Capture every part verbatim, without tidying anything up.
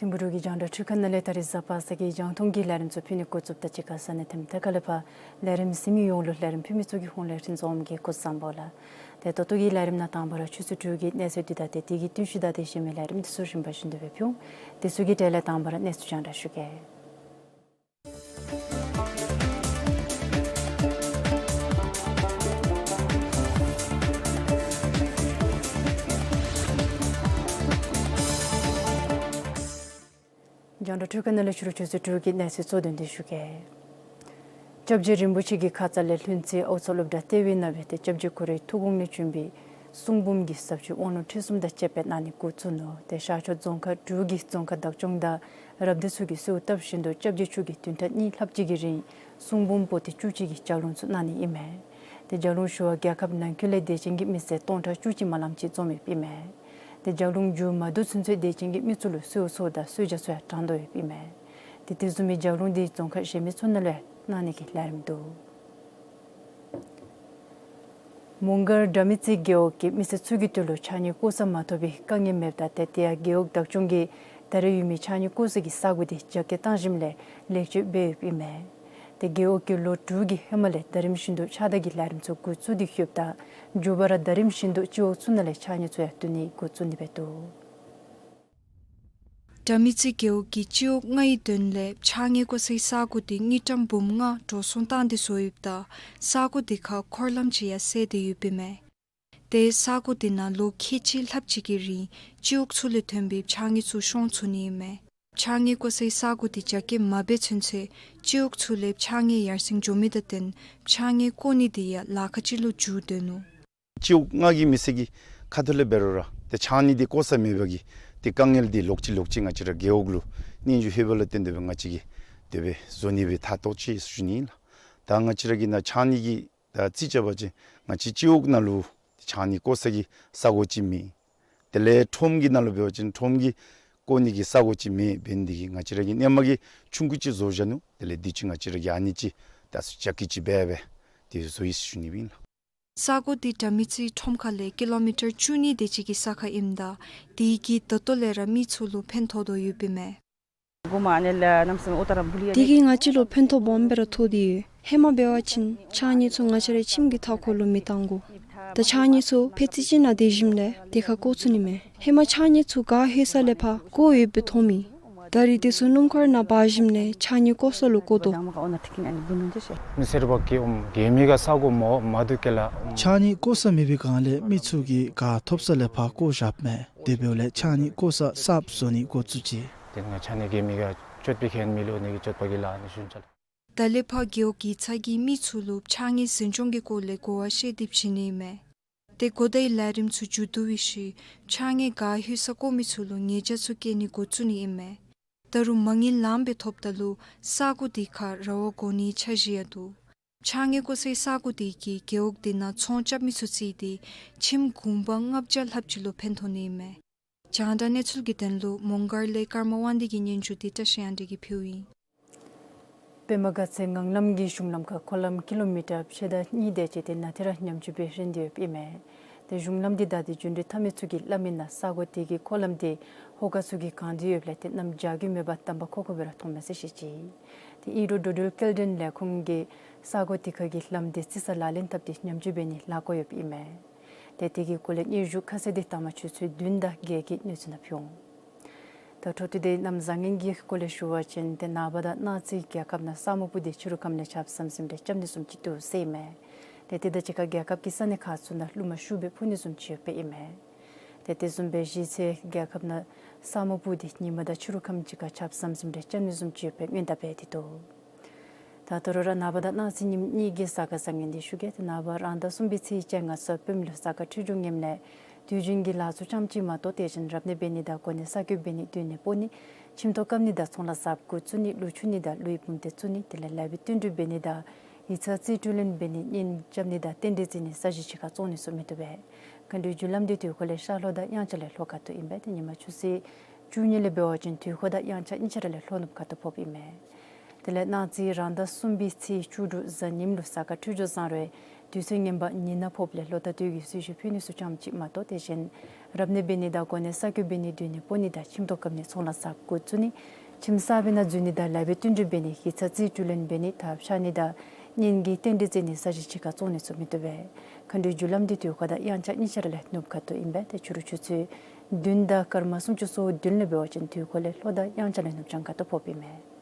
ཐིམ་ཕུ་འབྲུག་གི་རྒྱང་བསྒྲགས་འཕྲུལ་ཁང་ནང་ལས་ད་རིས་གཟའ་པ་སངས་ཀྱི་རྒྱང་མཐོང་གི་ལས་རིམ་ཚུ་ཕུལ་ནི་འགོ་བཙུགསཔ་ད་གཅིག་ཁར་ས་གནས་དེ་དང་ག་ལས་ཕར་ལས་རིམ་གཟིགས་མི་ཡོངས་ལུ་ལས་རིམ་ཕུལ་མི་ཚུ་གི་ཧོངས་ལས་རིན་འཛོམས་ཀྱིས་སྐུ་གཟུགས་བཟང་པོ་ལགས། ཏེ་ད་ལྟོ་གི་ལས་རིམ་ནང་དང་པ་ར་ཆུ་ཚོད་དྲུག་གི་གནས་ཚུལ་འདི་དང་ཏེ་དེ་གི་བསྟུན་ཞུ་དང་དེ་བཞིན་མི་ལས་རིམ་འདི་ཚུ་རིམ་པ་བཞིན་དུ་སྦེ་ཕུལ་འོང་། དེ་ཚུ་གི་གྲས་ལས་དང་པ་ར་གནས་ཚུལ་རྒྱང་བསྒྲགས་ཞུ་གེ། རྒྱང་བསྒྲགས་འཕྲུལ་ཁང་ནང་ལས་ཕྱི་རུ་ཆུ་ཚོད་དྲུག་གི་གནས་ཚུལ་གཙོ་དོན་འདི་ཞུ་གེ། སྐྱབས་རྗེ་རིན་པོ་ཆེ་གི་ཁ་ཙ་ལས་ལྷུན་རྩེ་ཨའུ་མཚོ་སློབ་གྲྭ་ལྟེ་བའི་ནང་སྦེ་ཏེ་སྐྱབས་རྗེ་ཁོ་རའི་ཐུགས་དགོངས་ལས་བྱོན་པའི་གསུང་འབུམ་གྱི་ཟབ་ཆོས་དབང་ལུང་ཁྲིད་གསུམ་དང་བཅས་པ་གནང་ནི་འགོ་བཙུགས་ནུག། ཏེ་ཤར་ཕྱོགས་རྫོང་ཁག་དྲུག་གི་རྫོང་ཁག་བདག་སྐྱོང་དང་རབ་སྡེ་ཚུ་གིས་གསོལཝ་བཏབ་བཞིན་དུ་སྐྱབས་རྗེ་མཆོག་གིས་བདུན་ཕྲག་གཉིས་ལྷགཔ་ཅིག་གི་རིང་གསུང་འབུམ་པོ་ཏི་བཅུ་གཅིག་གི་ལྗགས་ལུང་ཚུ་གནང་ནི་ཨིན་མས། ཏེ་ལྗགས་ལུང་ཞུ་བར་རྒྱལ་ཁབ་ནང་འཁོད་ལས་དད་ཅན་གྱི་མི་སེར་སྟོང་ཕྲག་བཅུ་གཅིག་མ་ལངམ་ཅིག་འཛོམས་ཡོདཔ་ཨིན་མས། ཏེ་ལྗགས་ལུང་མཇུག་མ་བསྡུ་ཚུན་ཚོད་དད་ཅན་གྱི་མི་ཚུ་ལུ་གསོལ་ཚོགས་དང་གསོལ་ཇ་ཚུ་ཡང་དྲང་དོ་ཡོདཔ་ཨིན་མས། ཏེ་དེ་བཟུམ་མའི་ལྗགས་ལུང་འདི་རྫོང་ཁག་གཞན་མི་ཚུ་ནང་ལུ་ཡང་གནང་ནི་གི་ལས་རིམ་འདུག། མོང་སྒར་དགྲ་མེད་རྩེ་རྒེད་འོག་གི་མི་སེར་ཚུ་གི་དོན་ལུ་ཕྱགས་སྙིགས་བཀོ་ས་མ་ཐོབ་པའི་དཀའ་ངལ་མེདཔ་དང་ཏེ་དེ་ཡང་རྒེད་འོག་བདག་སྐྱོང་གིས་ད་རེས་ཡོད་མི་ཕྱགས་སྙིགས་བཀོ་ས་གི་ས་གོ་འདི་རྒྱ་སྐྱེད་བཏང་ཞིནམ་ལས་ལེགས་བཅོས་འབད་ཡོདཔ་ཨིན་མས། ཏེ་རྒེད་འོག་གིས་ལོ་དྲུག་གི་ཧེ་མ་ལས་ཟླ་རིམ་བཞིན་དུ་ཕྱགས་བདར་གྱི་ལས་རིམ་ཚུ་འགོ་བཙུགས་ཏེ་ཡོདཔ་ད་མཇུག་བར་ར་ཟླ་རིམ་བཞིན་དུ་སྤྱི་འོག་ཚུ་ནང་ལས་ཕྱགས་སྙིགས་ཚུ་ཡང་བཏོན་ནི་འགོ་བཙུགས་ནི་སྦེ་འདུག། དགྲ་མེད་རྩེ་རྒེད་འོག་གིས་སྤྱི་འོག་ལྔའི་དོན་ལས་ཕྱགས་སྙིགས་བཀོ་སའི་ས་གོ་དེ་དངུལ་ཀྲམ་འབུམ་ལྔ་འགྲོ་སོང་བཏང་སྟེ་བཟོ་ཡོདཔ་ད་ས་གོ་དེ་ཁར་འཁོར་ལམ་ཅིག་ཡང་བསལ་ཏེ་ཡོདཔ་ཨིན་མས། ཏེ་ས་གོ་དེ་ནང་ལོ་ཁལ་གཅིག་ལྷགཔ་ཅིག་གི་རིང་སྤྱི་འོག་ཚུ་ལས་ཐོན་པའི་ཕྱགས་སྙིགས་ཚུ་ཤོང་ཚུགས་ནི་ཨིན་མས། ཕྱགས་སྙིགས་བཀོ་སའི་ས་གོ་དེ་རྒྱ་སྐྱེད་མ་འབད་ཚུན་ཚོད་སྤྱི་འོག་ཚུ་ལས་ཕྱགས་སྙིགས་ཡར་སེང་འགྱོ་མི་དང་བསྟུན་ཕྱགས་སྙིགས་བཀོ་ནི་དེ་ཡང་ལཱ་ཁག་ཅིག་ལུ་འགྱུར་དོ་ནུག། སྤྱི་འོག་ལྔ་གི་མི་སེར་གྱི་ཁ་ཐུག་ལས་འབད་རུང་ར་ཏེ་ཕྱགས་སྙིགས་འདི་བཀོ་ས་མེད་པ་གི་ཏེ་དཀའ་ངལ་འདི་ལོག་ཅི་ལོག་ཅི་ང་བཅས་ར་རྒེད་འོག་ལུ་སྙན་ཞུ་ལྷོད་པ་ལུ་བརྟེན་ཏེ་སྦེ་ང་བཅས་ཀྱིས་དེ་སྦེ་བཟོ་ནི་སྦེ་ཐག་བཏོག་ཅི་ཟེར་ཞུ་ནི་ཨིན་ལགས། ད་ང་བཅས་ར་གི་ནཱ་ཕྱགས་སྙིགས་ཀྱི་ད་རྩིས་རྐྱབ་པ་ཅིན་ང་བཅས་སྤྱི་འོག་ནང་ལུ་ཕྱགས་སྙིགས་བཀོ་ས་གི་ས་གོ་ཅིག་མེད། དེ་ལས་ཁྲོམ་གྱི་ནང་ལུ་འབད་བ་ཅིན་ཁྲོམ་གྱི་བཀོ་ནི་གི་ས་གོ་ཅིག་མེད། འབད་ནི་དེ་གིས་ང་བཅས་ར་གིས་སྔོན་མ་གི་ཆུང་ཀུ་ཅིག་བཟོ་བཞག་ནུག། དེ་ལས་དུས་ཅི་ང་བཅས་ར་གིས་ཨ་ནི་ཅིག་ད་རྒྱ་སྐྱེད་ཅིག་འབད་སྦེ་དེ་བཟོ་ཡི་ཟེར་ཞུ་ནི་ཨིན་ལགས། ས་གོ་དེ་དགྲ་མེད་རྩེ་ཁྲོམ་ཁ་ལས་ཀི་ལོ་མི་ཊར་བཅུ་གཉིས་དེ་ཅིག་གི་ས་ཁར་ཨིནམ་ད་དེ་གིས་ད་ལྟོ་ལས་ར་མི་ཚུ་ལུ་ཕན་ཐོགས་དོ་ཡོདཔ་ཨིན་མས། དེ་གིས་ང་བཅས་ལུ་ཕན་ཐོགས་སྦོམ་སྦེ་ར་ཐོགས་ཏེ་ཡོད། ཧེ་མ་འབད་བ་ཅིན་ཕྱགས་སྙིགས་ཚུ་ང་བཅས་རའི་ཁྱིམ་གྱི་མཐའ་འཁོར་ལུ་མི་བཏང་དགོ། ད་ཕྱགས་སྙིགས་ཚུ་ཕར་རྩིས་ཅན་ནང་སྡོད་ཞིནམ་ལས་དེ་ཁར་བཀོ་ཚུགས་ནི་མས། ཧེ་མ་ཕྱགས་སྙིགས་ཚུ་ག་ལྷོད་ས་ལས་ཕར་བཀོ་ཡོདཔ་སྦེ་མཐོངམ་ཨིན། ད་རིས་དེ་ཚུ་སྣུམ་འཁོར་ནང་འབག་ཞིནམ་ལས་ཕྱགས་སྙིགས་བཀོ་ས་ལུ་བཀོ་དོ། མི་སེར་བ་གི་ཨོམ་གེ་མི་ག་ས་གོ་མ་མ་འདུག་གེ་ལགས། ཕྱགས་སྙིགས་བཀོ་ས་མེད་པའི་སྒང་ལས་མི་ཚུ་གིས་ག་ཐོབ་ས་ལས་ཕར་བཀོ་བཞགཔ་མས། དེ་འབདཝ་ལས་ཕྱགས་སྙིགས་བཀོ་ས་གསརཔ་བཟོ་ནི་འགོ་བཙུགས་ཅི། དེ་ང་ཕྱགས་སྙིགས་གེ་མི་ག་སྤྱོད་པའི་ཁྱད་མི་ལུ་ནི་གི་སྤྱོད་པ་གི་ལཱ་ནི་ཞུན་ཆ་ལགས། ད་ལས་ཕར་རྒེད་འོག་གི་ཚ་གྱང་མི་ཚུ་ལུ་ཕྱགས་སྙིགས་འཛིན་སྐྱོང་གི་སྐོར་ལས་གོ་བ་བཤད་དེ་བྱིན་ནི་ཨིན་མས། ཏེ་གོ་བརྡའི་ལས་རིམ་ཚུ་མཇུག་བསྡུ་བའི་ཤུལ་ཕྱགས་སྙིགས་ག་ལྷོད་ས་བཀོ་མི་ཚུ་ལུ་ཉེས་བྱ་ཚུ་བཀལ་ནི་འགོ་བཙུགས་ནི་ཨིན་མས། ད་རུང་མ་དངུལ་ལངམ་སྦེ་ཐོབ་ད་ལུ་ས་གོ་དེ་ཁར་ར་བ་བསྒོར་ནིའི་འཆར་གཞི་ཡང་འདུག། ཕྱགས་སྙིགས་བཀོ་སའི་ས་གོ་དེ་གིས་རྒེད་འོག་དེ་ནང་ཚོང་རྐྱབ་མི་ཚུ་བརྩིས་ཏེ་ཁྱིམ་གུང་པ་ལྔ་བརྒྱ་ལྷགཔ་ཅིག་ལུ་ཕན་ཐོགས་ནི་ཨིན་མས། རྒྱང་བསྒྲགས་གནས་ཚུལ་གྱི་དོན་ལུ་མོང་སྒར་ལས་ཀརྨ་དབང་འདུས་ཀྱི་སྙན་ཞུ་འདི་བཀྲ་ཤིས་དབང་འདུས་ཀྱིས་ཕུལཝ་ཨིན། པདྨ་དགའ་ཚལ་ངང་ལམ་གྱི་གཞུང་ལམ་ཁར་འཁོར་ལམ་ཀི་ལོ་མི་ཊར་ཕྱེད་དང་གཉིས་དེ་ཅིག་དེ་ནང་ཏེ་ར་ཉམས་བཅོས་འབད་རན་ཏེ་ཡོདཔ་ཨིན་མས། ཏེ་གཞུང་ལམ་འདི་བདའ་སྟེ་འགྱོ་འགྲུལ་འཐབ་མི་ཚུ་གིས་སླབ་མི་ནང་ས་གོ་དེ་གི་འཁོར་ལམ་དེ་ཧོ་ཀ་ཚུ་གིས་གང་སྟེ་ཡོདཔ་ལས་ཏེ་གནམ་བྱཱར་རྒོད་མེད་པར་དམ་པ་ཁོག་ཁོག་སྦེ་ར་མཐོངམ་མས་ཟེར་བཤད་ཅི། ཏེ་ཨིན་རུང་འགྲོ་འགྲུལ་སྐྱེལ་འདྲེན་ལས་ཁུངས་ཀྱིས་ས་གོ་དེ་ཁ་གི་ལམ་དེ་རྩི་ས་ལག་ལེན་འཐབ་སྟེ་ཉམས་བཅོས་འབད་ནིའི་ལཱ་བཀོད་ཡོདཔ་ཨིན་མས། ཏེ་དེ་གི་སྐོར་ལས་སྙན་ཞུ་ཁ་གསལ་འདི་ལྟག་མ་ཆུ་ཚོད་བདུན་དང་བརྒྱད་ཀྱི་གནས་ཚུལ་ནང་ཕུལ་འོང་། ད་འཕྲོ་མཐུད་དེ་གནམ་བཟང་ངན་གྱི་སྐོར་ལས་ཞུ་བ་ཅིན་ཏེ་ནངས་པ་དང་གནངས་ཚེ་རྒྱལ་ཁབ་ནང་ས་སྨུག་སྤུབས་ཏེ་ཕྱི་རུ་ཁམས་ལས་ཆརཔ་ཟམ་ཟིམ་རེ་རྐྱབ་ནི་བཟུམ་ཅིག་འདུག་ཟེར་ཨིན་མས། ཏེ་དེ་དང་གཅིག་ཁར་རྒྱལ་ཁབ་ཀྱི་ས་གནས་ཁག་ཚུ་ནང་རླུང་མ་ཤུགས་སྦེ་འཕུ་ནི་བཟུམ་ཅིག་ཡོདཔ་ཨིན་མས། ཏེ་དེ་བཟུམ་སྦེ་གཞེས་ཚེ་རྒྱལ་ཁབ་ནང་ས་སྨུག་སྤུབས་ཏེ་ཉིན་མ་དང་ཕྱི་རུ་ཁམས་ཅིག་ཁར་ཆརཔ་ཟམ་ཟིམ་རེ་རྐྱབ་ནི་བཟུམ་ཅིག་ཡོདཔ་སྦེ་སྔོན་བརྡ་འབད་དེ་འདུག། ད་ད་རུང་ར་ནངས་པ་དང་གནངས་ཚེ་ཉིནམ་གཉིས་ཀྱི་གཟའ་སྐར་བཟང་ངན་འདི་ཞུ་གེ། ཏེ་ནངས་པ་རང་ཟླ་གསུམ་པའི་ཚེས་བཅོ་ལྔ་གཟའ་སྤེནམ་ལུ་གཟའ་སྐར་འཕྲོད་སྦྱོར་ངནམ་ལས་དུས་རྒྱུན་གྱི་ལཱ་ཚུ་ཙམ་ཅིག་མ་གཏོགས་དེ་བཞིན་རབ་གནས་འབད་ནི་དང་གོ་གནས་གསར་བསྐོ་འབད་ནི་སྡོད་གནས་སྤོ་ནི་ཁྱིམ་ཐོག་བཀབ་ནི་དང་ཚོང་ལཱ་གཟབ་དགོ་བཙུགས་ནི་ལུག་འཁྱུ་ནི་དང་ལུག་གཡུས་བུམ་སྡེ་བཙུགས་ནི་དེ་ལས་ལཱ་འབད་བསྟུན་གྲོས་འབད་ནི་དང་ཡིག་ཚང་རྩིས་སྤྲོད་ལེན་འབད་ནི་གཉེན་རྐྱབ་ནི་དང་རྟེན་འབྲེལ་བརྩི་ནི་ས་གཞི་ཅིག་ཁར་བཙོང་ནི་ཚུ་མི་བཏུབ་པས། མཁའ་འགྲོའི་རྒྱུ་ལམ་འདི་དུས་འཁོར་ལས་ཤར་ལྷོ་དང་དབྱངས་འཆར་ལས་ལྷོ་ཁ་ཐུག་ཨིན་པས། ཏེ་ཉིན་མ་ཆུ་ཚོད་བཅུ་གཉིས་ལས་འབད་བ་ཅིན་དུས་འཁོར་དང་དབྱངས་འཆར་གཉིས་ཆ་ར་ལས་ལྷོ་ནུབ་ཁ་ཐུག་ཕོགཔ་ཨིན་མས། དེ་ལས་གནངས་ཚེ་རང་ཟླ་གསུམ་པའི་ཚེས་བཅུ་དྲུག་གཟའ་ཉིམ་ལུ་གཟའ་སྐར་འཕྲོད་སྦྱོར་བཟང་རུང་དུས་ཚོད་ངན་པ་ཉིན་ནང་ཕོགཔ་ལས་ལོ་ཟླ་སྟོད་ཀྱི་གསོལ་མཆོད་ཕུལ་ནི་ཚུ་ཙམ་ཅིག་མ་གཏོགས་དེ་བཞིན་རབ་གནས་འབད་ནི་དང་གོ་གནས་གསར་བསྐོ་འབད་ནི་སྡོད་གནས་སྤོ་ནི་དང་ཁྱིམ་ཐོག་བཀབ་ནི་ཚོང་ལཱ་གཟབ་དགོ་བཙུགས་ནི་ཁྱིམ་གསར་པའི་ནང་འཛུལ་ནི་དང་ལཱ་འབད་བསྟུན་གྲོས་འབད་ནི་ཡིག་ཚང་རྩིས་སྤྲོད་ལེན་འབད་ནི་ཐབ་ཆག་ནི་དང་གཉེན་གྱི་རྟེན་འབྲེལ་བརྩི་ནི་ས་གཞི་ཅིག་ཁར་བཙོང་ནི་ཚུ་མི་བཏུབ་པས། མཁའ་འགྲོའི་རྒྱུ་ལམ་འདི་དུས་འཁོར་དང་དབྱངས་འཆར་གཉིས་ཆ་ར་ལས་ནུབ་ཁ་ཐུག་ཨིན་པས། ཏེ་ཕྱི་རུ་ཆུ་ཚོད་བདུན་དང་སྐར་མ་སུམ་ཅུ་སོ་བདུན་ལས་འབད་བ་ཅིན་དུས་འཁོར་ལས་ལྷོ་དང་དབྱངས་འཆར་ལས་ནུབ་བྱང་ཁ་ཐུག་ཕོགཔ་ཨིན་མས།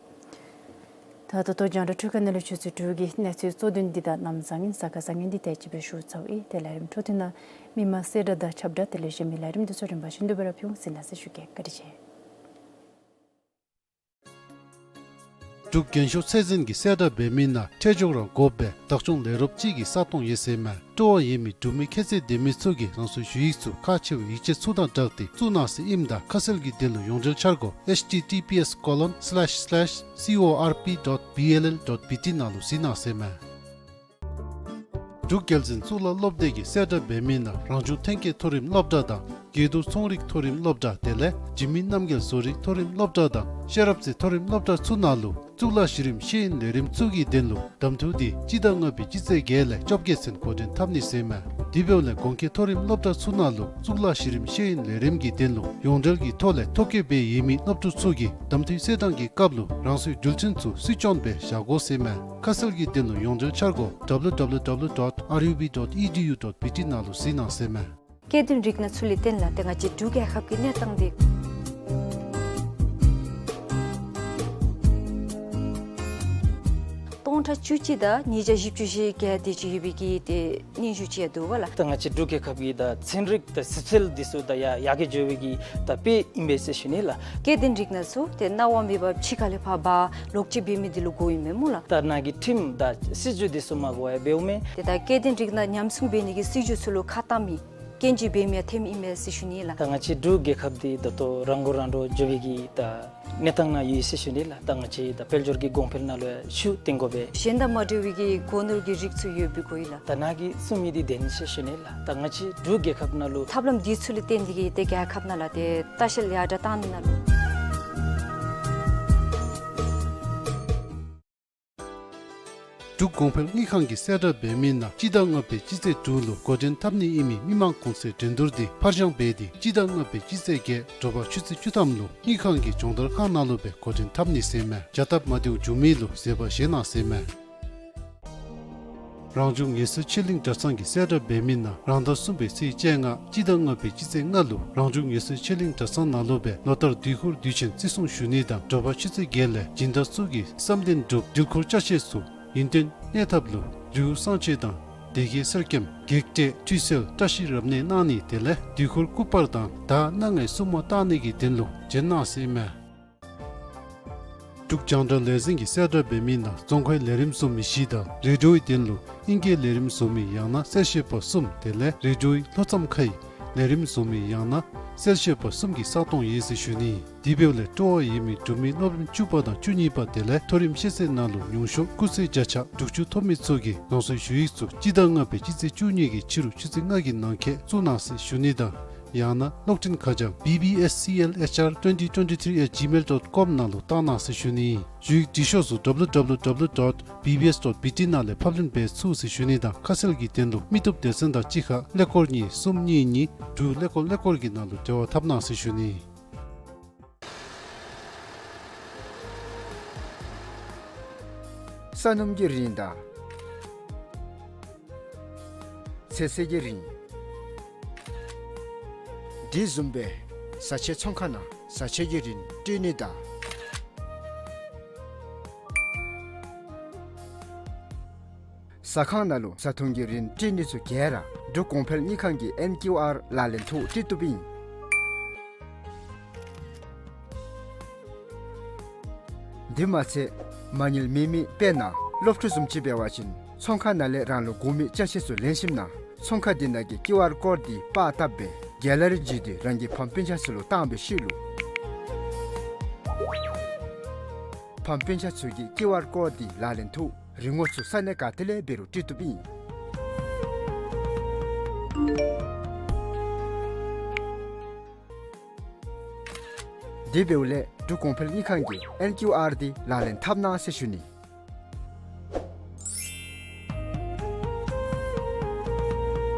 ད་ད་ལྟོ་རྒྱང་བསྒྲགས་འཕྲུལ་ཁང་ནང་ལས་ཆུ་ཚོད་དྲུག་གི་གནས་ཚུལ་གཙོ་དོན་འདི་དང་གནམ་བཟང་ངན་གཟའ་སྐར་བཟང་ངན་འདི་དེ་ཅིག་སྦེ་ཞུ་ཚརཝ་ཨིན། ཏེ་ལས་རིམ་འཕྲོ་མཐུད་ནང་མི་མང་གསལ་བསྒྲགས་དང་ཁྱབ་བསྒྲགས་དེ་ལས་གཞན་མི་ལས་རིམ་འདི་ཚུ་རིམ་པ་བཞིན་དུ་སྦེ་ར་ཕུལ་འོང་། གཟིགས་གནང་ཟེར་ཞུ་གེ། བཀའ་དྲིན་ཆེ། འབྲུག་རྒྱན་ཤོག་ཚད་འཛིན་གྱིས་གསལ་བསྒྲགས་འབད་མི་ནང་འཕྲལ་མགྱོགས་ར་དགོཔ་སྦེ་བདག་སྐྱོང་ལས་རོགསཔ་ཅིག་གི་ས་སྟོང་ཡོད་ཟེར་མས། སྤྲོ་བ་ཡོད་མི་འབྲུག་མི་ཁྱད་ཚད་ལྡན་མི་ཚུ་གིས་རང་སོའི་ཞུ་ཡིག་ཚུ་ཁག་ཆེ་བའི་ཡིག་ཆ་ཚུ་དང་སྦྲགས་ཏེ་བཙུགས་གནང་ཟེར་ཨིནམ་ད་ཁ་གསལ་གྱི་དོན་ལུ་ཡོངས་འབྲེལ་འཆར་སྒོ་H T T P S colon slash slash C O R P dot B L L dot B T ནང་ལུ་གཟིགས་གནང་ཟེར་མས། འབྲུག་རྒྱལ་འཛིན་གཙུག་ལག་སློབ་སྡེ་གིས་གསལ་བསྒྲགས་འབད་མི་ནང་རང་བྱུང་ཐོན་སྐྱེད་མཐོ་རིམ་སློབ་གྲྭ་དང་དགེ་ཐོག་ཚོང་རིག་མཐོ་རིམ་སློབ་གྲྭ་དེ་ལས་འཇིགས་མེད་རྣམ་རྒྱལ་བཟོ་རིག་མཐོ་རིམ་སློབ་གྲྭ་དང་ཤེས་རབ་རྩེ་མཐོ་རིམ་སློབ་གྲྭ་ཚུ་ནང་ལུ་གཙུག་ལག་གཞི་རིམ་ཤེས་ཡོན་ལས་རིམ་ཚུ་གི་དོན་ལུ་གདམ་འཐུ་འདི་སྤྱི་ཟླ་ལྔ་པའི་སྤྱི་ཚེས་བརྒྱད་ལས་བཅོ་བརྒྱད་ཚུན་འགོ་འདྲེན་འཐབ་ནི་ཟེར་མས། དེ་འབདཝ་ལས་གོང་འཁོད་མཐོ་རིམ་སློབ་གྲྭ་ཚུ་ནང་ལུ་གཙུག་ལག་གཞི་རིམ་ཤེས་ཡོན་ལས་རིམ་གྱི་དོན་ལུ་ཡོངས་འབྲེལ་གྱི་ཐོག་ལས་ཐོ་བཀོད་འབད་ཡོད་མི་སློབ་ཕྲུག་ཚུ་གིས་གདམ་འཐུའི་གསལ་བསྒྲགས་ཀྱི་སྐབས་ལུ་རང་སོའི་འགྲུལ་འཕྲིན་ཚུ་སྲིད་སྐྱོང་སྦེ་བཞག་དགོ་ཟེར་མས། ཁ་གསལ་གྱི་དོན་ལུ་ཡོངས་འབྲེལ་འཆར་སྒོ W W W dot R U B dot E D U dot B T ནང་ལུ་གཟིགས་གནང་ཟེར་མས། སྐྱེ་ལྡན་རིགས་སྣ་ཚུ་ལས་བརྟེན་ལགས། ཏེ་ང་བཅས་འབྲུག་རྒྱལ་ཁབ་ཀྱི་གནས་སྟངས་འདི་སྟོང་ཕྲག་བཅུ་གཅིག་དང་ཉིས་བརྒྱ་བཞི་བཅུ་ཞེ་བརྒྱད་དེ་ཅིག་ཡོད་པའི་གི་ཏེ་སྙན་ཞུ་ཅིག་འདུག་པ་ལགས། ད་ང་བཅས་འབྲུག་རྒྱལ་ཁབ་ཀྱི་ད་ཚན་རིག་ད་ཞིབ་འཚོལ་འདི་ཚུ་ད་ཡར་ཡར་རྒྱས་འགྱོ་བའི་གི་ད་དཔེ་ཨིན་པས་ཟེར་ཞུ་ནི་ལགས། སྐྱེ་ལྡན་རིགས་སྣ་ཚུ་ཏེ་གནང་བ་མེད་པར་ཕྱི་ཁ་ལས་ཕར་འབག་ལོག་སྤྱོད་འབད་མི་འདི་ལུ་དགོཔ་ཨིན་མས་སྨོ་ལགས། ད་ནཱ་གི་ཁྲིམས་དང་སྲིད་བྱུས་འདི་ཚུ་མ་དགོ་པར་འབདཝ་མས། ཏེ་ད་སྐྱེ་ལྡན་རིགས་སྣ་ཉམས་སྲུང་འབད་ནི་གི་སྲིད་བྱུས་ཚུ་ལུ་ཁ་བཏང་མི་སྐྱོན་བརྗོད་འབད་མི་ཡང་ཐོནམ་ཨིན་མས་ཟེར་ཞུ་ནི་ལགས། ད་ང་བཅས་འབྲུག་རྒྱལ་ཁབ་འདི་ད་ལྟོ་རང་མགོ་རང་འདྲོངས་འགྱོ་བའི་གི་ད་གནས་སྟངས་ནང་ཡོད་ཟེར་ཞུ་ནི་ལགས། ད་ང་བཅས་ད་དཔལ་འབྱོར་གྱི་གོང་འཕེལ་ནང་ལུ་ཤུགས་བཏོན་དགོ་པས། གཞན་དང་མ་འདྲ་བའི་གི་སྒོ་ནོར་གྱི་རིགས་ཚུ་ཡོདཔ་གི་གོ་ཡི་ལགས། ད་ནཱ་གིས་གསུང་མི་འདི་བདེན་ཟེར་ཞུ་ནི་ལགས། ད་ང་བཅས་འབྲུག་རྒྱལ་ཁབ་ནང་ལུ་ཐབས་ལམ་འདི་ཚུ་ལུ་བརྟེན་ཏེ་གིས་ཏེ་རྒྱལ་ཁབ་ནང་ལུ་ཏེ་ལྟ་བཤལ་ཡར་དྲག་བཏང་ནི་ནང་ལུ་འབྲུག་གོང་འཕེལ་དངུལ་ཁང་གིས་གསལ་བསྒྲགས་འབད་མི་ནང་སྤྱི་ཟླ་ལྔ་པའི་སྤྱི་ཚེས་དྲུག་ལུ་འགོ་འདྲེན་འཐབ་ནི་ཨིན་མི་མི་མང་གུང་སེང་འགྲན་བསྡུར་འདི་ཕར་འགྱངས་འབད་དེ་སྤྱི་ཟླ་ལྔ་པའི་སྤྱི་ཚེས་བརྒྱད་དྲོ་པ་ཆུ་ཚོད་བཅུ་ཐམ་ལུ་དངུལ་ཁང་གི་སྦྱོང་བརྡར་ཁང་ནང་ལུ་སྦེ་འགོ་འདྲེན་འཐབ་ནི་ཟེར་མས། བྱ་སྟབས་མ་བདེཝ་བྱུང་མི་ལུ་བཟོད་པ་བཞེས་གནང་ཟེར་མས། རང་བྱུང་ངལ་གསོའི་ཆོས་གླིང་གྲྭ་ཚང་གིས་གསལ་བསྒྲགས་འབད་མི་ནང་རང་ཟླ་གསུམ་པའི་ཚེས་བཅོ་ལྔ་སྤྱི་ཟླ་ལྔ་པའི་སྤྱི་ཚེས་ལྔ་ལུ་རང་བྱུང་ངལ་གསོའི་ཆོས་གླིང་གྲྭ་ཚང་ནང་ལུ་སྦེ་ལོ་ལྟར་དུས་འཁོར་དུས་ཆེན་བརྩི་སྲུང་ཞུ་ནི་དང་དྲོ་པ་ཆུ་ཚོད་བརྒྱད་ལས་སྦྱིན་བདག་ཚུ་གིས་བསམ་དོན་འགྲུབ་འདྲིལ་འཁོར་ཅ་ཆས་ཚུ་ཡུན་བརྟན་གནས་ཐབས་ལུ་རི་བོ་གསང་ཆེན་དང་སྡེ་དགེ་གསེར་སྐྱེམས་བགེགས་བསྐྲད་ཁྲུས་གསོལ་བཀྲ་ཤིས་རབ་གནས་གནང་ནི་དེ་ལས་དུས་འཁོར་སྐུ་པར་དང་དར་སྣ་ལྔའི་སྲུང་མ་བཏང་ནི་གི་དོན་ལུ་བྱོན་གནང་ཟེར་མས། འབྲུག་རྒྱང་བསྒྲགས་ལས་འཛིན་གྱིས་གསལ་བསྒྲགས་འབད་མི་ནང་རྫོང་ཁའི་ལས་རིམ་བཟོ་མི་བཞི་དང་རེ་ཌིའོའི་དོན་ལུ་ཨིང་སྐད་ལས་རིམ་བཟོ་མི་ཡང་ན་གསལ་བཤད་པ་གསུམ་དེ་ལས་རེ་ཌིའོའི་ལྷོ་མཚམས་ཁའི་ལས་རིམ་བཟོ་མི་ཡང་ན་གསལ་བཤད་པ་གསུམ་གྱི་ས་སྟོང་ཡོད་ཟེར་ཞུ་ནི། དེ་འབདཝ་ལས་སྤྲོ་བ་ཡོད་མི་འབྲུག་མི་སློབ་རིམ་བཅུ་པ་དང་བཅུ་གཉིས་པ་དེ་ལས་མཐོ་རིམ་ཤེས་ཚད་ནང་ལུ་ཉུང་ཤོས་སྐུགས་ཚད་བརྒྱ་ཆ་དྲུག་ཅུ་ཐོབ་མི་ཚུ་གིས་རང་སོའི་ཞུ་ཡིག་ཚུ་སྤྱི་ཟླ་ལྔ་པའི་སྤྱི་ཚེས་བཅུ་གཉིས་ཀྱི་ཕྱི་རུ་ཆུ་ཚོད་ལྔ་གི་ནང་འཁོད་བཙུགས་གནང་ཟེར་ཞུ་ནི་དང་ཡང་ན་གློག་འཕྲིན་ཁ་བྱང་B B S C L H R twenty twenty-three at gmail dot com ནང་ལུ་བཏང་གནང་ཟེར་ཞུ་ནི། ཞུ་ཡིག་འབྲི་ཤོག་ཚུ་W W W dot B B S dot B T ནང་ལས་ཕབ་ལེན་འབད་ཚུགས་ཟེར་ཞུ་ནི་དང་ཁ་གསལ་གྱི་དོན་ལུ་མི་བཏུབ་སྡེ་ཚན་དང་གཅིག་ཁར་ཀླད་ཀོར་གཉིས་གསུམ་གཉིས་གཉིས་དྲུག་ཀླད་ཀོར་ཀླད་ཀོར་གྱི་ནང་ལུ་འབྲེལ་བ་འཐབ་གནང་ཟེར་ཞུ་ནི། ས་སྣུམ་གྱི་རིན་དང་ཚོད་བསྲེ་གི་རིན། དེ་བཟུམ་སྦེ་བཟའ་ཆས་ཚོང་ཁང་ནང་བཟའ་ཆས་ཀྱི་རིན་སྤྲོད་ནི་དང་ཟ་ཁང་ནང་ལུ་བཟའ་འཐུང་གི་རིན་སྤྲོད་ནི་ཚུ་ག་ར་འབྲུག་གོང་འཕེལ་དངུལ་ཁང་གི་ཨེན་ཀིའུ་ཨར་ལག་ལེན་ཐོག་སྤྲོད་བཏུབ་ཨིན། དེ་མ་ཚད་མ་དངུལ་མེད་མི་དཔེར་ན་སློབ་ཕྲུག་བཟུམ་ཅིག་འབད་བ་ཅིན་ཚོང་ཁང་ནང་ལས་རང་ལུ་དགོ་མི་ཅ་ཆས་ཚུ་ལེན་ཞིནམ་ན་ཚོང་ཁང་དེ་ནང་གི་ཀིའུ་ཨར་ཀོཌ་འདི་པར་བཏབ་སྦེ་གེ་ལ་རི་བརྒྱུད་དེ་རང་གི་ཕམ་སྤུན་ཆ་ཚུ་ལུ་བཏང་བའི་ཤུལ་ལུ་ཕམ་སྤུན་ཆ་ཚུ་གིས་ཀིའུ་ཨར་ཀོཌ་འདི་ལག་ལེན་ཐོག་རིན་གོང་ཚུ་ས་གནས་ག་ཏེ་ལས་འབད་རུང་སྤྲོད་བཏུབ་ཨིན། དེ་འབདཝ་ལས་འབྲུག་གོང་འཕེལ་དངུལ་ཁང་གི་ཨེན་ཀིའུ་ཨར་འདི་ལག་ལེན་འཐབ་གནང་ཟེར་ཞུ་ནི།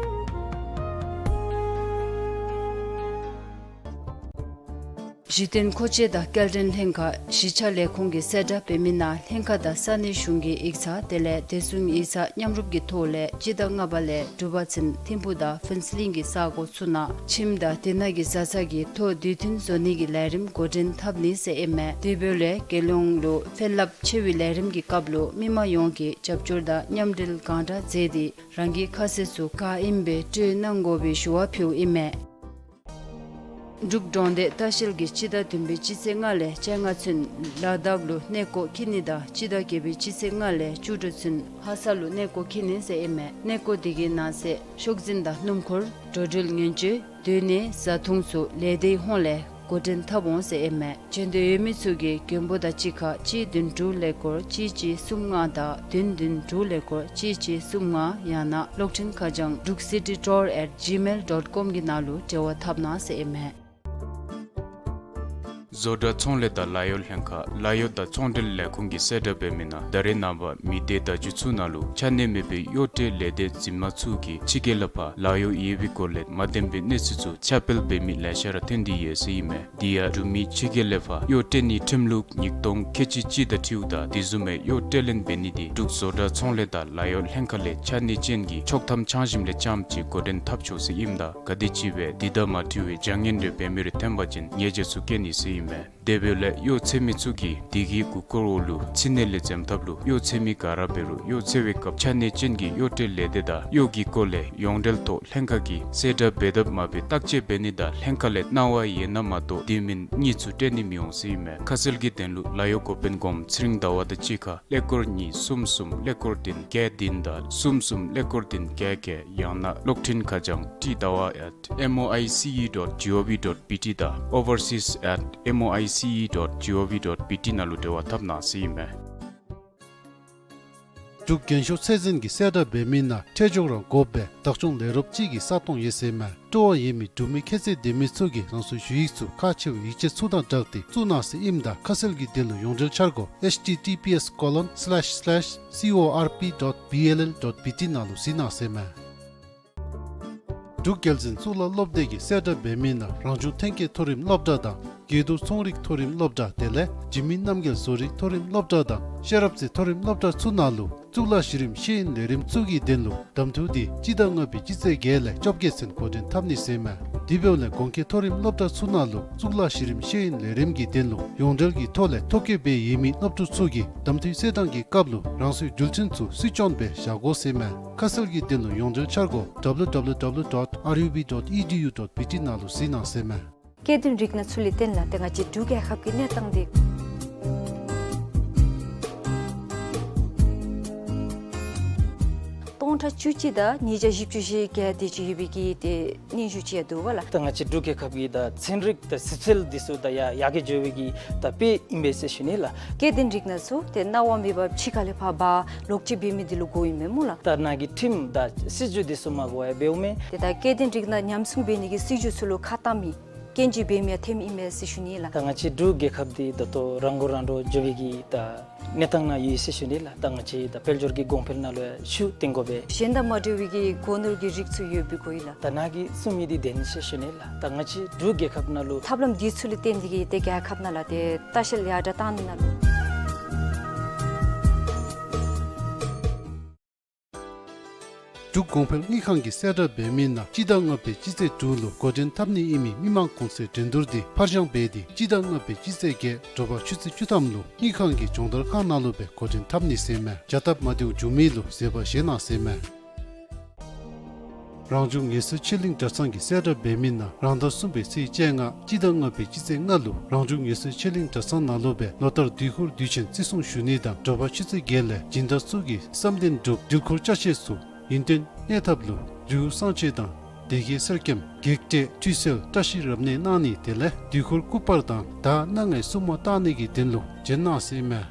གཞི་རྟེན་མཁོ་ཆས་དང་སྐྱེལ་འདྲེན་ལྷན་ཁག་གཞིས་ཆགས་ལས་ཁུངས་ཀྱིས་གསལ་བསྒྲགས་འབད་མི་ནང་ལྷན་ཁག་དང་ས་གནས་གཞུང་གི་ཡིག་ཚང་དེ་ལས་བདེ་སྲུང་ཡིག་ཚང་མཉམ་རུབ་ཀྱི་ཐོག་ལས་སྤྱི་ཟླ་ལྔ་པ་ལས་དྲུག་པ་ཚུན་ཐིམ་ཕུག་དང་ཕུན་ཚོགས་གླིང་གི་ས་གོ་ཚུ་ནང་ཁྱིམ་དང་དེ་ནང་གི་བཟའ་ཚང་གི་ཐོག་དུས་མཐུན་བཟོ་ནི་གི་ལས་རིམ་འགོ་འདྲེན་འཐབ་ནི་ཟེར་ཨིན་མས། དེ་འབདཝ་ལས་རྒྱལ་ཡོངས་ལུ་ཕན་རླབས་ཆེ་བའི་ལས་རིམ་གྱི་སྐབས་ལུ་མི་མང་ཡོངས་ཀྱིས་རྒྱབ་སྐྱོར་དང་མཉམ་འབྲེལ་གང་དྲག་མཛད་དེ་རང་གི་ཁ་གསལ་ཚུ་ག་ཨིནམ་སྦེ་སྤྲོད་གནང་དགོ་པའི་ཞུ་བ་ཕུལཝ་ཨིན་མས། འབྲུག་འབྲོག་སྡེ་ལྟ་བཤལ་གྱིས་སྤྱི་ཟླ་བདུན་པའི་སྤྱི་ཚེས་ལྔ་ལས་བཅོ་ལྔ་ཚུན་ལ་དྭགས་ལུ་གནས་སྐོར་འཁྱིད་ནི་དང་སྤྱི་ཟླ་བརྒྱད་པའི་སྤྱི་ཚེས་ལྔ་ལས་བཅུ་དྲུག་ཚུན་ལྷ་ས་ལུ་གནས་སྐོར་འཁྱིད་ནི་ཟེར་ཨིན་མས། གནས་སྐོར་དེ་གི་ནང་གསེས་ཤོག་འཛིན་དང་སྣུམ་འཁོར་འགྲོ་འགྲུལ་ཉེན་བཅོལ་སྡོད་གནས་བཟའ་འཐུང་ཚུ་ལས་སྡེའི་ཧོངས་ལས་འགོ་འདྲེན་འཐབ་འོང་ཟེར་ཨིན་མས། འབྱོན་འདོད་ཡོད་མི་ཚུ་གིས་མགོན་པོ་དང་གཅིག་ཁར་གཅིག་བདུན་དྲུག་ཀླད་ཀོར་གཅིག་གཅིག་གསུམ་ལྔ་དང་བདུན་བདུན་དྲུག་ཀླད་ཀོར་གཅིག་གཅིག་གསུམ་ལྔ་ཡང་ན་གློག་འཕྲིན་ཁ་བྱང་འབྲུག་སི་ཊི་ཊུར་ཨེཊ་ཇི་མེལ་ཌོཊ་ཀོམ་གི་ནང་ལུ་འབྲེལ་བ་འཐབ་གནང་ཟེར་ཨིན་མས། བཟོ་གྲྭ་ཚོང་ལས་དང་ལཱ་གཡོག་ལྷན་ཁག་ལཱ་གཡོག་དང་ཚོང་འབྲེལ་ལས་ཁུངས་ཀྱིས་གསལ་བསྒྲགས་འབད་མི་ནང་ད་རེས་ནངས་པ་མི་སྡེ་བརྡ་བརྒྱུད་ཚུ་ནང་ལུ་ཆ་གནས་མེད་པའི་གཡོག་སྤྲོད་ལས་སྡེ་འཛིན་མ་ཚུ་གིས་ཕྱི་རྒྱལ་ལས་ཕར་ལཱ་གཡོག་ཡོད་པའི་སྐོར་ལས་མ་བདེན་པའི་གནས་ཚུལ་ཚུ་ཁྱབ་སྤེལ་འབད་མི་ལེ་ཤ་ར་ཐོན་ཏེ་ཡོད་ཟེར་ཨིན་མས། དེ་ཡང་འབྲུག་མི་ཕྱི་རྒྱལ་ལས་ཕར་གཡོག་སྤྲོད་ནིའི་ཁྲིམས་ལུགས་ཉིས་སྟོང་ཁལ་གཅིག་གཅིག་དང་འཁྲིལཝ་ད་དེ་བཟུམ་མའི་གཡོག་སྤྲོད་ལེན་འབད་ནི་དེ་འབྲུག་བཟོ་གྲྭ་ཚོང་ལས་དང་ལཱ་གཡོག་ལྷན་ཁག་ལས་ཆ་གནས་ཅན་གྱི་ཆོག་ཐམ་འཆང་ཞིནམ་ལས་རྐྱངམ་ཅིག་འགོ་འདྲེན་འཐབ་ཆོག་ཟེར་ཨིནམ་ད་ག་དེམ་ཅིག་སྦེ་དེ་དང་མ་འཁྲིལ་བའི་བྱ་ངན་རེ་འབད་མི་རེ་ཐོན་པ་ཅིན་ཉེས་བྱ་ཚུ་བཀལ་ནི་ཟེར་ཨིན་མས། དེ་འབདཝ་ལས་གཡོག་འཚོལ་མི་ཚུ་གིས་དེ་གི་མགུ་སྐོར་འོག་ལུ་ཕྱི་ནང་ལས་འཛེམ་ཐབས་ལུ་གཡོག་འཚོལ་མི་ག་ར་འབད་རུང་གཡོག་འཚོལ་བའི་སྐབས་ཆ་གནས་ཅན་གྱི་གཡོག་སྤྲོད་ལས་སྡེ་དང་གཡོག་གི་སྐོར་ལས་ཡོངས་འབྲེལ་ཐོག་ལྷན་ཁག་གིས་གསལ་བསྒྲགས་འབད་དཔ་མ་འབད་བརྟག་དཔྱད་འབད་ནི་དང་ལྷན་ཁག་ལས་གནང་བ་ཡོད་ན་མ་གཏོགས་དེ་མིན་གཉིས་ཚུ་སྤྲོད་ནི་མི་འོང་ཟེར་ཨིན་མས། ཁ་གསལ་གྱི་དོན་ལུ་ལཱ་གཡོག་འགོ་དཔོན་སྒོམ་ཚེ་རིང་ཟླ་བ་དང་གཅིག་ཁར་ཀླད་ཀོར་གཉིས་གསུམ་གསུམ་ཀླད་ཀོར་བདུན་བརྒྱད་བདུན་དང་གསུམ་གསུམ་ཀླད་ཀོར་བདུན་བརྒྱད་བརྒྱད་ཡང་ན་གློག་འཕྲིན་ཁ་བྱང་ཊི་ཟླ་བ་at M O I C E dot G O V dot B T དང་overseas at M O I C E dot G O V dot B T ནང་ལུ་འབྲེལ་བ་འཐབ་གནང་ཟེར་ཨིན་མས། འབྲུག་རྒྱན་ཤོག་ཚད་འཛིན་གྱིས་གསལ་བསྒྲགས་འབད་མི་ནང་འཕྲལ་མགྱོགས་རང་དགོ་པའི་བདག་སྐྱོང་ལས་རོགས་ཅིག་གི་ས་སྟོང་ཡོད་ཟེར་མས། སྤྲོ་བ་ཡོད་མི་འབྲུག་མི་ཁྱད་ཚད་ལྡན་མི་ཚུ་གིས་རང་སོའི་ཞུ་ཡིག་ཚུ་ཁག་ཆེ་བའི་ཡིག་ཆ་ཚུ་དང་སྦྲགས་ཏེ་བཙུགས་གནང་ཟེར་ཨིནམ་ད་ཁ་གསལ་གྱི་དོན་ལུ་ཡོངས་འབྲེལ་འཆར་སྒོ་H T T P S colon slash slash C O R P dot B L L dot B T ནང་ལུ་གཟིགས་གནང་ཟེར་མས། འབྲུག་རྒྱལ་འཛིན་གཙུག་ལག་སློབ་སྡེ་གིས་གསལ་བསྒྲགས་འབད་མི་ནང་རང་བྱུང་ཐོན་སྐྱེད་མཐོ་རིམ་སློབ་གྲྭ་དང་དགེ་ཐོག་ཚོང་རིག་མཐོ་རིམ་སློབ་གྲྭ་དེ་ལས་འཇིགས་མེད་རྣམ་རྒྱལ་བཟོ་རིག་མཐོ་རིམ་སློབ་གྲྭ་དང་ཤེས་རབ་རྩེ་མཐོ་རིམ་སློབ་གྲྭ་ཚུ་ནང་ལུ་གཙུག་ལག་གཞི་རིམ་ཤེས་ཡོན་ལས་རིམ་ཚུ་གི་དོན་ལུ་གདམ་འཐུ་དེ་སྤྱི་ཟླ་ལྔ་པའི་སྤྱི་ཚེས་བརྒྱད་ལས་བཅོ་བརྒྱད་ཚུན་འགོ་འདྲེན་འཐབ་ནི་ཟེར་མས། དེ་འབདཝ་ལས་དགོངས་འཁེལ་མཐོ་རིམ་སློབ་གྲྭ་ཚུ་ནང་ལུ་གཙུག་ལག་གཞི་རིམ་ཤེས་ཡོན་ལས་རིམ་གྱི་དོན་ལུ་ཡོངས་འབྲེལ་གྱི་ཐོག་ལས་ཐོ་བཀོད་འབད་ཡོད་མི་སློབ་ཕྲུག་ཚུ་གིས་གདམ་འཐུའི་གསལ་བསྒྲགས་ཀྱི་སྐབས་ལུ་རང་སོའི་འགྲུལ་ཆས་ཚུ་སུས་སྐྱོན་སྦེ་བཞག་དགོ་ཟེར་མས། ཁ་གསལ་གྱི་དོན་ལུ་ཡོངས་འབྲེལ་འཆར་སྒོ W W W dot R U B dot E D U dot B T ནང་ལུ་གཟིགས་གནང་ཟེར་མས། སྐྱེ་ལྡན་རིགས་སྣ་ཚུ་ལས་བརྟེན་ལགས། ཏེ་ང་བཅས་འབྲུག་རྒྱལ་ཁབ་ཀྱི་གནས་སྟངས་འདི་སྟོང་ཕྲག་བཅུ་གཅིག་དང་ཉིས་བརྒྱ་བཞི་བཅུ་ཞེ་བརྒྱད་དེ་ཅིག་ཡོད་པའི་གི་ཏེ་སྙན་ཞུ་ཅིག་ཡང་འདུག་པ་ལགས། ད་ང་བཅས་འབྲུག་རྒྱལ་ཁབ་ཀྱི་ད་ཚན་རིག་དང་ཞིབ་འཚོལ་འདི་ཚུ་ད་ཡར་ཡར་རྒྱས་འགྱོ་བའི་གི་ད་དཔེ་ཨིན་པས་ཟེར་ཞུ་ནི་ལགས། སྐྱེ་ལྡན་རིགས་སྣ་ཚུ་ཏེ་གནང་བ་མེད་པར་ཕྱི་ཁ་ལས་ཕར་འབག་ལོག་སྤྱོད་འབད་མི་འདི་ལུ་གོཝ་ཨིན་མས་སྨོ་ལགས། ད་ནཱ་གི་ཁྲིམས་དང་སྲིད་བྱུས་འདི་ཚུ་མ་གོ་བར་འབདཝ་མས། ཏེ་ད་སྐྱེ་ལྡན་རིགས་སྣ་ཉམས་སྲུང་འབད་ནི་གི་སྲིད་བྱུས་ཚུ་ལུ་ཁ་བཏང་མི་སྐྱོན་ཅིག་འབད་མི་ཡང་ཐོནམ་ཨིན་མས་ཟེར་ཞུ་ནི་ལགས། ད་ང་བཅས་འབྲུག་རྒྱལ་ཁབ་འདི་ད་ལྟོ་རང་མགོ་རང་འདྲོངས་འགྱོ་བའི་གི་ད་གནས་སྟངས་ནང་ཡོད་ཟེར་ཞུ་ནི་ལགས། ད་ང་བཅས་ད་དཔལ་འབྱོར་གྱི་གོང་འཕེལ་ནང་ལུ་ཡང་ཤུགས་བཏོན་དགོ་པས། གཞན་དང་མ་འདྲ་བའི་གི་སྒོ་ནོར་གྱི་རིགས་ཚུ་ཡོད་པའི་གོ་ཡི་ལགས། ད་ནཱ་གིས་གསུང་མི་འདི་བདེན་ཟེར་ཞུ་ནི་ལགས། ད་ང་བཅས་འབྲུག་རྒྱལ་ཁབ་ནང་ལུ་ཐབས་ལམ་འདི་ཚུ་ལུ་བརྟེན་ཏེ་གིས་ཏེ་རྒྱལ་ཁབ་ནང་ལུ་ཏེ་ལྟ་བཤལ་ཡར་དྲགས་བཏང་ནི་ནང་ལུ། འབྲུག་གོང་འཕེལ་དངུལ་ཁང་གིས་གསལ་བསྒྲགས་འབད་མི་ནང་སྤྱི་ཟླ་ལྔ་པའི་སྤྱི་ཚེས་དྲུག་ལུ་འགོ་འདྲེན་འཐབ་ནི་ཨིན་མི་མི་མང་གུང་སེང་འགྲན་བསྡུར་འདི་ཕར་འགྱངས་འབད་དེ་སྤྱི་ཟླ་ལྔ་པའི་སྤྱི་ཚེས་བརྒྱད་དྲོ་པ་ཆུ་ཚོད་བཅུ་ཐམ་ལུ་དངུལ་ཁང་གི་སྦྱོང་བརྡར་ཁང་ནང་ལུ་སྦེ་འགོ་འདྲེན་འཐབ་ནི་ཟེར་མས། བྱ་སྟབས་མ་བདེཝ་བྱུང་མི་ལུ་བཟོད་པ་བཞེས་གནང་ཟེར་མས། རང་བྱུང་ངལ་གསོའི་ཆེད་གླིང་གྲྭ་ཚང་གིས་གསལ་བསྒྲགས་འབད་མི་ནང་རང་ཟླ་གསུམ་པའི་ཚེས་བཅོ་ལྔ་སྤྱི་ཟླ་ལྔ་པའི་སྤྱི་ཚེས་ལྔ་ལུ་རང་བྱུང་ངལ་གསོའི་ཆེད་གླིང་གྲྭ་ཚང་ནང་ལུ་སྦེ་ལོ་ལྟར་དུས་འཁོར་དུས་ཆེན་བརྩི་སྲུང་ཞུ་ནི་དང་དྲོ་པ་ཆུ་ཚོད་བརྒྱད་ལས་སྦྱིན་བདག་ཚུ་གིས་བསམ་གཏན་སྒྲུབ་འདུལ་འཁོར་ཅ་ཆས་ཚུ་ཡུན་བརྟན་གནས་ཐབས་ལུ་རི་བོ་གསང་ཆེན་དང་སྡེ་དགེ་གསེར་སྐྱེམས་བགེགས་བསྐྲད་ཁྲུས་གསོལ་བཀྲ་ཤིས་རབ་གནས་གནང་ནི་དེ་ལས་དུས་འཁོར་སྐུ་པར་དང་ད་གནངས་ངན་སྲུང་མ་བཏང་ནི་གི་དོན་ལུ་བྱོན་གནང་ཟེར་མས།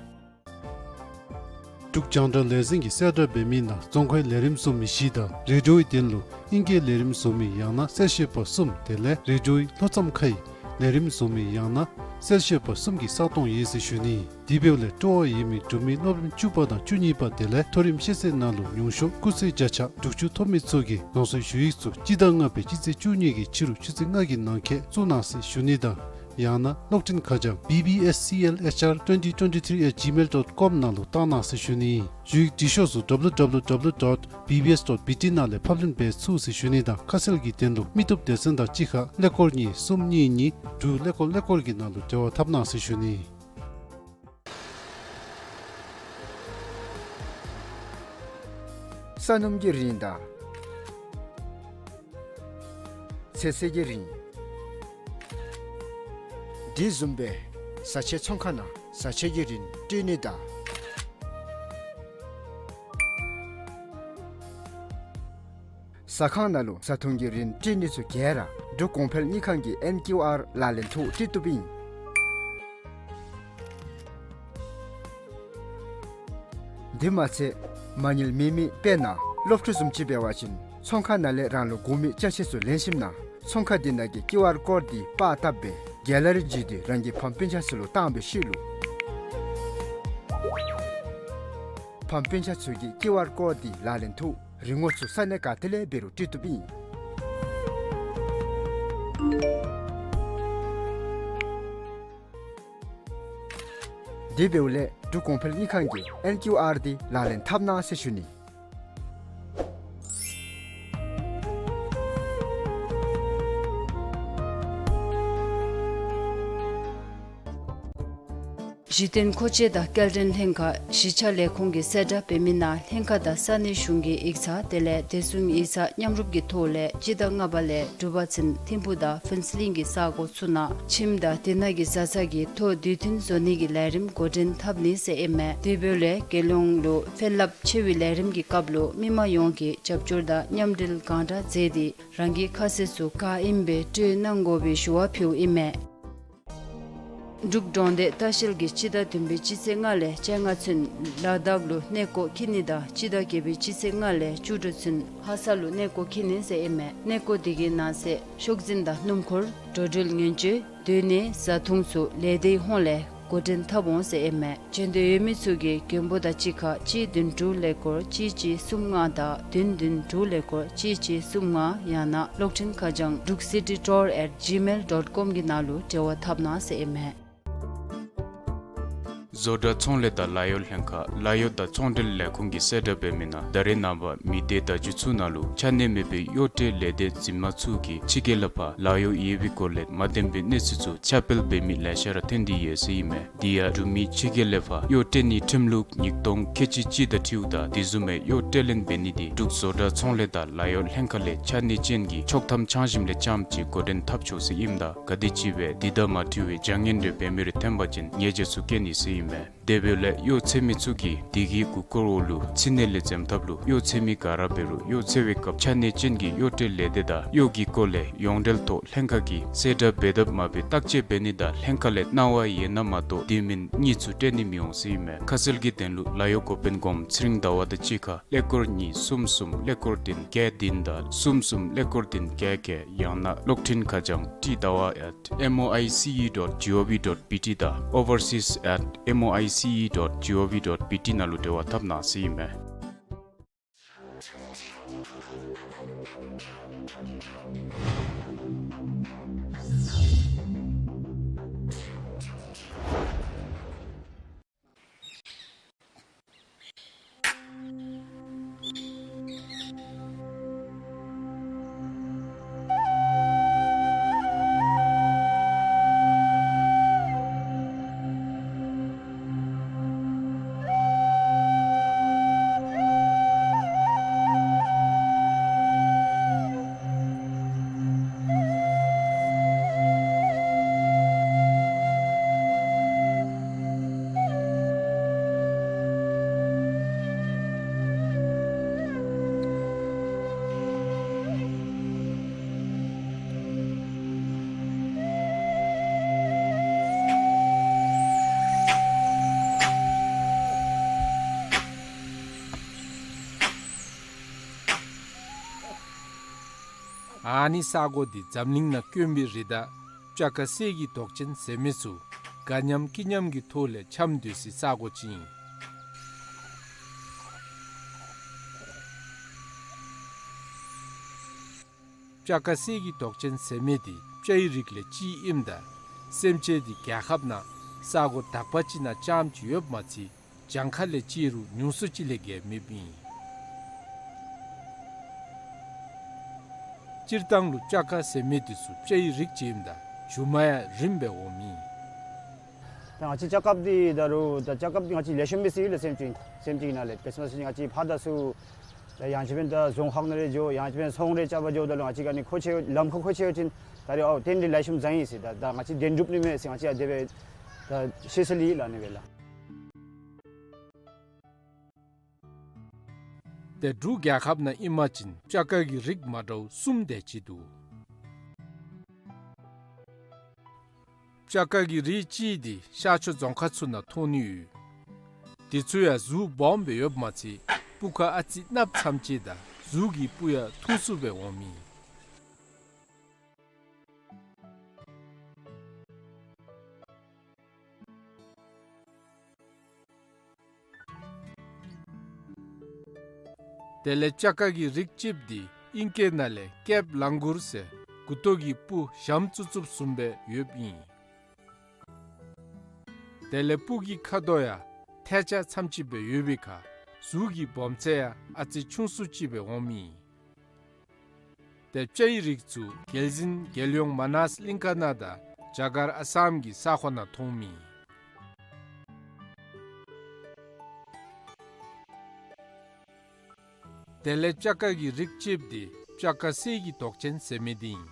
འབྲུག་རྒྱང་བསྒྲགས་ལས་འཛིན་གྱིས་གསལ་བསྒྲགས་འབད་མི་ནང་རྫོང་ཁའི་ལས་རིམ་བཟོ་མི་བཞི་དང་རེ་ཌིའོའི་དོན་ལུ་ཨིང་སྐད་ལས་རིམ་བཟོ་མི་ཡང་ན་གསལ་བཤད་པ་གསུམ་དེ་ལས་རེ་ཌིའོའི་ལྷོ་མཚམས་ཁའི་ལས་རིམ་བཟོ་མི་ཡང་ན་གསལ་བཤད་པ་གསུམ་གྱི་ས་སྟོང་ཡོད་ཟེར་ཞུ་ནི། དེ་འབདཝ་ལས་སྤྲོ་བ་ཡོད་མི་འབྲུག་མི་སློབ་རིམ་བཅུ་པ་དང་བཅུ་གཉིས་པ་དེ་ལས་མཐོ་རིམ་ཤེས་ཚད་ནང་ལུ་ཉུང་ཤོས་སྐུགས་ཚད་བརྒྱ་ཆ་དྲུག་ཅུ་ཐོབ་མི་ཚུ་གིས་རང་སོའི་ཞུ་ཡིག་ཚུ་སྤྱི་ཟླ་ལྔ་པའི་སྤྱི་ཚེས་བཅུ་གཉིས་ཀྱི་ཕྱི་རུ་ཆུ་ཚོད་ལྔ་གི་ནང་འཁོད་བཙུགས་གནང་ཟེར་ཞུ་ནི་དང་ཡང་ན་གློག་འཕྲིན་ཁ་བྱང་B B S C L H R twenty twenty three at gmail dot com ནང་ལུ་བཏང་གནང་ཟེར་ཞུ་ནི། ཞུ་ཡིག་འབྲི་ཤོག་ཚུ་W W W dot B B S dot B T ནང་ལས་ཕབ་ལེན་འབད་ཚུགས་ཟེར་ཞུ་ནི་དང་ཁ་གསལ་གྱི་དོན་ལུ་མི་བཏུབ་སྡེ་ཚན་དང་གཅིག་ཁར་ཀླད་ཀོར་གཉིས་གསུམ་གཉིས་གཉིས་དྲུག་ཀླད་ཀོར་ཀླད་ཀོར་གྱི་ནང་ལུ་འབྲེལ་བ་འཐབ་གནང་ཟེར་ཞུ་ནི། ས་སྣུམ་གྱི་རིན་དང་ཚོད་བསྲེ་གི་རིན། དེ་བཟུམ་སྦེ་བཟའ་ཆས་ཚོང་ཁང་ནང་བཟའ་ཆས་ཀྱི་རིན་སྤྲོད་ནི་དང་ཟ་ཁང་ནང་ལུ་བཟའ་འཐུང་གི་རིན་སྤྲོད་ནི་ཚུ་ག་ར་འབྲུག་གོང་འཕེལ་དངུལ་ཁང་གི་ཨེན་ཀིའུ་ཨར་ལག་ལེན་ཐོག་སྤྲོད་བཏུབ་ཨིན། དེ་མ་ཚད་མ་དངུལ་མེད་མི་དཔེར་ན་སློབ་ཕྲུག་བཟུམ་ཅིག་འབད་བ་ཅིན་ཚོང་ཁང་ནང་ལས་རང་ལུ་དགོ་མི་ཅ་ཆས་ཚུ་ལེན་ཞིནམ་ན་ཚོང་ཁང་དེ་ནང་གི་ཀིའུ་ཨར་ཀོཌ་དེ་པར་བཏབ་སྦེ་གེ་ལ་རི་བརྒྱུད་དེ་རང་གི་ཕམ་སྤུན་ཆ་ཚུ་ལུ་བཏང་བའི་ཤུལ་ལུ་ཕམ་སྤུན་ཆ་ཚུ་གིས་ཀིའུ་ཨར་ཀོཌ་དེ་ལག་ལེན་ཐོག་རིན་གོང་ཚུ་ས་གནས་ག་ཏེ་ལས་འབད་རུང་སྤྲོད་བཏུབ་ཨིན། དེ་འབདཝ་ལས་འབྲུག་གོང་འཕེལ་དངུལ་ཁང་གི་ཨེན་ཀིའུ་ཨར་དེ་ལག་ལེན་འཐབ་གནང་ཟེར་ཞུ་ནི། གཞི་རྟེན་མཁོ་ཆས་དང་སྐྱེལ་འདྲེན་ལྷན་ཁག་གཞིས་ཆགས་ལས་ཁུངས་ཀྱིས་གསལ་བསྒྲགས་འབད་མི་ནང་ལྷན་ཁག་དང་ས་གནས་གཞུང་གི་ཡིག་ཚང་དེ་ལས་བདེ་སྲུང་ཡིག་ཚང་མཉམ་རུབ་ཀྱི་ཐོག་ལས་སྤྱི་ཟླ་ལྔ་པ་ལས་དྲུག་པ་ཚུན་ཐིམ་ཕུག་དང་ཕུན་ཚོགས་གླིང་གི་ས་གོ་ཚུ་ནང་ཁྱིམ་དང་དེ་ནང་གི་བཟའ་ཚང་གི་ཐོག་དུས་མཐུན་བཟོ་ནི་གི་ལས་རིམ་འགོ་འདྲེན་འཐབ་ནི་ཟེར་ཨིན་མས། དེ་འབདཝ་ལས་རྒྱལ་ཡོངས་ལུ་ཕན་རླབས་ཆེ་བའི་ལས་རིམ་གྱི་སྐབས་ལུ་མི་མང་ཡོངས་ཀྱིས་རྒྱབ་སྐྱོར་དང་མཉམ་འབྲེལ་གང་དྲག་མཛད་དེ་རང་གི་ཁ་ཟས་ཚུ་ག་ཨིནམ་སྦེ་སྤྲོད་གནང་དགོ་པའི་ཞུ་བ་ཕུལཝ་ཨིན་མས། འབྲུག་འབྲོང་སྡེ་ལྟ་བཤལ་གྱིས་སྤྱི་ཟླ་བདུན་པའི་སྤྱི་ཚེས་ལྔ་ལས་བཅོ་ལྔ་ཚུན་ལ་དྭགས་ལུ་གནས་སྐོར་འཁྱིད་ནི་དང་སྤྱི་ཟླ་བརྒྱད་པའི་སྤྱི་ཚེས་ལྔ་ལས་བཅུ་དྲུག་ཚུན་ལྷ་ས་ལུ་གནས་སྐོར་འཁྱིད་ནི་ཟེར་ཨིན་མས། གནས་སྐོར་དེ་གི་ནང་གསེས་ཤོག་འཛིན་དང་སྣུམ་འཁོར་འགྲོ་འགྲུལ་ངན་བྱུས་སྡོད་གནས་བཟའ་འཐུང་ཚུ་ལས་སྡེའི་ཧོངས་ལས་འགོ་འདྲེན་འཐབ་འོང་ཟེར་ཨིན་མས། བྱོན་འདོད་ཡོད་མི་ཚུ་གིས་མགོན་པོ་དང་གཅིག་ཁར་གཅིག་བདུན་དྲུག་ཀླད་ཀོར་གཅིག་གཅིག་གསུམ་ལྔ་དང་བདུན་བདུན་དྲུག་ཀླད་ཀོར་གཅིག་གཅིག་གསུམ་ལྔ་ཡང་ན་གློག་འཕྲིན་ཁ་བྱང་འབྲུག་སི་ཊི་ཊུར་ཨེཊ་ཇི་མེལ་ཌོཊ་ཀོམ་གྱི་ནང་ལུ་འབྲེལ་བ་འཐབ་གནང་ཟེར་ཨིན་མས། བཟོ་གྲྭ་ཚོང་ལས་དང་ལཱ་གཡོག་ལྷན་ཁག་ལཱ་གཡོག་དང་ཚོང་འབྲེལ་ལས་ཁུངས་ཀྱིས་གསལ་བསྒྲགས་འབད་མི་ནང་ད་རེས་ནངས་པ་མི་སྡེ་བརྡ་བརྒྱུད་ཚུ་ནང་ལུ་ཆ་གནས་མེད་པའི་གཡོག་ཁྲལ་ལས་སྡེ་འཛིན་མ་ཚུ་གིས་ཕྱི་རྒྱལ་ལས་ཕར་ལཱ་གཡོག་ཡོད་པའི་སྐོར་ལས་མ་བདེན་པའི་གནས་ཚུལ་ཚུ་ཁྱབ་སྤེལ་འབད་མི་ལེ་ཤ་ར་ཐོན་ཏེ་ཡོད་ཟེར་ཨིན་མས། དེ་ཡང་འབྲུག་མི་ཕྱི་རྒྱལ་ལས་ཕར་གཡོག་སྤྲོད་ནིའི་ཁྲིམས་ལུགས་ཉིས་སྟོང་ཁལ་གཅིག་གཅིག་དང་འཁྲིལཝ་ད་དེ་བཟུམ་མའི་གཡོག་སྤྲོད་ལེན་འབད་ནི་དེ་འབྲུག་བཟོ་གྲྭ་ཚོང་ལས་དང་ལཱ་གཡོག་ལྷན་ཁག་ལས་ཕྱགས་སྙིགས་ཅན་གྱི་ཆོག་ཐམ་ཆང་ཞིམ་ལས་རྐྱངམ་ཅིག་འགོ་འདྲེན་འཐབ་ཆོག་ཟེར་ཨིནམ་ད་ག་དེམ་ཅིག་སྦེ་དེ་དང་མ་འཁྲིལ་བའི་བྱ་ངན་རེ་འབད་མི་རེ་ཐོན་པ་ཅིན་ཉེས་བྱ་ཚུ་བཀལ་ནི་ཟེར་ཨིན་མས། དེ་འབདཝ་ལས་གཡོག་འཚོལ་མི་ཚུ་གིས་དེ་གི་མགུ་སྐོར་འོག་ལུ་ཕྱི་ནང་ལས་འཛེམ་ཐབས་ལུ་གཡོག་འཚོལ་མི་ག་ར་འབད་རུང་གཡོག་འཚོལ་བའི་སྐབས་ཕྱགས་སྙིགས་ཅན་གྱི་གཡོག་སྤྲོད་ལས་སྡེ་དང་གཡོག་གི་སྐོར་ལས་ཡོངས་འབྲེལ་ཐོག་ལྷན་ཁག་གིས་གསལ་བསྒྲགས་འབད་དང་མ་འབད་བརྟག་དཔྱད་འབད་ནི་དང་ལྷན་ཁག་ལས་གནང་བ་ཡོད་ན་མ་གཏོགས་དེ་མིན་གཉིས་ཚུ་སྤྲོད་ནི་མི་འོང་ཟེར་ཨིན་མས། ཁ་གསལ་གྱི་དོན་ལུ་ལཱ་གཡོག་འགོ་དཔོན་སྒོམ་ཚེ་རིང་ཟླ་བ་དང་གཅིག་ཁར་ཀླད་ཀོར་གཉིས་གསུམ་གསུམ་ཀླད་ཀོར་བདུན་བརྒྱད་བདུན་དང་གསུམ་གསུམ་ཀླད་ཀོར་བདུན་བརྒྱད་བརྒྱད་ཡང་ན་གློག་འཕྲིན་ཁ་བྱང་ཊི་ཟླ་བ་at M O I C E dot G O V dot B T དང་overseas at M O I C E dot G O V dot B T ནང་ལུ་འབྲེལ་བ་འཐབ་གནང་ཟེར་ཨིན་མས། ཨ་ནི་ས་གོ་འདི་འཛམ་གླིང་ནང་དཀོན་པའི་རི་དྭགས་སྤྱ་ཀ་གསེར་གྱི་མདོག་ཅན་ཟེར་མི་ཚུ་དགའ་ཉམས་སྐྱིད་ཉམས་ཀྱི་ཐོག་ལས་འཁྱམས་སྡོད་སའི་ས་གོ་ཅིག་ཨིན། སྤྱ་ཀ་གསེར་གྱི་མདོག་ཅན་ཟེར་མི་འདི་སྤྱའི་རིགས་ལས་གཅིག་ཨིནམ་ད་སེམས་ཅན་འདི་རྒྱལ་ཁབ་ནང་ས་གོ་དག་པ་ཅིག་ནང་རྐྱངམ་ཅིག་ཡོདཔ་མ་ཚད་གྱངས་ཁ་ལས་བརྩིས་རུང་ཉུང་སུ་ཅིག་ལས་བརྒལ་མེདཔ་ཨིན། སྤྱིར་བཏང་ལུ་སྤྱ་ཀ་ཟེར་མི་འདི་ཚུ་སྤྱའི་རིགས་ཅིག་ཨིནམ་ད་རྒྱུ་མ་ཡང་རིངམ་སྦེ་འོངམ་ཨིན། ད་ང་བཅས་སྤྱ་ཀ་འདི་ད་རུང་ད་སྤྱ་ཀ་འདི་ང་བཅས་ལེགས་ཤོམ་སྦེ་ཟེར་ཡོད་ལགས། སེམས་ཅན་སེམས་ཅན་ནང་ལས་ག་ཅི་སྨོ་ཟེར་ང་བཅས་ཕར་དང་ཚུར་ད་ཡང་ཅིན་འབདན་ད་རྫོང་ཁག་ནང་རེ་འགྱོ་ཡང་ཅིན་འབདན་ཚོང་རེ་རྐྱབ་པར་འགྱོཝ་ད་ལུ་ང་བཅས་ཀྱི་ཨ་ནི་མཁོ་ཆེ་ལམ་ཁར་མཁོ་ཆེ་ཡོད་ཅིན་ད་རེས་ཨའོ་ཏན་ཏན་ལེགས་ཤོམ་བཟའ་ཡི་ཟེར་ད་ད་ང་བཅས་བདེན་གྲུབ་ནི་མས་ཟེར་ང་བཅས་ཨ་དེ་སྦེ་ད་ཤེས་ས་ལུ་ལགས་ཨ་ནི་སྦེ་ལགས། ཏེ་འབྲུག་རྒྱལ་ཁབ་ནང་ཨིན་པ་ཅིན་སྤྱ་ཀ་གི་རིགས་མ་འདྲཝ་གསུམ་དེ་ཅིག་འདུག། སྤྱ་ཀ་གི་རིགས་གཅིག་འདི་ཤར་ཕྱོགས་རྫོང་ཁག་ཚུ་ནང་མཐོང་ནི་ཡོད། དེ་ཚུ་ཡང་གཟུགས་སྦོམ་སྦེ་ཡོདཔ་མ་ཚད་སྤུ་ཁ་ཨ་ཙི་གནགཔོ་ཙམ་ཅིག་དང་གཟུགས་ཀྱི་སྤུ་ཡང་ཐུང་སུ་སྦེ་འོངམ་ཨིན། དེ་ལས་སྤྱ་ཀ་གི་རིགས་གཅིགཔོ་འདི་ཨིང་སྐད་ནང་ལས་ཀེབ་ལང་གུར་ཟེར་མགུ་ཏོ་གི་སྤུ་ཞྭམོ་ཙུབ་ཙུབ་བཟུམ་སྦེ་ཡོདཔ་ཨིན། དེ་ལས་སྤུ་གི་ཁ་དོག་ཡང་ཐལ་ཆ་ཙམ་ཅིག་སྦེ་ཡོད་པའི་ཁར་གཟུགས་ཀྱི་སྦོམ་ཚད་ཡང་ཨ་ཙི་ཆུང་སུ་ཅིག་སྦེ་འོངམ་ཨིན། ཏེ་སྤྱའི་རིགས་ཚུ་རྒྱལ་གཞུང་རྒྱལ་ཡོངས་མ་ནཱས་གླིང་ཁ་ནང་དང་རྒྱ་གར་ཨ་སམ་གྱི་ས་ཁོངས་ནང་མཐོངམ་ཨིན། དེ་ལས་སྤྱ་ཀ་གི་རིགས་གཅིགཔོ་འདི་སྤྱ་ཀ་གསེར་གྱི་མདོག་ཅན་ཟེར་མི་འདི་ཨིན།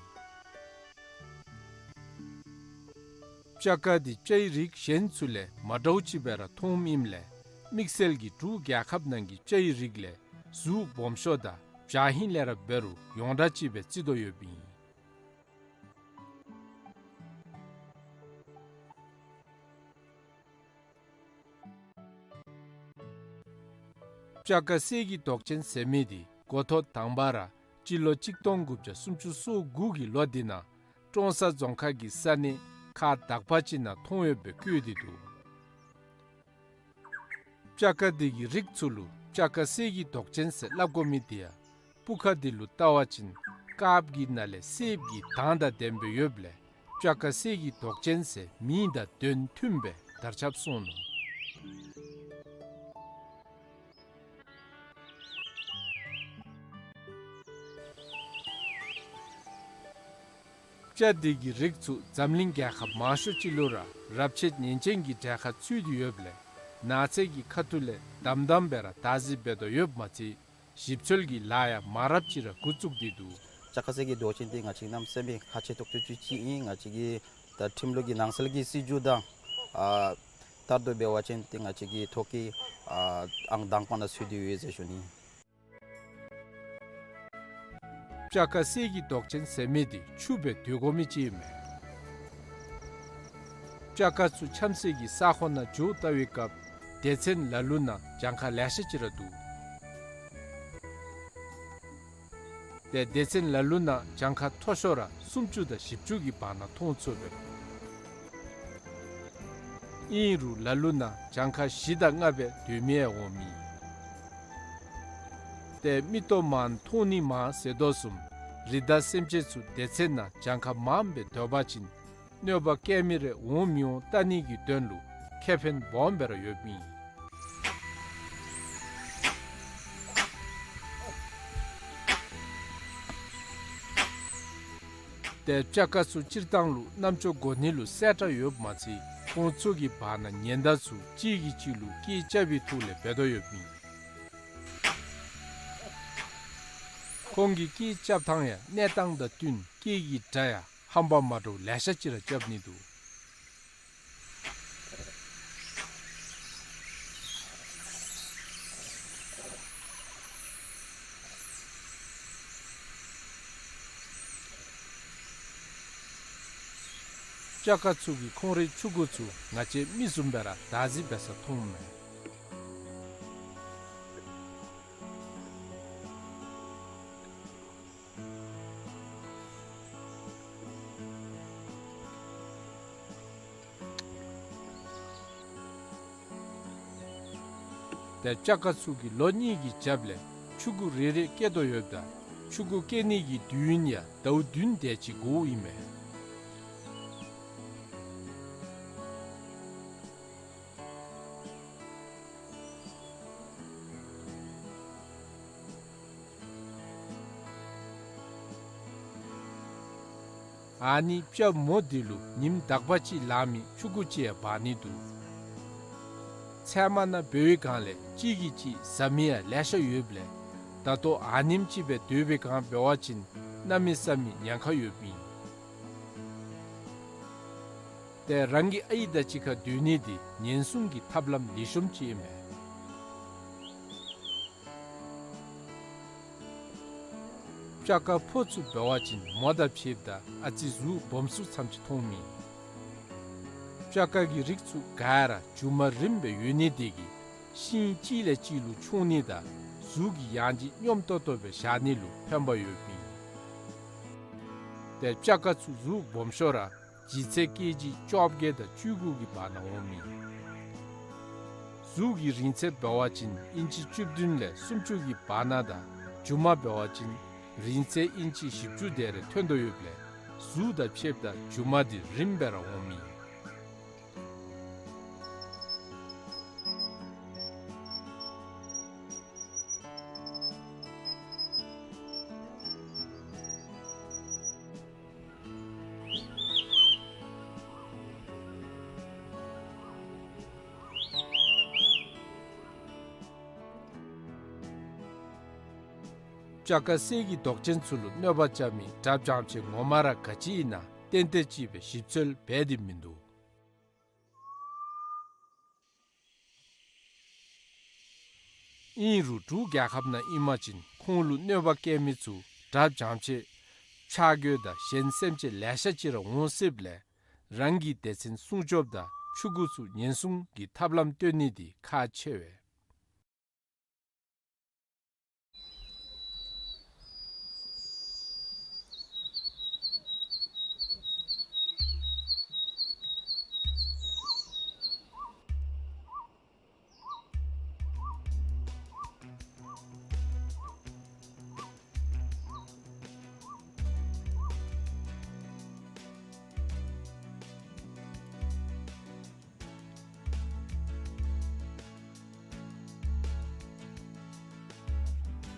སྤྱ་ཀ་འདི་སྤྱའི་རིགས་གཞན་ཚུ་ལས་མ་འདྲཝ་ཅིག་སྦེ་ར་མཐོངམ་ཨིནམ་ལས་དམིགས་བསལ་གྱིས་འབྲུག་རྒྱལ་ཁབ་ནང་གི་སྤྱའི་རིགས་ལས་གཟུགས་སྦོམ་ཤོས་དང་བྱ་ཧིང་ལས་ར་འབད་རུང་ཡོངས་གྲགས་ཅིག་སྦེ་བརྩི་དོ་ཡོདཔ་ཨིན། སྤྱ་ཀ་གསེར་གྱི་མདོག་ཅན་ཟེར་མི་འདི་འགོ་ཐོག་དང་པ་ར་སྤྱི་ལོ་གཅིག་སྟོང་དགུ་བརྒྱ་སུམ་ཅུ་སོ་དགུ་གི་ལོ་འདི་ནང་ཀྲོང་གསར་རྫོང་ཁག་གི་ས་གནས་ཁག་དག་པ་ཅིག་ནང་མཐོང་ཡོདཔ་སྦེ་བཀོད་དེ་འདུག། སྤྱ་ཀ་འདི་གི་རིགས་ཚུ་ལུ་སྤྱ་ཀ་གསེར་གྱི་མདོག་ཅན་ཟེར་སླབ་དགོ་མི་འདི་ཡང་སྤུ་ཁ་འདི་ལུ་བལྟ་བ་ཅིན་དཀརཔོ་གི་ནང་ལས་སེརཔོ་གི་མདངས་དང་ལྡནམ་སྦེ་ཡོདཔ་ལས་སྤྱ་ཀ་གསེར་གྱི་མདོག་ཅན་ཟེར་མིང་དང་དོན་མཐུནམ་སྦེ་དར་ཁྱབ་སོང་ནུག། སྤྱ་འདི་གི་རིགས་ཚུ་འཛམ་གླིང་རྒྱལ་ཁབ་མང་ཤོས་ཅིག་ལུ་ར་རབས་ཆད་ཉེན་ཅན་གྱི་གྲལ་ཁར་ཚུད་དེ་ཡོདཔ་ལས་ནགས་ཚལ་གྱི་ཁ་ཐུག་ལས་དམ་དམ་སྦེ་ར་བདག་འཛིན་འབད་དོ་ཡོདཔ་མ་ཚད་ཞིབ་འཚོལ་གྱི་ལཱ་ཡང་མང་རབས་ཅིག་ར་འགོ་བཙུགས་ཏེ་འདུག། སྤྱ་ཀ་གསེར་གྱི་མདོག་ཅན་འདི་ང་བཅས་གནམ་མེད་ས་མེད་ཁག་ཆེ་ཏོག་ཏོ་ཅིག་ཅིག་ཨིན། ང་བཅས་ཀྱི་ད་ཁྲིམས་ལུགས་ཀྱི་ནང་གསལ་གྱི་སྲིད་བྱུས་དང་ཨ་ལྟར་དུ་འབད་བ་ཅིན་ཏེ་ང་བཅས་ཀྱི་ཐོག་གི་ཨ་ཨང་དང་པ་ནང་ཚུད་དེ་ཡོད་ཟེར་ཞུ་ནི། སྤྱ་ཀ་གསེར་གྱི་མདོག་ཅན་ཟེར་མི་འདི་ཕྱུགཔོ་སྦེ་སྡོད་དགོ་མི་ཅིག་ཨིན་མས། སྤྱ་ཀ་ཚུ་འཁྱམ་སའི་གི་ས་ཁོངས་ནང་འགྱོ་བལྟ་བའི་སྐབས་སྡེ་ཚན་ལ་ལུ་ནང་གྱངས་ཁ་ལེ་ཤ་ཅིག་ར་འདུག། ཏེ་སྡེ་ཚན་ལ་ལུ་ནང་གྱངས་ཁ་མཐོ་ཤོས་ར་སུམ་ཅུ་དང་བཞི་བཅུ་གི་བར་ན་མཐོང་ཚུགས་པས། ཨིན་རུང་ལ་ལུ་ནང་གྱངས་ཁ་བཞི་དང་ལྔ་སྦེ་སྡོད་མི་ཡང་འོང་མི། ཏེ་མིག་ཏོ་མང་མཐོང་ནི་མང་ཟེར་དོ་བཟུམ་རི་དྭགས་སེམས་ཅན་ཚུ་སྡེ་ཚན་ནང་གྱངས་ཁ་མངམ་སྦེ་སྡོད་པ་ཅིན་གནོད་པ་བཀལ་མི་རེ་འོང་མི་འོང་བལྟ་ནི་གི་དོན་ལུ་ཁེ་ཕན་སྦོམ་སྦེ་ར་ཡོདཔ་ཨིན། ཏེ་སྤྱ་ཀ་ཚུ་སྤྱིར་བཏང་ལུ་རྣམ་ཅོ་གོ་ནི་ལུ་གསལ་དྲགས་ཡོདཔ་མ་ཚད་ཁོང་ཚུ་གི་བར་ན་ཉེན་བརྡ་ཚུ་གཅིག་གིས་གཅིག་ལུ་སྐད་རྐྱབ་པའི་ཐོག་ལས་འབད་དོ་ཡོདཔ་ཨིན། ཁོང་གི་སྐད་རྐྱབ་ཐངས་ཡང་གནས་སྟངས་དང་བསྟུན་སྐད་ཀྱི་སྒྲ་ཡང་ཧམ་པ་མ་འདྲཝ་ལེ་ཤ་ཅིག་ར་རྐྱབ་ནི་འདུག། སྤྱ་ཀ་ཚུ་གིས་ཁོང་རའི་ཕྱུ་གུ་ཚུ་ང་བཅས་མི་བཟུམ་སྦེ་ར་བདག་འཛིན་འབད་ས་མཐོངམ་མས། ཏེ་སྤྱ་ཀ་ཚུ་གིས་ལོ་གཉིས་ཀྱི་རྒྱབ་ལས་ཕྱུ་གུ་རེ་རེ་སྐྱེ་དོ་ཡོདཔ་ད་ཕྱུ་གུ་སྐྱེ་ནི་གི་དུས་ཡུན་ཡང་ཟླཝ་བདུན་དེ་ཅིག་འགོརཝ་ཨིན་མས། ཨ་ནི་སྤྱ་མོ་འདི་ལུ་ཉིནམ་དག་པ་ཅིག་ལང་མི་ཕྱུ་གུ་ཅིག་ཡང་འབག་ནི་འདུག། ཚལ་མ་ནང་འབད་བའི་སྒང་ལས་གཅིག་གིས་གཅིག་ཟ་མི་ཡང་ལེ་ཤ་ཡོདཔ་ལས་ད་ལྟོ་ཨ་ནེམ་ཅིག་སྦེ་སྡོད་པའི་སྒང་འབད་བ་ཅིན་གནམ་མེད་ས་མེད་ཉེན་ཁ་ཡོདཔ་ཨིན། ཏེ་རང་གི་ཨའི་དང་གཅིག་ཁར་སྡོད་ནི་འདི་ཉེན་སྲུང་གི་ཐབས་ལམ་ལེགས་ཤོམ་ཅིག་ཨིན་མས། སྤྱ་ཀ་ཕོ་ཚུ་འབད་བ་ཅིན་མོ་དང་ཕྱདཔ་ད་ཨ་ཙི་གཟུགས་སྦོམ་སུ་ཙམ་ཅིག་མཐོངམ་ཨིན། སྤྱ་ཀ་གི་རིགས་ཚུ་ག་ར་མཇུག་མ་རིངམ་སྦེ་ཡོད་ནི་དེ་གིས་ཤིང་གཅིག་ལས་གཅིག་ལུ་མཆོང་ནི་དང་གཟུགས་ཀྱི་ཡང་ལྗིད་སྙོམས་ཏོག་ཏོ་སྦེ་བཞག་ནི་ལུ་ཕན་པ་ཡོདཔ་ཨིན། ཏེ་སྤྱ་ཀ་ཚུ་གཟུགས་སྦོམ་ཤོས་ར་ལྗིད་ཚད་ཀེ་ཇི་བཅོ་བརྒྱད་དང་བཅུ་དགུ་གི་བར་ན་འོངམ་ཨིན། གཟུགས་ཀྱི་རིང་ཚད་འབད་བ་ཅིན་ཨིན་ཅི་བཅུ་བདུན་ལས་སུམ་ཅུ་གི་བར་ན་དང་མཇུག་མ་འབད་བ་ཅིན་རིང་ཚད་ཨིན་ཅི་བཞི་བཅུ་དེ་རེ་ཐོན་དོ་ཡོདཔ་ལས་གཟུགས་དང་ཕྱདཔ་ད་མཇུག་མ་འདི་རིངམ་སྦེ་ར་འོངམ་ཨིན། སྤྱ་ཀ་གསེར་གྱི་མདོག་ཅན་ཚུ་ལུ་གནོད་པ་རྐྱབ་མི་དགྲ་བྱམས་ཆེ་ངོ་མ་ར་ག་ཅི་ཨིན་ན་ཏན་ཏན་ཅིག་སྦེ་ཞིབ་འཚོལ་འབད་དེ་མིན་འདུག། ཨིན་རུང་འབྲུག་རྒྱལ་ཁབ་ནང་ཨིན་པ་ཅིན་ཁོང་ལུ་གནོད་པ་བཀལ་མི་ཚུ་དགྲ་བྱམས་ཆེ་ཆག་སྒོ་དང་གཞན་སེམས་ཅན་ལེ་ཤ་ཅིག་ར་འོང་སྲིདཔ་ལས་རང་གི་སྡེ་ཚན་སྲུང་སྐྱོབ་དང་ཕྱུ་གུ་ཚུ་ཉེན་སྲུང་གི་ཐབས་ལམ་སྟོན་ནི་འདི་ཁག་ཆེ་བས།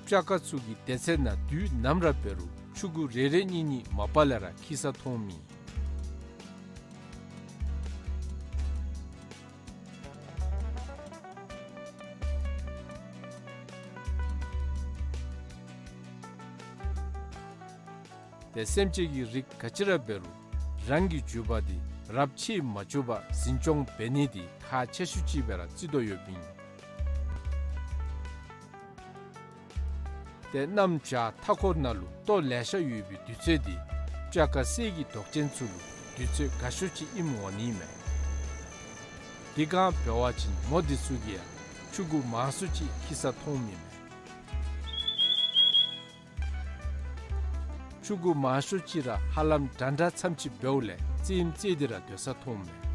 སྤྱ་ཀ་ཚུ་གི་སྡེ་ཚན་ནང་དུས་ནམ་ར་འབད་རུང་ཕྱུ་གུ་རེ་རེ་གཉིས་གཉིས་མ་པ་ལས་ར་འཁྱིད་ས་མཐོངམ་ཨིན། ཏེ་སེམས་ཅན་གྱི་རིགས་ག་ཅི་ར་འབད་རུང་རང་གི་རྒྱུད་པ་འདི་རབས་ཆད་མ་བཅུག་པར་འཛིན་སྐྱོང་འབད་ནི་འདི་ཁག་ཆེ་ཤོས་ཅིག་སྦེ་ར་བརྩི་དོ་ཡོདཔ་ཨིན། ཏེ་གནམ་བྱཱར་མཐའ་འཁོར་ནང་ལུ་ལྟོ་ལེ་ཤ་ཡོད་པའི་དུས་ཚོད་འདི་སྤྱ་ཀ་གསེར་གྱི་མདོག་ཅན་ཚུ་ལུ་དུས་ཚོད་དགའ་ཤོས་ཅིག་ཨིནམ་འོང་ནི་མས། དེ་སྒང་འབད་བ་ཅིན་མོ་འདི་ཚུ་གིས་ཡང་ཕྱུ་གུ་མང་སུ་ཅིག་འཁྱིད་ས་མཐོངམ་ཨིན་མས། ཕྱུ་གུ་མང་ཤོས་ཅིག་ར་ཧ་ལམ་འདྲ་འདྲ་ཙམ་ཅིག་འབདཝ་ལས་རྩེདམོ་རྩེ་སྟེ་ར་སྡོད་ས་མཐོངམ་མས།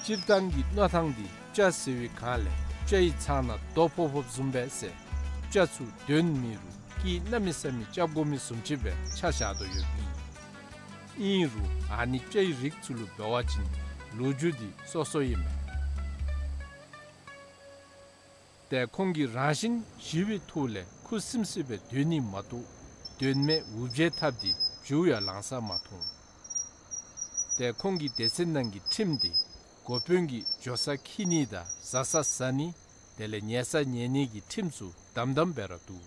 སྤྱིར་བཏང་གི་མནོ་ཐངས་འདི་སྤྱ་ཟེར་བའི་སྒང་ལས་སྤྱའི་ཚང་ནང་རྡོ་ཕོག་ཕོགཔ་བཟུམ་སྦེ་ཟེར། སྤྱ་ཚུ་གདོན་མེད་རུང་སྐད་གནམ་མེད་ས་མེད་རྐྱབ་དགོ་མི་བཟུམ་ཅིག་སྦེ་ཆ་བཞག་དོ་ཡོདཔ་ཨིན། ཨིན་རུང་ཨ་ནི་སྤྱའི་རིགས་ཚུ་ལུ་འབད་བ་ཅིན་ལོ་རྒྱུས་འདི་སོ་སོ་ཨིན་མས། ཏེ་ཁོང་གིས་རང་བཞིན་ཞི་བའི་ཐོག་ལས་ཁུ་སིམ་སིམ་སྦེ་སྡོད་ནི་མ་གཏོགས་གདོན་མེད་འུབ་བྱེད་ཐབས་འདི་བྱུང་ཡང་ལང་ས་མ་མཐོང་། ཏེ་ཁོང་གི་སྡེ་ཚན་ནང་གི་ཁྲིམས་འདི་འགོ་དཔོན་གྱིས་འགྱོ་ས་འཁྱིད་ནི་དང་ཟ་ས་ཟ་ནི་དེ་ལས་ཉལ་ས་ཉལ་ནི་གི་ཁྲིམས་ཚུ་དམ་དམ་སྦེ་ར་འདུག།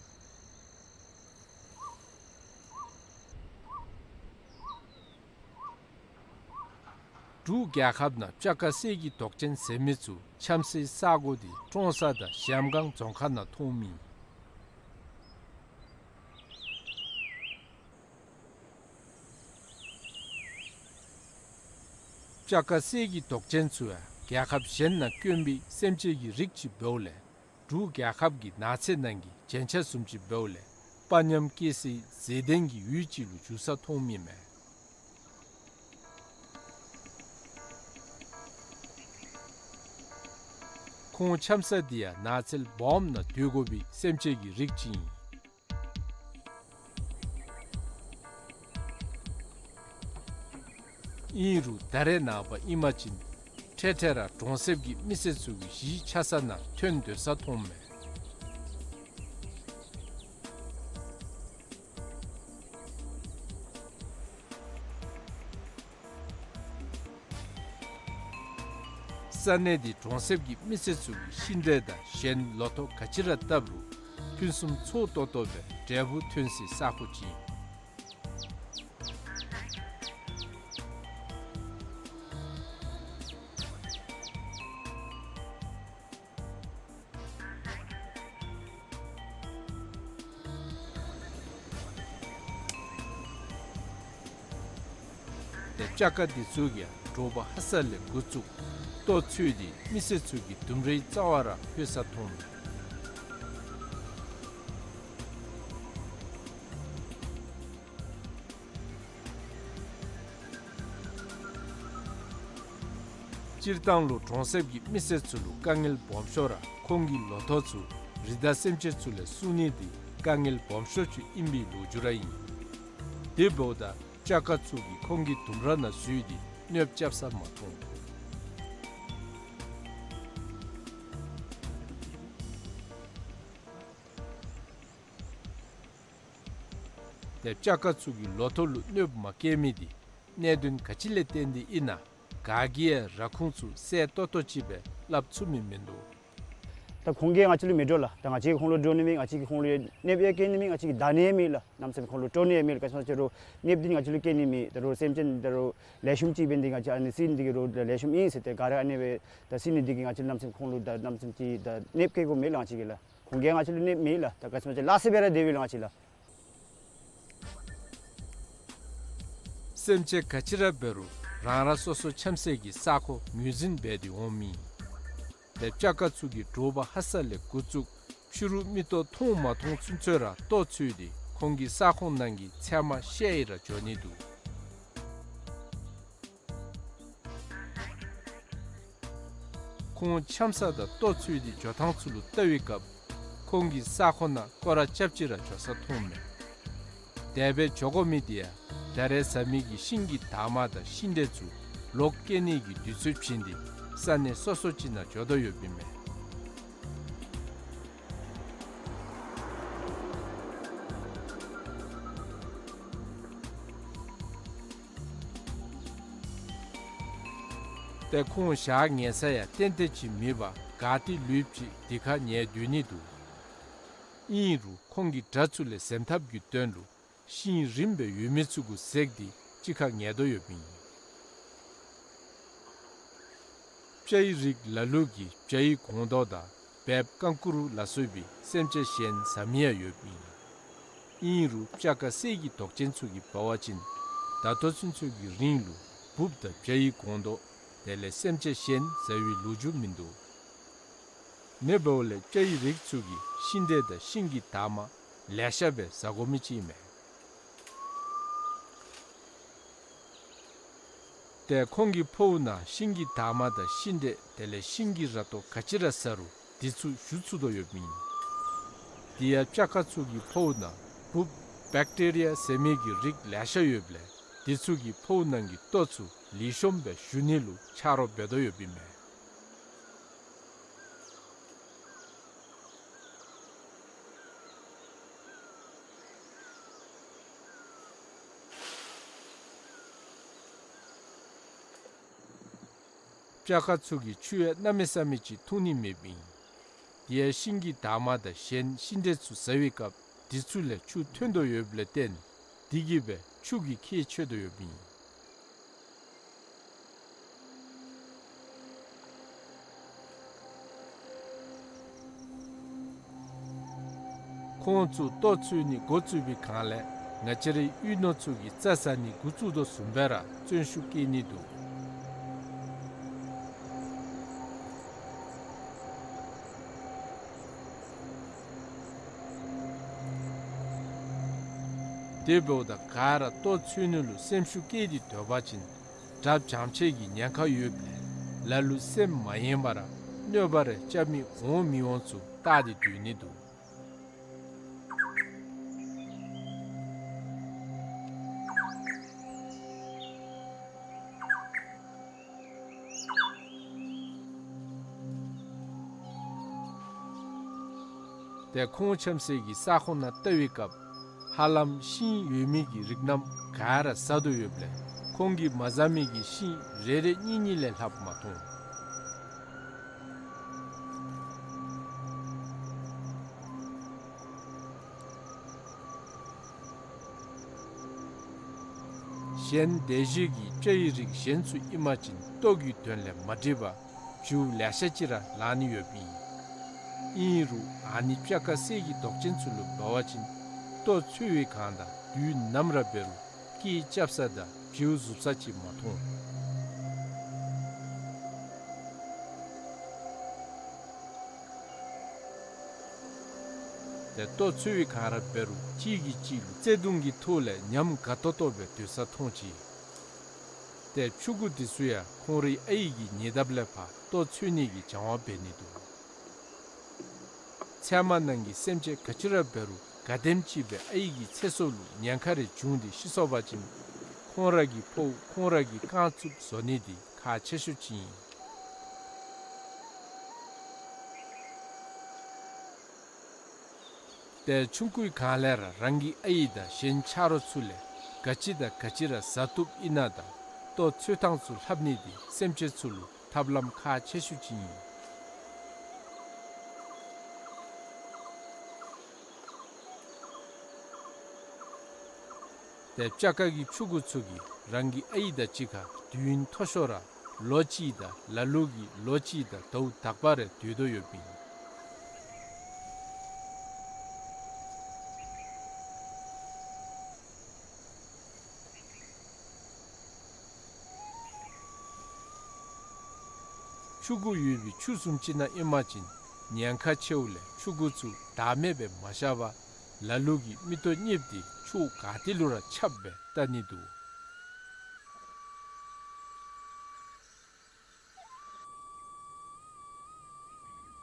འབྲུག་རྒྱལ་ཁབ་ནང་སྤྱ་ཀ་གསེར་གྱི་མདོག་ཅན་ཟེར་མི་ཚུ་འཁྱམ་སའི་ས་གོ་འདི་ཀྲོང་གསར་དང་གཞལམ་སྒང་རྫོང་ཁག་ནང་མཐོངམ་ཨིན། སྤྱ་ཀ་གསེར་གྱི་མདོག་ཅན་ཚུ་ཡང་རྒྱལ་ཁབ་གཞན་ནང་དཀོན་པའི་སེམས་ཅན་གྱི་རིགས་ཅིག་འབདཝ་ལས་འབྲུག་རྒྱལ་ཁབ་ཀྱི་ནགས་ཚལ་ནང་གི་རྒྱན་ཆ་བཟུམ་ཅིག་འབདཝ་ལས་ དཔའ་ཉམས་སྐྱེ་སའི་མཛེས་ལྡན་གྱི་ཡུལ་ཅིག་ལུ་འགྱུར་ས་མཐོངམ་ཨིན་མས། ཁོང་འཁྱམས་ས་འདི་ཡང་ནགས་ཚལ་སྦོམ་ནང་སྡོད་དགོ་པའི་སེམས་ཅན་གྱི་རིགས་ཅིག་ཨིན། ཨིན་རུང་ད་རེས་ནངས་པ་ཨིན་པ་ཅིན་འཕྲལ་འཕྲལ་ར་གྲོང་གསེབ་ཀྱི་མི་སེར་ཚུ་གི་གཞིས་ཆགས་ས་ནང་ཐོན་སྡོད་ས་མཐོངམ་མས། ས་གནས་འདི་གྲོང་གསེབ་ཀྱི་མི་སེར་ཚུ་གིས་ཤིང་འབྲས་དང་གཞན་ལོ་ཐོག་ག་ཅི་ར་བཏབ་རུང་ཕུན་སུམ་ཚོགས་ཏོག་ཏོ་སྦེ་འབྲས་བུ་ཐོན་སའི་ས་ཁོངས་ཅིག་ཨིན། ཏེ་སྤྱ་ཁ་འདི་ཚུ་ཡང་དྲོ་པ་ཧ་སག་ལས་འགོ་བཙུགས་ལྟོ་འཚོལ་ཏེ་མི་སེར་ཚུ་གི་ལྡུམ་རའི་རྩ་བར་ལྷོད་ས་མཐོངམ་མས། སྤྱིར་བཏང་ལུ་གྲོང་གསེབ་ཀྱི་མི་སེར་ཚུ་ལུ་དཀའ་ངལ་སྦོམ་ཤོས་ར་ཁོང་གི་ལོ་ཐོག་ཚུ་རི་དྭགས་སེམས་ཅན་ཚུ་ལས་སྲུང་ནི་འདི་དཀའ་ངལ་སྦོམ་ཤོས་ཅིག་ཨིན་པའི་ལོ་རྒྱུས་ར་ཨིན། དེ་འབདཝ་ད་སྤྱ་ཁ་ཚུ་གིས་ཁོང་གི་ལྡུམ་ར་ནང་འཛུལ་ཏེ་གནོདཔ་རྐྱབ་ས་མ་མཐོང་། ཏེ་སྤྱ་ཁ་ཚུ་གིས་ལོ་ཐོག་ལུ་གནོདཔ་མ་བཀལ་མི་འདི་གནད་དོན་ག་ཅི་ལས་བརྟེན་ཏེ་ཨིན་ན་ག་གིས་ཡང་ར་ཁུངས་ཚུ་གསལ་ཏོག་ཏོ་ཅིག་སྦེ་སླབ་ཚུགས་མི་མིན་འདུག། ད་ཁོང་གིས་ང་བཅས་ལུ་མི་འདྲོག་ལགས། ད་ང་བཅས་ཀྱིས་ཁོང་ལུ་འདྲོག་ནི་མེད། ང་བཅས་ཀྱིས་ཁོང་ལུ་གནོདཔ་ཡང་བཀལ་ནི་མེད། ང་བཅས་ཀྱིས་བདའ་ནི་ཡང་མེད་ལགས། གནམ་མེད་ས་མེད་ཁོང་ལུ་དཀྲོག་ནི་ཡང་མེད་ལགས། ག་ཅི་སྨོ་ཟེར་རུང་གནོདཔ་འདི་ང་བཅས་ལུ་བཀལ་ནི་མེད། ད་རུང་སེམས་ཅན་ད་རུང་ལེགས་ཤོམ་ཅིག་འབད་ནི་འདི་ང་བཅས་ཨ་ནི་བསད་ནི་འདི་གིས་ར་ལེགས་ཤོམ་ཨིན་ཟེར་ཏེ་ག་ར་ཨ་ནི་སྦེ་ད་བསད་ནི་འདི་གིས་ང་བཅས་གནམ་མེད་ས་མེད་ཁོང་ལུ་ད་གནམ་མེད་ས་མེད་ཅིག་ད་གནོདཔ་བཀལ་དགོཔ་མེད་ལགས། ང་བཅས་ཀྱིས་ལགས། ཁོང་གིས་ང་བཅས་ལུ་གནོདཔ་མེད་ལགས། ད་ག་ཅི་སྨོ་ཟེར་སླ་བསྲེ་སྦེ་ར་སྡོད་པས་ལགས་ང་བཅས་ལགས། སེམས་ཅན་ག་ཅི་ར་འབད་རུང་རང་རང་སོ་སོ་འཁྱམས་སའི་གི་ས་ཁོངས་ངོས་འཛིན་འབད་དེ་འོངམ་ཨིན། ཏེ་སྤྱ་ཁ་ཚུ་གིས་དྲོ་པ་ཧ་སག་ལས་འགོ་བཙུགས་ཕྱི་རུ་མིག་ཏོ་མཐོང་མ་མཐོང་ཚུན་ཚོད་ར་ལྟོ་འཚོལ་ཏེ་ཁོང་གི་ས་ཁོངས་ནང་གི་ཚལ་མ་བཤལ་ཡི་ར་འགྱོ་ནི་འདུག། ཁོང་འཁྱམས་ས་དང་ལྟོ་འཚོལ་ཏེ་འགྱོ་ཐངས་ཚུ་ལུ་བལྟ་བའི་སྐབས་ཁོང་གི་ས་ཁོངས་ནང་སྐོར་ར་རྐྱབ་སྟེ་ར་འགྱོ་ས་མཐོངམ་མས། དེ་སྦེ་འགྱོ་དགོ་མི་འདི་ཡང་ད་རེས་ཟ་མི་གི་ཤིང་གི་འདབ་མ་དང་ཤིང་འབྲས་ཚུ་ལོག་སྐྱེལ་ནི་གི་དུས་ཚོད་བྱིན་ཏེ་ས་གནས་སོ་སོ་ཅིག་ནང་འགྱོ་དོ་ཡོདཔ་ཨིན་མས། ཏེ་ཁོང་ཞག་ཉལ་ས་ཡང་ཏན་ཏན་ཅིག་མེད་པར་ག་ཏེ་ལུསཔ་ཅིག་དེ་ཁར་ཉལ་སྡོད་ནི་འདུག། ཨིན་རུང་ཁོང་གིས་དགྲ་ཚུ་ལས་གཟན་ཐབས་ཀྱི་དོན་ལུ་ཤིང་རིངམ་སྦེ་ཡོད་མི་ཚུ་གུ་འཛེགས་ཏེ་གཅིག་ཁར་ཉལ་དོ་ཡོདཔ་ཨིན། སྤྱ་ཡི་རིགས་ལ་ལུ་གིས་བྱ་ཡི་སྒོང་རྡོག་དང་སྦལཔ་ཀང་ཀུ་རུ་ལ་སོགས་པའི་སེམས་ཅན་གཞན་ཟ་མི་ཡང་ཡོདཔ་ཨིན། ཨིན་རུང་སྤྱ་ཁ་གསེར་གྱི་མདོག་ཅན་ཚུ་གིས་འབད་བ་ཅིན་ད་ལྟོ་ཚུན་ཚོད་ཀྱི་རིང་ལུ་འབུཔ་དང་བྱ་ཡི་སྒོང་རྡོག་དེ་ལས་སེམས་ཅན་གཞན་ཟ་བའི་ལོ་རྒྱུས་མིན་འདུག། ཨ་ནི་འབདཝ་ལས་སྤྱ་ཡི་རིགས་ཚུ་གིས་ཤིང་འབྲས་དང་ཤིང་གི་འདབ་མ་ལེ་ཤ་སྦེ་ཟ་དགོ་མི་ཅིག་ཨིན་མས། ཏེ་ཁོང་གི་ཕོཝ་ནང་ཤིང་གི་འདབ་མ་དང་ཤིང་འབྲས་དེ་ལས་ཤིང་གི་ར་ཏོ་ག་ཅི་ར་ཟ་རུང་འདི་ཚུ་ཞུ་ཚུགས་དོ་ཡོདཔ་ཨིན། དེ་ཡང་སྤྱ་ཁ་ཚུ་གི་ཕོཝ་ནང་འབུཔ་བེཀ་ཊི་རི་ཡ་ཟེར་མི་གི་རིགས་ལེ་ཤ་ཡོདཔ་ལས་འདི་ཚུ་གིས་ཕོཝ་ནང་གི་ལྟོ་ཚུ་ལེགས་ཤོམ་སྦེ་ཞུ་ནི་ལུ་ཆ་རོགས་འབད་དོ་ཡོདཔ་ཨིན་མས། སྤྱ་ཁ་ཚུ་གིས་ཆུ་ཡང་གནམ་མེད་ས་མེད་ཅིག་འཐུང་ནི་མེདཔ་ཨིན། དེ་ཡང་ཤིང་གི་འདབ་མ་དང་གཞན་ཤིང་འབྲས་ཚུ་ཟ་བའི་སྐབས་འདི་ཚུ་ལས་ཆུ་ཐོན་དོ་ཡོདཔ་ལས་བརྟེན་དེ་གིས་སྦེ་ཆུ་གི་ཁྱད་ཆོད་དོ་ཡོདཔ་ཨིན། ཁོང་ཚུ་ལྟོ་འཚོལ་ནི་འགོ་བཙུགས་པའི་སྒང་ལས་ང་བཅས་རའི་གཡུས་ནོར་ཚུ་གིས་རྩྭ་ཟ་ནི་འགོ་བཙུགས་དོ་བཟུམ་སྦེ་ར་བརྩོན་ཤུགས་བསྐྱེད་ནི་འདུག། དེ་འབདཝ་ད་ག་ར་ལྟོ་འཚོལ་ནི་ལུ་སེམས་ཤུགས་བསྐྱེད་དེ་སྡོད་པ་ཅིན་དགྲ་བྱང་ཆེ་གི་ཉེན་ཁ་ཡོདཔ་ལས་ལ་ལུ་སེམས་མ་ཡེངས་པར་གནོད་པ་རེ་རྐྱབ་མི་འོང་མི་འོང་ཚུ་བརྟག་སྟེ་སྡོད་ནི་འདུག། ཏེ་ཁོང་འཁྱམ་སའི་གི་ས་ཁོངས་ནང་བལྟ་བའི་སྐབས་ཧ་ལམ་ཤིང་ཡོད་མི་གི་རིགས་རྣམས་ག་ར་ཟ་དོ་ཡོདཔ་ལས་ཁོང་གིས་མ་ཟ་མི་གི་ཤིང་རེ་རེ་གཉིས་གཉིས་ལས་ལྷགཔ་མ་མཐོང་། གཞན་སྡེ་བཞི་གི་སྤྱ་ཡི་རིགས་གཞན་ཚུ་ཨིན་པ་ཅིན་ལྟོ་གི་དོན་ལས་མ་འགྲིག་པར་བྱིའུ་ལེ་ཤ་ཅིག་ར་ལང་ནི་ཡོདཔ་ཨིན། ཨིན་རུང་ཨ་ནི་སྤྱ་དཀར་གསེར་གྱི་མདོག་ཅན་ཚུ་ལུ་འབད་བ་ཅིན་ལྟོ་འཚོལ་བའི་སྒང་དང་དུས་ནམ་ར་འབད་རུང་སྐད་རྐྱབ་ས་དང་བྱིའུ་ཟུག་ས་ཅིག་མ་མཐོང་། ཏེ་ལྟོ་འཚོལ་བའི་སྒང་ར་འབད་རུང་གཅིག་གིས་གཅིག་ལུ་བརྩེ་གདུང་གི་ཐོག་ལས་ཉམས་དགའ་ཏོག་ཏོ་སྦེ་སྡོད་ས་མཐོང་ཅི། ཏེ་ཕྱུ་གུ་འདི་ཚུ་ཡང་ཁོང་རའི་ཨའི་གི་ཉེ་འདབས་ལས་ཕར་ལྟོ་འཚོལ་ནི་གི་སྦྱང་བ་འབད་ནི་འདུག། ཚལ་མ་ནང་གི་སེམས་ཅན་ག་ཅི་ར་འབད་རུང་ག་དེམ་ཅིག་སྦེ་ཨའི་གི་ཚེ་སྲོག་ལུ་ཉེན་ཁ་རེ་བྱུང་སྟེ་ཤི་སོང་པ་ཅིན་ཁོང་ར་གི་ཕོཝ་ཁོང་ར་གིས་རྐང་བཙུགས་བཟོ་ནི་འདི་ཁག་ཆེ་ཤོས་ཅིག་ཨིན། ཏེ་ཆུང་ཀུའི་སྒང་ལས་ར་རང་གི་ཨའི་དང་གཞན་ཆ་རོགས་ཚུ་ལས་ག་ཅི་དང་ག་ཅི་ར་ཟ་བཏུབ་ཨིན་ན་དང་ལྟོ་འཚོལ་ཐངས་ཚུ་ལྷབ་ནི་འདི་སེམས་ཅན་ཚུ་ལུ་ཐབས་ལམ་ཁག་ཆེ་ཤོས་ཅིག་ཨིན། ཏེ་སྤྱ་དཀར་གྱི་ཕྱུ་གུ་ཚུ་གིས་རང་གི་ཨའི་དང་གཅིག་ཁར་དུས་ཡུན་མཐོ་ཤོས་ར་ལོ་གཅིག་དང་ལ་ལུ་གིས་ལོ་གཅིག་དང་ཟླཝ་དག་པ་རེ་སྡོད་དོ་ཡོདཔ་ཨིན། ཕྱུ་གུ་ཡོད་པའི་ཆུ་བཟུམ་ཅིག་ནང་ཨིན་པ་ཅིན་ཉེན་ཁ་ཆེཝ་ལས་ཕྱུ་གུ་ཚུ་བདག་མེད་སྦེ་མ་བཞག་པར་ལ་ལུ་གིས་མིག་ཏོ་གཉིསཔ་དེ་ཕྱོགས་ག་ཏེ་ལུ་ར་ཁྱབ་སྦེ་བལྟ་ནི་འདུག།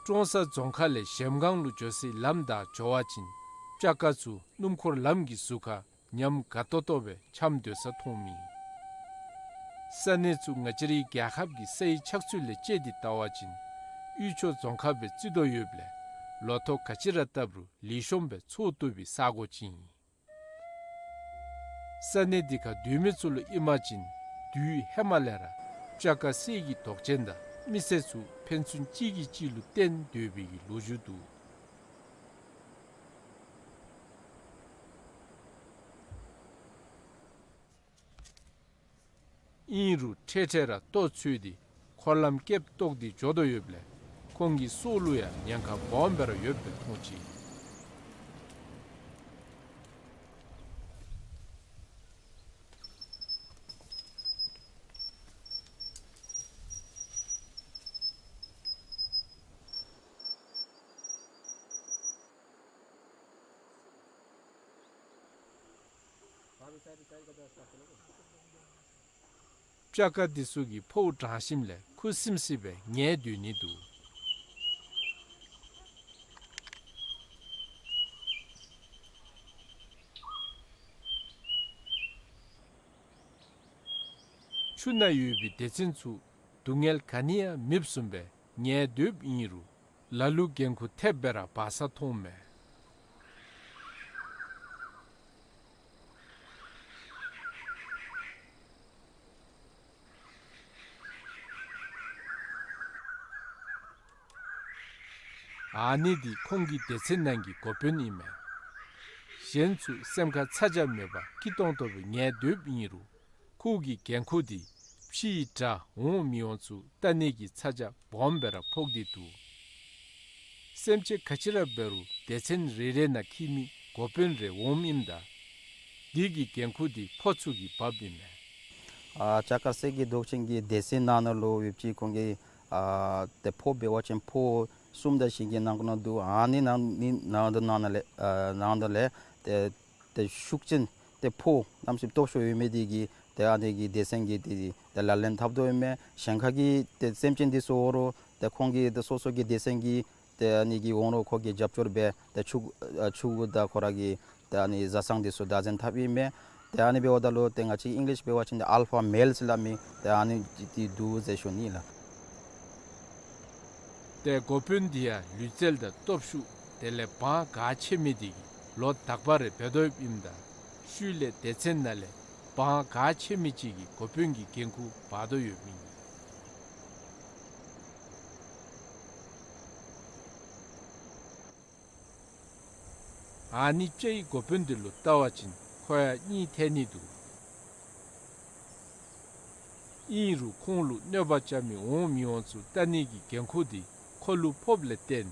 ཀྲོང་གསར་རྫོང་ཁག་ལས་གཞལམ་སྒང་ལུ་འགྱོ་སའི་ལམ་བདའ་འགྱོ་བ་ཅིན་སྤྱ་དཀར་ཚུ་སྣུམ་འཁོར་ལམ་གྱི་ཟུར་ཁར་ཉམས་དགའ་ཏོག་ཏོ་སྦེ་འཁྱམས་སྡོད་ས་མཐོངམ་ཨིན། ས་གནས་ཚུ་ང་བཅས་རའི་རྒྱལ་ཁབ་ཀྱི་སའི་ཆགས་ཚུལ་ལས་དཔྱད་དེ་བལྟ་བ་ཅིན་དབུས་ཕྱོགས་རྫོང་ཁག་སྦེ་བརྩི་དོ་ཡོདཔ་ལས་ལོ་ཐོག་ག་ཅི་ར་བཏབ་རུང་ལེགས་ཤོམ་སྦེ་འཚོ་བཏུབ་པའི་ས་གོ་ཅིག་ཨིན། ས་གནས་འདི་ཁར་སྡོད་མི་ཚུ་ལུ་ཨིན་པ་ཅིན་དུས་ཧེ་མ་ལས་ར་སྤྱ་དཀར་གསེར་གྱི་མདོག་ཅན་དང་མི་སེར་ཚུ་ཕན་ཚུན་གཅིག་གིས་གཅིག་ལུ་བརྟེན་སྡོད་པའི་གི་ལོ་རྒྱུས་འདུག། ཨིན་རུང་འཕྲལ་འཕྲལ་ར་ལྟོ་འཚོལ་ཏེ་འཁོར་ལམ་སྐེདཔ་བཏོག་སྟེ་འགྱོ་དོ་ཡོདཔ་ལས་ཁོང་གི་སྲོག་ལུ་ཡང་ཉེན་ཁ་སྦོམ་སྦེ་ར་ཡོདཔ་སྦེ་མཐོང་ཅི། སྤྱ་དཀར་འདི་ཚུ་གིས་ཕོཝ་འགྲང་ཞིནམ་ལས་ཁུ་སིམ་སི་སྦེ་ཉལ་སྡོད་ནི་འདུག། ཆུ་ནང་ཡོད་པའི་སྡེ་ཚན་ཚུ་སྡུག་བསྔལ་ག་ནི་ཡང་མེདཔ་བཟུམ་སྦེ་ཉལ་སྡོདཔ་ཨིན་རུང་ལ་ལུ་འགན་ཁུར་ཐེབས་སྦེ་ར་འབག་ས་མཐོངམ་མས། ཨ་ནི་འདི་ཁོང་གི་སྡེ་ཚན་ནང་གི་འགོ་དཔོན་ཨིན་མས། གཞན་ཚུ་སེམས་ཁར་ཚ་གྱང་མེད་པར་སྐྱིད་ཏོང་ཏོ་སྦེ་ཉལ་སྡོདཔ་ཨིན་རུང་ཁོ་གི་འགན་ཁུར་འདི་ཕྱིའི་དགྲ་འོང་མི་འོང་ཚུ་བལྟ་ནི་གི་ཚ་གྱང་སྦོམ་སྦེ་ར་ཕོག་སྟེ་འདུག། སེམས་ཅན་ག་ཅི་ར་འབད་རུང་སྡེ་ཚན་རེ་རེ་ནང་འཁྱིད་མི་འགོ་དཔོན་རེ་འོངམ་ཨིནམ་ད་འདི་གི་འགན་ཁུར་འདི་ཕོ་ཚུ་གིས་འབགཔ་ཨིན་མས། ཨ་སྤྱ་དཀར་གསེར་གྱི་མདོག་ཅན་གྱི་སྡེ་ཚན་ནང་ན་ལུ་ཡོདཔ་ཅིག་ཁོང་གི་ཨ་ཏེ་ཕོ་འབད་བ་ཅིན་ཕོ་གསུམ་དང་གཞན་གྱི་ནང་ན་འདུག། ཨ་ནི་ནང་ནི་ནང་དུ་ནང་ན་ལས་ཨ་ནང་དུ་ལས་ཏེ་ཏེ་ཤུགས་ཅན་ ཏེ་ཕོ་གནམ་མེད་ས་མེད་སྟོབས་ཤུགས་ཡོད་མི་འདི་གིས་ཏེ་ཨ་ནི་གི་སྡེ་ཚན་གྱི་ཏེ་ཏེ་ལག་ལེན་འཐབ་དོ་ཡོད་མས། གཞན་ཁ་གི་ཏེ་སེམས་ཅན་འདི་ཚུ་འོང་རུང་ཏེ་ཁོང་གི་ཏེ་སོ་སོ་གི་སྡེ་ཚན་གྱི་ཏེ་ཨ་ནི་གི་འོང་རུང་ཁོ་གིས་རྒྱབ་སྐྱོར་འབད་ཏེ་ཕྱུ་ཨ་ཕྱུ་གུ་དང་ཁོ་ར་གི་ཏེ་ཨ་ནི་བཟའ་ཚང་འདི་ཚུ་བདག་འཛིན་འཐབ་ཨིན་མས། ཏེ་ཨ་ནི་འབདཝ་ད་ལུ་ཏེ་ང་བཅས་ཨིང་ལིཤ་འབད་བ་ཅིན་ཏེ་ཨལ་ཕ་མེལ་ཟེར་སླབ་མི་ཏེ་ཨ་ནི་འདི་འདུག་ཟེར་ཞུ་ནི་ལགས། ཏེ་འགོ་དཔོན་འདི་ཡང་ལུས་རྩལ་དང་སྟོབས་ཤུགས་དེ་ལས་དབང་ག་ཆེ་མི་འདི་གིས་ལོ་དག་པ་རེ་འབད་དོ་ཡོདཔ་ཨིནམ་ད་ཤུལ་ལས་སྡེ་ཚན་ནང་ལས་དབང་ག་ཆེ་མི་ཅིག་གིས་འགོ་དཔོན་གྱི་འགན་ཁུར་འབག་དོ་ཡོདཔ་ཨིན། ཨ་ནི་སྤྱ་ཡི་འགོ་དཔོན་འདི་ལུ་བལྟ་བ་ཅིན་ཁོ་ཡང་གཉིད་ཐལ་ནི་འདུག། ཨིན་རུང་ཁོང་ལུ་གནོད་པ་རྐྱབ་མི་འོང་མི་འོང་ཚུ་བལྟ་ནི་གི་འགན་ཁུར་འདི་ཁོ་ལུ་ཕོགཔ་ལས་བརྟེན་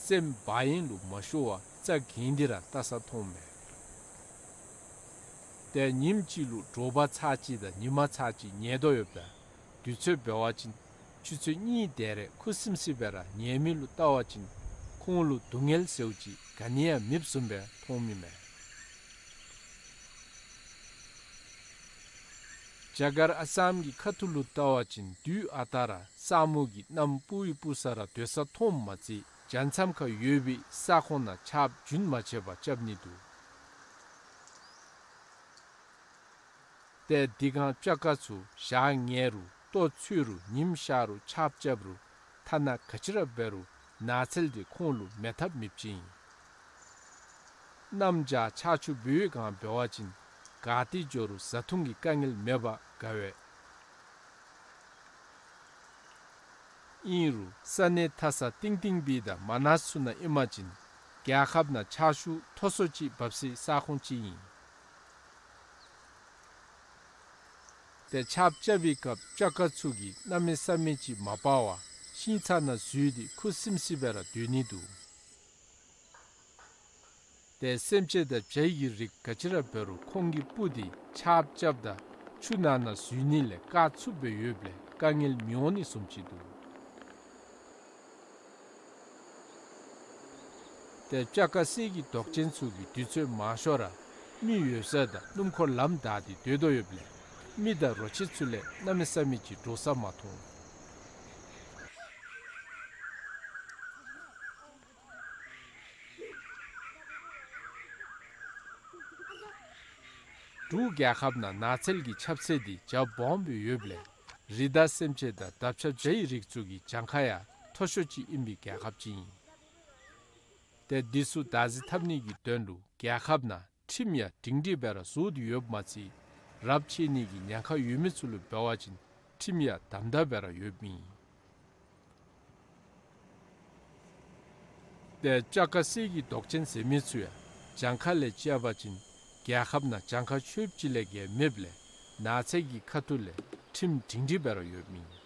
སེམས་བག་གཡེང་ལུ་མ་ཤོར་བར་རྩ་འགེངས་ཏེ་ར་བལྟ་ས་མཐོངམ་མས། ཏེ་ཉིནམ་གཅིག་ལུ་དྲོ་པ་ཚར་གཅིག་དང་ཉི་མ་ཚར་གཅིག་ཉལ་དོ་ཡོདཔ་ད་དུས་ཚོད་འབད་བ་ཅིན་ཆུ་ཚོད་གཉིས་དེ་རེ་ཁུ་སིམ་སི་སྦེ་ར་ཉལ་མི་ལུ་བལྟ་བ་ཅིན་ཁོང་ལུ་སྡུག་བསྔལ་ཟེརཝ་ཅིག་ག་ནི་ཡང་མེདཔ་བཟུམ་སྦེ་མཐོངམ་ཨིན་མས། རྒྱ་གར་ཨ་སམ་གྱི་ཁ་ཐུག་ལུ་བལྟ་བ་ཅིན་དུས་ཨ་རྟག་ར་ས་སྨུག་གིས་གནམ་སྤུ་ཡི་སྤུ་ས་ར་སྡོད་ས་མཐོངམ་མ་ཚད་རྒྱ་མཚམས་ཁར་ཡོད་པའི་ས་ཁོངས་ནང་ཆརཔ་རྒྱུན་མ་ཆད་པར་རྐྱབ་ནི་འདུག། ཏེ་དེ་སྒང་སྤྱ་ཀ་ཚུ་ཞག་ཉལ་རུང་ལྟོ་འཚོལ་རུང་ཉིམ་ཤར་རུང་ཆརཔ་རྐྱབ་རུང་ཐ་ན་ག་ཅི་ར་འབད་རུང་ནགས་ཚལ་འདི་ཁོང་ལུ་མེད་ཐབས་མེདཔ་ཅིག་ཨིན། གནམ་བྱཱར་ཆར་ཆུ་འབུ་བའི་སྒང་འབད་བ་ཅིན་ག་ཏེ་འགྱོ་རུང་བཟའ་འཐུང་གི་དཀའ་ངལ་མེད་པར་དགའ་བས། ཨིན་རུང་ས་གནས་མཐའ་ས་གཏིང་གཏིང་སྦིས་དང་མ་ནཱས་ཚུ་ནང་ཨིན་པ་ཅིན་རྒྱལ་ཁབ་ནང་ཆར་ཆུ་མཐོ་སུ་ཅིག་འབབ་སའི་ས་ཁོངས་ཅིག་ཨིན། ཏེ་ཆརཔ་རྐྱབ་པའི་སྐབས་སྤྱ་ཀ་ཚུ་གིས་གནམ་མེད་ས་མེད་ཅིག་མ་སྤར་བར་ཤིང་ཚང་ནང་འཛུལ་ཏེ་ཁུ་སིམ་སི་སྦེ་ར་སྡོད་ནི་འདུག། ཏེ་སེམས་ཅན་དང་བྱ་ཡི་གི་རིགས་ག་ཅི་ར་འབད་རུང་ཁོང་གི་སྤུ་འདི་ཆརཔ་རྐྱབ་དང་ཆུ་ནང་ན་འཛུལ་ནི་ལས་བཀག་ཚུགསཔ་སྦེ་ཡོདཔ་ལས་དཀའ་ངལ་མི་འོང་ནི་བཟུམ་ཅིག་འདུག། ཏེ་སྤྱ་ཀ་གསེར་གྱི་མདོག་ཅན་ཚུ་གིས་དུས་ཚོད་མང་ཤོས་ར་མི་ཡོད་ས་དང་སྣུམ་འཁོར་ལམ་བདའ་སྟེ་སྡོད་དོ་ཡོདཔ་ལས་མི་དང་རོ་ཁྱི་ཚུ་ལས་གནམ་མེད་ས་མེད་ཅིག་འདྲོག་ས་མ་མཐོང་། འབྲུག་རྒྱལ་ཁབ་ནང་ནགས་ཚལ་གྱི་ཁྱབ་ཚད་འདི་རྒྱ་སྦོམ་སྦེ་ཡོདཔ་ལས་རི་དྭགས་སེམས་ཅན་དང་འདབ་ཆགས་བྱ་ཡི་རིགས་ཚུ་གི་གྱངས་ཁ་ཡང་མཐོ་ཤོས་ཅིག་ཨིན་པའི་རྒྱལ་ཁབ་ཅིག་ཨིན། ཏེ་འདི་ཚུ་བདག་འཛིན་འཐབ་ནི་གི་དོན་ལུ་རྒྱལ་ཁབ་ནང་ཁྲིམས་ཡང་སྒྲིང་སྒྲིང་སྦེ་ར་བཟོ་སྟེ་ཡོདཔ་མ་ཚད་རབས་ཆད་ནི་གི་ཉེན་ཁ་ཡོད་མི་ཚུ་ལུ་འབད་བ་ཅིན་ཁྲིམས་ཡང་དམ་དམ་སྦེ་ར་ཡོདཔ་ཨིན། ཏེ་སྤྱ་ཀ་གསེར་གྱི་མདོག་ཅན་ཟེར་མི་ཚུ་ཡང་གྱངས་ཁ་ལས་བཅད་པ་ཅིན་རྒྱལ་ཁབ་ནང་གྱངས་ཁ་ཆོདཔ་ཅིག་ལས་བརྒལ་མེདཔ་ལས་ནགས་ཚལ་གྱི་ཁ་ཐུག་ལས་ཁྲིམས་སྒྲིང་སྒྲིང་སྦེ་ར་ཡོདཔ་ཨིན།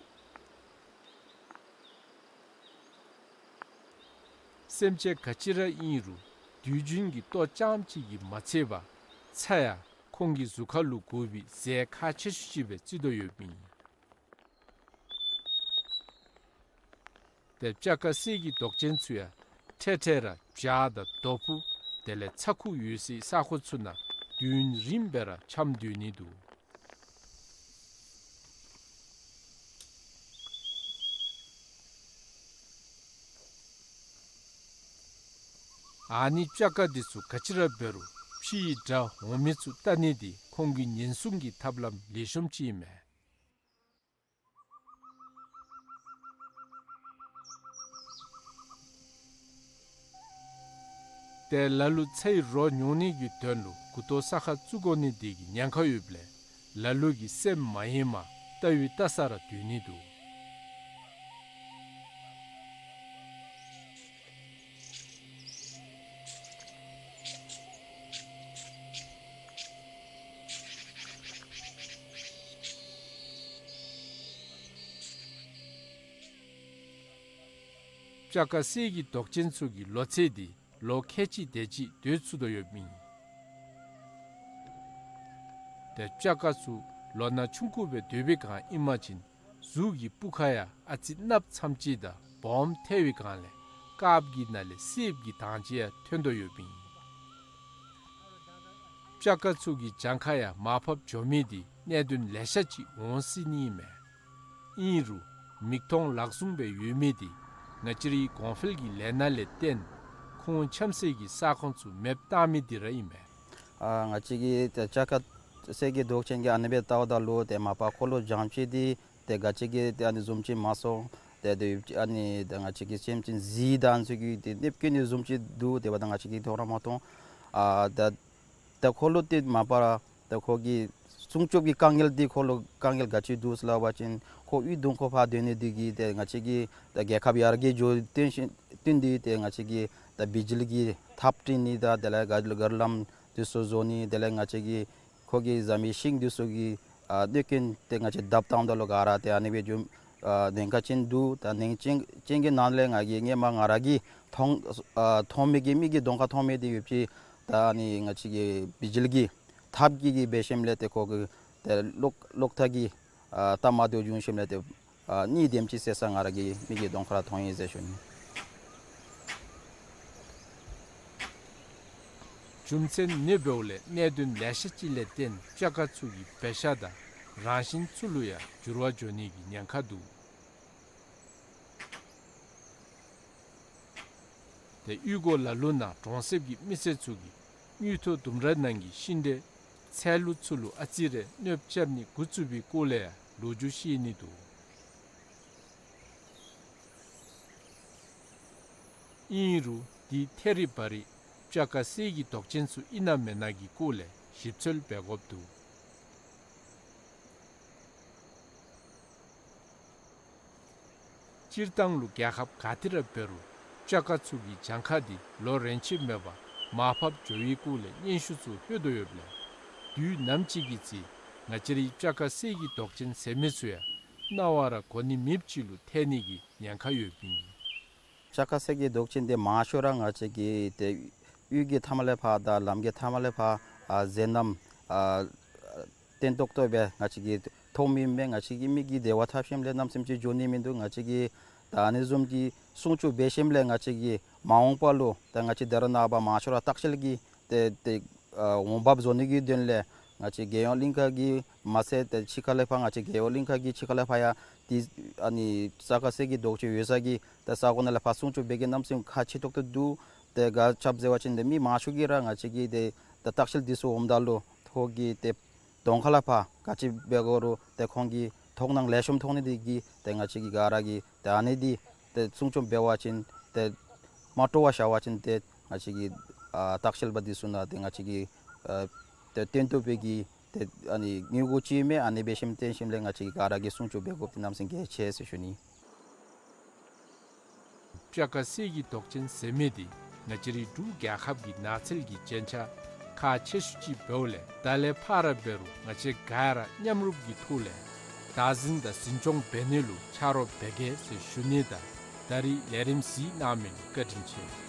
སེམས་ཅན་ག་ཅི་ར་ཨིན་རུང་དུས་རྒྱུན་གྱི་ལྟོ་རྐྱངམ་གཅིག་གིས་མ་ཚད་པར་ཚྭ་ཡང་ཁོང་གི་གཟུགས་ཁར་ལུ་དགོ་པའི་རྫས་ཁག་ཆེ་ཤོས་ཅིག་སྦེ་བརྩི་དོ་ཡོདཔ་ཨིན། ཏེ་སྤྱ་ཀ་གསེར་གྱི་མདོག་ཅན་ཚུ་ཡང་འཕྲལ་འཕྲལ་ར་བྱག་དང་རྡོ་ཕུ་དེ་ལས་ཚྭ་ཁུ་ཡོད་སའི་ས་ཁོངས་ཚུ་ནང་དུས་ཡུན་རིངམོ་སྦེ་ར་འཁྱམས་སྡོད་ནི་འདུག། ཨ་ནི་སྤྱ་ཀ་འདི་ཚུ་ག་ཅི་ར་འབད་རུང་ཕྱི་ཡི་དགྲ་འོང་མི་ཚུ་བལྟ་ནི་འདི་ཁོང་གི་ཉེན་སྲུང་གི་ཐབས་ལམ་ལེགས་ཤོམ་ཅིག་ཨིན་མས། ཏེ་ལ་ལུ་ཚྭའི་རོ་ཉོ་ནི་གི་དོན་ལུ་མགུ་ཏོ་ས་ཁར་བཙུགས་དགོ་ནི་འདི་གིས་ཉེན་ཁ་ཡོདཔ་ལས་ལ་ལུ་གིས་སེམས་མ་ཡེངས་པར་བལྟ་བའི་བལྟ་ས་ར་སྡོད་ནི་འདུག། སྤྱ་ཀ་གསེར་གྱི་མདོག་ཅན་ཚུ་གི་ལོ་ཚད་འདི་ལོ་ཁལ་གཅིག་དེ་ཅིག་སྡོད་ཚུགས་དོ་ཡོདཔ་ཨིན། ཏེ་སྤྱ་ཀ་ཚུ་ལོ་ན་ཆུང་ཀུ་སྦེ་སྡོད་པའི་སྒང་ཨིན་པ་ཅིན་གཟུགས་ཀྱི་སྤུ་ཁ་ཡང་ཨ་ཙི་གནགཔོ་ཙམ་ཅིག་དང་སྦོམ་ཐལ་བའི་སྒང་ལས་དཀརཔོ་གི་ནང་ལས་སེརཔོ་གི་མདངས་ཅིག་ཡང་ཐོན་དོ་ཡོདཔ་ཨིན། སྤྱ་ཁ་ཚུ་གི་གྱངས་ཁ་ཡང་མར་ཕབ་འགྱོ་མི་འདི་གནད་དོན་ལེ་ཤ་ཅིག་འོང་སྲིད་ནི་མས། ཨིན་རུང་མིག་མཐོང་ལག་བཟུང་སྦེ་ཡོད་མི་འདི་ང་བཅས་རའི་གོང་འཕེལ་གྱི་ལས་སྣ་ལས་བརྟེན་ཁོང་འཁྱམ་སའི་གི་ས་ཁོངས་ཚུ་མེདཔ་བཏང་མི་འདི་ར་ཨིན་མས། ཨ་ང་བཅས་ཀྱི་ཏེ་སྤྱ་ཁ་གསེར་གྱི་མདོག་ཅན་གྱི་ཨ་ནི་སྦེ་བལྟཝ་ད་ལུ་ཏེ་མ་པ་འཁོར་ལོ་བརྒྱངམ་ཅིག་འདི་ཏེ་ག་ཅི་གི་ཏེ་ཨ་ནི་བཟུམ་ཅིག་མ་སོང་། ཏེ་ཏེ་ཨ་ནི་ཏེ་ང་བཅས་ཀྱི་སེམས་ཅན་གཟིག་དང་ཚུ་གི་ཏེ་གནོད་སྐྱོན་ནི་བཟུམ་ཅིག་འདུག། དེ་འབདཝ་ད་ང་བཅས་ཀྱིས་མཐོང་ར་མ་མཐོང་། ཨ་ད་ད་འཁོར་ལོ་འདི་མ་པ་ར་ད་ཁོ་གི་སྲུང་སྐྱོབ་ཀྱི་དཀའ་ངལ་འདི་འཁོར་ལོ་དཀའ་ངལ་ག་ཅི་འདུག་ཟེར་སླབ་པ་ཅིན་ཁོ་གཡུས་གདོང་ཁར་ཕར་སྡོད་ནི་འདི་གིས་ཏེ་ང་བཅས་ཀྱི་ད་རྒྱལ་ཁབ་ཡར་རྒྱས་འགྱོ་བརྟེན་ཞིན་བརྟེན་ཏེ་ཏེ་ང་བཅས་ཀྱི་ད་བི་ཇི་ལི་གི་ཐགཔ་བྲི་ནི་དང་དེ་ལས་ག་གར་ལམ་འདི་ཚུ་བཟོ་ནི་དེ་ལས་ང་བཅས་ཀྱི་ཁོ་གི་ཟམ་པའི་ཤིང་འདི་ཚུ་གི་ཨ་གནོད་སྐྱོན་ཏེ་ང་བཅས་བརྡབ་བཏངམ་ད་ལུ་ག་ར་ཏེ་ཨ་ནི་སྦེ་འགྱོ་ཨ་ཉེན་ཁ་ཅན་འདུག། ད་ཉེན་ཁ་ཅན་ཅན་གྱི་ནང་ལས་ང་གིས་སྔོན་མ་ང་ར་གིས་མཐོང་ཨ་མཐོང་མི་གི་མིག་གི་གདོང་ཁར་མཐོང་མི་འདི་ཡོད་ཅི། ད་ཨ་ནི་ང་བཅས་ཀྱི་བི་ཇི་ལི་གི་ཐགཔ་གི་གི་འབད་ཞིནམ་ལས་ཏེ་ཁོ་གི་ཏེ་གློག་གློག་ཐག་གི་ཨ་ལྟ་མ་བདེཝ་བྱུང་ཞིནམ་ལས་ཏེ་ཨ་གཉིས་དེམ་ཅིག་བསད་ས་ང་ར་གི་མིག་གི་གདོང་ཁར་མཐོང་ཡི་ཟེར་ཞུ་ནི། རྒྱུ་མཚན་ཨ་ནི་འབདཝ་ལས་གནད་དོན་ལེ་ཤ་ཅིག་ལས་བརྟེན་སྤྱ་ཁ་ཚུ་གི་འབད་བཞག་དང་རང་བཞིན་ཚུ་ལུ་ཡང་འགྱུར་བ་འགྱོ་ནི་གི་ཉེན་ཁ་འདུག། ཏེ་གཡུས་སྒོ་ལ་ལུ་ནང་གྲོང་གསེབ་ཀྱི་མི་སེར་ཚུ་གིས་དངུལ་ཐོག་ལྡུམ་ར་ནང་གི་ཤིང་འབྲས་ཚལ་ལུ་ཚུ་ལུ་ཨ་ཙི་རེ་གནོདཔ་རྐྱབ་ནི་འགོ་བཙུགས་པའི་སྐོར་ལས་ཡང་ལོ་རྒྱུས་བཤད་ནི་འདུག། ཨིན་རུང་འདི་ཐད་རི་བ་རི་སྤྱ་ཁ་གསེར་གྱི་མདོག་ཅན་ཚུ་ཨིན་ན་མེན་ན་གི་སྐོར་ལས་ཞིབ་འཚོལ་འབད་དགོཔ་འདུག། སྤྱིར་བཏང་ལུ་རྒྱལ་ཁབ་ག་ཏེ་ར་འབད་རུང་སྤྱ་ཁ་ཚུ་གི་གྱངས་ཁ་འདི་ལོ་རེ་ཆད་མེད་པར་མར་ཕབ་འགྱོ་བའི་སྐོར་ལས་སྙན་ཞུ་ཚུ་ལྷོད་དོ་ཡོདཔ་ལས་དུས་ནམ་ཅིག་གི་ཚེ་ང་བཅས་རའི་སྤྱ་ཁ་གསེར་གྱི་མདོག་ཅན་ཟེར་མི་ཚུ་ཡང་རྣ་བར་གོ་ནི་མེདཔ་ཅིག་ལུ་ཐལ་ནི་གི་ཉེན་ཁ་ཡོདཔ་ཨིན། སྤྱ་ཁ་གསེར་གྱི་མདོག་ཅན་འདི་མང་ཤོས་ར་ང་བཅས་ཀྱི་ཏེ་གཡུས་ཀྱི་མཐའ་མ་ལས་ཕར་དང་ལམ་གྱི་མཐའ་མ་ལས་ཕར་ཨ་མཛེས་རྣམ་ཨ་བརྟན་ཏོག་ཏོ་སྦེ་ང་བཅས་ཀྱིས་མཐོང་མི་མས། ང་བཅས་ཀྱི་མིག་གིས་བདེ་བ་ཐོབ་ཞིནམ་ལས་གནམ་མེད་ས་མེད་ཅིག་འགྱོ་ནི་མིན་འདུག། ང་བཅས་ཀྱིས་ད་ཨ་ནི་བཟུམ་གྱི་སྲུང་སྐྱོབ་འབད་ཞིནམ་ལས་ང་བཅས་ཀྱིས་མ་འོངས་པ་ལུ་ད་ང་བཅས་ད་རེས་ནངས་པ་མང་ཤོས་ར་ལྟ་བཤལ་གྱི་ཏེ་ཏེ་ཨ་འོང་འབབ་བཟོ་ནི་གི་དོན་ལས་ང་བཅས་རྒྱལ་ཡོངས་གླིང་ཁ་གི་མ་ཚད་ཏེ་ཕྱི་ཁ་ལས་ཕར་ང་བཅས་རྒྱལ་ཡོངས་གླིང་ཁ་གི་ཕྱི་ཁ་ལས་ཕར་ཡང་ཏེ་ཨ་ནི་སྤྱ་ཁ་གསེར་གྱི་མདོག་ཅན་ཡོད་ས་གི་ཏེ་ས་གོ་ནང་ལས་ཕར་སྲུང་སྐྱོབ་འབད་གི་གནམ་མེད་ས་མེད་ཁག་ཆེ་ཏོག་ཏོ་འདུག། ཏེ་ག་ཅི་འབད་ཟེར་བ་ཅིན་ཏེ་མི་མང་ཤོས་ཀྱིས་ར་ང་བཅས་ཀྱི་ཏེ་ད་ལྟ་བཤལ་འདི་ཚུ་འོངམ་ད་ལུ་ཁོང་གི་ཏེ་གདོང་ཁ་ལས་ཕར་ག་ཅི་འབད་དགོ་རུང་ཏེ་ཁོང་གིས་མཐོང་སྣང་ལེགས་ཤོམ་མཐོང་ནི་འདི་གིས་ཏེ་ང་བཅས་ཀྱིས་ག་ར་གིས་ཏེ་ཨ་ནི་འདི་ཏེ་སྲུང་སྐྱོབ་འབད་བ་ཅིན་ཏེ་མ་སྤྲོ་བར་བཞག་པ་ཅིན་ཏེ་ང་བཅས་ཀྱི་ཨ་ལྟ་བཤལ་པ་འདི་ཚུ་ནང་ཏེ་ང་བཅས་ཀྱི་ཨ་ཏེ་བརྟན་ཏོག་ཏོ་སྦེ་གི་ཏེ་ཨ་ནི་དངུལ་སྒོར་ཅིག་མས། ཨ་ནི་འབད་ཞིནམ་བརྟེན་ཞིནམ་ལས་ང་བཅས་ཀྱིས་ག་ར་གིས་སྲུང་སྐྱོབ་འབད་དགོཔ་འདི་གནམ་མེད་ས་མེད་གལ་ཆེ་ཟེར་ཞུ་ནི། སྤྱ་ཁ་གསེར་གྱི་མདོག་ཅན་ཟེར་མི་འདི་ང་བཅས་རའི་འབྲུག་རྒྱལ་ཁབ་ཀྱི་ནགས་ཚལ་གྱི་རྒྱན་ཆ་ཁག་ཆེ་ཤོས་ཅིག་འབདཝ་ལས་ད་ལས་ཕར་ར་འབད་རུང་ང་བཅས་ག་ར་མཉམ་རུབ་ཀྱི་ཐོག་ལས་བདག་འཛིན་དང་འཛིན་སྐྱོང་འབད་ནི་ལུ་ཆ་རོགས་འབད་གེ་ཟེར་ཞུ་ནི་དང་ད་རིས་ལས་རིམ་གཟིགས་གནང་མི་ལུ་བཀའ་དྲིན་ཆེ།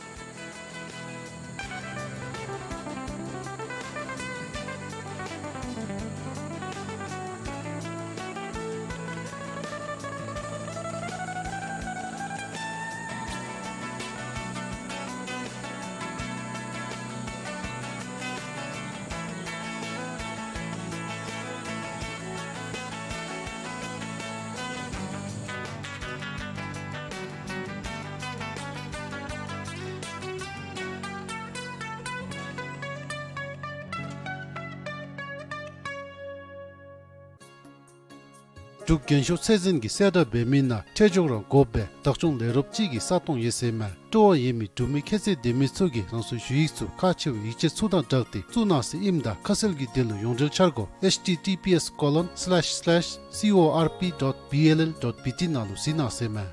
འབྲུག་རྒྱན་ཤོག་ཚད་འཛིན་གྱི་གསལ་བསྒྲགས་འབད་མི་ནང་ཁྲལ་འཇོག་རང་དགོ་པའི་བདག་སྐྱོང་ལས་རོགསཔ་ཅིག་གི་ས་སྟོང་ཡོད་ཟེར་མས། སྤྲོ་བ་ཡོད་མི་འབྲུག་མི་ཁྱད་ཚད་ལྡན་མི་ཚུ་གིས་རང་སོའི་ཞུ་ཡིག་ཚུ་ཁག་ཆེ་བའི་ཡིག་ཆ་ཚུ་དང་སྦྲགས་ཏེ་བཙུགས་གནང་ཟེར་ཨིནམ་ད་ཁ་གསལ་གྱི་དོན་ལུ་ཡོངས་འབྲེལ་འཆར་སྒོ་H T T P S colon slash slash C O R P dot B L L dot B T ནང་ལུ་གཟིགས་གནང་ཟེར་མས།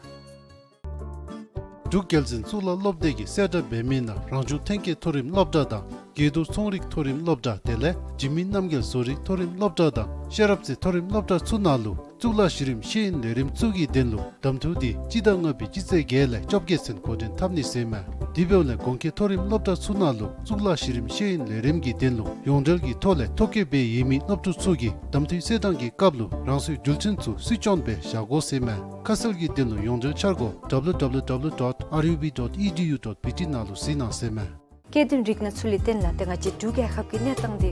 འབྲུག་རྒྱལ་འཛིན་གཙུག་ལག་སློབ་སྡེ་གི་གསལ་བསྒྲགས་འབད་མི་ནང་རང་བྱུང་ཐོན་སྐྱེད་མཐོ་རིམ་སློབ་གྲྭ་དང་དགེ་ཐོག་ཚོང་རིག་མཐོ་རིམ་སློབ་གྲྭ་དེ་ལས་འཇིགས་མེད་རྣམ་རྒྱལ་བཟོ་རིག་མཐོ་རིམ་སློབ་གྲྭ་དང་ཤེས་རབ་རྩེ་མཐོ་རིམ་སློབ་གྲྭ་ཚུ་ནང་ལུ་གཙུག་ལག་གཞི་རིམ་ཤེས་ཡོན་ལས་རིམ་ཚུ་གི་དོན་ལུ་གདམ་འཐུ་འདི་སྤྱི་ཟླ་ལྔ་པའི་སྤྱི་ཚེས་བརྒྱད་ལས་བཅོ་བརྒྱད་ཚུན་འགོ་འདྲེན་འཐབ་ནི་ཟེར་མས། དེ་འབདཝ་ལས་གོང་འཁོད་མཐོ་རིམ་སློབ་གྲྭ་ཚུ་ནང་ལུ་གཙུག་ལག་གཞི་རིམ་ཤེས་ཡོན་ལས་རིམ་གྱི་དོན་ལུ་ཡོངས་འབྲེལ་གྱི་ཐོག་ལས་ཐོ་བཀོད་འབད་ཡོད་མི་སློབ་ཕྲུག་ཚུ་གིས་གདམ་འཐུའི་གསལ་བསྒྲགས་ཀྱི་སྐབས་ལུ་རང་སོའི་འགྲུལ་ཆས་ཚུ་སུས་སྐྱོན་སྦེ་བཞག་དགོ་ཟེར་མས། ཁ་གསལ་གྱི་དོན་ལུ་ཡོངས་འབྲེལ་འཆར་སྒོ W W W dot R U B dot E D U dot B T ནང་ལུ་གཟིགས་གནང་ཟེར་མས། སྐྱེ་ལྡན་རིགས་སྣ་ཚུ་ལས་བརྟེན་ལགས། ཏེ་ང་བཅས་འབྲུག་རྒྱལ་ཁབ་ཀྱི་གནས་སྟངས་འདི་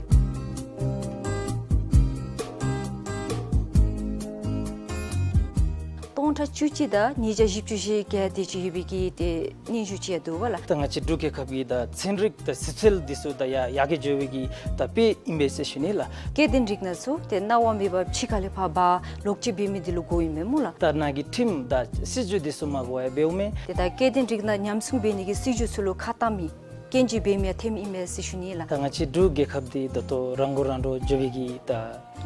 སྟོང་ཕྲག་བཅུ་གཅིག་དང་ཉིས་བརྒྱ་བཞི་བཅུ་ཞེ་བརྒྱད་དེ་ཅིག་ཡོད་པའི་གི་ཏེ་སྙན་ཞུ་ཅིག་ཡང་འདུག་པ་ལགས། ད་ང་བཅས་འབྲུག་རྒྱལ་ཁབ་ཀྱི་ད་ཚན་རིག་ད་ཟི་ཚིལ་འདི་ཚུ་ད་ཡར་ཡར་རྒྱས་འགྱོ་བའི་གི་ད་དཔེ་ཨིན་པས་ཟེར་ཞུ་ནི་ལགས། སྐྱེ་ལྡན་རིགས་སྣ་ཚུ་ཏེ་གནང་བ་མེད་པར་ཕྱི་ཁ་ལས་ཕར་འབག་ལོག་སྤྱོད་འབད་མི་འདི་ལུ་གོཝ་ཨིན་མས་སྨོ་ལགས། ད་ནཱ་གི་ཁྲིམས་དང་སྲིད་བྱུས་འདི་ཚུ་མ་གོ་བར་འབདཝ་མས། ཏེ་ད་སྐྱེ་ལྡན་རིགས་སྣ་ཉམས་སྲུང་འབད་ནི་གི་སྲིད་བྱུས་ཚུ་ལུ་ཁ་བཏང་མི་སྐྱོན་ཅིག་འབད་མི་ཡང་ཐོནམ་ཨིན་མས་ཟེར་ཞུ་ནི་ལགས། ད་ང་བཅས་འབྲུག་རྒྱལ་ཁབ་འདི་ད་ལྟོ་རང་མགོ་རང་འདྲོངས་འགྱོ་བའི་གི་ད་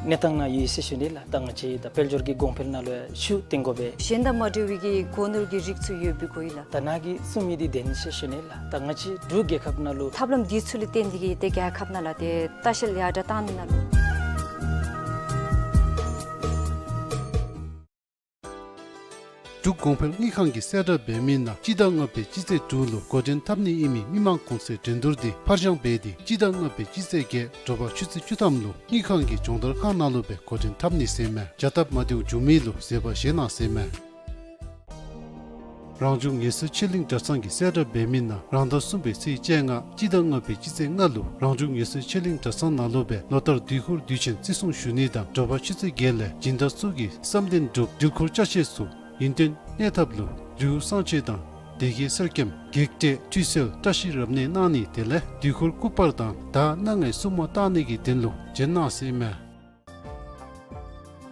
གནས་སྟངས་ནང་ཡོད་ཟེར་ཞུ་ནི་ལགས། ད་ང་བཅས་ད་དཔལ་འབྱོར་གྱི་གོང་འཕེལ་ནང་ལུ་ཡང་ཤུགས་བཏོན་དགོ་པས། གཞན་དང་མ་འདྲ་བའི་གི་སྒོ་ནོར་གྱི་རིགས་ཚུ་ཡོདཔ་གོཝ་ཨིན་ལགས། ད་ནཱ་གིས་གསུང་མི་འདི་བདེན་ཟེར་ཞུ་ནི་ལགས། ད་ང་བཅས་འབྲུག་རྒྱལ་ཁབ་ནང་ལུ་ཐབས་ལམ་འདི་ཚུ་ལས་བརྟེན་ཏེ་གིས་ཏེ་རྒྱལ་ཁབ་ནང་ལུ་ཏེ་ལྟ་བཤལ་ཡར་དྲགས་བཏང་ནི་ནང་ལུ་འབྲུག་གོང་འཕེལ་དངུལ་ཁང་གིས་གསལ་བསྒྲགས་འབད་མི་ནང་སྤྱི་ཟླ་ལྔ་པའི་སྤྱི་ཚེས་དྲུག་ལུ་འགོ་འདྲེན་འཐབ་ནི་ཨིན་མི་མི་མང་གོང་ཚད་འགྲན་བསྡུར་འདི་ཕར་འགྱངས་འབད་དེ་སྤྱི་ཟླ་ལྔ་པའི་སྤྱི་ཚེས་བརྒྱད་དྲོ་པ་ཆུ་ཚོད་བཅུ་ཐམ་ལུ་དངུལ་ཁང་གི་སྦྱོང་བརྡར་ཁང་ནང་ལུ་སྦེ་འགོ་འདྲེན་འཐབ་ནི་ཟེར་མས། བྱ་སྟབས་མ་བདེཝ་བྱུང་མི་ལུ་བཟོད་པ་བཞེས་གནང་ཟེར་མས། རང་བྱུང་ངལ་གསོའི་ཆོས་གླིང་གྲྭ་ཚང་གིས་གསལ་བསྒྲགས་འབད་མི་ནང་རང་ཟླ་གསུམ་པའི་ཚེས་བཅོ་ལྔ་སྤྱི་ཟླ་ལྔ་པའི་སྤྱི་ཚེས་ལྔ་ལུ་རང་བྱུང་ངལ་གསོའི་ཆོས་གླིང་གྲྭ་ཚང་ནང་ལུ་སྦེ་ལོ་ལྟར་དུས་འཁོར་དུས་ཆེན་བརྩི་སྲུང་ཞུ་ནི་དང་དྲོ་པ་ཆུ་ཚོད་བརྒྱད་ལས་སྦྱིན་བདག་ཚུ་གིས་བསམ་དོན་སྒྲུབ་དུས་འཁོར་ཅ་ཆས་ཚུ་ཡུན་བརྟན་གནས་ཐབས་ལུ་རི་བོ་གསང་ཆེན་དང་སྡེ་དགེ་གསེར་སྐྱེམས་བགེགས་བསྐྲད་ཁྲུས་གསོལ་བཀྲ་ཤིས་རབ་གནས་གནང་ནི་དེ་ལས་དུས་འཁོར་སྐུ་པར་དང་ད་སྣ་ལྔའི་སྲུང་མ་བཏང་ནི་གི་དོན་ལུ་བྱོན་གནང་ཟེར་མས།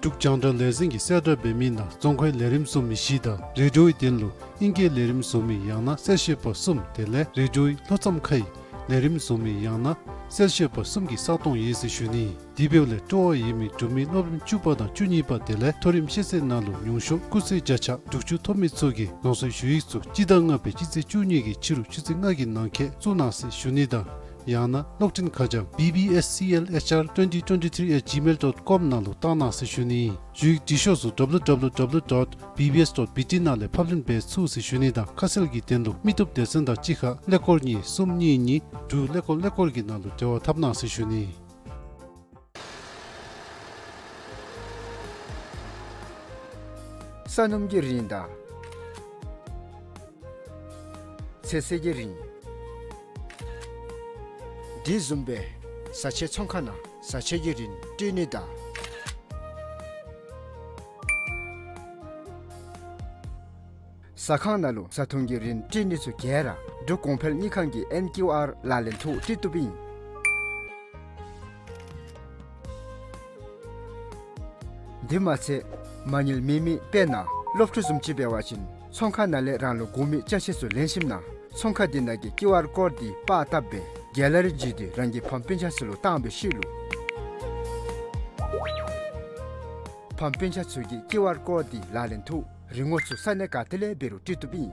འབྲུག་རྒྱང་བསྒྲགས་ལས་འཛིན་གྱིས་གསལ་བསྒྲགས་འབད་མི་ནང་རྫོང་ཁའི་ལས་རིམ་བཟོ་མི་བཞི་དང་རེ་ཌིའོའི་དོན་ལུ་ཨིང་སྐད་ལས་རིམ་བཟོ་མི་ཡང་ན་གསལ་བཤད་པ་གསུམ་དེ་ལས་རེ་ཌིའོའི་ལྷོ་མཚམས་ཁའི་ལས་རིམ་བཟོ་མི་ཡང་ན་གསལ་བཤད་པ་གསུམ་གྱི་ས་སྟོང་ཡོད་ཟེར་ཞུ་ནི། དེ་འབདཝ་ལས་སྤྲོ་བ་ཡོད་མི་འབྲུག་མི་སློབ་རིམ་བཅུ་པ་དང་བཅུ་གཉིས་པ་དེ་ལས་མཐོ་རིམ་ཤེས་ཚད་ནང་ལུ་ཉུང་ཤོས་སྐུགས་ཚད་བརྒྱ་ཆ་དྲུག་ཅུ་ཐོབ་མི་ཚུ་གིས་ལམ་སང་ཞུ་ཡིག་ཚུ་སྤྱི་ཟླ་ལྔ་པའི་སྤྱི་ཚེས་བཅུ་གཉིས་ཀྱི་ཕྱི་རུ་ཆུ་ཚོད་ལྔ་གི་ནང་འཁོད་བཙུགས་གནང་ཟེར་ཞུ་ནི་དང་། ཡང་ན་གློག་འཕྲིན་ཁ་བྱང་B B S C L H R twenty twenty-three at gmail dot com ནང་ལུ་བཏང་གནང་ཟེར་ཞུ་ནི། ཞུ་ཡིག་འབྲི་ཤོག་ཚུ་W W W dot B B S dot B T ནང་ལས་ཕབ་ལེན་འབད་ཚུགས་ཟེར་ཞུ་ནི་དང་། ཁ་གསལ་གྱི་དོན་ལུ་མི་བཏུབ་སྡེ་ཚན་དང་གཅིག་ཁར་ཀླད་ཀོར་གཉིས་གསུམ་གཉིས་གཉིས་དྲུག་ཀླད་ཀོར་ཀླད་ཀོར་གྱི་ནང་ལུ་འབྲེལ་བ་འཐབ་གནང་ཟེར་ཞུ་ནི། ས་སྣུམ་གྱི་རིན་དང་ཚོད་བསྲེ་གི་རིན། དེ་བཟུམ་སྦེ་བཟའ་ཆས་ཚོང་ཁང་ནང་བཟའ་ཆས་ཀྱི་རིན་སྤྲོད་ནི་དང་ཟ་ཁང་ནང་ལུ་བཟའ་འཐུང་གི་རིན་སྤྲོད་ནི་ཚུ་ག་ར་འབྲུག་གོང་འཕེལ་དངུལ་ཁང་གི་ཨེན་ཀིའུ་ཨར་ལག་ལེན་ཐོག་སྤྲོད་བཏུབ་ཨིན། དེ་མ་ཚད་མ་དངུལ་མེད་མི་དཔེར་ན་སློབ་ཕྲུག་བཟུམ་ཅིག་འབད་བ་ཅིན་ཚོང་ཁང་ནང་ལས་རང་ལུ་དགོ་མི་ཅ་ཆས་ཚུ་ལེན་ཞིནམ་ན་ཚོང་ཁང་དེ་ནང་གི་ཀིའུ་ཨར་ཀོཌ་དེ་པར་བཏབ་སྦེ་གེ་ལ་རི་བརྒྱུད་དེ་རང་གི་ཕམ་སྤུན་ཆ་ཚུ་ལུ་བཏང་བའི་ཤུལ་ལུ་ཕམ་སྤུན་ཆ་ཚུ་གིས་ཀིའུ་ཨར་ཀོཌ་དེ་ལག་ལེན་ཐོག་རིན་གོང་ཚུ་ས་གནས་ག་ཏེ་ལས་འབད་རུང་སྤྲོད་བཏུབ་ཨིན།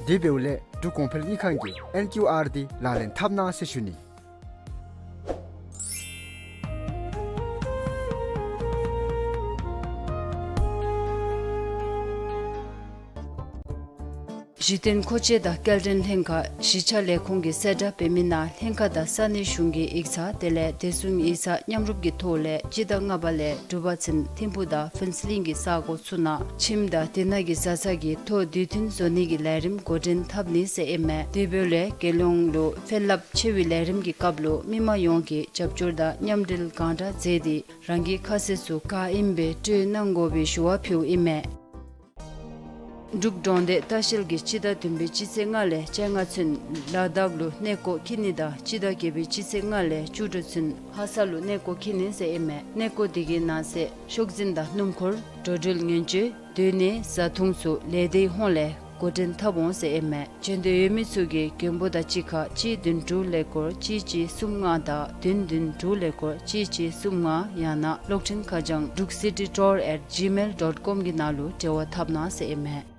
དེ་འབདཝ་ལས་འབྲུག་གོང་འཕེལ་དངུལ་ཁང་གི་ཨེན་ཀིའུ་ཨར་དེ་ལག་ལེན་འཐབ་གནང་ཟེར་ཞུ་ནི། གཞི་རྟེན་མཁོ་ཆས་དང་སྐྱེལ་འདྲེན་ལྷན་ཁག་གཞིས་ཆགས་ལས་ཁུངས་ཀྱིས་གསལ་བསྒྲགས་འབད་མི་ནང་ལྷན་ཁག་དང་ས་གནས་གཞུང་གི་ཡིག་ཚང་དེ་ལས་བདེ་སྲུང་ཡིག་ཚང་མཉམ་རུབ་ཀྱི་ཐོག་ལས་སྤྱི་ཟླ་ལྔ་པ་ལས་དྲུག་པ་ཚུན་ཐིམ་ཕུག་དང་ཕུན་ཚོགས་གླིང་གི་ས་གོ་ཚུ་ནང་ཁྱིམ་དང་དེ་ནང་གི་བཟའ་ཚང་གི་ཐོག་དུས་མཐུན་བཟོ་ནི་གི་ལས་རིམ་འགོ་འདྲེན་འཐབ་ནི་ཟེར་ཨིན་མས། དེ་འབདཝ་ལས་རྒྱལ་ཡོངས་ལུ་ཕན་རླབས་ཆེ་བའི་ལས་རིམ་གྱི་སྐབས་ལུ་མི་མང་ཡོངས་ཀྱིས་རྒྱབ་སྐྱོར་དང་མཉམ་འབྲེལ་གང་དྲག་མཛད་དེ་རང་གི་ཁ་གསལ་ཚུ་ག་ཨིནམ་སྦེ་སྤྲོད་གནང་དགོ་པའི་ཞུ་བ་ཕུལཝ་ཨིན་མས། འབྲུག་འབྲོག་སྡེ་ལྟ་བཤལ་གྱིས་སྤྱི་ཟླ་བདུན་པའི་སྤྱི་ཚེས་ལྔ་ལས་བཅོ་ལྔ་ཚུན་ལ་དྭགས་ལུ་གནས་སྐོར་འཁྱིད་ནི་དང་སྤྱི་ཟླ་བརྒྱད་པའི་སྤྱི་ཚེས་ལྔ་ལས་བཅུ་དྲུག་ཚུན་ལྷ་ས་ལུ་གནས་སྐོར་འཁྱིད་ནི་ཟེར་ཨིན་མས། གནས་སྐོར་དེ་གི་ནང་གསེས་ཤོག་འཛིན་དང་སྣུམ་འཁོར་འགྲོ་འགྲུལ་ཉེན་བཅོལ་སྡོད་གནས་བཟའ་འཐུང་ཚུ་ལས་སྡེའི་ཧོངས་ལས་འགོ་འདྲེན་འཐབ་འོང་ཟེར་ཨིན་མས། འབྱོན་འདོད་ཡོད་མི་ཚུ་གིས་མགོན་པོ་དང་གཅིག་ཁར་གཅིག་བདུན་དྲུག་ཀླད་ཀོར་གཅིག་གཅིག་གསུམ་ལྔ་དང་བདུན་བདུན་དྲུག་ཀླད་ཀོར་གཅིག་གཅིག་གསུམ་ལྔ་ཡང་ན་གློག་འཕྲིན་ཁ་བྱང་འབྲུག་སི་ཊི་ཊུར་ཨེཊ་ཇི་མེལ་ཌོཊ་ཀོམ་གྱི་ནང་ལུ་འབྲེལ་བ་འཐབ་གནང་ཟེར་ཨིན་མས།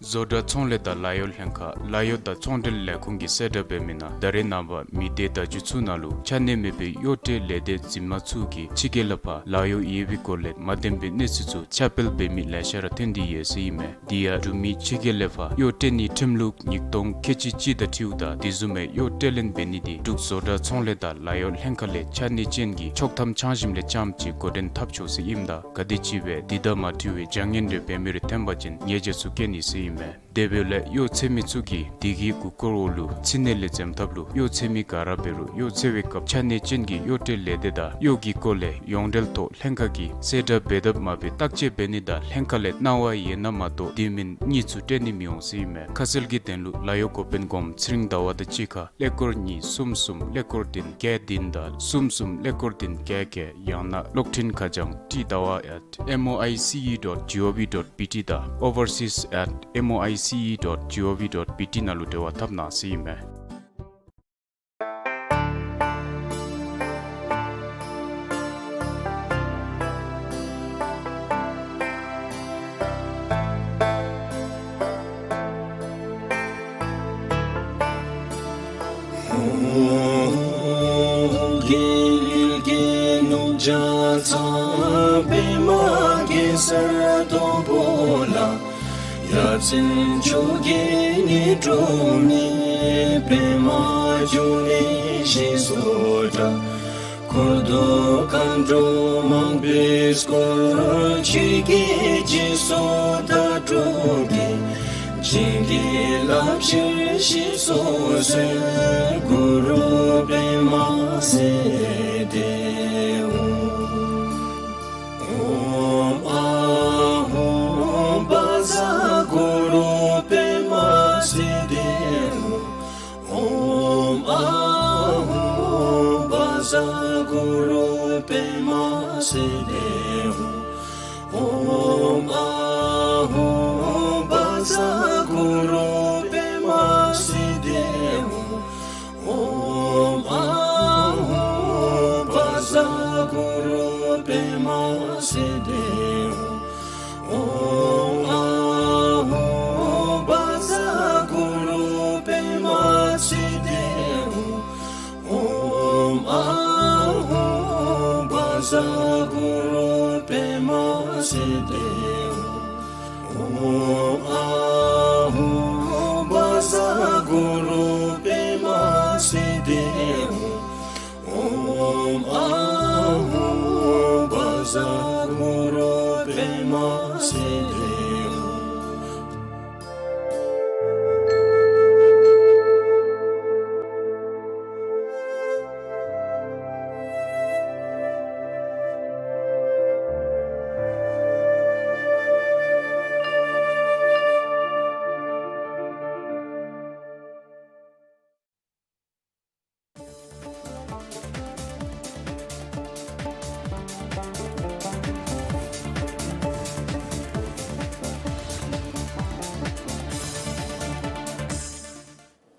བཟོ་གྲྭ་ཚོང་ལས་དང་ལཱ་གཡོག་ལྷན་ཁག་ལཱ་གཡོག་དང་ཚོང་འབྲེལ་ལས་ཁུངས་ཀྱིས་གསལ་བསྒྲགས་འབད་མི་ནང་ད་རེས་ནངས་པ་མི་སྡེ་བརྡ་བརྒྱུད་ཚུ་ནང་ལུ་ཆ་གནས་མེད་པའི་གཡོག་ཁྲལ་ལས་སྡེ་འཛིན་མ་ཚུ་གིས་ཕྱི་རྒྱལ་ལས་ཕར་ལཱ་གཡོག་ཡོད་པའི་སྐོར་ལས་མ་བདེན་པའི་གནས་ཚུལ་ཚུ་ཁྱབ་སྤེལ་འབད་མི་ལེ་ཤ་ར་ཐོན་ཏེ་ཡོད་ཟེར་ཨིན་མས། དེ་ཡང་འབྲུག་མི་ཕྱི་རྒྱལ་ལས་ཕར་གཡོག་ཁྲལ་ནི་ཁྲིམས་ལུགས་ཉིས་སྟོང་ཁལ་གཅིག་གཅིག་དང་འཁྲིལཝ་ད་དེ་བཟུམ་མའི་གཡོག་ཁྲལ་ལེན་འབད་ནི་དེ་འབྲུག་བཟོ་གྲྭ་ཚོང་ལས་དང་ལཱ་གཡོག་ལྷན་ཁག་ལས་ཆ་གནས་ཅན་གྱི་ཆོག་ཐམ་འཆང་ཞིནམ་ལས་རྐྱངམ་གཅིག་འགོ་འདྲེན་འཐབ་ཆོག་ཟེར་ཨིནམ་ད་ག་དེམ་ཅིག་སྦེ་དེ་དང་མ་འཁྲིལ་བའི་བྱ་ངན་རེ་འབད་མི་རེ་ཐོན་པ་ཅིན་ཉེས་བྱ་ཚུ་བཀལ་ནི་ཟེར་ཨིན་མས། དེ་འབདཝ་ལས་གཡོག་འཚོལ་མི་ཚུ་གིས་དེ་གི་མགུ་སྐོར་འོག་ལུ་ཚིག་ནི་ལས་འཛེམ་ཐབས་ལུ་གཡོག་འཚོལ་མི་ག་ར་འབད་རུང་གཡོག་འཚོལ་བའི་སྐབས་ཆ་གནས་ཅན་གྱི་གཡོག་ཁྲལ་ལས་སྡེ་དང་གཡོག་གི་སྐོར་ལས་ཡོངས་འབྲེལ་ཐོག་ལྷན་ཁག་གིས་གསལ་བསྒྲགས་འབད་དཔ་མ་འབད་བརྟག་དཔྱད་འབད་ནི་དང་ལྷན་ཁག་ལས་གནང་བ་ཡོད་ན་མ་གཏོགས་དེ་མེན་གཉིས་ཚུ་སྤྲོད་ནི་མི་འོང་ཟེར་ཨིན་མས། ཁ་གསལ་གྱི་དོན་ལུ་ལཱ་གཡོག་འགོ་དཔོན་གོངམ་ཚེ་རིང་ཟླ་བ་དང་གཅིག་ཁར་ཀླད་ཀོར་གཉིས་གསུམ་གསུམ་ཀླད་ཀོར་བདུན་བརྒྱད་བདུན་དང་གསུམ་གསུམ་ཀླད་ཀོར་བདུན་བརྒྱད་བརྒྱད། ཡང་ན་གློག་འཕྲིན་ཁ་བྱང་ཏི་ཟླ་བ་at M O I C E dot G O V dot B T དང་overseas at M O I C E dot G O V dot B T ནང་ལུ་འབྲེལ་བ་འཐབ་གནང་ཟེར་ཨིན་མས། རྒྱལ་ཡུལ་གྱི་ནུབ་བྱང་ཚང་པདྨ་གེ་སར་སྡོང་པོ་ལ། ཡ་མཚན་མཆོག་གི་ཉི་སྒྲོན་མེ། པདྨ་འབྱུང་གནས་ཞེས་སུ་གྲགས། འཁོར་དང་མཁའ་འགྲོ་མང་པོས་བསྐོར། ཆོས་ཀྱི་རྗེས་སུ་བདག་སྒྲུབ་ཀྱི། བྱིན་གྱིས་བརླབ་ཕྱིར་གཤེགས་སུ་གསོལ། གུ་རུ་པདྨ་སིདྡྷི་ཧཱུྃ། ཨོཾ་ཨཱཿཧཱུྃ་བཛྲ་གུ་རུ་པདྨ་སིདྡྷི་ཧཱུྃ། ཨོཾ་ཨཱཿཧཱུྃ་བཛྲ་གུ་རུ་པདྨ་སིདྡྷི་ཧཱུྃ། ཨོཾ་ཨཱཿཧཱུྃ་བཛྲ་གུ་རུ་པདྨ་སིདྡྷི་ཧཱུྃ། ཨོཾ་ཨཱཿཧཱུྃ་བཛྲ་གུ་རུ་པདྨ་སིདྡྷི་ཧཱུྃ། ཨོཾ་ཨཱཿཧཱུྃ་བཛྲ་གུ་རུ་པདྨ་སིདྡྷི་ཧཱུྃ། ཨོཾ་ཨཱཿཧཱུྃ་བཛྲ་གུ་རུ་པདྨ་སིདྡྷི་ཧཱུྃ། ཨོཾ་ཨཱཿཧཱུྃ་བཛྲ་གུ་རུ་པདྨ་སིདྡྷི་ཧཱུྃ། ཨོཾ་ཨཱཿཧཱུྃ་བཛྲ་གུ་རུ་པདྨ་སིདྡྷི་ཧཱུྃ།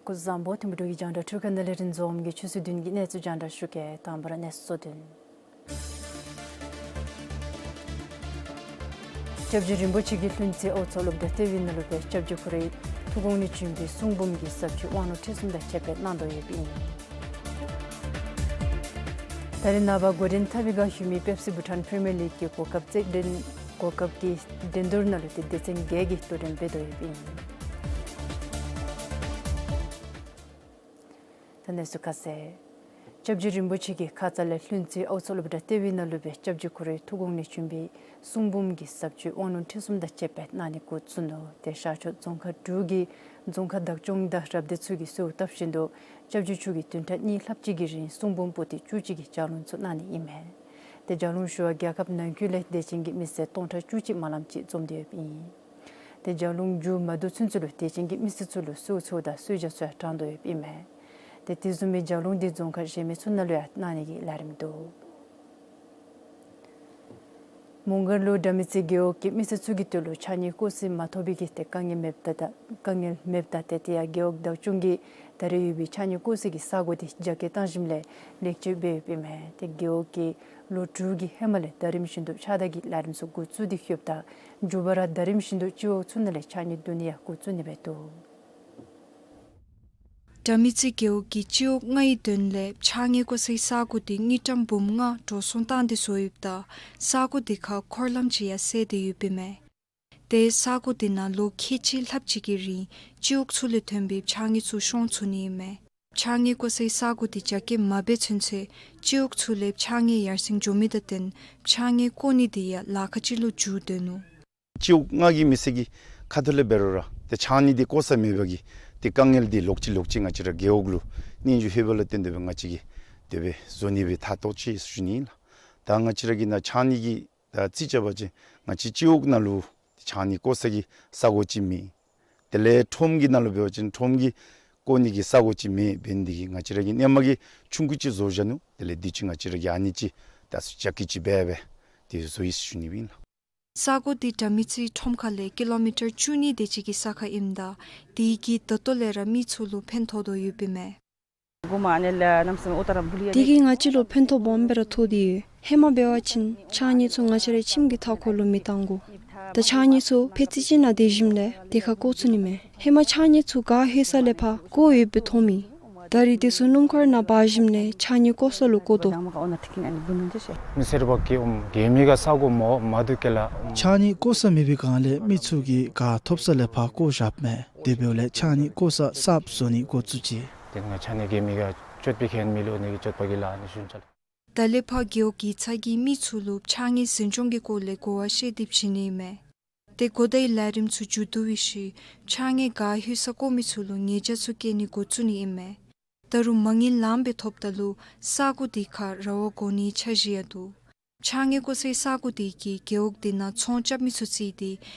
སྐུ་གཟུགས་བཟང་པོ། ཐིམ་ཕུ་འབྲུག་གི་རྒྱང་བསྒྲགས་འཕྲུལ་ཁང་ནང་ལས་རིན་འཛོམས་ཀྱིས་ཆུ་ཚོད་བདུན་གྱི་གནས་ཚུལ་རྒྱང་བསྒྲགས་ཞུ་གེ། དང་པ་ར་གནས་ཚུལ་གཙོ་དོན། སྐྱབས་རྗེ་རིན་པོ་ཆེ་གིས་ལྷུན་རྩེ་ཨའུ་མཚོ་སློབ་གྲྭ་ལྟེ་བའི་ནང་ལུ་སྦེ་སྐྱབས་རྗེ་ཁོ་རའི་ཐུགས་དགོངས་ལས་བྱོན་པའི་གསུང་འབུམ་གྱི་ཟབ་ཆོས་དབང་ལུང་ཁྲིད་གསུམ་དང་བཅས་པ་གནང་དོ་ཡོདཔ་ཨིན། ད་རེས་ནངས་པ་འགོ་འདྲེན་འཐབ་པའི་སྒང་ཞུ་མི་པེབ་སི་བྷུ་ཊཱན་པི་རི་མི་ཡར་ལིག་གི་གོ་སྐབས་རྩེད་འགྲན་གོ་སྐབས་ཀྱི་འགྲན་བསྡུར་ནང་ལུ་ཏེ་སྡེ་ཚན་བརྒྱད་ཀྱིས་གཙོ་འགྲན་འབད་དོ་ཡོདཔ་ཨིན། ད་གནས་ཚུལ་ཁ་གསལ། སྐྱབས་རྗེ་རིན་པོ་ཆེ་གིས་ཁ་ཙ་ལས་ལྷུན་རྩེ་ཨའུ་མཚོ་སློབ་གྲྭ་ལྟེ་བའི་ནང་ལུ་སྦེ་སྐྱབས་རྗེ་ཁོ་རའི་ཐུགས་དགོངས་ལས་བྱོན་པའི་གསུང་འབུམ་གྱི་ཟབ་ཆོས་དབང་ལུང་ཁྲིད་གསུམ་དང་བཅས་པ་གནང་ནི་འགོ་བཙུགས་ནུག། ཏེ་ཤར་ཕྱོགས་རྫོང་ཁག་དྲུག་གི་རྫོང་ཁག་བདག་སྐྱོང་དང་རབ་སྡེ་ཚུ་གིས་གསོལཝ་བཏབ་བཞིན་དུ་སྐྱབས་རྗེ་མཆོག་གིས་བདུན་ཕྲག་གཉིས་ལྷགཔ་ཅིག་གི་རིང་གསུང་འབུམ་པོ་ཏི་བཅུ་གཅིག་གི་ལྗགས་ལུང་ཚུ་གནང་ནི་ཨིན་མས། ཏེ་ལྗགས་ལུང་ཞུ་བར་རྒྱལ་ཁབ་ནང་འཁོད་ལས་དད་ཅན་གྱི་མི་སེར་སྟོང་ཕྲག་བཅུ་གཅིག་མ་ལངམ་ཅིག་འཛོམས་ཏེ་ཡོདཔ་ཨིན། ཏེ་ལྗགས་ལུང་མཇུག་མ་བསྡུ་ཚུན་ཚོད་ལུ་དད་ཅན་གྱི་མི་སེར་ཚུ་ལུ་གསོལ་ཚོགས་དང་གསོལ་ཇ་ཚུ་ཡང་དྲང་དོ་ཡོདཔ་ཨིན་མས། ཏེ་དེ་བཟུམ་མའི་ལྗགས་ལུང་འདི་རྫོང་ཁག་གཞན་མི་ཚུ་ནང་ལུ་ཡང་གནང་ནི་གི་ལས་རིམ་འདུག། མོང་སྒར་ལུ་དགྲ་མེད་རྩེ་རྒེད་འོག་གི་མི་སེར་ཚུ་གི་དོན་ལུ་ཕྱགས་སྙིགས་སྐུ་སྲི་མ་ཐོབ་པའི་གི་ཏེ་དཀའ་ངལ་མེདཔ་ད་དཀའ་ངལ་མེདཔ་ད་ཏེ་དེ་ཡང་རྒེད་འོག་བདག་སྐྱོང་གིས་ ད་རེས་ཡོད་པའི་ཕྱགས་སྙིགས་བཀོ་སའི་གི་ས་གོ་དེ་རྒྱ་སྐྱེད་བཏང་ཞིནམ་ལས་ལེགས་བཅོས་འབད་ཡོདཔ་ཨིན་མས། ཏེ་རྒེད་འོག་གིས་ལོ་དྲུག་གི་ཧེ་མ་ལས་ཟླ་རིམ་བཞིན་དུ་ཕྱགས་བདར་གྱི་ལས་རིམ་ཚུ་འགོ་བཙུགས་ཏེ་ཡོདཔ་ད་མཇུག་བར་ར་ཟླ་རིམ་བཞིན་དུ་སྤྱི་འོག་ཚུ་ནང་ལས་ཕྱགས་སྙིགས་བསྡུ་ནི་ཡང་འགོ་བཙུགས་ནི་འབད་དོ། དགྲ་མེད་རྩེ་རྒེད་འོག་གིས་སྤྱི་འོག་ལྔའི་དོན་ལས་ཕྱགས་སྙིགས་བཀོ་སའི་ས་གོ་དེ་དངུལ་ཀྲམ་འབུམ་ལྔ་འགྲོ་སོང་བཏང་སྟེ་བཟོ་ཡོདཔ་ད་ས་གོ་དེ་ཁར་འཁོར་ལམ་ཅིག་ཡང་བསལ་ཏེ་ཡོདཔ་ཨིན་མས། ཏེ་ས་གོ་དེ་ནང་ལོ་ཁལ་གཅིག་ལྷགཔ་ཅིག་གི་རིང་སྤྱི་འོག་ཚུ་ལས་ཐོན་པའི་ཕྱགས་སྙིགས་ཚུ་ཤོང་ཚུགས་ནི་ཨིན་མས། ཕྱགས་སྙིགས་བཀོ་སའི་ས་གོ་དེ་རྒྱ་སྐྱེད་མ་འབད་ཚུན་ཚོད་སྤྱི་འོག་ཚུ་ལས་ཕྱགས་སྙིགས་ཡར་སེང་འགྱོ་མི་དང་བསྟུན་ཕྱགས་སྙིགས་བཀོ་ནི་དེ་ཡང་ལཱ་ཁག་ཅིག་ལུ་འགྱུར་དོ་ནུག། སྤྱི་འོག་ལྔ་གི་མི་སེར་གྱི་ཁ་ཐུག་ལས་འབད་རུང་ར་ཏེ་ཕྱགས་སྙིགས་འདི་བཀོ་ས་མེད་པ་གིས་ཏེ་དཀའ་ངལ་འདི་ལོག་ཅི་ལོག་ཅི་ང་བཅས་ར་རྒེད་འོག་ལུ་གནོད་འགྱོ་ཧེ་བ་ལུ་བརྟེན་ཏེ་སྦེ་ང་བཅས་ཀྱིས་དེ་སྦེ་བཟོ་ནི་སྦེ་ཐག་བཏོན་ཅི་ཟེར་ཞུ་ནི་ཨིན་ལགས། ད་ང་བཅས་ར་གི་ནཱ་ཕྱགས་སྙིགས་ཀྱི་ད་རྩིས་རྐྱབ་པ་ཅིན་ང་བཅས་སྤྱི་འོག་ནང་ལུ་ཕྱགས་སྙིགས་བཀོ་ས་གི་ས་གོ་ཅིག་མེད། དེ་ལས་ཁྲོམ་གྱི་ནང་ལུ་འབད་བ་ཅིན་ཁྲོམ་གྱི་བཀོ་ནི་གི་ས་གོ་ཅིག་མེད། འབད་ནི་དེ་གིས་ང་བཅས་ར་གིས་ཧེ་མ་གི་ཆུང་ཀུ་ཅིག་བཟོ་བཞག་ནུག། དེ་ལས་དུས་ཅི་ང་བཅས་ར་གིས་ཨ་ནི་ཅིག་ད་རྒྱ་སྐྱེད་ཅིག་འབད་སྦེ་དེ་བཟོ་ཡི་ཟེར་ཞུ་ནི་ཨིན་ལགས། ས་གོ་དེ་དགྲ་མེད་རྩེ་ཁྲོམ་ཁ་ལས་ཀི་ལོ་མི་ཊར་བཅུ་གཉིས་དེ་ཅིག་གི་ས་ཁར་ཨིནམ་ད་དེ་གིས་ད་ལྟོ་ལས་ར་མི་ཚུ་ལུ་ཕན་ཐོགས་དོ་ཡོདཔ་ཨིན་མས། དེ་གིས་ང་བཅས་ལུ་ཕན་ཐོགས་སྦོམ་སྦེ་ར་ཐོགས་ཏེ་ཡོད། ཧེ་མ་འབད་བ་ཅིན་ཕྱགས་སྙིགས་ཚུ་ང་བཅས་རའི་ཁྱིམ་གྱི་མཐའ་འཁོར་ལུ་མི་བཏང་དགོ། ད་ཕྱགས་སྙིགས་ཚུ་ཕད་རྩི་ཅིག་ནང་སྡོད་ཞིནམ་ལས་དེ་ཁར་བཀོ་ཚུགས་ནི་མས། ཧེ་མ་ཕྱགས་སྙིགས་ཚུ་ག་ལྷོད་ས་ལས་ཕར་བཀོ་ཡོདཔ་སྦེ་མཐོངམ་ཨིན། ད་རིས་དེ་ཚུ་སྣུམ་འཁོར་ནང་འབག་ཞིནམ་ལས་ཕྱགས་སྙིགས་བཀོ་ས་ལུ་བཀོ་དོ། མི་སེར་པ་གིས་ཨོམ་གེ་མི་ག་ས་གོ་མོ་མ་བསྡུ་གེ་ལགས། ཕྱགས་སྙིགས་བཀོ་ས་མེད་པའི་སྒང་ལས་མི་ཚུ་གིས་ག་ཐོབ་ས་ལས་ཕར་བཀོ་བཞགཔ་མས། དེ་འབདཝ་ལས་ཕྱགས་སྙིགས་བཀོ་ས་གསརཔ་བཟོ་ནི་འགོ་བཙུགས་ཅི། དེ་ང་ཕྱགས་སྙིགས་གེ་མི་ག་སྤྱོད་པའི་ཁེ་ཉེན་མི་ལུ་ནི་གི་སྤྱོད་པ་གི་ལཱ་ནི་ཞུན་ཆ་ལགས། ད་ལས་ཕར་རྒེད་འོག་གི་ཚ་གྱང་མི་ཚུ་ལུ་ཕྱགས་སྙིགས་འཛིན་སྐྱོང་གི་སྐོར་ལས་གོ་བ་བཤད་དེ་བྱིན་ནི་ཨིན་མས། ཏེ་གོ་བརྡའི་ལས་རིམ་ཚུ་མཇུག་བསྡུ་བའི་ཤུལ་ཕྱགས་སྙིགས་ག་ལྷོད་ས་བཀོ་མི་ཚུ་ལུ་ཉེས་བྱ་ཚུ་བཀལ་ནི་འགོ་བཙུགས་ནི་ཨིན་མས། ད་རུང་མ་དངུལ་ལངམ་སྦེ་ཐོབ་ད་ལུ་ས་གོ་དེ་ཁར་ར་བ་བསྒོར་ནིའི་འཆར་གཞི་ཡང་འདུག། ཕྱགས་སྙིགས་བཀོ་སའི་ས་གོ་དེ་གིས་རྒེད་འོག་དེ་ནང་ཚོང་རྐྱབ་མི་ཚུ་བརྩིས་ཏེ་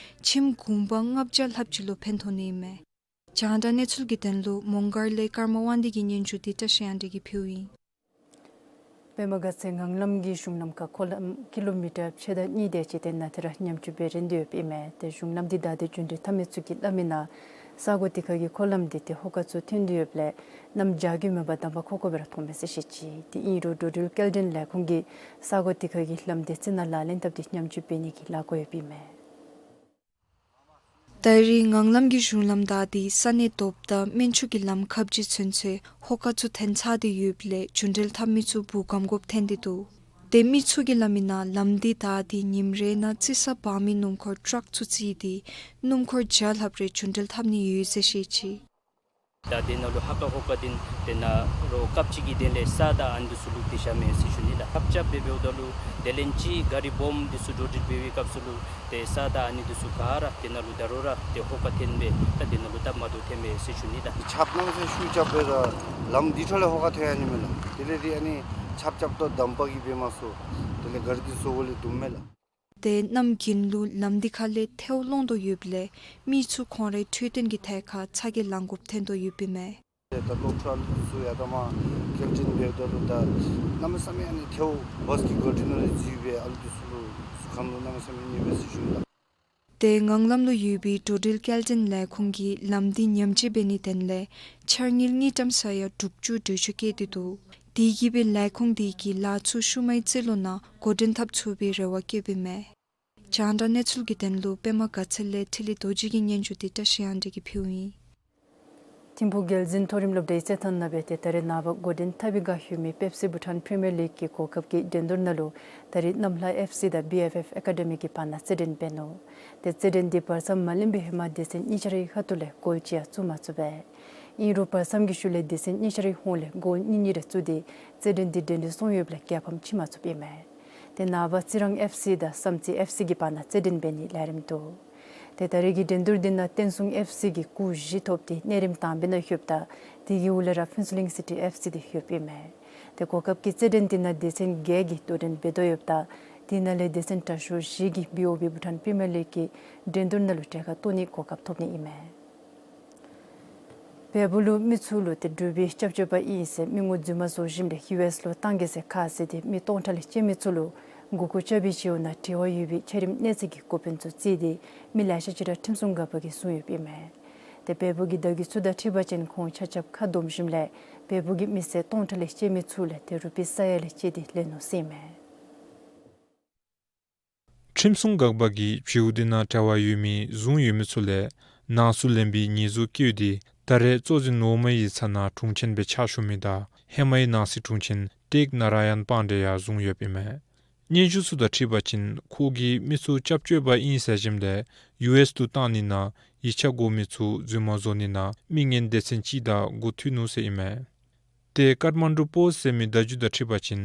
ཁྱིམ་གུང་པ་ལྔ་བརྒྱ་ལྷགཔ་ཅིག་ལུ་ཕན་ཐོགས་ནི་ཨིན་མས། རྒྱང་བསྒྲགས་གནས་ཚུལ་གྱི་དོན་ལུ་མོང་སྒར་ལས་ཀརྨ་དབང་འདུས་ཀྱི་སྙན་ཞུ་དེ་བཀྲ་ཤིས་དབང་འདུས་ཀྱིས་ཕུལཝ་ཨིན། པདྨ་དགའ་ཚལ་ངང་ལམ་གྱི་གཞུང་ལམ་ཁར་འཁོར་ལམ་ཀི་ལོ་མི་ཊར་ཕྱེད་དང་གཉིས་དེ་ཅིག་དེ་ནང་ཏེ་ར་ཉམས་བཅོས་འབད་རན་ཏེ་ཡོདཔ་ཨིན་མས། ཏེ་གཞུང་ལམ་འདི་བདའ་སྟེ་རྒྱུན་འགྲུལ་འཐབ་མི་ཚུ་གིས་སླབ་མི་ནང་ས་གོ་དེ་ཁ་གི་འཁོར་ལམ་འདི་ཏེ་ཧོ་ཀ་ཚུ་ཐོན་ཏེ་ཡོདཔ་ལས་གནམ་བྱཱར་གྱི་མེན་པར་དམ་པ་ཁོག་ཁོག་སྦེ་ར་མཐོངམ་མས་ཟེར་བཤད་ཅི། ཏེ་ཨིན་རུང་འགྲོ་འགྲུལ་སྐྱེལ་འདྲེན་ལས་ཁུངས་ཀྱིས་ས་གོ་དེ་ཁ་གི་ལམ་དེ་རྩི་ནག་ལག་ལེན་འཐབ་སྟེ་ཉམས་བཅོས་འབད་ནི་གི་ལཱ་འགོ་ཡོདཔ་ཨིན་མས། ད་རིས་ངང་ལམ་གྱི་གཞུང་ལམ་བདའ་སྟེ་ས་གནས་དོབ་དང་སྨན་ཆུ་གི་ལམ་ཁ་ཅིག་ཚུན་ཚོད་ཧོ་ཀ་ཚུ་ཐོན་ཚར་ཏེ་ཡོདཔ་ལས་རྒྱུན་འགྲུལ་འཐབ་མི་ཚུ་འབུ་སྐམ་དགོཔ་ཐོན་ཏེ་འདུག། ཏེ་མི་ཚུ་གིས་སླབ་མི་ནང་ལམ་འདི་བདའ་སྟེ་ཉིནམ་རེ་ནང་རྩི་ས་འབག་མི་སྣུམ་འཁོར་ཊཱག་ཚུ་རྩིས་ཏེ་སྣུམ་འཁོར་བརྒྱ་ལྷགཔ་རེ་རྒྱུན་འགྲུལ་འཐབ་ནི་ཡོད་ཟེར་བཤད་ཅི། ད་དེ་ནང་ལུ་ཧ་ཀ་ཧོ་ཀ་འདི་དེ་ནང་རོགས་སྐབས་ཅིག་གི་དོན་ལས་ས་དང་ཨ་ནི་འདི་ཚུ་བླུགས་ཏེ་བཞག་མས་ཟེར་ཞུ་ནི་ལགས། ཆརཔ་རྐྱབ་སྦེ་འབདཝ་ད་ལུ་དེ་ལས་ཅིག་ག་རི་སྦོམ་འདི་ཚུ་འགྲོ་འགྲུལ་འབད་བའི་སྐབས་སུ་ལུ་ཏེ་ས་དང་ཨ་ནི་འདི་ཚུ་ག་ར་དེ་ནང་ལུ་ད་རུང་ར་ཏེ་ཧོ་ཀ་ཐོན་སྦེ་ད་དེ་ནང་ལུ་སྟབས་མ་བདེཝ་ཐོན་མས་ཟེར་ཞུ་ནི་ལགས། ཆརཔ་གནམ་མེད་ས་མེད་ཤུགས་རྐྱབ་སྦེ་ར་ལམ་འདི་འཕྲོ་ལས་ཧོ་ཀ་ཐོན་ཡར་ནི་མས་ལགས། དེ་ལས་འདི་ཨ་ནི་ཆརཔ་རྐྱབ་ད་འདམ་པ་གིས་འབད་མ་ཚུགས། དེ་ལས་ག་རི་འདི་བཟོ་བ་ལས་དུམ་མས་ལགས། ཏེ་གནམ་དགུན་ལུ་ལམ་འདི་ཁ་ལས་ཐལཝ་སློང་དོ་ཡོདཔ་ལས་མི་ཚུ་ཁོང་རའི་འཕྲོད་བསྟེན་གྱི་ཐད་ཁར་ཚ་གྱང་ལང་དགོཔ་ཐོན་དོ་ཡོདཔ་ཨིན་མས། ཏེ་ད་སློབ་ཕྲུག་ཨ་ལུ་འདི་ཚུ་ཡར་ད་མར་སྐྱེལ་འདྲེན་འབདཝ་ད་ལུ་ད་གནམ་མེད་ས་མེད་ཨ་ནི་ཐལཝ་བཱས་ཀྱི་ག་རི་ནང་ལས་འཛུལ་སྦེ་ཨ་ལུ་འདི་ཚུ་ལུ་གཟུགས་ཁམས་ལུ་གནམ་མེད་ས་མེད་གནོད་པས་ཟེར་ཞུ་ནི་ལགས། ཏེ་ངང་ལམ་ལུ་ཡོད་པའི་འགྲོ་འགྲུལ་སྐྱེལ་འདྲེན་ལས་ཁུངས་ཀྱིས་ལམ་འདི་ཉམས་བཅོས་འབད་ནིའི་དོན་ལས་འཆར་དངུལ་དངུལ་ཀྲམ་ས་ཡ་དྲུག་ཅུ་གྲོས་ཆོད་བཀོད་དེ་འདུག། དེ་གིས་སྦེ་ལས་ཁུངས་དེ་གིས་ལཱ་ཚུ་ཤུལ་མའི་རྩིས་ལོ་ནང་འགོ་འདྲེན་འཐབ་ཚུགས་པའི་རེ་བ་བསྐྱེདཔ་ཨིན་མས། རྒྱང་བསྒྲགས་གནས་ཚུལ་གྱི་དོན་ལུ་པདྨ་དགའ་ཚལ་ལས་འཕྲིན་ལས་རྡོ་རྗེ་གི་སྙན་ཞུ་དེ་བཀྲ་ཤིས་དབང་འདུས་ཀྱིས་ཕུལཝ་ཨིན། ཐིམ་ཕུག་རྒྱལ་འཛིན་མཐོ་རིམ་སློབ་གྲྭའི་རྩེད་ཐང་ནང་སྦེ་ཏེ་ད་རེས་ནངས་པ་འགོ་འདྲེན་འཐབ་པའི་བསྒང་ཡོད་མི་པེབ་སི་བྷུ་ཊཱན་པི་རི་མི་ཡར་ལིག་གི་གོ་སྐབས་ཀྱི་འགྲན་བསྡུར་ནང་ལུ་ད་རེས་གནམ་ལྷ་ཨེཕ་སི་དང་བི་ཨེཕ་ཨེཕ་ཨེ་ཀ་ཌི་མི་གི་བར་ན་རྩེད་འགྲན་འབད་ནུག། ཏེ་རྩེད་འགྲན་འདི་བར་མཚམས་མ་ལེན་པའི་ཧེ་མ་སྡེ་ཚན་གཉིས་ཆ་རའི་ཁ་ཐུག་ལས་གོལ་ཅིག་ཡང་བཙུགས་མ་ཚུགས་པས། ཨིན་རུང་བར་མཚམས་ཀྱི་ཤུལ་ལས་སྡེ་ཚན་གཉིས་ཆ་རའི་ཧོངས་ལས་གོལ་གཉིས་གཉིས་རེ་བཙུགས་ཏེ་རྩེད་འགྲན་འདི་འགྲན་བསྡུར་སོང་ཡོདཔ་ལས་རྒྱལ་ཕམ་ཕྱིན་མ་ཚུགསཔ་ཨིན་མས། ཏེ་ནངས་པ་རྩི་རང་ཨེཕ་སི་དང་བསམ་རྩེ་ཨེཕ་སི་གི་བར་ན་རྩེད་འགྲན་འབད་ནིའི་ལས་རིམ་འདུག། ཏེ་ད་རེས་ཀྱི་འགྲན་བསྡུར་འདི་ནང་བསྟན་སྲུང་ཨེཕ་སི་གིས་སྐུགས་བཞི་ཐོབ་སྟེ་གནས་རིམ་དང་པའི་ནང་ལྷོདཔ་ད་དེ་གི་འོག་ལས་ར་ཕུན་ཚོགས་གླིང་སི་ཊི་ཨེཕ་སི་དེ་ལྷོདཔ་ཨིན་མས། ཏེ་གོ་སྐབས་ཀྱི་རྩེད་འགྲན་འདི་ནང་སྡེ་ཚན་བརྒྱད་ཀྱིས་དོ་འགྲན་འབད་དོ་ཡོདཔ་ད་དེ་ནང་ལས་སྡེ་ཚན་དྲག་ཤོས་བཞི་གིས་བི་ཨོ་བི་བྷུ་ཊཱན་པི་རི་མི་ཡར་ལིག་གི་འགྲན་བསྡུར་ནང་ལུ་གྲལ་ཁར་གཏོགས་ནིའི་གོ་སྐབས་ཐོབ་ནི་ཨིན་མས། བལ་པོ་ལུ་མི་ཚུ་ལུ་ཏེ་འབྲུག་པའི་སྐྱབས་བཅོལ་པ་ཨིན་ཟེར་མི་ངོ་རྫུན་མ་བཟོ་ཞིནམ་ལས་ཡུ་ཨེསི་ལུ་གཏང་གེ་ཟེར་ཁ་བཟེད་དེ་མི་སྟོང་ཕྲག་ལས་བཅད་མི་ཚུ་ལུ་མགུ་སྐོར་རྐྱབ་པའི་བྱེལཝ་ནང་འབྲེལ་བ་ཡོད་པའི་ཆ་རིམ་གནས་ཚད་ཀྱི་འགོ་དཔོན་ཚུ་བརྩིས་ཏེ་མི་ལེ་ཤ་ཅིག་ར་ཁྲིམས་སྲུང་འགག་པ་གིས་བཟུང་ཡོདཔ་ཨིན་མས། ཏེ་བལ་པོ་གི་བརྡ་བརྒྱུད་ཚུ་དང་འཁྲིལ་བ་ཅིན་ཁོང་ཆ་ཁྱབ་ཁ་སྡོམ་ཞིནམ་ལས་བལ་པོ་གི་མི་སེར་སྟོང་ཕྲག་ལས་བཅད་མི་ཚུ་ལས་ཏེ་རུ་པི་ས་ཡ་ལས་བཅད་དེ་ལེན་ནུག་ཟེར་ཨིན་མས། ཁྲིམས་སྲུང་འགག་པ་གིས་བྱིའུ་འདི་ནང་འབྲེལ་བ་ཡོད་མི་བཟུང་ཡོད་མི་ཚུ་ལས་ནང་སུ་ལེན་པའི་ཉེས་འཛུགས་བཀལ་ཏེ་ད་རེས་གཙོ་འཛིན་ནོར་བུ་མའི་ཡིག་ཚང་ནང་དྲུང་ཆེན་སྦེ་ཕྱག་ཞུ་མི་དང་ཧེ་མའི་ནང་སྲིད་དྲུང་ཆེན་ཏེག་ན་ར་ཡན་པཱན་ཌེ་ཡང་བཟུང་ཡོདཔ་ཨིན་མས། སྙན་ཞུ་ཚུ་དང་འཁྲིལ་བ་ཅིན་ཁོ་གིས་མི་ཚུ་སྐྱབས་བཅོལ་བ་ཨིན་ཟེར་ཞིནམ་ལས་ཡུ་ཨེསི་ལུ་བཏང་ནི་ནང་ཡིག་ཆ་དགོ་མི་ཚུ་རྫུན་མ་བཟོ་ནི་ནང་མི་ངན་སྡེ་ཚན་ཅིག་དང་འགོ་ཐུག་ནུག་ཟེར་ཨིན་མས། ཏེ་ཀཱཐ་མན་ཌུ་པོསཊ་ཟེར་མི་བརྡ་བརྒྱུད་དང་འཁྲིལ་བ་ཅིན་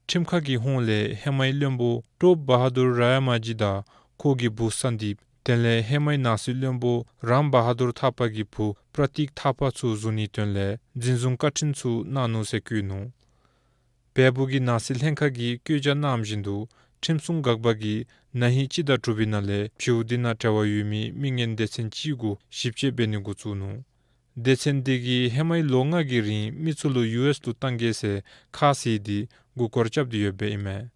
ཁྲིམས་ཁང་གི་ཧོངས་ལས་ཧེ་མའི་བློན་པོ་ཊོབ་བ་ཧ་དུར་ར་ཡ་མ་ཇི་དང་ཁོ་གི་བུ་ས་དིབ་དེ་ལས་ཧེ་མའི་ནང་སྲིད་བློན་པོ་རམ་བ་ཧ་དུར་ཐ་པ་གི་བུ་པྲ་ཏིག་ཐ་པ་ཚུ་བཟུང་ནིའི་དོན་ལས་འཛིན་བཟུང་བཀའ་ཁྲིམས་ཚུ་གནང་ནུག་ཟེར་བཀོད་ནུག། བལ་པོ་གི་ནང་སྲིད་ལྷན་ཁག་གིས་བཀོད་རྒྱ་གནངམ་བཞིན་དུ་ཁྲིམས་སྲུང་འགག་པ་གིས་ན་ཧིང་སྤྱི་ཟླ་དྲུག་པའི་ནང་ལས་བྱིའུ་འདི་ནང་འབྲེལ་བ་ཡོད་མི་མི་ངན་སྡེ་ཚན་ཅིག་གུ་ཞིབ་དཔྱད་འབད་ནི་འགོ་བཙུགས་ནུག། སྡེ་ཚན་འདི་གིས་ཧེ་མའི་ལོ་ལྔ་གི་རིང་མི་ཚུ་ལུ་ཡུ་ཨེསི་ལུ་བཏང་གེ་ཟེར་ཁ་བཟེད་དེ་མགུ་སྐོར་རྐྱབ་སྟེ་ཡོདཔ་ཨིན་མས།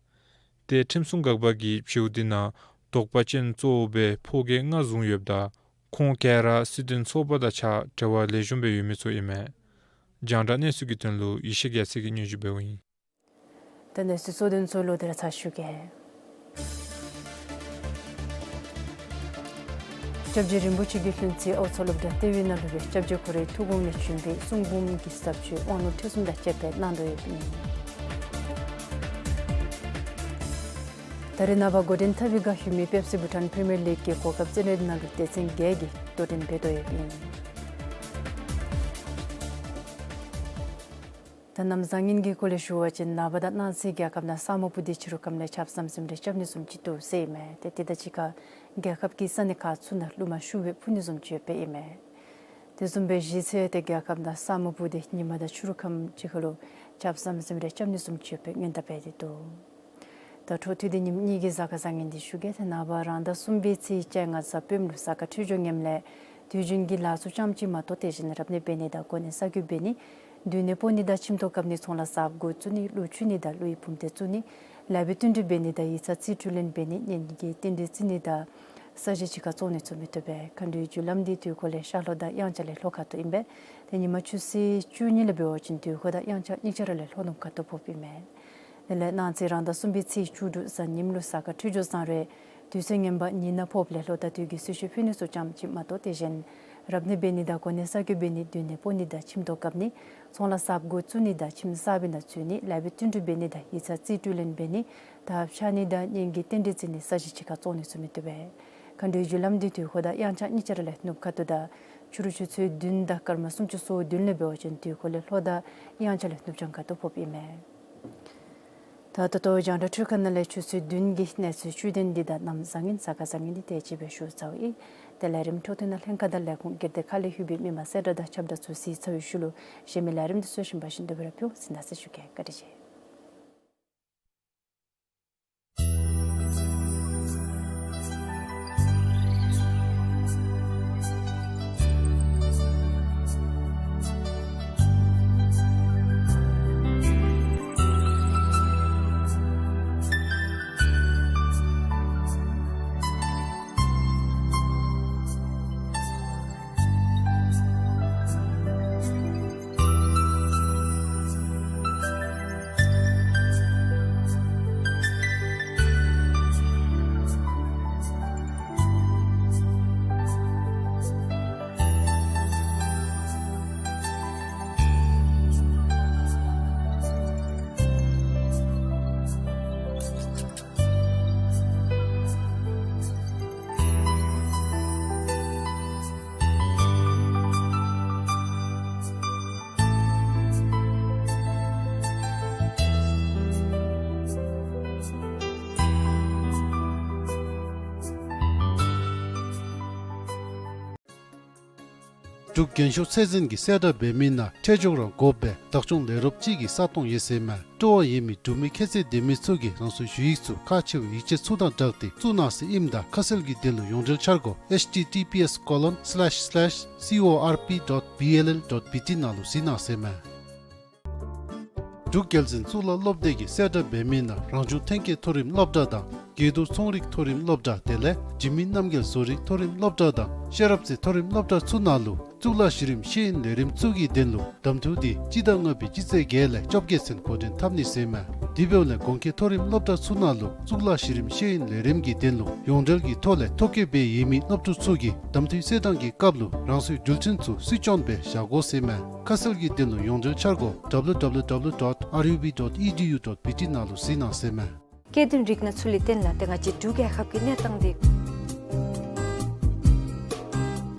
ཏེ་ཁྲིམས་སྲུང་འགག་པ་གིས་བྱིའུ་འདི་ནང་དོགས་པ་ཅན་གཙོ་བོ་སྦེ་ཕོ་སྐྱེས་ལྔ་བཟུང་ཡོདཔ་ད་ཁོང་ག་ར་སྲིད་དོན་ཚོགས་པ་དང་གཅིག་ཁར་འབྲེལ་བ་ལེགས་ཤོམ་སྦེ་ཡོད་མི་ཚུ་ཨིན་མས། རྒྱང་བསྒྲགས་གནས་ཚུལ་གྱི་དོན་ལུ་ཡེ་ཤེས་རྒྱལ་མཚན་གྱིས་སྙན་ཞུ་འབདཝ་ཨིན། ད་གནས་ཚུལ་གཙོ་དོན་ཚུ་ལོག་སྟེ་ར་ཚར་ཞུ་གེ། སྐྱབས་རྗེ་རིན་པོ་ཆེ་གིས་བློན་རྩེ་ཨའུ་ཚོགས་སློབ་གྲྭ་ལྟེ་བའི་ནང་ལུ་སྦེ་སྐྱབས་རྗེ་ཁོ་རའི་ཐུགས་དགོངས་ལས་བྱོན་པའི་གསུང་འབུམ་གྱི་ཟབ་ཆོས་དབང་ལུང་ཁྲིད་གསུམ་དང་བཅས་པ་གནང་དོ་ཡོདཔ་ཨིན། ད་རེས་ནངས་པ་འགོ་འདྲེན་འཐབ་པའི་བསྒང་ཡོད་མི་པེབ་སི་བྷུ་ཊཱན་པི་རི་མི་ཡར་ལིག་གི་གོ་སྐབས་རྩེད་འགྲན་ནང་ལུ་སྡེ་ཚན་བརྒྱད་ཀྱིས་དོ་འགྲན་འབད་དོ་ཡོདཔ་ཨིན། ད་གནམ་བཟང་ངན་གྱི་སྐོར་ལས་ཞུ་བ་ཅིན་ནངས་པ་དང་གནངས་ཚེ་རྒྱལ་ཁབ་ནང་ས་སྨུག་སྤུབས་ཏེ་ཕྱི་རུ་ཁམས་ལས་ཆརཔ་ཟམ་ཟིམ་རེ་རྐྱབ་ནི་བཟུམ་ཅིག་འདུག་ཟེར་ཨིན་མས། ཏེ་དེ་དང་གཅིག་ཁར་རྒྱལ་ཁབ་ཀྱི་ས་གནས་ཁག་ཚུ་ནང་རླུང་མ་ཤུགས་སྦེ་འཕུ་ནི་བཟུམ་ཅིག་ཡོདཔ་ཨིན་མས། དེ་བཟུམ་སྦེ་གཞེས་ཚེ་ཏེ་རྒྱལ་ཁབ་ནང་ས་སྨུག་སྤུབས་ཏེ་ཉིན་མ་དང་ཕྱི་རུ་ཁམས་ཅིག་ཁར་ལུ་ཆརཔ་ཟམ་ཟིམ་རེ་རྐྱབ་ནི་བཟུམ་ཅིག་ཡོདཔ་སྦེ་སྔོན་བརྡ་འབད་དེ་འདུག། ད་འཕྲོ་མཐུད་དེ་ཉིནམ་གཉིས་ཀྱི་གཟའ་སྐར་བཟང་ངན་འདི་ཞུ་གེ། ཏེ་ནངས་པ་རང་ཟླ་གསུམ་པའི་ཚེས་བཅོ་ལྔ་གཟའ་སྤེནམ་ལུ་གཟའ་སྐར་འཕྲོད་སྦྱོར་ངནམ་ལས་དུས་རྒྱུན་གྱི་ལཱ་ཚུ་ཙམ་ཅིག་མ་གཏོགས་དེ་བཞིན་རབ་གནས་འབད་ནི་དང་གོ་གནས་གསར་འགོད་འབད་ནི་སྡོད་གནས་སྤོ་ནི་དང་ཁྱིམ་ཐོག་བཀབ་ནི་ཚོང་ལཱ་གསརཔ་འགོ་བཙུགས་ནི་གླུ་མཆོད་ནི་དང་གླུ་ཡི་བུམ་སྡེ་བཙུགས་ནི་ལཱ་འབད་བསྟུན་གྲོས་འབད་ནི་དང་ཡིག་ཚང་རྩིས་སྤྲོད་ལེན་འབད་ནི་གཉེན་གྱི་རྟེན་འབྲེལ་བརྩི་ནི་དང་ས་གཞི་ཕྱི་ཁར་བཙོང་ནི་ཚུ་མི་བཏུབ་པས། མཁའ་འགྲོའི་རྒྱུ་ལམ་འདི་དུས་འཁོར་ལས་ཤར་ལྷོ་དང་དབྱངས་འཆར་ལས་ལྷོ་ཁ་ཐུག་ཨིན་པས། ཏེ་ཉིན་མ་ཆུ་ཚོད་བཅུ་གཉིས་ལས་འབད་བ་ཅིན་དུས་འཁོར་དང་དབྱངས་འཆར་གཉིས་ཆ་ར་ལས་ལྷོ་ནུབ་ཁ་ཐུག་ཕོགཔ་ཨིན་མས། དེ་ལས་གནངས་ཚེ་རང་ཟླ་གསུམ་པའི་ཚེས་བཅུ་དྲུག་གཟའ་ཉིམ་ལུ་གཟའ་སྐར་འཕྲོད་སྦྱོར་བཟང་རུང་དུས་ཚོད་ངན་པ་ཉིན་ནང་ཕོགཔ་ལས་ལྷོ་དང་དུས་ཀྱི་གསོལ་མཆོད་ཕུལ་ནི་ཚུ་ཙམ་ཅིག་མ་གཏོགས་དེ་བཞིན་རབ་གནས་འབད་ནི་དང་གོ་གནས་གསར་འགོད་འབད་ནི་སྡོད་གནས་སྤོ་ནི་དང་ཁྱིམ་ཐོག་བཀབ་ནི་ཚོང་ལཱ་གསརཔ་འགོ་བཙུགས་ནི་དང་ཁྱིམ་གསར་པའི་ནང་འཛུལ་ནི་ལཱ་འབད་བསྟུན་གྲོས་འབད་ནི་དང་ཡིག་ཚང་རྩིས་སྤྲོད་ལེན་འབད་ནི་དང་ཕྱག་ནི་དང་གཉེན་གྱི་རྟེན་འབྲེལ་བརྩི་ནི་ས་གཞི་ཕྱི་ཁར་བཙོང་ནི་ཚུ་མི་བཏུབ་པས། མཁའ་འགྲོའི་རྒྱུ་ལམ་འདི་དུས་འཁོར་དང་དབྱངས་འཆར་གཉིས་ཆ་ར་ལས་ནུབ་ཁ་ཐུག་དང་ཕྱི་རུ་ཆུ་ཚོད་བདུན་དང་སྐར་མ་སུམ་ཅུ་སོ་བདུན་ལས་འབད་བ་ཅིན་དུས་འཁོར་ལས་ལྷོ་དང་དབྱངས་འཆར་ལས་ནུབ་བྱང་ཁ་ཐུག་ཕོགཔ་ཨིན་མས། ད་ད་ལྟོ་རྒྱང་བསྒྲགས་འཕྲུལ་ཁང་ནང་ལས་ཆུ་ཚོད་བདུན་གྱི་གནས་ཚུལ་བཅུད་ལྡན་འདི་དང་གནམ་བཟང་ངན་གཟའ་སྐར་བཟང་ངན་འདི་དེ་ཅིག་སྦེ་ཞུ་ཚརཝ་ཨིན། ཏེ་ལས་རིམ་འཕྲོ་མཐུད་ནང་ལྷན་ཁག་དང་ལས་ཁུངས་སྒེར་སྡེ་ཁག་ལས་ལྷོད་པའི་མི་མང་གསལ་བསྒྲགས་དང་ཁྱབ་བརྡ་ཚུ་གཟིགས་ཚར་བའི་ཤུལ་ལུ་གཞན་མི་ལས་རིམ་འདི་ཚུ་གཞན་པ་བཞིན་དུ་སྦེ་ར་ཕུལ་ཟེར་གནང་ཟེར་ཞུ་གེ། བཀའ་དྲིན་ཆེ། འབྲུག་རྒྱན་ཤོག་ཚད་འཛིན་གྱིས་གསལ་བསྒྲགས་འབད་མི་ནང་ཁྲལ་འཇོག་རང་དགོཔ་སྦེ་བདག་སྐྱོང་ལས་རོགསཔ་ཅིག་གི་ས་སྟོང་ཡོད་ཟེར་མས། སྤྲོ་བ་ཡོད་མི་འབྲུག་མི་ཁྱད་ཚད་ལྡན་མི་ཚུ་གིས་རང་སོའི་ཞུ་ཡིག་ཚུ་ཁག་ཆེ་བའི་ཡིག་ཆ་ཚུ་དང་སྦྲགས་ཏེ་བཙུགས་གནང་ཟེར་ཨིནམ་ད་ཁ་གསལ་གྱི་དོན་ལུ་ཡོངས་འབྲེལ་འཆར་སྒོ་H T T P S colon slash slash C O R P dot B L L dot B T ནང་ལུ་གཟིགས་གནང་ཟེར་མས། འབྲུག་རྒྱལ་འཛིན་གཙུག་ལག་སློབ་སྡེ་གིས་གསལ་བསྒྲགས་འབད་མི་ནང་རང་བྱུང་ཐོན་སྐྱེད་མཐོ་རིམ་སློབ་གྲྭ་དང་ དགྱེས་རྡོར་ཚོང་རིག་མཐོ་རིམ་སློབ་གྲྭ་དེ་ལས་འཇིགས་མེད་རྣམ་རྒྱལ་བཟོ་རིག་མཐོ་རིམ་སློབ་གྲྭ་དང་ཤེས་རབ་རྩེ་མཐོ་རིམ་སློབ་གྲྭ་ཚུ་ནང་ལུ་གཙུག་ལག་གཞི་རིམ་ཤེས་ཡོན་ལས་རིམ་ཚུ་གི་དོན་ལུ་གདམ་འཐུ་འདི་སྤྱི་ཟླ་ལྔ་པའི་སྤྱི་ཚེས་བརྒྱད་ལས་བཅོ་བརྒྱད་ཚུན་འགོ་འདྲེན་འཐབ་ནི་ཟེར་མས། དེ་འབདཝ་ལས་གོང་འཁོད་མཐོ་རིམ་སློབ་གྲྭ་ཚུ་ནང་ལུ་གཙུག་ལག་གཞི་རིམ་ཤེས་ཡོན་ལས་རིམ་གྱི་དོན་ལུ་ཡོངས་འབྲེལ་གྱི་ཐོག་ལས་ཐོ་བཀོད་འབད་ཡོད་མི་སློབ་ཕྲུག་ཚུ་གིས་གདམ་འཐུའི་གསལ་བསྒྲགས་ཀྱི་སྐབས་ལུ་རང་སོའི་འགྲུལ་འཕྲིན་ཚུ་སུས་སྐྱོན་སྦེ་བཞག་དགོ་ཟེར་མས། ཁ་གསལ་གྱི་དོན་ལུ་ཡོངས་འབྲེལ་འཆར་སྒོ་W W W dot R U B dot E D U dot B T ནང་ལུ་གཟིགས་གནང་ཟེར་མས། སྐྱེ་ལྡན་རིགས་སྣ་ཚུ་ལས་བརྟེན་ལགས། ཏེ་ང་བཅས་འབྲུག་རྒྱལ་ཁབ་ཀྱི་གནས་སྟངས་འདི་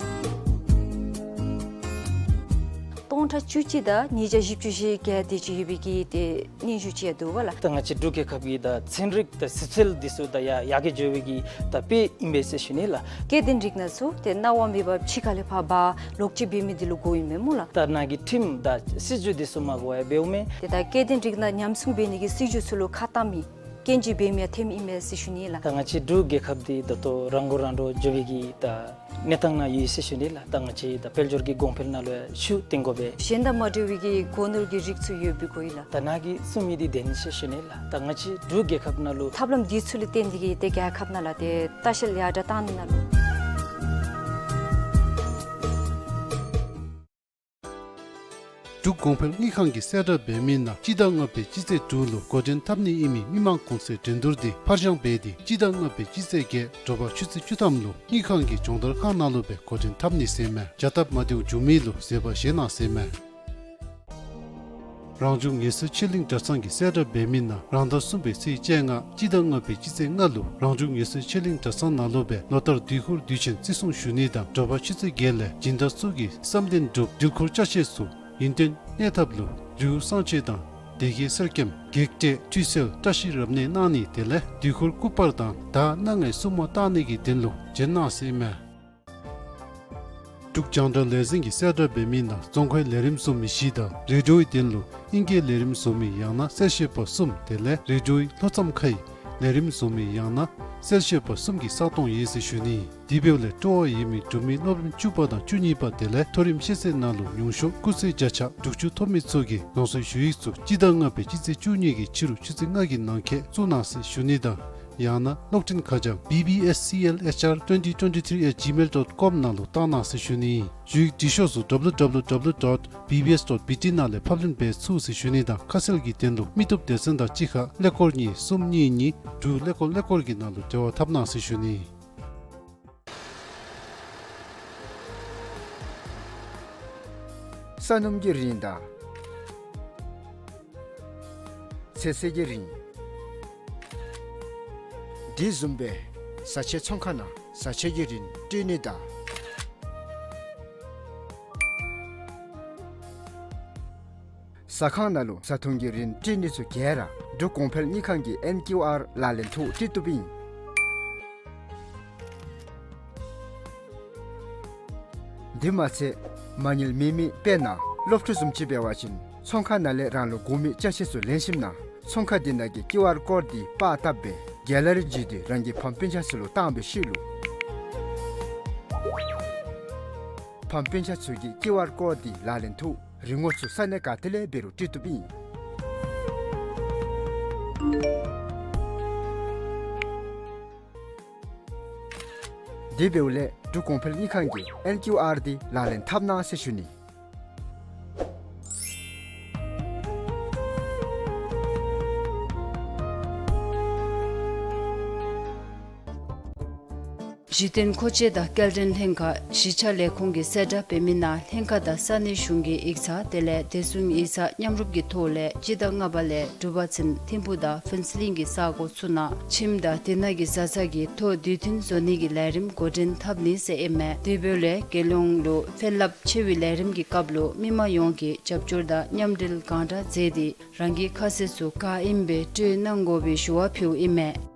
སྟོང་ཕྲག་བཅུ་གཅིག་དང་ཉིས་བརྒྱ་བཞི་བཅུ་ཞེ་བརྒྱད་དེ་ཅིག་ཡོད་པའི་གི་ཏེ་སྙན་ཞུ་ཅིག་ཡང་འདུག་པ་ལགས། ད་ང་བཅས་འབྲུག་རྒྱལ་ཁབ་ཀྱི་ད་ཚན་རིག་དང་ཞིབ་འཚོལ་འདི་ཚུ་ད་ཡར་ཡར་རྒྱས་འགྱོ་བའི་གི་ད་དཔེ་ཨིན་པས་ཟེར་ཞུ་ནི་ལགས། སྐྱེ་ལྡན་རིགས་སྣ་ཚུ་ཏེ་གནང་བ་མེད་པར་ཕྱི་ཁ་ལས་ཕར་འབག་ལོག་སྤྱོད་འབད་མི་འདི་ལུ་གོཝ་ཨིན་མས་སྨོ་ལགས། ད་ནཱ་གི་ཁྲིམས་དང་སྲིད་བྱུས་འདི་ཚུ་མ་གོ་བར་འབདཝ་མས། ཏེ་ད་སྐྱེ་ལྡན་རིགས་སྣ་ཉམས་སྲུང་འབད་ནི་གི་སྲིད་བྱུས་ཚུ་ལུ་ཁ་བཏང་མི་སྐྱོན་ཅིག་འབད་མི་ཡང་ཐོནམ་ཨིན་མས་ཟེར་ཞུ་ནི་ལགས། ད་ང་བཅས་འབྲུག་རྒྱལ་ཁབ་འདི་ད་ལྟོ་རང་མགོ་རང་འདྲོངས་འགྱོ་བའི་གི་ད་གནས་སྟངས་ནང་ཡོད་ཟེར་ཞུ་ནི་ལགས། ད་ང་བཅས་ད་དཔལ་འབྱོར་གྱི་གོང་འཕེལ་ནང་ལུ་ཤུགས་བཏོན་དགོ་པས། གཞན་དང་མ་འདྲ་བའི་གི་སྒོ་ནོར་གྱི་རིགས་ཚུ་ཡོད་པའི་སྒོ་ཡིས་ལགས། ད་ནཱ་གིས་གསུང་མི་འདི་བདེན་ཟེར་ཞུ་ནི་ལགས། ད་ང་བཅས་འབྲུག་རྒྱལ་ཁབ་ནང་ལུ་ཐབས་ལམ་འདི་ཚུ་ལུ་བརྟེན་ཏེ་གིས་ཏེ་རྒྱལ་ཁབ་ནང་ལུ་ཏེ་ལྟ་བཤལ་ཡར་དྲག་བཏང་ནི་ནང་ལུ་འབྲུག་གོང་འཕེལ་དངུལ་ཁང་གིས་གསལ་བསྒྲགས་འབད་མི་ནང་སྤྱི་ཟླ་ལྔ་པའི་སྤྱི་ཚེས་དྲུག་ལུ་འགོ་འདྲེན་འཐབ་ནི་ཨིན་མི་མི་མང་གོང་ཚད་འགྲན་བསྡུར་འདི་ཕར་འགྱངས་འབད་དེ་སྤྱི་ཟླ་ལྔ་པའི་སྤྱི་ཚེས་བརྒྱད་དྲོ་པ་ཆུ་ཚོད་བཅུ་ཐམ་ལུ་དངུལ་ཁང་གི་སྦྱོང་བརྡར་ཁང་ནང་ལུ་སྦེ་འགོ་འདྲེན་འཐབ་ནི་ཟེར་མས། བྱ་སྟབས་མ་བདེཝ་བྱུང་མི་ལུ་བཟོད་པ་བཞེས་གནང་ཟེར་མས། རང་བྱུང་ངལ་གསོའི་ཆེད་གླིང་གྲྭ་ཚང་གིས་གསལ་བསྒྲགས་འབད་མི་ནང་རང་ཟླ་གསུམ་པའི་ཚེས་བཅོ་ལྔ་སྤྱི་ཟླ་ལྔ་པའི་སྤྱི་ཚེས་ལྔ་ལུ་རང་བྱུང་ངལ་གསོའི་ཆེད་གླིང་གྲྭ་ཚང་ནང་ལུ་སྦེ་ལོ་ལྟར་དུས་འཁོར་དུས་ཆེན་བརྩི་སྲུང་ཞུ་ནི་དང་དྲོ་པ་ཆུ་ཚོད་བརྒྱད་ལས་སྦྱིན་བདག་ཚུ་གིས་བསམ་གཏན་སྒྲུབ་འདུལ་འཁོར་ཅ་ཆས་ཚུ་ཡུན་བརྟན་གནས་ཐབས་ལུ་རི་བོ་གསང་ཆེན་དང་སྡེ་དགེ་གསེར་སྐྱེམས་བགེགས་བསྐྲད་ཁྲུས་གསོལ་བཀྲ་ཤིས་རབ་གནས་གནང་ནི་དེ་ལས་དུས་འཁོར་སྐུ་པར་དང་ད་སྣ་ལྔའི་སྲུང་མ་བཏང་ནི་གི་དོན་ལུ་བྱོན་གནང་ཟེར་མས། འབྲུག་རྒྱང་བསྒྲགས་ལས་འཛིན་གྱིས་གསལ་བསྒྲགས་འབད་མི་ནང་རྫོང་ཁའི་ལས་རིམ་བཟོ་མི་བཞི་དང་རེ་ཌིའོའི་དོན་ལུ་ཨིང་སྐད་ལས་རིམ་བཟོ་མི་ཡང་ན་གསལ་བཤད་པ་གསུམ་དེ་ལས་རེ་ཌིའོའི་ལྷོ་མཚམས་ཁའི་ལས་རིམ་བཟོ་མི་ཡང་ན་གསལ་བཤད་པ་གསུམ་གྱི་ས་སྟོང་ཡོད་ཟེར་ཞུ་ནི། དེ་འབདཝ་ལས་སྤྲོ་བ་ཡོད་མི་འབྲུག་མི་སློབ་རིམ་བཅུ་པ་དང་བཅུ་གཉིས་པ་དེ་ལས་མཐོ་རིམ་ཤེས་ཚད་ནང་ལུ་ཉུང་ཤོས་སྐུགས་ཚད་བརྒྱ་ཆ་དྲུག་ཅུ་ཐོབ་མི་ཚུ་གིས་རང་སོའི་ཞུ་ཡིག་ཚུ་སྤྱི་ཟླ་ལྔ་པའི་སྤྱི་ཚེས་བཅུ་གཉིས་ཀྱི་ཕྱི་རུ་ཆུ་ཚོད་ལྔ་གི་ནང་འཁོད་བཙུགས་གནང་ཟེར་ཞུ་ནི་དང་ཡང་ན་གློག་འཕྲིན་ཁ་བྱང་B B S C L H R twenty twenty-three at gmail dot com ནང་ལུ་བཏང་གནང་ཟེར་ཞུ་ནི། ཞུ་ཡིག་འབྲི་ཤོག་ཚུ་W W W dot B B S dot B T ནང་ལས་ཕབ་ལེན་འབད་ཚུགས་ཟེར་ཞུ་ནི་དང་ཁ་གསལ་གྱི་དོན་ལུ་མི་སྟོབས་སྡེ་ཚན་དང་གཅིག་ཁར་ཀླད་ཀོར་གཉིས་གསུམ་གཉིས་གཉིས་དྲུག་ཀླད་ཀོར་ཀླད་ཀོར་གྱི་ནང་ལུ་འབྲེལ་བ་འཐབ་གནང་ཟེར་ཞུ་ནི། ས་སྣུམ་གྱི་རིན་དང་ཚོད་བསྲེ་གི་རིན། དེ་བཟུམ་སྦེ་བཟའ་ཆས་ཚོང་ཁང་ནང་བཟའ་ཆས་ཀྱི་རིན་སྤྲོད་ནི་དང་། ཟ་ཁང་ནང་ལུ་བཟའ་འཐུང་གི་རིན་སྤྲོད་ནི་ཚུ་ག་ར་འབྲུག་གོང་འཕེལ་དངུལ་ཁང་གི་ཨེན་ཀིའུ་ཨར་ལག་ལེན་ཐོག་སྤྲོད་བཏུབ་ཨིན། དེ་མ་ཚད་མ་དངུལ་མེད་མི་དཔེར་ན་སློབ་ཕྲུག་བཟུམ་ཅིག་འབད་བ་ཅིན་ཚོང་ཁང་ནང་ལས་རང་ལུ་དགོ་མི་ཅ་ཆས་ཚུ་ལེན་ཞིནམ་ན་ཚོང་ཁང་དེ་ནང་གི་ཀིའུ་ཨར་ཀོཌ་འདི་པར་བཏབ་སྦེ་གེ་ལ་རི་བརྒྱུད་དེ་རང་གི་ཕམ་སྤུན་ཆ་ཚུ་ལུ་བཏང་བའི་ཤུལ་ལུ་ཕམ་སྤུན་ཆ་ཚུ་གིས་ཀིའུ་ཨར་ཀོཌ་འདི་ལག་ལེན་ཐོག་རིན་གོང་ཚུ་ས་གནས་ག་ཏེ་ལས་འབད་རུང་སྤྲོད་བཏུབ་ཨིན། དེ་འབདཝ་ལས་འབྲུག་གོང་འཕེལ་དངུལ་ཁང་གི་ཨེན་ཀིའུ་ཨར་འདི་ལག་ལེན་འཐབ་གནང་ཟེར་ཞུ་ནི། གཞི་རྟེན་མཁོ་ཆས་དང་སྐྱེལ་འདྲེན་ལྷན་ཁག་གཞིས་ཆགས་ལས་ཁུངས་ཀྱིས་གསལ་བསྒྲགས་འབད་མི་ནང་ལྷན་ཁག་དང་ས་གནས་གཞུང་གི་ཡིག་ཚང་དེ་ལས་བདེ་སྲུང་ཡིག་ཚང་མཉམ་རུབ་ཀྱི་ཐོག་ལས་སྤྱི་ཟླ་ལྔ་པ་ལས་དྲུག་པ་ཚུན་ཐིམ་ཕུག་དང་ཕུན་ཚོགས་གླིང་གི་ས་གོ་ཚུ་ནང་ཁྱིམ་དང་དེ་ནང་གི་བཟའ་ཚང་གི་ཐོག་དུས་མཐུན་བཟོ་ནི་གི་ལས་རིམ་འགོ་འདྲེན་འཐབ་ནི་ཟེར་ཨིན་མས། དེ་འབདཝ་ལས་རྒྱལ་ཡོངས་ལུ་ཕན་རླབས་ཆེ་བའི་ལས་རིམ་གྱི་སྐབས་ལུ་མི་མང་ཡོངས་ཀྱིས་རྒྱབ་སྐྱོར་དང་མཉམ་འབྲེལ་གང་དྲག་མཛད་དེ་རང་གི་ཁ་གསལ་ཚུ་ག་ཨིནམ་སྦེ་སྤྲོད་གནང་དགོ་པའི་ཞུ་བ་ཕུལཝ་ཨིན་མས།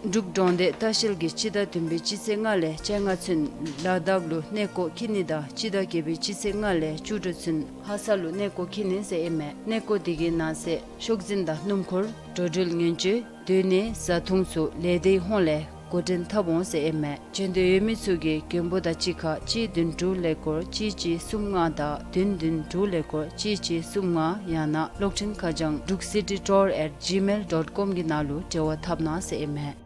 འབྲུག་འབྲོང་སྡེ་ལྟ་བཤལ་གྱིས་སྤྱི་ཟླ་བདུན་པའི་སྤྱི་ཚེས་ལྔ་ལས་བཅོ་ལྔ་ཚུན་ལ་དྭགས་ལུ་གནས་སྐོར་འཁྱིད་ནི་དང་སྤྱི་ཟླ་བརྒྱད་པའི་སྤྱི་ཚེས་ལྔ་ལས་བཅུ་དྲུག་ཚུན་ལྷ་ས་ལུ་གནས་སྐོར་འཁྱིད་ནི་ཟེར་ཨིན་མས། གནས་སྐོར་དེ་གི་ནང་གསེས་ཤོག་འཛིན་དང་སྣུམ་འཁོར་འགྲོ་འགྲུལ་ཉེན་བཅོལ་སྡོད་གནས་བཟའ་འཐུང་ཚུ་ལས་སྡེའི་ཧོངས་ལས་ འགོ་འདྲེན་འཐབ་འོང་ཟེར་ཨིན་མས། འབྱོན་འདོད་ཡོད་མི་ཚུ་གིས་མགོན་པོ་དང་གཅིག་ཁར་གཅིག་བདུན་དྲུག་ཀླད་ཀོར་གཅིག་གཅིག་གསུམ་ལྔ་དང་བདུན་བདུན་དྲུག་ཀླད་ཀོར་གཅིག་གཅིག་གསུམ་ལྔ་ཡང་ན་གློག་འཕྲིན་ཁ་བྱང་འབྲུག་སི་ཊི་ཊུར་ཨེཊ་ཇི་མེལ་ཌོཊ་ཀོམ་གྱི་ནང་ལུ་འབྲེལ་བ་འཐབ་གནང་ཟེར་ཨིན་མས།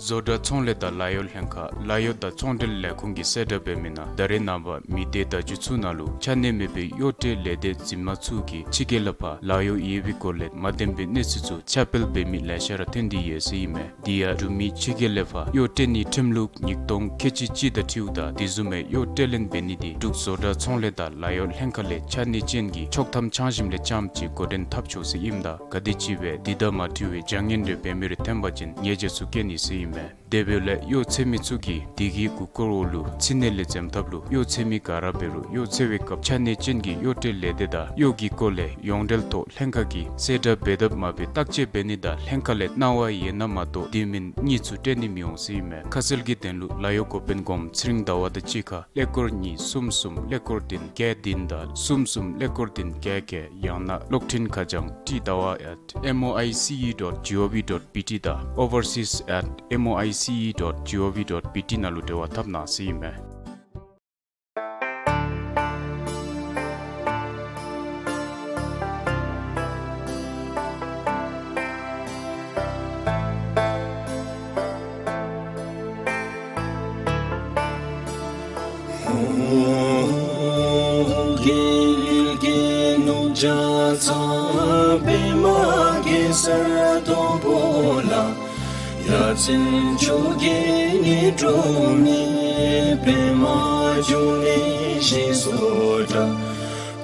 བཟོ་གྲྭ་ཚོང་ལས་དང་ལཱ་གཡོག་ལྷན་ཁག་ལཱ་གཡོག་དང་ཚོང་འབྲེལ་ལས་ཁུངས་ཀྱིས་གསལ་བསྒྲགས་འབད་མི་ནང་ད་རེས་ནངས་པ་མི་སྡེ་བརྡ་བརྒྱུད་ཚུ་ནང་ལུ་ཆ་གནས་མེད་པའི་གཡོག་ཁྲལ་ལས་སྡེ་འཛིན་མ་ཚུ་གིས་ཕྱི་རྒྱལ་ལས་ཕར་ལཱ་གཡོག་ཡོད་པའི་སྐོར་ལས་མ་བདེན་པའི་གནས་ཚུལ་ཚུ་ཁྱབ་སྤེལ་འབད་མི་ལེ་ཤ་ར་ཐོན་ཏེ་ཡོད་ཟེར་ཨིན་མས། དེ་ཡང་འབྲུག་མི་ཕྱི་རྒྱལ་ལས་ཕར་གཡོག་སྤྲོད་ནིའི་ཁྲིམས་ལུགས་ཉིས་སྟོང་ཁལ་གཅིག་གཅིག་དང་འཁྲིལཝ་ད་དེ་བཟུམ་མའི་གཡོག་སྤྲོད་ལེན་འབད་ནི་དེ་འབྲུག་བཟོ་གྲྭ་ཚོང་ལས་དང་ལཱ་གཡོག་ལྷན་ཁག་ལས་ཆ་གནས་ཅན་གྱི་ཆོག་ཐམ་ཚང་ཞིནམ་ལས་རྐྱངམ་ཅིག་འགོ་འདྲེན་འཐབ་ཆོག་ཟེར་ཨིནམ་ད་ག་དེམ་ཅིག་སྦེ་དེ་དང་མ་འཁྲིལ་བའི་བྱ་ངན་རེ་འབད་མི་རེ་ཐོན་པ་ཅིན་ཉེས་བྱ་ཚུ་བཀལ་ནི་ཟེར་ཨིན་མས། དེ་འབདཝ་ལས་གཡོག་ཚད་མི་ཚུ་གིས་དེ་གི་མགུ་སྐོར་འོག་ལུ་ཚིག་ནི་ལས་འཛེམ་ཐབས་ལུ་གཡོག་ཚད་མི་ག་ར་འབད་རུང་གཡོག་འཚོལ་བའི་སྐབས་ཆ་གནས་ཅན་གྱི་གཡོག་སྤྲོད་ལས་སྡེ་དང་གཡོག་གི་སྐོར་ལས་ཡོངས་འབྲེལ་ཐོག་ལྷན་ཁག་གིས་གསལ་བསྒྲགས་འབད་དཔ་མ་འབད་བརྟག་དཔྱད་འབད་ནི་དང་ལྷན་ཁག་ལས་གནང་བ་ཡོད་ན་མ་གཏོགས་དེ་མིན་གཉིས་ཚུ་སྤྲོད་ནི་མི་འོང་ཟེར་ཨིན་མས། ཁ་གསལ་གྱི་དོན་ལུ་ལཱ་གཡོག་འགོ་དཔོན་གོངམ་ཚེ་རིང་ཟླ་བ་དང་གཅིག་ཁར་ཀླད་ཀོར་གཉིས་གསུམ་གསུམ་ཀླད་ཀོར་བདུན་བརྒྱད་བདུན་དང་གསུམ་གསུམ་ཀླད་ཀོར་བདུན་བརྒྱད་བརྒྱད་ཡང་ན་གློག་འཕྲིན་ཁ་བྱང་ཊི་ཟླ་བ་ཨེཊ་མོའི་སི་ཨི་ཌོཊ་ཇི་ཨོ་ཝི་ཌོཊ་བི་ཊི་དང་ཨོ་ཝར་སིསི་ཨེཊ་མོའི་སི་ཨི་ཌོཊ་ཇི་ཨོ་ཝི་ཌོཊ་བི་ཊི་ནང་ལུ་འབྲེལ་བ་འཐབ་གནང་ཟེར་ཨིན་མས།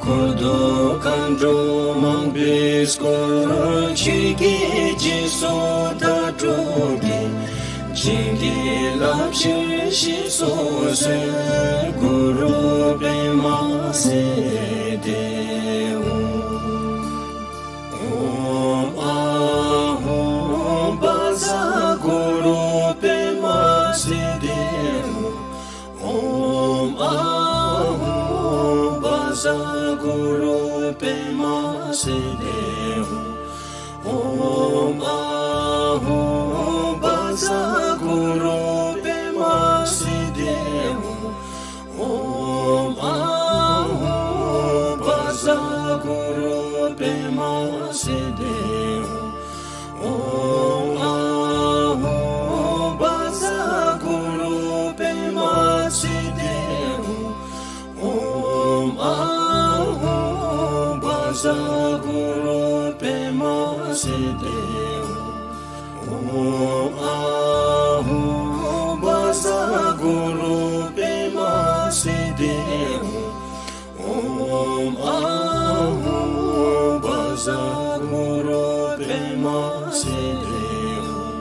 འཁོར་དུ་མཁའ་འགྲོ་མང་པོས་བསྐོར། ཆོས་ཀྱི་རྗེས་སུ་བདག་སྒྲུབ་ཀྱིས། བྱིན་གྱིས་བརླབ་ཕྱིར་ཞེས་སུ་གསོལ། གུ་རུ་པདྨ་སིདྡྷི་ཧཱུྃ། ཨོཾ་ཨཱཿཧཱུྃ་བཛྲ་གུ་རུ་པདྨ་སིདྡྷི་ཧཱུྃ། ཨོཾ་ཨཱཿཧཱུྃ་བཛྲ་གུ་རུ་པདྨ་སིདྡྷི་ཧཱུྃ། ཨོཾ་ཨཱཿཧཱུྃ་བཛྲ་གུ་རུ་པདྨ་སིདྡྷི་ཧཱུྃ། ཨོཾ་ཨཱཿཧཱུྃ་བཛྲ་གུ་རུ་པདྨ་སིདྡྷི་ཧཱུྃ། ཨོཾ་ཨཱཿཧཱུྃ་བཛྲ་གུ་རུ་པདྨ་སིདྡྷི་ཧཱུྃ། ཨོཾ་ཨཱཿཧཱུྃ་བཛྲ་གུ་རུ་པདྨ་སིདྡྷི་ཧཱུྃ། ཨོཾ་ཨཱཿཧཱུྃ་བཛྲ་གུ་རུ་པདྨ་སིདྡྷི་ཧཱུྃ། ཨོཾ་ཨཱཿཧཱུྃ་བཛྲ་གུ་རུ་པདྨ་སིདྡྷི་ཧཱུྃ།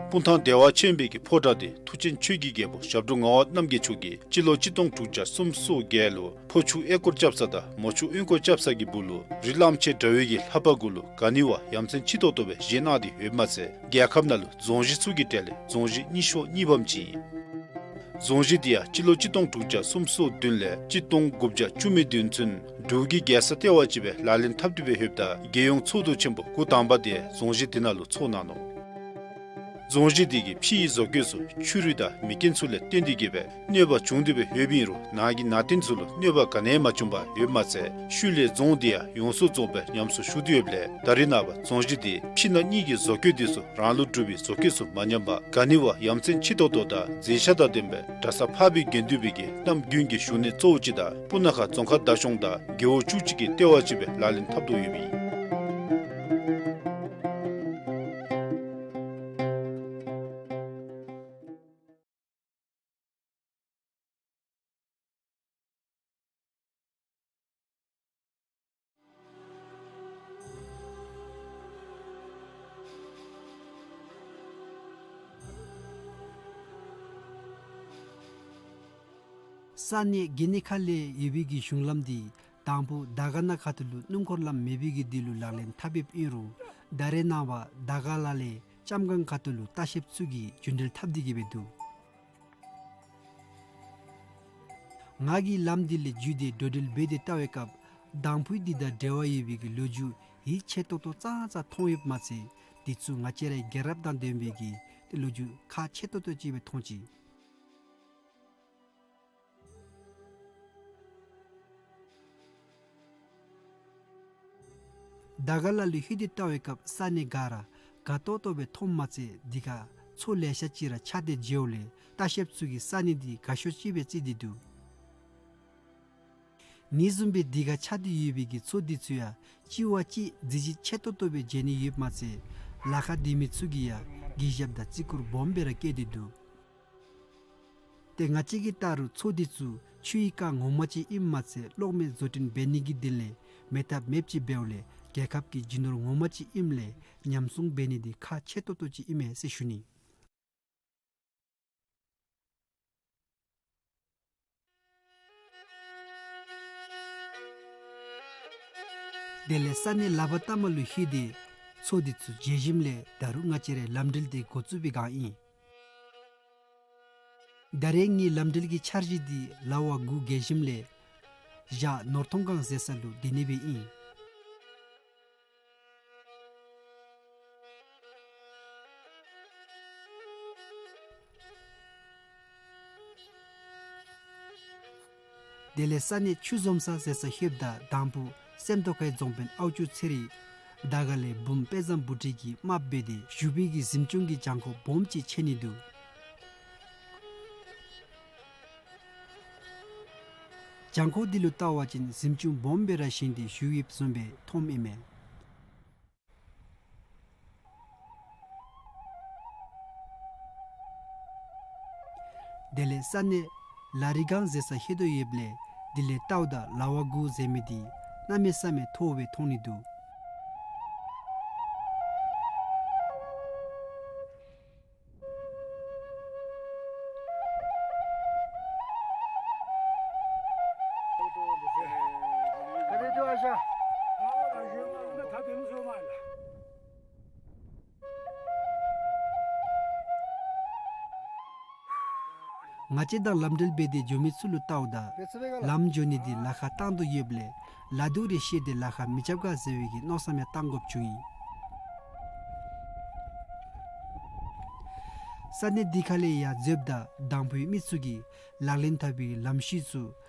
སྤུངས་ཐང་བདེ་བ་ཆེན་པོའི་གི་ཕོ་བྲང་དེ་མཐུ་ཆེན་ཆོས་ཀྱི་རྒྱལ་པོ་ཞབས་དྲུང་ངག་དབང་རྣམ་རྒྱལ་མཆོག་གིས་སྤྱི་ལོ་གཅིག་སྟོང་དྲུག་བརྒྱ་སུམ་ཅུ་སོ་བརྒྱད་ལུ་ཕོ་ཆུ་གཡས་སྐོར་སྐྱབས་ས་དང་མོ་ཆུ་གཡོན་སྐོར་སྐྱབས་ས་གི་སྦུག་ལུ་རི་གླང་ཆེན་འདྲ་བའི་གི་ལྷ་པ་གུ་ལུ་ག་ནི་བ་ཡ་མཚན་ཆེ་ཏོག་ཏོ་སྦེ་བཞེངས་གནང་སྟེ་ཡོདཔ་མ་ཚད་རྒྱལ་ཁབ་ནང་ལུ་རྫོང་གཞི་ཚུ་གི་གྲས་ལས་རྫོང་གཞི་རྙིང་ཤོས་གཉིས་པམ་ཅིག་ཨིན། རྫོང་གཞི་དེ་ཡང་སྤྱི་ལོ་གཅིག་སྟོང་དྲུག་བརྒྱ་སུམ་ཅུ་སོ་བདུན་ལས་གཅིག་སྟོང་དགུ་བརྒྱ་བཅུ་མེད་བདུན་ཚུན་འབྲུག་གི་རྒྱལ་ས་ལྟེ་བ་ཅིག་སྦེ་ལག་ལེན་འཐབ་སྟེ་སྦེ་ཡོདཔ་ད་རྒྱལ་ཡོངས་ཚོགས་འདུ་ཆེན་པོ་དགུ་དང་པ་དེ་རྫོང་གཞི་དེ་ནང་ལུ་ཚོགས་གནང་ནུག། རྫོང་གཞི་དེ་གི་ཕྱི་ཡི་བཟོ་བཀོད་ཚུ་ཆུ་རུད་དང་མེ་རྐྱེན་ཚུ་ལས་བརྟེན་ཏེ་གི་སྦེ་གནོད་པ་བྱུང་སྟེ་སྦེ་ཡོདཔ་ཨིན་རུང་ནང་གི་ནང་རྟེན་ཚུ་ལུ་གནོད་པ་ག་ནི་ཡང་མ་བྱུང་པར་ཡོདཔ་མ་ཚད་ཤུལ་ལས་རྫོང་དེ་ཡང་ཡོངས་སུ་རྫོགསཔ་སྦེ་ཉམས་སུ་ཞུགས་ཏེ་ཡོདཔ་ལས་ད་རེས་ནངས་པ་རྫོང་གཞི་དེ་ཕྱི་ནང་གཉིས་ཀྱི་བཟོ་བཀོད་དེ་ཚུ་རང་ལུགས་གྲུབ་པའི་བཟོ་བཀོད་ཚུ་མ་ཉམས་པར་ག་ནི་བ་ཡ་མཚན་ཆེ་ཏོག་ཏོ་དང་མཛེས་ཆ་དང་ལྡནམ་སྦེ་གྲྭ་ས་འཕགས་པའི་དགེ་འདུན་པའི་གི་གནམ་དགུན་གྱི་བཞུགས་གནས་གཙོ་བོ་ཅིག་དང་སྤུ་ན་ཁ་རྫོང་ཁག་བདག་སྐྱོང་དང་རྒེད་འོག་བཅུ་གཅིག་གི་ལྟེ་བ་ཅིག་སྦེ་ལག་ལེན་འཐབ་དོ་ཡོདཔ་ཨིན། ས་གནས་གན་ནི་ཁ་ལས་ཡོད་པའི་གི་གཞུང་ལམ་འདི་དང་ཕུ་དར་དཀར་ན་ཁ་ཐུག་ལུ་སྣུམ་འཁོར་ལམ་མེད་པའི་གི་དུས་ལུ་ལག་ལེན་འཐབ་ཡོདཔ་ཨིན་རུང་ད་རེས་ནངས་པ་དར་དཀར་ལ་ལས་ལྕམ་སྒང་ཁ་ཐུག་ལུ་ལྟ་བཤལཔ་ཚུ་གིས་རྒྱུན་འགྲུལ་འཐབ་སྟེ་གི་སྦེ་འདུག། ང་གིས་ལམ་འདི་ལས་བརྒྱུད་དེ་འགྲོ་འགྲུལ་འབད་དེ་བལྟ་བའི་སྐབས་དང་ཕུ་འདི་དང་འབྲེལ་བ་ཡོད་པའི་གི་ལོ་རྒྱུས་ཡིད་ཆེས་ཏོག་ཏོ་ཙང་ཙང་མཐོང་ཡོདཔ་མ་ཚད་དེ་ཚུ་ང་བཅས་རའི་རྒྱལ་རབས་དང་ལྡན་པའི་གི་ཏེ་ལོ་རྒྱུས་ཁག་ཆེ་ཏོག་ཏོ་ཅིག་སྦེ་མཐོང་ཅི། དར་དཀར་ལ་ལུ་ལྷོད་དེ་བལྟ་བའི་སྐབས་ས་གནས་ག་ར་དགའ་ཏོག་ཏོ་སྦེ་མཐོངམ་མ་ཚད་དེ་ཁར་མཚོ་ལེ་ཤ་ཅིག་ར་ཆགས་ཏེ་འགྱོཝ་ལས་ལྟ་བཤལཔ་ཚུ་གིས་ས་གནས་འདི་དགའ་ཤོས་ཅིག་སྦེ་བརྩི་སྟེ་འདུག། ཨ་ནི་བཟུམ་སྦེ་དེ་ཁར་ཆགས་ཏེ་ཡོད་པའི་གི་མཚོ་འདི་ཚུ་ཡང་གཅིག་བ་གཅིག་མཛེས་བྱེད་ཆེ་ཏོག་ཏོ་སྦེ་མཇལ་ནི་ཡོདཔ་མ་ཚད་ལ་ཁར་སྡོད་མི་ཚུ་གིས་ཡང་གུས་ཞབས་དང་བརྩི་བཀུར་སྦོམ་སྦེ་ར་བསྐྱེད་དེ་འདུག། ཏེ་ང་བཅས་ཀྱིས་བལྟ་རུང་མཚོ་འདི་ཚུ་ཆུའི་རྐ་ངོ་མ་ཅིག་ཨིནམ་མ་ཚད་གློག་མེ་བཟོ་སྐྲུན་འབད་ནི་གི་དོན་ལས་མེད་ཐབས་མེདཔ་ཅིག་འབདཝ་ལས་རྒྱལ་ཁབ་ཀྱི་རྒྱུ་ནོར་ངོ་མ་ཅིག་ཨིནམ་ལས་ཉམས་སྲུང་འབད་ནི་འདི་ཁག་ཆེ་ཏོག་ཏོ་ཅིག་ཨིན་མས་ཟེར་ཞུ་ནི། དེ་ལས་ས་གནས་ལ་བ་ཏ་མ་ལུ་ལྷོད་དེ་མཚོ་འདི་ཚུ་མཇལ་ཞིནམ་ལས་ད་རུང་ང་བཅས་རའི་ལམ་འགྲུལ་འདི་འགོ་བཙུགས་པའི་བསྒང་ཨིན། ད་རེས་ངེའི་ལམ་འགྲུལ་གྱི་འཆར་གཞི་འདི་ལ་བ་དགུ་བརྒལ་ཞིནམ་ལས་ཞག་ནོར་ཐོང་སྒང་ཟེར་ས་ལུ་སྡོད་ནི་སྦེ་ཨིན། དེ་ལས་ས་གནས་ཆུ་འཛོམས་ས་ཟེར་ས་ལྷོདཔ་ད་དང་ཕུ་སེམས་རྟོགས་ཁའི་རྫོང་དཔོན་ཨའུ་ཅུ་ཚེ་རིང་དར་དཀར་ལས་བུམོ་དཔལ་བཟང་བུ་ཁྲིད་ཀྱིས་དམརཔོ་འབད་དེ་བཞུགས་པའི་གི་གཟིམ་ཆུང་གི་གྱང་ཁོག་སྦོམ་ཅིག་མཇལ་ནི་འདུག། གྱང་ཁོག་འདི་ལུ་བལྟ་བ་ཅིན་གཟིམ་ཆུང་སྦོམ་སྦེ་ར་བཞེངས་ཏེ་བཞུགས་ཡོདཔ་བཟུམ་སྦེ་མཐོངམ་ཨིན་མས། དེ་ལས་ས་གནས་ལ་རི་སྒང་ཟེར་ས་ལྷོད་དོ་ཡོདཔ་ལས་དེ་ལས་བལྟཝ་ད་ལ་བ་དགུ་ཟེར་མི་འདི་གནམ་མེད་ས་མེད་མཐོ་སྦེ་མཐོང་ནི་འདུག། ང་བཅས་དང་ལམ་འགྲུལ་འབད་དེ་འགྱོ་མི་ཚུ་ལུ་བལྟཝ་ད་ལམ་འགྱོ་ནི་འདི་ལ་ཁར་བཏང་དོ་ཡོདཔ་ལས་ལ་དུག་རེ་ཤེས་ཏེ་ལ་ཁར་མི་རྐྱབ་ག་ཟེར་བའི་གི་མནོ་བསམ་ཡང་བཏང་དགོཔ་བྱུང་ཡི། ས་གནས་འདི་ཁ་ལས་ཡར་འཛེགཔ་ད་དང་ཕུའི་མི་ཚུ་གིས་ལག་ལེན་འཐབ་པའི་ལམ་ཤུལ་ཚུ་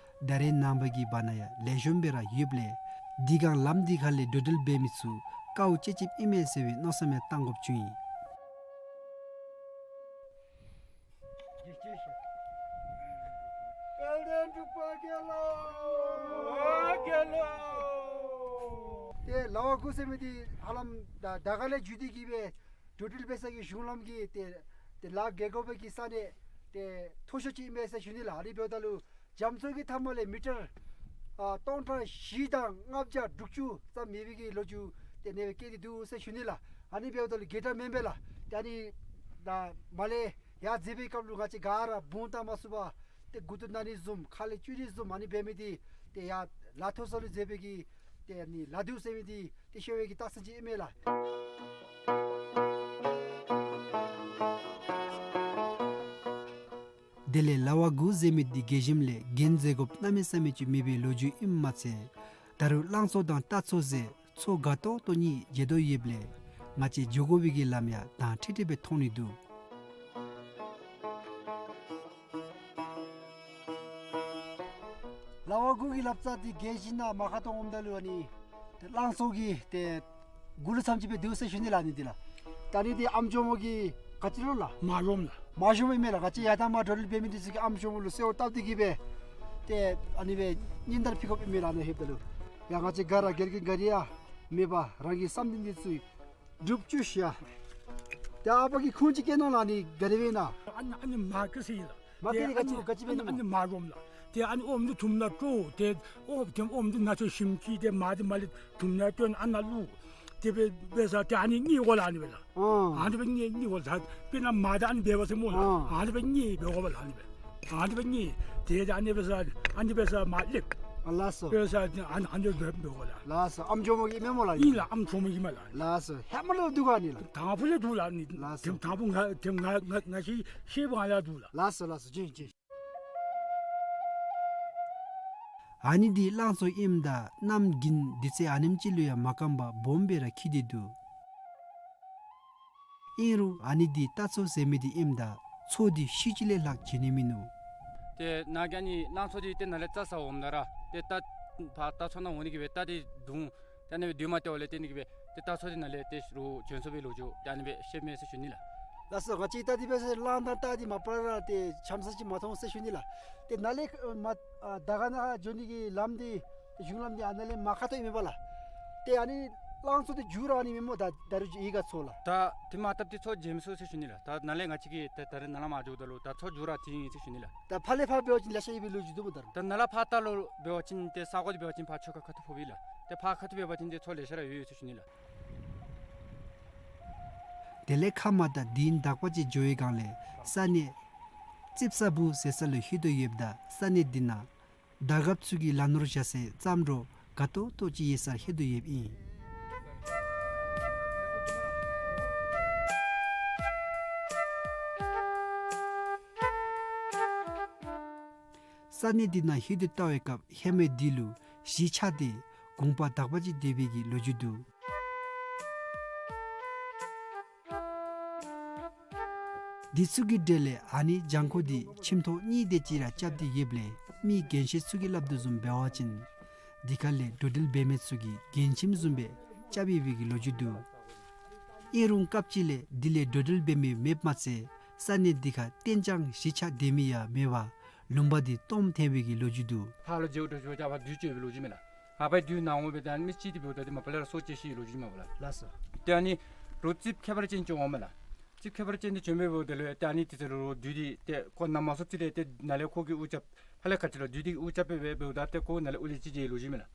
ད་རེས་ནངས་པ་གི་བར་ན་ཡང་ལེགས་ཤོམ་སྦེ་ར་ཡོདཔ་ལས་དེ་སྒང་ལམ་འདི་ཁ་ལས་འགྲོ་འགྲུལ་འབད་མི་ཚུ་དཀའཝ་སྤྱད་སྤྱདཔ་ཨིན་མས་ཟེར་བའི་མནོ་བསམ་ཡང་བཏང་དགོཔ་བྱུང་ཡི། དཔལ་ལྡན་འབྲུག་པ་རྒྱལ་ལོ། རྒྱལ་ལོ། ཏེ་ལ་བ་དགུ་ཟེར་མི་འདི་ཧ་ལམ་དར་དཀར་ལས་བརྒྱུད་དེ་གི་སྦེ་འགྲོ་འགྲུལ་འབད་ས་གི་གཞུང་ལམ་གྱི་ཏེ་ཏེ་ལཱ་འགེལ་དགོ་པའི་གི་ས་གནས་ཏེ་མཐོ་ཤོས་ཅིག་ཨིན་མས་ཟེར་ཞུ་ནི་ལགས། ཨ་ནི་འབདཝ་ད་ལུ་རྒྱ་མཚོ་གི་མཐའ་མ་ལས་མི་ཊར་ཨ་སྟོང་ཕྲག་བཞི་དང་ལྔ་བརྒྱ་དྲུག་ཅུ་ཙམ་ཡོད་པའི་གི་ལོ་རྒྱུས་ཏེ་ཨ་ནི་སྦེ་བཀོད་དེ་འདུག་ཟེར་ཞུ་ནི་ལགས། ཨ་ནི་འབདཝ་ད་ལུ་རྒྱལ་ཁྲ་མེན་པས་ལགས། ཏེ་ཨ་ནི་ད་མར་ལས་ཡར་འཛེག་པའི་སྐབས་ལུ་ང་བཅས་ག་ར་བུང་བཏང་མ་ཚུགས་པར་ཏེ་མགུ་ཏོ་ན་ནི་བཟུམ་ཁ་ལས་སྐྱུག་ནི་བཟུམ་ཨ་ནི་འབད་མི་འདི་ཏེ་ཡར་ལ་མཐོ་ས་ལུ་འཛེག་པའི་གི་ཏེ་ཨ་ནི་ལ་དུག་ཟེར་མི་འདི་ཏེ་ཤོར་བའི་གི་རྟགས་མཚན་ཅིག་ཨིན་མས་ལགས། དེ་ལས་ལ་བ་དགུ་ཟེར་མི་འདི་བརྒལ་ཞིནམ་ལས་འགན་འཛེག་དགོཔ་གནམ་མེད་ས་མེད་ཅིག་མེད་པའི་ལོ་རྒྱུས་ཨིནམ་མ་ཚད་ད་རུང་གླང་མཚོ་དང་རྟ་མཚོ་ཟེར་མཚོ་དགའ་ཏོག་ཏོ་གཉིས་མཇལ་དོ་ཡོདཔ་ལས་ང་བཅས་འགྱོ་དགོ་པའི་གི་ལམ་ཡང་དྭངས་ཁྲིག་ཁྲི་སྦེ་མཐོང་ནི་འདུག། ལ་བ་དགུ་གི་ལབ་རྩ་འདི་བརྒལ་ཞིནམ་མར་ཁ་ཐོག་འོངམ་ད་ལུ་ཨ་ནི་ཏེ་གླང་མཚོ་གི་ཏེ་མགུ་ལུ་མཚམས་ཅིག་སྦེ་འདུག་ཟེར་ཞུ་ནི་ལགས། ཨ་ནི་འདི་ལགས། ད་ཨ་ནི་འདི་ཨམ་ཅོག་མོ་གི་ག་ཅི་ལོ་ལགས། མ་ཞོམ་ལགས། མ་ཞོམ་ཨིན་མས་ལགས། ང་བཅས་ཡར་དང་མར་འགྲོ་འགྲུལ་འབད་མི་འདི་ཚུ་གིས་ཨམ་ཅོག་མོ་ལུ་གསོལཝ་བཏབ་སྟེ་གི་སྦེ་ཏེ་ཨ་ནི་སྦེ་ཉིན་ལྟར་ཕུལ་དགོཔ་ཨིན་མས་ལགས། ཨ་ནི་ལྷོདཔ་ད་ལུ་ཡ་ང་བཅས་ག་ར་རྒྱལ་ཁའི་ག་རི་ཡང་མེད་པར་རང་གི་བསམ་དོན་འདི་ཚུ་འགྲུབ་བཅུག་ཤིག་ཡ། ཏེ་ཨ་པ་གིས་ཁུངས་ཅིག་བཀལ་གནང་ལགས། ཨ་ནི་ག་རི་སྦེ་ཨིན་ན། ཨ་ནི་ཨ་ནི་མར་ཀི་ཟེར་ཨིན་ལགས། མར་ཀི་འདི་ག་ཅི་ག་ཅི་སྦེ་ཨིན་ན། ཨ་ནི་མར་ཞོམ་ལགས། ཏེ་ཨ་ནི་ཨོམ་འདི་དུམ་ནང་སྤྲོ། ཏེ་ཨོམ་ཏེ་ཨོམ་འདི་ནང་ཚུ་ཞིམ་ཅིག་ཏེ་མར་འདི་མར་ལས་དུམ་ནང་བཏོན་ཨ་ནཱ་བླུགས། ཏེ་སྦེ་འབད་ས་ཏེ་ཨ་ནི་མཉེ་དགོ་ལགས། ཨ་ནི་སྦེ་ལགས། ཨ་ཨ་ནི་སྦེ་མཉེ་མཉེ་དགོ་ལགས། དཔེར་ན་མར་དང་ཨ་ནི་འབད་བ་ཟེར་སྨོ་ལགས། ཨ་ཨ་ནི་སྦེ་མཉེ་འབད་དགོ་པས་ལགས། ཨ་ནི་སྦེ། ཨ་ནི་འབད་ནི་དེ་ཨ་ནི་འབད་ས་ཨ་ནི་འབད་ས་མ་ལེགས། ཨ་ལགས་སོ། འབད་ས་ཨ་ཨ་ནི་འབད་འབདཝ་ལགས། ལགས་སོ། ཨམ་ཇོ་མོ་གི་མེན་སྨོ་ལགས། ཨིན་ལགས། ཨམ་ཇོ་མོ་གི་མས་ལགས། ལགས་སོ། ཧེ་མ་ལས་འདུག་ག་ཨ་ནི་ལགས། དང་ཕུ་ལས་འདུག་ལགས་ནི། ལགས་སོ། དེམ་དང་ཕུ་ང་དེམ་ང་ང་ང་ཤེས་ཤེས་པ་ལས་འདུག་ལགས། ལགས་སོ་ལགས་སོ། བྱོན་བྱོན། ཨ་ནི་འདི་གླང་མཚོ་ཨིནམ་ད་གནམ་དགུན་དུས་ཚོད་ཨ་ནེམ་ཅིག་ལུ་ཡང་མ་སྐམ་པར་སྦོམ་སྦེ་ར་འཁྱིལ་ཏེ་འདུག། ཨིན་རུང་ཨ་ནི་འདི་རྟ་མཚོ་ཟེར་མི་འདི་ཨིནམ་ད་མཚོ་འདི་ཤུལ་ཅིག་ལས་ལྷག་བྱོན་ནི་མིན་ནུག། ཏེ་ནཱ་གི་ཨ་ནི་གླང་མཚོ་འདི་ཏེ་ནཱ་ལས་རྩྭ་ཟ་འོངམ་ད་ར་ཏེ་རྟ་ཕར་རྟ་མཚོ་ནང་འོང་ནི་གི་སྦེ་རྟ་འདི་བརྡུང་། ཏེ་ཨ་ནི་སྦེ་བརྡུང་མ་སྟེརཝ་ལས་ཏེ་ཨ་ནི་གི་སྦེ་ཏེ་རྟ་མཚོ་འདི་ནཱ་ལས་ཏེ་རོགས་བྱོན་སོང་བའི་ལོ་རྒྱུས་ཏེ་ཨ་ནི་སྦེ་བཤདཔ་མས་ཟེར་ཞུ་ནི་ལགས། ལགས་སོ། ང་བཅས་རྟ་འདི་འབད་ས་གླང་དང་རྟ་འདི་མ་པ་ར་ཏེ་འཆམ་ས་ཅིག་མ་མཐོང་ཟེར་ཞུ་ནི་ལགས། ཏེ་ནཱ་ལས་མར་ཨ་དར་དཀར་ནང་འགྱོ་ནི་གི་ལམ་འདི་གཞུང་ལམ་འདི་ཨ་ནཱ་ལས་མར་ཁ་ཐུག་ཨིན་མས་པ་ལགས། ཏེ་ཨ་ནི་གླང་མཚོ་འདི་མཇུག་ར་ཨ་ནི་མེན་སྨོ། ད་ད་རུང་ཡི་ག་མཚོ་ལགས། ད་དེ་མ་བཏབ་སྟེ་མཚོ་བརྗེ་མི་ཚུགས་ཟེར་ཞུ་ནི་ལགས། ད་ནཱ་ལས་ང་བཅས་ཀྱིས་ད་ད་རེས་ནཱ་ལས་མར་འགྱོཝ་ད་ལུ་ད་མཚོ་མཇུག་ར་དེ་ཨིན་ཟེར་ཞུ་ནི་ལགས། ད་ཕར་ལས་ཕར་འབད་བ་ཅིན་ལེ་ཤ་ཡོད་པའི་ལོ་རྒྱུས་འདུག་སྨོ། ད་རུང་ད་ནཱ་ལས་ཕར་ལྟ་ལོ་འབད་བ་ཅིན་ཏེ་ས་གོ་འདི་འབད་བ་ཅིན་ཕར་ཆོས་ཁ་ཁ་ཐུག་ཕོགཔ་ཨིན་ལགས། ཏེ་ཕར་ཁ་ཐུག་འབད་བ་ཅིན་ཏེ་མཚོ་ལེ་ཤ་ར་ཡོད་ཡོད་ཟེར་ཞུ་ནི་ལགས། དེ་ལས་ཁ་མ་ད་དིན་དག་པ་ཅིག་འགྱོ་བའི་སྒང་ལས་ས་གནས་རྩིབས་ས་སྦུག་ཟེར་ས་ལུ་ལྷོད་དོ་ཡོདཔ་ད་ས་གནས་འདི་ནང་དར་དཀརཔ་ཚུ་གིས་ལ་ནོར་བཞག་སའི་རྩྭ་མོ་དགའ་ཏོག་ཏོ་ཅིག་ཡོད་སར་ལྷོད་དོ་ཡོདཔ་ཨིན། ས་གནས་འདི་ནང་ལྷོད་དེ་ལྟ་བའི་སྐབས་ཧེ་མའི་དུས་ལུ་གཞིས་ཆགས་འདི་གུང་པ་དག་པ་ཅིག་སྡོད་པའི་གི་ལོ་རྒྱུས་འདུག། འདི་ཚུ་གི་གྲས་ལས་ཨ་ནི་གྱང་ཁོག་འདི་ཁྱིམ་ཐོག་གཉིས་དེ་ཅིག་ར་རྐྱབ་སྟེ་ཡོདཔ་ལས་མི་རྒན་ཤོས་ཚུ་གིས་སླབ་དོ་བཟུམ་འབད་བ་ཅིན་འདི་ཁ་ལས་འགྲོ་འགྲུལ་འབད་མི་ཚུ་གི་མགྲོན་ཁྱིམ་བཟུམ་སྦེ་རྐྱབ་ཡོད་པའི་གི་ལོ་རྒྱུས་འདུག། ཨིན་རུང་སྐབས་ཅིག་ལས་འདི་ལས་འགྲོ་འགྲུལ་འབད་མི་མེདཔ་མ་ཚད་ས་གནས་འདི་ཁར་གཏན་འཇགས་གཞིས་ཆགས་སྡོད་མི་ཡང་མེད་པར་ལུང་པ་འདི་སྟོངམ་ཐལ་བའི་གི་ལོ་རྒྱུས་འདུག། ཕར་ལུ་འགྱོ་འགྱོ་འགྱོ་ཕར་བདུད་འགྱོ་བའི་ལོ་རྒྱུས་མས་ལགས། ཨ་ཕར་བདུད་ནཱ་འོང་སྦེ་ད་ཨ་ནི་མི་ཅིག་འདི་འབདཝ་ད་འདི་མ་པ་ལས་ར་སྲོག་བཅད་ཤི་ལོ་རྒྱུས་མས་པ་ལགས། ལགས་སོ། ཏེ་ཨ་ནི་རོགས་རྩིགཔ་ཁྱད་པར་ཅན་ཅིག་འོངམ་མས་ལགས། རྩིགཔ་ཁྱད་པར་ཅན་འདི་བྱོན་སྦེ་འབདཝ་ད་ལུ་ཏེ་ཨ་ནི་དེ་ཚུ་ལུ་རོགས་བདུད་འདི་ཏེ་ཁོ་ནཱ་མ་སོངམ་ཅིག་ལས་ཏེ་ནཱ་ལས་ཁོ་གིས་དབུ་རྐྱབ་ཕར་ལས་ག་ཅི་ལོ་བདུད་འདི་གིས་དབུ་རྐྱབ་སྦེ་འབདཝ་ད་ཏེ་ཁོ་ནཱ་ལས་དབུ་ལས་ཅིག་འགྱེལ་ལོ་རྒྱུས་མས་ལགས།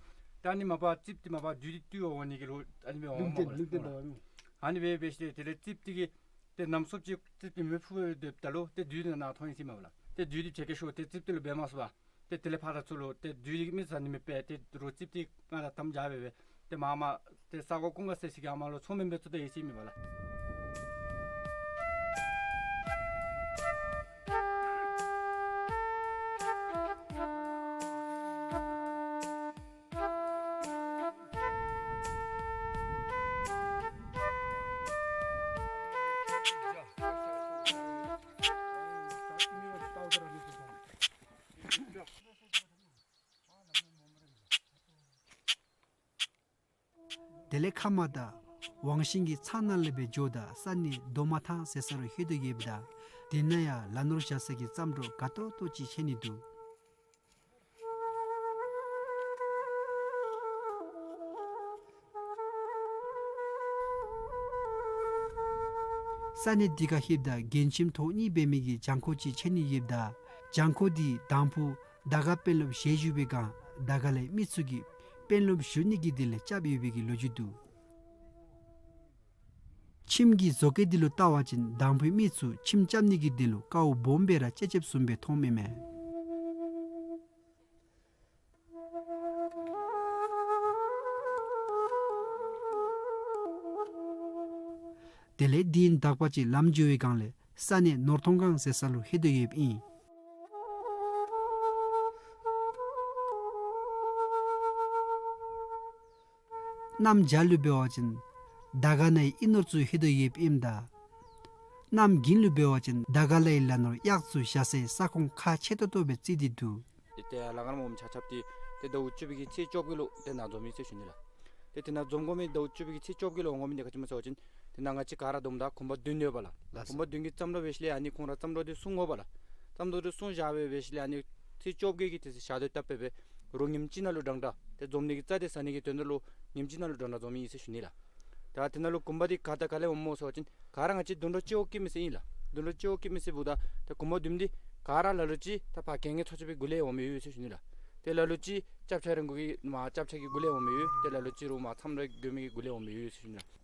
ཏེ་ཨ་ནི་མ་པ་རྩིགཔ་འདི་མ་པ་བདུད་འདི་བཏུལ་བར་འོང་ནི་གི་ལོ་ཨ་ནི་སྦེ་འོངམ་མས་པ་ལགས། ལུང་བསྟན་དོ་བ་མས། ཨ་ནི་སྦེ་འབད་ཞིནམ་ལས་དེ་ལས་རྩིགཔ་འདི་གིས་ཏེ་ནཱ་མ་སོངམ་ཅིག་རྩིགཔ་འདི་མེདཔ་འབདཝ་ད་ལུ་ཏེ་བདུད་འདི་ནཱ་ཐོན་ཡི་ཟེར་མས་པ་ལགས། ཏེ་བདུད་འདི་བྱེད་སྐད་ཤོར་ཏེ་རྩིགཔ་འདི་ལུ་འབད་མ་ཚུགས་པར་ཏེ་དེ་ལས་ཕར་ར་ཚུར་ལུ་ཏེ་བདུད་འདི་གིས་མི་བཟའ་ནི་མེད་པར་ཏེ་རོགས་རྩིགཔ་འདི་ང་དང་དམ་བཅའ་སྦེ་སྦེ་ཏེ་མར་མར་ཏེ་ས་གོ་ཀུན་དགའ་ཟེར་ཞིག་གི་ཨ་མར་ལུ་ཚོང་དཔོན་སྦེ་བཙུགས་ད་ཡི་ཟེར་མས་པ་ལགས། དེ་ལས་ཁ་མ་ད་ཝང་ཤིང་གི་ཚང་ནང་ལས་སྦེ་འགྱོཝ་ད་ས་གནས་རྡོ་མ་ཐང་ཟེར་ས་ལུ་ལྷོད་དོ་ཡོདཔ་ད་དེ་ནང་ཡང་ལ་ནོར་བཞག་ས་གི་རྩྭ་མོ་དགའ་ཏོག་ཏོ་ཅིག་མཇལ་ནི་འདུག། ས་གནས་འདི་ཁར་ལྷོདཔ་ད་མགྲོན་ཁྱིམ་ཐོག་གཉིས་འབད་མི་གི་གྱང་ཁོག་ཅིག་མཇལ་ནི་ཡོདཔ་ད་གྱང་ཁོག་འདི་དང་ཕུ་དར་དཀར་དཔོན་སློབ་ཞལ་བཞུགས་པའི་སྒང་དར་དཀར་ལས་མི་ཚུ་གིས་དཔོན་སློབ་བཞུགས་ནི་གི་དོན་ལས་རྐྱབ་ཡོད་པའི་གི་ལོ་རྒྱུས་འདུག། ཁྱིམ་གྱི་བཟོ་བཀོད་འདི་ལུ་བལྟ་བ་ཅིན་དང་ཕུའི་མི་ཚུ་ཁྱིམ་རྐྱབ་ནི་གི་དོན་ལུ་དཀའཝ་སྦོམ་སྦེ་ར་སྤྱད་སྤྱདཔ་བཟུམ་སྦེ་མཐོངམ་ཨིན་མས། དེ་ལས་དིན་དག་པ་ཅིག་ལམ་འགྱོ་བའི་སྒང་ལས་ས་གནས་ནོར་ཐོང་སྒང་ཟེར་ས་ལུ་ལྷོད་དོ་ཡོདཔ་ཨིན། གནམ་བྱཱར་ལུ་འབད་བ་ཅིན་དར་དཀར་ནང་ཡི་ཨིན་ནོར་ཚུ་ལྷོད་དོ་ཡོདཔ་ཨིནམ་ད་གནམ་དགུན་ལུ་འབད་བ་ཅིན་དར་དཀར་ནང་ཡི་ལ་ནོར་གཡག་ཚུ་བཞག་སའི་ས་ཁོངས་ཁག་ཆེ་ཏོག་ཏོ་སྦེ་བརྩི་སྟེ་འདུག། ཏེ་ལ་ངར་མོ་མི་ཆ་ཁྱབ་འདི་ཏེ་ཟླཝ་བཅུ་པའི་གི་ཚེས་བཅོ་བརྒྱད་ལུ་ཏེ་ནཱ་འཛོམས་ཡི་ཟེར་ཞུ་ནི་ལགས། ཏེ་དེ་ནང་འཛོམས་དགོ་མི་ཟླཝ་བཅུ་པའི་གི་ཚེས་བཅོ་བརྒྱད་ལུ་འོང་དགོ་མི་འདི་ག་ཅི་སྨོ་ཟེར་བ་ཅིན་དེ་ནང་ང་བཅས་ག་ར་བསྡོམས་ད་གུང་པ་བདུན་ཡོད་པ་ལགས། ལགས་སོ། གུང་པ་བདུན་གྱི་བརྩམ་བརླག་འབད་ཞིནམ་ལས་ཨ་ནི་ཁོང་ར་བརྩམ་བརླག་འདི་སྲུང་དགོ་པ་ལགས། བརྩམ་བརླག་འདི་སྲུང་བཞག་སྦེ་འབད་ཞིནམ་ལས་ཨ་ནི་ཚེས་བཅོ་བརྒྱད་ཀྱི་དེ་ཚེ་ཞག་དུས་བཏབ་སྦེ་འབད་རོགས་ཉིནམ་གཅིག་ནང་ལུ་འདྲན་འདྲ་ཏེ་འཛོམས་ནི་གི་རྩ་འདི་ཟ་ནི་གི་དོན་དག་ལུ་ཉིནམ་གཅིག་ནང་ལུ་འདྲན་འདྲ་འཛོམས་ཡི་ཟེར་ཞུ་ནི་ལགས། ད་དེ་ནང་ལུ་གུང་པ་འདི་ག་དང་ག་ལས་འོངམ་སྨོ་ཟེར་བ་ཅིན་ག་ར་ང་བཅས་དུད་འགྲོ་སྤྱི་བོ་སྐྱེད་མི་ཚུ་ཨིན་ལགས། དུད་འགྲོ་སྤྱི་བོ་སྐྱེད་མི་ཚུ་འབདཝ་ད་ཏེ་གུང་པ་བདུན་འདི་ག་ར་ལ་ལུ་ཅིག་ད་ཕར་རྐྱེན་ངན་ཐོག་ཆགས་པའི་གུ་ལས་འོང་མི་ཡོད་ཟེར་ཞུ་ནི་ལགས། ཏེ་ལ་ལུ་ཅིག་སྐྱབས་ཆ་རིང་གུ་གི་མར་སྐྱབས་ཆ་གི་གུ་ལས་འོང་མི་ཡོད། ཏེ་ལ་ལུ་ཅིག་རོགས་མར་མཚམས་ར་དགོ་མི་གི་གུ་ལས་འོང་མི་ཡོད་ཟེར་ཞུ་ནི་ལགས།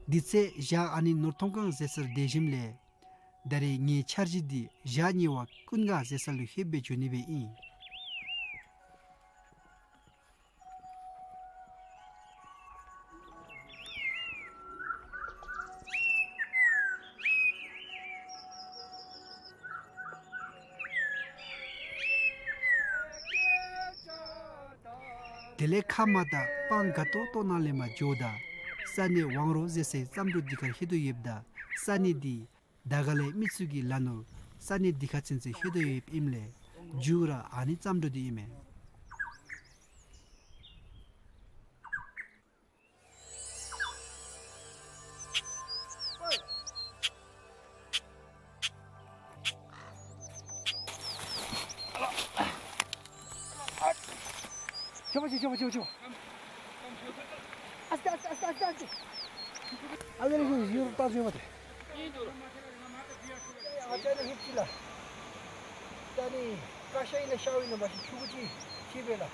དེ་ཚེ་ཞག་ཨ་ནི་ནོར་ཐོང་སྒང་ཟེར་སར་སྡོད་ཞིནམ་ལས་ད་རེས་ངེའི་འཆར་གཞི་འདི་ཞག་གཉིས་པ་ཀུན་དགའ་ཟེར་ས་ལུ་ལྷོདཔ་སྦེ་འགྱོ་ནི་སྦེ་ཨིན། དེ་ལས་ཁ་མ་བལྟ་སྤང་དགའ་ཏོག་ཏོ་ནང་ལས་མར་འགྱོཝ་ད་ས་གནས་ཝང་རོ་ཟེར་སའི་རྩམ་དྲུབ་འདི་ཁར་ལྷོད་དོ་ཡོདཔ་ད་ས་གནས་འདི་དར་དཀར་ལའི་མི་ཚུ་གིས་ལ་ནོར་ས་གནས་འདི་ཁར་ཚུན་ཚོད་ལྷོད་དོ་ཡོདཔ་ཨིནམ་ལས་མཇུག་ར་ཨ་ནི་རྩམ་དྲུབ་འདི་ཨིན་མས། ཁྱོད་པ་ཅིག་ཁྱོད་པ་ཁྱོད་པ་ཁྱོད་པ། ཨ་སྟེ་ཨ་སྟེ་ཨ་སྟེ་ཨ་སྟེ། ཨ་ལེ་ལེ་ཡུལ་ལྟ་ཚུལ་མ་དེ། ཨ་ཅག་ནི་ཧིབ་ཅི་ལ། ད་ནི་ཀ་ཤ་ཨིན་ན་ཤཝ་ཨིན་ན་མ་ཤེས་ཕྱུ་གུ་ཅིག་ཅིག་སྦེ་ལ།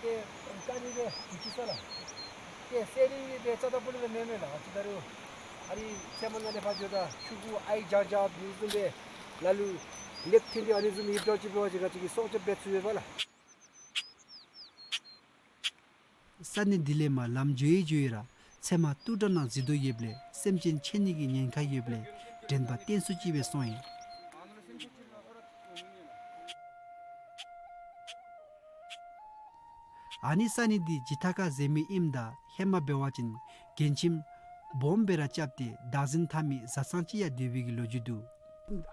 ཏེ་ད་ནི་སྦེ་ཡུལ་ཅི་ས་ལ། ཏེ་ས་རིན་སྦེ་རྩ་དང་པོ་ལས་མེན་མས་ལ། ཨ་ཙི་ད་རུང་ཨ་རི་ཚལ་མ་ནང་ལས་ཕར་འགྱོཝ་ད་ཕྱུ་གུ་ཨའི་ཇག་ཇག་འདི་བཟུམ་སྦེ་ལ་ལུ་ལེབ་ཐོན་ཏེ་ཨ་ནི་བཟུམ་ཡིབ་འགྱོ་ཅིག་འབད་བ་ཅིན་ང་བཅས་ཀྱིས་སྲོག་སྐྱབས་འབད་ཚུགས་པས་ལ། ས་གནས་འདི་ལས་མར་ལམ་འགྱོ་ཡི་འགྱོ་ཡི་ར་ཚལ་མ་ཏུ་ཏྲ་ནང་འཛུལ་དོ་ཡོདཔ་ལས་སེམས་ཅན་ཆེ་ནི་གི་ཉེན་ཁ་ཡོདཔ་ལས་དྲན་པ་བརྟན་སུ་ཅིག་སྦེ་སོང་ཡི། ཨ་ནི་ས་གནས་འདི་ཇི་ཐ་ཁ་ཟེར་མི་ཨིནམ་ད་ཧེ་མ་འབད་བ་ཅིན་རྒན་ཁྱིམ་སྦོམ་སྦེ་ར་རྐྱབ་སྟེ་བདག་འཛིན་འཐབ་མི་བཟའ་ཚང་ཅིག་ཡང་སྡོད་པའི་གི་ལོ་རྒྱུས་འདུག།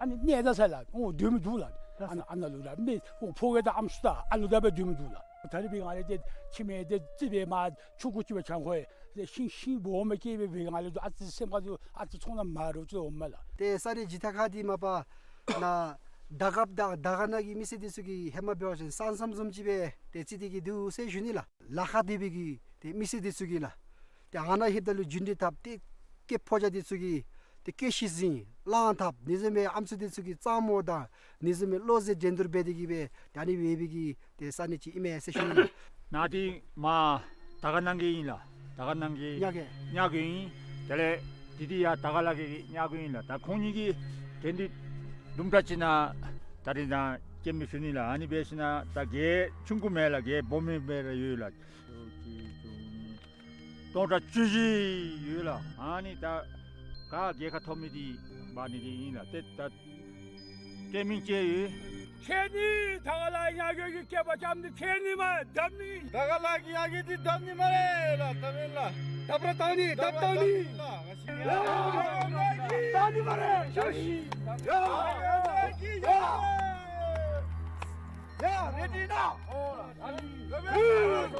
ཨ་ནི་གནས་ད་ས་ལ་འོ་སྡོད་མི་འདུག་ལགས། ཨ་ནཱ་ཨ་ནཱ་ལུ་ར་མི་འོ་ཕོ་རྒས་དང་ཨམ་སྲུ་དང་ཨ་ལུ་དང་སྦེ་སྡོད་མི་འདུག་ལགས། ད་རིས་འབད་ང་ལས་ཏེ་ཁྱིམ་མེད་དེ་རྩིག་པའི་མར་ཆུང་ཀུ་ཅིག་སྦེ་བྱང་ཁོ་ཡི། ཤིང་ཤིང་སྦོམ་སྦེ་སྐྱེས་སྦེ་འབད་ང་ལས་ཏེ་ཨ་ཙི་སེམས་ཁར་ལུ་ཨ་ཙི་ཚོར་སྣང་མ་འདྲཝ་ཅིག་འོངམ་མས་ལགས། ཏེ་ས་གནས་ཇི་ཐ་ཁ་འདི་མ་པ་ནཱ་དར་དཀར་དང་དར་དཀར་ནང་གི་མི་སེར་འདི་ཚུ་གིས་ཧེ་མ་འབད་བ་ཅིན་ས་མཚམས་བཟུམ་ཅིག་སྦེ་ཏེ་རྩིས་ཏེ་གི་འདུག་ཟེར་ཞུ་ནི་ལགས། ལ་ཁ་སྡོད་པའི་གི་ཏེ་མི་སེར་འདི་ཚུ་གིས་ལགས། ཏེ་ཨ་ནཱ་ལྷོདཔ་ད་ལུ་རྒྱུན་འགྲུལ་འཐབ་སྟེ་སྐྱེས་ཕོ་རྒྱས་འདི་ཚུ་གིས་ཏེ་སྐྱེས་ཤི་ཟིན་གླང་འཐབ་ནི་བཟུམ་སྦེ་ཨམ་སྲུ་འདི་ཚུ་གིས་གཙང་མོ་དང་ནི་བཟུམ་སྦེ་བློ་རྩེ་འགྲན་བསྡུར་འབད་དེ་གི་སྦེ་ད་ནི་འབད་བའི་གི་ཏེ་ས་གནས་ཅིག་ཨིན་མས་ཟེར་ཞུ་ནི། ནཱ་འདི་མར་དར་དཀར་ནང་གི་ཨིན་ལགས། དར་དཀར་ནང་གི་ཉག་གི་ཉག་གི་ཨིན། དེ་ལས་འདི་འདི་ཡང་དར་དཀར་ལ་གི་ཉག་གི་ཨིན་ལགས། ད་ཁོང་གཉིས་ཀྱིས་འགྲན་བསྡུར་དུམ་གྲ་ཅིག་ནང་ད་རིས་ནཱ་སྐྱེལ་མི་ཞུ་ནི་ལགས། ཨ་ནི་འབད་ཞིན་ན་ད་གྱལ་ཆུང་ཀུ་མེན་ལགས། གྱལ་སྦོམ་སྦེ་ར་ཡོད་ལགས། སྟོང་ཕྲག་བཅུ་བཞི་ཡོད་ལགས། ཨ་ནི་ད་ག་གྱལ་ཁར་ཐོབ་མི་འདི་འབག་ནི་འདི་ཨིན་ལགས། ཏེ་ད་ཏེ་མིང་ཅིག་ཡོད། ཁྱེད་ནི་དར་དཀར་ལ་གི་ཉག་གི་སྐྱེས་པ་ཙམ་འདི་ཁྱེད་ནི་མ་བརྡབ་ནི། དར་དཀར་ལ་གི་ཉག་གི་འདི་བརྡབ་ནི་སྨ་རེ་ལགས། བརྡབ་ཨིན་ལགས། བརྡབ་ར་བཏང་ནི། བརྡབ་བཏང་ནི། བརྡབ་བཏང་ནི་སྨ་རེ། ཡ་ཡ་ཡ་ཡ། ཡ་རེ་ཌི་ནའོ། ཡ་ཡ་ཡ།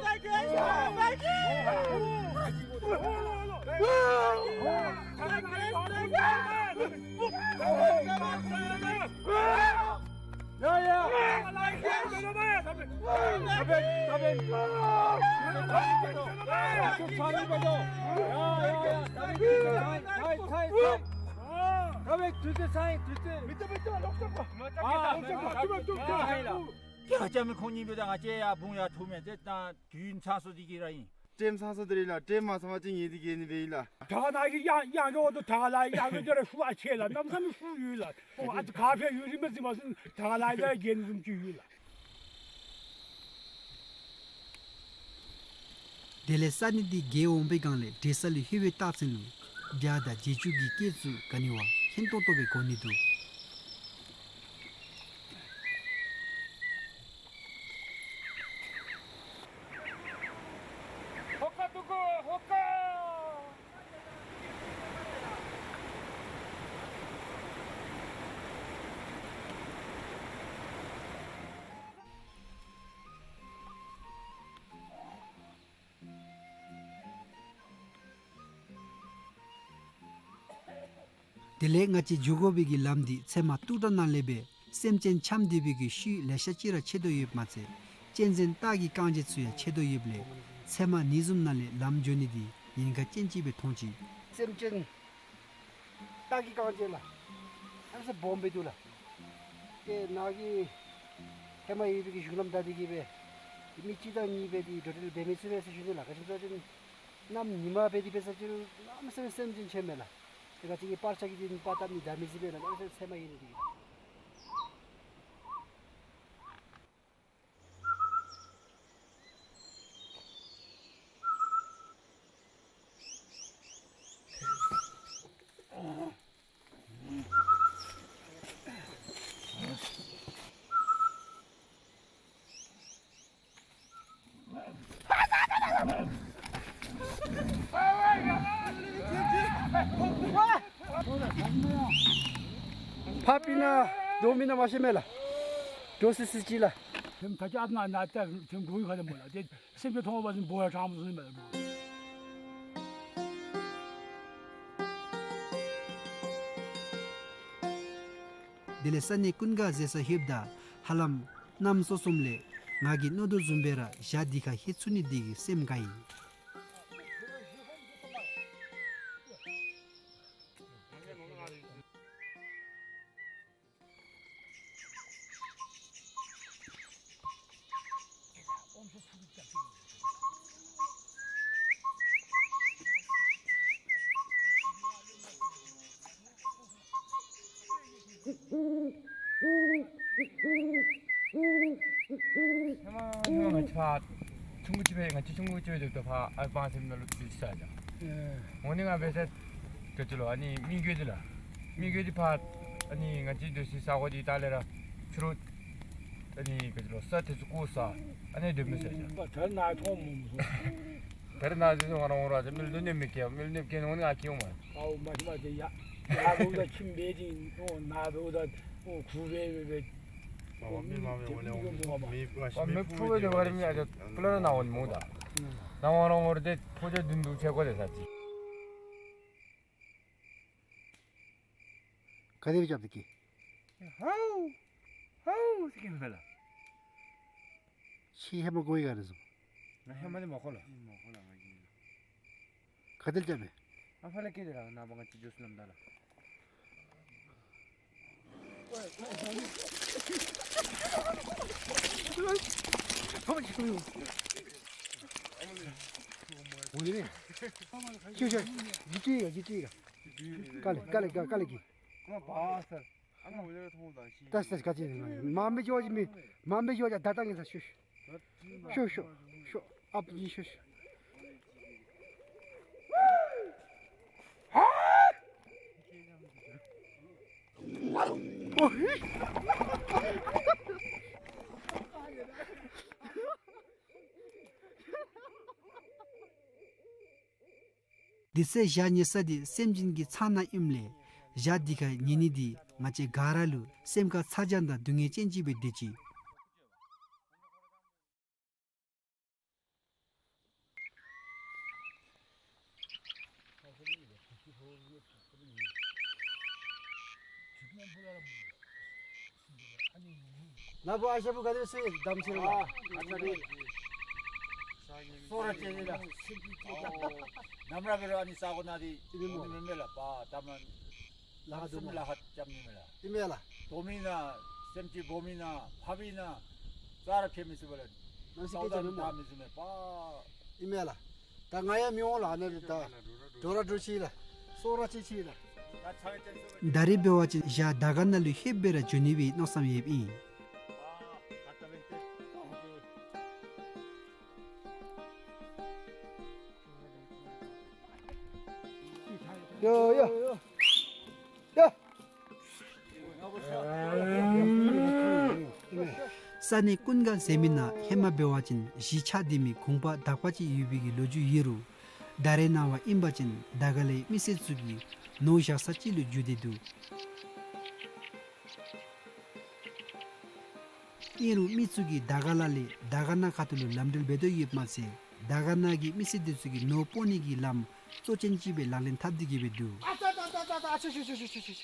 ཁྱེད་རྐྱབ་མི་ཁོང་གཉིས་འབདཝ་ད་ང་བཅས་ཡང་བུང་ཡང་འཐུང་མས། ཏེ་ད་དུས་ཚང་སོང་སྟེ་གི་ར་ཨིན། ཊེམ་ཚང་སོང་སྟེ་ར་ཨིན་ལགས། ཊེམ་མ་ཚང་པ་ཅིན་ངེ་འདི་གྱལ་ནི་སྦེ་ཨིན་ལགས། ད་ནཱ་གི་ཡང་ཡང་གི་འོག་ཏུ་ད་ལ་ཡང་གི་འདི་ར་ཤུགས་ཨ་ཆེ་ལགས། གནམ་མེད་ས་མེད་ཤུགས་ཡོད་ལགས། ཨོ་ཨ་ཙི་ག་ཕེབས་ཡོད་རིན་མེད་རྩིས་མ་ཚུགས། ད་ལ་ཡང་གྱལ་ནི་བཟུམ་ཅིག་ཡོད་ལགས། དེ་ལས་ས་གནས་འདི་གྱལ་འོང་པའི་སྒང་ལས་འབྲེལ་ས་ལུ་ལྷོད་པའི་རྟགས་མཚན་ལུ་བྱ་དང་བྱི་ཅུང་གི་སྐད་ཚུ་ག་ནི་བ་མཁྱེན་ཏོག་ཏོ་སྦེ་གོ་ནི་འདུག། ཧོ་ཀ་འདུག་གོ་ཧོ་ཀ། དེ་ལས་ང་བཅས་འགྱོ་དགོ་པའི་གི་ལམ་འདི་ཚལ་མ་ཏུ་ཏྲ་ནང་ལས་སྦེ་སེམས་ཅན་འཁྱམས་སྡོད་པའི་གི་ཤུལ་ལེ་ཤ་ཅིག་ར་ཆད་དོ་ཡོདཔ་མ་ཚད་གཅན་གཟན་སྟག་གི་རྐང་རྗེས་ཚུ་ཡང་ཆད་དོ་ཡོདཔ་ལས་ཚལ་མ་ནི་བཟུམ་ནང་ལས་ལམ་འགྱོ་ནི་འདི་ཉེན་ཁ་ཅན་ཅིག་སྦེ་མཐོང་ཅི། སེམས་ཅན་སྟག་གི་རྐང་རྗེས་ལགས། ཨ་ནི་ས་སྦོམ་སྦེ་འདུག་ལགས། ཏེ་ནཱ་གི་ཧེ་མ་ཡོད་པའི་གི་གཞུང་ལམ་བདའ་སྟེ་གི་སྦེ་མི་གཅིག་དང་གཉིས་སྦེ་འདི་འགྲོ་འགྲུལ་འབད་མི་ཚུགས་པས་ཟེར་ཞུ་ནི་ལགས། ག་ཅི་སྨོ་ཟེར་བ་ཅིན་ གནམ་ཉི་མ་འབད་དེ་འབད་ས་ཅིག་རུང་གནམ་མེད་ས་མེད་སེམས་ཅན་ཆེ་མས་ལགས། དེ་ག་ཅིག་གིས་སྤར་ཆ་གི་འདི་པར་བཏབ་ནི་འདྲ་མི་ཟེར་བས་ལགས། གནམ་མེད་ས་མེད་ཚེར་མ་ཡིན་ནི་འདི་གིས་ལགས། ཕར་ཕྱིན་ན་འགྲོ་མི་ནང་མ་ཤེས་མས་ལགས། འགྲོ་སི་སི་ཅིག་ལགས། ཁྱིམ་ད་ཅི་ཨ་ན་ན་ད་ཁྱིམ་འགྲོ་ཡི་ག་དེ་མོ་ལགས། དེ་སེམས་ཅན་མཐོང་བ་ཟིན་འབོ་ཡ་གྲང་མོ་ཟིན་མས་ལགས། དེ་ལས་ས་གནས་ཀུན་དགའ་ཟེར་ས་ལྷོདཔ་ད་ཧ་ལམ་གནམ་སྲོ་གསུམ་ལས་ང་གིས་མནོ་དོ་བཟུམ་སྦེ་ར་ཞག་འདི་ཁར་ལྷོད་ཚུགས་ནི་འདི་གིས་སེམས་དགའ་ཡི། ཧེ་མ་ཧེ་མ་ང་བཅས་ཕར་ཆུང་ཀུ་ཅིག་སྦེ་ང་བཅས་ཆུང་ཀུ་ཅིག་སྦེ་སྡོདཔ་ད་ཕར་ཨའི་པང་སེམས་ནང་ལུ་སྡོད་ཅི་ས་ཡ། ཨེ། འོ་ནི་ང་འབད་ས་ག་ཅི་ལོ་ཨ་ནི་མི་རྒོད་འདི་ལགས། མི་རྒོད་འདི་ཕར་ཨ་ནི་ང་བཅས་སྡོད་སའི་ས་གོ་འདི་ལྟག་ལས་ར་ཕྱི་རུ་ཨ་ནི་ག་ཅི་ལོ་ས་དེ་ཚུ་བརྐོ་ས་ཨ་ནི་སྡོད་མི་ས་ཡ། ད་ད་ནཱ་མཐོང་མི་མཐོང་། ད་རེས་ནཱ་འདི་ཚུ་ང་ར་འོང་ར་ཏེ་མི་ལུ་གནོདཔ་མི་བཀལ། མི་ལུ་གནོདཔ་བཀལ་ནི་འོང་ནི་ང་བཀལཝ་མས། ཨའོ་མ་ཤེས་མ་ཏེ་ཡ། ཡ་རོགས་ད་ཁྱིམ་སྦེ་འདི་ཨོ་ནཱ་འབདཝ་ད་ཨོ་ཁུ་སྦེ་སྦེ་སྦེ། ཨོ་མི་མ་མི་འོང་ནི་འོང་མི་མ་མི་མ་མི་ཕུ་སྦེ་སྡོད་པ་ར་མི་ཨ་ད་ཕུ་ལ་ར་ནཱ་འོང་ནི་མོ་ད། ནཱ་འོང་ར་འོང་ར་ཏེ་ཕོ་རྒྱས་བདུན་དུ་ཆས་གོ་ཏེ་ས་ཅིག། ག་དེ་སྦེ་རྐྱབ་སྟེ་སྐད། ཧའུ་ཧའུ་ཟེར་སྐད་མས་ལགས། ཁྱོད་ཧེ་མ་གོ་ཡི་ག་རེ་ཟེར། ང་ཧེ་མ་ནི་མ་གོ་ལགས། མ་གོ་ལགས་ང་གིས། ག་དེ་སྦེ་རྐྱབ་པས། ཨ་ཕར་ལས་སྐད་དེ་ར་ནངས་པ་ང་བཅས་འགྱོ་ས་ལམ་བདའ་ལགས། འོ་ནི་ནི། ཤོག་ཤོག་གི་ཅི་ཡ་གི་ཅི་ཡ། ཀ་ལི་ཀ་ལི་ཀ་ཀ་ལི་གི། ད་ས་ག་ཅི་མ་མི་ཅོ་ཅི་མི་མ་མི་ཅོ་ཅི་ད་ད་ངེ་ས་ཤོག་ཤོག་ཤོག་ཤོག་ཤོག་ཨཔ་ཅི་ཤོག་ཤོག། དེ་ཚེ་ཞག་ཉལ་ས་འདི་སེམས་ཅན་གྱི་ཚང་ནང་ཨིནམ་ལས་ཞག་འདི་ཁར་ཉལ་ནི་འདི་ང་བཅས་ག་ར་ལུ་སེམས་ཁར་ཚ་གྱང་དང་སྡུག་བསྔལ་ཅན་ཅིག་སྦེ་སྡོད་ཅི། ནཱ་བུ་ཨ་ཞང་བུ་ག་དེ་སྦེ་གདམ་ཅི་རུང་ཨ་ཨ་ཙི་རེ་སོ་ར་ཅན་ལགས། ནམ་ར་འབད་རུང་ཨ་ནི་ས་གོ་ནང་འདི་ཨིན་མས་མེན་མས་ལགས། པ་ད་མ་ལ་ཧ་དུ་མ་ལ་ཧ་རྐྱབ་ནི་མས་ལགས། ཨིན་མས་ལགས། དོ་མི་ན་སེམས་ཅན་འབོ་མི་ན་ཕབ་མི་ན་ས་ར་ཕྱེ་མི་ཚུགས་པས་ལགས། ནང་སི་ཀེ་ཅ་ནི་མ་མི་ཚུགས་མས་པ། ཨིན་མས་ལགས། ད་ང་ཡང་མི་འོང་ལགས། ཨ་ནི་ད་འགྲོ་ར་འགྲོ་ཅི་ལགས། སོ་ར་ཅི་ཅི་ལགས། ད་རེས་འབད་བ་ཅིན་ཞག་དར་དཀར་ནང་ལུ་ལྷོདཔ་སྦེ་ར་འགྱོ་ནི་སྦེ་མནོ་བསམ་ཡོདཔ་ཨིན། ཡོ་ཡོ་ཡོ། ས་གནས་ཀུན་དགའ་ཟེར་མི་ནང་ཧེ་མ་འབད་བ་ཅིན་གཞིས་ཆགས་སྡོད་མི་གུང་པ་དག་པ་ཅིག་ཡོད་པའི་གི་ལོ་རྒྱུས་ཡོད་རུང་ད་རེས་ནངས་པ་ཨིན་པ་ཅིན་དར་དཀར་ལས་མི་སེར་ཚུ་གིས་ནོར་བཞག་ས་ཅིག་ལུ་འགྱུར་ཏེ་འདུག། ཨིན་རུང་མི་ཚུ་གིས་དར་དཀར་ལ་ལས་དར་དཀར་ན་ཁ་ཐུག་ལུ་ལམ་འགྲུལ་འབད་དོ་ཡོདཔ་མ་ཚད་དར་དཀར་ན་གི་མི་སེར་འདི་ཚུ་གིས་ནོར་སྤོ་ནི་གི་ལམ་གཙོ་ཅན་ཅིག་སྦེ་ལག་ལེན་འཐབ་སྟེ་གི་སྦེ་འདུག། ཨ་ཙ་ཙ་ཙ་ཙ་ཙ། ཨ་ཙི་ཙི་ཙི།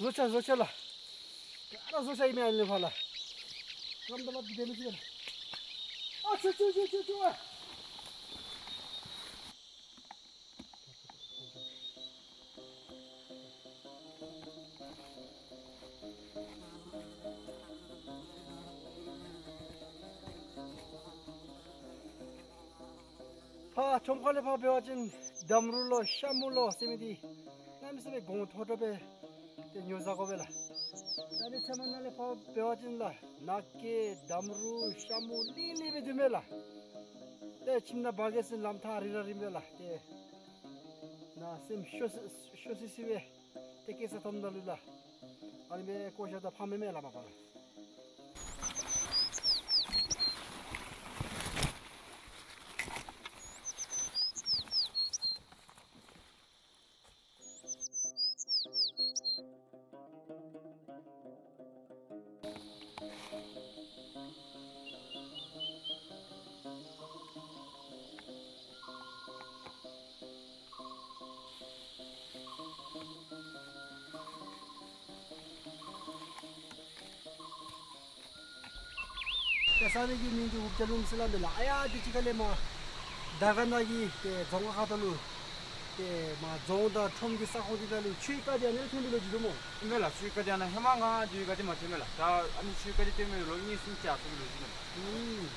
བཟོ་ཅ་བཟོ་ཅ་ལགས། ག་ར་བཟོ་ཅ་ཨིན་མས་ཨ་ནི་ཕར་ལགས། རམ་ད་ལ་བདེ་མི་ཅིག་ལགས། ཨ་ཙི་ཙི་ཙི་ཙི་ཙི། ཕར་ཁྲོམ་ཁ་ལས་ཕར་འབད་བ་ཅིན་འདམ་རུད་ལོ་ཤ་མུ་ལོ་ཟེར་མི་འདི་གནམ་མེད་ས་མེད་གོང་མཐོ་དྲགས་སྦེ་ཏེ་ཉོ་བཟའ་དགོ་པས་ལགས། ད་ཨ་ནི་ཚལ་མ་ནང་ལས་ཕར་འབད་བ་ཅིན་ལགས་ནགས་སྐྱེས་འདམ་རུད་ཤ་མུ་ལི་ལི་སྦེ་འདུག་མས་ལགས། ཏེ་ཁྱིམ་ནང་འབག་གེ་ཟེར་ལམ་ཐག་རིང་ར་རིང་པས་ལགས། ཏེ་ནང་སེམས་སྐྱོ་སི་སྐྱོ་སི་སི་སྦེ་ཏེ་སྐྱེ་ས་མཐོངམ་ད་ལུ་ལགས། ཨ་ནི་སྦེ་བཀོ་བཞག་ད་ཕངས་མས་མས་ལགས་མ་པ་ལགས། ཏེ་ས་གནས་ཀྱི་མིང་འདི་འུག་ཇ་ལུང་ཟེར་སླབ་མས་ལགས། ཨ་ཡ་འདི་ཅིག་ཁ་ལས་མར་དར་དཀར་ན་གི་ཏེ་རྫོང་ཁག་ཁ་ཐུག་ལུ་ཏེ་མར་རྫོང་དང་ཁྲོམ་གྱི་ས་ཁོངས་འདི་ནང་ལུ་ཆུའི་རྐ་འདི་ཨ་ནི་ཐོན་མི་ལོ་རྒྱུས་འདུག་སྨོ། ཨིན་མས་ལགས། ཆུའི་རྐ་འདི་ཨ་ནཱ་ཧེ་མ་ང་འགྱོ་བའི་སྒང་འདི་མ་ཐོན་མས་ལགས། ད་ཨ་ནི་ཆུའི་རྐ་འདི་ཐོན་མི་ལོ་གཉིས་གསུམ་ཅིག་ཡར་སོང་མི་ལོ་རྒྱུས་འདུག་སྨོ། ཨུམ།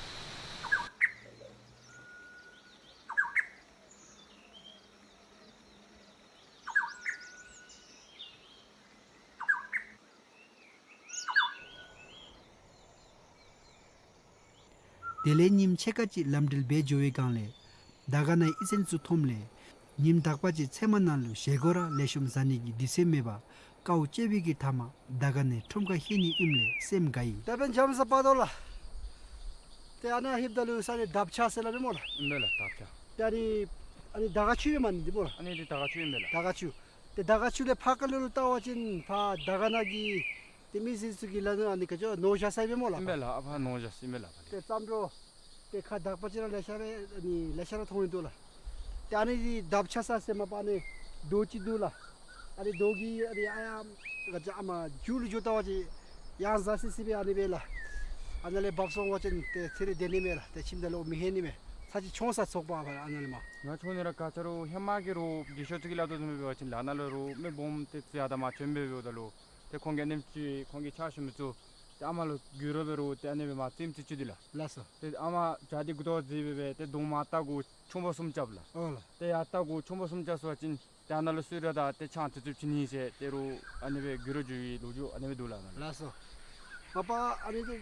དེ་ལས་ཉིནམ་ཕྱེད་ཀ་ཅིག་ལམ་འགྲུལ་འབད་འགྱོ་བའི་སྒང་ལས་དར་དཀར་ནའི་གཡུས་ཚན་ཚུ་མཐོངམ་ལས་ཉིནམ་དག་པ་ཅིག་ཚལ་མ་ནང་ལུ་བཞེས་སྒོ་ར་ལེགས་ཤོམ་བཟའ་ནི་གི་དུས་ཚོད་མེད་པར་དཀའཝ་སྤྱད་པའི་གི་མཐའ་མར་དར་དཀར་ནའི་ཁྲོམ་ཁར་ལྷོད་ནི་ཨིནམ་ལས་སེམས་དགའ་ཡི། ད་འབདན་འཇམ་ས་པ་དོ་ལགས། ཏེ་ཨ་ནཱ་ལྷོདཔ་ད་ལུ་ས་གནས་དབ་ཆ་ཟེར་སླབ་མས་སྨོ་ལགས། ཨིན་མས་ལགས། དབ་ཆ། ཏེ་ཨ་ནི་ཨ་ནི་དར་དཀར་ཆུ་ཨིན་མས་ཨ་ནི་འདི་སྨོ་ལགས། ཨ་ནི་འདི་དར་དཀར་ཆུ་ཨིན་མས་ལགས། དར་དཀར་ཆུ། ཏེ་དར་དཀར་ཆུ་ལས་ཕར་ཁ་ལུ་ལུ་བལྟ་བ་ཅིན་ཕར་དར་དཀར་ན་གི་ཏེ་མི་སེར་ཚུ་གིས་སླབ་ནི་ཨ་ནི་ག་ཅི་ནོར་བཞག་ས་ཨིན་མས་སྨོ་ལགས། ཨིན་མས་ལགས། ཨ་ཕར་ནོར་བཞག་ས་ཨིན་མས་ལགས། ཏེ་བརྩམས་འགྱོ། ཏེ་ཁ་དག་པ་ཅིག་ར་ལེ་ཤ་ར་ཨ་ནི་ལེ་ཤ་ར་མཐོང་ཡི་འདུག་ལགས། ཏེ་ཨ་ནི་འདི་དབ་ཆ་ས་ཟེར་མ་པ་ཨ་ནི་རྡོ་ཅིག་འདུག་ལགས། ཨ་ནི་རྡོ་གི་ཨ་ནི་ཨ་ཡ་ག་ཅི་ཨ་མ་མཇུག་ལུ་འགྱོ་བལྟ་བ་ཅིན་ཡང་ཟ་སི་སི་སྦེ་ཨ་ནི་སྦེ་ལགས། ཨ་ནཱ་ལས་འབབ་སོང་བ་ཅིན་ཏེ་ཚེ་རིང་སྡོད་ནི་མས་ལགས། ཏེ་ཁྱིམ་ད་ལུ་མི་ལྷོད་ནི་མས། ཚར་ཅིག་མཆོང་ས་ཚོགས་པ་ཨ་ནཱ་ལས་མར། ང་མཆོང་ནི་ར་ག་ཅི་རུང་ཧེ་མ་གི་རུང་རྒས་ཤོས་ཚུ་གིས་སླབ་དོ་བཟུམ་སྦེ་འབད་བ་ཅིན་ལགས་ཨ་ནཱ་ལུ་རུང་མི་སྦོམ་ཏེ་ཚུ་ཡར་དང་མར་བྱོན་སྦེ་འབདཝ་ད་ལུ་ཏེ་ཁོང་གི་ཨ་ནེམ་ཅིག་ཁོང་གི་ཕྱག་ཞུ་མི་ཚུ་ཏེ་ཨ་མ་ལུ་རྒུད་རོ་འབད་རུང་ཏེ་ཨ་ནི་སྦེ་མར་རྩེདམོ་རྩེ་བཅུག་དེས་ལགས། ལགས་སོ། ཏེ་ཨ་མ་བྱག་འདི་མགུ་ཏོ་བརྫིས་སྦེ་སྦེ་ཏེ་གདོང་མར་བལྟ་དགོ་ཆུང་པོ་གསུམ་རྐྱབ་ལགས། ཨོ་ལགས། ཏེ་ཡར་བལྟ་དགོ་ཆུང་པོ་གསུམ་རྐྱབ་སོང་བ་ཅིན་ཏེ་ཨ་ནཱ་ལུ་གསོལ་རས་དང་ཏེ་ཆང་ཐུབ་ཐུབ་བྱིན་ནི་ཟེར་ཏེ་རུང་ཨ་ནི་སྦེ་རྒུད་རོ་འགྱོ་བའི་ལོ་རྒྱུས་ཨ་ནི་སྦེ་འདུག་ལགས་ཨ་ནཱ་ལུ། ལགས་སོ། མ་པ་ཨ་ནི་འདི་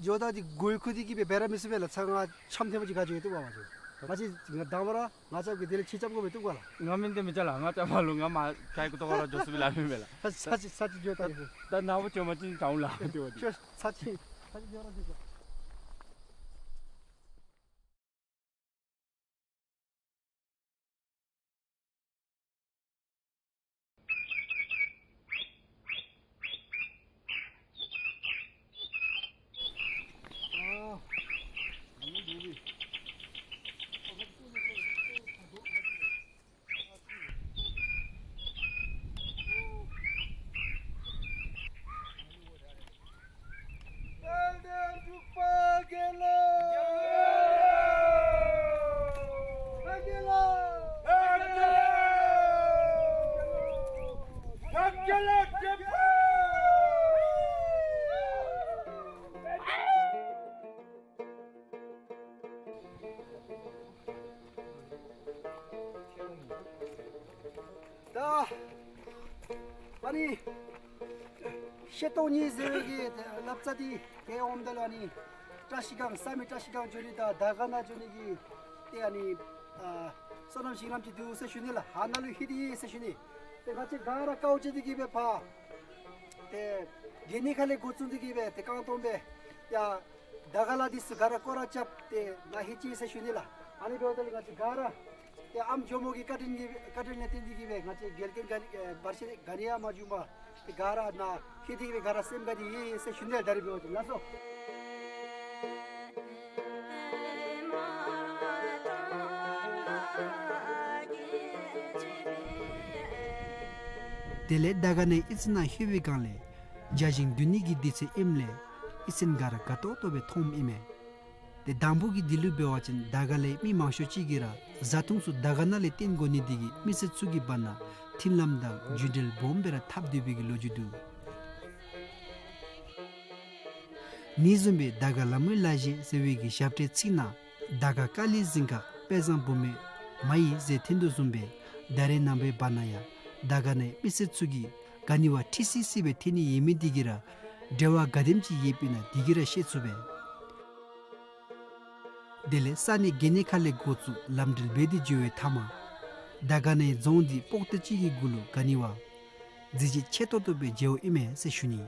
འགྱོ་ད་འདི་གོ་ཡི་ཁུ་འདི་གིས་སྦེ་འབད་ར་མི་ཚུགས་པས་ལགས། ཚང་ང་འཆམ་ཐེངས་མ་ཅིག་ག་འགྱོ་ཡི་བཏུབ་པ་མ་འགྱོ། ང་ཅིག་ང་དང་པ་ར་ང་རྐྱབ་གི་དེ་ལས་ཁྱོད་རྐྱབ་དགོ་པས་བཏུབ་ག་ལགས། ང་མེན་ཏེ་མི་རྐྱབ་ལགས། ང་རྐྱབ་མ་ལུ་ང་མར་ག་གི་གུ་ཏོ་ག་ར་འགྱོ་ཚུགས་པས་ལགས་མེན་པས་ལགས། ས་ས་ཅིག་ས་ཅིག་འགྱོ་ད་ཡི། ད་ནཱ་བུ་བྱོན་པ་ཅིན་འགྱོ་འོང་ལགས་ཏེ་བ་ཏེ། ཁྱོད་ས་ཅིག་ས་ཅིག་འགྱོ་ར་འགྱོ་ད། ད་ཨ་ནི་ཤེལ་སྟོང་གཉིས་ཟེར་བའི་གི་ལབ་རྩ་འདི་ཏེ་འོངམ་ད་ལུ་ཨ་ནི་བཀྲ་ཤིས་སྒང་བསམ་ཡས་བཀྲ་ཤིས་སྒང་འགྱོ་ནི་དང་དར་དཀར་ན་འགྱོ་ནི་གི་ཏེ་ཨ་ནི་ཨ་སོ་ནམ་ཞིང་ལམ་ཅིག་འདུག་ཟེར་ཞུ་ནི་ལགས། ཨ་ནཱ་ལུ་ལྷོད་དེ་ཡོད་ཟེར་ཞུ་ནི། ཏེ་ང་བཅས་ག་ར་དཀའཝ་སྤྱད་དེ་གིས་སྦེ་ཕར་ཏེ་གྱལ་ནི་ཁ་ལས་འགོ་བཙུགས་ཏེ་གིས་སྦེ་ཏེ་རྐང་སྟོང་སྦེ་ཡར་དར་དཀར་ལ་འདི་ཚུ་ག་ར་སྐོར་ར་རྐྱབ་སྟེ་ནཱ་ལྷོད་ཅི་ཟེར་ཞུ་ནི་ལགས། ཨ་ནི་འབདཝ་ད་ལུ་ང་བཅས་ག་ར་ཏེ་ཨམ་ཇོ་མོ་གི་བཀའ་དྲིན་གྱིས་བཀའ་དྲིན་ལས་བརྟེན་ཏེ་གིས་སྦེ་ང་བཅས་རྒྱལ་ཁབ་ག་ནི་ཨེ་བར་ཆད་ག་ནི་ཡང་མ་བྱུང་བར་ཏེ་ག་ར་ནཱ་ལྷོད་དེ་གིས་སྦེ་ག་ར་སེམས་དགའ་སྟེ་ཡོད་ཟེར་ཞུ་ནི་ལགས། ད་རིས་འབདཝ་ད་ལགས་སོ། དེ་ལས་དར་དཀར་ནའི་གཡུས་ཚན་ནང་ལྷོད་པའི་སྒང་ལས་བརྒྱ་བྱིན་འདུ་ནི་གི་དུས་ཚོད་ཨིནམ་ལས་གཡུས་ཚན་ག་ར་དགའ་ཏོག་ཏོ་སྦེ་མཐོངམ་ཨིན་མས། ཏེ་དང་པོ་གི་དུས་ལུ་འབད་བ་ཅིན་དར་དཀར་ལའི་མི་མང་ཤོས་ཅིག་གིས་ར་བཟའ་འཐུང་ཚུ་དར་དཀར་ན་ལས་བཏོན་དགོ་ནི་དེ་གིས་མི་སེར་ཚུ་གི་བར་ན་མཐུན་ལམ་དང་རྒྱུན་འབྲེལ་སྦོམ་སྦེ་ར་འཐབ་སྡོད་པའི་གི་ལོ་རྒྱུས་འདུག། ནི་བཟུམ་སྦེ་དར་དཀར་ལ་མོའི་ལ་བཞེས་ཟེར་བའི་གི་ཞབས་ཁྲའི་ཚིག་ནང་དར་དཀར་ཀ་ལི་རྫིང་ཁ་ དཔལ་བཟང་བུ་མེད་མ་ཡི་ཟེར་འཐེན་དོ་བཟུམ་སྦེ་ད་རེས་ནངས་པའི་བར་ན་ཡང་དར་དཀར་ནའི་མི་སེར་ཚུ་གིས་ག་ནི་བ་ཁྲི་སི་སི་སྦེ་འཐེན་ནི་ཡོད་མི་འདི་གིས་ར་འབྲེལ་བ་ག་དེམ་ཅིག་ཡོདཔ་ཨིན་ན་འདི་གིས་ར་ཤེས་ཚུགས་པས། དེ་ལས་ས་གནས་དགེ་བསྙེན་ཁ་ལས་འགོ་བཙུགས་ལམ་འགྲུལ་འབད་དེ་འགྱོ་བའི་མཐའ་མ་དར་དཀར་ནའི་རྫོང་འདི་པོག་ཏ་ཅིག་གི་གུ་ལུ་ག་ནི་བ་གཟི་བརྗིད་ཆེ་ཏོག་ཏོ་སྦེ་མཇལཝ་ཨིན་མས་ཟེར་ཞུ་ནི།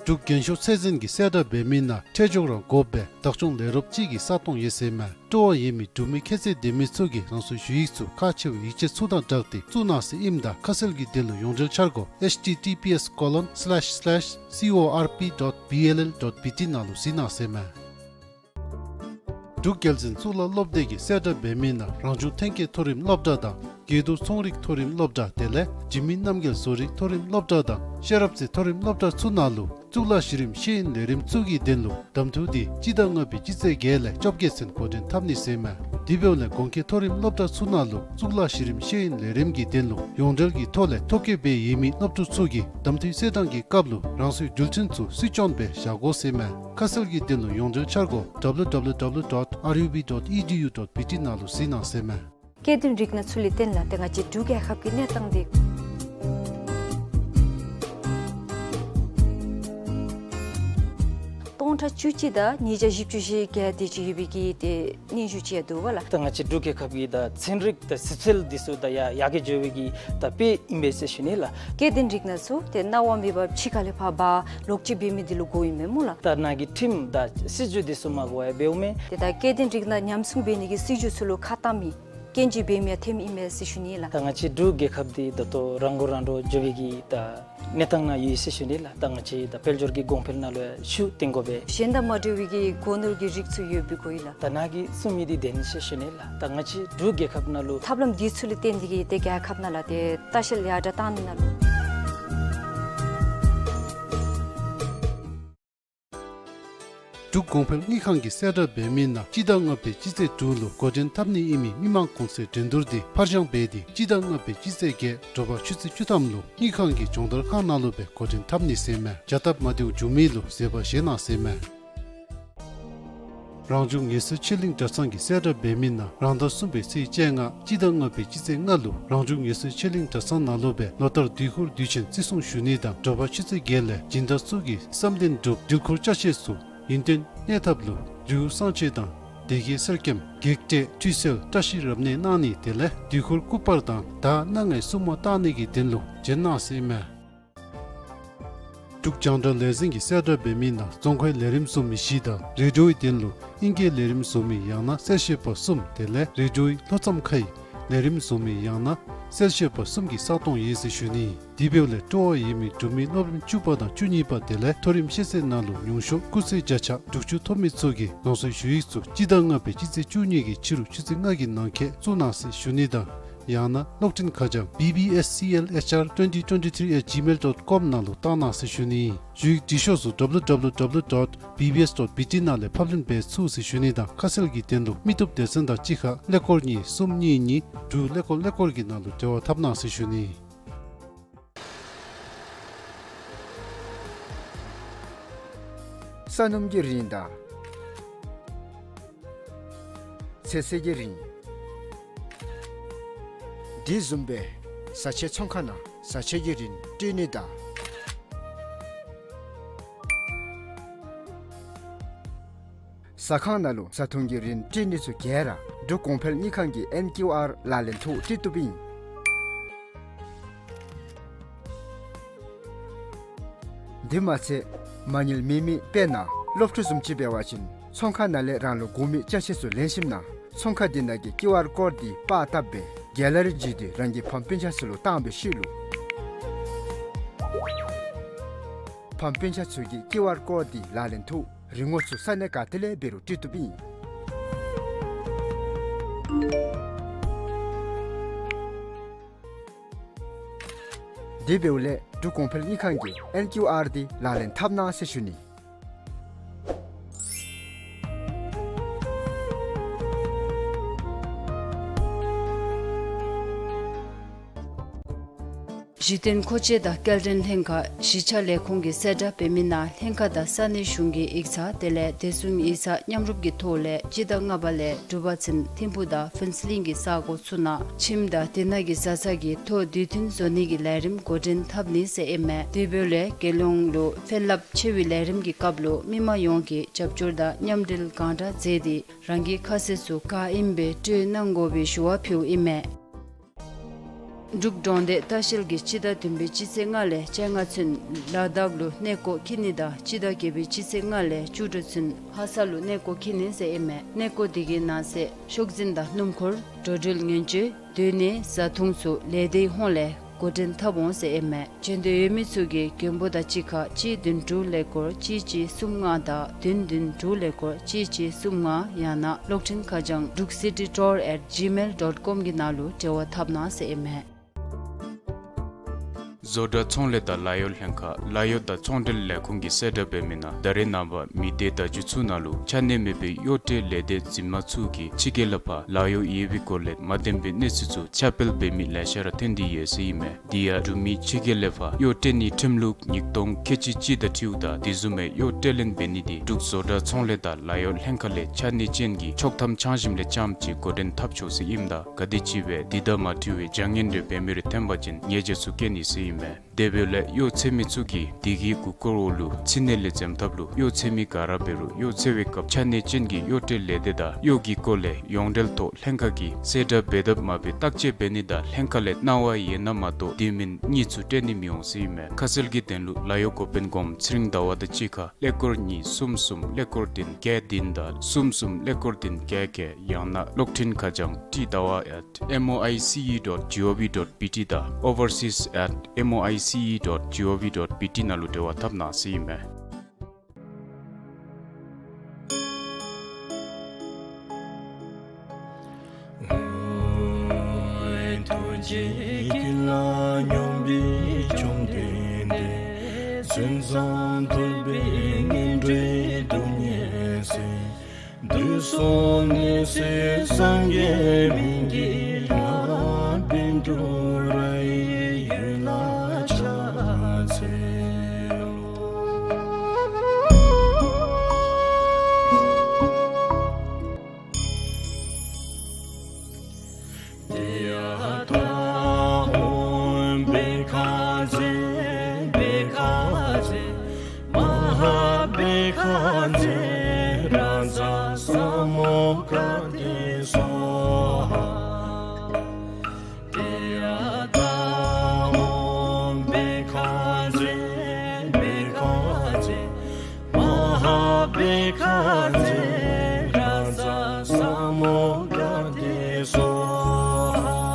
འབྲུག་རྒྱན་ཤོག་ཚད་འཛིན་གྱིས་གསལ་བསྒྲགས་འབད་མི་ནང་འཕྲལ་མགྱོགས་རང་དགོཔ་སྦེ་བདག་སྐྱོང་ལས་རོགསཔ་ཅིག་གི་ས་སྟོང་ཡོད་ཟེར་མས། སྤྲོ་བ་ཡོད་མི་འབྲུག་མི་ཁྱད་ཚད་ལྡན་མི་ཚུ་གིས་རང་སོའི་ཞུ་ཡིག་ཚུ་ཁག་ཆེ་བའི་ཡིག་ཆ་ཚུ་དང་སྦྲགས་ཏེ་བཙུགས་གནང་ཟེར་ཨིནམ་ད་ཁ་གསལ་གྱི་དོན་ལུ་ཡོངས་འབྲེལ་འཆར་སྒོ་H T T P S colon slash slash C O R P dot B L L dot B T ནང་ལུ་གཟིགས་གནང་ཟེར་མས། འབྲུག་རྒྱལ་འཛིན་གཙུག་ལག་སློབ་སྡེ་གིས་གསལ་བསྒྲགས་འབད་མི་ནང་རང་བྱུང་ཐོན་སྐྱེད་མཐོ་རིམ་སློབ་གྲྭ་དང་དགེ་ལྡོག་ཚོང་རིག་མཐོ་རིམ་སློབ་གྲྭ་དེ་ལས་འཇིགས་མེད་རྣམ་རྒྱལ་བཟོ་རིག་མཐོ་རིམ་སློབ་གྲྭ་དང་ཤེས་རབ་རྩེ་མཐོ་རིམ་སློབ་གྲྭ་ཚུ་ནང་ལུ་གཙུག་ལག་གཞི་རིམ་ཤེས་ཡོན་ལས་རིམ་ཚུ་གི་དོན་ལུ་གདམ་འཐུ་འདི་སྤྱི་ཟླ་ལྔ་པའི་སྤྱི་ཚེས་བརྒྱད་ལས་བཅོ་བརྒྱད་ཚུན་འགོ་འདྲེན་འཐབ་ནི་ཟེར་མས། དེ་འབདཝ་ལས་གོང་འཁོད་མཐོ་རིམ་སློབ་གྲྭ་ཚུ་ནང་ལུ་གཙུག་ལག་གཞི་རིམ་ཤེས་ཡོན་ལས་རིམ་གྱི་དོན་ལུ་ཡོངས་འབྲེལ་གྱི་ཐོག་ལས་ཐོ་བཀོད་འབད་ཡོད་མི་སློབ་ཕྲུག་ཚུ་གིས་གདམ་འཐུའི་གསལ་བསྒྲགས་ཀྱི་སྐབས་ལུ་རང་སོའི་འགྲུལ་འཕྲིན་ཚུ་སུས་སྐྱོན་སྦེ་བཞག་དགོ་ཟེར་མས། ཁ་གསལ་གྱི་དོན་ལུ་ཡོངས་འབྲེལ་འཆར་སྒོ W W W dot R U B dot E D U dot B T ནང་ལུ་གཟིགས་གནང་ཟེར་མས། སྐྱེ་ལྡན་རིགས་སྣ་ཚུ་ལས་བརྟེན་ལགས། ཏེ་ང་བཅས་འབྲུག་རྒྱལ་ཁབ་ཀྱི་གནས་སྟངས་འདི་སྟོང་ཕྲག་བཅུ་གཅིག་དང་ཉིས་བརྒྱ་བཞི་བཅུ་ཞེ་བརྒྱད་དེ་ཅིག་ཡོད་པའི་གི་ཏེ་སྙན་ཞུ་ཅིག་ཡང་འདུག་པ་ལགས། ད་ང་བཅས་འབྲུག་རྒྱལ་ཁབ་ཀྱི་ད་ཚན་རིག་དང་ཞིབ་འཚོལ་འདི་ཚུ་ད་ཡར་ཡར་རྒྱས་འགྱོ་བའི་གི་ད་དཔེ་ཨིན་པས་ཟེར་ཞུ་ནི་ལགས། སྐྱེ་ལྡན་རིགས་སྣ་ཚུ་ཏེ་གནང་བ་མེད་པར་ཕྱི་ཁ་ལས་ཕར་འབག་ལོག་སྤྱོད་འབད་མི་འདི་ལུ་དགོཔ་ཨིན་མས་སྨོ་ལགས། ད་ནཱ་གི་ཁྲིམས་དང་སྲིད་བྱུས་འདི་ཚུ་མ་གོ་བར་འབདཝ་མས། ཏེ་ད་སྐྱེ་ལྡན་རིགས་སྣ་ཉམས་སྲུང་འབད་ནི་གི་སྲིད་བྱུས་ཚུ་ལུ་ཁ་བཏང་མི་སྐྱོན་ཅིག་འབད་མི་ཡང་ཐོནམ་ཨིན་མས་ཟེར་ཞུ་ནི་ལགས། ད་ང་བཅས་འབྲུག་རྒྱལ་ཁབ་འདི་ད་ལྟོ་རང་མགོ་རང་འདྲོངས་འགྱོ་བའི་གི་ད་གནས་སྟངས་ནང་ཡོད་ཟེར་ཞུ་ནི་ལགས། ད་ང་བཅས་ད་དཔལ་འབྱོར་གྱི་གོང་འཕེལ་ནང་ལུ་ཤུགས་བཏོན་དགོ་པས། གཞན་དང་མ་འདྲ་བའི་གི་སྒོ་ནོར་གྱི་རིགས་ཚུ་ཡོད་པའི་སྐོར་ཨིན་ལགས། ད་ནཱ་གིས་གསུང་མི་འདི་བདེན་ཟེར་ཞུ་ནི་ལགས། ད་ང་བཅས་འབྲུག་རྒྱལ་ཁབ་ནང་ལུ་ཐབས་ལམ་འདི་ཚུ་ལུ་བརྟེན་ཏེ་གིས་ཏེ་རྒྱལ་ཁབ་ནང་ལུ་ཏེ་ལྟ་བཤལ་ཡར་དྲག་བཏང་ནི་ནང་ལུ། འབྲུག་གོང་འཕེལ་དངུལ་ཁང་གིས་གསལ་བསྒྲགས་འབད་མི་ནང་སྤྱི་ཟླ་ལྔ་པའི་སྤྱི་ཚེས་དྲུག་ལུ་འགོ་འདྲེན་འཐབ་ནི་ཨིན་མི་མི་མང་གུང་སེང་འགྲན་བསྡུར་འདི་ཕར་འགྱངས་འབད་དེ་སྤྱི་ཟླ་ལྔ་པའི་སྤྱི་ཚེས་བརྒྱད་དྲོ་པ་ཆུ་ཚོད་བཅུ་ཐམ་ལུ་དངུལ་ཁང་གི་སྦྱོང་བརྡར་ཁང་ནང་ལུ་སྦེ་འགོ་འདྲེན་འཐབ་ནི་ཟེར་མས། བྱ་སྟབས་མ་བདེཝ་བྱུང་མི་ལུ་བཟོད་པ་བཞེས་གནང་ཟེར་མས། རང་བྱུང་ངལ་གསོའི་ཆོས་གླིང་གྲྭ་ཚང་གིས་གསལ་བསྒྲགས་འབད་མི་ནང་རང་ཟླ་གསུམ་པའི་ཚེས་བཅོ་ལྔ་སྤྱི་ཟླ་ལྔ་པའི་སྤྱི་ཚེས་ལྔ་ལུ་རང་བྱུང་ངལ་གསོའི་ཆོས་གླིང་གྲྭ་ཚང་ནང་ལུ་སྦེ་ལོ་ལྟར་དུས་འཁོར་དུས་ཆེན་བརྩི་སྲུང་ཞུ་ནི་དང་དྲོ་པ་ཆུ་ཚོད་བརྒྱད་ལས་སྦྱིན་བདག་ཚུ་གིས་བསམ་དོན་འགྲུབ་འགྲུལ་འཁོར་ཅ་ཆས་ཚུ་ཡུན་བརྟན་གནས་ཐབས་ལུ་རི་བོ་གསང་ཆེན་དང་སྡེ་དགེ་གསེར་སྐྱེམས་བགེགས་བསྐྲད་ཁྲུས་གསོལ་བཀྲ་ཤིས་རབ་གནས་གནང་ནི་དེ་ལས་དུས་འཁོར་སྐུ་པར་དང་ཟླ་སྣ་ལྔའི་སྲུང་མ་བཏང་ནི་གི་དོན་ལུ་བྱོན་གནང་ཟེར་མས། འབྲུག་རྒྱང་བསྒྲགས་ལས་འཛིན་གྱིས་གསལ་བསྒྲགས་འབད་མི་ནང་རྫོང་ཁའི་ལས་རིམ་བཟོ་མི་བཞི་དང་རེ་ཌིའོའི་དོན་ལུ་ཨིང་སྐད་ལས་རིམ་བཟོ་མི་ཡང་ན་གསལ་བཤད་པ་གསུམ་དེ་ལས་རེ་ཌིའོའི་ལྷོ་མཚམས་ཁའི་ལས་རིམ་བཟོ་མི་ཡང་ན་གསལ་བཤད་པ་གསུམ་གྱི་ས་སྟོང་ཡོད་ཟེར་ཞུ་ནི། དེ་འབདཝ་ལས་སྤྲོ་བ་ཡོད་མི་འབྲུག་མི་སློབ་རིམ་བཅུ་པ་དང་བཅུ་གཉིས་པ་དེ་ལས་མཐོ་རིམ་ཤེས་ཚད་ནང་ལུ་མྱོང་ཤོག་སྐུགས་ཚད་བརྒྱ་ཆ་དྲུག་ཅུ་ཐོབ་མི་ཚུ་གིས་རང་སོའི་ཞུ་ཡིག་ཚུ་སྤྱི་ཟླ་ལྔ་པའི་སྤྱི་ཚེས་བཅུ་གཉིས་ཀྱི་ཕྱི་རུ་ཆུ་ཚོད་ལྔ་གི་ནང་འཁོད་བཙུགས་གནང་ཟེར་ཞུ་ནི་དང་ཡང་ན་གློག་འཕྲིན་ཁ་བྱང་B B S C L H R twenty twenty-three at gmail dot com ནང་ལུ་བཏང་གནང་ཟེར་ཞུ་ནི། ཞུ་ཡིག་འབྲི་ཤོག་ཚུ་W W W dot B B S dot B T ནང་ལས་ཕབ་ལེན་འབད་ཚུགས་ཟེར་ཞུ་ནི་དང་ཁ་གསལ་གྱི་དོན་ལུ་མི་བཏུབ་སྡེ་ཚན་དང་གཅིག་ཁར་ཀླད་ཀོར་གཉིས་གསུམ་གཉིས་གཉིས་དྲུག་ཀླད་ཀོར་ཀླད་ཀོར་གྱི་ནང་ལུ་འབྲེལ་བ་འཐབ་གནང་ཟེར་ཞུ་ནི། ས་སྣུམ་གྱི་རིན་དང་ཚོད་བསྲེ་གི་རིན། དེ་བཟུམ་སྦེ་བཟའ་ཆས་ཚོང་ཁང་ནང་བཟའ་ཆས་ཀྱི་རིན་སྤྲོད་ནི་དང་ཟ་ཁང་ནང་ལུ་བཟའ་འཐུང་གི་རིན་སྤྲོད་ནི་ཚུ་ག་ར་འབྲུག་གོང་འཕེལ་དངུལ་ཁང་གི་ཨེན་ཀིའུ་ཨར་ལག་ལེན་ཐོག་སྤྲོད་བཏུབ་ཨིན། དེ་མ་ཚད་མ་དངུལ་མེད་མི་དཔེར་ན་སློབ་ཕྲུག་བཟུམ་ཅིག་འབད་བ་ཅིན་ཚོང་ཁང་ནང་ལས་རང་ལུ་དགོ་མི་ཅ་ཆས་ཚུ་ལེན་ཞིནམ་ན་ ཚོང་ཁང་འདི་ནང་གི་ཀིའུ་ཨར་ཀོཌ་འདི་པར་བཏབ་སྦེ་གེ་ལ་རི་བརྒྱུད་དེ་རང་གི་ཕམ་སྤུན་ཆ་ཚུ་ལུ་བཏང་བའི་ཤུལ་ལུ་ཕམ་སྤུན་ཆ་ཚུ་གིས་ཀིའུ་ཨར་ཀོཌ་འདི་ལག་ལེན་འཐབ་རིན་གོང་ཚུ་ས་གནས་ག་ཏེ་ལས་འབད་རུང་སྤྲོད་བཏུབ་ཨིན། དེ་འབདཝ་ལས་འབྲུག་གོང་འཕེལ་དངུལ་ཁང་གིས་ཨེན་ཀིའུ་ཨར་འདི་ལག་ལེན་འཐབ་གནང་ཟེར་ཞུ་ནི། གཞི་རྟེན་མཁོ་ཆས་དང་སྐྱེལ་འདྲེན་ལྷན་ཁག་གཞིས་ཆགས་ལས་ཁུངས་ཀྱིས་གསལ་བསྒྲགས་འབད་མི་ནང་ལྷན་ཁག་དང་ས་གནས་གཞུང་གི་ཡིག་ཚང་དེ་ལས་བདེ་སྲུང་ཡིག་ཚང་མཉམ་རུབ་ཀྱི་ཐོག་ལས་སྤྱི་ཟླ་ལྔ་པ་ལས་དྲུག་པ་ཚུན་ཐིམ་ཕུག་དང་ཕུན་ཚོགས་གླིང་གི་ས་གོ་ཚུ་ནང་ཁྱིམ་དང་དེ་ནང་གི་བཟའ་ཚང་གི་ཐོ་དུས་མཐུན་བཟོ་ནི་གི་ལས་རིམ་འགོ་འདྲེན་འཐབ་ནི་ཟེར་ཨིན་མས། དེ་འབདཝ་ལས་རྒྱལ་ཡོངས་ལུ་ཕན་རླབས་ཆེ་བའི་ལས་རིམ་གྱི་སྐབས་ལུ་མི་མང་ཡོངས་ཀྱིས་རྒྱབ་སྐྱོར་དང་མཉམ་འབྲེལ་གང་དྲག་མཛད་དེ་རང་གི་ཁ་གསལ་ཚུ་ག་ཨིནམ་སྦེ་སྤྲོད་གནང་དགོ་པའི་ཞུ་བ་ཕུལཝ་ཨིན་མས། འབྲུག་འབྲོག་སྡེ་ལྟ་བཤལ་གྱིས་སྤྱི་ཟླ་བདུན་པའི་སྤྱི་ཚེས་ལྔ་ལས་བཅོ་ལྔ་ཚུན་ལ་དྭགས་ལུ་གནས་སྐོར་འཁྱིད་ནི་དང་སྤྱི་ཟླ་བརྒྱད་པའི་སྤྱི་ཚེས་ལྔ་ལས་བཅུ་དྲུག་ཚུན་ལྷ་ས་ལུ་གནས་སྐོར་འཁྱིད་ནི་ཟེར་ཨིན་མས། གནས་སྐོར་དེ་གི་ནང་གསེས་ཤོག་འཛིན་དང་སྣུམ་འཁོར་འགྲོ་འགྲུལ་ཉེན་བཅོལ་སྡོད་གནས་བཟའ་འཐུང་ཚུ་ལས་སྡེའི་ཧོངས་ལས་འགོ་འདྲེན་འཐབ་འོང་ཟེར་ཨིན་མས། འབྱོན་འདོད་ཡོད་མི་ཚུ་གིས་མགོན་པོ་དང་གཅིག་ཁར་གཅིག་བདུན་དྲུག་ཀླད་ཀོར་གཅིག་གཅིག་གསུམ་ལྔ་དང་བདུན་བདུན་དྲུག་ཀླད་ཀོར་གཅིག་གཅིག་གསུམ་ལྔ་ཡང་ན་གློག་འཕྲིན་ཁ་བྱང་druk city tour at gmail dot com གི་ནང་ལུ་འབྲེལ་བ་འཐབ་གནང་ཟེར་ཨིན་མས། བཟོ་གྲྭ་ཚོང་ལས་དང་ལཱ་གཡོག་ལྷན་ཁག་ལཱ་གཡོག་དང་ཚོང་འབྲེལ་ལས་ཁུངས་ཀྱིས་གསལ་བསྒྲགས་འབད་མི་ནང་ད་རེས་ནངས་པ་མི་སྡེ་བརྡ་བརྒྱུད་ཚུ་ནང་ལུ་ཆ་གནས་མེད་པའི་གཡོག་བྲལ་ལས་སྡེ་འཛིན་མ་ཚུ་གིས་ཕྱི་རྒྱལ་ལས་ཕར་ལཱ་གཡོག་ཡོད་པའི་སྐོར་ལས་མ་བདེན་པའི་གནས་ཚུལ་ཚུ་ཁྱབ་སྤེལ་འབད་མི་ལེ་ཤ་ར་ཐོན་ཏེ་ཡོད་ཟེར་ཨིན་མས། དེ་ཡང་འབྲུག་མི་ཕྱི་རྒྱལ་ལས་ཕར་གཡོག་བྲལ་ནིའི་ཁྲིམས་ལུགས་ཉིས་སྟོང་ཁལ་གཅིག་གཅིག་དང་འཁྲིལཝ་ད་དེ་བཟུམ་མའི་གཡོག་བྲལ་ལེན་འབད་ནི་དེ་འབྲུག་བཟོ་གྲྭ་ཚོང་ལས་དང་ལཱ་གཡོག་ལྷན་ཁག་ལས་ཆ་གནས་ཅན་གྱི་ཆོག་ཐམ་འཆང་ཞིནམ་ལས་རྐྱངམ་ཅིག་འགོ་འདྲེན་འཐབ་ཆོག་ཟེར་ཨིནམ་ད་ག་དེམ་ཅིག་སྦེ་དེ་དང་མ་འཁྲིལ་བའི་བྱ་ངན་རེ་འབད་མི་རེ་ཐོན་པ་ཅིན་ཉེས་བྱ་ཚུ་བཀལ་ནི་ཟེར་ཨིན་མས། དེ་འབདཝ་ལས་གཡོག་འཚོལ་མི་ཚུ་གིས་དེ་གི་གུ་སྐོར་འོག་ལུ་ཕྱི་ནང་ལས་འཛེམ་ཐབས་ལུ་གཡོག་འཚོལ་མི་ག་ར་འབད་རུང་གཡོག་འཚོལ་བའི་སྐབས་ཆ་གནས་ཅན་གྱི་གཡོག་བྲལ་ལས་སྡེ་དང་གཡོག་གི་སྐོར་ལས་ཡོངས་འབྲེལ་ཐོག་ལྷན་ཁག་གིས་གསལ་བསྒྲགས་འབད་དཔ་མ་འབད་བརྟག་དཔྱད་འབད་ནི་དང་ལྷན་ཁག་ལས་གནང་བ་ཡོད་ན་མ་གཏོགས་དེ་མིན་གཉིས་ཚུ་སྤྲོད་ནི་མི་འོང་ཟེར་ཨིན་མས། ཁ་གསལ་གྱི་དོན་ལུ་ལཱ་གཡོག་འགོ་དཔོན་གོངམ་ཚེ་རིང་ཟླ་བ་དང་གཅིག་ཁར་ཀླད་ཀོར་གཉིས་གསུམ་གསུམ་ཀླད་ཀོར་བདུན་བརྒྱད་བདུན་དང་གསུམ་གསུམ་ཀླད་ཀོར་བདུན་བརྒྱད་བརྒྱད་ཡང་ན་གློག་འཕྲིན་ཁ་བྱང་ཏི་ཟླ་བ་at M O I C E dot G O V dot B T དང་overseas at M O I C E dot G O V dot B T ནང་ལུ་འབྲེལ་བ་འཐབ་གནང་ཟེར་ཨིན་མས། ཐུགས་རྗེ་ཀུན་ལ་སྙོམས་པའི་བཅོམ་ལྡན་འདས། མཚན་བཟང་ཐོས་པའི་སྙན་སྒྲོན་སྡུག་བསྔལ་སེལ། དུག་གསུམ་ནད་སེལ་སངས་རྒྱས་སྨན་གྱི་བླ། བཻ་ཌཱུརྱ་ཡི་འོད་ལ་ཕྱག་འཚལ་ལོ། ཏདྱ་ཐཱ། ཨོཾ་བྷཻ་ཥ་ཛྱེ་བྷཻ་ཥ་ཛྱེ་མ་ཧཱ་བྷཻ་ཥ་ཛྱེ་རཱ་ཛ་ས་མུདྒ་ཏེ་སྭཱ་ཧཱ། ཏདྱ་ཐཱ། ཨོཾ་བྷཻ་ཥ་ཛྱེ་བྷཻ་ཥ་ཛྱེ་མ་ཧཱ་བྷཻ་ཥ་ཛྱེ་རཱ་ཛ་ས་མུདྒ་ཏེ་སྭཱ་ཧཱ།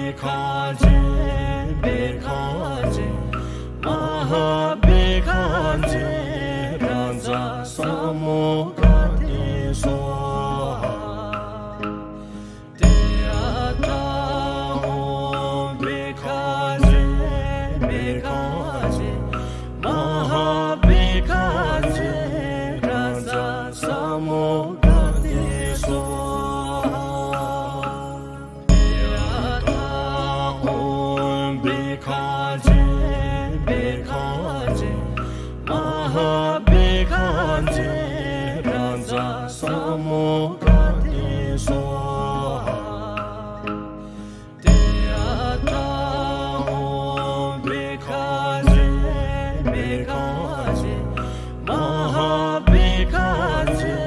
ཏདྱ་ཐཱ། ཨོཾ་བྷཻ་ཥ་ཛྱེ་བྷཻ་ཥ་ཛྱེ་མ་ཧཱ་བྷཻ་ཥ་ཛྱེ་རཱ་ཛ་ས་མུདྒ་ཏེ་སྭཱ་ཧཱ། ཏདྱ་ཐཱ། ཨོཾ་བྷཻ་ཥ་ཛྱེ་བྷཻ་ཥ་ཛྱེ་མ་ཧཱ་བྷཻ་ཥ་ཛྱེ་རཱ་ཛ་ས་མུདྒ་ཏེ་སྭཱ་ཧཱ། ཏདྱ་ཐཱ། ཨོཾ་བྷཻ་ཥ་ཛྱེ་བྷཻ་ཥ་ཛྱེ་མ་ཧཱ་བྷཻ་ཥ་ཛྱེ་རཱ་ཛ་ས་མུདྒ་ཏེ་སྭཱ་ཧཱ། ཏདྱ་ཐཱ། ཨོཾ་བྷཻ་ཥ་ཛྱེ་བྷཻ་ཥ་ཛྱེ་མ་ཧཱ་བྷཻ་ཥ་ཛྱེ་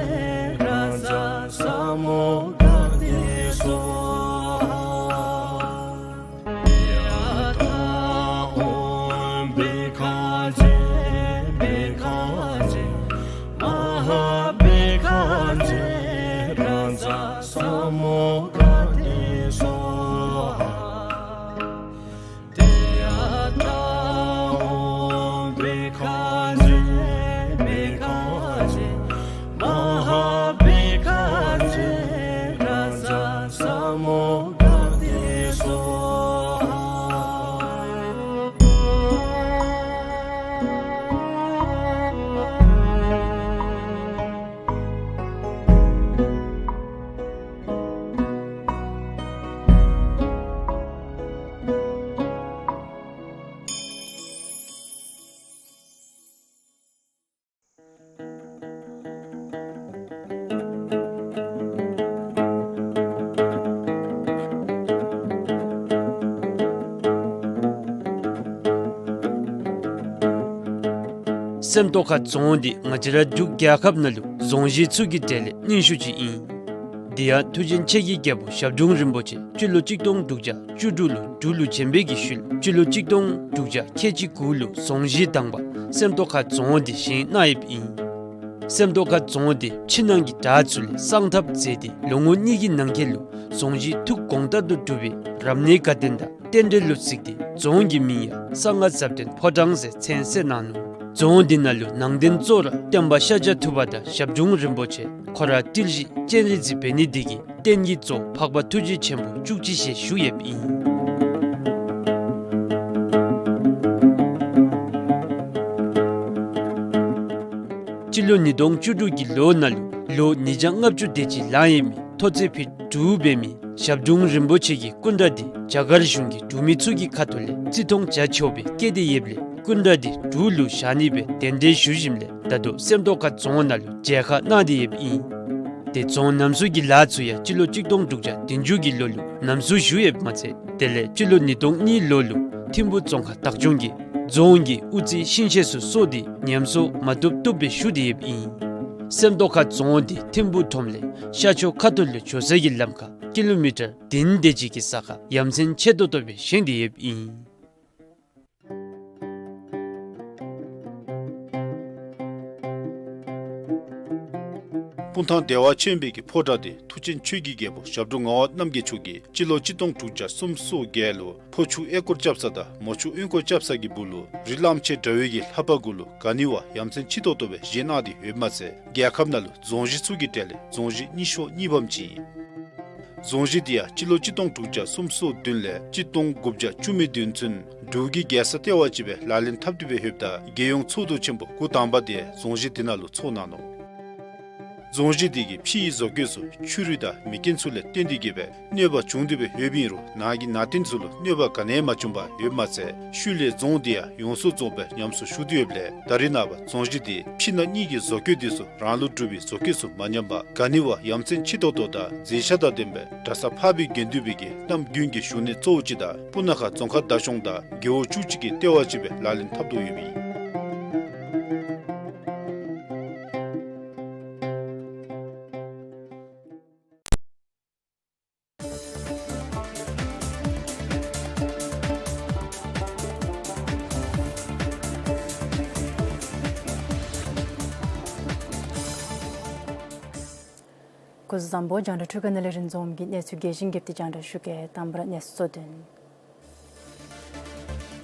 རཱ་ཛ་ས་མུདྒ་ཏེ་སྭཱ་ཧཱ། ཏདྱ་ཐཱ། ཨོཾ་བྷཻ་ཥ་ཛྱེ་བྷཻ་ཥ་ སེམས་རྟོགས་ཁ་རྫོང་འདི་ང་བཅས་ར་འབྲུག་རྒྱལ་ཁབ་ནང་ལུ་རྫོང་གཞི་ཚུ་གི་གྲས་ལས་རྙིང་ཤོས་ཅིག་ཨིན། དེ་ཡང་མཐུ་ཆེན་ཆེ་གི་རྒྱལ་པོ་ཞབས་དྲུང་རིན་པོ་ཆེ་སྤྱི་ལོ་གཅིག་སྟོང་དྲུག་བརྒྱ་བཅུ་དྲུག་ལུ་འབྲུག་ལུ་བྱོན་པའི་གི་ཤུལ་སྤྱི་ལོ་གཅིག་སྟོང་དྲུག་བརྒྱ་ཁལ་གཅིག་དགུ་ལུ་རྫོང་གཞི་དང་པ་སེམས་རྟོགས་ཁ་རྫོང་འདི་བཞེངས་གནང་ཡོདཔ་ཨིན། སེམས་རྟོགས་ཁ་རྫོང་འདི་ཕྱི་ནང་གི་བྲག་ཚུ་ལས་གསང་ཐབས་མཛད་དེ་ལོ་ངོ་གཉིས་ཀྱི་ནང་འཁོད་ལུ་རྫོང་གཞི་ཐུགས་དགོངས་ལྟར་དུ་གྲུབ་པའི་རབ་གནས་དགའ་སྟོན་དང་རྟེན་འབྲེལ་ལུ་གཟིགས་ཏེ་རྫོང་གི་མིང་ཡང་གསང་སྔགས་ཟབ་དོན་ཕོ་བྲང་ཟེར་མཚན་གསོལ་གནང་ནུག། རྫོང་འདི་ནང་ལུ་ནང་རྟེན་གཙོ་བོ་ར་སྟོན་པ་ཤཱཀྱ་ཐུབ་པ་དང་ཞབས་དྲུང་རིན་པོ་ཆེ་ཁོ་ར་ཏིལ་བཞི་སྤྱན་རས་གཟིགས་འབད་ནི་འདི་གིས་རྟེན་གྱི་གཙོ་བོ་འཕགས་པ་ཐུགས་རྗེ་ཆེན་པོ་བཅུ་གཅིག་ཞལ་བཞུགས་ཡོདཔ་ཨིན། སྤྱི་ལོ་ཉིས་སྟོང་བཅུ་དྲུག་གི་ལོ་ནང་ལུ་ལོ་ཉིས་བརྒྱ་ལྔ་བཅུ་དེ་ཅིག་ལང་ཡོད་མི་མཐོ་ཚད་ཕིཊ་དྲུག་འབད་མི་ཞབས་དྲུང་རིན་པོ་ཆེ་གི་སྐུ་འདྲ་འདི་རྒྱ་གར་གཞུང་གི་འབྲུག་མི་ཚུ་གི་ཁ་ཐུག་ལས་བརྩི་མཐོང་བྱ་ཆོག་པའི་སྐད་དེ་ཡོདཔ་ལས་སྐུ་འདྲ་འདི་འབྲུག་ལུ་བཞག་ནི་སྦེ་གདན་འདྲེན་ཞུ་ཞིནམ་ལས་ད་ལྟོ་སེམས་རྟོགས་ཁ་རྫོང་ནང་ལུ་མཇལ་ཁ་གནང་སྟེ་ཡོདཔ་ཨིན། ཏེ་རྫོང་ནམ་བཟོ་གི་ལཱ་ཚུ་ཡང་སྤྱི་ལོ་གཅིག་སྟོང་དྲུག་བརྒྱ་བདུན་ཅུ་གི་ལོ་ལུ་ནམ་བཟོ་ཞུ་ཡོདཔ་མ་ཚད་དེ་ལས་སྤྱི་ལོ་ཉིས་སྟོང་གཉིས་ལོ་ལུ་ཐིམ་ཕུ་རྫོང་ཁག་བདག་སྐྱོང་གིས་རྫོང་གི་དབུ་རྩེ་ཤིང་ཤེལ་ཚུ་གསོ་སྟེ་ཉམས་གསོ་མ་བཏུབ་བཏུབ་སྦེ་ཞུ་སྟེ་ཡོདཔ་ཨིན། སེམས་རྟོགས་ཁ་རྫོང་འདི་ཐིམ་ཕུ་ཁྲོམ་ལས་ཤར་ཕྱོགས་ཁ་ཐུག་ལུ་འགྱོ་ས་གི་ལམ་ཁར་ཀི་ལོ་མི་ཊར་བདུན་དེ་ཅིག་གི་ས་ཁར་ཡ་མཚན་ཆེ་ཏོག་ཏོ་སྦེ་བཞེངས་ཏེ་ཡོདཔ་ཨིན། སྤུངས་ཐང་བདེ་བ་ཆེན་པོའི་གི་ཕོ་བྲང་འདི་མཐུ་ཆེན་ཆོས་ཀྱི་རྒྱལ་པོ་ཞབས་དྲུང་ངག་དབང་རྣམ་རྒྱལ་མཆོག་གིས་སྤྱི་ལོ་གཅིག་སྟོང་དྲུག་བརྒྱ་སུམ་ཅུ་སོ་བརྒྱད་ལུ་ཕོ་ཆུ་ཨེ་སྐོར་རྐྱབ་ས་དང་མོ་ཆུ་གཡོན་སྐོར་རྐྱབ་ས་གི་སྦུག་ལུ་རི་གླང་ཆེན་འདྲ་བའི་གི་ལྷ་པ་གུ་ལུ་ག་ནི་བ་ཡ་མཚན་ཆེ་ཏོག་ཏོ་སྦེ་བཞེངས་གནང་སྟེ་ཡོདཔ་མ་ཚད་རྒྱལ་ཁབ་ནང་ལུ་རྫོང་གཞི་ཚུ་གི་གྲས་ལས་རྫོང་གཞི་རྙིང་ཤོས་གཉིས་པམ་ཅིག་ཨིན། རྫོང་གཞི་འདི་ཡང་སྤྱི་ལོ་གཅིག་སྟོང་དྲུག་བརྒྱ་སུམ་ཅུ་སོ་བདུན་ལས་གཅིག་སྟོང་དགུ་བརྒྱ་བཅུ་མེད་བདུན་ཚུན་འབྲུག་གི་རྒྱལ་ས་ལྟེ་བ་ཅིག་སྦེ་ལག་ལེན་འཐབ་སྟེ་སྦེ་ཡོདཔ་ད་རྒྱལ་ཡོངས་ཚོགས་འདུ་ཆེན་པོ་འགོ་དང་པ་དེ་རྫོང་གཞི་འདི་ནང་ལུ་ཚོགས་གནང་ནུག། རྫོང་གཞི་འདི་གི་ཕྱི་ཡི་བཟོ་བཀོད་ཚུ་ཆུ་རུད་དང་མེ་རྐྱེན་ཚུ་ལས་བརྟེན་ཏེ་གིས་སྦེ་གནོད་པ་བྱུང་སྟེ་སྦེ་ཡོདཔ་ཨིན་རུང་ནང་གི་ནང་རྟེན་ཚུ་ལུ་གནོད་པ་ག་ནི་ཡང་མ་བྱུང་པར་ཡོདཔ་མ་ཚད་ཤུལ་ལས་རྫོང་འདི་ཡང་ཡོངས་སུ་རྫོགས་སྦེ་ཉམས་གསོ་ཞུ་སྟེ་ཡོདཔ་ལས་ད་རེས་ནངས་པ་རྫོང་གཞི་འདི་ཕྱི་ནང་གཉིས་ཀྱི་བཟོ་བཀོད་འདི་ཚུ་རང་ལུགས་གྲུབ་པའི་བཟོ་བཀོད་ཚུ་མ་ཉམས་པར་ག་ནི་བ་ཡ་མཚན་ཆེ་ཏོག་ཏོ་དང་མཛེས་ཆ་དང་ལྡན་པའི་གྲྭ་ས་འཕགས་པའི་དགེ་འདུན་པའི་གི་གནམ་དགུན་གྱི་བཞུགས་གནས་གཙོ་བོ་ཅིག་དང་སྤུ་ན་ཁ་རྫོང་ཁག་བདག་སྐྱོང་དང་རྒེད་འོག་བཅུ་གཅིག་གི་ལྟེ་བ་ཅིག་སྦེ་ལག་ལེན་འཐབ་དོ་ཡོདཔ་ཨིན། སྐུ་གཟུགས་བཟང་པོ། རྒྱང་བསྒྲགས་འཕྲུལ་ཁང་ནང་ལས་རིན་འཛོམས་ཀྱིས་གནས་ཚུལ་རྒྱས་ཤིང་རྒྱསཔ་དེ་རྒྱང་བསྒྲགས་ཞུ་གེ། དང་པ་ར་གནས་ཚུལ་གཙོ་དོན།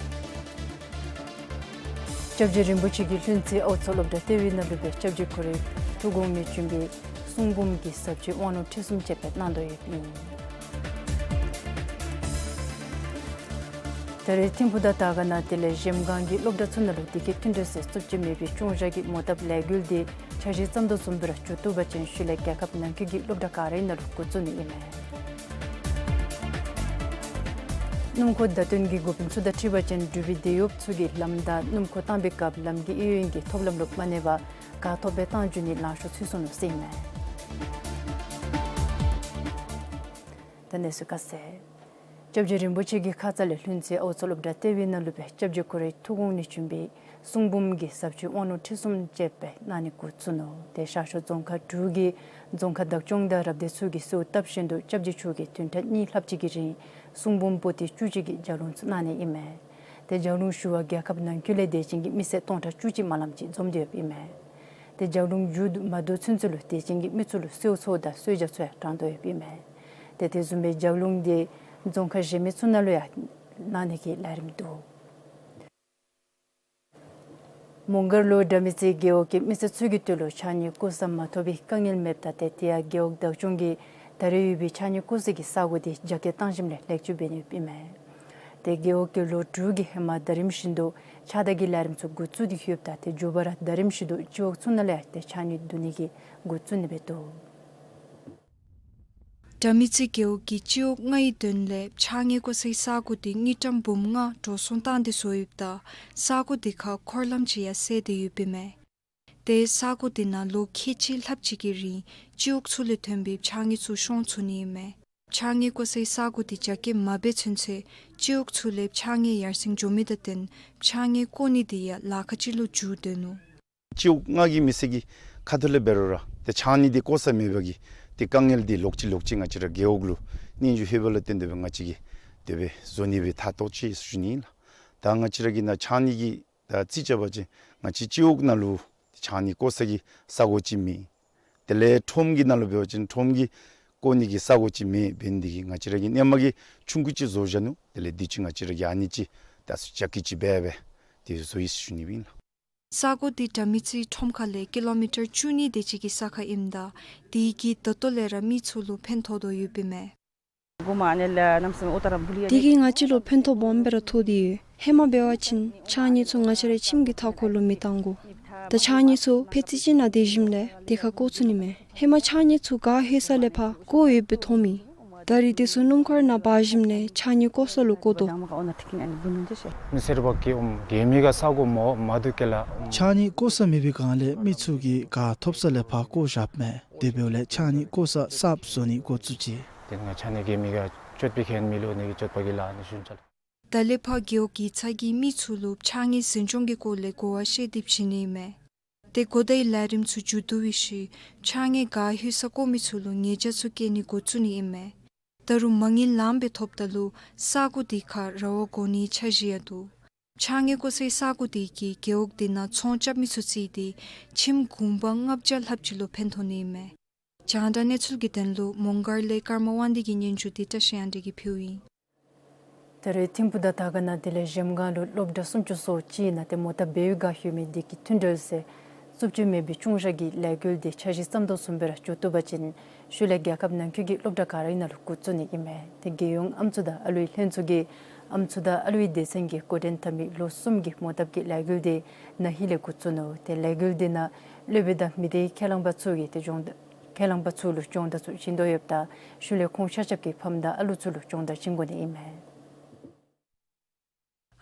སྐྱབས་རྗེ་རིན་པོ་ཆེ་གིས་ལྷུན་རྩེ་ཨའུ་མཚོ་སློབ་གྲྭ་ལྟེ་བའི་ནང་ལུ་སྦེ་སྐྱབས་རྗེ་ཁོ་རའི་ཐུགས་དགོངས་ལས་བྱོན་པའི་གསུང་འབུམ་གྱི་ཟབ་ཆོས་དབང་ལུང་ཁྲིད་གསུམ་ཅིག་སྦེ་གནང་དོ་ཡོདཔ་ཨིན། ད་རེས་ཐིམ་ཕུ་དང་དར་དཀར་ནང་དེ་ལས་གཞལམ་སྒང་གི་སློབ་གྲྭ་ཚུ་ནང་ལུ་དེ་གི་མཐུན་འབྲེལ་ཟེར་རྩུབ་ཅིག་མེད་པའི་སྐྱོང་བཞག་གི་མོ་བཏབ་ལས་འགུལ་འདི་འཆར་གཞི་བརྩམ་དོ་བཟུམ་སྦེ་ར་མཇུག་བསྡུ་བ་ཅིན་ཤུལ་ལས་རྒྱལ་ཁབ་ནང་འཁོད་ཀྱི་སློབ་གྲྭ་ག་རའི་ནང་ལུ་འགོ་བཙུགས་ནི་ཨིན་མས། སྣུམ་འཁོར་བརྡ་སྟོན་གྱི་འགོ་དཔོན་ཚུ་དང་འཁྲིལ་བ་ཅིན་འབྲུག་པའི་དེད་གཡོགཔ་ཚུ་གིས་ལམ་བདའ་སྣུམ་འཁོར་བཏང་པའི་སྐབས་ལམ་གྱི་གཡས་གཡོན་གྱི་ཐོབ་ལམ་ལུ་མ་གནས་པར་ག་ཐོབ་སྦེ་བཏང་འགྱོ་ནི་ལང་ཤོར་ཚུད་སོང་ནུག་ཟེར་ཨིན་མས། ད་གནས་ཚུལ་ཁ་གསལ། སྐྱབས་རྗེ་རིན་པོ་ཆེ་གི་ཁ་ཙ་ལས་ལྷུན་རྩེ་ཨའུ་མཚོ་སློབ་གྲྭ་ལྟེ་བའི་ནང་ལུ་སྦེ་སྐྱབས་རྗེ་ཁོ་རའི་ཐུགས་དགོངས་ལས་བྱོན་པའི་གསུང་འབུམ་གྱི་ཟབ་ཆོས་དབང་ལུང་ཁྲིད་གསུམ་ཅིག་སྦེ་གནང་ནི་འགོ་བཙུགས་ནུག། དེ་ཤར་ཕྱོགས་རྫོང་ཁག་དྲུག་གི་རྫོང་ཁག་བདག་སྐྱོང་དང་རབ་སྡེ་ཚུ་གིས་གསོལཝ་བཏབ་བཞིན་དུ་སྐྱབས་རྗེ་མཆོག་གིས་བདུན་ཕྲག་གཉིས་ལྷགཔ་ཅིག་གི་རིང་གསུང་འབུམ་པོ་ཏི་བཅུ་གཅིག་གི་ལྗགས་ལུང་ཚུ་གནང་ནི་ཨིན་མས། དེ་ལྗགས་ལུང་ཞུ་བར་རྒྱལ་ཁབ་ནང་འཁོད་ལས་དད་ཅན་གྱི་མི་སེར་སྟོང་ཕྲག་བཅུ་གཅིག་མ་ལངམ་ཅིག་འཛོམས་ཏེ་ཡོདཔ་ཨིན་མས། དེ་ལྗགས་ལུང་མཇུག་བསྡུ་མ་བསྡུ་ཚུན་ཚོད་ལུ་དད་ཅན་གྱི་མི་ཚུ་ལུ་གསོལ་ཚོགས་དང་གསོལ་ཇ་ཚུ་ཡང་དྲང་དོ་ཡོདཔ་ཨིན་མས། དེ་དེ་བཟུམ་སྦེ་ལྗགས་ལུང་དེ་རྫོང་ཁག་གཞན་མི་ཚུ་ནང་ལུ་ཡང་གནང་ནི་གི་ལས་རིམ་འདུག། མོང་སྒར་ལུ་དགྲ་མེད་རྩེ་རྒེད་འོག་གི་མི་སེར་ཚུ་གི་དོན་ལུ་ཕྱགས་སྙིགས་བཀོ་ས་མ་ཐོབ་པའི་དཀའ་ངལ་མེདཔ་ད་ཏེ་དེ་ཡང་རྒེད་འོག་བདག་སྐྱོང་གིས་ད་རེས་ཡོད་པའི་ཕྱགས་སྙིགས་བཀོ་སའི་གི་ས་གོ་དེ་རྒྱ་སྐྱེད་བཏང་ཞིནམ་ལས་ལེགས་བཅོས་འབད་ནི་ཡོདཔ་ཨིན་མས། དེ་རྒེད་འོག་གིས་ལོ་དྲུག་གི་ཧེ་མ་ཟླ་རིམ་བཞིན་དུ་ཕྱགས་བདའ་གི་ལས་རིམ་ཚུ་འགོ་བཙུགས་ཏེ་ཡོདཔ་ད་ཏེ་མཇུག་བར་ཟླ་རིམ་བཞིན་དུ་སྤྱི་འོག་ཚུ་ནང་ལས་ཡང་ཏེ་ཕྱགས་སྙིགས་བསྡུ་ནི་གི་འགོ་བཙུགས་ནི་སྦེ་འདུག། དགྲ་མེད་རྩེ་རྒེད་འོག་གིས་སྤྱི་འོག་ལྔའི་དོན་ལས་ཕྱགས་སྙིགས་བཀོ་སའི་ས་གོ་དེ་དངུལ་ཀྲམ་འབུམ་ལྔ་འགྲོ་སོང་བཏང་སྟེ་བཟོ་ཡོདཔ་ད་ས་གོ་དེ་ཁར་འཁོར་ལམ་ཅིག་ཡང་བསལ་ཏེ་ཡོདཔ་ཨིན་མས། དེ་ས་གོ་དེ་ནང་ལོ་ཁལ་གཅིག་ལྷགཔ་ཅིག་གི་རིང་སྤྱི་འོག་ཚུ་ལས་ཐོན་པའི་ཕྱགས་སྙིགས་ཚུ་ཤོང་ཚུགས་ནི་ཨིན་མས། ཕྱགས་སྙིགས་བཀོ་སའི་ས་གོ་དེ་རྒྱ་སྐྱེད་མ་འབད་ཚུན་ཚོད་སྤྱི་འོག་ཚུ་ལས་ཕྱགས་སྙིགས་ཡར་སེང་འགྱོ་མི་དང་བསྟུན་ཕྱགས་སྙིགས་བཀོ་ནི་དེ་ཡང་ལཱ་ཁག་ཅིག་ལུ་འགྱུར་དོ་ནུག། སྤྱི་འོག་ལྔ་གི་མི་སེར་གྱི་ཁ་ཐུག་ལས་འབད་རུང་ར་ཏེ་ཕྱགས་སྙིགས་འདི་བཀོ་ས་མེད་པ་གི་ཏེ་དཀའ་ངལ་འདི་ལོག་ཅི་ལོག་ཅི་ང་བཅས་ར་རྒེད་འོག་ལུ་སྙན་ཞུ་ལྷོད་པ་ལུ་བརྟེན་ཏེ་སྦེ་ང་བཅས་ཀྱིས་དེ་སྦེ་བཟོ་ནི་སྦེ་ཐག་བཏོག་ཅི་ཟེར་ཞུ་ནི་ཨིན་ལགས། ད་ང་བཅས་ར་གི་ནཱ་ཕྱགས་སྙིགས་ཀྱི་ད་རྩིས་རྐྱབ་པ་ཅིན་ང་བཅས་སྤྱི་འོག་ནང་ལུ་ཕྱགས་སྙིགས་བཀོ་ས་གི་ས་གོ་ཅིག་མེད། དེ་ལས་ཁྲོམ་གྱི་ནང་ལུ་འབད་བ་ཅིན་ཁྲོམ་གྱི་བཀོ་ནི་གི་ས་གོ་ཅིག་མེད། འབད་ནི་འདི་གིས་ང་བཅས་ར་གིས་ཧེ་མ་གི་ཆུང་ཀུ་ཅིག་བཟོ་བཞག་ནུག། དེ་ལས་དུས་ཅི་ང་བཅས་ར་གིས་ཨ་ནི་ཅིག་ད་ཞག་ཀི་ཅིག་འབད་སྦེ་དེ་བཟོ་ཡི་ཟེར་ཞུ་ནི་ཨིན་ལགས། ས་གོ་འདི་དྲ་མི་རྩེ་ཁྲོམ་ཁ་ལས་ཀི་ལོ་མི་ཊར་བཅུ་གཉིས་དེ་ཅིག་གི་ས་ཁར་ཨིནམ་ད་དེ་གིས་ད་ལྟོ་ལས་ར་མི་ཚུ་ལུ་ཕན་ཐོགས་དོ་ཡོདཔ་ཨིན་མས། དེ་གིས་ང་བཅས་ལུ་ཕན་ཐོགས་སྦོམ་སྦེ་ར་ཐོགས་ཏེ་ཡོད། ཧེ་མ་འབད་བ་ཅིན་ཕྱགས་སྙིགས་ཚུ་ང་བཅས་རའི་ཁྱིམ་གྱི་མཐའ་འཁོར་ལུ་མི་བཏང་དགོ། ད་ཕྱགས་སྙིགས་ཚུ་ཕར་རྩིས་ཅན་ནང་སྡོད་ཞིནམ་ལས་དེ་ཁར་བཀོ་ཚུགས་ནི་མས། ཧེ་མ་ཕྱགས་སྙིགས་ཚུ་ག་ལྷོད་ས་ལས་ཕར་བཀོ་ཡོདཔ་སྦེ་མཐོངམ་ཨིན། ད་རིས་དེ་ཚུ་སྣུམ་འཁོར་ནང་འབག་ཞིནམ་ལས་ཕྱགས་སྙིགས་བཀོ་ས་ལུ་བཀོ་དོ། མི་སེར་པ་གིས་ཨོམ་གེ་མི་ག་ས་གོ་མ་མ་བདུག་གེ་ལགས། ཕྱགས་སྙིགས་བཀོ་ས་མེད་པའི་སྒང་ལས་མི་ཚུ་གིས་ག་ཐོབ་ས་ལས་ཕར་བཀོ་བཞགཔ་མས། དེ་འབདཝ་ལས་ཕྱགས་སྙིགས་བཀོ་ས་གསརཔ་བཟོ་ནི་འགོ་བཙུགས་ཅི། དེ་ང་ཕྱགས་སྙིགས་གེ་མི་ག་སྤྱོད་པའི་ཁེ་ཉེན་མི་ལུ་ནི་གི་སྤྱོད་པ་གི་ལཱ་ནི་ཞུན་ཆ་ལགས། ད་ལས་ཕར་རྒེད་འོག་གི་ཚ་གྱང་མི་ཚུ་ལུ་ཕྱགས་སྙིགས་འཛིན་སྐྱོང་གི་སྐོར་ལས་གོ་བ་བཤད་དེ་བྱིན་ནི་མས། དེ་གོ་བརྡའི་ལས་རིམ་ཚུ་མཇུག་བསྡུ་བའི་ཤུལ་ཕྱགས་སྙིགས་ག་ལྷོད་ས་བཀོ་མི་ཚུ་ལུ་ཉེས་བྱ་ཚུ་བཀལ་ནི་འགོ་བཙུགས་ནི་ཨིན་མས། ད་རུང་མ་དངུལ་ལངམ་སྦེ་ཐོབ་ད་ལུ་ས་གོ་དེ་ཁར་ར་བ་བསྒོར་ནིའི་འཆར་གཞི་ཡང་འདུག། ཕྱགས་སྙིགས་བཀོ་སའི་ས་གོ་དེ་གིས་རྒེད་འོག་དེ་ནང་ཚོང་རྐྱབ་མི་ཚུ་བརྩིས་ཏེ་ཁྱིམ་གུང་པ་ལྔ་བརྒྱ་ལྷགཔ་ཅིག་ལུ་ཕན་ཐོགས་ནི་ཨིན་མས། རྒྱང་བསྒྲགས་གནས་ཚུལ་གྱི་དོན་ལུ་མོང་སྒར་ལས་ཀརྨ་དབང་འདུས་ཀྱི་སྙན་ཞུ་འདི་བཀྲ་ཤིས་དབང་འདུས་ཀྱིས་ཕུལཝ་ཨིན། ད་རེས་ཐིམ་ཕུག་དང་དར་དཀར་ནང་དེ་ལས་གཞལམ་སྒང་ལུ་སློབ་གྲྭ་སུམ་ཅུ་སོ་གཅིག་ནང་ཏེ་མོ་བཏབ་འབད་བའི་ག་ལྷོད་མི་བདེ་སྐྱིད་མཐུན་འབྲེལ་ཟེར་རྩུབ་སྤྱོད་མེད་པའི་ཆུང་ཤོས་ཀྱི་ལས་འགུལ་འདི་འཆར་གཞི་བརྩམ་དོ་བཟུམ་སྦེ་ར་མཇུག་བསྡུ་བ་ཅིན་ཤུལ་ལས་རྒྱལ་ཁབ་ནང་འཁོད་ཀྱི་སློབ་གྲྭ་ག་རའི་ནང་ལུ་འགོ་བཙུགས་ནི་ཨིན་མས། ཏེ་རྒྱལ་ཡོངས་ཨམ་སྲུ་དང་ཨ་ལུའི་ལྷན་ཚོགས་ཀྱིས་ཨམ་སྲུ་དང་ཨ་ལུའི་སྡེ་ཚན་གྱིས་འགོ་འདྲེན་འཐབ་མི་ལོ་གསུམ་གྱི་མོ་བཏབ་ཀྱི་ལས་འགུལ་འདི་ན་ཧིང་ལས་འགོ་བཙུགས་ནུག། ཏེ་ལས་འགུལ་འདི་ནང་སློབ་དཔོན་དང་མི་སྡེའི་ཁས་བླངས་པ་ཚུ་གིས་ཏེ་སྦྱོང་བརྡར་ཁས་བླངས་པ་ཚུ་ལུ་སྦྱོང་བརྡར་ཚུ་བྱིན་དོ་ཡོདཔ་ད་ཤུལ་ལས་ཁོང་ཆ་ཁྱབ་ཀྱི་ཕམ་དང་ཨ་ལུ་ཚུ་ལུ་སྦྱོང་བརྡར་བྱིན་དགོ་ནི་ཨིན་མས།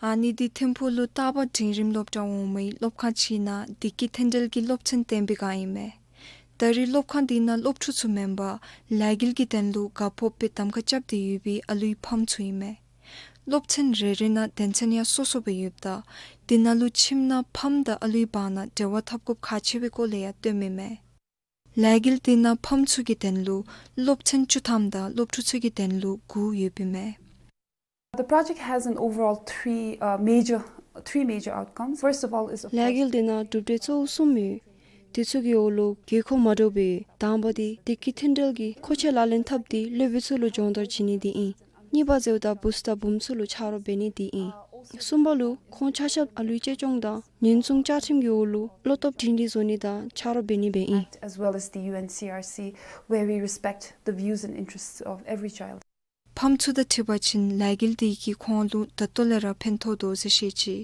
ཨ་ནི་འདི་ཐིམ་ཕུག་ལུ་སྟག་པ་འབྲིང་རིམ་སློབ་གྲྭ་འོག་མའི་སློབ་ཁང་ཅིག་ནང་བདེ་སྐྱིད་མཐུན་འབྲེལ་གྱི་སློབ་ཚན་སྟོན་པའི་སྒང་ཨིན་མས། ད་རེས་སློབ་ཁང་འདི་ནང་སློབ་ཕྲུག་ཚུ་མེན་པར་ལས་འགུལ་གྱི་དོན་ལུ་དགའ་སྤོབས་སྦེ་གདམ་ཁ་རྐྱབ་སྟེ་ཡོད་པའི་ཨ་ལུའི་ཕམ་ཚུ་ཨིན་མས། སློབ་ཚན་རེ་རེ་ནང་དོན་ཚན་ཡང་སོ་སོ་སྦེ་ཡོདཔ་ད་དེ་ནང་ལུ་ཁྱིམ་ནང་ཕམ་དང་ཨ་ལུའི་བར་ན་འབྲེལ་བ་འཐབ་དགོཔ་ཁག་ཆེ་བའི་སྐོར་ལས་ཡང་སྟོནམ་ཨིན་མས། ལས་འགུལ་འདི་ནང་ཕམ་ཚུ་གི་དོན་ལུ་སློབ་ཚན་བཅུ་ཐམ་དང་སློབ་ཕྲུག་ཚུ་གི་དོན་ལུ་དགུ་ཡོདཔ་ཨིན་མས། The project has an overall three, uh, major, three major outcomes. First of all is, of course, ལས་འགུལ་འདི་ནང་གྲུབ་འབྲས་གཙོ་བོ་གསུམ་ཡོད། དེ་ཚུ་གི་འོག་ལུ་དགོས་མཁོ་མ་འདྲཝ་སྦེ་དང་པ་འདི་བདེ་སྐྱིད་མཐུན་འབྲེལ་གྱི་མཁོ་ཆས་ལག་ལེན་འཐབ་སྟེ་སློབ་དཔོན་ཚུ་ལུ་སྦྱོང་བརྡར་བྱིན་ནི་འདི་ཨིན། གཉིས་པ་འདི་ད་བུཚ་དང་བུམོ་ཚུ་ལུ་ཆ་རོགས་འབད་ནི་འདི་ཨིན། གསུམ་པ་ལུ་ཁོང་ཆ་ཁྱབ་ཨ་ལུའི་གཅེས་སྐྱོང་དང་ཉེན་སྲུང་བཅའ་ཁྲིམས་ཀྱི་འོག་ལུ་བློ་སྟོབས་སྒྲིང་སྒྲིང་བཟོ་ནི་དང་ཆ་རོགས་འབད་ནི་སྦེ་ཨིན། Act as well as the U N C R C, where we respect the views and interests of every child. ཕམ་ཚུ་དང་འཁྲིལ་བ་ཅིན་ལས་འགུལ་འདི་གིས་ཁོང་ལུ་ད་ལྟོ་ལས་ར་ཕན་ཐོགས་དོ་ཟེར་བཤད་ཅི།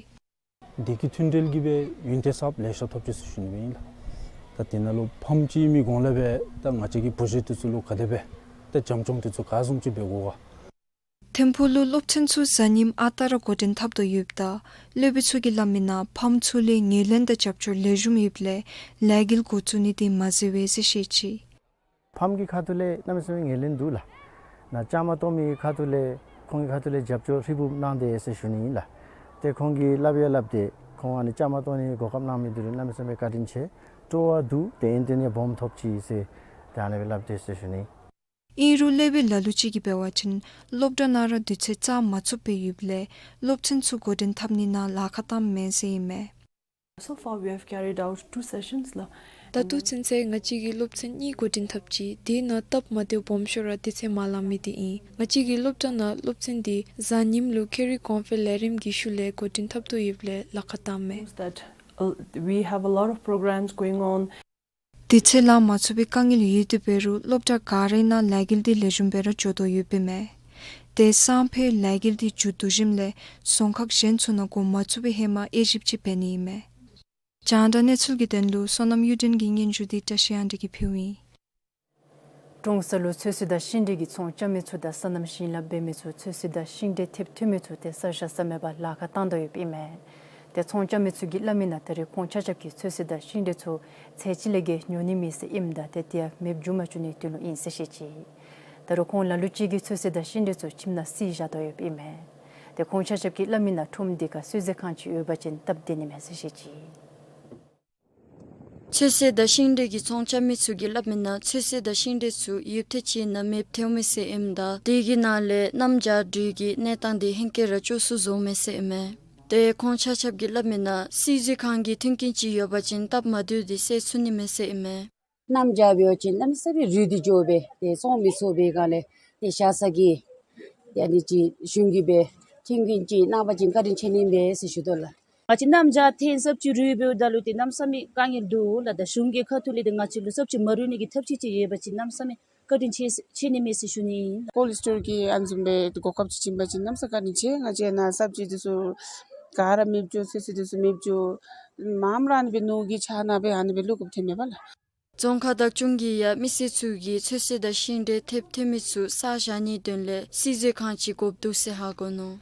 བདེ་སྐྱིད་མཐུན་འབྲེལ་གྱིས་སྦེ་ཡོན་ཏན་གསརཔ་ལེ་ཤ་ཐོབ་ཅི་ཟེར་ཞུ་ནི་ཨིན་ལགས། ད་དེ་ནང་ལུ་ཕམ་ཅིག་ཨིན་མི་གོང་ལས་སྦེ་ད་ང་བཅས་ཀྱིས་བུ་གཞི་འདི་ཚུ་ལུ་ག་དེ་སྦེ་ད་བྱམས་སྐྱོང་འདི་ཚུ་ག་བཟུམ་ཅིག་འབད་དགོ་ག། ཐིམ་ཕུག་ལུ་སློབ་ཚན་ཚུ་གཟའ་ཉིམ་ཨ་རྟག་ར་འགོ་འདྲེན་འཐབ་དོ་ཡོདཔ་ད་སློབ་དཔོན་ཚུ་གིས་སླབ་མི་ནང་ཕམ་ཚུ་ལས་ངོས་ལེན་དང་རྒྱབ་སྐྱོར་ལེགས་ཤོམ་ཡོདཔ་ལས་ལས་འགུལ་འགོ་བཙུགས་ནི་འདི་མ་འཛོལ་བས་ཟེར་བཤད་ཅི། ཕམ་གྱི་ཁ་ཐུག་ལས་གནམ་མེད་ས་མེད་ངོས་ལེན་འདུག་ལགས། ནཱ་བཅའ་མར་གཏོགས་མི་ཁ་ཐུག་ལས་ཁོང་གི་ཁ་ཐུག་ལས་རྒྱབ་སྐྱོར་ཧྲིལ་བུམ་གནང་དེས་ཟེར་ཞུ་ནི་ཨིན་ལགས། ཏེ་ཁོང་གིས་སླབ་ཡང་སླབ་སྟེ་ཁོང་ཨ་ནི་བཅའ་མར་གཏོགས་ནི་གོ་སྐབས་གནང་མི་འདི་ལུ་གནམ་མེད་ས་མེད་བཀའ་དྲིན་ཆེ། སྤྲོ་བ་འདུག། ཏེ་ཡོན་ཏན་ཡང་སྦོམ་ཐོབ་ཅི་ཟེར་ཏེ་ཨ་ནི་སྦེ་སླབ་དེས་ཟེར་ཞུ་ནི། ཨིན་རུང་སློབ་དཔོན་ལ་ལུ་ཅིག་གིས་འབད་བ་ཅིན་སློབ་གྲྭ་ནང་ར་དུས་ཚོད་བཙག་མ་ཚུགསཔ་སྦེ་ཡོདཔ་ལས་སློབ་ཚན་ཚུ་འགོ་འདྲེན་འཐབ་ནི་ནང་ལཱ་ཁག་བཏངམ་མས་ཟེར་ཨིན་མས། So far, we have carried out two sessions, ལགས། ད་ལྟོ་ཚུན་ཚོད་ང་བཅས་ཀྱིས་སློབ་ཚན་གཉིས་འགོ་འདྲེན་འཐབ་ཅི། དེ་ནང་སྟབས་མ་བདེཝ་སྦོམ་ཤོས་ར་དུས་ཚོད་མ་ལང་མི་འདི་ཨིན། ང་བཅས་ཀྱི་སློབ་གྲྭ་ནང་སློབ་ཚན་འདི་གཟའ་ཉིམ་ལུ་ཁེ་རི་གོང་འཕེལ་ལས་རིམ་གྱི་ཤུལ་ལས་འགོ་འདྲེན་འཐབ་དོ་ཡོདཔ་ལས་ལཱ་ཁག་བཏངམ་མས། That, uh, we have a lot of programs going on. དུས་ཚོད་ལང་མ་ཚུགས་པའི་དཀའ་ངལ་ཡོད་དེ་འབད་རུང་སློབ་གྲྭ་ག་རའི་ནང་ལས་འགུལ་འདི་ལེགས་ཤོམ་སྦེ་ར་འགྱོ་དོ་ཡོདཔ་ཨིན་མས། ཏེ་སང་ཕོད་ལས་འགུལ་འདི་མཇུག་བསྡུ་ཞིནམ་ལས་རྫོང་ཁག་གཞན་ཚུ་ནང་འགོ་མ་བཙུགས་པའི་ཧེ་མ་དབྱེ་ཞིབ་ཅིག་འབད་ནི་ཨིན་མས། རྒྱང་བསྒྲགས་གནས་ཚུལ་གྱི་དོན་ལུ་བསོད་ནམས་གཡུ་སྒྲོན་གྱི་སྙན་ཞུ་འདི་བཀྲ་ཤིས་དབང་འདུས་ཀྱིས་ཕུལཝ་ཨིན། ཀྲོང་གསར་ལུ་ཚོད་བསྲེ་དང་ཤིང་འབྲས་ཀྱི་ཚོང་རྐྱབ་མི་ཚུ་དང་སོ་ནམ་ཞིང་ལཱ་འབད་མི་ཚུ་ཚོད་བསྲེ་དང་ཤིང་འབྲས་ཐེབས་ཐོན་མི་ཚུ་ཏེ་ས་ཞ་ས་མེད་པར་ལཱ་ཁག་བཏང་དོ་ཡོདཔ་ཨིན་མས། ཏེ་ཚོང་རྐྱབ་མི་ཚུ་གིས་སླབ་མི་ནང་ད་རེས་ཁོང་ཆ་ཁྱབ་ཀྱིས་ཚོད་བསྲེ་དང་ཤིང་འབྲས་ཚུ་ཚད་ཅིག་ལས་བརྒལ་ཉོ་ནི་མེད་ཟེར་ཨིནམ་ད་ཏེ་དེ་ཡང་མེདཔ་འགྱོ་མ་བཅུག་ནིའི་དོན་ལུ་ཨིན་ཟེར་བཤད་ཅི། ད་རུང་ཁོང་ལ་ལུ་ཅིག་གིས་ཚོད་བསྲེ་དང་ཤིང་འབྲས་ཚུ་ཁྱིམ་ནང་བསྲེས་བཞག་དོ་ཡོདཔ་ཨིན་མས། ཏེ་ཁོང་ཆ་ཁྱབ་ཀྱིས་སླབ་མི་ནང་ཁྲོམ་འདི་ཁར་གསོལ་ཟས་ཁང་ཅིག་ཡོད་པ་ཅིན་སྟབས་བདེ་ནི་མས་ཟེར་བཤད་ཅི། ཚོད་བསྲེ་དང་ཤིང་འབྲས་ཀྱི་ཚོང་རྐྱབ་མི་ཚུ་གིས་སླབ་མི་ནང་ཚོད་བསྲེ་དང་ཤིང་འབྲས་ཚུ་ཡུདཔ་ཐེངས་ཅིག་ནང་མེདཔ་ཐལཝ་མས་ཟེར་ཨིནམ་ད་དེ་གི་ནང་ལས་གནམ་བྱཱར་དྲོད་ཀྱི་གནས་སྟངས་དེ་ཧེང་སྐལ་ར་སྐྱོ་སུ་བཟོཝ་མས་ཟེར་ཨིན་མས། ཏེ་ཁོང་ཆ་ཁྱབ་ཀྱིས་སླབ་མི་ནང་སིལ་ཟས་ཁང་གི་མཐུན་རྐྱེན་ཅིག་ཡོད་པ་ཅིན་སྟབས་མ་བདེཝ་དེ་སེལ་ཚུགས་ནི་མས་ཟེར་ཨིན་མས། གནམ་བྱཱར་འབད་བ་ཅིན་གནམ་མེད་ས་མེད་རུལ་ཏེ་འགྱོ་སྦེ་ཏེ་བཙོང་མི་ཚུགས་པའི་སྒང་ལས་ཏེ་བཞག་ས་གི་ཏེ་ཨ་ནི་ཅིག་གཞུང་གིས་སྦེ་མཐུན་རྐྱེན་ཅིག་གནང་བ་ཅིན་བཀའ་དྲིན་ཆེ་ནི་མས་ཟེར་ཞུ་དོ་ལགས། ང་བཅས་གནམ་བྱཱར་ཐེངས་གསརཔ་ཅིག་རུལ་འབདཝ་ད་ལུ་ཏེ་གནམ་མེད་ས་མེད་དཀའ་ངལ་འདུག་ལགས། ད་གཞུང་གི་ཁ་ཐུག་ལས་ཏེ་ང་བཅས་ལུ་གསརཔ་ཅིག་མ་རུལ་ནི་གི་ཐབས་ཤེས་ཅིག་ཡོད་པ་ཅིན་གནམ་མེད་ས་མེད་བཀའ་དྲིན་ཆེ་ཆེ་ནི་མས་ཟེར་ཞུ་ནི་ཨིན། ཀོལཌ་སི་ཊོར་གྱི་ཨ་ནི་བཟུམ་སྦེ་གོ་སྐབས་ཅིག་བྱིན་པ་ཅིན་གནམ་མེད་ས་མེད་བཀའ་དྲིན་ཆེ། ང་བཅས་ནཱ་གསརཔ་ཅིག་འདི་ཚུ་ག་ར་མེདཔ་འགྱོ། ཚོད་བསྲེ་འདི་ཚུ་མེདཔ་འགྱོ། མངམ་ར་ཨ་ནི་སྦེ་ནོར་གྱི་ཆག་ནང་སྦེ་ཨ་ནི་སྦེ་ལུས་དགོཔ་ཐོནམ་མས་པ་ལགས། རྫོང་ཁག་བདག་སྐྱོང་གིས་ཡང་མི་སེར་ཚུ་གིས་ཚོད་བསྲེ་དང་ཤིང་འབྲས་ཐེབས་ཐོན་མི་ཚུ་བསགས་བཞག་ནིའི་དོན་ལས་སིལ་ཟས་ཁང་ཅིག་དགོཔ་འདུག་ཟེར་ཧ་གོ་ནུག།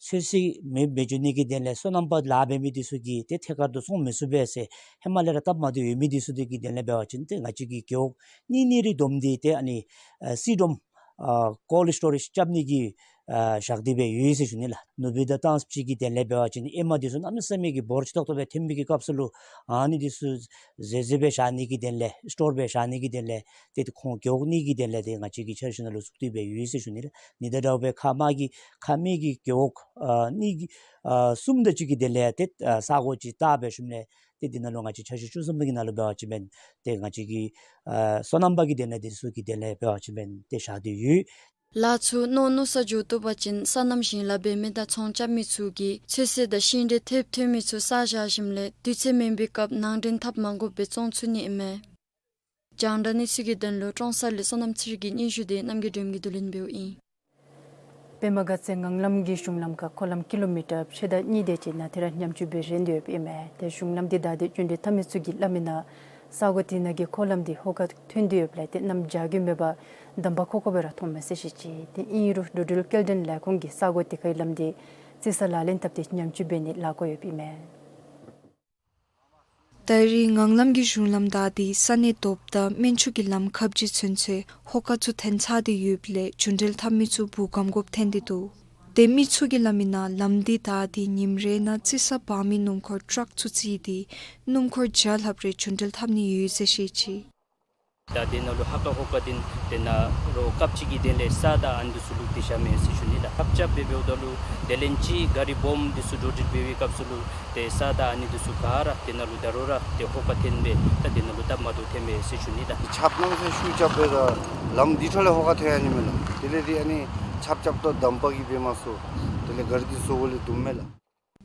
ཚོད་བསྲེ་མེདཔ་མེདཔ་འགྱོ་ནི་གི་དོན་ལས་སོ་ནམ་པ་ལཱ་འབད་མི་འདི་ཚུ་གིས་ཏེ་ཐད་ཀར་དུ་བཙོང་མི་ཚུགས་པས་ཟེར་ཧེ་མ་ལས་ར་སྟབས་མ་བདེཝ་ཡོད་མི་འདི་ཚུ་དེ་གི་དོན་ལས་འབད་བ་ཅིན་ཏེ་ང་བཅས་ཀྱི་རྒེད་འོག་གཉིས་གཉིས་རེ་བསྡོམས་ཏེ་ཏེ་ཨ་ནི་ཨ་སིལ་སྒྲོམ་ཨ་ཀོལཌ་སི་ཊོ་རེཇ་རྐྱབ་ནི་གི་ཨ་བཞག་སྟེ་སྦེ་ཡོད་ཟེར་ཞུ་ནི་ལགས། ནུབ་སྦིས་དང་ཏཱངས་སྦིས་ཀྱི་དོན་ལས་འབད་བ་ཅིན་ཨེ་མ་འདི་ཚུ་གནམ་མེད་ས་མེད་ཀྱི་འབོར་ཆེ་ཏོག་ཏོ་སྦེ་ཐོན་པའི་གི་སྐབས་སུ་ལུ་ཨ་ནི་འདི་ཚུ་བཟོ་བཟོ་སྦེ་བཞག་ནི་གི་དོན་ལས་སི་ཊོར་སྦེ་བཞག་ནི་གི་དོན་ལས་ཏེ་ཁོང་རྒེད་འོག་གཉིས་ཀྱི་དོན་ལས་ཏེ་ང་བཅས་ཀྱི་འཆར་གཞི་ནང་ལུ་བཙུགས་ཏེ་སྦེ་ཡོད་ཟེར་ཞུ་ནི་ལགས། ཨ་ནི་དང་འདྲཝ་སྦེ་ཁ་མ་གི་ཁ་མེད་ཀྱི་རྒེད་འོག་ཨ་གཉིས་ཀྱི་ཨ་གསུམ་དང་བཅུ་གི་དོན་ལས་ཏེ་ཨ་ས་གོ་ཅིག་བལྟ་སྦེ་ཞིནམ་ལས་ཏེ་འདི་ནང་ལུ་ང་བཅས་འཆར་གཞི་བཅུ་གསུམ་པ་གི་ནང་ལུ་འབད་བ་ཅིན་ཏེ་ང་བཅས་ཀྱི་ཨ་སོ་ནམ་པ་གི་དོན་ལས་འདི་ཚུ་གི་དོན་ལས་འབད་བ་ཅིན་ཏེ་བཞག་སྟེ་ཡོད། ལཱ་ཚུ་མནོ་མནོ་ས་འགྱོ་བཏུབ་པ་ཅིན་སོ་ནམ་ཞིང་ལཱ་འབད་མི་དང་ཚོང་རྐྱབ་མི་ཚུ་གིས་ཚོད་བསྲེ་དང་ཤིང་འབྲས་ཐེབས་ཐོན་མི་ཚུ་བསགས་བཞག་ཞིནམ་ལས་དུས་ཚོད་མེད་པའི་སྐབས་ནང་འདྲེན་འཐབ་མ་དགོཔ་སྦེ་བཙོང་ཚུགས་ནི་ཨིན་མས། རྒྱང་བསྒྲགས་གནས་ཚུལ་གྱི་དོན་ལུ་ཀྲོང་གསར་ལས་བསོད་ནམས་ཚེ་རིང་གི་སྙན་ཞུ་དེ་རྣམ་རྒྱལ་སྒྲོལམ་གྱིས་བསྡུ་ལེན་འབདཝ་ཨིན། པདྨ་དགའ་ཚལ་ངང་ལམ་གྱི་གཞུང་ལམ་ཁར་འཁོར་ལམ་ཀི་ལོ་མི་ཊར་ཕྱེད་དང་གཉིས་དེ་ཅིག་ནཱ་ཏེ་ར་ཉམས་བཅོས་འབད་རན་ཏེ་ཡོདཔ་ཨིན་མས། ཏེ་གཞུང་ལམ་འདི་བདའ་སྟེ་རྒྱུན་འགྲུལ་འཐབ་མི་ཚུ་གིས་སླབ་མི་ནང་ས་གོ་དེ་ནང་གི་འཁོར་ལམ་འདི་ཧོ་ཁ་ཐོན་ཏེ་ཡོདཔ་ལས་ཏེ་གནམ་བྱཱར་གྱི་མེད་པར་འདམ་པ་ཁོག་ཁོག་སྦེ་ར་མཐོངམ་མས་ཟེར་བཤད་ཅི། ཏེ་ཨིན་རུང་འགྲོ་འགྲུལ་སྐྱེལ་འདྲེན་ལས་ཁུངས་ཀྱིས་ས་གོ་དེ་ཁའི་ལམ་འདི་རྩི་ས་ལག་ལེན་འཐབ་སྟེ་ཉམས་བཅོས་འབད་ནི་ལཱ་འགོ་ཡོདཔ་ཨིན་མས། ད་རེས་ངང་ལམ་གྱི་གཞུང་ལམ་བདའ་སྟེ་ས་གནས་དོབ་དང་སྨན་ཆུ་གི་ལམ་ཁ་བར་ཚུན་ཚོད་ཧོ་ཁ་ཚུ་ཐོན་ཚར་ཏེ་ཡོདཔ་ལས་རྒྱུན་འགྲུལ་འཐབ་མི་ཚུ་འབུ་སྐམ་དགོཔ་ཐོན་ཏེ་འདུག། ཏེ་མི་ཚུ་གིས་སླབ་མི་ནང་ལམ་འདི་བདའ་སྟེ་ཉིནམ་རེ་ནང་རྩི་ས་འབག་མི་སྣུམ་འཁོར་ཊཱག་ཚུ་རྩིས་ཏེ་སྣུམ་འཁོར་བརྒྱ་ལྷགཔ་རེ་རྒྱུན་འགྲུལ་འཐབ་ནི་ཡོད་ཟེར་བཤད་ཅི། ད་དེ་ནང་ལུ་ཧ་ཀ་ཧོ་ཀ་འདི་ཏེ་ནཱ་རོགས་སྐབས་ཅིག་གི་དོན་ལས་ས་དང་ཨ་ནི་འདི་ཚུ་བླུགས་ཏེ་བཞག་མས་ཟེར་ཞུ་ནི་ལགས། ཆརཔ་རྐྱབ་སྦེ་འབདཝ་ད་ལུ་དེ་ལས་ཅིག་གཱ་རི་སྦོམ་འདི་ཚུ་འགྲོ་འགྲུལ་འབད་བའི་སྐབས་སུ་ལུ་ཏེ་ས་དང་ཨ་ནི་འདི་ཚུ་ག་ར་དེ་ནང་ལུ་ད་རུང་ར་ཏེ་ཧོ་ཀ་ཐོན་སྦེ་ད་དེ་ནང་ལུ་སྟབས་མ་བདེཝ་ཐོན་མས་ཟེར་ཞུ་ནི་ལགས། ཆརཔ་གནམ་མེད་ས་མེད་ཤུགས་རྐྱབ་སྦེ་ད་ལམ་འདི་འཕྲོ་ལས་ཧོ་ཀ་ཐོན་ཡར་ནི་མས་ལགས། དེ་ལས་ཏེ་ཨ་ནི་ཆརཔ་རྐྱབ་ད་འདམ་པ་གིས་འབད་མ་ཚུགས། དེ་ལས་གཱ་རི་འདི་ཚུ་འོག་ལས་བརྡུངམ་མས་ལགས།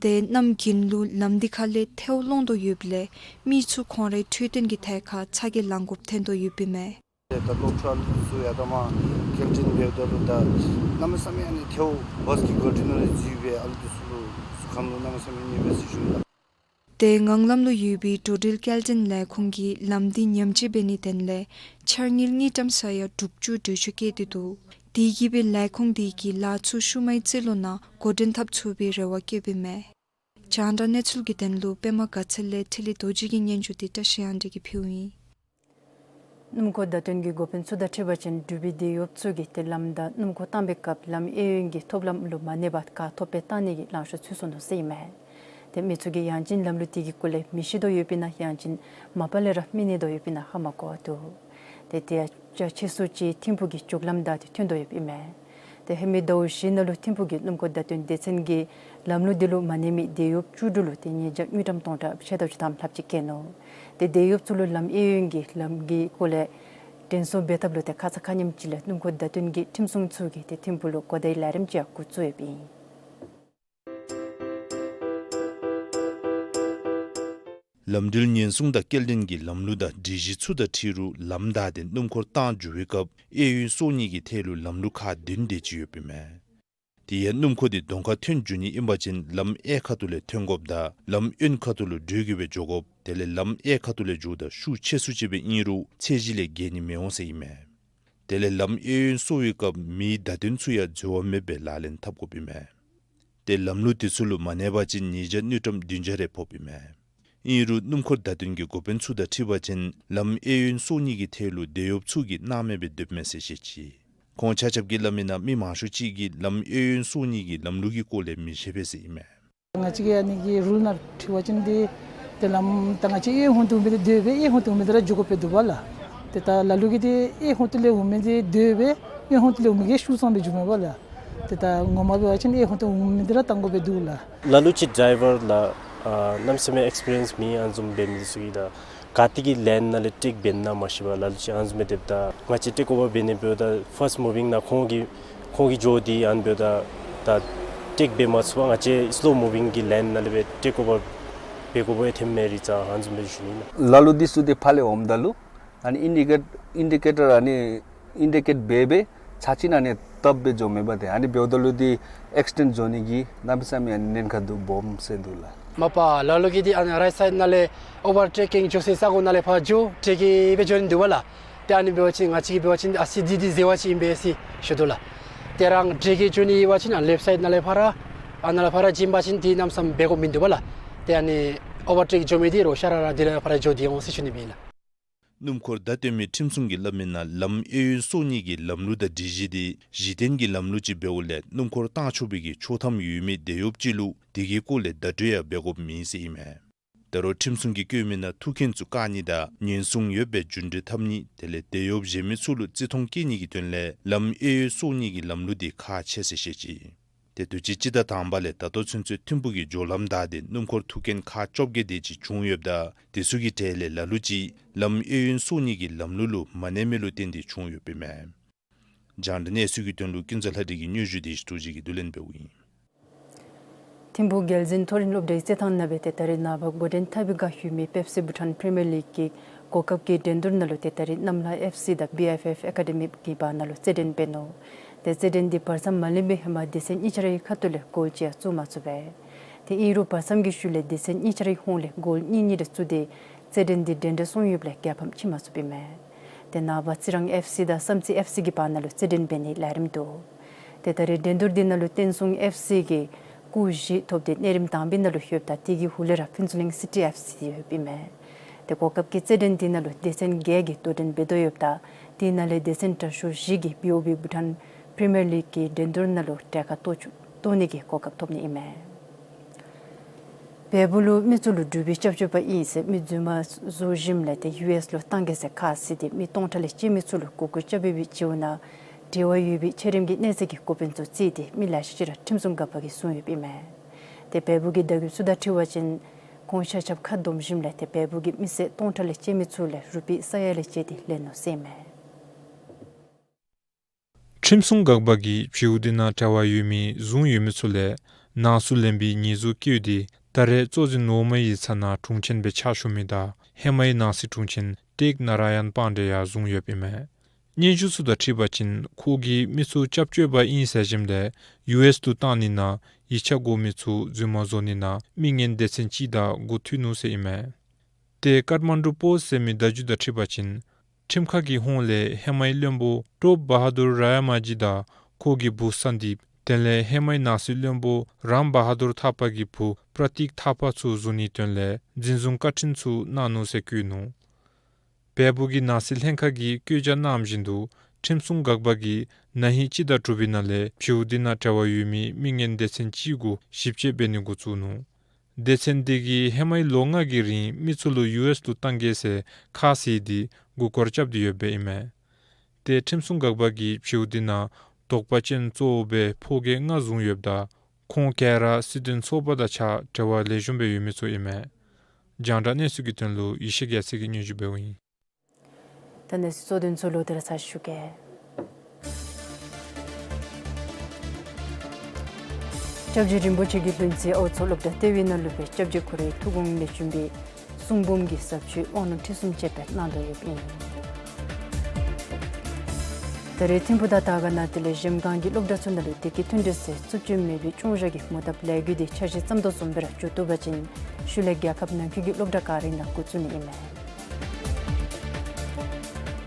ཏེ་གནམ་དགུན་ལུ་ལམ་འདི་ཁ་ལས་ཐལཝ་སློང་དོ་ཡོདཔ་ལས་མི་ཚུ་ཁོང་རའི་འཕྲོད་བསྟེན་གྱི་ཐད་ཁར་ཚ་གྱང་ལང་དགོཔ་ཐོན་དོ་ཡོདཔ་ཨིན་མས། ད་གློག་འཕྲུལ་ཨ་ལུ་འདི་ཚུ་ཡར་ད་མར་སྐྱེལ་འདྲེན་འབདཝ་ད་ལུ་ད་གནམ་མེད་ས་མེད་ཨ་ནི་ཐལཝ་བཱས་ཀྱི་གཱ་རི་ནང་ལས་འཛུལ་སྦེ་ཨ་ལུ་འདི་ཚུ་ལུ་གཟུགས་ཁམས་ལུ་གནམ་མེད་ས་མེད་གནོད་པས་ཟེར་ཞུ་ནི་ལགས། ཏེ་ངང་ལམ་ལུ་ཡོད་པའི་འགྲོ་འགྲུལ་སྐྱེལ་འདྲེན་ལས་ཁུངས་ཀྱིས་ལམ་འདི་ཉམས་བཅོས་འབད་ནིའི་དོན་ལས་འཆར་དངུལ་དངུལ་ཀྲམ་ས་ཡ་དྲུག་ཅུ་གྲོས་ཆོད་བཀོད་དེ་འདུག། དེ་གིས་སྦེ་ལས་ཁུངས་དེ་གིས་ལཱ་ཚུ་ཤུལ་མའི་རྩིས་ལོ་ནང་འགོ་འདྲེན་འཐབ་ཚུགས་པའི་རེ་བ་བསྐྱེདཔ་ཨིན་མས། རྒྱང་བསྒྲགས་གནས་ཚུལ་གྱི་དོན་ལུ་པདྨ་དགའ་ཚལ་ལས་འཕྲིན་ལས་རྡོ་རྗེ་གི་སྙན་ཞུ་དེ་བཀྲ་ཤིས་དབང་འདུས་ཀྱིས་ཕུལཝ་ཨིན། སྣུམ་འཁོར་བརྡ་སྟོན་གྱི་འགོ་དཔོན་ཚུ་དང་འཁྲིལ་བ་ཅིན་འབྲུག་པའི་འདེད་གཡོགཔ་ཚུ་གིས་ཏེ་ལམ་བདའ་སྣུམ་འཁོར་བཏང་པའི་སྐབས་ལམ་གཡས་གཡོན་གྱི་ཐོབ་ལམ་ལུ་མ་གནས་པར་ཁ་ཐོབ་སྦེ་བཏང་ནི་གི་ལང་ཤོར་ཚུད་སོ་ནུག་ཟེར་ཨིན་མས། ཏེ་མི་ཚུ་གིས་ཡང་ཅིན་ལམ་ལུགས་དེ་གི་སྐོར་ལས་མི་ཤེས་དོ་ཡོདཔ་ཨིན་ན་ཡང་ཅིན་མ་པ་ལས་ར་མི་གནས་དོ་ཡོདཔ་ཨིན་ན་ཧ་མ་གོ་བ་འདུག། ཏེ་དེ་ཡང་རྒྱ་ཆེ་སུ་ཅིག་ཐིམ་ཕུག་གི་མཇུག་ལམ་བདའ་སྟེ་ཐོན་དོ་ཡོདཔ་ཨིན་མས། ཏེ་ཧེ་མའི་ཟླཝ་བཞི་ནང་ལུ་ཐིམ་ཕུག་གི་སྣུམ་འཁོར་བརྡ་སྟོན་སྡེ་ཚན་གྱིས་ལམ་ལུགས་དེ་ལུ་མ་གནས་མི་འདེད་གཡོགཔ་བཅུ་དྲུག་ལུ་ཏེ་ཉེས་བྱ་དངུལ་ཀྲམ་སྟོང་ཕྲག་ཕྱེད་དང་བཅུ་ཐམ་ལྷགཔ་ཅིག་བཀལ་ནུག། ཏེ་འདེད་གཡོགཔ་ཚུ་ལུ་ལམ་གཡས་གཡོན་གྱི་ལམ་གྱི་སྐོར་ལས་འགྲན་སྲུང་འབད་ཐབས་ལུ་ཏེ་ཁ་ཙ་ཁ་ཉིནམ་ཅིག་ལས་སྣུམ་འཁོར་བརྡ་སྟོན་གྱི་ཁྲིམས་སྲུང་ཚུ་གིས་ཏེ་ཐིམ་ཕུག་ལུ་གོ་བརྡའི་ལས་རིམ་ཅིག་ཡང་འགོ་བཙུགས་ཡོདཔ་ཨིན། ལམ་འགྲུལ་ཉེན་སྲུང་དང་སྐྱེལ་འདྲེན་གྱི་ལམ་ལུགས་དང་སྒྲིག་གཞི་ཚུ་དང་འཁྲིལ་རུང་ལམ་བདའ་སྟེ་སྣུམ་འཁོར་བཏང་འགྱོ་བའི་སྐབས་གཡས་གཡོན་སྲོག་གཉིས་ཀྱི་ཐད་ལུ་ལམ་ལུགས་ཁག་བདུན་དེ་ཅིག་ཡོདཔ་ཨིན་མས། དེ་ཡང་སྣུམ་འཁོར་དེ་གདོང་ཁར་ཐོན་འགྱོ་ནི་ཨིན་པ་ཅིན་ལམ་གཡས་ཁ་ཐུག་ལས་ཐོན་དགོཔ་དང་ལམ་གཡོན་ཁ་ཐུག་ལུ་འགྲོས་ཀྱིས་སྦེ་འགྱོ་དགོཔ། དེ་ལས་ལམ་གཡས་ཁ་ཐུག་ལས་འགྱོཝ་ད་ཤུགས་ཆེ་སུ་ཅིག་སྦེ་ཨིན་རུང་ཚད་གཞི་ལས་བརྒལ་ནི་མི་འོང་ཟེར་ཨིན་མས། དེ་ལས་ལམ་གཡས་གཡོན་སྲོག་པའི་སྐབས་མིའི་བརྡ་སྟོན་ཚུ་ཡང་འཛོལ་བ་མེདཔ་སྦེ་ལག་ལེན་འཐབ་དགོཔ་ཨིན་མས། ཏེ་ལམ་ལུགས་དེ་ཚུ་ལུ་མ་གནས་པ་ཅིན་ཉེས་བྱ་དངུལ་ཀྲམ་བདུན་བརྒྱ་རེ་ཕོགཔ་ཨིན་མས། ཨིན་རུང་སྣུམ་འཁོར་བརྡ་སྟོན་གྱི་འགོ་དཔོན་ཚུ་དང་འཁྲིལ་བ་ཅིན་ལམ་གཡས་གཡོན་སྲོག་གཉིས་ཀྱི་ཐད་ལུ་འདེད་གཡོགཔ་ཚུ་གིས་སྣང་མེད་སྦེ་སྡོདཔ་མས་ཟེར་བཤད་ཅི། ཁོང་ཆ་ཁྱབ་ཀྱིས་སླབ་མི་ནང་མི་མང་ཤོས་ཅིག་གིས་ལམ་གཡས་གཡོན་སྲོག་གཉིས་ཀྱི་ལམ་ལུགས་ཀྱི་སྐོར་ལས་མི་ཤེས་པས་ཟེར་ཨིན་མས། ང་བཅས་ཀྱི་ཨ་ནི་གི་རུལ་ནང་འཁྲིལ་བ་ཅིན་ཏེ་ ཏེ་ལམ་ད་ང་བཅས་གཡས་ཁུངས་ཏེ་འོང་མི་འདི་སྡོད་སྦེ་གཡས་ཁུངས་ཏེ་འོང་མི་འདི་ར་འགྱོ་དགོཔ་སྦེ་འདུག་པ་ལགས། ཏེ་ད་ལ་ལུ་གིས་འདི་གཡས་ཁུངས་ཏེ་ལས་འོང་མི་འདི་སྡོད་སྦེ་གཡོན་ཁུངས་ཏེ་ལས་འོང་མི་གིས་ཤུགས་ཙམ་སྦེ་འགྱོཝ་མས་པ་ལགས། ཏེ་ད་ངོ་མ་འབད་བ་ཅིན་གཡས་ཁུངས་ཏེ་འོང་མི་འདི་ར་བཏང་དགོཔ་སྦེ་འདུག་ལགས། ལ་ལུ་ཅིག་ཌའི་ཝར་ལགས་ཨ་གནམ་མེད་ས་མེད་ཨེགསི་པི་རི་ཡེནསི་མེད་ཨ་ནི་བཟུམ་འབད་མི་འདི་ཚུ་གིས་ད་ག་ཏེ་གི་ལེན་ནང་ལས་ཊེག་འབད་ན་མ་ཤེས་པར་ལ་ལུ་ཅིག་ཨ་ནི་བཟུམ་སྦེ་སྡོདཔ་ད་ང་བཅས་ཊེག་ཨོ་བར་འབད་ནི་འབདཝ་ད་ཕཱསཊ་མུ་བིང་ནང་ཁོང་གིས་ཁོང་གིས་འགྱོ་སྟེ་ཨ་ནི་འབདཝ་ད་ད་ཊེག་འབད་མ་ཚུགས་པར་ང་བཅས་སི་ལོ་མུ་བིང་གི་ལེན་ནང་ལས་སྦེ་ཊེག་ཨོ་བར་འབད་དགོཔ་ཐོནམ་མས་རི་ཙང་ཨ་ནི་བཟུམ་སྦེ་ཞུ་ནི་ལགས། ལ་ལུ་འདི་ཚུ་འདི་ཕར་ལས་འོངམ་ད་ལུ་ཨ་ནི་ཨིན་ཌི་ཀེཊ་ཨིན་ཌི་ཀེ་ཊར་ཨ་ནི་ཨིན་ཌི་ཀེཊ་འབད་སྦེ་ཚར་གཅིག་ཨ་ནི་བཏབ་སྦེ་འགྱོཝ་མས་པ། ཏེ་ཨ་ནི་འབདཝ་ད་ལུ་འདི་ཨེགསི་ཊེནཌ་འགྱོ་ནི་གི་གནམ་མེད་ས་མེད་ཨ་ནི་ཉེན་ཁ་འདུག་སྦོམ་ཟེར་འདུག་ལགས། མ་པ་ལ་ལུ་གིས་འདི་ཨ་ནི་རའིཊ་སའིཌ་ནང་ལས་ཨོ་བར་ཊེ་ཀིང་འགྱོ་སའི་ས་གོ་ནང་ལས་ཕར་འགྱོ་ཊེག་གི་སྦེ་འགྱོ་ནི་འདུག་པ་ལགས། ཏེ་ཨ་ནི་འབད་བ་ཅིན་ང་བཅས་ཀྱིས་འབད་བ་ཅིན་ཨ་ཙི་དེ་འདི་འཛོལ་བ་ཅིག་ཨིན་པས་ཟེར་ཞུ་དོ་ལགས། ཏེ་རང་ཊེག་གི་འགྱོ་ནི་འབད་བ་ཅིན་ཨ་ལེཕཊ་སའིཌ་ནང་ལས་ཕར་ཨ་ནཱ་ལས་ཕར་བྱོན་པ་ཅིན་འདི་གནམ་མེད་ས་མེད་འབད་དགོཔ་མིན་འདུག་པ་ལགས། ཏེ་ཨ་ནི་ཨོ་བར་ཊེག་འགྱོ་མི་འདི་རོགས་ཤ་ར་ར་འདི་ལས་ཕར་འགྱོ་སྟེ་འོང་ཟེར་ཞུ་ནི་ཨིན་ལགས། སྣུམ་འཁོར་བརྡ་སྟོན་མི་ཁྲིམས་སྲུང་གིས་སླབ་མི་ནང་ལམ་གཡས་གཡོན་སོ་གཉིས་ཀྱི་ལམ་ལུགས་དང་སྒྲིག་གཞི་འདི་གཞི་རྟེན་གྱི་ལམ་ལུགས་ཅིག་འབདཝ་ལས་སྣུམ་འཁོར་བཏང་ཆོག་པའི་གི་ཆོག་ཐམ་ཡོད་མི་དེད་གཡོགཔ་ཅིག་ལུ་དེ་གི་སྐོར་ལས་བརྡ་སྤྲོད་ཡང་འབད་དགོཔ་མེད་ཟེར་ཨིན་མས། ད་རུང་ཁྲིམས་སྲུང་གིས་བཀོད་མི་ནང་ཐུག་རྐྱེན་ཚུ་བཀག་ནི་དང་ཉེན་སྲུང་ཡོདཔ་སྦེ་རྒྱུན་འགྲུལ་འཐབ་ནི་དེ་ལས་དེད་གཡོགཔ་གཞན་མི་ཚུ་ལུ་བརྩི་མཐོང་བསྐྱེད་ནི་གི་དོན་ལས་ལམ་གཡས་གཡོན་སོ་གཉིས་ཀྱི་ལམ་ལུགས་འདི་ཁག་ཆེ་ཟེར་བཤད་ཅི། ཏེ་དུས་ཅི་སྤྱི་ཟླ་དང་པ་ལས་ད་ལྟོ་ཚུན་ཚོད་ཐིམ་ཕུག་གི་སྦྱོར་ལམ་བདའ་སྟེ་སྣུམ་འཁོར་ཐུག་རྐྱེན་ཁག་བཅོ་བརྒྱད་དེ་ཅིག་བྱུང་ཡོདཔ་ད་དེ་ཚུ་གི་གྲས་ལས་ལ་ལུ་ཅིག་ལམ་གཡས་གཡོན་སོ་གཉིས་ཀྱི་ལམ་ལུགས་ལུ་མ་གནས་མི་ལུ་བརྟེན་ཏེ་བྱུང་ཡོདཔ་ཨིན་མས། རྒྱང་བསྒྲགས་གནས་ཚུལ་གྱི་དོན་ལུ་ཀུན་བཟང་ལྷ་སྒྲོན་གྱི་སྙན་ཞུ་དེ་ཞི་ཏོ་ཅིག་གིས་བསྡུ་ལེན་འབདཝ་ཨིན། ཐིམ་ཕུག་རྒྱལ་འཛིན་མཐོ་རིམ་སློབ་གྲྭའི་རྩེད་ཐང་ནང་སྦེ་ཏེ་ད་རེས་ནངས་པ་འགོ་འདྲེན་འཐབ་པའི་བསྒང་ཡོད་མི་པེབ་སི་བྷུ་ཊཱན་པི་རི་མི་ཡར་ལིག་གི་གོ་སྐབས་ཀྱི་འགྲན་བསྡུར་ནང་ལུ་ཏེ་ད་རེས་གནམ་ལྷ་ཨེཕ་སི་དང་བི་ཨེཕ་ཨེཕ་ཨེ་ཀ་ཌི་མི་གི་བར་ན་ལུ་རྩེད་འགྲན་འབད་ནུག། ཏེ་རྩེད་འགྲན་འདི་བར་མཚམས་མ་ལེན་པའི་ཧེ་མ་སྡེ་ཚན་གཉིས་ཆ་རའི་ཁ་ཐུག་ལས་གོལ་ཅིག་ཡང་བཙུགས་མ་ཚུགས་པས། ཏེ་ཨིན་རུང་བར་མཚམས་ཀྱི་ཤུལ་ལས་སྡེ་ཚན་གཉིས་ཆ་རའི་ཧོངས་ལས་གོལ་གཉིས་གཉིས་རེ་བཙུགས་ཏེ་རྩེད་འགྲན་འདི་འདྲན་འདྲ་སོང་ཡོདཔ་ལས་རྒྱལ་ཕམ་ཕྱེ་མ་ཚུགསཔ་ཨིན་མས། ཏེ་ནངས་པ་རྩི་རང་ཨེཕ་སི་དང་བསམ་རྩེ་ཨེཕ་སི་གི་བར་ན་ལུ་རྩེད་འགྲན་འབད་ནིའི་ལས་རིམ་འདུག། ཏེ་ད་རེས་འགྲན་བསྡུར་འདི་ནང་ལུ་བསྟན་སྲུང་ཨེཕ་སི་གིས་སྐུགས་བཞི་ཐོབ་སྟེ་གནས་རིམ་དང་པའི་ནང་ལུ་ཡོདཔ་ད་དེ་གི་ཧུ་ལས་ར་ཕུན་ཚོགས་གླིང་སི་ཊི་ཨེཕ་སི་ཡོདཔ་ཨིན་མས། ཏེ་གོ་སྐབས་ཀྱི་རྩེད་འགྲན་འདི་ནང་ལུ་སྡེ་ཚན་བརྒྱད་ཀྱིས་དོ་འགྲན་འབད་དོ་ཡོདཔ་ད་དེ་ནང་ལས་སྡེ་ཚན་དྲག་ཤོས་བཞི་གིས་བི་ཨོ་བི་བྷུ་ཊཱན་པི་རི་མི་ཡར་ལིག་གི་འགྲན་བསྡུར་ནང་ལུ་གྲལ་ཁར་གཏོགས་ཆོག་གཏོགས་ནི་གི་གོ་སྐབས་ཐོབ་ནི་ཨིན་མས། བལ་པོ་ལུ་མི་ཚུ་ལུ་འབྲུག་པའི་སྐྱབས་བཅོལ་པ་ཨིན་ཟེར་མི་རྫུན་མ་བཟོ་ཞིནམ་ལས་ཏེ་ཡུ་ཨེསི་ལུ་གཏང་གེ་ཟེར་ཁ་བཟེད་དེ་མི་སྟོང་ཕྲག་ལས་བཅད་མི་ཚུ་ལུ་མགུ་སྐོར་རྐྱབ་ཡོད་པའི་བྱིའུ་ནང་འབྲེལ་བ་ཡོད་པའི་ཆ་རིམ་གྱི་གནས་ཚད་ཀྱི་འགོ་དཔོན་ཚུ་བརྩིས་ཏེ་མི་ལེ་ཤ་ཅིག་ར་ཁྲིམས་སྲུང་འགག་པ་གིས་བཟུང་ཡོདཔ་ཨིན་མས། ཏེ་བལ་པོ་གི་བརྡ་བརྒྱུད་ཚུ་དང་འཁྲིལ་བ་ཅིན་ཁོང་ཤ་ཆབ་ཁ་སྡོམ་ཞིནམ་ལས་ཏེ་བལ་པོ་གི་མི་སེར་སྟོང་ཕྲག་ལས་བཅད་མི་ཚུ་ལས་རུ་པི་ས་ཡ་ལས་བཅད་དེ་ལེན་ནུག་ཟེར་ཨིན་མས། ཁྲིམས་སྲུང་འགག་པ་གིས་བྱིའུ་འདི་ནང་འབྲེལ་བ་ཡོད་མི་བཟུང་ཡོད་མི་ཚུ་ལས་ནང་སུ་ལེན་པའི་ཉེས་འཛུགས་བཀོད་དེ་ད་རེས་གཙོ་འཛིན་འོག་མའི་ཡིག་ཚང་ནང་དྲུང་ཆེན་སྦེ་ཕྱག་ཞུ་མི་དང་ཧེ་མའི་ནང་སྲིད་དྲུང་ཆེན་ཏེག་ན་ར་ཡཱན་པཱན་ཌེ་ཡང་བཟུང་ཡོདཔ་ཨིན་མས། སྙན་ཞུ་ཚུ་དང་འཁྲིལ་བ་ཅིན་ཁོ་གིས་མི་ཚུ་སྐྱབས་བཅོལ་པ་ཨིན་ཟེར་ཞིནམ་ལས་ཡུ་ཨེསི་ལུ་གཏང་ནི་ནང་ཡིག་ཆ་དགོ་མི་ཚུ་རྫུན་མ་བཟོ་ནི་ནང་མི་ངན་སྡེ་ཚན་ཅིག་དང་འགོ་མཐུད་ནུག་ཟེར་ཨིན་མས། ཏེ་ཀཊ་མན་ཌུ་པོསཊ་ཟེར་མི་བརྡ་བརྒྱུད་དང་འཁྲིལ་བ་ཅིན་ཁྲིམས་ཁང་གི་ཧོངས་ལས་ཧེ་མའི་བློན་པོ་ཀྲོབ་བ་ཧ་དུར་ར་ཡ་མ་ཇི་དང་ཁོ་གི་བུ་སན་དིབ་དེ་ལས་ཧེ་མའི་ནང་སྲིད་བློན་པོ་རམ་བ་ཧ་དུར་ཐ་པ་གི་བུ་པྲ་ཏིག་ཐ་པ་ཚུ་བཟུང་ནིའི་དོན་ལས་འཛིན་བཟུང་བཀའ་ཁྲིམས་ཚུ་གནང་ནུག་ཟེར་བཀོད་ནུག། བལ་པོ་གི་ནང་སྲིད་ལྷན་ཁག་གིས་བཀོད་རྒྱ་གནང་བཞིན་དུ་ཁྲིམས་སྲུང་འགག་པ་གིས་ན་ཧིང་སྤྱི་ཟླ་དྲུག་པའི་ནང་ལས་བྱིའུ་འདི་ནང་འབྲེལ་བ་ཡོད་མི་མི་ངན་སྡེ་ཚན་ཅིག་གུ་ཞིབ་དཔྱད་འབད་ནི་འགོ་བཙུགས་ནུག། སྡེ་ཚན་དེ་གིས་ཧེ་མའི་ལོ་ལྔ་གི་རིང་མི་ཚུ་ལུ་ཡུ་ཨེསི་ལུ་གཏང་གེ་ཟེར་ཁ་བཟེད་དེ་མགུ་སྐོར་རྐྱབ་སྟེ་ཡོདཔ་ཨིན་མས། ཏེ་ཁྲིམས་སྲུང་འགག་པ་གིས་བྱིའུ་འདི་ནང་དོགས་པ་ཅན་གཙོ་བོ་སྦེ་ཕོ་སྐྱེས་ལྔ་བཟུང་ཡོདཔ་ད་ཁོང་ག་ར་སྲིད་དོན་ཚོགས་པ་དང་གཅིག་ཁར་འབྲེལ་བ་ལེགས་ཤོམ་སྦེ་ཡོད་མི་ཚུ་ཨིན་མས། རྒྱང་བསྒྲགས་གནས་ཚུལ་གྱི་དོན་ལུ་ཡེ་ཤེས་རྒྱལ་མཚན་གྱིས་སྙན་ཞུ་འབདཝ་ཨིན། ད་གནས་ཚུལ་གཙོ་དོན་ཚུ་ལོག་སྟེ་ར་ཚར་ཞུ་གེ། སྐྱབས་རྗེ་རིན་པོ་ཆེ་གིས་ལྷུན་རྩེ་ཨའུ་མཚོ་སློབ་གྲྭ་ལྟེ་བའི་ནང་ལུ་སྦེ་སྐྱབས་རྗེ་ཁོ་རའི་ཐུགས་དགོངས་ལས་བྱོན་པའི་གསུང་འབུམ་གྱི་ཟབ་ཆོས་དབང་ལུང་ཁྲིད་གསུམ་བཅས་པ་གནང་དོ་ཡོདཔ་ཨིན། ད་རེས་ཐིམ་ཕུག་དང་དར་དཀར་ནང་དེ་ལས་གཞལམ་སྒང་གི་སློབ་གྲྭ་ཚུ་ནང་ལུ་བདེ་སྐྱིད་མཐུན་སྒྲིལ་ཟེར་རྩུབ་སྤྱོད་མེད་པའི་སྐྱོང་བཞག་གི་མུ་མཐའ་ལས་འགུལ་འདི་འཆར་གཞི་ཙམ་དང་འཛོམས་སྦེ་ར་མཇུག་བསྡུ་བ་ཅིན་ཤུལ་ལས་རྒྱལ་ཁབ་ནང་འཁོད་ཀྱི་སློབ་གྲྭ་ག་ར་ནང་འགོ་བཙུགས་ནི་ཨིན་མས།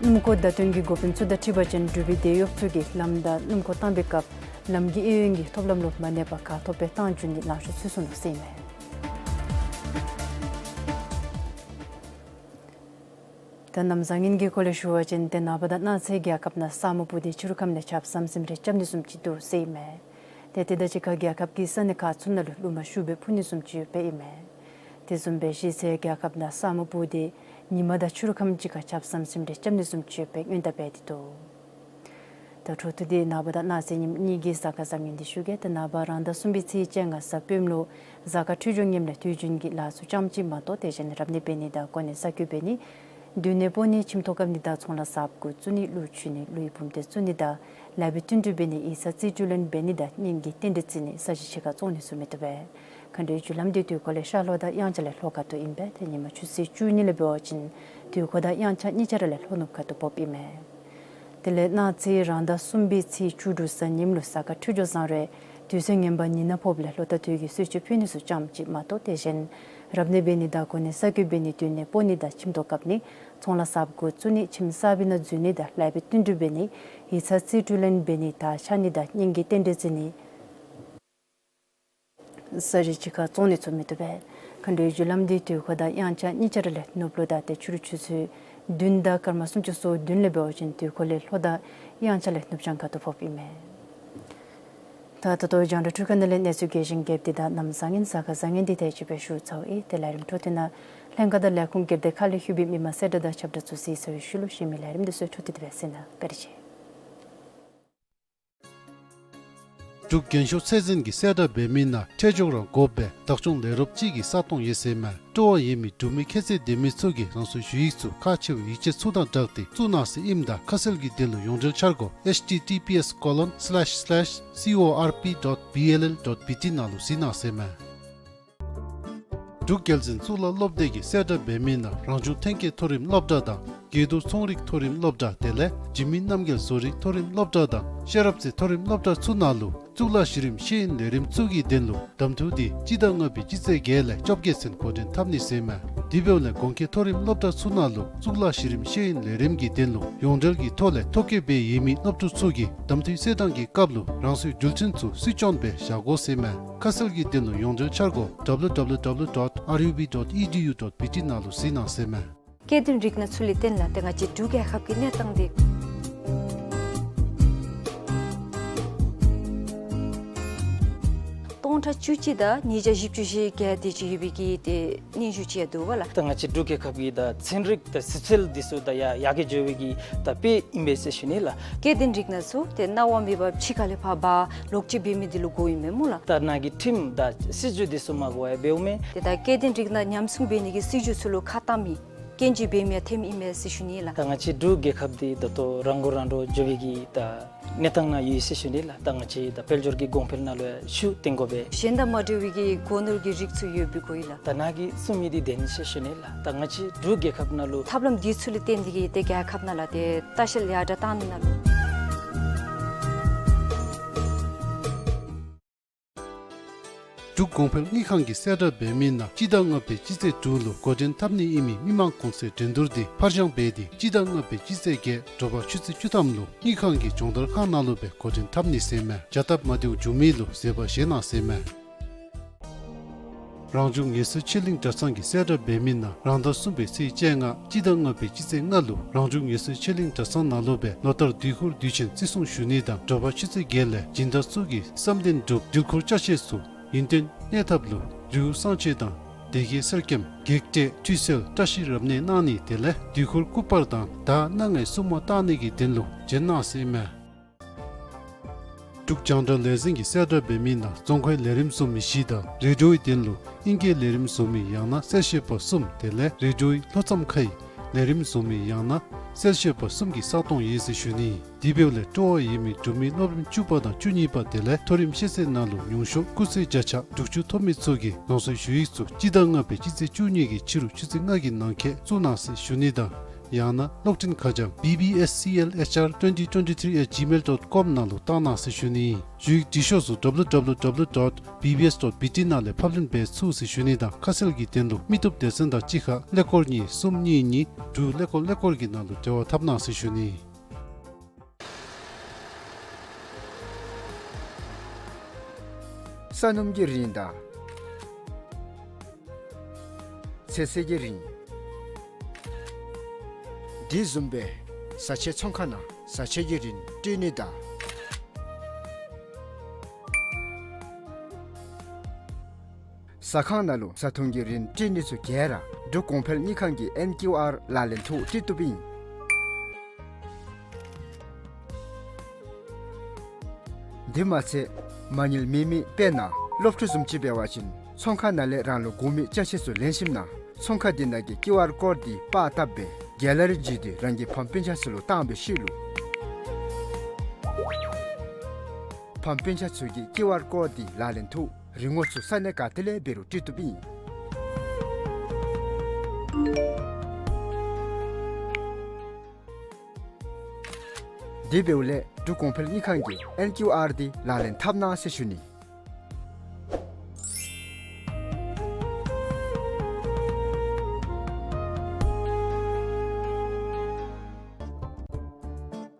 སྣུམ་འཁོར་བརྡ་སྟོན་གྱི་འགོ་དཔོན་ཚུ་དང་འཁྲིལ་བ་ཅིན་འབྲུག་པའི་དེད་གཡོགཔ་ཚུ་གིས་ལམ་བདའ་སྣུམ་འཁོར་བཏང་པའི་སྐབས་ལམ་གྱི་གཡས་གཡོན་གྱི་ཐོབ་ལམ་ལུ་མ་གནས་པར་ག་ཐོབ་སྦེ་བཏང་འགྱོ་ནིའི་ལམ་ཤོག་ཚུད་སོང་ནུག་ཟེར་ཨིན་མས། ད་གནམ་བཟང་ངན་གྱི་སྐོར་ལས་ཞུ་བ་ཅིན་ཏེ་ནངས་པ་དང་གནངས་ཚེ་རྒྱལ་ཁབ་ནང་ས་སྨུག་སྤུབས་ཏེ་ཕྱི་རུ་ཁམས་ལས་ཆརཔ་ཟམ་ཟིམ་རེ་རྐྱབ་ནི་བཟུམ་ཅིག་འདུག་ཟེར་ཨིན་མས། ཏེ་དེ་དང་གཅིག་ཁར་རྒྱལ་ཁབ་ཀྱི་ས་གནས་ཁག་ཚུ་ནང་ལུ་རླུང་མ་ཤུགས་སྦེ་འཕུ་ནི་བཟུམ་ཅིག་ཡོདཔ་ཨིན་མས། དེ་བཟུམ་སྦེ་གཞི་རྩའི་རྒྱལ་ཁབ་ནང་ས་སྨུག་སྤུབས་ཏེ་ཉིན་མ་དང་ཕྱི་རུ་ཁམས་ཅིག་ཁར་ཆརཔ་ཟམ་ཟིམ་རེ་རྐྱབ་ནི་བཟུམ་ཅིག་ཡོད་པའི་སྔོན་བརྡ་འབད་དེ་འདུག། ད་འཕྲོ་མཐུད་དེ་ནངས་པ་དང་གནངས་ཚེ་ཉིནམ་གཉིས་ཀྱི་གཟའ་སྐར་བཟང་ངན་འདི་ཞུ་གེ། ད་ནངས་པ་རང་ཟླ་གསུམ་པའི་ཚེས་བཅོ་ལྔ་གཟའ་སྤེནམ་ལུ་གཟའ་སྐར་འཕྲོད་སྦྱོར་ངནམ་ལས་དུས་རྒྱུན་གྱི་ལཱ་ཚུ་ཙམ་ཅིག་མ་གཏོགས་དེ་བཞིན་རབ་གནས་འབད་ནི་དང་གོ་གནས་གསར་བསྐོ་འབད་ནི་མདུན་ནས་སྤོ་ནི་ཁྱིམ་ཐོག་བཀབ་ནི་དང་ཚོང་ལཱ་གསརཔ་འགོ་བཙུགས་ནི་གླུ་མཆོད་ནི་གླུ་ཡི་བུམ་སྡེ་བཙུགས་ནི་དང་ལེགས་པའི་བསྟུན་གྲོས་འབད་ནི་ཡིག་ཚང་རྩིས་སྤྲོད་ལེན་འབད་ནི་དང་གཉེན་གྱི་རྟེན་འབྲེལ་བརྩི་ནི་ས་གཞི་ཕྱི་ཁར་བཙོང་ནི་ཚུ་མི་བཏུབ་པས། མཁའ་འགྲོའི་རྒྱུ་ལམ་འདི་དུས་འཁོར་ལས་ཤར་ལྷོ་དང་དབྱངས་འཆར་ལས་ལྷོ་ཁ་ཐུག་ཨིན་པས། ཏེ་ཉིན་མ་ཆུ་ཚོད་བཅུ་གཉིས་ལས་འབད་བ་ཅིན་དུས་འཁོར་དང་དབྱངས་འཆར་གཉིས་ཆ་ར་ལས་ལྷོ་ནུབ་ཁ་ཐུག་ཕོགཔ་ཨིན་མས། དེ་ལས་གནངས་ཚེ་རང་ཟླ་གསུམ་པའི་ཚེས་བཅུ་དྲུག་གཟའ་ཉིམ་ལུ་གཟའ་སྐར་འཕྲོད་སྦྱོར་བཟང་རུང་དུས་ཚོད་ངན་པ་ཉིན་ནང་ཕོགཔ་ལས་ལྷོ་ད་དུས་ཀྱི་གསོལ་མཆོད་ཕུལ་ནི་ཚུ་ཙམ་ཅིག་མ་གཏོགས་དེ་བཞིན་རབ་གནས་འབད་ནི་དང་གོ་གནས་གསར་བསྐོ་འབད་ནི་མདུན་ནས་སྤོ་ནི་དང་ཁྱིམ་ཐོག་བཀབ་ནི་ཚོང་ལཱ་གསརཔ་འགོ་བཙུགས་ནི་ཁྱིམ་གསར་པའི་ནང་འཛུལ་ནི་དང་ལེགས་པའི་བསྟུན་གྲོས་འབད་ནི་ཡིག་ཚང་རྩིས་སྤྲོད་ལེན་འབད་ནི་དར་འཕྱར་ནི་དང་གཉེན་གྱི་རྟེན་འབྲེལ་བརྩི་ནི་ས་གཞི་ཕྱི་ཁར་བཙོང་ནི་ཚུ་མི་བཏུབ་པས། མཁའ་འགྲོའི་རྒྱུ་ལམ་འདི་དུས་འཁོར་དང་དབྱངས་འཆར་གཉིས་ཆ་ར་ལས་ནུབ་ལུ་དང་ཏེ་ཕྱི་རུ་ཆུ་ཚོད་བདུན་དང་སྐར་མ་སུམ་ཅུ་སོ་བདུན་ལས་འབད་བ་ཅིན་དུས་འཁོར་ལས་ལྷོ་དང་དབྱངས་འཆར་ལས་ནུབ་བྱང་ཁ་ཐུག་ཕོགཔ་ཨིན་མས། ད་ད་ལྟོ་རྒྱང་བསྒྲགས་འཕྲུལ་ཁང་ནང་ལས་གནས་ཚུལ་རྒྱས་ཤིང་རྒྱསཔ་འདི་དང་གནམ་བཟང་ངན་གཟའ་སྐར་བཟང་ངན་འདི་དེ་ཅིག་སྦེ་ཞུ་ཚརཝ་ཨིན། ཏེ་ལས་རིམ་འཕྲོ་མཐུད་ནང་ལྷན་ཁག་དང་ལས་ཁུངས་སྒེར་སྡེ་ཁག་ལས་ལྷོད་པའི་མི་མང་གསལ་བསྒྲགས་དང་ཁྱབ་བསྒྲགས་ཚུ་གཟིགས་ཚར་བའི་ཤུལ་ལུ་གཞན་མི་ལས་རིམ་འདི་ཚུ་འཕྲོ་མཐུད་དེ་སྦེ་གཟིགས་གནང་། བཀའ་དྲིན་ཆེ། འབྲུག་རྒྱན་ཤོག་ཚད་འཛིན་གྱི་གསལ་བསྒྲགས་འབད་མི་ནང་ཁྲལ་འཇོག་རང་དགོ་པའི་བདག་སྐྱོང་ལས་རོགསཔ་ཅིག་གི་ས་སྟོང་ཡོད་ཟེར་མས། སྤྲོ་བ་ཡོད་མི་འབྲུག་མི་ཁྱད་ཚད་ལྡན་མི་ཚུ་གིས་རང་སོའི་ཞུ་ཡིག་ཚུ་ཁག་ཆེ་བའི་ཡིག་ཆ་ཚུ་དང་སྦྲགས་ཏེ་བཙུགས་གནང་ཟེར་ཨིནམ་ད་ཁ་གསལ་གྱི་དོན་ལུ་ཡོངས་འབྲེལ་འཆར་སྒོ་H T T P S colon slash slash C O R P dot B L L dot B T ནང་ལུ་གཟིགས་གནང་ཟེར་མས། འབྲུག་རྒྱལ་བཙུན་གཙུག་ལག་སློབ་སྡེ་གི་གསལ་བསྒྲགས་འབད་མི་ནང་རང་བྱུང་ཐོན་སྐྱེད་མཐོ་རིམ་སློབ་གྲྭ་དང་དགེ་ལྡོག་ཚོང་རིག་མཐོ་རིམ་སློབ་གྲྭ་དེ་ལས་འཇིགས་མེད་རྣམ་རྒྱལ་བཟོ་རིག་མཐོ་རིམ་སློབ་གྲྭ་དང་ཤེས་རབ་རྩེ་མཐོ་རིམ་སློབ་གྲྭ་ཚུ་ནང་ལུ་གཙུག་ལག་གཞི་རིམ་ཤེས་ཡོན་ལས་རིམ་ཚུ་གི་དོན་ལུ་གདམ་འཐུ་འདི་སྤྱི་ཟླ་ལྔ་པའི་སྤྱི་ཚེས་བརྒྱད་ལས་བཅོ་བརྒྱད་ཚུན་འགོ་འདྲེན་འཐབ་ནི་ཟེར་མས། དེ་འབདཝ་ལས་དགོངས་འཁེལ་མཐོ་རིམ་སློབ་གྲྭ་ཚུ་ནང་ལུ་གཙུག་ལག་གཞི་རིམ་ཤེས་ཡོན་ལས་རིམ་གྱི་དོན་ལུ་ཡོངས་འབྲེལ་གྱི་ཐོག་ལས་ཐོ་བཀོད་འབད་ཡོད་མི་སློབ་ཕྲུག་ཚུ་གིས་གདམ་འཐུའི་གསལ་བསྒྲགས་ཀྱི་སྐབས་ལུ་རང་སོའི་རྒྱུ་མཚན་ཚུ་སུས་སྐྱོན་སྦེ་བཞག་དགོ་ཟེར་མས། ཁ་གསལ་གྱི་དོན་ལུ་ཡོངས་འབྲེལ་འཆར་སྒོ W W W dot R U B dot E D U dot B T ནང་ལུ་གཟིགས་གནང་ཟེར་མས། སྐྱེ་ལྡན་རིགས་སྣ་ཚུ་ལས་བརྟེན་ལ་ཏེ་ང་བཅས་འབྲུག་རྒྱལ་ཁབ་ཀྱི་གནས་སྟངས་འདི་སྟོང་ཕྲག་བཅུ་གཅིག་དང་ཉིས་བརྒྱ་བཞི་བཅུ་ཞེ་བརྒྱད་དེ་ཅིག་ཡོད་པའི་གི་ཏེ་སྙན་ཞུ་ཅིག་ཡང་འདུག་པ་ལགས། ད་ང་བཅས་འབྲུག་རྒྱལ་ཁབ་ཀྱི་ད་ཚན་རིག་དང་ཞིབ་འཚོལ་འདི་ཚུ་ད་ཡར་ཡར་རྒྱས་འགྱོ་བའི་གི་ད་དཔེ་ཨིན་པས་ཟེར་ཞུ་ནི་ལགས། སྐྱེ་ལྡན་རིགས་སྣ་ཚུ་ཏེ་གནང་བ་མེད་པར་ཕྱི་ཁ་ལས་ཕར་འབག་ལོག་སྤྱོད་འབད་མི་འདི་ལུ་དགོཔ་ཨིན་མས་སྨོ་ལགས། ད་ནཱ་གི་ཁྲིམས་དང་སྲིད་བྱུས་འདི་ཚུ་མ་གོ་བར་འབདཝ་མས། ཏེ་ད་སྐྱེ་ལྡན་རིགས་སྣ་ཉམས་སྲུང་འབད་ནི་གི་སྲིད་བྱུས་ཚུ་ལུ་ཁ་བཏང་མི་རྐྱེན་ཅིག་འབད་མི་ཡང་ཐོནམ་ཨིན་མས་ཟེར་ཞུ་ནི་ལགས། ད་ང་བཅས་འབྲུག་རྒྱལ་ཁབ་འདི་ད་ལྟོ་རང་མགོ་རང་འདྲོངས་འགྱོ་བའི་གི་ད་གནས་སྟངས་ནང་ཡོད་ཟེར་ཞུ་ནི་ལགས། ད་ང་བཅས་ད་དཔལ་འབྱོར་གྱི་གོང་འཕེལ་ནང་ལུ་ཤུགས་བཏོན་དགོ་པས། གཞན་དང་མ་འདྲ་བའི་གི་སྒོ་ནོར་གྱི་རིགས་ཚུ་ཡོད་པའི་གོ་ཡི་ལགས། ད་ནཱ་གིས་གསུང་མི་འདི་བདེན་ཟེར་ཞུ་ནི་ལགས། ད་ང་བཅས་འབྲུག་རྒྱལ་ཁབ་ནང་ལུ་ཐབས་ལམ་འདི་ཚུ་ལུ་བརྟེན་ཏེ་གིས་ཏེ་རྒྱལ་ཁབ་ནང་ལུ་ཏེ་ལྟ་བཤལ་ཡར་དྲག་བཏང་ནི་ནང་ལུ་འབྲུག་གོང་འཕེལ་དངུལ་ཁང་གི་གསལ་བསྒྲགས་འབད་མི་ནང་སྤྱི་ཟླ་ལྔ་པའི་སྤྱི་ཚེས་དྲུག་ལུ་འགོ་འདྲེན་འཐབ་ནི་ཨིན་མི་མི་མང་གོང་ཚད་འགྲན་བསྡུར་འདི་ཕར་འགྱངས་འབད་དེ་སྤྱི་ཟླ་ལྔ་པའི་སྤྱི་ཚེས་བརྒྱད་དྲོ་པ་ཆུ་ཚོད་བཅུ་ཐམ་ལུ་དངུལ་ཁང་གི་སྦྱོང་བརྡར་ཁང་ནང་ལུ་སྦེ་འགོ་འདྲེན་འཐབ་ནི་ཟེར་མས། བྱ་སྟབས་མ་བདེཝ་བྱུང་མི་ལུ་བཟོད་པ་བཞེས་གནང་ཟེར་མས། རང་བྱུང་ངལ་གསོའི་ཆོས་གླིང་གྲྭ་ཚང་གི་གསལ་བསྒྲགས་འབད་མི་ནང་རང་ཟླ་གསུམ་པའི་ཚེས་བཅོ་ལྔ་སྤྱི་ཟླ་ལྔ་པའི་སྤྱི་ཚེས་ལྔ་ལུ་རང་བྱུང་ངལ་གསོའི་ཆོས་གླིང་གྲྭ་ཚང་ནང་ལུ་སྦེ་ལོ་ལྟར་དུས་འཁོར་དུས་ཆེན་བརྩི་སྲུང་ཞུ་ནི་དང་དྲོ་པ་ཆུ་ཚོད་བརྒྱད་ལས་སྦྱིན་བདག་ཚུ་གིས་བསམ་དོན་འགྲུབ་འདྲིལ་འཁོར་ཅ་ཆས་ཚུ་ཡུན་བརྟན་གནས་ཐབས་ལུ་རི་བོ་གསང་ཆེན་དང་སྡེ་དགེ་གསེར་སྐྱེམས་བགེགས་བསྐྲད་ཁྲུས་གསོལ་བཀྲ་ཤིས་རབ་གནས་གནང་ནི་དེ་ལས་དུས་འཁོར་སྐུ་པར་དང་ད་གནངས་ངེ་སྲུང་མ་བཏང་ནི་གི་དོན་ལུ་བྱོན་གནང་ཟེར་མས། འབྲུག་རྒྱང་བསྒྲགས་ལས་འཛིན་གྱི་གསལ་བསྒྲགས་འབད་མི་ནང་རྫོང་ཁའི་ལས་རིམ་བཟོ་མི་བཞི་དང་རེ་ཌིའོའི་དོན་ལུ་ཨིང་སྐད་ལས་རིམ་བཟོ་མི་ཡང་ན་གསལ་བཤད་པ་གསུམ་དེ་ལས་རེ་ཌིའོའི་ལྷོ་མཚམས་ཁའི་ལས་རིམ་བཟོ་མི་ཡང་ན་གསལ་བཤད་པ་གསུམ་གྱི་ས་སྟོང་ཡོད་ཟེར་ཞུ་ནི། དེ་འབདཝ་ལས་སྤྲོ་བ་ཡོད་མི་འབྲུག་མི་སློབ་རིམ་བཅུ་པ་དང་བཅུ་གཉིས་པ་དེ་ལས་མཐོ་རིམ་ཤེས་ཚད་ནང་ལུ་ཉུང་ཤོས་སྐུགས་ཚད་བརྒྱ་ཆ་དྲུག་ཅུ་ཐོབ་མི་ཚུ་གིས་རང་སོའི་ཞུ་ཡིག་ཚུ་སྤྱི་ཟླ་ལྔ་པའི་སྤྱི་ཚེས་བཅུ་གཉིས་ཀྱི་ཕྱི་རུ་ཆུ་ཚོད་ལྔ་གི་ནང་འཁོད་བཙུགས་གནང་ཟེར་ཞུ་ནི་དང་ཡང་ན་གློག་འཕྲིན་ཁ་བྱང་B B S C L H R twenty twenty-three at gmail dot com ནང་ལུ་བཏང་གནང་ཟེར་ཞུ་ནི། ཞུ་ཡིག་འབྲི་ཤོག་ཚུ་W W W dot B B S dot B T ནང་ལས་ཕབ་ལེན་འབད་ཚུགས་ཟེར་ཞུ་ནི་དང་ཁ་གསལ་གྱི་དོན་ལུ་མི་བཏུབ་སྡེ་ཚན་དང་གཅིག་ཁར་ཀླད་ཀོར་གཉིས་གསུམ་གཉིས་གཉིས་དྲུག་ཀླད་ཀོར་ཀླད་ཀོར་གྱི་ནང་ལུ་འབྲེལ་བ་འཐབ་གནང་ཟེར་ཞུ་ནི། ས་སྣུམ་གྱི་རིན་དང་ཚོད་བསྲེ་གི་རིན། དེ་བཟུམ་སྦེ་བཟའ་ཆས་ཚོང་ཁང་ནང་བཟའ་ཆས་ཀྱི་རིན་སྤྲོད་ནི་དང་། ཟ་ཁང་ནང་ལུ་བཟའ་འཐུང་གི་རིན་སྤྲོད་ནི་ཚུ་ག་ར་འབྲུག་གོང་འཕེལ་དངུལ་ཁང་གི་ཨེན་ཀིའུ་ཨར་ལག་ལེན་ཐོག་སྤྲོད་བཏུབ་ཨིན། དེ་མ་ཚད་མ་དངུལ་མེད་མི་དཔེར་ན་སློབ་ཕྲུག་བཟུམ་ཅིག་འབད་བ་ཅིན་ཚོང་ཁང་ནང་ལས་རང་ལུ་དགོ་མི་ཅ་ཆས་ཚུ་ལེན་ཞིནམ་ན་ཚོང་ཁང་དེ་ནང་གི་ཀིའུ་ཨར་ཀོཌ་དེ་པར་བཏབ་སྦེ་གེ་ལ་རི་བརྒྱུད་དེ་རང་གི་ཕམ་སྤུན་ཆ་ཚུ་ལུ་བཏང་བའི་ཤུལ་ལུ་ཕམ་སྤུན་ཆ་ཚུ་གིས་ཀིའུ་ཨར་ཀོཌ་དེ་ལག་ལེན་ཐོག་རིན་གོང་ཚུ་ས་གནས་ག་ཏེ་ལས་འབད་རུང་སྤྲོད་བཏུབ་ཨིན། དེ་འབདཝ་ལས་འབྲུག་གོང་འཕེལ་དངུལ་ཁང་གི་ཨེན་ཀིའུ་ཨར་དེ་ལག་ལེན་འཐབ་གནང་ཟེར་ཞུ་ནི།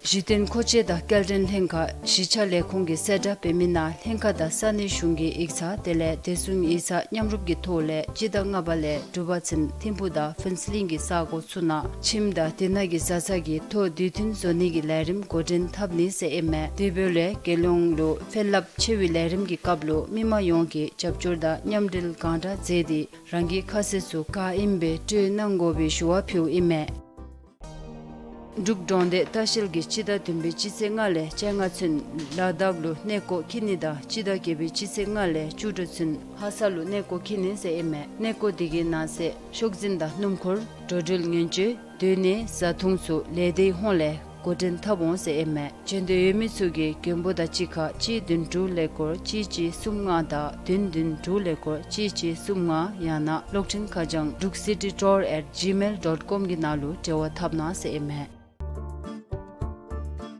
གཞི་རྟེན་མཁོ་ཆས་དང་སྐྱེལ་འདྲེན་ལྷན་ཁག་གཞིས་ཆགས་ལས་ཁུངས་ཀྱིས་གསལ་བསྒྲགས་འབད་མི་ནང་ལྷན་ཁག་དང་ས་གནས་གཞུང་གི་ཡིག་ཚང་དེ་ལས་བདེ་སྲུང་ཡིག་ཚང་མཉམ་རུབ་ཀྱི་ཐོག་ལས་སྤྱི་ཟླ་ལྔ་པ་ལས་དྲུག་པ་ཚུན་ཐིམ་ཕུག་དང་ཕུན་ཚོགས་གླིང་གི་ས་གོ་ཚུ་ནང་ཁྱིམ་དང་དེ་ནང་གི་བཟའ་ཚང་གི་ཐོ་དུས་མཐུན་བཟོ་ནི་གི་ལས་རིམ་འགོ་འདྲེན་འཐབ་ནི་ཟེར་ཨིན་མས། དེ་འབདཝ་ལས་རྒྱལ་ཡོངས་ལུ་ཕན་རླབས་ཆེ་བའི་ལས་རིམ་གྱི་སྐབས་ལུ་མི་མང་ཡོངས་ཀྱིས་རྒྱབ་སྐྱོར་དང་མཉམ་འབྲེལ་གང་དྲག་མཛད་དེ་རང་གི་ཁ་གསལ་ཚུ་ག་ཨིནམ་སྦེ་སྤྲོད་གནང་དགོ་པའི་ཞུ་བ་ཕུལཝ་ཨིན་མས། འབྲུག་འབྲོག་སྡེ་ལྟ་བཤལ་གྱིས་སྤྱི་ཟླ་བདུན་པའི་སྤྱི་ཚེས་ལྔ་ལས་བཅོ་ལྔ་ཚུན་ལ་དྭགས་ལུ་གནས་སྐོར་འཁྱིད་ནི་དང་སྤྱི་ཟླ་བརྒྱད་པའི་སྤྱི་ཚེས་ལྔ་ལས་བཅུ་དྲུག་ཚུན་ལྷ་ས་ལུ་གནས་སྐོར་འཁྱིད་ནི་ཟེར་ཨིན་མས། གནས་སྐོར་དེ་གི་ནང་གསེས་ཤོག་འཛིན་དང་སྣུམ་འཁོར་འགྲོ་འགྲུལ་ངན་སྤྱོད་སྡོད་གནས་བཟའ་འཐུང་ཚུ་ལས་སྡེའི་ཧོངས་ལས་འགོ་འདྲེན་འཐབ་འོང་ཟེར་ཨིན་མས། འབྱོན་འདོད་ཡོད་མི་ཚུ་གིས་མགོན་པོ་དང་གཅིག་ཁར་གཅིག་བདུན་དྲུག་ཀླད་ཀོར་གཅིག་གཅིག་གསུམ་ལྔ་དང་བདུན་བདུན་དྲུག་ཀླད་ཀོར་གཅིག་གཅིག་གསུམ་ལྔ་ཡང་ན་གློག་འཕྲིན་ཁ་བྱང་འབྲུག་སི་ཊི་ཊུར་ཨེཊ་ཇི་མེལ་ཌོཊ་ཀོམ་གི་ནང་ལུ་འབྲེལ་བ་འཐབ་གནང་ཟེར་ཨིན་མས།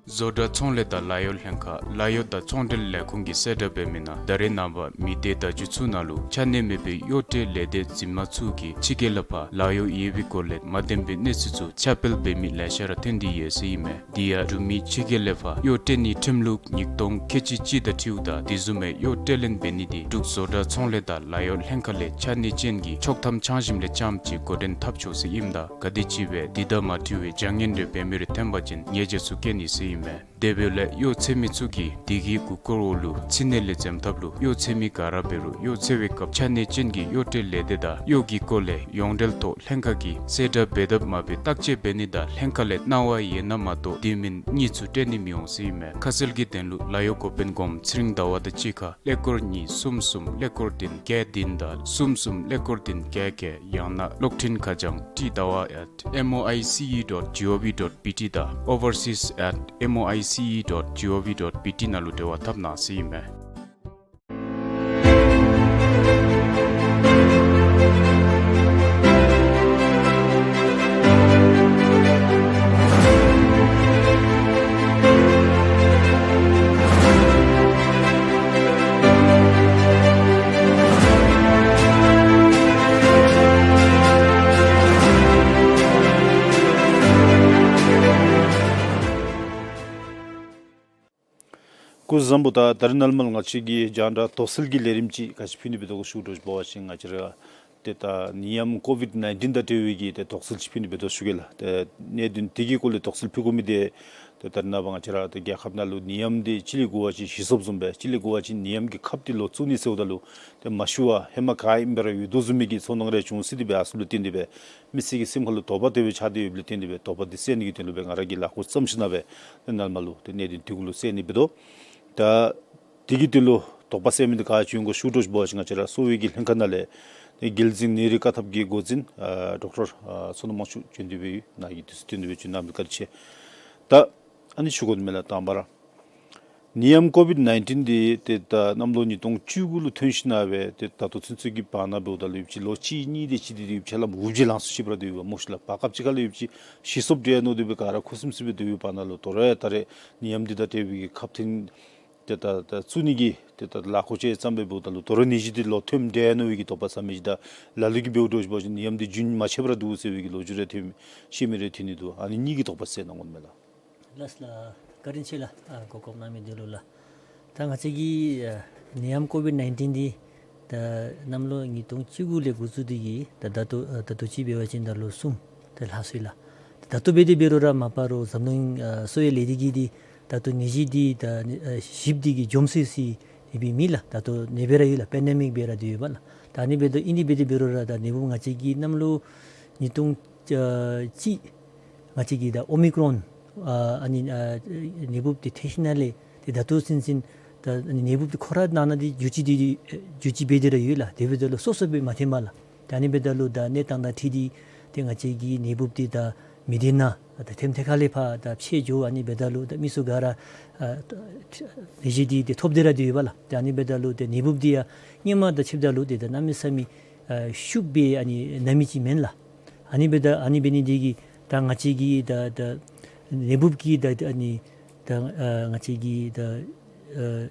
བཟོ་གྲྭ་ཚོང་ལས་དང་ལཱ་གཡོག་ལྷན་ཁག་ལཱ་གཡོག་དང་ཚོང་འབྲེལ་ལས་ཁུངས་ཀྱིས་གསལ་བསྒྲགས་འབད་མི་ནང་ད་རེས་ནངས་པ་མི་སྡེ་བརྡ་བརྒྱུད་ཚུ་ནང་ལུ་ཆ་གནས་མེད་པའི་གཡོག་སྤྲོད་ལས་སྡེ་འཛིན་མ་ཚུ་གིས་ཕྱི་རྒྱལ་ལས་ཕར་ལཱ་གཡོག་ཡོད་པའི་སྐོར་ལས་མ་བདེན་པའི་གནས་ཚུལ་ཚུ་ཁྱབ་སྤེལ་འབད་མི་ལེ་ཤ་ར་ཐོན་ཏེ་ཡོད་ཟེར་ཨིན་མས། དེ་ཡང་འབྲུག་མི་ཕྱི་རྒྱལ་ལས་ཕར་གཡོག་སྤྲོད་ནིའི་ཁྲིམས་ལུགས་ཉིས་སྟོང་ཁལ་གཅིག་གཅིག་དང་འཁྲིལཝ་ད་དེ་བཟུམ་མའི་གཡོག་སྤྲོད་ལེན་འབད་ནི་དེ་འབྲུག་བཟོ་གྲྭ་ཚོང་ལས་དང་ལཱ་གཡོག་ལྷན་ཁག་ལས་ཆ་གནས་ཅན་གྱི་ཆོག་ཐམ་འཆང་ཞིནམ་ལས་རྐྱངམ་ཅིག་འགོ་འདྲེན་འཐབ་ཆོག་ཟེར་ཨིནམ་ད་ག་དེམ་ཅིག་སྦེ་དེ་དང་མ་འཁྲིལ་བའི་བྱ་ངན་རེ་འབད་མི་རེ་ཐོན་པ་ཅིན་ཉེས་བྱ་ཚུ་བཀལ་ནི་ཟེར་ཨིན་མས། དེ་འབདཝ་ལས་གཡོག་འཚོལ་མི་ཚུ་གིས་དེ་གི་མགུ་སྐོར་འོག་ལུ་ཕྱི་ནང་ལས་འཛེམ་ཐབས་ལུ་གཡོག་འཚོལ་མི་ག་ར་འབད་རུང་གཡོག་འཚོལ་བའི་སྐབས་ཆ་གནས་ཅན་གྱི་གཡོག་སྤྲོད་ལས་སྡེ་དང་གཡོག་གི་སྐོར་ལས་ཡོངས་འབྲེལ་ཐོག་ལྷན་ཁག་གིས་གསལ་བསྒྲགས་འབད་དཔ་མ་འབད་བརྟག་དཔྱད་འབད་ནི་དང་ལྷན་ཁག་ལས་གནང་བ་ཡོད་ན་མ་གཏོགས་དེ་མིན་གཉིས་ཚུ་སྤྲོད་ནི་མི་འོང་ཟེར་ཨིན་མས། ཁ་གསལ་གྱི་དོན་ལུ་ལཱ་གཡོག་འགོ་དཔོན་སྒོམ་ཚེ་རིང་ཟླ་བ་དང་གཅིག་ཁར་ཀླད་ཀོར་གཉིས་གསུམ་གསུམ་ཀླད་ཀོར་བདུན་བརྒྱད་བདུན་དང་གསུམ་གསུམ་ཀླད་ཀོར་བདུན་བརྒྱད་བརྒྱད་ཡང་ན་གློག་འཕྲིན་ཁ་བྱང་ཊི་ཟླ་བ་at M O I C E dot G O V dot B T དང་overseas at M O I C E dot G O V dot B T ནང་ལུ་འབྲེལ་བ་འཐབ་གནང་ཟེར་ཨིན་མས། སྐུ་གཟུགས་བཟང་པོ། ད་ད་རིས་ནངས་པ་ང་བཅས་ཀྱིས་རྒྱང་བསྒྲགས་དོགས་སེལ་གྱི་ལས་རིམ་ཅིག་ག་ཅི་ཕུལ་ནི་འབད་དོ་གོ་ཞུ་དོ་ཟེར་བ་ཅིན་ང་བཅས་ར་ཏེ་ད་ནད་ཡམས་ཀོ་བིཌ་ནའིན་ཊིན་དང་འབྲེལ་བའི་གི་ཏེ་དོགས་སེལ་ཅིག་ཕུལ་ནི་འབད་དོ་ཞུ་གེ་ལགས། ཏེ་གནད་དོན་དེ་གི་སྐོར་ལས་དོགས་སེལ་ཕུལ་དགོ་མི་དེ་ཏེ་ད་རིས་ནངས་པ་ང་བཅས་ར་ཏེ་རྒྱལ་ཁབ་ནང་ལུ་ནད་ཡམས་དེ་གཅིག་ལས་འགོ་བ་ཅིན་ཞི་སོངམ་བཟུམ་སྦེ་གཅིག་ལས་འགོ་བ་ཅིན་ནད་ཡམས་ཀྱི་ཁབ་དེ་ལོག་བཙུགས་ནི་ཟེརཝ་ད་ལུ་ཏེ་མ་ཤི་བར་ཧེ་མ་ག་ཨིནམ་སྦེ་ར་ཡོད་དོ་བཟུམ་མའི་གི་ཚོར་སྣང་རེ་བྱུང་སྲིད་དེ་སྦེ་ཨ་ཙི་ལུ་བརྟེན་ཏེ་སྦེ་མི་སེར་གྱི་སེམས་ཁ་ལུ་དོགས་པ་དེ་སྦེ་ཆགས་ཏེ་ཡོདཔ་ལས་བརྟེན་ཏེ་སྦེ་དོགས་པ་དེ་སེལ་ནི་གི་དོན་ལུ་སྦེ་ང་ར་གིས་ལཱ་ཁག་བརྩམས་ཞིནམ་ལས་སྦེ་ཏེ་ནཱ་ལས་མར་ལུ་ཏེ་གནད་དོན་དེ་གུ་ལུ་སེལ་ནི་འབད་དོ། ད་དེ་གི་དོན་ལུ་དོགས་པ་སེལ་མི་དེ་ག་ཅི་ཡོད་ག་ཞུ་དོ་ཟེར་བ་ཅིན་ང་བཅས་ར་གསོ་བའི་གི་ལྷན་ཁག་ནང་ལས་ཏེ་རྒྱལ་འཛིན་ནད་རིགས་བཀག་ཐབས་ཀྱི་འགོ་འཛིན་ཨ་ཌོག་ཊར་ཨ་བསོད་ནམས་དབང་ཕྱུག་བྱོན་ཏེ་སྦེ་ཡོད། ནཱ་གི་དུས་ཚོད་བཏོན་ཏེ་སྦེ་བྱོན་གནང་མི་བཀའ་དྲིན་ཆེ། ད་ཨ་ནི་ཞུ་དགོ་མི་ལགས་དང་པ་ར་ནད་ཡམས་ཀོ་བིཌ་ནའིན་ཊིན་འདི་ཏེ་ད་གནམ་ལོ་ཉིས་སྟོང་བཅུ་དགུ་ལུ་ཐོན་ཞིནམ་ལས་སྦེ་ཏེ་ད་ལྟོ་ཚུན་ཚོད་ཀྱི་བར་ན་འབདཝ་ད་ལུ་ཡོདཔ་ཅིག་ལོ་གཅིག་གཉིས་དེ་ཅིག་དེ་ཡོདཔ་ཅིག་ཧ་ལམ་འུ་བརྗེ་ལང་སུ་ཅིག་སྦེ་ར་སྡོད་ཡོདཔ་སྨོ་ཤིག་ལགས། བར་སྐབས་ཅིག་ཁ་ལུ་ཡོདཔ་ཅིག་ཞི་སོངམ་འདྲས་མནོ་སྟེ་སྦེ་ག་ར་ཁུ་སིམ་སི་སྦེ་སྡོད་ཡོདཔ་ནང་ལུ་དོ་རུང་ད་རེས་ནད་ཡམས་འདི་དང་འབྲེལ་བའི་གི་ཁབ་ཐོན་ཏེ་ད་ད་བཙུགས་ནི་གི་ཏེ་ད་ལཱ་ཁག་ཅིག་བརྩམས་སྦེ་འབདཝ་ད་ལུ་དོ་རུང་ནད་གཞི་འདི་ལོག་ཐོནམ་འདྲས་མནོ་བའི་གི་དོགས་པ་ཟ་མི་ཅིག་དང་ལ་ལུ་གིས་འབདཝ་འདྲཝ་ཅིག་འབད་བ་ཅིན་ནད་ཡམས་འདི་རྒྱུན་མ་ཆད་པར་ར་འདུག་ཟེར་བའི་གི་ལོ་རྒྱུས་རེ་ཐོན་བཤད་མི་རེ་ཐོན་ནི་འདུག། ཨ་ནི་གཉིས་ཀྱི་དོགས་པ་སེལ་གནང་དགོ་མི་ལགས། ལགས་སོ་ལགས། བཀའ་དྲིན་ཆེ་ལགས། ཨ་གོ་སྐབས་གནང་མི་དེ་ལུ་ལགས། ད་ང་བཅས་ཀྱི་ཨ་ནད་ཡམས་ཀོ་བིཌ་ནའིན་ཊིན་འདི་ད་གནམ་ལོ་ཉིས་སྟོང་བཅུ་དགུ་ལས་འགོ་བཙུགས་ཏེ་གི་ད་ད་ལྟོ་ཨ་ད་ལྟོ་ཅིག་འབད་བ་ཅིན་ད་ལོ་གསུམ་ད་ལྷག་སོ་ཡི་ལགས། ད་ལྟོ་འབད་དེ་འབད་རུང་ར་མ་པ་རོགས་འཛམ་གླིང་ཨ་གསོ་བའི་ལས་སྡེ་གིས་འདི་ད་ལྟོ་ནད་གཞི་འདི་ད་ཨ་ཞིབ་སྟེ་གི་འཇོམས་ཚུགས་ཚུགས་ཡོདཔ་མེད་ལགས། ད་ལྟོ་ཨ་ནི་སྦེ་ར་ཡོད་ལགས། པེན་ཌེ་མིག་སྦེ་ར་སྡོད་ཡོདཔ་ལགས། ད་ཨ་ནི་འབདཝ་ད་ཨིན་ཏེ་འབད་དེ་འབད་རུང་ར་ད་ནད་འབུབ་ང་བཅས་ཀྱི་གནམ་ལོ་ཉིས་སྟོང་ཨ་གཅིག་ང་བཅས་ཀྱི་ད་ཨོ་མི་ཀྲོན་ཨ་ཨ་ནི་ཨ་ནད་འབུབ་འདི་ཐོན་ཞིནམ་ལས་ཏེ་ད་ལྟོ་ཚུན་ཚུན་ད་ཨ་ནི་ནད་འབུབ་འདི་ཁོ་ར་ནང་ན་འདི་འགྱུར་བཅོས་འདི་འགྱུར་བཅོས་འབད་དེ་ར་ཡོད་ལགས། དེ་འབདཝ་ད་ལུ་སོ་སོ་སྦེ་མ་ཐོནམ་ལགས། ད་ཨ་ནི་འབདཝ་ད་ལུ་ད་གནས་སྟངས་དང་འཁྲིལ་ཏེ་ཏེ་ང་བཅས་ཀྱི་ནད་འབུབ་འདི་ད་མི་སྡེ་ནང་ད་ཐེམ་ཐེ་ཁ་ལས་ཕར་ད་ཕྱེད་འགྱོ། ཨ་ནི་འབདཝ་ད་ལུ་ད་མི་ཚུ་ག་ར་ཨ་ནད་གཞི་འདི་ཏེ་ཐོབ་སྟེ་ར་སྡོད་ཡོདཔ་ལགས། ད་ཨ་ནི་འབདཝ་ད་ལུ་ཏེ་ནད་འབུབ་འདི་ཡང་སྔོན་མ་དང་ཕྱདཔ་ད་ལུ་ཏེ་ད་གནམ་མེད་ས་མེད་ཨ་ཤུགས་སྦེ་ཨ་ནི་ན་མི་ཅིག་མེན་ལགས། ཨ་ནི་འབདཝ་ད་ཨ་ནི་འབད་ནི་འདི་གིས་ད་ང་བཅས་ཀྱི་ད་ད་ནད་འབུབ་ཀྱི་ད་ཨ་ནི་ད་ཨ་ང་བཅས་ཀྱི་ད་ཨ་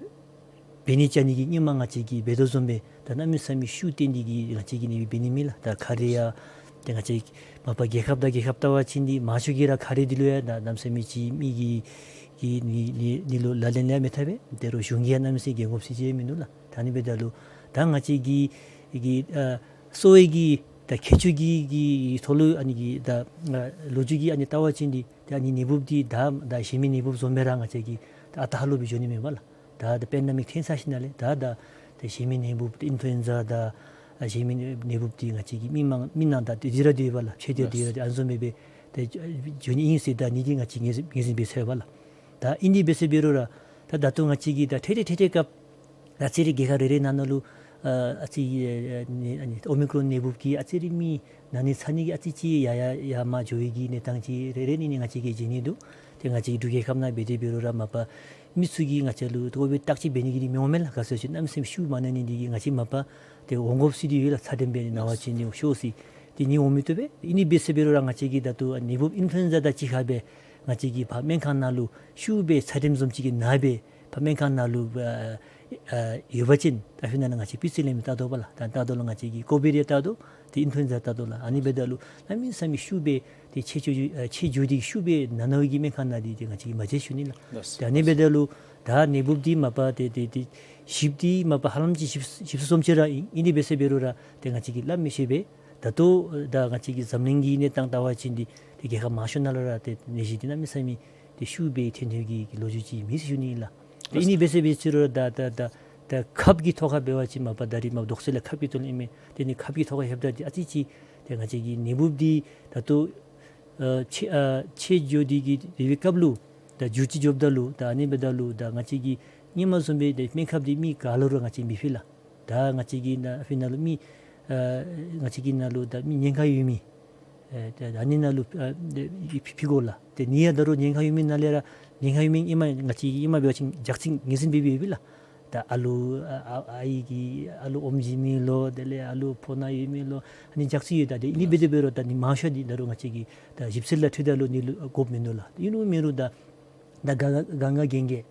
འབད་ནི་བཅའ་ནི་གི་སྔོན་མ་ང་བཅས་ཀྱིས་འབད་དོ་བཟུམ་སྦེ་ད་གནམ་མེད་ས་མེད་ཤུགས་བཏོན་ཏེ་གིས་ང་བཅས་ཀྱིས་ནི་འབད་ནི་མེད་ལགས། ད་ག་ར་ཡང་ཏེ་ང་བཅས་མ་པ་རྒྱལ་ཁབ་དང་རྒྱལ་ཁབ་བལྟ་བ་ཅིན་འདི་མང་ཤོས་ཀྱིས་ར་ག་ར་འདི་ལུ་ཡང་ད་གནམ་མེད་ས་མེད་ཅིག་མི་གིས་གིས་ནི་ནི་ནི་ལུ་ལག་ལེན་ཡང་མི་འཐབ་པས། དེ་རུང་གཞུང་གིས་ཡང་གནམ་མེད་ས་མེད་འགན་ཁུར་ཅིག་མིན་འདུག་ལགས། ད་ཨ་ནི་འབདཝ་ད་ལུ་ད་ང་བཅས་ཀྱི་གི་ཨ་གསོ་བའི་གི་ད་ཁྱད་ཆོས་ཀྱི་གི་ཐོག་ལུ་ཨ་ནི་གི་ད་ཨ་ལོ་རྒྱུས་ཀྱི་ཨ་ནི་བལྟ་བ་ཅིན་འདི་ད་ཨ་ནི་ནད་འབུབ་འདི་ད་ད་གཞན་མི་ནད་འབུབ་བཟུམ་སྦེ་ར་ང་བཅས་ཀྱི་ད་ཨ་རྟག་ལུ་སྦེ་འགྱོ་ནི་མེད་པས་ལགས། ད་ད་པེན་ཌེ་མིག་ཐོན་ཚར་ཞིནམ་ལས་ད་ད་ད་གཞན་མི་ནད་འབུབ་ད་ཨིན་ཕུ་ལུ་ཨེན་ཛ་དང་ཨ་གཞན་མི་ནད་འབུབ་འདི་ང་བཅས་ཀྱི་མི་མང་མི་ནང་ད་ཏེ་འདི་ར་འདི་ཡོདཔ་ལགས། ཕྱེད་དེ་འདི་ར་འདི་ཨ་ནི་བཟུམ་སྦེ་སྦེ་ད་འགྱོ་ནི་ཨིན་ཟེར་ད་ཨ་ནི་འདི་ང་བཅས་ངོས་ངོས་འཛིན་འབད་ཚར་ཡོདཔ་ལགས། ད་ཨིན་ཏེ་འབད་ཟེར་འབད་རུང་ར་ད་ད་ལྟོ་ང་བཅས་ཀྱི་ད་ཐེངས་རེ་ཐེངས་རེ་སྐབས་ཨ་ཙི་རེ་རྒྱལ་ཁབ་རེ་རེ་ནང་ན་ལུ་ཨ་ཨ་ཙི་ཨ་ནི་ཨ་ནི་ཨོ་མི་ཀྲོན་ནད་འབུབ་ཀྱིས་ཨ་ཙི་རེ་མི་ན་ནི་ཚ་ནི་གི་ཨ་ཙི་ཅིག་ཡར་ཡར་ཡར་མར་འགྱོ་བའི་གི་གནས་སྟངས་ཅིག་རེ་རེ་ནི་ནི་ང་བཅས་ཀྱིས་མཇལ་ནི་འདུག། ཏེ་ང་བཅས་ཀྱི་འབྲུག་རྒྱལ་ཁབ་ནང་འབད་དེ་འབད་རུང་ར་མ་པ་མི་ཚུ་གིས་ང་བཅས་ལུ་ཏེ་ཨོ་བི་ཌི་བརྟག་དཔྱད་འབད་ནི་གི་ནི་མི་འོང་མས་ལགས། ག་ཟེར་ཅིན་གནམ་མེད་ས་མེད་ཤུགས་མ་ན་ནི་འདི་གིས་ང་བཅས་མ་པ་ཏེ་འོང་དགོཔ་ཅིག་འདི་ཡོད་ལགས། ཚད་ལྡན་སྦེ་ནཱ་བ་ཅིན་ནི་ཤོར་སྲིད། ཏེ་ནི་འོང་མི་བཏུབ་པས། ཨིན་ཏེ་འབད་ཟེར་འབད་རུང་ར་ང་བཅས་ཀྱིས་ད་ལྟོ་ནད་འབུབ་ཨིན་ཕུ་ལུ་ཨེན་ཛ་དང་གཅིག་ཁར་སྦེ་ང་བཅས་ཀྱིས་ཕར་སྨན་ཁང་ནང་ལུ་ཤུགས་སྦེ་ཚད་ལྡན་བཟུམ་ཅིག་གི་ནང་སྦེ་ཕར་སྨན་ཁང་ནང་ལུ་ཨ་ཨ་ཡོད་པ་ཅིན་ད་ཨ་ཕི་ནང་ན་ང་བཅས་པི་ཙི་ལེན་མི་བལྟ་དོ་པས་ལགས། ད་བལྟ་དོ་ལགས། ང་བཅས་ཀྱིས་ཀོ་བིཌ་ཡང་བལྟ་དོ། ཏེ་ཨིན་ཕུ་ལུ་ཨེན་ཛ་བལྟ་དོ་ལགས། ཨ་ནི་འབདཝ་ད་ལུ་གནམ་མེད་ས་མེད་ཤུགས་སྦེ་ཏེ་ཆེད་འགྱོ་ཨ་ཆེད་འགྱོ་སྟེ་ཤུགས་སྦེ་ན་ནི་གི་སྨན་ཁང་ནང་འདི་ཏེ་ང་བཅས་ཀྱིས་མ་མཇལ་ཞུ་ནི་ལགས། ལགས། ཏེ་ཨ་ནི་འབདཝ་ད་ལུ་ད་ནད་འབུབ་འདི་མ་པ་ཏེ་ཏེ་ཏེ་ཞིབ་འདི་མ་པ་ཧ་ལམ་ཅིག་ཞིབ་ཞིབ་སུ་བཟུམ་ཅིག་ར་ཨིན། ཨིན་ཏེ་འབད་ཟེར་འབད་རུང་ར་ཏེ་ང་བཅས་ཀྱིས་སླབ་མི་ཤེས་པས། ད་ལྟོ་ད་ང་བཅས་ཀྱི་འཛམ་གླིང་གི་གནས་སྟངས་བལྟ་བ་ཅིན་འདི་ཏེ་རྒྱལ་ཁབ་མང་ཤོས་ནང་ལུ་ར་ཏེ་ནད་གཞི་འདི་གནམ་མེད་ས་མེད་ཏེ་ཤུགས་སྦེ་ཐོན་ཐོན་གྱི་གི་ལོ་རྒྱུས་ཅིག་མེད་ཟེར་ཞུ་ནི་ཨིན་ལགས། ཏེ་ཨིན་ནི་འབད་ཟེར་འབད་ཟེར་རུང་ད་ད་ད་ད་ཁབ་ཀྱི་ཐོག་ཁར་འབད་བ་ཅིན་མ་པ་ད་རིས་མ་དོགས་སེལ་ལས་ཁབ་ཀྱི་ཐོག་ལུ་ཨིན་མས། ཏེ་ནི་ཁབ་ཀྱི་ཐོག་ཁར་ལྷོདཔ་ད་འདི་ཨ་ཙི་ཅིག་ཏེ་ང་བཅས་ཀྱི་ནད་འབུབ་འདི་ད་ལྟོ་ཨ་ཆེད་ཨ་ཆེད་འགྱོ་སྟེ་གི་དེ་སྦེ་སྐབས་ལུ་ད་འགྱུར་བཅོས་འགྱོཝ་ད་ལུ་ད་ཨ་ནི་འབདཝ་ད་ལུ་ད་ང་བཅས་ཀྱིས་སྔོན་མ་བཟུམ་སྦེ་ཏེ་སྨན་ཁབ་འདི་མི་ག་ལུ་ར་ང་བཅས་མི་ཕུལ་ལགས། ད་ང་བཅས་ཀྱི་ནཱ་ཨ་ཕི་ནང་ལུ་མི་ཨ་ང་བཅས་ཀྱི་ནང་ལུ་ད་མི་ཉེན་ཁ་ཡོད་མི་ཨེ་ད་ཨ་ནི་ནང་ལུ་ཨ་ཏེ་ཕུལ་ཕུལ་དགོ་ལགས། ཏེ་ནི་ཡང་ད་རུང་ཉེན་ཁ་ཡོད་མི་ནང་ལས་ར་ཉེན་ཁ་ཡོད་མི་ཨིནམ་ང་བཅས་ཀྱིས་ཨིནམ་འབད་བ་ཅིན་ལྗགས་རྩིས་ངོས་འཛིན་འབད་འབདཝ་ཨིན་ལགས། ད་ཨ་ལུ་ཨ་ཨ་ཨའི་གི་ཨ་ལུ་ཨོམ་བྱིན་མི་ལོ་དེ་ལས་ཨ་ལུ་ཕོཝ་ནང་ཡོད་མི་ལོ་ཨ་ནི་ལྗགས་རྩིས་ཡོད། ད་ཏེ་ཨ་ནི་འབད་དེ་འབད་རུང་ད་ནི་མང་ཤོས་འདི་ད་རུང་ང་བཅས་ཀྱིས་ད་ཞིབ་འཚོལ་ལུ་འཁྲིལཝ་ད་ལུ་ནི་ལུ་དགོཔ་མིན་འདུག་ལགས། ཨིན་རུང་མེན་རུང་ད་ད་ག་ག་ག་གན་རྐྱབ་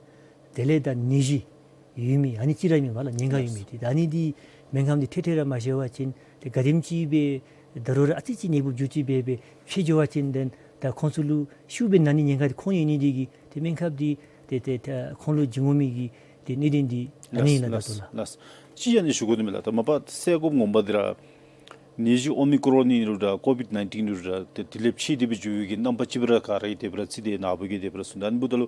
དེ་ལས་ད་ནད་གཞི་ཡོད་མི་ཨ་ནི་གཅིག་ར་མེན་པ་ལགས། ཉེན་ཁ་ཡོད་མི་ཏེ་ད་ཨ་ནི་འདི་སྨན་ཁབ་འདི་ཐད་ཐད་ར་མ་བཞག་པ་ཅིན་ཏེ་ག་དེམ་ཅིག་སྦེ་ད་རུང་ར་ཨ་ཙི་ཅིག་ནད་འབུབ་འགྱུར་བཅོས་འབད་སྦེ་ཕྱེད་འགྱོ་བ་ཅིན་ཏེ་ད་ཁོང་ཚུ་ལུ་ཤུགས་སྦེ་ན་ནི་ཉེན་ཁ་འདི་ཁོང་ཡོད་ནི་འདི་གིས་ཏེ་སྨན་ཁབ་འདི་ཏེ་ཏེ་ཏེ་ཁོང་ལུ་བྱིན་དགོ་མི་གི་ཏེ་གནད་དོན་འདི་ཨ་ནི་ལགས། ལགས་ལགས་ལགས། ཅིག་ཨ་ནི་ཞུ་དགོ་ནི་མས་ལགས། ད་མ་པ་སེལ་དགོཔ་ངོ་མ་འདི་ར་ནད་གཞི་ཨོ་མི་ཀྲོན་ཨིན་རུང་ར་ཀོ་བིཌ་ནའིན་ཊིན་ཨིན་རུང་ར་ཏེ་དེ་ལས་ཕྱེད་དེ་སྦེ་འགྱོ་བའི་གི་རྣམ་པ་ཅིག་སྦེ་ར་ག་ར་གིས་དེ་སྦེ་ར་རྩིས་ཏེ་ནཱ་བུ་གིས་དེ་སྦེ་ར་གསུངས་ད། ཨ་ནི་འབདཝ་ད་ལུ་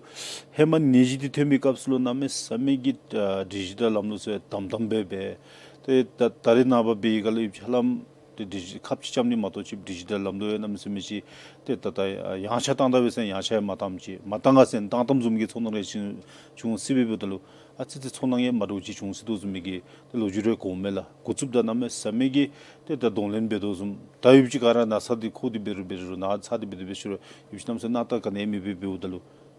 ཧེ་མ་ནད་གཞི་འདི་ཐོན་པའི་སྐབས་སུ་ལུ་གནམ་མེད་ས་མེད་ཀྱི་ཨ་ཌི་ཇི་ཊལ་ལམ་ལུགས་ཚུ་དམ་དམ་སྦེ་འབད། ཏེ་ད་ད་རེས་ནངས་པ་འབད་བའི་སྒང་ལས་ཧ་ལམ་ཏེ་ཌི་ཇི་ཁབ་ཅིག་རྐྱབ་ནི་མ་གཏོགས་ཅིག་ཌི་ཇི་ཊལ་ལམ་ལུགས་ཡང་གནམ་མེད་ས་མེད་ཅིག་ཏེ་ད་ད་ཡངས་ཆག་བཏང་ད་པས་ཟེར་ན་ཡངས་ཆག་ཡང་མ་བཏངམ་ཅིག་མ་བཏང་ག་ཟེར་ན་བཏང་བཏངམ་བཟུམ་གྱི་ཚོར་སྣང་རེ་བྱུང་བྱུང་སྲིད་པས། འབདཝ་ད་ལུ་ཨ་ཙི་ཙི་ཚོར་སྣང་ཡང་མ་འདྲཝ་ཅིག་བྱུང་སྲིད་དོ་བཟུམ་མའི་གི་ཏེ་ལོ་རྒྱུས་རེ་གོཝ་མས་ལགས། འགོ་བཙུགསཔ་ད་གནམ་མེད་ས་མེད་ཀྱི་ཏེ་ད་གདོང་ལེན་འབད་དོ་བཟུམ། ད་ཡུདཔ་ཅིག་ག་ར་ན་ཚ་འདི་ཁོ་འདི་འབད་རུང་འབད་རུང་ན་ཚ་འདི་འབད་དེ་འབད་ཞུ་རུང་ཡུདཔ་ཅིག་གནམ་མེད་ས་མེད་ན་ད་ག་ནི་མེད་པར་འབདཝ་ད་ལུ་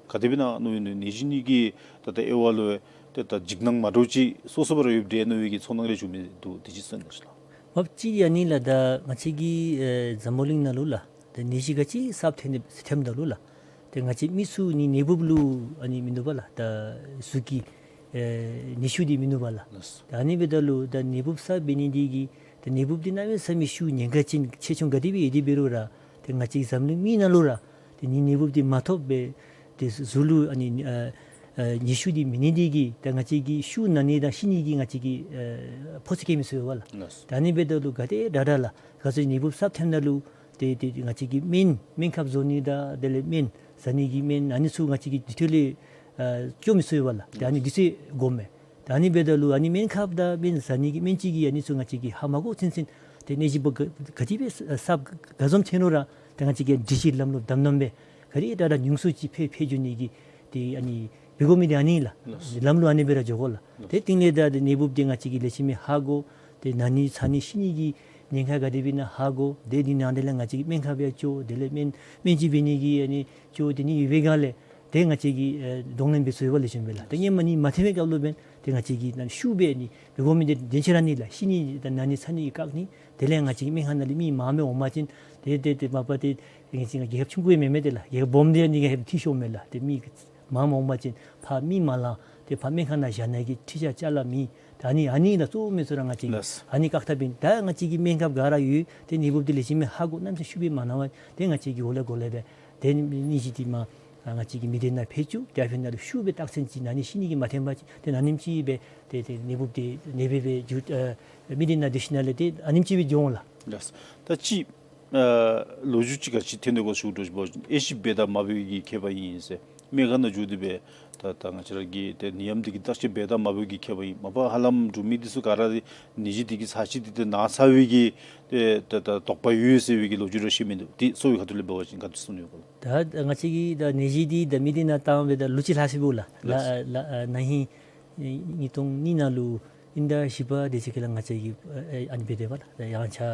ག་དེ་སྦེ་ན་མནོ་ཡོད་ནི། ནད་གཞི་ནི་གི་ད་ད་དབྱེ་བ་ལུ་ཏེ་ད་འཇིགས་སྣང་མ་འདྲཝ་ཅིག་སོ་སོ་སྦེ་ར་ཡོདཔ་འདྲས་མནོ་བའི་གི་ཚོར་སྣང་རེ་བྱུང་མི་འདུག། དེ་ཅིག་གསུང་གནང་ཤིག་ལགས། མ་པ་ཅིག་ཨ་ནི་ལགས། ད་ང་བཅས་ཀྱི་ཨེ་འཛམ་བུ་གླིང་ནང་ལུ་ལགས་ད་ནད་གཞི་ག་ཅི་གསརཔ་ཐོན་ནི་ཐོནམ་ད་ལུ་ལགས་ཏེ་ང་བཅས་མི་ཚུ་ནི་ནད་འབུབ་ལུ་ཨ་ནི་མིན་འདུག་པ་ལགས། ད་གཟུགས་ཀྱི་ཨེ་ནད་ཤུགས་འདི་མིན་འདུག་པ་ལགས། ལགས། ད་ཨ་ནི་འབདཝ་ད་ལུ་ད་ནད་འབུབ་གསརཔ་འབད་ནི་འདི་གིས་ད་ནད་འབུབ་འདི་གནམ་མེད་ས་མེད་ཤུགས་ཉེན་ཁ་ཅན་ཆེ་ཆུང་ག་དེ་སྦེ་ཡོད་དེ་འབད་རུང་ར་ཏེ་ང་བཅས་འཛམ་གླིང་མི་ནང་ལུ་ར་ཏེ་ནི་ནད་འབུབ་འདི་མ་ཐོབ་སྦེ་ཏེ་གཟུགས་ལུ་ཨ་ནི་ཨ་ཨ་ནད་ཤུགས་འདི་མེད་ནི་འདི་གིས་ད་ང་བཅས་ཀྱིས་ཤུགས་ན་ནི་དང་ཤི་ནི་གི་ང་བཅས་ཀྱིས་ཨ་ཕོ་ཚོད་བཀལ་མི་ཚུགས་པས་ལགས། ལགས། ད་ཨ་ནི་འབདཝ་ད་ལུ་ག་དེ་དྲག་དྲག་ལགས། ག་ཚོད་ནད་འབུབ་གསརཔ་ཐོནམ་ད་ལུ་ཏེ་ཏེ་ང་བཅས་ཀྱིས་སྨན་སྨན་ཁབ་བཟོ་ནི་དང་དེ་ལས་སྨན་བཟའ་ནི་གི་སྨན་ཨ་ནི་ཚུ་ང་བཅས་ཀྱིས་དུས་ཐོག་ལས་ཨ་སྐྱོབ་མི་ཚུགས་པས་ལགས། ཏེ་ཨ་ནི་དུས་ཚོད་དགོ་མས། ད་ཨ་ནི་འབདཝ་ད་ལུ་ཨ་ནི་སྨན་ཁབ་དང་སྨན་ཟ་ནི་གི་སྨན་བཅོས་ཀྱི་ཨ་ནི་ཚུ་ང་བཅས་ཀྱིས་ཧ་མ་གོ་ཚུན་ཚོད་ཏེ་ནད་གཞི་འབུ་ག་ག་དེ་སྦེ་ས་ག་ག་བཟུམ་ཐོན་རུང་ར་ཏེ་ང་བཅས་ཀྱིས་སྒྲིག་གཞི་ལམ་ལུགས་དམ་དམ་སྦེ་ག་ར་ད་ར་ཉུང་སུ་ཅིག་འཕེལ་འཕེལ་འགྱོ་ནི་གི་ཏེ་ཨ་ནི་འབད་དགོ་མི་འདི་ཨ་ནི་ལགས། ལགས། ལམ་ལུགས་ཨ་ནི་སྦེ་ར་འགྱོ་དགོ་ལགས། ལགས། ཏེ་དེ་ལས་ད་ཏེ་ནད་འབུཔ་འདི་ང་བཅས་ཀྱིས་ལེགས་ཤོམ་སྦེ་ཧ་གོ། ཏེ་ན་ནི་ཚ་ནི་ཤི་ནི་གི་ཉེན་ཁ་ག་དེ་སྦེ་ཨིན་ན་ཧ་གོ། ཏེ་དེ་ནང་དེ་ལས་ང་བཅས་ཀྱིས་སྨན་ཁབ་ཡང་བཅོ། དེ་ལས་སྨན་སྨན་བཅོས་འབད་ནི་གི་ཨ་ནི་བཅོ་སྟེ་ནི་ཡོད་པའི་སྒང་ལས་ཏེ་ང་བཅས་ཀྱིས་ཨེ་གདོང་ལེན་འབད་ཚུགས་པ་ལེགས་ཤོམ་སྦེ་ལགས། ཏེ་སྔོན་མ་ནད་མ་ཐོན་པའི་སྐབས་ལུ་འབདན་ཏེ་ང་བཅས་ཀྱིས་ནཱ་ཤུགས་སྦེ་ནི་འབད་དགོ་མི་འདི་དེ་ཅིག་ར་ཨ་ནི་ལགས། ཤི་ནི་དང་ན་ནི་ཚ་ནི་གི་བཀག་ནི། དེ་ལས་ང་བཅས་ཀྱི་སྨན་ཁང་ནང་ལས་མི་མངམ་སྦེ་འོང་པ་ཅིན་ཏེ་ཏེ་ཏེ་མ་པ་ཏེ་ང་བཅས་ང་རྒྱལ་ཁབ་ཆུང་ཀུ་ཡང་མེན་མས་ཏེ་ལགས། རྒྱལ་ཁབ་སྦོམ་འདི་ཨ་ནི་ཡང་ཧེ་མ་འཐུས་ཤོར་མས་ལགས། ཏེ་མི་མངམ་འོང་པ་ཅིན་ཕར་མི་མ་ལང་། ཏེ་ཕར་སྨན་ཁང་ནང་བཞག་ནི་གི་འཕྲུལ་ཆས་ཅ་ལ་མེད། ད་ཨ་ནི་ཨ་ནི་ལགས་གཙོ་བོ་མི་ཚུ་ར་ང་བཅས་ལགས། ཨ་ནི་བཀག་ཐབས་ཨིན། ད་ང་བཅས་ཀྱི་སྨན་ཁབ་ག་ར་ཡོད། ཏེ་ནད་འབུཔ་འདི་ལེགས་ཤོམ་སྦེ་ཧ་གོ། གནམ་མེད་ས་མེད་ཤུགས་སྦེ་མ་ན་བར་ཏེ་ང་བཅས་ཀྱིས་འོག་ལས་འགོ་ལས་སྦེ་ཏེ་ནད་གཞི་འདི་མར་ང་བཅས་ཀྱི་མི་སྡེ་ནང་འཕེལ་བཅུག། ཏེ་ཨ་ཕི་ནང་ལུ་ཤུགས་སྦེ་རྟགས་མཚན་ཅིག་ན་ནི་ཤི་ནི་གི་མ་ཐོན་པ་ཅིན་ཏེ་ན་ནིམ་ཅིག་སྦེ་ཏེ་ཏེ་ནད་འབུཔ་འདི་ནད་འབུཔ་སྦེ་འགྱུར་ཨ་མི་སྡེ་ནང་སྡོད་ཞིནམ་ལས་ཏེ་ཨ་ནིམ་ཅིག་སྦེ་འགྱོ་འོང་ལགས། ལགས། ད་ཅི་ཨ་ལོ་རྒྱུས་ཅིག་ག་ཅི་ཐོན་དོ་གོ་ཞུ་དོ་ཞུ་བ་ཅིན་ཨེ་ཤི་འབད་དང་མ་འབད་ཀྱི་ཁྱད་པར་ཨིན་ཟེར། སྨན་ཁང་ནང་འགྱོ་སྟེ་སྦེ་ད་ད་ང་བཅས་ར་གི་ཏེ་ནད་ཡམས་འདི་གི་བརྟག་དཔྱད་འབད་དང་མ་འབད་ཀྱི་ཁྱད་པར་ཨིན། མ་པ་ཧ་ལམ་འབྲུག་མི་འདི་ཚུ་ག་ར་འདི་ནད་གཞི་འདི་གིས་ཚར་གཅིག་འདི་ཏེ་ན་ཚར་བའི་གི་ཏེ་ད་ད་དོགས་པ་ཡོད་ཟེར་བའི་གི་ལོ་རྒྱུས་ར་བཤད་མི་འདུག། འདི་གསོ་བའི་ཁ་ཐུག་ལས་འབད་བ་ཅིན་ག་དེ་སྦེ་གསུང་ནི་ཡོད་ག་ལགས། ད་ང་བཅས་ཀྱིས་ད་ནད་གཞི་འདི་ད་མི་སྡེ་ནང་བཏང་སྦེ་ད་ལོ་གཅིག་ལྷག་སོ་ཡི་ལགས། ལགས། ལགས་ལགས་ན་ཧིང་ཉིས་སྟོང་གཉིས་ནང་ལུ་ཨིན་ཟླ་བཞི་པ་དེ་ཅིག་ཁ་ལས་ང་བཅས་ཀྱིས་ཨ་ཨ་ནི་འབད་དེ་འབདཝ་ལགས། ཡངས་ཆག་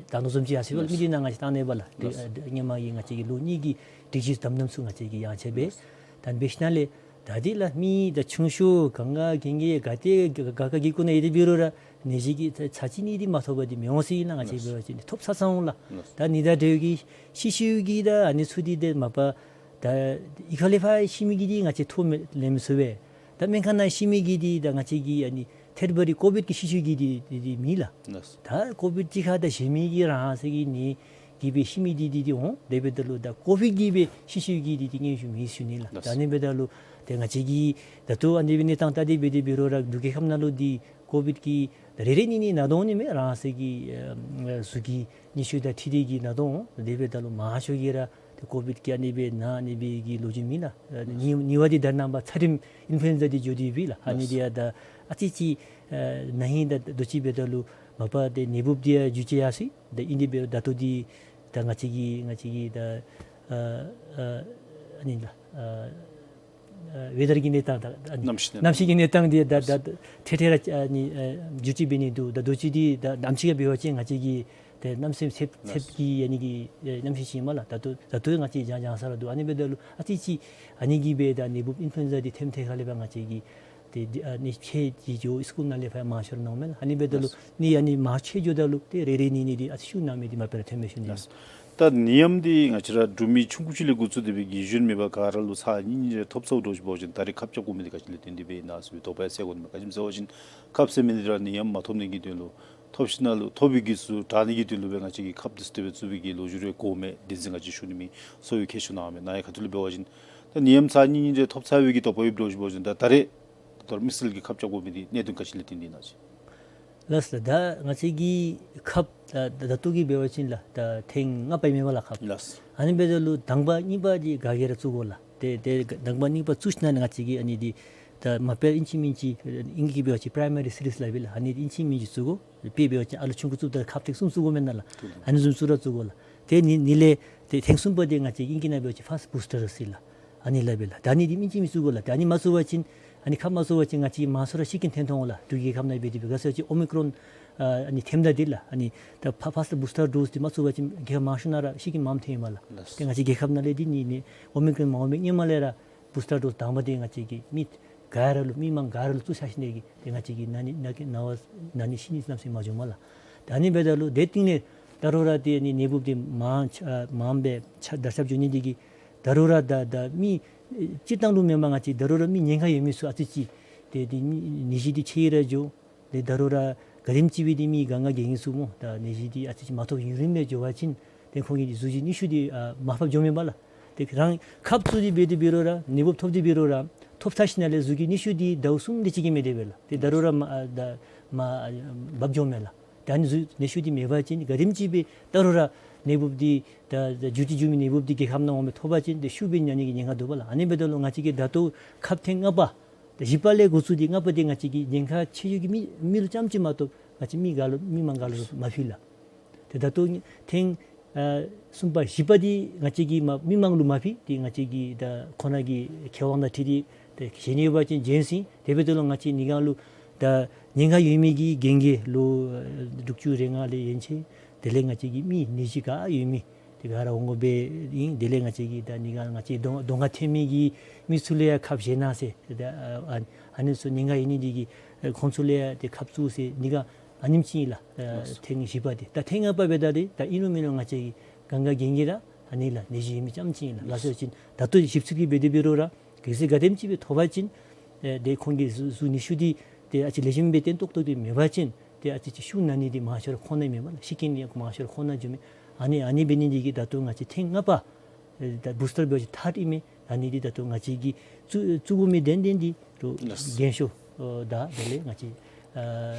ད་ལྟོ་བཟུམ་ཅིག་ཡར་སོ་ཡི་ལགས། མི་སྡེ་ནང་ང་བཅས་བཏང་ནི་འབདཝ་ལགས། ཏེ་ལགས། ཨ་སྔོན་མ་གི་ང་བཅས་ཀྱི་ལོ་གཉིས་ཀྱི་སྒྲིག་གཞི་དམ་དམ་ཚུ་ང་བཅས་ཀྱིས་ཡངས་ཆག་འབད། ལགས། ད་འབད་ཞིནམ་ལས་ད་འདི་ལགས་མི་ད་ཆུང་ཤོས་ག་ག་གན་གི་ག་ཏེ་ག་ག་གི་ཁོངས་ནང་ཡོད་དེ་འབད་རུང་ར་ནད་གཞི་གིས་ཚར་གཅིག་ནི་འདི་མ་ཐོབ་པར་འདི་མི་འོང་ཟེར་ཨིན་ལགས། ང་བཅས་ལགས། འབད་བ་ཅིན་ཐོབ་ཚར་ཚར་འོང་ལགས། ལགས། ད་ནི་ད་དེ་གི་ཤི་ཤིཝ་གི་ད་ཨ་ནི་ཚུ་འདི་ཏེ་མ་པ་ད་གཡུས་ཁ་ལས་ཕར་ཤི་མི་གི་འདི་ང་བཅས་ཐོ་མི་ལེན་མི་ཚུགས་པས། ད་སྨན་ཁང་ནང་ཤི་མི་གི་འདི་ད་ང་བཅས་ཀྱི་ཨ་ནི་ཐད་འབའ་རི་ཀོ་བིཌ་ཀྱིས་ཤི་ཤིཝ་གི་འདི་འདི་འདི་མེད་ལགས། ལགས། ད་ཀོ་བིཌ་གཅིག་ཁར་ད་གཞན་མི་གི་རང་སོ་གི་ནད་གིས་སྦེ་ཤི་མི་འདི་འདི་འདི་འོང་། དེ་འབདཝ་ད་ལུ་ད་ཀོ་བིཌ་གིས་སྦེ་ཤི་ཤིཝ་གི་འདི་འདི་སྙན་ཞུ་མེད་ཞུ་ནི་ལགས། ལགས། ད་ཨ་ནི་འབདཝ་ད་ལུ་ཏེ་ང་བཅས་ཀྱིས་ད་ལྟོ་ཨ་ནི་སྦེ་གནས་སྟངས་ལྟ་སྟེ་འབད་དེ་འབད་རུང་ར་འབྲུག་རྒྱལ་ཁབ་ནང་ལུ་འདི་ཀོ་བིཌ་ཀྱི་རེ་རེ་གཉིས་གཉིས་ན་དོ་འོང་ནི་མས། རང་སོ་གི་ཨ་གཟུགས་ཀྱི་ནད་ཤུལ་དང་འཁྲིལ་ཏེ་གིས་ན་དོ་འོང་། དེ་འབདཝ་ད་ལུ་མང་ཤོས་ཀྱིས་ར་ཏེ་ཀོ་བིཌ་ཀྱིས་ཨ་ནི་སྦེ་ན་ནི་སྦེ་གི་ལོ་རྒྱུས་མེད་ལགས། ཨ་ནི་ནི་བ་འདི་ད་ནངས་པ་ཚ་ཏྲམ་ཨིན་ཕུ་ལུ་ཨེན་ཛ་འདི་འགྱོ་སྟེ་ཡོད་པས་ལགས། ཨ་ནི་འདི་ཡང་ད་ཨ་ཙི་ཅིག་ཨ་ན་ཧིང་ད་དུས་ཅི་འབདཝ་ད་ལུ་མ་པ་ཏེ་ནད་འབུཔ་འདི་ཡང་འགྱུར་བཅོས་ཡར་སོ་ཡི། ད་ཨིན་དེ་འབདཝ་ད་ད་ལྟོ་འདི་ད་ང་བཅས་ཀྱི་ང་བཅས་ཀྱི་ད་ཨ་ཨ་ཨ་ནི་ལགས་ཨ་ཨ་ཝེ་དར་གྱི་གནས་སྟངས་ད་ཨ་ནི་གནམ་གཤིས་གནས་གནམ་གཤིས་ཀྱི་གནས་སྟངས་འདི་ད་ད་ད་འཕྲལ་འཕྲལ་ར་ཨ་ནི་ཨ་འགྱུར་བཅོས་འབད་ནི་འདུག། ད་དུས་ཅི་འདི་ད་གནམ་གཤིས་ཀྱི་འབད་བ་ཅིན་ང་བཅས་ཀྱི་ཏེ་གནམ་མེད་ས་མེད་ཚདཔ་ཚདཔ་ཀྱི་ཨ་ནི་གི་ཨེ་གནམ་གཤིས་ཅིག་ཨིན་མས་ལགས། ད་ལྟོ་ད་ལྟོ་ང་བཅས་གྱང་གྱང་ས་ར་འདུག། ཨ་ནི་འབདཝ་ད་ལུ་ཨ་ཙི་ཅིག་ཨ་ནི་གིས་སྦེ་ད་ནད་འབུཔ་ཨིན་ཕུ་ལུ་ཨེན་ཛ་འདི་ཐོནམ་ཐད་ཁ་ལས་ཕར་ང་བཅས་ཀྱི་ཏེ་འདི་ཨ་ནི་ཆད་ཅིག་འགྱོ། སི་ཀུལ་ནང་ལས་ཕར་མང་ཤོས་ར་ནཝ་མས་ལགས། ཨ་ནི་འབདཝ་ད་ལུ་ལགས། ནི་ཨ་ནི་མང་ཆེ་འགྱོཝ་ད་ལུ་ཏེ་རེ་རེ་གཉིས་གཉིས་འདི་ཨ་ཙི་ཤུགས་ནང་མི་འདི་མ་དཔེ་ར་ཐོན་མི་ཤུལ་ནི། ལགས། ད་ནད་ཡམས་འདི་ང་བཅས་ར་འབྲུག་མི་ཆུང་ཀུ་ཅིག་ལས་འགོ་བཙུགས་ཏེ་སྦེ་རྒས་གཞོན་མེད་པར་ག་ར་ལུ་ཚར་གཉིས་གཉིས་རེ་ཐོབ་ཚརཝ་འདྲཝ་ཅིག་འབད་བ་ཅིན་ད་རེས་ཁབ་རྐྱབ་དགོ་མི་འདི་ག་ཅི་ལས་བརྟེན་ཏེ་སྦེ་ཨིན་ན་ཟེར་བའི་དོགས་པ་ཡང་སེལ་དགོ་ནི་མས། ག་ཅི་སྨོ་ཟེར་བ་ཅིན་ཁབ་ཟེར་མི་འདི་ར་ནད་ཡམས་མ་ཐོབ་ནི་གི་དོན་ལུ་ཐོབ་ཞིནམ་ལས་ཐོབ་པའི་གི་ཚུ་དྲག་ནི་གི་དོན་ལུ་སྦེ་ང་བཅས་ཀྱིས་ཁབ་འདི་ཚུ་དེ་སྦེ་བཙུགས་པའི་གི་ལོ་རྒྱུས་རེ་གོཝ་མས། བདེན་འཛིན་ག་ཅི་ཞུ་ནི་མེད། གསོ་བའི་ཁྱད་ཆོས་ནང་མེད། ནཱ་ཡང་ཁ་ཐུག་ལས་འབད་བ་ཅིན་ད་ནད་ཡམས་ཚར་གཉིས་གཉིས་རེ་ཐོབ་ཚར་བའི་གི་དོགས་པ་ཡོདཔ་འདྲཝ་ཅིག་འབད་བ་ཅིན་ད་ད་རེས་ད་ལྟོ་ར་དམིགས་བསལ་གྱི་ཁབ་རྐྱབ་དགོ་མི་འདི་གནད་དོན་ག་ཅི་ལས་བརྟེན་ཏེ་ཨིན་ན་ཅིག། ལགས་སོ། ད་ང་བཅས་ཀྱིས་ཁབ་ད་ད་ལྟོ་གི་འབད་བ་ཅིན་ལགས་ད་ཐེངས་ལྔ་པ་ཨིན་མས་ལགས་ཁབ། ལགས། ཨ་ནི་འབདཝ་ད་ལུ་དང་པ་གཉིས་པ་འདི་ག་གིས་ར་བཙུགས་དགོ་ལགས། ཏེ་ཏེ་དང་པ་གཉིས་པ་བཙུགས་ཞིནམ་ལས་ང་བཅས་ཀྱིས་ཨ་ནི་འདི་ད་མ་དཔེ་ཨིན་ཅི་མིན་ཅི་ཨིང་སྐད་འབད་བ་ཅིན་པ་རའི་མ་རི་སི་རིསཀ་སླབ་ཨིན་ལགས། ཨ་ནི་ཨིན་ཅི་མིན་ཅི་བཙུགས་དགོ། དཔེ་འབད་བ་ཅིན་ཨ་ལོ་ཆུང་ཀུ་བཙུགསཔ་ད་ཁབ་ཐེངས་གསུམ་བཙུགས་དགོ་མེན་ན་ལགས། ཨ་ནི་བཟུམ་བཙུགས་ར་བཙུགས་དགོ་ལགས། ཏེ་ནི་ནི་ལས་ཏེ་ཐེངས་གསུམ་པ་འདི་ང་བཅས་ཀྱིས་ཨིང་སྐད་ནང་འབད་བ་ཅིན་ཕཱསཊ་བུསཊར་ཟེར་ལགས། ཨ་ནི་སླབ་ཨིན་ལགས། ད་ཨ་ནི་འདི་ཨིན་ཅི་མིན་ཅི་བཙུགས་དགོ་ལགས། ད་ཨ་ནི་མ་བཙུགས་པ་ཅིན་ཨ་ནི་ཁབ་མ་བཙུགས་པ་ཅིན་ང་བཅས་མང་སུ་ར་ཤི་རྐྱེན་ཐོན་འོང་ལགས། འབྲུག་རྒྱལ་ཁབ་ནང་འབད་དེ་འབད་ག་ཟེར་བ་ཅིན་ཨོ་མི་ཀྲོན་ཨ་ནི་ཐོནམ་ད་འདི་ལགས། ཨ་ནི་ད་ཕཱསཊ་བུསཊར་ཌོསི་འདི་མ་བཙུགས་པ་ཅིན་རྒྱལ་ཁབ་མང་ཤོས་ནང་ར་ཤི་རྐྱེན་མངམ་ཐོན་ཨིན་མས་ལགས། ལགས། ཏེ་ང་བཅས་རྒྱལ་ཁབ་ནང་ལས་འདི་ནི་ནི་ཨོ་མི་ཀྲོན་མ་འོང་པའི་སྔོན་མ་ལས་ར་བུསཊར་ཌོསི་དང་པ་འདི་ང་བཅས་ཀྱིས་མི་ག་ར་ལུ་མི་མང་ག་ར་ལུ་བཙུགས་ཚར་ཞིནམ་ལས་ཀྱི་ཏེ་ང་བཅས་ཀྱི་ན་ནི་ན་གི་ན་བ་ན་ནི་ཤི་ནི་གནམ་མེད་ས་མེད་མ་བྱུངམ་ལགས། ད་ཨ་ནི་འབདཝ་ད་ལུ་དེ་སྟེང་ལས་ད་རུང་ར་ཏེ་ཨ་ནི་ནད་འབུཔ་འདི་མང་ཆ་མང་སྦེ་ཆ་དར་ཁྱབ་འགྱོ་ནི་འདི་གིས་ད་རུང་ར་ད་ད་མི་སྤྱིར་བཏང་ལུ་མེན་པར་ང་བཅས་ད་རུང་ར་མི་ཉེན་ཁ་ཡོད་མི་ཚུ་ཨ་ཙི་ཅིག་ཏེ་ཏེ་ནད་གཞི་འདི་ཆེ་ར་འགྱོ། ཏེ་ད་རུང་ར་ག་དེམ་ཅིག་སྦེ་ཏེ་མི་ག་ང་རྒས་ངན་ཚུ་སྨོ་ད་ནད་གཞི་འདི་ཨ་ཙི་ཅིག་མ་ཐོབ་ཡུན་རིངམོ་སྦེ་འགྱོ་བ་ཅིན་ཏེ་ཁོང་གི་གཟུགས་ཀྱི་ནད་ཤུལ་འདི་ཨ་མར་ཕབ་འགྱོཝ་མས་པ་ལགས། ཏེ་རང་ཁབ་བཙུགས་ཏེ་འབད་དེ་འབད་རུང་ར་ནད་འབུཔ་ཐོབ་སྟེ་འབད་རུང་ར་ཐོབ་ཚར་ཞིནམ་ལས་གཟུགས་ཀྱི་ནད་ཤུལ་འདི་ཟླཝ་གསུམ་དེ་ཅིག་གིས་མི་བདེ་བས་ལགས། ཏེ་ད་རུང་ར་མར་ཨ་ད་མར་ཨ་འབབ་འགྱོཝ་མས་ལགས། ཏེ་ཨ་ནི་གཟུགས་ནད་ཤུལ་འདི་མེད་པ་ཅིན་ག་དེམ་ཅིག་སྦེ་ད་རུང་ར་ནད་འབུཔ་འདི་ད་ད་འགྱུར་ཏེ་འགྱུར་མི་ནད་འབུཔ་འདི་རྒྱལ་ཁབ་ནང་འོང་སྦེ་ཐོབ་པ་ཅིན་ཏེ་ཤུགས་སྦེ་ན་ནི་གི་ཉེན་ཁ་འདུག་པ་ལགས། ཨ་ནི་འབདཝ་ད་ལུ་ང་བཅས་ཀྱིས་ད་ལྟོ་ཁབ་ཐེངས་ལྔ་པ་ ད་བཞི་པ་ལས་འགོ་བཙུགས་ཏེ་ལྔ་པ་འདི་ང་བཅས་ཀྱི་ཉེན་ཁ་ཆེ་ཤོས་ཀྱི་མི་མི་ལུ་རྐྱངམ་ཅིག་མ་གཏོགས་ང་བཅས་མི་ག་ལུ་མི་མང་ག་ལུ་མ་ཕུལ་ལགས། ཏེ་ད་ལྟོ་ཐེངས་ཨ་གསུམ་པ་བཞི་པ་འདི་ང་བཅས་ཀྱིས་མ་མི་མང་ལུ་མ་ཕུལ། ཏེ་ང་བཅས་ཀྱིས་ད་ཁོང་ར་གི་ཁེ་དབང་དང་འཁྲིལ་ཏེ་ཏེ་གཞན་ཡོད་པ་ཅིན་བྱིན་ཟིན། དེ་འབདཝ་ད་ལུ་ང་བཅས་ནི་ག་ལུ་ད་ཉེན་ཁ་ཡོད་མི་གི་རྒན་རྒས་ལོ་ཨ་དྲུག་ཅུ་རེ་ལྔ་ལས་ཡན་ཆད་དེ་ལས་ང་བཅས་ཀྱི་མི་ནད་གཞི་ག་ཡོད་མི་དེ་ག་ར་འོང་དགོ་པས་ཨིན། དེ་ལས་ང་བཅས་ཀྱིས་ད་ནི་ག་ང་བཅས་གདོང་གདོང་ཁར་ཐོན་མི་གི་མི་ཚུ་ལུ་ཡང་ཁབ་བཞེས་གནང་ཟེར། ད་ཨ་ཨ་ཨ་ནི་ཚུ་ཉེན་ཁ་ཡོད་ནི་འདི་གིས་ཨ་ཁོང་ཚུ་ལུ་ཡང་ཏེ་ཁབ་བཙུགས་ཟེར་ནི་ག་ཨ་ནེམ་ཅིག་ཨིན་ལགས། ཨ་ལགས་སོ། ཐེངས་བཞི་པ་འདི། ད་ཐེངས་ལྔ་པ་འབདཝ་ད་འདི་ད་ཨིན་རུང་མེན་རུང་ང་བཅས་ཀྱི་གང་ག་རྒན་རྒས་ར་ཨ་ནི་ལགས་ནད་གཞི་ཡོད་མི་རྐྱངམ་ཅིག་ཨིན་ལགས། ལགས་སོ་ཅིན་ད་ལྟོ་ཞིབ་འཚོལ་གྱི་འབད་དེ་འབད་རུང་ར་གལ་སྲིད་ག་དེམ་ཅིག་སྦེ་ཐོབ་པ་ཅིན་ཨེ་ཏེ་ཁོང་གི་གཟུགས་གཟུགས་ནད་གཞི་འདི་ཏེ་ཨ་ཙི་ལེགས་ཤོམ་སྦེ་བརྟན་ཏོག་ཏོ་འདི་མེད་པ་ཅིན་ཏེ་ཨ་ཙི་ཅིག་ཤུགས་ན་ནི་འདི་མང་ཤོས་ར་ཁོང་ནང་མེན་པ་ལགས། ཤི་རྐྱེན་འདི་མང་ཤོས་ར་ཁོང་ནང་འགྱོ་མི། ཨ་ནི་ཨ་ནི་འབད་ནི་འདི་གིས་ད་ལྟོ་ང་བཅས་ཐེངས་ལྔ་པ་ཨེ་ད་བུ་སི་ཊར་འབད་བ་ཅིན་ཐཱརཌ་ཨིན་མས། ཨ་ནི་འདི་ད་ལྟོ་ང་བཅས་ཀྱིས་བཙུགས་བཙུགས་དགོ་མི་དོན་དོན་འདི་རོགས་ལགས། རྒན་ཤོས་ཨོ་ད་དེ་ལས་ང་བཅས་ཨ་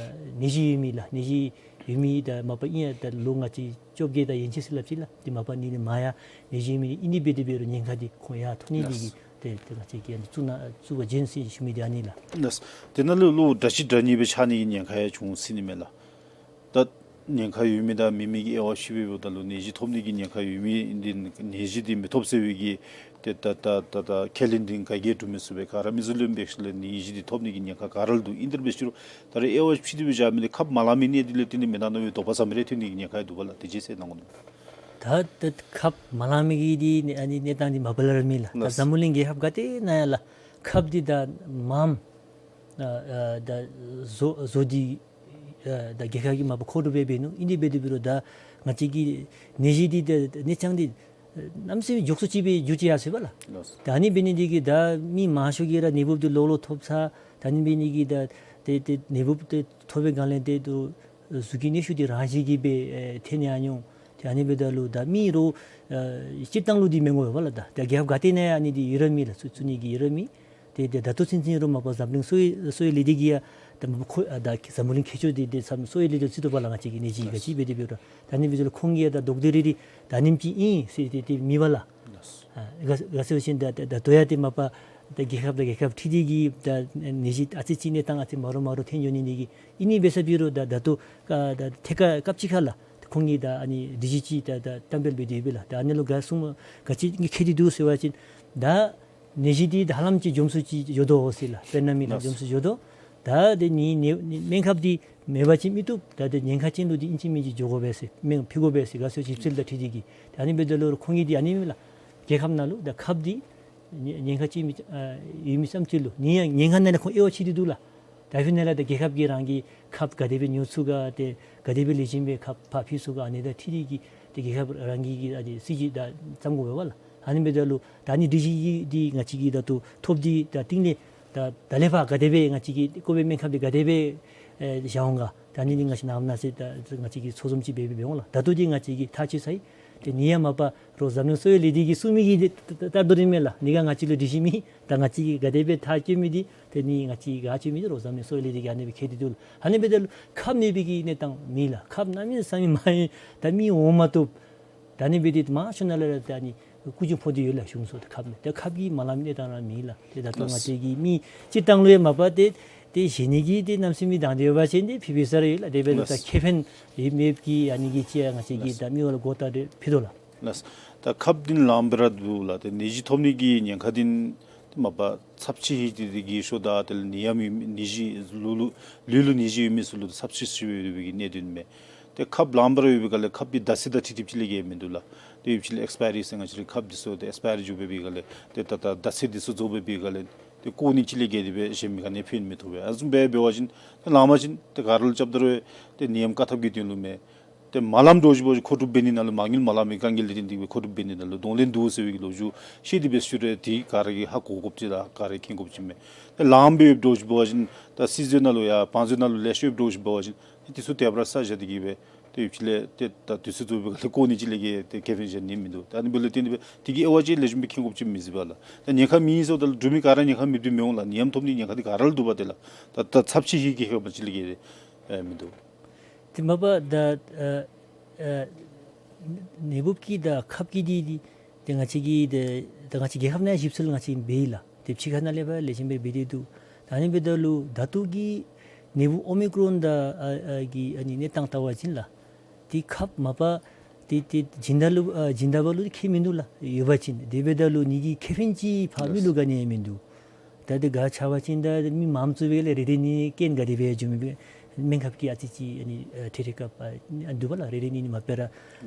ནད་གཞི་ཡོད་མི་ལགས། ནད་གཞི་ཡོད་མི་ད་མ་པ་ཨིན་ཡ་ད་ལོ་ང་བཅས་བཅོ་བརྒྱད་དང་ཡན་ཆད་ཟེར་སླབ་ཅི་ལགས། ཏེ་མ་པ་ནི་ལས་མང་ཡ་ནད་གཞི་ཡོད་མི་ཨིན་ནི་འབད་དེ་འབད་རུང་ཉེན་ཁ་འདི་ཁོང་ཡར་ཐོན་ནི་འདི་གིས་ལགས། ཏེ་ཏེ་ང་བཅས་ཀྱིས་ཨ་ནི་བཙུགས་ན་བཙུགས་པར་བྱོན་ཟེར་ཞུ་མི་འདི་ཨ་ནི་ལགས། ལགས། དེ་ནང་ལུ་ལོ་འདྲ་གཅིག་འདྲ་གཉིས་སྦེ་ཆགས་ནི་གི་ཉེན་ཁ་ཡང་བྱུང་སྲིད་ནི་མས་ལགས། ད་ཉེན་ཁ་ཡོད་མི་དང་མེད་མི་གི་དབྱེ་བ་ཕྱེ་བའི་འབདཝ་ད་ལུ་ནད་གཞི་ཐོབ་ནི་གི་ཉེན་ཁ་ཡོད་མི་འདི་ནད་གཞི་འདི་མི་ཐོབ་ཟེར་བའི་གི་ཏེ་ད་ད་ད་ད་ཁས་ལེན་འདི་ག་གིས་སྒྲུབ་མི་ཚུགས་པས། ག་ར་མི་ཚུ་ལུ་འབད་ཞིནམ་ལས་ནད་གཞི་འདི་ཐོབ་ནི་གི་ཉེན་ཁ་ག་ར་ལུ་འདུག། ཨིན་དེ་འབད་ཞུ་རུང་ད་རེས་དབྱེ་བ་ཕྱེ་སྟེ་སྦེ་བཞག་མི་འདི་ཁབ་མ་ལང་མི་གནད་དེ་ལས་བརྟེན་ཏེ་མེན་ན་མནོ་བའི་དོགས་པ་ཟ་མི་རེ་ཐོན་ནི་གི་ཉེན་ཁ་ཡང་འདུག་པ་ལགས། དེ་ཅིག་ཟེར་གནང་དགོ་ནི། ད་ད་ཁབ་མ་ལང་མི་གི་འདི་ཨ་ནི་གནས་སྟངས་འདི་མ་པ་ལས་ར་མེད་ལགས། ད་ལགས། འཛམ་བུ་གླིང་རྒྱལ་ཁབ་ག་ཏེ་ནང་ཡང་ལགས་ཁབ་འདི་ད་མངམ་ཨ་ཨ་ད་བཟོ་བཟོ་འདི་ཨ་ད་རྒྱལ་ཁབ་ཀྱིས་མ་པ་མཁོ་སྒྲུབ་འབད་འབད་ནུག། ཨིན་དེ་འབད་དེ་འབད་རུང་ད་ང་བཅས་ཀྱི་ནད་གཞི་འདི་ད་གནས་སྟངས་འདི་གནམ་མེད་ས་མེད་མགྱོགས་སུ་ཅིག་སྦེ་འགྱུར་ཅི་ཡར་སོང་པ་ལགས། ལགས། ད་ཨ་ནི་འབད་ནི་འདི་གིས་ད་མི་མང་ཤོས་ཀྱིས་ར་ནད་འབུཔ་འདི་ལོག་ལོག་ཐོབ་ཚར། ད་ཨ་ནི་འབད་ནི་འདི་གིས་ད་ཏེ་ཏེ་ནད་འབུཔ་འདི་ཐོབ་པའི་སྒང་ལས་ཏེ་ད་གཟུགས་ཀྱི་ནད་གཞི་འདི་རང་བཞིན་གྱིས་སྦེ་ཨེ་ཐོན་ནི་ཡང་འོང་། ཏེ་ཨ་ནི་འབདཝ་ད་ལུ་ད་མི་རོགས་ཨེ་སྤྱིར་བཏང་ལུ་འདི་མི་འོང་པ་ལགས། ད་ད་རྒྱལ་ཁབ་ག་ཏེ་ནང་ཡང་ཨ་ནི་འདི་ཡོད་ར་མེད་ལགས། ཚུ་ཚུ་ནི་གི་ཡོད་ར་མེད། ཏེ་ཏེ་ད་ལྟོ་ཚུན་ཚོད་ར་མ་པ་འཛམ་གླིང་གསོ་བའི་གསོ་བའི་ལས་སྡེ་གིས་ཡང་ད་མ་པ་ཁོ་ཨ་ད་འཛམ་བུ་གླིང་མཁས་མཆོག་འདི་ཏེ་ཚུ་གསོ་བའི་ལས་སྡེ་ཚུ་ཚུད་དོ་པ་ལགས། ང་བཅས་ཀྱི་ནད་གཞི་ག་ཅི་འབད་དེ་འབད་རུང་ད་ཨ་ནི་འབདཝ་ད་ལུ་ཁོང་གིས་ཡང་ད་དོགས་འདོད་རེ་རེ་ད་ཨ་ནེམ་ཅིག་ཨིན་ཟེར་ཏེ་ཏེ་མེད་པ་ལགས། ཨ་ག་ག་ཟེར་བ་ཅིན་ད་ད་ད་ལྟོ་ཡང་ཏེ་མ་པ་ད་རྒྱལ་ཁབ་དང་རྒྱལ་ཁབ་འཁྲིལ་ཏེ་གིས་ད་ནད་གཞི་ཨ་ཙི་ཅིག་གནས་སྟངས་ཨ་ཙི་མ་འདྲཝ་མ་འདྲཝ་ཐོན་འགྱོ་ནི་འདི་གིས་ཨིན་ནི་འབད་ས་འབད་རུང་ད་ད་ལྟོ་ཀ་ད་ཐད་ཀར་སྐབས་ཅིག་ཁར་ལགས་ཁོང་གིས་ད་ཨ་ནི་སྒྲིག་གཞི་ཅིག་ད་ད་གཏན་འབེབས་འབད་དེ་ཡོད་པས་ལགས། ད་ཨ་ནི་ལུ་ག་གསུངམ་ག་ཅི་གིས་ཁྱད་དེ་འདུག་ཟེར་བ་ཅིན་ད་ནད་གཞི་འདི་ད་ཧ་ལམ་ཅིག་འཇོམས་སུ་ཅིག་འགྱོ་དོ་ཟེར་ལགས། དཔེར་ན་མི་ལགས་ལགས། འཇོམས་སུ་འགྱོ་དོ། ད་དེ་ནི་ནི་ནི་སྨན་ཁབ་འདི་མེད་པ་ཅིན་མི་བཏུབ། ད་དེ་ཉེན་ཁ་ཅན་ལུ་འདི་ཨིན་ཅི་མིན་ཅི་འགྱོ་དགོ་པས་ཟེར་སྨན་ཕུལ་དགོ་པས་ཟེར་ག་ཟེར་ཞིབ་འཚོལ་དང་འཁྲིལ་ཏེ་གིས། ད་ཨ་ནི་འབདཝ་ད་ལུ་ཁོང་གིས་འདི་ཨ་ནི་མེན་ལགས། རྒྱལ་ཁབ་ནང་ལུ་ད་ཁབ་འདི་ཉེན་ཉེན་ཁ་ཅན་མི་ཨ་ཡོད་མི་ཙམ་ཅིག་ལུ་ནི་ཡང་ཉེན་ཁ་ནང་ལས་ཁོང་དབྱེ་བ་ཕྱེ་སྟེ་འདུག་ལགས། ད་ཨ་ཕི་ནང་ལས་ད་རྒྱལ་ཁབ་ཀྱིས་རང་གི་ཁབ་ག་དེ་སྦེ་ཉོ་ཚུགས་ག་ཏེ་ག་དེ་སྦེ་ལེགས་ཤོམ་སྦེ་ཁབ་ཕར་ཕུལ་ཚུགས་ག་ཨ་ནི་དང་འཁྲིལ་ཏེ་གིས་ཏེ་རྒྱལ་ཁབ་རང་གི་གིས་ཨ་ནི་སྲིད་ཇུས་ད་བརྩམ་དགོ་པས་ལགས། ཨ་ནི་འབདཝ་ད་ལུ་ད་ཨ་ནི་སྒྲིག་གཞི་འདི་ང་བཅས་ཀྱིས་ད་ལྟོ་ཐོབ་སྟེ་ད་རྟིང་ལས་ད་ད་ལས་ཕར་ག་དེ་སྦེ་ང་བཅས་ཀྱིས་ཀོ་བིཌ་སྨན་ཁབ་འདི་ག་དེ་སྦེ་ཨེ་བཞག་འོང་ག། ད་ཨ་ནི་འདི་ང་བཅས་ནངས་པ་གནངས་ཚེ་ད་ང་བཅས་ཀྱིས་ཚོགས་འཛོམས་ཅིག་འབད་འབད་འབད་འོང་ལགས། ད་ལྟོ་འདི་ང་བཅས་ཀྱིས་ཐག་བཅད་ཚར་ཡི། ཏེ་ནི་ཡང་མ་པ་རོགས་འཛམ་གླིང་གསོ་བའི་ལས་སྡེ་གིས་གསུང་མི་གི་འདི་ད་ད་ད་ལྟོ་ར་མེན་ལགས། ནི་ག་ང་བཅས་ལུ་སྒྲིག་གཞི་མེད། ད་ང་བཅས་ཀྱིས་ག་དེ་སྦེ་ཐག་བཅད་མི་འདི་ཏེ་ནི་ང་བཅས་ཀྱིས་ག་བཅད་མི་འདི་རོགས་འཛམ་གླིང་གསོ་བའི་ལས་སྡེ་གིས་ཨ་ནི་སྦེ་ཁྱད་དེ་འདུག་ལགས། ཨ་ནི་འབདཝ་ད་ལུ་ཁབ་མེད་པའི་གི་གནས་སྟངས་མེད་ལགས། ཁབ་གནམ་མེད་ས་མེད་མང་ཡི། ད་མི་འོང་མ་བཏུབ། ད་ཨ་ནི་འབད་དེ་མང་ཤོས་ནང་ལས་ར་ད་ཨ་ནི་སྐུ་མགྲོན་ཕོག་སྟེ་ཡོད་ལགས་གཞུང་ཚུ། ད་ཁབ་མེད། ད་ཁབ་ཀྱིས་མ་ལང་མི་གནས་སྟངས་ར་མེད་ལགས། ཏེ་ད་ལྟོ་ང་བཅས་ཀྱི་མི་སྤྱིར་བཏང་ལུ་ཡང་མ་པ་ཏེ་ཏེ་བཞེས་ནི་གི་ཏེ་གནམ་མེད་ས་མེད་དང་འདོད་པ་ཅིན་ཏེ་ཕུལ་ཕུལ་ས་ར་ཡོད་ལགས། དེ་འབདཝ་ད་ལགས། ཁེ་ཕན་ཡོད་མེད་ཀྱི་ཨ་ནི་གི་ཅིག་ཡང་ང་བཅས་ཀྱིས་ལགས། ད་མི་འོག་ལུ་གོ་བརྡ་རེ་ཕུལ་དོ་ལགས། ལགས། ད་ཁབ་འདི་ལངམ་སྦེ་ར་འདུག་ལགས། ཏེ་ནད་གཞི་ཐོབ་ནི་གི་ཉེན་ཁ་འདི་མ་པ་ཚབས་ཆེ་ཧིང་ཏེ་དེ་གིས་ཤོ་ད་དེ་ལས་ནད་ཡམས་ཡོད་མི་ནད་གཞི་ལུས་ལུ་ལུས་ལུ་ནད་གཞི་ཡོད་མི་ཚུ་ལུ་ཚབས་ཆེ་ཤོས་ཡོད་པའི་གི་གནད་དོན་མས། ཏེ་ཁབ་ལངམ་སྦེ་ར་ཡོད་པའི་སྒང་ལས་ཁབ་ཀྱི་ཟླ་ཚེས་དང་འཁྲིལ་ཏེ་ཅིག་ལས་ཀྱི་མིན་འདུག་ལགས། ཏེ་ཡོད་ཅིག་ལས་ཨེགསི་པའི་རི་ཟེར་ང་བཅས་རའི་ཁབ་འདི་ཚུ་ཏེ་ཨེགསི་པའི་རི་འགྱོ་སྦེ་འབད་བའི་སྒང་ལས་ཏེ་ད་ད་ཟླ་ཚེས་འདི་ཚུ་རྫོགས་སྦེ་འབད་བའི་སྒང་ལས་ཏེ་བཀོག་ནི་ཅིག་ལས་ཀྱི་དེ་སྦེ་གཞན་མི་ག་ནི་ཕན་མི་ཐོགས་པས། ཨ་ནི་བཟུམ་སྦེ་འབད་བ་ཅིན་ཏེ་ལངམ་ཅིན་ཏེ་ག་ར་ལུ་རྐྱབ་ད་རུང་ཏེ་ནད་ཡམས་བཀག་ཐབས་ཀྱི་དོན་ལུ་མས། ཏེ་མ་ལངམ་འདྲཝ་ཅིག་འབད་བ་ཅིན་མཁོ་སྒྲུབ་འབད་ནི་ནང་ལུ་མ་དངུལ་མ་ལངམ་གི་དཀའ་ངལ་ལས་བརྟེན་ཏེ་སྦེ་མཁོ་སྒྲུབ་འབད་ནི་ནང་ལུ་གདོང་ལེན་འདུག་ཟེར་བའི་གི་ལོ་རྒྱུས་བཤད་དེ་སྦེ་ཞུ་རུང་ཏེ་ག་ར་གིས་ཧ་གོ་དགོཔ་ཅིག་དང་ག་ར་མཁྱེན་དགོཔ་ཅིག་མས། ཏེ་ལངམ་སྦེ་ཡོདཔ་འདྲཝ་ཅིག་འབད་བ་ཅིན་ད་སྲིད་ཟུར་ནང་ལུ་ཡང་བང་མཛོད་ནང་ལུ་ལེ་ཤ་ཡོདཔ་འདྲཝ་ཅིག་འབད་བ་ཅིན་ཏེ་དེ་ཚུ་དེ་སྦེ་ར་བསགས་བཞག་སྟེ་གིས་སྦེ་ཏེ་ཡོད་ཅིག་ལས་ཏེ་ད་དུས་ཚོད་རྫོགས་པའི་སྒང་ལས་བཀོག་ནི་ཅིག་ལས་ཀྱི་ཏེ་ཁེ་ཕན་གཞན་ནི་མིན་འདུག། ད་ཨ་ནི་འབདཝ་ལས་བརྟེན་ཏེ་སྦེ་དེ་གི་དབྱེ་བ་ཅིག་ལེགས་ཤོམ་སྦེ་མཁྱེན་དགོཔ་ཅིག་མི་གཟིགས་པས་ལགས། ད་ཉེན་ཁ་མེད་ཟེརཝ་ད་ལུ་འབྲུག་མི་ག་ར་ཉེན་ཁ་མེདཔ་འདི་མི་འོང་ལགས། ནད་ཡམས་ཐོབ་ནི་ཉེན་ཁ་འདི་ག་ར་ལུ་འདུག་པ་ཏེ་ལགས། ད་ད་ཚབས་ཆེ་ཧིང་གི་ཁེ་ཕན་ཅིག་ལས་ཀྱི་ཨེ་མིན་འདུག། ཏེ་མ་པ་ད་ཨ་ཨ་ནད་འབུཔ་ཀྱི་དང་ཁབ་ཀྱི་འདི་འདི་ཏེ་ང་བཅས་ཀྱིས་ཏེ་ད་ང་བཅས་རྒྱལ་ཁབ་ནང་ཞིབ་འཚོལ་ང་བཅས་འབད་ཡི་ལགས། ཏེ་ཕྱི་ཁ་ནང་ལས་ཕར་ལེགས་ཤོམ་སྦེ་འབད་དེ་འདུག། ད་ཨ་ནི་འབདཝ་ད་ལུ་ད་ལྟོ་གི་ནད་འབུཔ་ཨོ་མི་ཀྲོན་དང་ཨ་ཨ་གི་ཨ་ནི་གནས་སྟངས་བལྟ་བ་ཅིན་ལགས། ཏེ་ཁབ་མ་པ་ཏེ་ཏེ་སྦྱིན་བདག་ལུ་ཨ་སྦྱིན་བདག་པ་ལུ་ཁྱད་མིན་འདུག་ལགས། ཡོད་པ་ཅིན་དེ་འབདཝ་ད་ལུ་ནི་གི་ཁེ་ཕན་ཅིག་ཕར་མི་ལུ་ག་ནི་ཡང་མིན་འདུག། ད་དེ་ག་ཆ་བ་ཅིན་ད་མི་མངམ་ཚུ་སྦེ་ལགས་རེ་རེ་གཉིས་རྐྱེན་ག་དེ་སྦེ་འབྱུང་མི་སྦེ་སྨན་ཁབ་ཀྱི་ཨ་ཙི་ཅིག་ཨ་ནི་ཨ་འཕྲལ་འཕྲལ་སྐབས་ཨ་འདུག་པ་ལགས། རེ་རེ་གཉིས་གཉིས་མ་དཔེ་ར་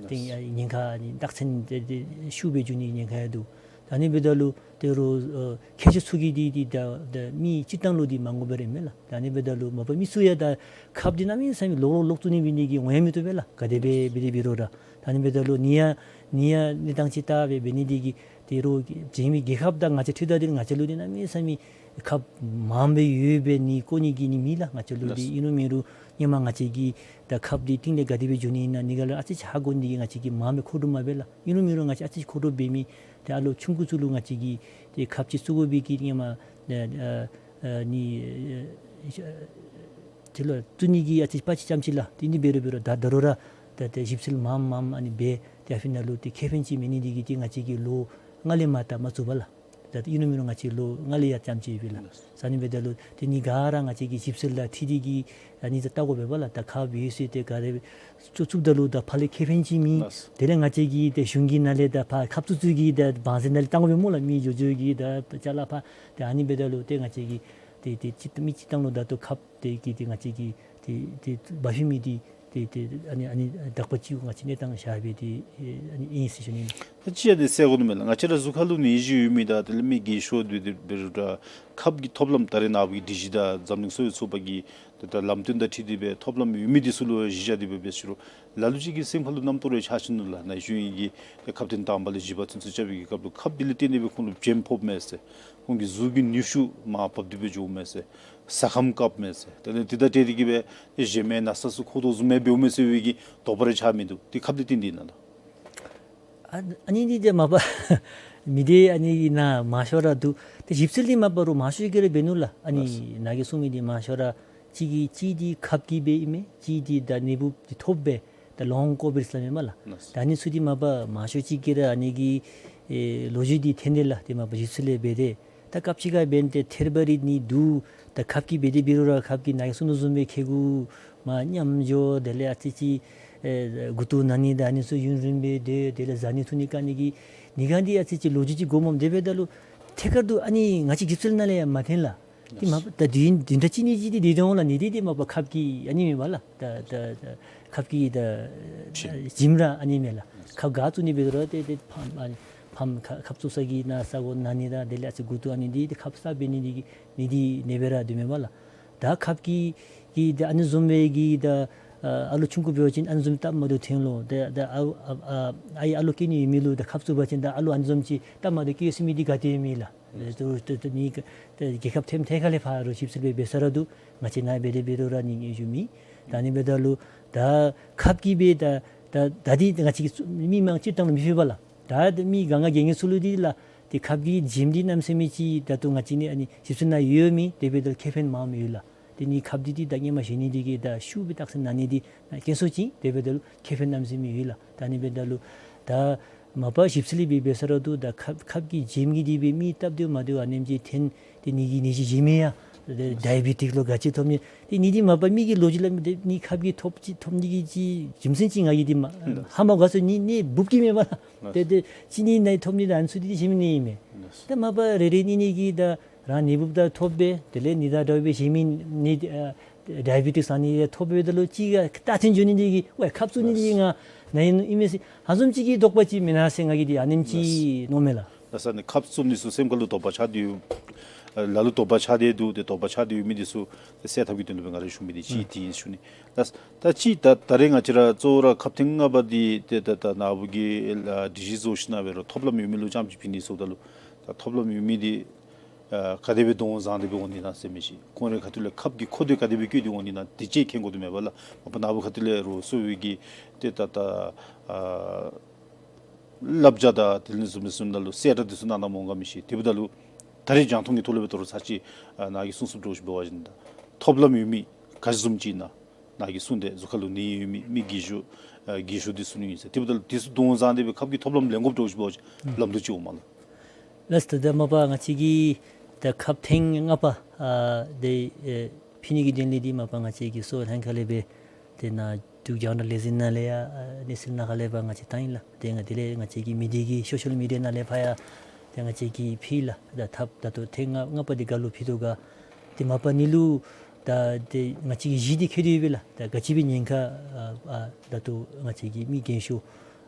ཏེ་ཨ་ཉེན་ཁ་ཨ་ནི་རྟགས་མཚན་དེ་དེ་ཤུགས་སྦེ་འབྱུང་ནི་ཉེན་ཁ་ཡང་འདུག། ད་ཨ་ནི་འབདཝ་ད་ལུ་ཏེ་རོགས་ཨ་མཁས་མཆོག་ཚུ་གིས་འདི་འདི་ད་ད་མི་སྤྱིར་བཏང་ལུ་འདི་མ་དགོཔ་སྦེ་ར་མས་ལགས། ད་ཨ་ནི་འབདཝ་ད་ལུ་མ་པ་མི་ཚུ་ཡང་ད་ཁབ་འདི་གནམ་མེད་ས་མེད་ལོག་ལོག་ལོག་བཙུགས་ནི་འབད་ནི་གི་འོང་ཡང་མི་བཏུབ་པས་ལགས། ག་དེ་སྦེ་འབད་དེ་འབད་རུང་ར་ད་ཨ་ནི་འབདཝ་ད་ལུ་ནི་ཡང་ནི་ཡང་གནས་སྟངས་ཅིག་བལྟ་སྦེ་འབད་ནི་འདི་གིས་ཏེ་རོགས་གཞན་མི་རྒྱལ་ཁབ་དང་ང་བཅས་འཁྲིལཝ་ད་འདི་ང་བཅས་ལུ་འདི་གནམ་མེད་ས་མེད་ཁབ་མངམ་སྦེ་ཡོད་པའི་ནི་བཀོ་ནི་གི་ནི་མེད་ལགས། ང་བཅས་ལུ་འདི་ཨིན་རུང་མེན་རུང་ཧེ་མ་ང་བཅས་ཀྱིས་ད་ཁབ་འདི་རྟིང་ལས་ག་དེ་སྦེ་འགྱོ་ནི་ཨིན་ན་ནི་ག་ལུ་ཨ་ཙི་ཅིག་ཧ་གོ་ནི་འདི་གིས་ང་བཅས་ཀྱིས་མངམ་སྦེ་མཁོ་སྒྲུབ་མ་འབད་ལགས། ཨིན་རུང་མེན་རུང་ང་བཅས་ཨ་ཙི་ཅིག་མཁོ་སྒྲུབ་འབད་མི་ཏེ་ཨ་ལོ་ཆུང་ཀུ་ཚུ་ལུ་ང་བཅས་ཀྱིས་ཏེ་ཁབ་ཅིག་བཙུགས་དགོ་པའི་གི་ཧེ་མ་ཨ་ཨ་ཨ་ནི་ཨ་ཨ་དེ་ལུ་བཙུགས་ནི་གི་ཨ་ཙི་དཔའ་ཅིག་ཙམ་ཅིག་ལགས། ཏེ་ནི་འབད་རུང་འབད་རུང་ད་ད་རུང་ར་ད་ཏེ་ཞིབ་འཚོལ་མངམ་མངམ་ཨ་ནི་འབད་ཏེ་ཨ་ཕི་ནང་ལུ་ཏེ་ཁེ་ཕན་ཅིག་མེད་ནི་འདི་གིས་ཏེ་ང་བཅས་ཀྱིས་ལོ་ལྔ་ལས་མར་ད་མ་བཙུགས་པས་ལགས། ད་ཨིན་རུང་མེན་རུང་ང་བཅས་ལོ་ལྔ་ལས་ཡར་ཙམ་ཅིག་ཡོད་པས་ལགས། ཨ་ནི་འབདཝ་ད་ལུ་ཏེ་ནི་ག་ར་ང་བཅས་ཀྱིས་ཞིབ་འཚོལ་དང་འཁྲིལ་ཏེ་གིས་ཨ་ནི་ད་བལྟ་དགོ་པས་ལགས། ད་ཁབ་ཡོད་ཟེར་ཏེ་ག་ར་བཙུགས་བཙུགསཔ་ད་ལུ་ད་ཕར་ལས་ཁེ་ཕན་ཅིག་མེད། དེ་ལས་ང་བཅས་ཀྱིས་ཏེ་གཞུང་གི་ནང་ལས་ད་ཕར་ཁབ་བཙུགས་བཙུགས་ཀྱིས་ད་བང་མཛོད་ནང་ལས་བཏང་དགོ་པས་སྨོ་ལགས། མི་འགྱོ་འགྱོ་གིས་ད་ཅ་ལ་ཕར་ཏེ་ཨ་ནི་འབདཝ་ད་ལུ་ཏེ་ང་བཅས་ཀྱིས་ཏེ་ཏེ་སྤྱིར་མི་སྤྱིར་བཏང་ལུ་ད་ལྟོ་ཁབ་དེ་གི་ཏེ་ང་བཅས་ཀྱིས་ཏེ་ཏེ་འབག་ཤུལ་མི་འདི་ཏེ་ཏེ་ཨ་ནི་ཨ་ནི་དག་པ་ཅིག་ང་བཅས་གནས་སྟངས་བཞག་སྦེ་ཏེ་ཨ་ནི་ཨིན་ཟེར་ཞུ་ནི། ད་ཅི་ཡང་འདི་གསལ་དགོ་ནི་མས་ལགས། ང་བཅས་ར་གཟུགས་ཁར་ལུ་ནད་གཞི་ཡོད་མི་དང་དེ་ལས་མི་རྒས་ཤོས་འདི་འདི་འབད་རུང་ད་ཁབ་ཀྱི་ཐོབ་ལམ་ད་རེས་ནངས་པ་གི་སྒྲིག་གཞི་དང་འཛམ་གླིང་གསོ་བའི་ཚོགས་པ་གིས་ཏེ་ད་ལམ་སྟོན་དང་འཁྲིལ་ཏེ་སྦེ་ཐོབ་ལམ་ཡོད་མི་འདི་ཚུ་ལུ་གཞི་བཞག་སྟེ་སྦེ་འབད་ཟེར་རུང་ལ་ལུ་ཅིག་གི་སེམས་ཁར་ལུ་རྣམ་རྟོག་རེ་ཆགས་ཅི་ནུག་ལགས། ན་གཞོན་གྱི་ཏེ་ཁབ་ཐོན་དང་པ་ལས་བཞི་པ་ཚུན་ཚོད་རྐྱབ་པའི་གི་སྐབས་ལུ་ཁབ་འདི་ལས་བརྟེན་ཏེ་སྦེ་ཁོང་ལུ་བྱེམ་ཕོགཔ་མས་ཟེར། ཁོང་གི་གཟུགས་ཀྱི་ནུས་ཤུགས་མར་བབས་ཏེ་སྦེ་འགྱོཝ་མས་ཟེར། ཟ་ཁམས་དཀརཔ་མས་ཟེར། དེ་ལས་དེ་དང་འབྲེལ་ཏེ་གིས་སྦེ་གཞན་མི་ན་ཚ་ཚུ་འཁོར་དོ་བཟུམ་སྦེ་འབདཝ་མས་ཟེར་བའི་གི་དོགས་པ་རེ་ཆགས་མི་འདུག། ཏེ་ཁབ་འདི་བརྟེན་ཏེ་ཨིན་ན་ལགས། ཨ་ཨ་ནི་འདི་ཏེ་མ་པ་མི་སྡེ་ཨ་ནི་ནང་མང་ཤོས་ར་འདུག། ཏེ་ཞིབ་འཚོལ་འདི་མ་པ་རོགས་མང་ཤོས་ཀྱིས་ར་འབད་ནུག་ལགས། ཨ་ནི་ལགས། ནཱ་གིས་གསུངས་མི་འདི་མང་ཤོས་ར་གཅིག་གིས་གཅིག་འདི་ཁབ་ཀྱིས་འབད་ཨིན་མས། གཅིག་འདི་ད་ནད་འབུཔ་འདི་ཐོབ་སྦེ་ད་ལོང་ཀོ་བིཌ་ཟེར་མས་ལགས། ལགས། ད་ཨ་ནི་ཚུ་འདི་མ་པ་མང་ཤོས་ཅིག་གིས་ར་ཨ་ནི་གི་ཨེ་ལོ་རྒྱུས་འདི་ཐོན་ཏེ་ལགས། ཏེ་མ་པ་ཞིབ་འཚོལ་ལས་འབད་དེ་ད་སྐབས་ཅིག་ཁར་འབདན་ཏེ་ཐད་རི་བ་རི་ནི་འདུག། ད་ཁབ་ཀྱིས་འབད་དེ་འབད་རུང་ར་ཁབ་ཀྱིས་ནཱ་གིས་གསུངས་དོ་བཟུམ་སྦེ་ཁེ་གུ་མར་ཉམས་འགྱོ། དེ་ལས་ཨ་ཙི་ཅིག་ཨེ་མགུ་ཏོ་ན་ནི་དང་ཨ་ནི་ཚུ་ཡུན་རིངམོ་སྦེ་སྡོད། དེ་ལས་བཟའ་ནི་འཐུང་ནི་དཀའ་ནི་གིས་ནི་ག་འདི་ཨ་ཙི་ཅིག་ལོ་རྒྱུས་ཅིག་གོཝ་མས། དེ་འབདཝ་ད་ལུ་ཐད་ཀར་དུ་ཨ་ནི་ང་བཅས་ཞིབ་འཚོལ་ནང་ལས་ཡང་མ་ཐོན་ལགས། ཏེ་མ་པ་ད་བདུན་བདུན་ཕྲག་གཅིག་གཉིས་ཅིག་འདི་འདི་འོང་ལགས། ནི་འདི་ཏེ་མ་པ་ཁབ་ཀྱི་ཨ་ནི་མེན་པ་ལགས། ད་ད་ད་ཁབ་ཀྱི་ད་བྱེམ་བྱེམ་ར་ཨ་ནི་མས་ལགས། ཁབ་ག་བཙུགས་ནི་འབད་རུང་ཏེ་ཏེ་ཕམ་ཨ་ནི་ཕམ་ཁ་ཁབ་བཙུགས་ས་གི་ནང་ས་གོ་ན་ནི་དང་དེ་ལས་ཨ་ཙི་མགུ་ཏོ་ཨ་ནི་འདི་ཏེ་ཁབ་བཙུགས་འབད་ནི་འདི་གིས་ནི་འདི་ནེ་སྦེ་ར་སྡོད་མས་པ་ལགས། ད་ཁབ་ཀྱི་གི་ད་ཨ་ནི་བཟུམ་སྦེ་གི་ད་ཨ་ལོ་ཆུང་ཀུ་འབད་བ་ཅིན་ཨ་ནི་བཟུམ་སྟབས་མ་བདེཝ་ཐོན་ལོ། ད་ད་ཨ་ཨ་ཨ་ཨའི་ཨ་ལོ་སྐྱེ་ནི་ཡོད་མི་ལུ་ད་ཁབ་བཙུགས་པ་ཅིན་ད་ཨ་ལོ་ཨ་ནི་བཟུམ་ཅིག་སྟབས་མ་བདེཝ་སྐྱེ་སྲིད་མི་འདི་ག་ཏེ་མེད་ལགས། ཨེ་ཏེ་ཏེ་ཏེ་ནི་ཏེ་རྒྱལ་ཁབ་ཐེམ་ཐད་ཁ་ལས་ཕར་རོགས་ཞིབ་འཚོལ་འབད་འབད་ས་ར་འདུག། ང་བཅས་ནཱ་འབད་དེ་འབད་རུང་ར་ནི་ཨེ་ཞུ་མི། ད་ཨ་ནི་འབདཝ་ད་ལུ་ད་ཁབ་ཀྱིས་འབད་ད་ད་ད་འདི་ང་བཅས་ཀྱིས་མི་མང་སྤྱིར་བཏང་ལུ་མི་ཕོད་པས་ལགས། ད་མི་ག་ང་རྒྱལ་ངེས་ཚུ་ལུ་འདི་ལགས་ཏེ་ཁབ་ཀྱི་བྱེམ་འདི་གནམ་མེད་ས་མེད་ཅིག་ད་ལྟོ་ང་བཅས་ནི་ཨ་ནི་ཞིབ་འཚོལ་ནང་ཡོད་མི་དེ་འབདཝ་ད་ལུ་ཁེ་ཕན་མངམ་ཡོད་ལགས། ཏེ་ནི་ཁབ་འདི་འདི་ད་ཧེ་མ་བཞེས་ནི་འདི་གིས་ད་ཤུགས་སྦེ་རྟགས་མཚན་ན་ནི་འདི་ན་དཀོན་སུ་ཅིག། དེ་འབདཝ་ད་ལུ་ཁེ་ཕན་གནམ་མེད་ས་མེད་ཡོད་ལགས། ད་ཨ་ནི་འབདཝ་ད་ལུ་ད་མ་པ་ཞིབ་འཚོལ་འབད་འབད་ས་ར་འདུག། ད་ཁབ་ཁབ་ཀྱི་བྱེམ་གྱིས་འདི་འབད་མི་སྟབས་བདེཝ་མ་བདེཝ་ཨ་ནེམ་ཅིག་ཐོན། ཏེ་ནི་གིས་ནད་གཞི་གཞན་མི་ཡང་ཌའི་བི་ཊིཀ་ལོ་ག་ཅི་ཐོབ་ནི། ཏེ་ནི་འདི་མ་པ་མི་གི་ལོ་རྒྱུས་ལས་མི་འདི་ནི་ཁབ་ཀྱིས་ཐོབ་ཅི་ཐོབ་ནི་གི་ཅིག་རྒྱུ་མཚན་ཅིག་ང་གིས་འདི་མ་ཧ་མ་གོ་ཟེར། ནི་ནད་འབུཔ་གིས་མེན་པ་ལགས། ཏེ་ཏེ་ཅིག་ནི་ནད་ཐོབ་ནི་དང་ཨ་ནི་ཚུ་འདི་གཞན་མི་ནད་ཨིན་མས། ཏེ་མ་པ་རེ་རེ་གཉིས་གཉིས་ཀྱིས་ད་རང་ནད་འབུཔ་དང་ཐོབ་སྦེ་དེ་ལས་ནི་དང་འདྲ་བའི་གཞན་མི་ནི་ཨ་ཌའི་བི་ཊིཀ་ཟེར་ནི་ཡང་ཐོབ་འབདཝ་ད་ལུ་ཅིག་ག་རྟགས་མཚན་འབྱུང་ནི་འདི་གིས་ཝའི་ཁབ་བཙུགས་ནི་འདི་གིས་ང་ན་ནི་ཨིན་མས་ཟེར་ཧ་ལམ་ཅིག་གི་དོགས་པ་ཅིག་མེན་ན་ཟེར་ང་གིས་འདི་ཨ་ནེམ་ཅིག་མནོཝ་མས་ལགས། ལགས་སོ། ཨ་ནི་ཁབ་བཙུགས་ནི་ཚུ་སེམས་ཁར་ལུ་དོགས་པ་ཆགས་ཏེ་ཡོད། ལ་ལུ་དོགས་པ་ཆགས་ཏེ་འདུག། ཏེ་དོགས་པ་ཆགས་ཏེ་ཡོད་མི་འདི་ཚུ་ཏེ་སེལ་ཐབས་ཀྱི་དོན་ལུ་སྦེ་ང་ར་ཞུ་མི་འདི་གཅིག་འདི་ཨིན་ཞུ་ནི། ལགས་སོ། ད་ཅི་ད་ད་རེས་ང་བཅས་ར་གཙོ་བོ་ར་ཁབ་ཐེངས་ལྔ་པ་འདི་ཏེ་ད་ད་ནཱ་བུ་གིས་ཨ་སྒྲིག་གཞི་བཟོ་ཞིནམ་ལས་ར་ཐོབ་ལམ་ཡོད་མི་ལུ་རྐྱངམ་ཅིག་ཕུལ་ནི་ཟེརཝ་ད་ལུ་ད་ཐོབ་ལམ་ཡོད་མི་འདི་ཨ་ག་དེ་སྦེ་གདོང་བཟང་དེ་སྦེ་འོང་ནི་ན་ཟེར་མི་ཅིག། ཁོང་རའི་ཁ་ཐུག་ལས་ཁབ་ཀྱི་མཁོ་འདོད་ག་དེ་སྦེ་བསྐྱེད་དེ་འོང་ནི་ན་དེ་ཅིག་མཁྱེན་དགོ་དོ་མས་པ་ལགས། མ་པ་ནཱ་བུ་ཁ་ཐུག་ལས་རོགས་གསོ་བའི་གི་ཏེ་ད་ད་ཨ་བསླབ་བྱ་དང་དེ་ལས་བཟུམ་བཟུམ་ད་ལུ་གསལ་བསྒྲགས་འདི་ཚུ་གནང་གནངམ་འོང་ག་མི་ཤེས། དེ་འབདཝ་ད་ལུ་ད་རེས་རྒྱང་མཐོང་གི་ཐོག་ལས་སྦེ་ད་རུང་ཚར་གཅིག་ཨ་ནཱ་གིས་གསུང་གསུངམ་འདྲཝ་ཅིག་འབད་བ་ཅིན་ད་ཐོབ་ལམ་ཡོད་མི་ག་ཅི་བཟུམ་ཅིག་ཨིན་ན། ནཱ་གིས་གསུངས་ཏེ་གཟུགས་ཁར་ལུ་ནད་ཡོད་མི་མི་རྒས་ཤོས་ཨ་རྒས་ཤོས་འདི་ཚུ་ནི་ཨིན་ཟེར། དེ་འབདཝ་ད་ལུ་འདི་ཚུ་གདོང་བཟང་དེ་སྦེ་ཁབ་ཀྱི་ཐོབ་ལམ་ལེན་དགོཔ་འདྲཝ་ཅིག་འབད་བ་ཅིན་ལམ་ལུགས་ཅིག་འོང་མས་ལགས། ལགས་སོ། ད་མ་པ་ང་བཅས་ཀྱིས་ ད་ཁབ་ཐེངས་ལྔ་པ་ཨ་དེ་ཨེ་ཕུལ་ནི་གི་དོན་ལས་འདི་མ་པ་ང་བཅས་ཀྱི་གསོ་བ་ལྷན་ཁག་ལས་སྦེ་ཏེ་ནཱ་འབྲུག་རྒྱང་བསྒྲགས་ལས་འཛིན་ནང་ལས་ཡང་ཨ་གནས་ཚུལ་ནང་ཁ་ལས་ཕར་ང་བཅས་བཏང་ཡི་ལགས། ཏེ་ང་དེ་ལས་ང་བཅས་ཀྱི་མི་སྡེ་གི་སོ་ཤལ་མི་ཌི་ཡ་ནང་ལས་ཕར་ཡང་ཏེ་ང་བཅས་ཀྱིས་ཕུལ་ཡི་ལགས། ད་ཐབས་ད་ལྟོ་ཐེངས་ལྔ་ལྔ་པ་འདི་ག་ལུ་ཕུལ་དོ་ག། ཏེ་མ་པ་ཨ་ནི་ལུ་ད་ཏེ་ང་བཅས་ཀྱི་གཞི་འདི་ཁེ་ཏེ་ཡོད་པས་ལགས། ད་ག་ཅི་སྦེ་ཉེན་ཁ་ཨ་ཨ་ད་ལྟོ་ང་བཅས་ཀྱི་མི་རྒན་ཤོས་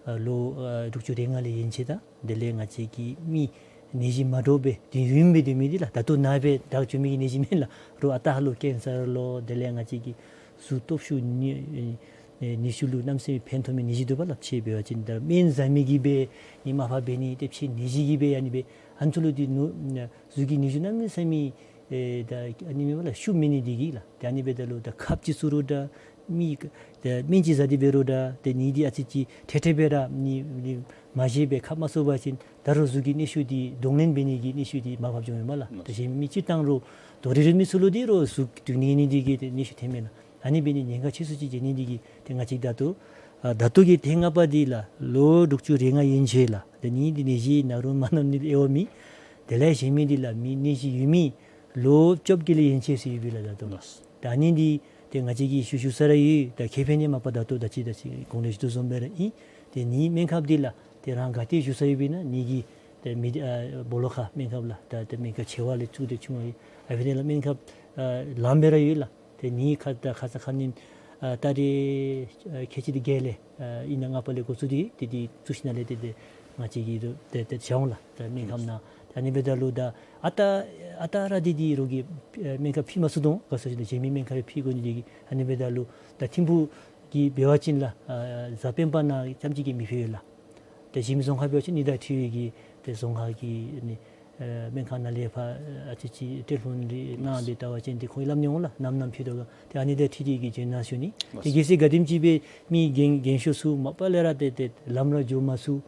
ཨ་ལོ་ཨ་དྲུག་ཅུ་རེ་ལྔ་ལས་ཡན་ཆད་དང་དེ་ལས་ང་བཅས་ཀྱི་མི་ནད་གཞི་མ་འདྲཝ་སྦེ་དུས་ཡུན་སྦེ་སྡོད་མི་འདི་ལགས། ད་ལྟོ་ནཱ་སྦེ་བདག་འཛིན་མི་གི་ནད་གཞི་མེན་ལགས། རོགས་ཨ་རྟག་ལུ་ཀེན་སར་ལོ་དེ་ལས་ང་བཅས་ཀྱི་གཟུགས་སྟོབས་ཤུགས་ནུས་ཨེ་ནུས་ཤུགས་ལུ་གནམ་མེད་ས་མེད་ཕན་ཐོགས་མི་ནད་གཞི་འདུག་པ་ལགས། ཕྱེ་འབད་བ་ཅིན་ད་སྨན་ཟ་མི་གིས་འབད་ནི་མ་པ་འབད་ནི་ཏེ་ཕྱེ་ནད་གཞི་གིས་འབད་ཨ་ནི་སྦེ་ཨ་ནི་ཚུ་ལུ་འདི་ནུ་གཟུགས་ཀྱི་ནུས་ཤུགས་གནམ་མེད་ས་མེད་ཨེ་ད་ཨ་ནི་མེན་པ་ལགས་ཤུགས་མེད་ནི་འདི་གིས་ལགས། ཏེ་ཨ་ནི་འབདཝ་ད་ལུ་ད་ཁབ་ཅིག་བཙུགས་རུང་འདྲ་མི་ད་སྨན་ཅིག་ཟ་སྟེ་འབད་རུང་འདྲ་ཏེ་ནད་འདི་ཨ་ཙི་ཅིག་ཐེ་ཐེ་སྦེ་ར་ནི་ནི་མ་ཤེས་པར་ཁབ་མ་བཙུགས་པ་ཅིན་ད་རུང་གཟུགས་ཀྱི་ནད་ཤུགས་འདི་གདོང་ལེན་འབད་ནི་གི་ནད་ཤུགས་འདི་མར་ཕབ་འགྱོཝ་མས་ལགས། ད་གཞན་མི་སྤྱིར་བཏང་རོགས་དོ་རིང་རིང་མི་ཚུ་ལུ་འདི་རོགས་གཟུགས་སྡུག་ནི་ནི་འདི་གིས་ཏེ་ནད་ཤུགས་ཐོན་མས་ལགས། ཨ་ནི་འབད་ནི་ཉེན་ཁ་ཆེ་སུ་ཅིག་འབྱེད་ནི་འདི་གིས་ཏེ་ང་བཅས་ད་ལྟོ་ཨ་ད་ལྟོ་གི་ཐེངས་ལྔ་པ་འདི་ལགས་ལོ་དྲུག་ཅུ་རེ་ལྔ་ཡན་ཆད་ལགས། ཏེ་ནི་འདི་ནད་གཞི་ན་རུང་མ་ན་རུང་ནི་དབྱེ་བ་མེད། དེ་ལས་གཞན་མི་འདི་ལགས་མི་ནད་གཞི་ཡོད་མི་ལོ་བཅོ་བརྒྱད་ལས་ཡན་ཆད་ཚུ་ཡོད་པས་ལགས་ད་ལྟོ། ལགས། ད་ཨ་ནི་འདི་ཏེ་ང་བཅས་ཀྱིས་ཞུ་ཞུ་ས་ར་ཡོད། ད་ཁེ་ཕན་ནི་མ་པ་ད་ལྟོ་ད་ཅི་ད་ཅི་གོང་ལས་ཞུ་དོ་བཟུམ་སྦེ་ར་ཨིན། ཏེ་ནི་སྨན་ཁབ་འདི་ལགས་ཏེ་རང་ག་ཏེ་ཞུ་ས་ཡོད་པས་ན་ནི་གི་ཏེ་མི་ཨ་སྦོ་ལོགས་ཁར་སྨན་ཁབ་ལགས་ད་ཏེ་སྨན་ཁབ་ཆེ་བ་ལས་བཙུགས་ཏེ་ཆུང་བ་ཡོད། ཨ་ཕི་ནཱ་ལགས་སྨན་ཁབ་ཨ་ལངམ་སྦེ་ར་ཡོད་ལགས། ཏེ་ནི་ཁ་ད་ཁ་ཙ་ཁ་ཉིནམ་ཨ་ད་རེས་ཨ་ཁལ་གཅིག་དེ་བརྒྱད་ལས་ཨ་ཨིན་ན་ལྔ་པ་ལས་འགོ་བཙུགས་ཏེ་ཏེ་འདི་བཙུགས་ཞིནམ་ལས་ཏེ་ཏེ་ང་བཅས་ཀྱིས་ཏེ་ཏེ་ཏེ་བྱ་འོང་ལགས། ད་སྨན་ཁབ་ནང་ད་ཨ་ནི་འབདཝ་ད་ལུ་ད་ཨ་རྟག་ཨ་རྟག་ར་འདི་འདི་རོགས་ཀྱིས་ཨ་སྨན་ཁབ་ཕུལ་མ་ཚུགས་དོ་ག་ཟེར་ཞིནམ་ལས་གཞན་མི་སྨན་ཁབ་ཕུལ་དགོ་ནི་འདི་གིས་ཨ་ནི་འབདཝ་ད་ལུ་ད་ཐིམ་ཕུག་གི་འབད་བ་ཅིན་ལགས་ཨ་གཟའ་སྤེན་པ་ནང་རྐྱངམ་ཅིག་གིས་མི་ཕུལ་ཡོད་ལགས། ཏེ་གཞན་མི་རྫོང་ཁག་འབད་བ་ཅིན་ནི་དང་འཁྲིལ་བའི་གི་ཏེ་རྫོང་ཁག་གི་ནི་ཨེ་སྨན་ཁང་ནང་ལས་ཕར་ཨ་ཙི་ཅིག་ཏེ་ལྷོད་ལི་གནང་སྦེ་བལྟ་བ་ཅིན་ཏེ་ཁོང་གིས་སླབ་ནི་འོང་ལགས། ནམ་ནམ་ཕུལ་དོ་ག། ཏེ་ཨ་ནི་དང་འཁྲིལ་ཏེ་གི་བྱོན་གནང་ཞུ་ནི། ཏེ་གལ་སྲིད་ག་དེམ་ཅིག་སྦེ་མི་རྒན་རྒན་ཤོས་ཚུ་མ་པ་ལས་ར་ཏེ་ཏེ་ལམ་ར་འགྱོ་མ་ཚུགས་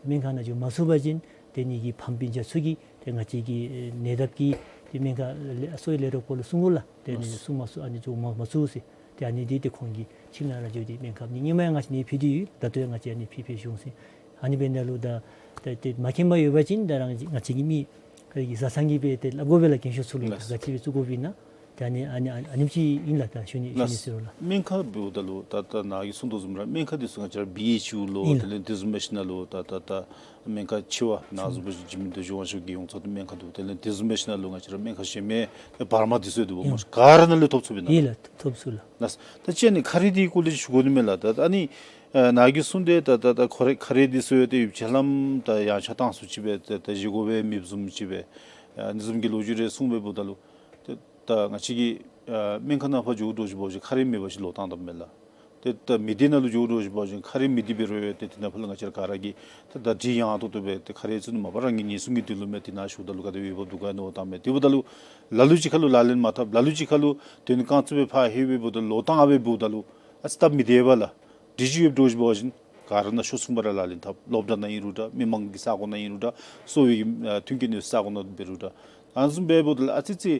སྨན་ཁང་ནང་འགྱོ་མ་ཚུགས་པ་ཅིན་ཏེ་ནི་གི་ཕམ་སྤུན་ཆ་ཚུ་གིས་ཏེ་ང་བཅས་ཀྱི་ཨེ་ནད་བརྟག་གི་ཏེ་སྨན་ཁང་ལས་གསོ་བའི་ལས་རོགས་སྐོར་ལུ་གསུང་དགོ་ལགས། ཏེ་ནི་གསུང་མ་ཚུགས་ཨ་ནི་འགྱོ་མ་མ་ཚུགས་ཟེར། ཏེ་ཨ་ནི་འདི་ཏེ་ཁོང་གི་ཁྱིམ་ནང་ར་འགྱོ་སྟེ་སྨན་ཁབ་ནི་སྔོན་མ་ཡང་ང་བཅས་ནི་ཕུལ་ཏེ་ཡོད། ད་ལྟོ་ཡང་ང་བཅས་ཨ་ནི་ཕུལ་ཕུལ་ཞུ་འོང་ཟེར། ཨ་ནི་འབདཝ་ད་ལུ་ད་ད་ཏེ་མ་མཁྱེན་པ་ཡོད་པ་ཅིན་ད་རང་ང་བཅས་ཀྱི་མི་ཁ་གི་བཟའ་ཚང་གིས་སྦེ་ཏེ་སླབ་དགོ་པས་ལགས། རྒན་ཤོས་ཚུ་ལུ་ལགས། ག་ཅི་སྦེ་བཙུགས་དགོཔ་ཨིན་ན། ཏེ་ཨ་ནི་ཨ་ནི་ཨ་ནི་ཨ་ནེམ་ཅིག་ཨིན་ལགས། ད་ཞུ་ནི་ཞུ་ནི་ཟེར་རུང་ལགས། སྨན་ཁབ་འབདཝ་ད་ལུ་ད་ད་ནཱ་གིས་གསུངས་དོ་བཟུམ་ར་སྨན་ཁབ་འདི་ཚུ་ང་བཅས་ར་བི་ཨེཆ་ཡུ་ལོ་ཨིན་ལགས། དེ་ལས་དེ་བཟུམ་འབད་ཞིནམ་ལས་ད་ད་ད་སྨན་ཁབ་ཆེ་བ་ནཱ་བཟུམ་སྦེ་འཇིགས་མེད་རྡོ་རྗེ་དབང་ཕྱུག་གི་ཡོངས་རྫོགས་ཏེ་སྨན་ཁབ་འདུག། དེ་ལས་དེ་བཟུམ་འབད་ཞིནམ་ལས་ང་བཅས་ར་སྨན་ཁབ་གཞན་མི་བར་མ་འདི་ཚུ་འདུག་སྨོ་ཤིག། ག་ར་ནང་ལས་ཐོབ་ཚུགས་པས་ན། ཨིན་ལགས། ཐོབ་ཚུགས་ལགས། ལགས། ད་ཅི་ཨ་ནི་ཁ་རས་འདི་སྐོར་ལས་ཞུ་དགོ་ནི་མས་ལགས། ད་ཨ་ནི་ཨ་ནཱ་གིས་གསུངས་ཏེ་ད་ད་ད་ཁ་རས་ཁ་རས་འདི་ཚུ་ཡང་ཏེ་ཡུདཔ་ཅིག་ལམ་ད་ཡངས་ཆག་བཏང་སུ་ཅིག་སྦེ་ད་ད་བཞེས་དགོ་པའི་མེདཔ་བཟུམ་ཅིག་སྦེ་ཨ་ནི་བཟུམ་གྱི་ལོ་རྒྱུས་རེ་གསུངས་སྦེ་འབདཝ་ད་ལུ་ཏེ་ད་ང་བཅས་ཀྱིས་ཨ་སྨན་ཁང་ནང་ཕར་འགྱོ་དོ་ཅིག་འབད་བ་ཅིན་ཁ་རས་མེད་པ་ཅིན་ལོག་བཏང་དོ་མས་ལགས། ཏེ་ད་མི་སྡེ་ནང་ལུ་འགྱོ་དོ་ཅིག་འབད་བ་ཅིན་ཁ་རས་མི་སྡེ་འབད་རུང་ཡང་ཏེ་དེ་ནང་ཕར་ལུ་ང་བཅས་ར་ག་ར་གིས་ཏེ་ད་སྒྲིག་ཡངས་ཏོག་ཏོ་སྦེ་ཏེ་ཁ་རས་ཚུ་ནི་མ་པ་རང་གི་ཉེན་སྲུང་གི་དོན་ལུ་མས། དེ་ནང་ཞུཝ་ད་ལུ་ག་དེ་འོས་འབབ་འདུག་ག་ནི་འོ་བཏངམ་མས། དེ་འབདཝ་ད་ལུ་ལ་ལུ་ཅིག་ཁར་ལུ་ལག་ལེན་མ་འཐབ། ལ་ལུ་ཅིག་ཁར་ལུ་དོན་རྐང་བཙུགས་སྦེ་ཕར་ལྷོད་སྦེ་འབདཝ་ད་ལོག་བཏང་སྦེ་འབདཝ་ད་ལུ་ཨ་ཙི་སྟབས་མི་བདེ་བས་ལགས། སྒྲིག་གཞི་ཡོདཔ་འདྲཝ་ཅིག་འབད་བ་ཅིན་ག་ར་ནང་ཤོར་ཚུགས་པས་ར། ལག་ལེན་འཐབ་སློབ་གྲྭ་ནང་ཨིན་རུང་འདྲ་མི་མང་གི་ས་གོ་ནང་ཨིན་རུང་འདྲ་གསོ་བའི་གི་ཨ་མཐུན་རྐྱེན་ཡོད་ས་གོ་ནང་འབད་རུང་འདྲ་ཨ་ནི་བཟུམ་སྦེ་འབདཝ་ད་ལུ་ཨ་ཙི་ཙི་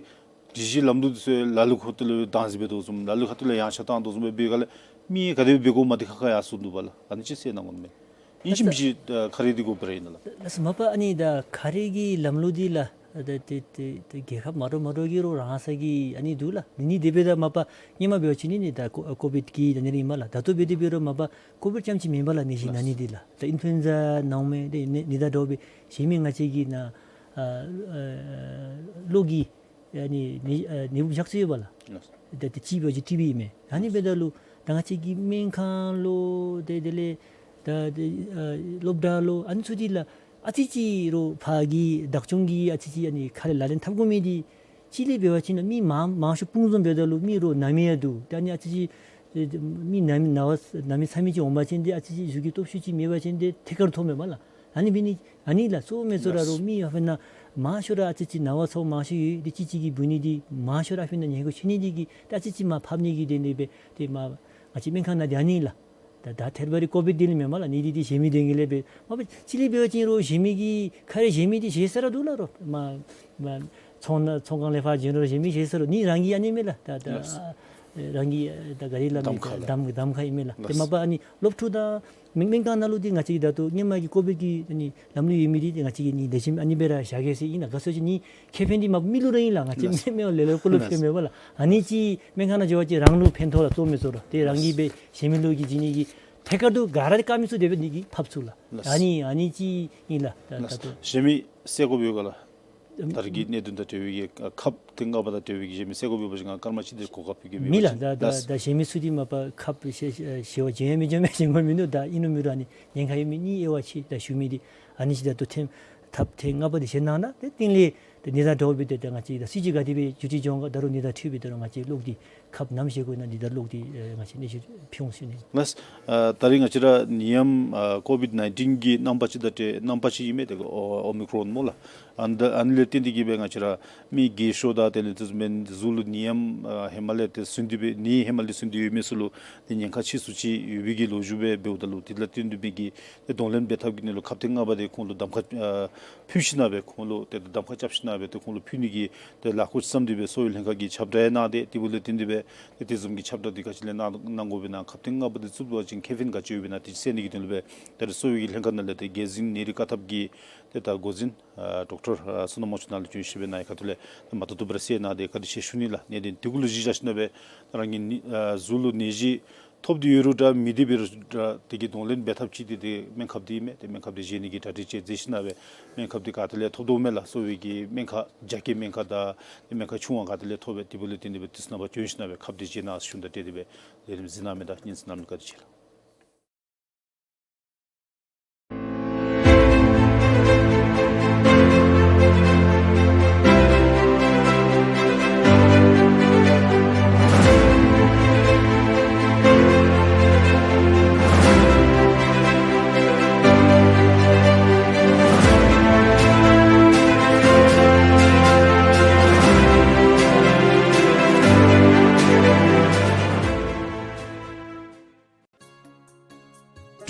སྒྲིག་གཞི་ལམ་ལུགས་འདི་ཚུ་ལ་ལུ་ཁ་ཐུག་ལས་བདག་འཛིན་འབད་དོ་བཟུམ་ལ་ལུ་ཁ་ཐུག་ལས་ཡངས་ཆག་བཏང་དོ་བཟུམ་སྦེ་འབད་སྒང་ལས་མི་ག་དེ་སྦེ་འབད་དགོ་མ་དེ་ཁག་ཁ་ཡར་སོ་ནུག་པ་ལགས། ཨ་ནི་ཅིག་གསལ་གནང་དགོ་ནི་མས། ཨིན་ཅི་མིན་ཅི་ཨ་ཁ་རས་འདི་དགོ་པས་ར་ཨིན་ན་ལགས། ལགས་སོ། མ་པ་ཨ་ནི་ད་ཁ་རས་ཀྱི་ལམ་ལུགས་འདི་ལགས་ད་ཏེ་ཏེ་ཏེ་རྒྱལ་ཁབ་མ་འདྲཝ་མ་འདྲཝ་གི་རོགས་རང་སོ་གི་ཨ་ནི་འདུག་ལགས། ནི་ནི་དེ་སྦེ་ད་མ་པ་སྔོན་མ་འབད་བ་ཅིན་ནི་ནི་ད་ཀོ་ཀོ་བིཌ་ཀྱི་ད་ནི་ར་ཨིན་མས་ལགས། ད་ལྟོ་འབད་དེ་འབད་རུང་མ་པ་ཀོ་བིཌ་རྐྱངམ་ཅིག་མེན་པ་ལགས། ནད་གཞི་ན་ནི་འདི་ལགས་ད་ཨིན་ཕུ་ཨུན་ཛ་ནང་མས། ཏེ་ནི་ནི་ད་འདྲཝ་སྦེ་གཞན་མི་ང་བཅས་ཀྱི་ནཱ་ཨ་ཨ་གློ་གི་ཨ་ནི་ནི་ཨ་ནད་འབུཔ་བཞག་སྲོལ་ཡོད་པ་ལགས། ད་ཏེ་ཅིག་འབད་བ་ཅིན་ཊི་བི་ཨིན་མས། ཨ་ནི་འབདཝ་ད་ལུ་ད་ང་བཅས་ཀྱི་སྨན་ཁང་ལོ་ཏེ་དེ་ལས་ད་ཏེ་ཨ་སློབ་གྲྭ་ལོ་ཨ་ནི་ཚུ་འདི་ལགས་ཨ་ཙི་ཅིག་རོགས་ཕར་གྱི་བདག་སྐྱོང་གིས་ཨ་ཙི་ཅིག་ཨ་ནི་ཁ་རས་ལག་ལེན་འཐབ་དགོ་མི་འདི་གཅིག་ལས་འབད་བ་ཅིན་མི་མང་མང་ཤོས་སྤུངས་བཟུམ་འབདཝ་ད་ལུ་མི་རོགས་ན་མི་ཡང་འདུག། ཏེ་ཨ་ནི་ཨ་ཙི་ཅིག་མི་ན་མི་ན་བ་ན་མི་ཚ་མི་ཅིག་འོང་པ་ཅིན་ཏེ་ཨ་ཙི་ཅིག་གཟུགས་ཀྱི་སྟོབས་ཤུགས་ཅིག་མེད་པ་ཅིན་ཏེ་ཐད་ཀར་ཐོབ་མས་པ་ལགས། ཨ་ནི་འབད་ནི་ཨ་ནི་ལགས་གཙོ་བོ་མི་ཚུ་ར་རོགས་མི་ཨ་ཕི་ན་མང་ཤོས་ར་ཨ་ཙི་ཅིག་ན་བ་ཚ་བ་མང་ཤོས་ཡོད། ཏེ་གཅིག་གཅིག་གིས་འབུ་ནི་འདི་མང་ཤོས་ར་ཨ་ཕི་ན་ཉེན་ཁ་ཆེ་ནི་འདི་གིས་ད་ཨ་ཙི་ཅིག་མར་ཕབ་ནི་གི་དོན་ལས་སྦེ་ཏེ་མར་ང་བཅས་སྨན་ཁང་ནང་འདི་ཨ་ནི་ལགས། ད་ད་ཐད་རི་བ་རི་ཀོ་བིཌ་འདི་ལས་མེན་པ་ལགས། ནི་འདི་འདི་གཞན་མི་དོན་གྱི་ལས་སྦེ་མ་པ་གཅིག་ལས་འབད་བ་ཅིན་རོགས་གཞན་མི་གི་ཁ་རས་གཞན་མི་འདི་བཞེས་ས་ར་འདུག་ལགས། རོགས་མ་མ་ཚོང་ནང་ཚོང་ཁང་ལས་ཕར་བྱོན་རུང་གཞན་མི་བཞེས་ས་ར་འདུག། ནི་རང་གི་ཨ་ནི་མས་ལགས། ད་ད་ལགས། ཨ་ རང་གི་ད་ག་རེ་ལ་གདམ་ཁ་ལགས། གདམ་གདམ་ཁ་ཨིན་མས་ལགས། ཏེ་མ་པ་ཨ་ནི་སློབ་ཕྲུག་དང་མི་མི་གང་ནང་ལུ་འདི་ང་བཅས་ཀྱི་ད་ལྟོ་ཧེ་མ་གི་ཀོ་བིཌ་ཀྱི་ཨ་ནི་ལམ་ལུགས་ཡོད་མི་འདི་ང་བཅས་ཀྱིས་ཨ་ནི་ལེགས་ཤོམ་ཨ་ནི་སྦེ་ར་བཞག་གེ་ཟེར་ཨིན་ལགས། ག་ཅི་ཟེར་ཅི་ཨ་ནི་ཁེ་ཕན་འདི་མ་པ་མི་ལུ་ར་ཨིན་ལགས། ང་བཅས་མི་མི་ལེ་ལོ་ཀུ་ལུ་ཕན་མེད་པས་ལགས། ཨ་ནི་ཅིག་སྨན་ཁང་ནང་འགྱོ་བ་ཅིན་རང་ལུ་ཕན་ཐོགས་ལགས། གཙོ་མི་གཙོ་ར་ཏེ་རང་གིས་སྦེ་གཞན་མི་ལུ་གིས་བྱིན་ནི་གི་ཐད་ཀར་དུ་ག་ར་དཀའ་མི་ཚུ་དེ་སྦེ་ནི་གི་ཕབ་ཚུགས་ལགས། ཨ་ནི་ཨ་ནི་ཅིག་ཨིན་ལགས། ད་ད་ལྟོ་གཞན་མི་སེལ་དགོཔ་ཡོད་ག་ལགས། ད་རེས་ཀྱི་གནད་དོན་དང་འབྲེལ་བའི་གི་ཁབ་ཐེངས་ལྔ་པ་དང་འབྲེལ་བའི་གི་གཞན་མི་སེལ་དགོཔ་ཡོད་པ་ཅིན་ང་སྐར་མ་གཅིག་དེ་གོ་སྐབས་ཕུལ་གེ་མི་མེད་ལགས། ད་ད་གཞན་མི་ཚུ་འདི་མ་པ་ཁབ་བཞེས་བཞེས་པ་བྱོན་ཡང་མི་བྱོན་མི་བྱོན་དགོཔ་མིན་འདུག། ད་ཨིན་རུང་མིན་རུང་ཨ་ནི་ཉེན་ཁ་ཡོད་མི་གཉིས་དབྱེ་བ་ཕྱེ་ད་ཞུ་མི་འདི་ཨ་ནི་ཅིག་ད་ལྟོ་ཐེངས་ཐབས་ཐེངས་ལྔ་པ་འདི་བཞེས་གནང་ན་ཏེ་དེ་ལས་ཏེ་གནས་སྟངས་འདྲཝ་སྦེ་ཏེ་ཏེ་ང་བཅས་ད་སྲིད་བྱུས་ག་དེ་སྦེ་བསྒྱུར་བཅོས་འབྱུང་ག་ད་རུང་གནས་སྟངས་འཕྲོད་པའི་ད་རུང་ང་བཅས་གློག་འདི་ཁབ་ནམ་བཞེས་དགོ་ན་འདི་ད་གློག་འདི་ཨེ་ང་བཅས་གནས་ཚུལ་ཕུལ་འོང་ཟེར་ཞུ་ནི། ལགས། ཨ་ད་རེས་ང་བཅས་ར་ནད་ཡམས་ཨ་ཀོ་བིཌ་ནའིན་ཊིན་གྱི་རྣམ་པ་ཅིག་དང་ཏེ་རྣམ་པ་ཅིག་ཨིན་མས། ཏེ་ཨོ་ཨོ་མི་ཀྲོན་སྨོ་ལགས། ཨ་ནི་ཨ་ནི་ལས་བརྟེན་ཏེ་གིས་སྦེ་ང་བཅས་ར་མི་རྒས་ཤོས་དང་དེ་ལས་དེ་བཟུམ་མའི་གཟུགས་ལུ་ནད་ཡམས་ཨ་ཧེ་མ་ལས་ཏེ་ཟུན་ཏེ་སྦེ་ནད་ཧེ་མ་ལས་ཟུན་ཏེ་ཡོད་མི་ཚུ་ལུ་ཏེ་ཉེན་ཁ་ཆེ་སུ་ཅིག་ཡོད་པའི་གི་ལོ་རྒྱུས་སྦེ་འབདཝ་ད་ལུ་དེ་ལས་བརྟེན་ཏེ་སྦེ་གིས་ཏེ་གདོང་ལེན་འབད་ཐབས་ཀྱི་ནི་ལུ་ཁབ་ཐེངས་ལྔ་པ་དེ་ཁོང་ལུ་གདམ་ཁ་ཨ་ཕུལ་ཞིན་ན་སྦེ་ཁོང་ལུ་ཏེ་གདམ་ཁ་རྐྱབ་ཞིན་ན་སྦེ་ཏེ་ཁོང་ལུ་ཕུལ་ནི་གི་ཏེ་ལཱ་ཁག་བརྩམས་ཏེ་སྦེ་གསོ་བའི་ལྷན་ཁག་གིས་ཁྱབ་བསྒྲགས་ཡང་གནང་སྟེ་དེ་འབདཝ་ལས་བརྟེན་ཏེ་སྦེ་ཏེ་དེ་བཟུམ་གྱི་ཁྱབ་བསྒྲགས་འདི་ག་ཅི་ལས་གནང་གནང་དགོ་པས་ན་ཁབ་ཐེངས་ལྔ་པ་འདི་བཙུགས་པ་ཅིན་ཁེ་ཕན་ག་ཅི་ཡོད་པས་ན་དེ་སེལ་ནི་གི་དོན་ལུ་སྦེ་ད་རེས་གསོ་བའི་ལྷན་ཁག་ནང་ལས་ཏེ་རྒྱལ་འཛིན་ནད་རིགས་བཀག་ཐབས་ཀྱི་ཏེ་ད་འགོ་འཛིན་ཨ་ཌོག་ཊར་ཨ་བསོད་ནམས་དབང་ཕྱུག་ནཱ་ལུ་བྱོན་ཞིནམ་སྦེ་ནཱ་གི་ཁ་ཐུག་ལས་ད་མ་ཐུབ་ཐུབ་སྦེ་ར་སེལ་གནང་སྟེ་བཀའ་དྲིན་ཆེ་ཞུ་ནི་ལགས། ནད་དེ་དེ་གུ་ལུ་གཞི་བཞག་ཞིན་ན་སྦེ་རང་གི་ནི་ཨ་གཟུགས་ལུ་ནད་གཞི་ཐོབ་སྟེ་ཡོད་རུང་འདྲ་མི་བདེ་བའི་རུང་འདྲ་དེ་གི་གདོང་ལེན་འབད་ཐབས་ཅིག་འདི་ཏེ་སྨན་ཁབ་འདི་ཨིན་མས། ཏེ་སྨན་ཁབ་འདི་བཞེས་ནི་གི་གྲ་སྒྲིག་ཅིག་མཛད་ཞིན་ན་སྦེ་སྨན་ཁབ་འདི་ག་ཏེ་ལས་ཐོབ་དོ་མས་ལགས། གསོ་བའི་གི་སྨན་ཁབ་རྒྱ་སྐྱེད་སྨན་ཁབ་དང་ཏེ་སྨན་ཁབ་ཆུང་བ་ག་ཏེ་ལས་ཐོབ་པས། དེ་འབདཝ་ལས་བརྟེན་ཏེ་སྦེ་དུས་ཚོད་ནང་བྱོན་ཞིན་ན་སྦེ་ཁབ་འདི་བཞེས་གནང་ཞུ་ནི་དང་འབྲེལ་ཏེ་སྦེ་ལས་རིམ་གཟིགས་གནང་མི་དང་སྙན་གསན་གནང་མི་བཀའ་དྲིན་ཆེ་ལགས།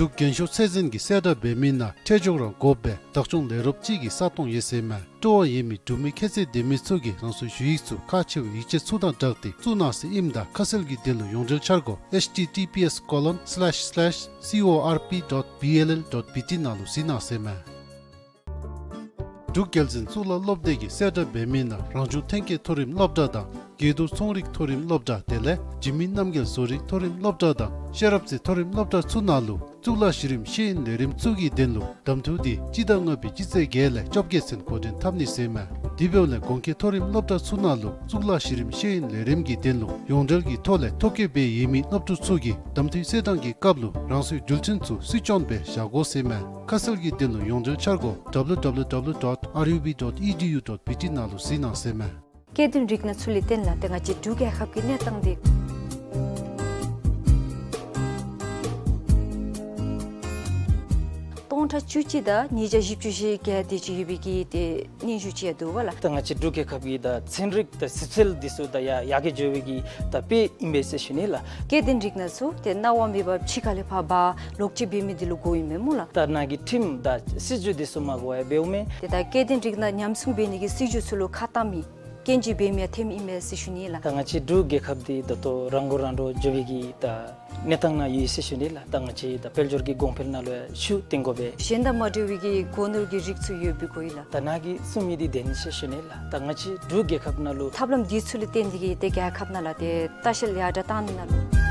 འབྲུག་རྒྱན་ཤོག་ཚད་འཛིན་གྱིས་གསལ་བསྒྲགས་འབད་མི་ནང་འཕྲལ་མགྱོགས་རང་དགོ་པའི་བདག་སྐྱོང་ལས་རོགསཔ་ཅིག་གི་ས་སྟོང་ཡོད་ཟེར་མས། སྤྲོ་བ་ཡོད་མི་འབྲུག་མི་ཁྱད་ཚད་ལྡན་མི་ཚུ་གིས་རང་སོའི་ཞུ་ཡིག་ཚུ་ཁག་ཆེ་བའི་ཡིག་ཆ་ཚུ་དང་སྦྲགས་ཏེ་བཙུགས་གནང་ཟེར་ཨིནམ་ད་ཁ་གསལ་གྱི་དོན་ལུ་ཡོངས་འབྲེལ་འཆར་སྒོ་H T T P S colon slash slash C O R P dot B L L dot B T ནང་ལུ་གཟིགས་གནང་ཟེར་མས། འབྲུག་རྒྱལ་འཛིན་གཙུག་ལག་སློབ་སྡེ་གིས་གསལ་བསྒྲགས་འབད་མི་ནང་རང་བྱུང་ཐོན་སྐྱེད་མཐོ་རིམ་སློབ་གྲྭ་དང་དགྱེས་རྡོར་ཚོང་རིག་མཐོ་རིམ་སློབ་གྲྭ་དེ་ལས་འཇིགས་མེད་རྣམ་རྒྱལ་བཟོ་རིག་མཐོ་རིམ་སློབ་གྲྭ་དང་ཤེས་རབ་རྩེ་མཐོ་རིམ་སློབ་གྲྭ་ཚུ་ནང་ལུ་གཙུག་ལག་གཞི་རིམ་ཤེས་ཡོན་ལས་རིམ་ཚུ་གི་དོན་ལུ་གདམ་འཐུ་འདི་སྤྱི་ཟླ་ལྔ་པའི་སྤྱི་ཚེས་བརྒྱད་ལས་བཅོ་བརྒྱད་ཚུན་འགོ་འདྲེན་འཐབ་ནི་ཟེར་མས། དེ་འབདཝ་ལས་གོང་འཁོད་མཐོ་རིམ་སློབ་གྲྭ་ཚུ་ནང་ལུ་གཙུག་ལག་གཞི་རིམ་ཤེས་ཡོན་ལས་རིམ་གྱི་དོན་ལུ་ཡོངས་འབྲེལ་གྱི་ཐོག་ལས་ཐོ་བཀོད་འབད་ཡོད་མི་སློབ་ཕྲུག་ཚུ་གིས་གདམ་འཐུའི་གསལ་བསྒྲགས་ཀྱི་སྐབས་ལུ་རང་སོའི་འགྲུལ་འཕྲིན་ཚུ་སུས་སྐྱོན་སྦེ་བཞག་དགོ་ཟེར་མས། ཁ་གསལ་གྱི་དོན་ལུ་ཡོངས་འབྲེལ་འཆར་སྒོ W W W dot R U B dot E D U dot B T ནང་ལུ་གཟིགས་གནང་ཟེར་མས། སྐྱེ་ལྡན་རིགས་སྣ་ཚུ་ལས་བརྟེན་ལགས། ཏེ་ང་བཅས་འབྲུག་རྒྱལ་ཁབ་ཀྱི་གནས་སྟངས་འདི་སྟོང་ཕྲག་བཅུ་གཅིག་དང་ཉིས་བརྒྱ་བཞི་བཅུ་ཞེ་བརྒྱད་དེ་ཅིག་ཡོད་པའི་གི་ཏེ་སྙན་ཞུ་ཅིག་ཡང་འདུག་པ་ལགས། ད་ང་བཅས་འབྲུག་རྒྱལ་ཁབ་ཀྱི་ད་ཚན་རིག་ད་ཞིབ་འཚོལ་འདི་ཚུ་ད་ཡར་ཡར་རྒྱས་འགྱོ་བའི་གི་ད་དཔེ་ཨིན་པས་ཟེར་ཞུ་ནི་ལགས། སྐྱེ་ལྡན་རིགས་སྣ་ཚུ་ཏེ་གནང་བ་མེད་པར་ཕྱི་ཁ་ལས་ཕར་འབག་ལོག་སྤྱོད་འབད་མི་འདི་ལུ་དགོཔ་ཨིན་མས་སྨོ་ལགས། ད་ནཱ་གི་ཁྲིམས་དང་སྲིད་བྱུས་འདི་ཚུ་མ་དགོ་པར་འབདཝ་མས། ཏེ་ད་སྐྱེ་ལྡན་རིགས་སྣ་ཉམས་སྲུང་འབད་ནི་གི་སྲིད་བྱུས་ཚུ་ལུ་ཁ་བཏང་མི་སྐྱོན་བརྗོད་འབད་མི་ཡང་ཐོནམ་ཨིན་མས་ཟེར་ཞུ་ནི་ལགས། ད་ང་བཅས་འབྲུག་རྒྱལ་ཁབ་འདི་ད་ལྟོ་རང་མགོ་རང་འདྲོངས་འགྱོ་བའི་གི་ད་གནས་སྟངས་ནང་ཡོད་ཟེར་ཞུ་ནི་ལགས། ད་ང་བཅས་ད་དཔལ་འབྱོར་གྱི་གོང་འཕེལ་ནང་ལུ་ཡང་ཤུགས་བཏོན་དགོ་པས། གཞན་དང་མ་འདྲ་བའི་གི་སྒོ་ནོར་གྱི་རིགས་ཚུ་ཡོད་པའི་གོ་ཡི་ལགས། ད་ནཱ་གིས་གསུང་མི་འདི་བདེན་ཟེར་ཞུ་ནི་ལགས། ད་ང་བཅས་འབྲུག་རྒྱལ་ཁབ་ནང་ལུ་ཐབས་ལམ་འདི་ཚུ་ལུ་བརྟེན་ཏེ་གིས་ཏེ་རྒྱལ་ཁབ་ནང་ལུ་ཏེ་ལྟ་བཤལ་ཡར་དྲག་བཏང་ནི་ནང་ལུ།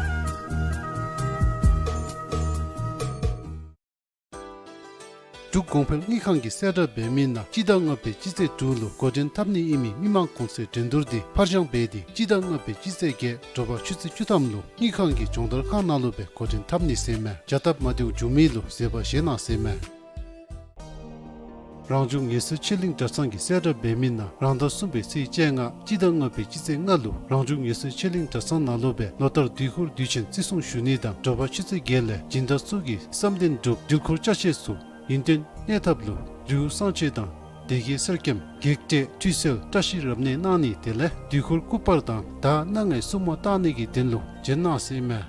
འབྲུག་གོང་འཕེལ་དངུལ་ཁང་གིས་གསལ་བསྒྲགས་འབད་མི་ནང་སྤྱི་ཟླ་ལྔ་པའི་སྤྱི་ཚེས་དྲུག་ལུ་འགོ་འདྲེན་འཐབ་ནི་ཨིན་མི་མི་མང་གུང་སེང་འགྲན་བསྡུར་འདི་ཕར་འགྱངས་འབད་དེ་སྤྱི་ཟླ་ལྔ་པའི་སྤྱི་ཚེས་བརྒྱད་དྲོ་པ་ཆུ་ཚོད་བཅུ་ཐམ་ལུ་དངུལ་ཁང་གི་སྦྱོང་བརྡར་ཁང་ནང་ལུ་སྦེ་འགོ་འདྲེན་འཐབ་ནི་ཟེར་མས། བྱ་སྟབས་མ་བདེཝ་བྱུང་མི་ལུ་བཟོད་པ་བཞེས་གནང་ཟེར་མས། རང་བྱུང་ངལ་གསོའི་ཆེད་གླིང་གྲྭ་ཚང་གིས་གསལ་བསྒྲགས་འབད་མི་ནང་རང་ཟླ་གསུམ་པའི་ཚེས་བཅོ་ལྔ་སྤྱི་ཟླ་ལྔ་པའི་སྤྱི་ཚེས་ལྔ་ལུ་རང་བྱུང་ངལ་གསོའི་ཆེད་གླིང་གྲྭ་ཚང་ནང་ལུ་སྦེ་ལོ་ལྟར་དུས་འཁོར་དུས་ཆེན་བརྩི་སྲུང་ཞུ་ནི་དང་དྲོ་པ་ཆུ་ཚོད་བརྒྱད་ལས་སྦྱིན་བདག་ཚུ་གིས་བསམ་དོན་འགྲུབ་འདྲུལ་འཁོར་ཅ་ཆས་ཚུ་ཡུན་བརྟན་གནས་ཐབས་ལུ་རི་བོ་གསང་ཆེན་དང་སྡེ་དགེ་གསེར་སྐྱེམས་བགེགས་བསྐྲད་ཁྲུས་གསོལ་བཀྲ་ཤིས་རབ་གནས་གནང་ནི་དེ་ལས་དུས་འཁོར་སྐུ་པར་དང་ད་སྣ་ལྔའི་སྲུང་མ་བཏང་ནི་གི་དོན་ལུ་བྱོན་གནང་ཟེར་མས།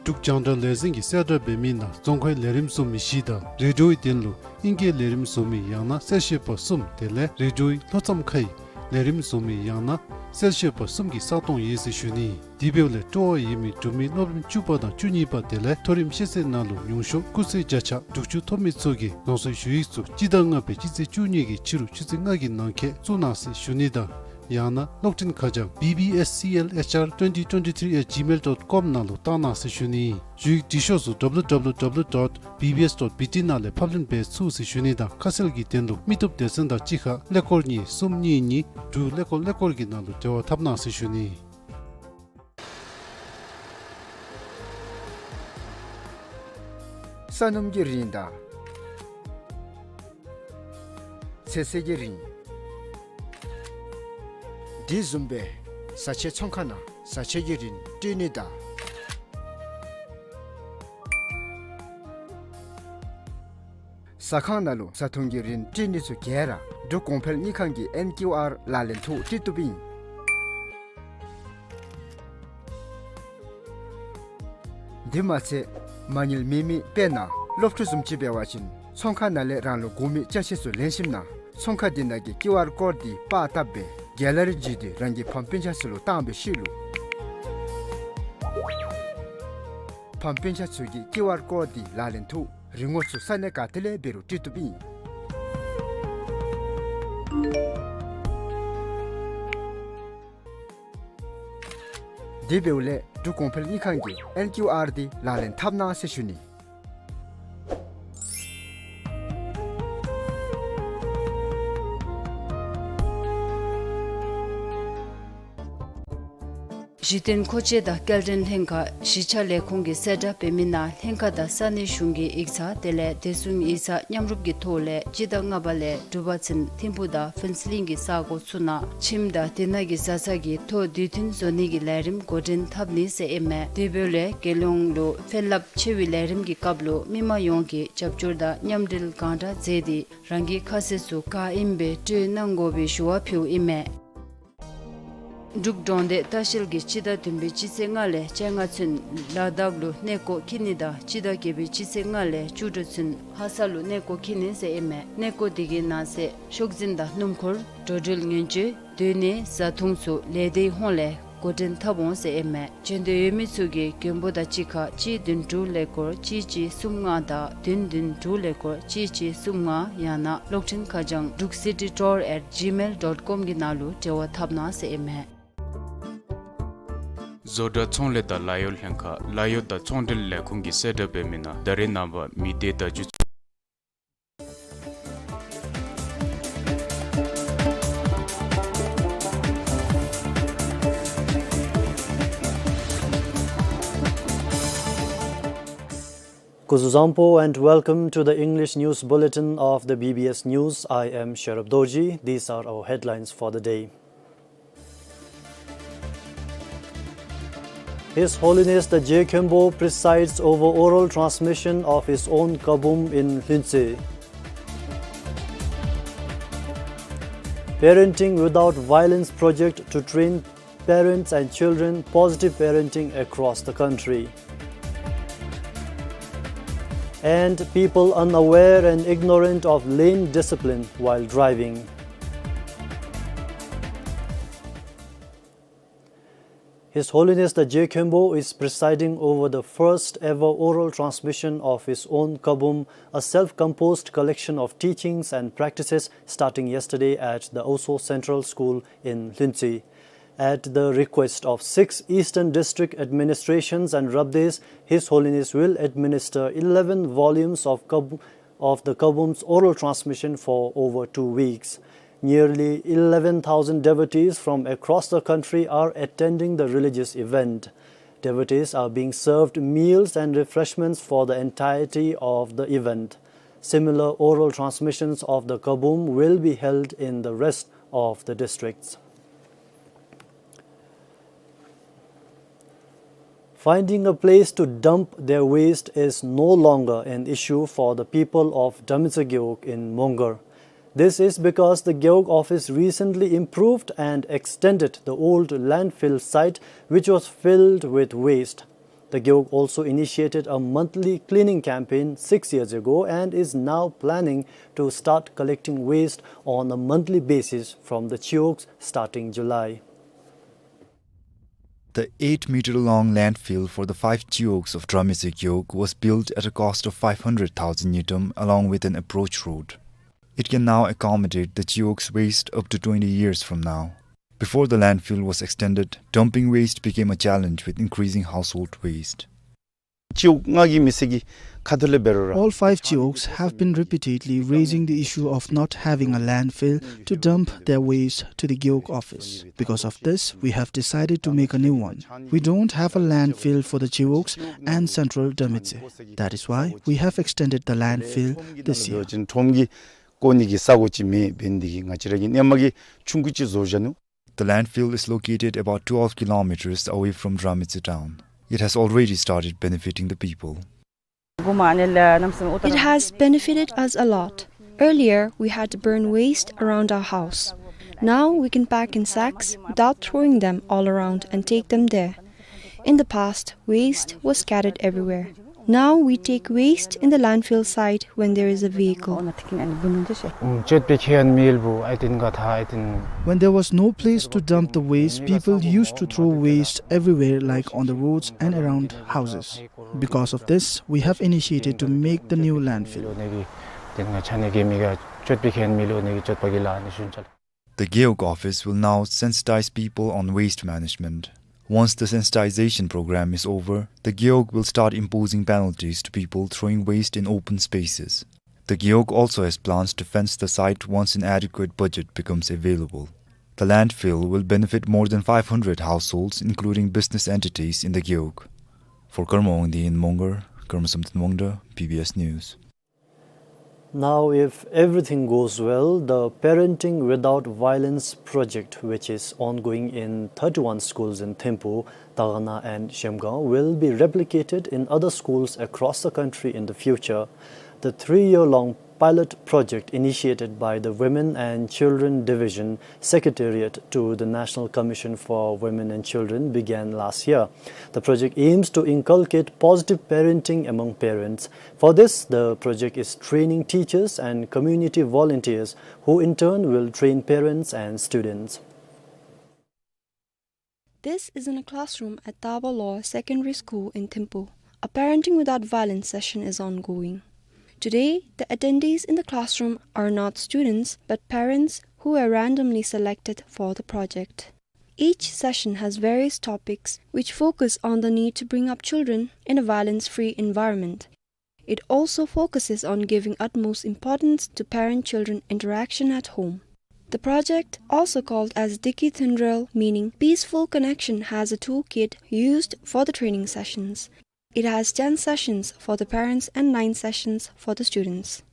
འབྲུག་རྒྱང་བསྒྲགས་ལས་འཛིན་གྱིས་གསལ་བསྒྲགས་འབད་མི་ནང་རྫོང་ཁའི་ལས་རིམ་བཟོ་མི་བཞི་དང་རེ་ཌིའོའི་དོན་ལུ་ཨིང་སྐད་ལས་རིམ་བཟོ་མི་ཡང་ན་གསལ་བཤད་པ་གསུམ་དེ་ལས་རེ་ཌིའོའི་ལྷོ་མཚམས་ཁའི་ ལས་རིམ་བཟོ་མི་ཡང་ན་གསལ་བཤད་པ་གསུམ་གྱི་ས་སྟོང་ཡོད་ཟེར་ཞུ་ནི། དེ་འབདཝ་ལས་སྤྲོ་བ་ཡོད་མི་འབྲུག་མི་སློབ་རིམ་བཅུ་པ་དང་བཅུ་གཉིས་པ་དེ་ལས་མཐོ་རིམ་ཤེས་ཚད་ནང་ལུ་ཉུང་ཤོས་སྐུགས་ཚད་བརྒྱ་ཆ་དྲུག་ཅུ་ཐོབ་མི་ཚུ་གིས་རང་སོའི་ཞུ་ཡིག་ཚུ་སྤྱི་ཟླ་ལྔ་པའི་སྤྱི་ཚེས་བཅུ་གཉིས་ཀྱི་ཕྱི་རུ་ཆུ་ཚོད་ལྔ་གི་ནང་འཁོད་བཙུགས་གནང་ཟེར་ཞུ་ནི་དང་། ཡང་ན་གློག་འཕྲིན་ཁ་བྱང་B B S C L H R twenty twenty-three at gmail dot com ནང་ལུ་བཏང་གནང་ཟེར་ཞུ་ནི། ཞུ་ཡིག་འབྲི་ཤོག་ཚུ་W W W dot B B S dot B T ནང་ལས་ཕབ་ལེན་འབད་ཚུགས་ཟེར་ཞུ་ནི་དང་། ཁ་གསལ་གྱི་དོན་ལུ་མི་ཐུབ་སྡེ་ཚན་དང་གཅིག་ཁར་ཀླད་ཀོར་གཉིས་གསུམ་གཉིས་གཉིས་དྲུག་ཀླད་ཀོར་ཀླད་ཀོར་གྱི་ནང་ལུ་འབྲེལ་བ་འཐབ་གནང་ཟེར་ཞུ་ནི། ས་སྣུམ་གྱི་རིན་དང་ཚོད་བསྲེ་གི་རིན། དེ་བཟུམ་སྦེ་བཟའ་ཆས་ཚོང་ཁང་ནང་བཟའ་ཆས་ཀྱི་རིན་སྤྲོད་ནི་དང་། ཟ་ཁང་ནང་ལུ་བཟའ་འཐུང་གི་རིན་སྤྲོད་ནི་ཚུ་ག་ར་འབྲུག་གོང་འཕེལ་དངུལ་ཁང་གི་N Q R ལག་ལེན་ཐོག་སྤྲོད་བཏུབ་ཨིན། དེ་མ་ཚད་མ་དངུལ་མེད་མི་དཔེར་ན་སློབ་ཕྲུག་བཟུམ་ཅིག་འབད་བ་ཅིན་ཚོང་ཁང་ནང་ལས་རང་ལུ་དགོ་མི་ཅ་ཆས་ཚུ་ལེན་ཞིནམ་ན་ཚོང་ཁང་དེ་ནང་གི་ཀིའུ་ཨར་ཀོཌ་དེ་པར་བཏབ་སྦེ་གེ་ལ་རི་བརྒྱུད་དེ་རང་གི་ཕམ་སྤུན་ཆ་ཚུ་ལུ་བཏང་བའི་ཤུལ་ལུ་ཕམ་སྤུན་ཆ་ཚུ་གིས་ཀིའུ་ཨར་ཀོཌ་དེ་ལག་ལེན་ཐོག་རིན་གོང་ཚུ་ས་གནས་ག་ཏེ་ལས་འབད་རུང་སྤྲོད་བཏུབ་ཨིན། དེ་འབདཝ་ལས་འབྲུག་གོང་འཕེལ་དངུལ་ཁང་གི་N Q R དེ་ལག་ལེན་འཐབ་གནང་ཟེར་ཞུ་ནི། གཞི་རྟེན་མཁོ་ཆས་དང་སྐྱེལ་འདྲེན་ལྷན་ཁག་གཞིས་ཆགས་ལས་ཁུངས་ཀྱིས་གསལ་བསྒྲགས་འབད་མི་ནང་ལྷན་ཁག་དང་ས་གནས་གཞུང་གི་ཡིག་ཚང་དེ་ལས་བདེ་སྲུང་ཡིག་ཚང་མཉམ་རུབ་ཀྱི་ཐོག་ལས་སྤྱི་ཟླ་ལྔ་པ་ལས་དྲུག་པ་ཚུན་ཐིམ་ཕུག་དང་ཕུན་ཚོགས་གླིང་གི་ས་གོ་ཚུ་ནང་ཁྱིམ་དང་དེ་ནང་གི་བཟའ་ཚང་གི་ཐོ་དུས་མཐུན་བཟོ་ནི་གི་ལས་རིམ་འགོ་འདྲེན་འཐབ་ནི་ཟེར་ཨིན་མས། དེ་འབདཝ་ལས་རྒྱལ་ཡོངས་ལུ་ཕན་རླབས་ཆེ་བའི་ལས་རིམ་གྱི་སྐབས་ལུ་མི་མང་ཡོངས་ཀྱིས་རྒྱབ་སྐྱོར་དང་མཉམ་འབྲེལ་གང་དྲག་མཛད་དེ་རང་གི་ཁ་གསལ་ཚུ་ག་ཨིནམ་སྦེ་སྤྲོད་གནང་དགོ་པའི་ཞུ་བ་ཕུལཝ་ཨིན་མས། འབྲུག་འབྲོག་སྡེ་ལྟ་བཤལ་གྱིས་སྤྱི་ཟླ་བདུན་པའི་སྤྱི་ཚེས་ལྔ་ལས་བཅོ་ལྔ་ཚུན་ལ་དྭགས་ལུ་གནས་སྐོར་འཁྱིད་ནི་དང་སྤྱི་ཟླ་བརྒྱད་པའི་སྤྱི་ཚེས་ལྔ་ལས་བཅུ་དྲུག་ཚུན་ལྷ་ས་ལུ་གནས་སྐོར་འཁྱིད་ནི་ཟེར་ཨིན་མས། གནས་སྐོར་དེ་གི་ནང་གསེས་ཤོག་འཛིན་དང་སྣུམ་འཁོར་འགྲོ་འགྲུལ་ངན་བྱུས་སྡོད་གནས་བཟའ་འཐུང་ཚུ་ལས་སྡེའི་ཧོངས་ལས་འགོ་འདྲེན་འཐབ་འོང་ཟེར་ཨིན་མས། འབྱོན་འདོད་ཡོད་མི་ཚུ་གིས་མགོན་པོ་དང་གཅིག་ཁར་གཅིག་བདུན་དྲུག་ཀླད་ཀོར་གཅིག་གཅིག་གསུམ་ལྔ་དང་བདུན་བདུན་དྲུག་ཀླད་ཀོར་གཅིག་གཅིག་གསུམ་ལྔ་ཡང་ན་གློག་འཕྲིན་ཁ་བྱང་druk city tour at gmail dot com གི་ནང་ལུ་འབྲེལ་བ་འཐབ་གནང་ཟེར་ཨིན་མས། བཟོ་གྲྭ་ཚོང་ལས་དང་ལཱ་གཡོག་ལྷན་ཁག་ལཱ་གཡོག་དང་ཚོང་འབྲེལ་ལས་ཁུངས་ཀྱིས་གསལ་བསྒྲགས་འབད་མི་ནང་ད་རེས་ནངས་པ་མི་སྡེ་བརྡ་བརྒྱུད་སྐུ་གཟུགས་བཟང་པོ and welcome to the English news bulletin of the B B S News. I am Sherab Dorji. These are our headlines for the day. His Holiness the Je Khenpo presides over oral transmission of his own Kabum in Lhuentse. Parenting Without Violence project to train parents and children positive parenting across the country. And people unaware and ignorant of lane discipline while driving. His Holiness the Je Khenpo is presiding over the first ever oral transmission of his own Kabum, a self-composed collection of teachings and practices, starting yesterday at the Oso Central School in Lhuentse. At the request of six Eastern District Administrations and Rabdes, His Holiness will administer eleven volumes of Kab-, of the Kabum's oral transmission for over two weeks. Nearly eleven thousand devotees from across the country are attending the religious event. Devotees are being served meals and refreshments for the entirety of the event. Similar oral transmissions of the Kabum will be held in the rest of the districts. Finding a place to dump their waste is no longer an issue for the people of Damisa Gewog in Mongar. This is because the Gewog office recently improved and extended the old landfill site, which was filled with waste. The Gewog also initiated a monthly cleaning campaign six years ago and is now planning to start collecting waste on a monthly basis from the Chewogs starting July. The eight-meter-long landfill for the five Chewogs of Drametse Gewog was built at a cost of five hundred thousand ngultrum, along with an approach road. It can now accommodate the Chewogs' waste up to twenty years from now. Before the landfill was extended, dumping waste became a challenge with increasing household waste. Chewogs ལྔ་གི་མི་སེར་གྱིས་ཁ་ཐུག་ལས་འབད་རུང་ར། All five Chewogs have been repeatedly raising the issue of not having a landfill to dump their waste to the Gewog office. Because of this, we have decided to make a new one. We don't have a landfill for the Chewogs and Central Drametse. That is why we have extended the landfill this year. ཁྲོམ་གྱི་བཀོ་ནི་གི་ས་གོ་ཅིག་མེད། འབད་ནི་དེ་གིས་ང་བཅས་ར་གིས་ཧེ་མ་གི་ཆུང་ཀུ་ཅིག་བཟོ་བཞག་ནུག། The landfill is located about twelve kilometers away from Drametse town. It has already started benefiting the people. It has benefited us a lot. Earlier, we had to burn waste around our house. Now we can pack in sacks without throwing them all around and take them there. In the past, waste was scattered everywhere. Now we take waste in the landfill site when there is a vehicle. When there was no place to dump the waste, people used to throw waste everywhere, like on the roads and around houses. Because of this, we have initiated to make the new landfill. The Gewog office will now sensitize people on waste management. Once the sensitization program is over, the Gewog will start imposing penalties to people throwing waste in open spaces. The Gewog also has plans to fence the site once an adequate budget becomes available. The landfill will benefit more than five hundred households, including business entities in the Gewog. For Karma Wangdi in Mongar, Karma Samten Wangda, B B S News. Now, if everything goes well, the Parenting Without Violence project, which is ongoing in thirty-one schools in Thimphu, Dagana and Zhemgaon, will be replicated in other schools across the country in the future. The three-year-long pilot project initiated by the Women and Children Division Secretariat to the National Commission for Women and Children began last year. The project aims to inculcate positive parenting among parents. For this, the project is training teachers and community volunteers who in turn will train parents and students. This is in a classroom at Taba Lower Secondary School in Thimphu. A Parenting Without Violence session is ongoing. Today, the attendees in the classroom are not students, but parents who were randomly selected for the project. Each session has various topics which focus on the need to bring up children in a violence-free environment. It also focuses on giving utmost importance to parent-children interaction at home. The project, also called as Diki Thundrel, meaning peaceful connection, has a toolkit used for the training sessions. It has ten sessions for the parents and nine sessions for the students.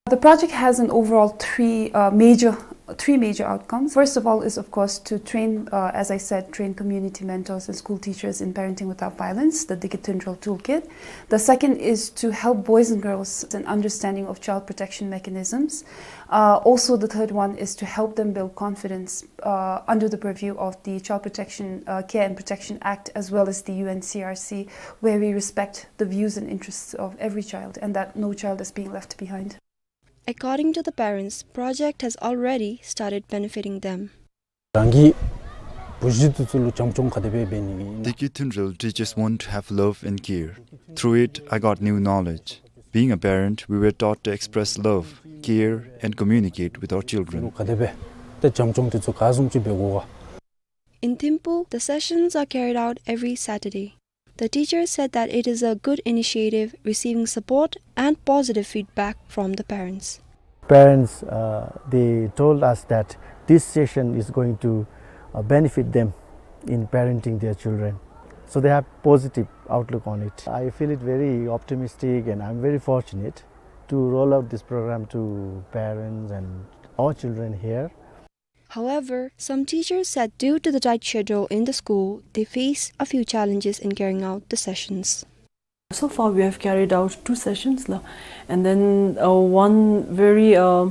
The project has an overall three, uh, major, three major outcomes. First of all is, of course, to train, uh, as I said, train community mentors and school teachers in Parenting Without Violence, the Diki Thundrel toolkit. The second is to help boys and girls an understanding of child protection mechanisms. Uh, also, the third one is to help them build confidence uh, under the purview of the Child Protection, uh, Care and Protection Act, as well as the U N C R C, where we respect the views and interests of every child and that no child is being left behind. According to the parents, project has already started benefiting them. རང་གི་བུ་གཞི་དེ་ཚུ་ལུ་བྱམས་སྐྱོང་ག་དེ་སྦེ་འབད་ནི་གི་ཨིན་ན། Diki Thundrel teaches one to have love and care. Through it, I got new knowledge. Being a parent, we were taught to express love, care, and communicate with our children. ག་དེ་སྦེ་ཏེ་བྱམས་སྐྱོང་དེ་ཚུ་ག་བཟུམ་ཅིག་འབད་དགོ་ག། In Thimphu, the sessions are carried out every Saturday. The teacher said that it is a good initiative, receiving support and positive feedback from the parents. Parents, uh, they told us that this session is going to, uh, benefit them in parenting their children. So they have positive outlook on it. I feel it very optimistic and I'm very fortunate to roll out this program to parents and our children here. However, some teachers said due to the tight schedule in the school, they face a few challenges in carrying out the sessions. So far, we have carried out two sessions, la, and then, uh, one very, uh,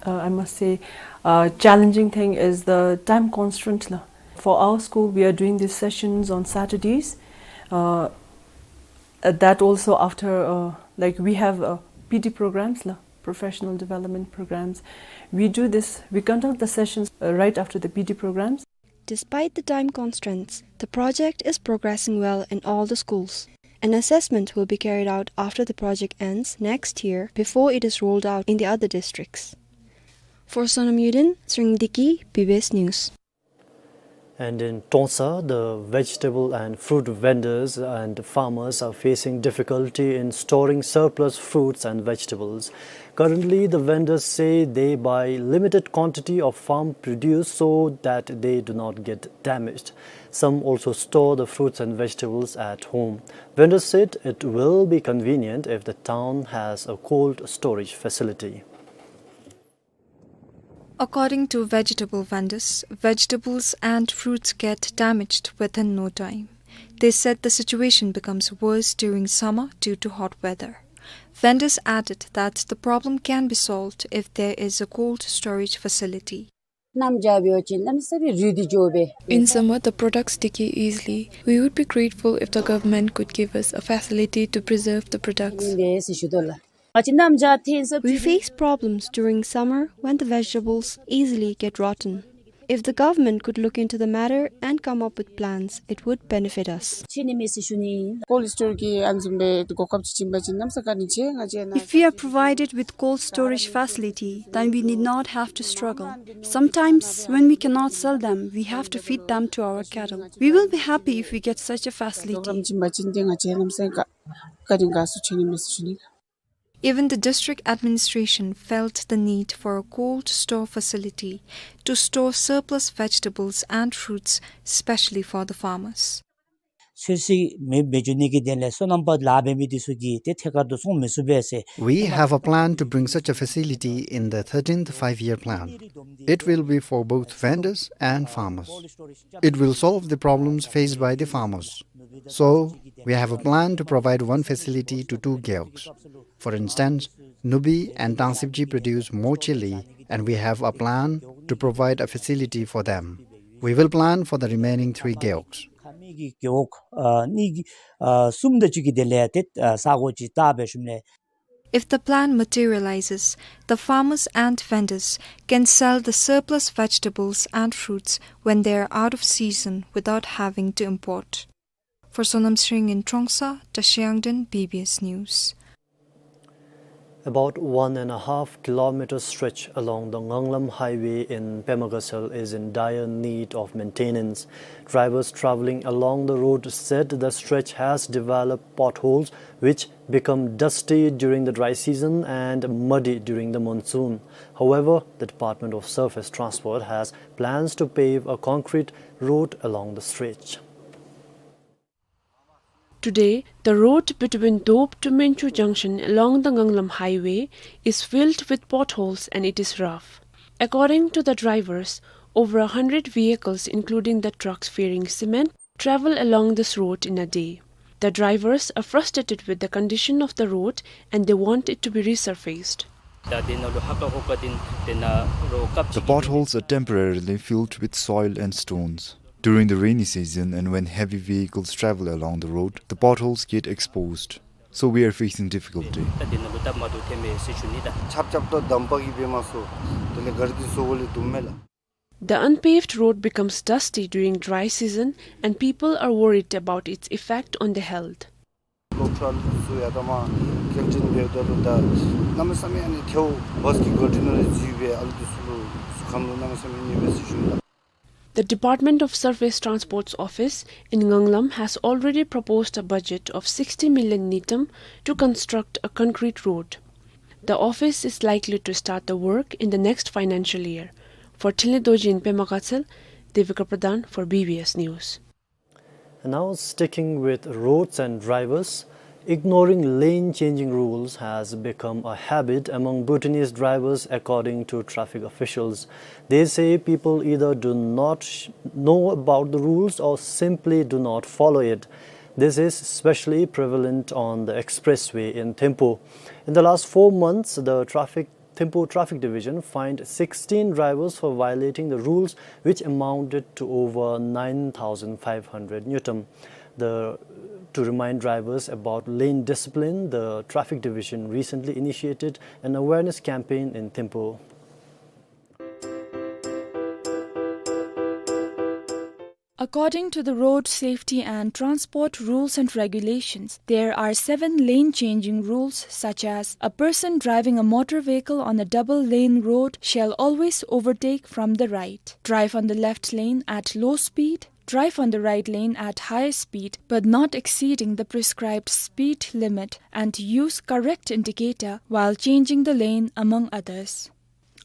uh, I must say, uh, challenging thing is the time constraint, la. For our school, we are doing these sessions on Saturdays. Uh, Uh, that also after, uh, like, we have, uh, P D programs, la, professional development programs. We do this, we conduct the sessions, uh, right after the P D programs. Despite the time constraints, the project is progressing well in all the schools. An assessment will be carried out after the project ends next year before it is rolled out in the other districts. For Sonam Yuden, Tshering Deki, B B S News. And in Trongsa, the vegetable and fruit vendors and farmers are facing difficulty in storing surplus fruits and vegetables. Currently, the vendors say they buy limited quantity of farm produce so that they do not get damaged. Some also store the fruits and vegetables at home. Vendors said it will be convenient if the town has a cold storage facility. According to vegetable vendors, vegetables and fruits get damaged within no time. They said the situation becomes worse during summer due to hot weather. Vendors added that the problem can be solved if there is a cold storage facility. གནམ་བྱཱར་འབད་བ་ཅིན་གནམ་མེད་ས་མེད་རུལ་ཏེ་འགྱོ་བས། In summer, the products decay easily. We would be grateful if the government could give us a facility to preserve the products. ཨིན་པས་ཟེར་ཞུ་དོ་ལགས། ང་བཅས་གནམ་བྱཱར་ཐོན་ས། We face problems during summer when the vegetables easily get rotten. If the government could look into the matter and come up with plans, it would benefit us. ཆེ་ནི་མས་ཟེར་ཞུ་ནི། Cold store གི་ཨ་ནི་བཟུམ་སྦེ་གོ་སྐབས་ཅིག་བྱིན་པ་ཅིན་གནམ་མེད་ས་མེད་བཀའ་དྲིན་ཆེ། ང་བཅས་ནཱ། If we are provided with cold storage facility, then we need not have to struggle. Sometimes, when we cannot sell them, we have to feed them to our cattle. We will be happy if we get such a facility. གོ་སྐབས་བྱིན་པ་ཅིན་ཏེ་ང་བཅས་གནམ་མེད་ས་མེད་བཀའ་དྲིན་དགའ་ཚོར་ཆེ་ནི་མས་ཟེར་ཞུ་ནི། Even the district administration felt the need for a cold store facility to store surplus vegetables and fruits, especially for the farmers. ཚོད་བསྲེ་མེདཔ་འབད་བཅུག་ནི་གི་དོན་ལས་སོ་ནམ་པ་ལཱ་འབད་མི་འདི་ཚུ་གིས་ཏེ་ཐད་ཀར་དུ་བཙོང་མི་ཚུགས་པས་ཟེར། We have a plan to bring such a facility in the thirteenth Five-Year Plan. It will be for both vendors and farmers. It will solve the problems faced by the farmers. So, we have a plan to provide one facility to two gewogs. For instance, Nubi and Tangsibji produce more chili, and we have a plan to provide a facility for them. We will plan for the remaining three gewogs. ཁ་མི་གི་གེ་འོག་ཨ་གཉིས་ཀྱི་ཨ་གསུམ་དང་བཅུ་གི་དོན་ལས་ཏེ་ཨ་ས་གོ་ཅིག་བལྟ་སྦེ་ཞུཝ་ལས། If the plan materializes, the farmers and vendors can sell the surplus vegetables and fruits when they are out of season without having to import. For Sonam Tshering in Trongsa, Tashi Yangden, B B S News. About one and a half kilometer stretch along the Nganglam Highway in Pema Gatshel is in dire need of maintenance. Drivers traveling along the road said the stretch has developed potholes which become dusty during the dry season and muddy during the monsoon. However, the Department of Surface Transport has plans to pave a concrete road along the stretch. Today, the road between Doab to Menchu junction along the Nganglam Highway is filled with potholes and it is rough. According to the drivers, over a hundred vehicles, including the trucks ferrying cement, travel along this road in a day. The drivers are frustrated with the condition of the road and they want it to be resurfaced. The potholes are temporarily filled with soil and stones. During the rainy season and when heavy vehicles travel along the road, the potholes get exposed. So we are facing difficulty. The unpaved road becomes dusty during dry season and people are worried about its effect on their health. སློབ་གྲྭ་ལུ་ཚུ་ཡང་ད་མ་སྐྱེལ་འདྲེན་འབདཝ་ད་ལུ་ད་གནམ་མེད་ས་མེད་ཨ་ནི་ཐལཝ་བཱས་ཀྱི་གཱ་ཌི་ནང་ལུ་འཛུལ་སྦེ་ཨ་ལུ་འདི་ཚུ་ལུ་གཟུགས་ཁམས་ལུ་གནམ་མེད་ས་མེད་ཉེས་པས་ཟེར་ཞུ་ནི། The Department of Surface Transport's office in Nganglam has already proposed a budget of sixty million ngultrum to construct a concrete road. The office is likely to start the work in the next financial year. For Thinley Dorji in Pema Gatshel, Devika Pradhan for B B S News. And now, sticking with roads and drivers, ignoring lane changing rules has become a habit among Bhutanese drivers, according to traffic officials. They say people either do not sh-, know about the rules or simply do not follow it. This is especially prevalent on the expressway in Thimphu. In the last four months, the traffic Thimphu Traffic Division fined sixteen drivers for violating the rules, which amounted to over nine thousand five hundred ngultrum. The To remind drivers about lane discipline, the Traffic Division recently initiated an awareness campaign in Thimphu. According to the Road Safety and Transport Rules and Regulations, there are seven lane changing rules, such as a person driving a motor vehicle on a double lane road shall always overtake from the right, drive on the left lane at low speed, drive on the right lane at higher speed, but not exceeding the prescribed speed limit, and use correct indicator while changing the lane, among others.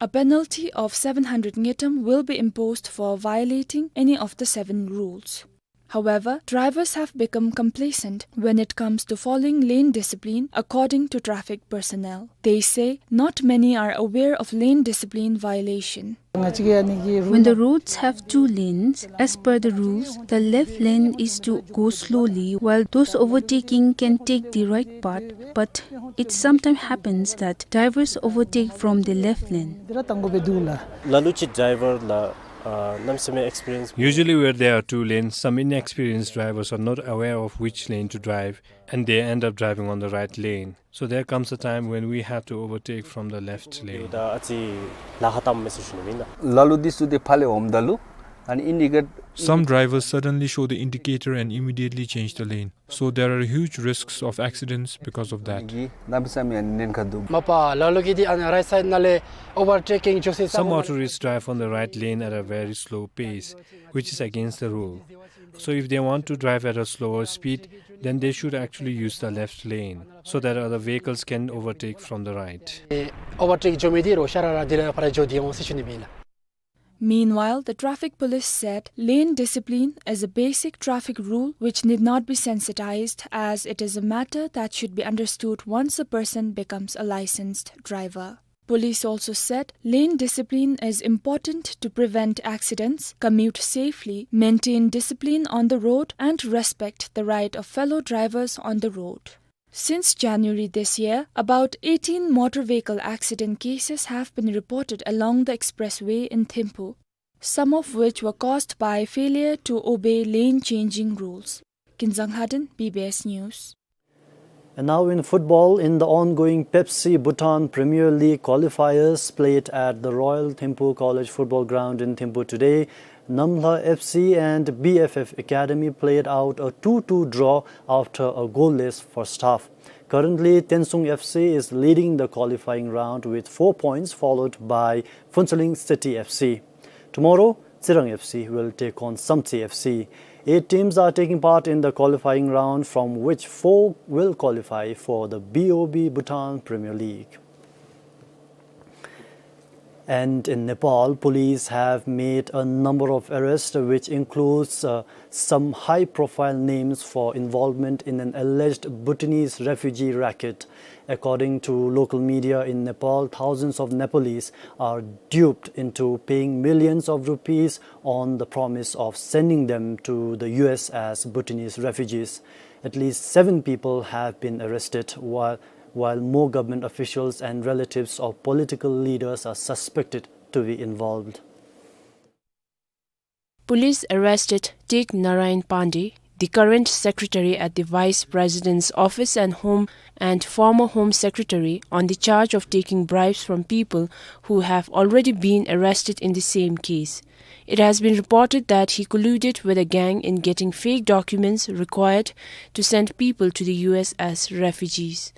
A penalty of seven hundred ngultrum will be imposed for violating any of the seven rules. However, drivers have become complacent when it comes to following lane discipline, according to traffic personnel. They say not many are aware of lane discipline violation. When the roads have two lanes, as per the rules, the left lane is to go slowly, while those overtaking can take the right path, but it sometimes happens that drivers overtake from the left lane. ལ་ལུ་ཅིག་ཌའི་ཝར་ལ་ཨ་གནམ་མེད་ས་མེད་ཨེགསི་པི་རི་ཡེནསི། Usually, where there are two lanes, some inexperienced drivers are not aware of which lane to drive, and they end up driving on the right lane. So there comes a time when we have to overtake from the left lane. ད་ཨ་ཙི་ལཱ་ཁག་བཏངམ་མས་ཟེར་ཞུ་ནི་ཨིན་ན། ལ་ལུ་འདི་ཚུ་ཏེ་ཕར་ལས་འོངམ་ད་ལུ་ཨ་ནི་ཨིན་ཌི་ཀེཊ། Some drivers suddenly show the indicator and immediately change the lane. So there are huge risks of accidents because of that. གནམ་མེད་ས་མེད་ཨ་ནི་ཉེན་ཁ་འདུག། མ་པ་ལ་ལུ་གིས་འདི་ཨ་ནི་རའིཊ་སའིཌ་ནང་ལས་ཨོ་ཝར་ཊེཀ་ཀིང་འགྱོ་སའི་ས། Some motorists drive on the right lane at a very slow pace, which is against the rule. So if they want to drive at a slower speed, then they should actually use the left lane so that other vehicles can overtake from the right. ཨོ་ཝར་ཊེཀ་འགྱོ་མི་འདི་རོགས་ཤ་ར་ར་འདི་ལས་ཕར་འགྱོ་སྟེ་འོང་ཟེར་ཞུ་ནི་ཨིན་ལགས། Meanwhile, the traffic police said lane discipline is a basic traffic rule which need not be sensitized, as it is a matter that should be understood once a person becomes a licensed driver. Police also said lane discipline is important to prevent accidents, commute safely, maintain discipline on the road, and respect the right of fellow drivers on the road. Since January this year, about eighteen motor vehicle accident cases have been reported along the expressway in Thimphu, some of which were caused by failure to obey lane changing rules. Kinzang Haden, B B S News. And now in football, in the ongoing Pepsi Bhutan Premier League qualifiers played at the Royal Thimphu College Football Ground in Thimphu today, Namlha F C and B F F Academy played out a two two draw after a goalless first half. Currently, Tensung F C is leading the qualifying round with four points, followed by Phuentsholing City F C. Tomorrow, Tsirang F C will take on Samtse F C. Eight teams are taking part in the qualifying round, from which four will qualify for the B O B Bhutan Premier League. And in Nepal, police have made a number of arrests, which includes, uh, some high-profile names for involvement in an alleged Bhutanese refugee racket. According to local media in Nepal, thousands of Nepalese are duped into paying millions of rupees on the promise of sending them to the U S as Bhutanese refugees. At least seven people have been arrested, while, while more government officials and relatives of political leaders are suspected to be involved. Police arrested Tek Narayan Pandey, the current secretary at the Vice President's Office and Home and former Home Secretary, on the charge of taking bribes from people who have already been arrested in the same case. It has been reported that he colluded with a gang in getting fake documents required to send people to the U S as refugees.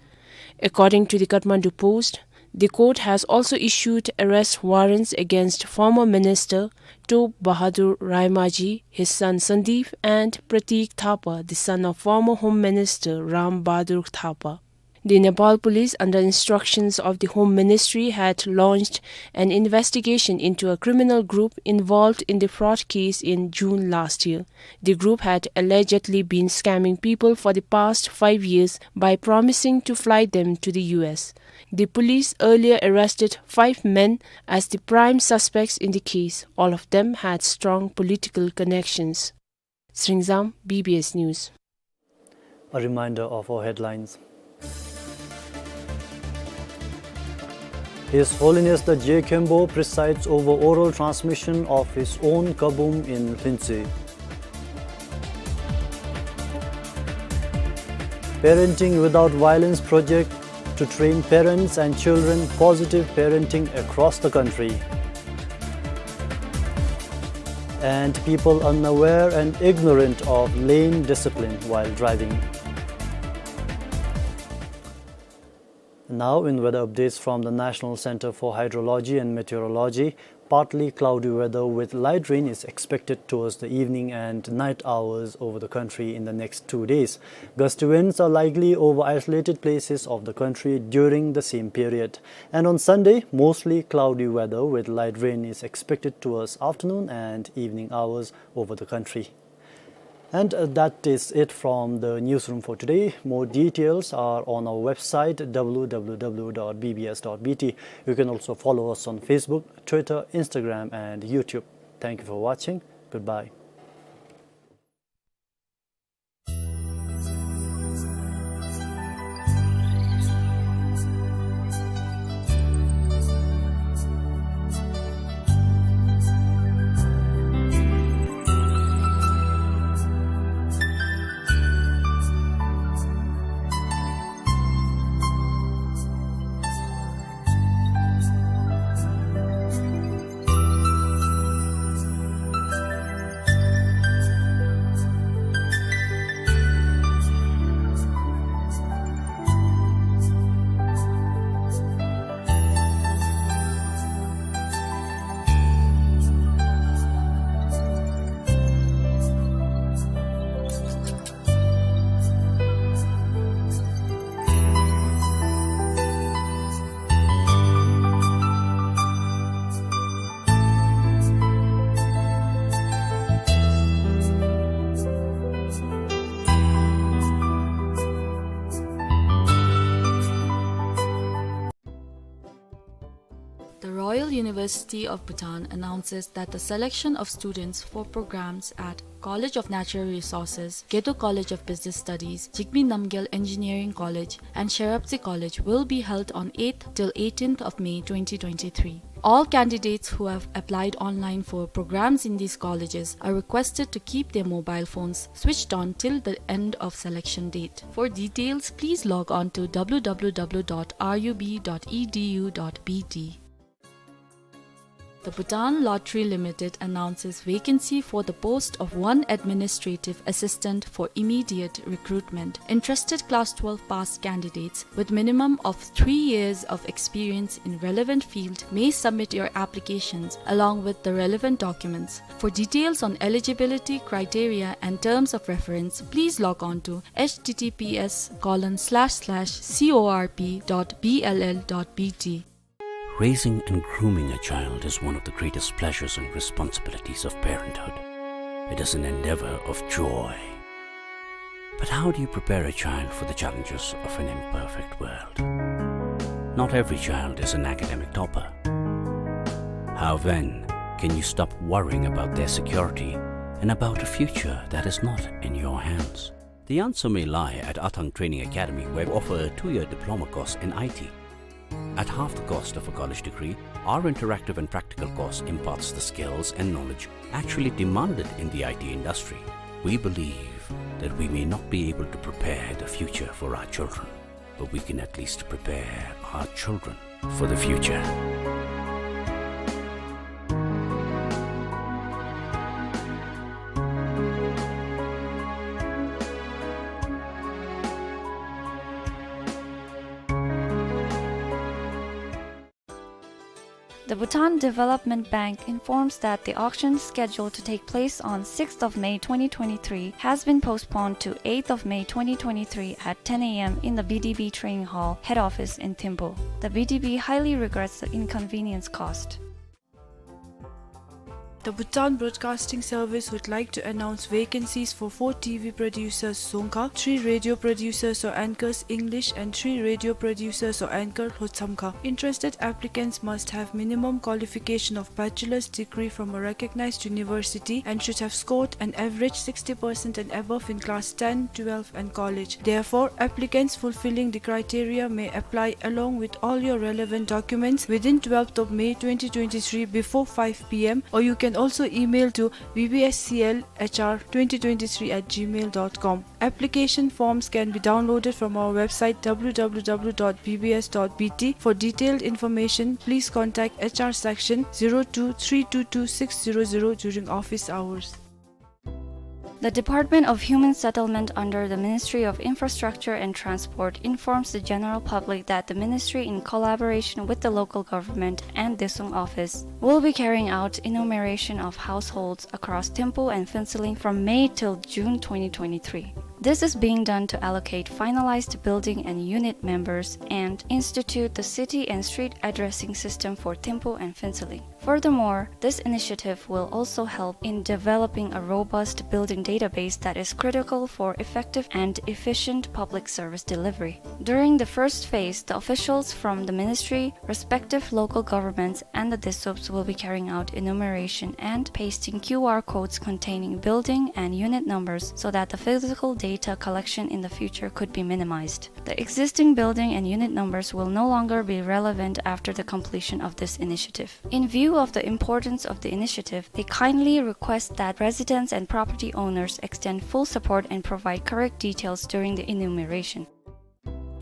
According to the Kathmandu Post, the court has also issued arrest warrants against former minister Top Bahadur Raimaji, his son Sandeep, and Pratik Thapa, the son of former Home Minister Ram Bahadur Thapa. The Nepal police, under instructions of the Home Ministry, had launched an investigation into a criminal group involved in the fraud case in June last year. The group had allegedly been scamming people for the past five years by promising to fly them to the U S. The police earlier arrested five men as the prime suspects in the case. All of them had strong political connections. Sringzam, B B S News. A reminder of our headlines. His Holiness the Je Khenpo presides over oral transmission of his own kabum in Lhuentse. Parenting Without Violence project to train parents and children positive parenting across the country. And people unaware and ignorant of lane discipline while driving. Now, in weather updates from the National Center for Hydrology and Meteorology, partly cloudy weather with light rain is expected towards the evening and night hours over the country in the next two days. Gusty winds are likely over isolated places of the country during the same period. And on Sunday, mostly cloudy weather with light rain is expected towards afternoon and evening hours over the country. And, uh, that is it from the newsroom for today. More details are on our website, w w w dot b b s dot b t. You can also follow us on Facebook, Twitter, Instagram, and YouTube. Thank you for watching. Goodbye. The Royal University of Bhutan announces that the selection of students for programs at College of Natural Resources, Gedo College of Business Studies, Jigme Namgyel Engineering College, and Sherabtse College will be held on eighth till eighteenth of May twenty twenty-three. All candidates who have applied online for programs in these colleges are requested to keep their mobile phones switched on till the end of selection date. For details, please log on to w w w dot r u b dot e d u dot b t. The Bhutan Lottery Limited announces vacancy for the post of one administrative assistant for immediate recruitment. Interested class twelve pass candidates with minimum of three years of experience in relevant field may submit your applications along with the relevant documents. For details on eligibility criteria and terms of reference, please log on to h t t p s colon slash slash c o r p dot b l l dot b t. Raising and grooming a child is one of the greatest pleasures and responsibilities of parenthood. It is an endeavor of joy. But how do you prepare a child for the challenges of an imperfect world? Not every child is an academic topper. How then can you stop worrying about their security and about a future that is not in your hands? The answer may lie at Athang Training Academy, where we offer a two-year diploma course in I T. At half the cost of a college degree, our interactive and practical course imparts the skills and knowledge actually demanded in the I T industry. We believe that we may not be able to prepare the future for our children, but we can at least prepare our children for the future. The Bhutan Development Bank informs that the auction scheduled to take place on sixth of May twenty twenty-three has been postponed to eighth of May twenty twenty-three at ten a m in the B D B Training Hall, head office in Thimphu. The B D B highly regrets the inconvenience caused. The Bhutan Broadcasting Service would like to announce vacancies for four T V producers, dzongkha, three radio producers or anchors, English, and three radio producers or anchor, lhotshamkha. Interested applicants must have minimum qualification of bachelor's degree from a recognized university and should have scored an average sixty percent and above in class ten, twelve, and college. Therefore, applicants fulfilling the criteria may apply along with all your relevant documents within twelfth of May twenty twenty-three before five p m, or you can Also email to B B S C L H R twenty twenty-three at gmail dot com. Application forms can be downloaded from our website w w w dot b b s dot b t. For detailed information, please contact H R section zero two three two two six zero zero during office hours. The Department of Human Settlement under the Ministry of Infrastructure and Transport informs the general public that the ministry, in collaboration with the local government and Daesung office, will be carrying out enumeration of households across Thimphu and Phuentsholing from May till June twenty twenty-three. This is being done to allocate finalized building and unit numbers and institute the city and street addressing system for Thimphu and Phuentsholing. Furthermore, this initiative will also help in developing a robust building database that is critical for effective and efficient public service delivery. During the first phase, the officials from the ministry, respective local governments, and the DAESUPs will be carrying out enumeration and pasting Q R codes containing building and unit numbers so that the physical data collection in the future could be minimized. The existing building and unit numbers will no longer be relevant after the completion of this initiative. In view of the importance of the initiative, they kindly request that residents and property owners extend full support and provide correct details during the enumeration.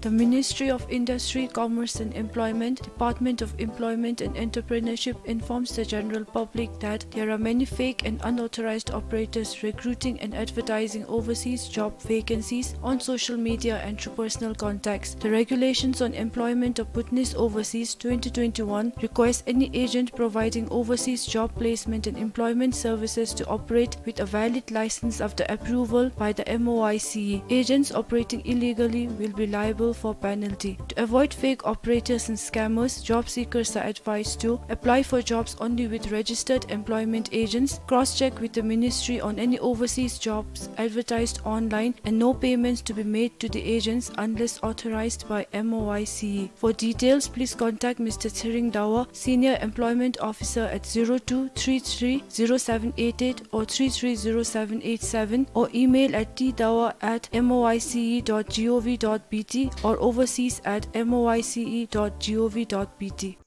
The Ministry of Industry, Commerce and Employment, Department of Employment and Entrepreneurship informs the general public that there are many fake and unauthorized operators recruiting and advertising overseas job vacancies on social media and through personal contacts. The Regulations on Employment of Bhutanese Overseas twenty twenty-one requires any agent providing overseas job placement and employment services to operate with a valid license after approval by the M O I C E. Agents operating illegally will be liable for penalty. To avoid fake operators and scammers, job seekers are advised to apply for jobs only with registered employment agents, cross-check with the ministry on any overseas jobs advertised online, and no payments to be made to the agents unless authorized by M O I C E. For details, please contact Mister Tshering Dawa, Senior Employment Officer, at zero two three three zero seven eight eight or three three zero seven eight seven, or email at t dawa at m o i c e dot g o v dot b t or overseas at m o i c e dot g o v dot b t.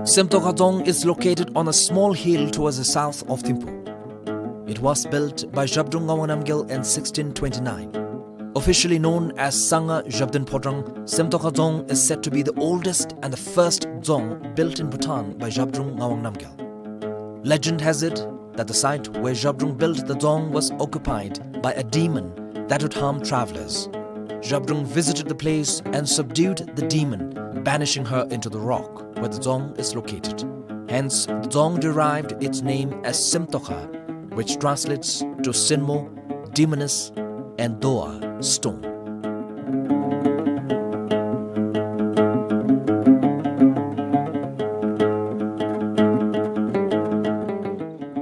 Semtokha Dzong is located on a small hill towards the south of Thimphu. It was built by Zhabdrung Ngawang Namgyal in sixteen twenty-nine. Officially known as Sangha Zhabdrung Phodrang, Semtokha Dzong is said to be the oldest and the first dzong built in Bhutan by Zhabdrung Ngawang Namgyal. Legend has it that the site where Zhabdrung built the dzong was occupied by a demon that would harm travelers. Zhabdrung visited the place and subdued the demon, banishing her into the rock where the dzong is located. Hence, the dzong derived its name as Semtokha, which translates to Sinmo, demoness, and Doa, stone.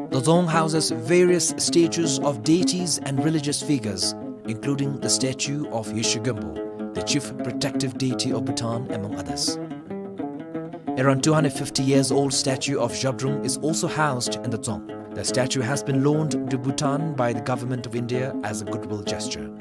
The dzong houses various statues of deities and religious figures, including the statue of Yeshe Gumbo, the chief protective deity of Bhutan, among others. Around two hundred fifty years old statue of Zhabdrung is also housed in the dzong. The statue has been loaned to Bhutan by the Government of India as a goodwill gesture.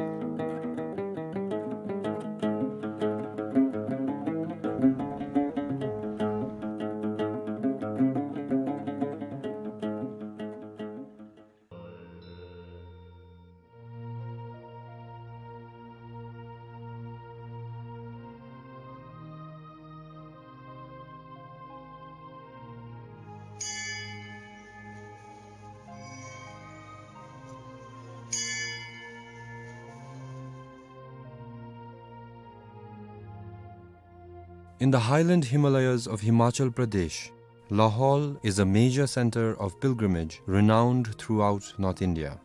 In the highland Himalayas of Himachal Pradesh, Lahaul is a major center of pilgrimage renowned throughout North India.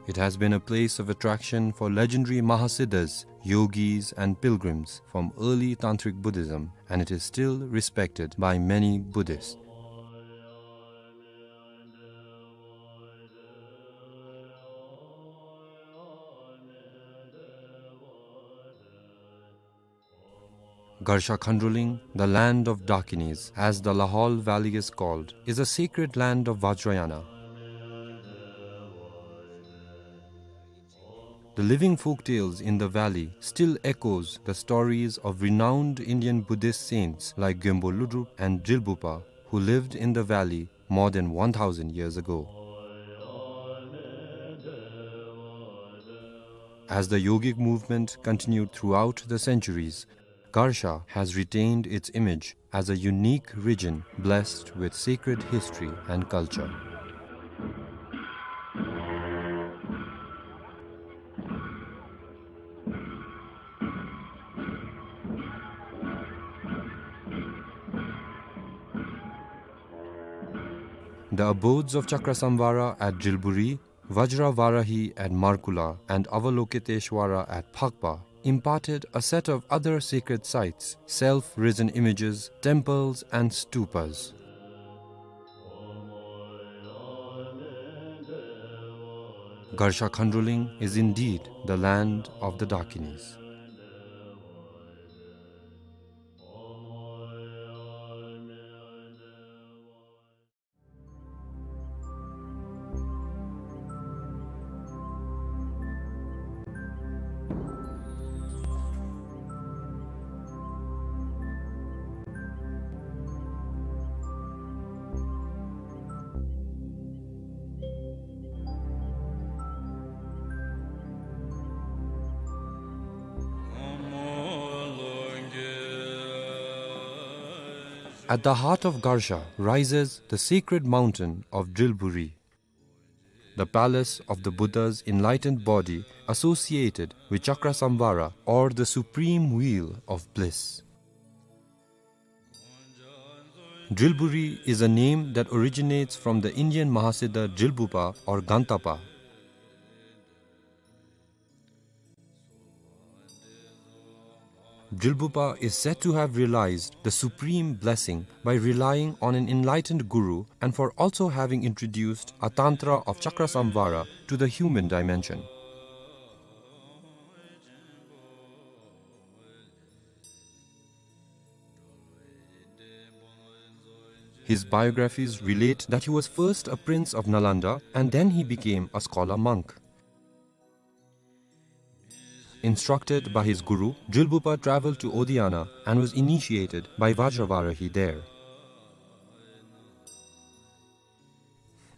It has been a place of attraction for legendary Mahasiddhas, yogis, and pilgrims from early Tantric Buddhism, and it is still respected by many Buddhists. Garsha Khandroling, the land of Dakinis, as the Lahol Valley is called, is a sacred land of Vajrayana. The living folktales in the valley still echoes the stories of renowned Indian Buddhist saints like Gyönpo Lodrop and Drilbupa, who lived in the valley more than one thousand years ago. As the yogic movement continued throughout the centuries, Garsha has retained its image as a unique region blessed with sacred history and culture. The abodes of Chakrasamvara at Drilburi, Vajravarahi at Markula, and Avalokiteshvara at Phakpa imparted a set of other sacred sites, self-risen images, temples, and stupas. Garsha Khandroling is indeed the land of the Dakinis. At the heart of Garsha rises the sacred mountain of Drilburi, the palace of the Buddha's enlightened body associated with Chakrasamvara, or the supreme wheel of bliss. Drilburi is a name that originates from the Indian Mahasiddha Drilbupa or Gantapa. Drilbupa is said to have realized the supreme blessing by relying on an enlightened guru and for also having introduced a tantra of Chakrasamvara to the human dimension. His biographies relate that he was first a prince of Nalanda and then he became a scholar monk. Instructed by his guru, Drilbupa traveled to Odiyana and was initiated by Vajravarahi there.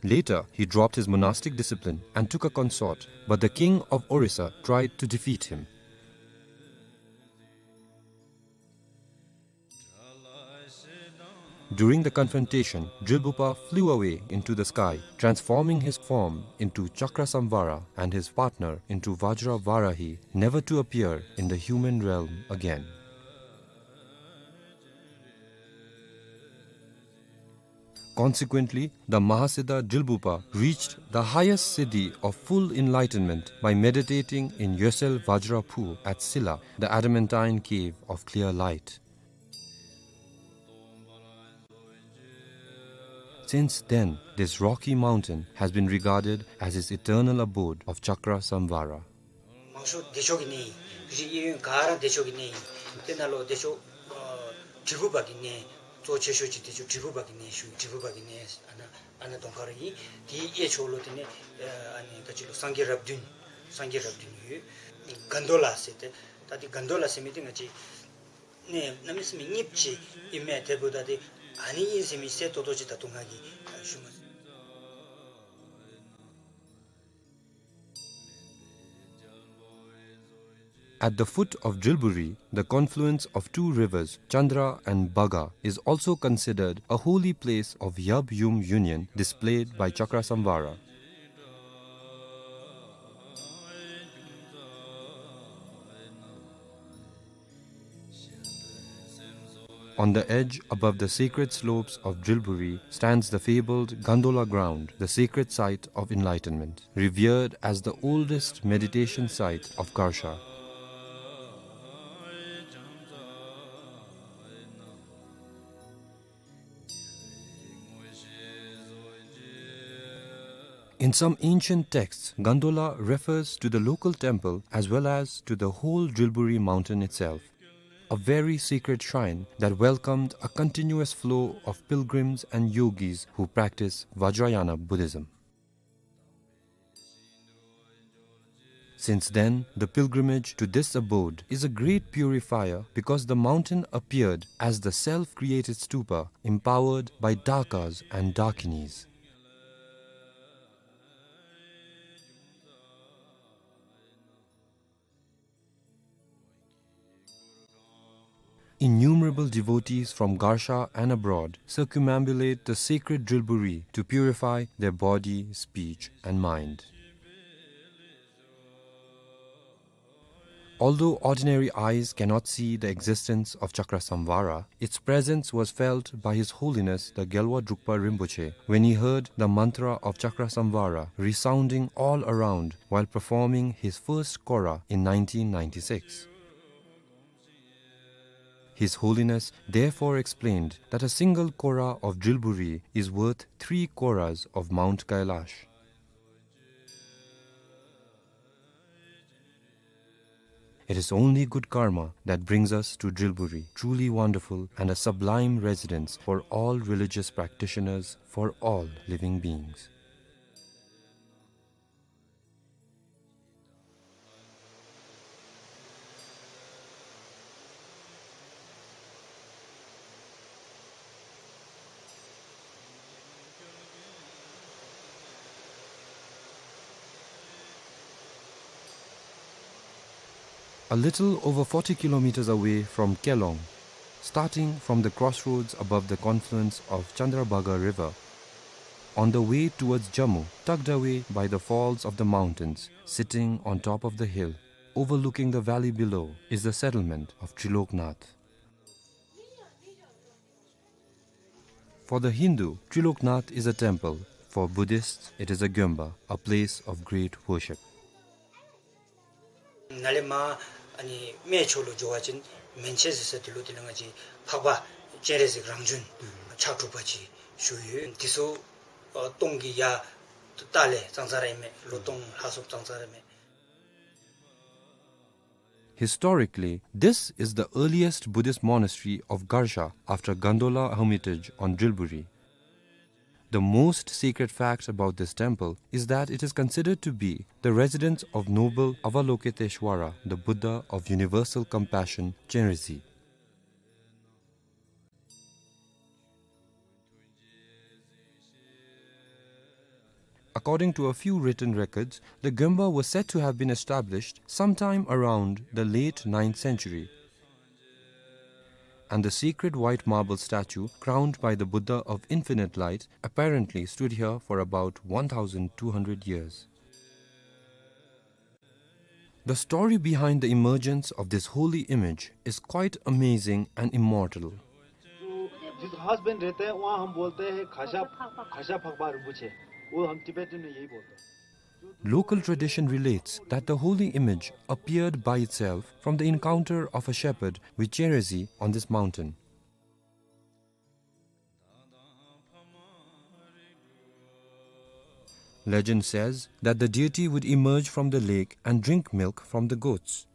Later, he dropped his monastic discipline and took a consort, but the king of Orissa tried to defeat him. During the confrontation, Drilbupa flew away into the sky, transforming his form into Chakrasamvara and his partner into Vajravarahi, never to appear in the human realm again. Consequently, the Mahasiddha Drilbupa reached the highest siddhi of full enlightenment by meditating in Yosel Vajra Phu at Silla, the adamantine cave of clear light. Since then, this rocky mountain has been regarded as his eternal abode of Chakrasamvara. མང་ཤོས་བདེ་མཆོག་གི་གནས་ཨིན། རིགས་གཡས་གཡོན་ག་ར་བདེ་མཆོག་གི་གནས་ཨིན། དེ་ནང་ལུ་བདེ་མཆོག་ཨ་དྲིལ་བུ་པ་གི་གནས་གཙོ་ཆེ་ཤོས་ཅིག་བདེ་མཆོག་དྲིལ་བུ་པ་གི་གནས་ཞུ། དྲིལ་བུ་པ་གི་གནས་ཨ་ནཱ་ཨ་ནཱ་གདོང་ཁར་ཨིན། དེའི་གཡས་ཕྱོགས་ལུ་དེ་ནི་ཨ་ནི་ག་ཅི་ལོ་སངས་རྒྱས་རབས་བདུན་སངས་རྒྱས་རབས་བདུན་ཡོད། གན་དོ་ལ་ཟེར་ཏེ་ད་དེ་གན་དོ་ལ་ཟེར་མི་དེ་ང་བཅས་གནས་གནམ་མེད་ས་མེད་རྙིངམ་ཅིག་ཨིན་མས། དེ་འབདཝ་ད་དེ་ཨ་ནི་ཨིན་ཟེར་མི་གསལ་ཏོག་ཏོ་ཅིག་ད་ལྟོ་ང་གིས་ཞུ་མ་ཚུགས། At the foot of Drilburi, the confluence of two rivers, Chandra and Baga, is also considered a holy place of Yab Yum union displayed by Chakrasamvara. On the edge, above the sacred slopes of Drilburi, stands the fabled Gandola ground, the sacred site of enlightenment, revered as the oldest meditation site of Garsha. In some ancient texts, Gandola refers to the local temple as well as to the whole Drilburi mountain itself. a very sacred shrine that welcomed a continuous flow of pilgrims and yogis who practice Vajrayana Buddhism. Since then, the pilgrimage to this abode is a great purifier because the mountain appeared as the self-created stupa empowered by dakas and dakinis. Innumerable devotees from Garsha and abroad circumambulate the sacred Drilburi to purify their body, speech, and mind. Although ordinary eyes cannot see the existence of Chakrasamvara, its presence was felt by His Holiness the Gyalwa Drukpa Rinpoche when he heard the mantra of Chakrasamvara resounding all around while performing his first kora in nineteen ninety-six. His Holiness therefore explained that a single kora of Drilburi is worth three koras of Mount Kailash. It is only good karma that brings us to Drilburi, truly wonderful and a sublime residence for all religious practitioners, for all living beings. A little over forty kilometers away from Kelong, starting from the crossroads above the confluence of Chandrabhaga River, on the way towards Jammu, tucked away by the falls of the mountains, sitting on top of the hill, overlooking the valley below, is the settlement of Triloknath. For the Hindu, Triloknath is a temple. For Buddhists, it is a gyomba, a place of great worship. ནཱ་ལས་མར་ཨ་ནི་སྨད་ཕྱོགས་ལུ་འགྱོ་བ་ཅིན་མན་ཆད་ཟེར་ས་དེ་ལུ་དེ་ལས་ང་བཅས་འཕགས་པ་སྤྱན་རས་གཟིགས་རང་བྱོན་ཕྱག་དྲུག་པ་ཅིག་བཞུགས་ཡོད། དེ་ཚུ་ཨ་སྟོང་གི་ཡར་ལྟག་ལས་ཙང་ཙང་ར་ཨིན་མས། ལོ་སྟོང་ལྷག་སུ་ཙང་ཙང་ར་ཨིན་མས། Historically, this is the earliest Buddhist monastery of Garsha after Gandola Hermitage on Drilburi. The most sacred fact about this temple is that it is considered to be the residence of noble Avalokiteshvara, the Buddha of universal compassion, Chenrezig. According to a few written records, the gyomba was said to have been established sometime around the late ninth century, and the sacred white marble statue crowned by the Buddha of Infinite Light apparently stood here for about one thousand two hundred years. The story behind the emergence of this holy image is quite amazing and immortal. जो जिस घास बन रहते हैं, वहाँ हम बोलते हैं खासा, खासा फकबा रिम्पोछे। वो हम Tibetan में यही बोलते हैं। Local tradition relates that the holy image appeared by itself from the encounter of a shepherd with Chenrezig on this mountain. Legend says that the deity would emerge from the lake and drink milk from the goats.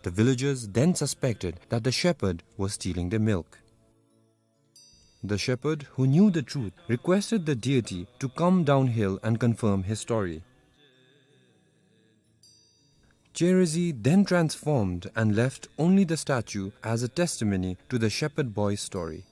The villagers then suspected that the shepherd was stealing their milk. The shepherd, who knew the truth, requested the deity to come downhill and confirm his story. Chenrezig then transformed and left only the statue as a testimony to the shepherd boy's story.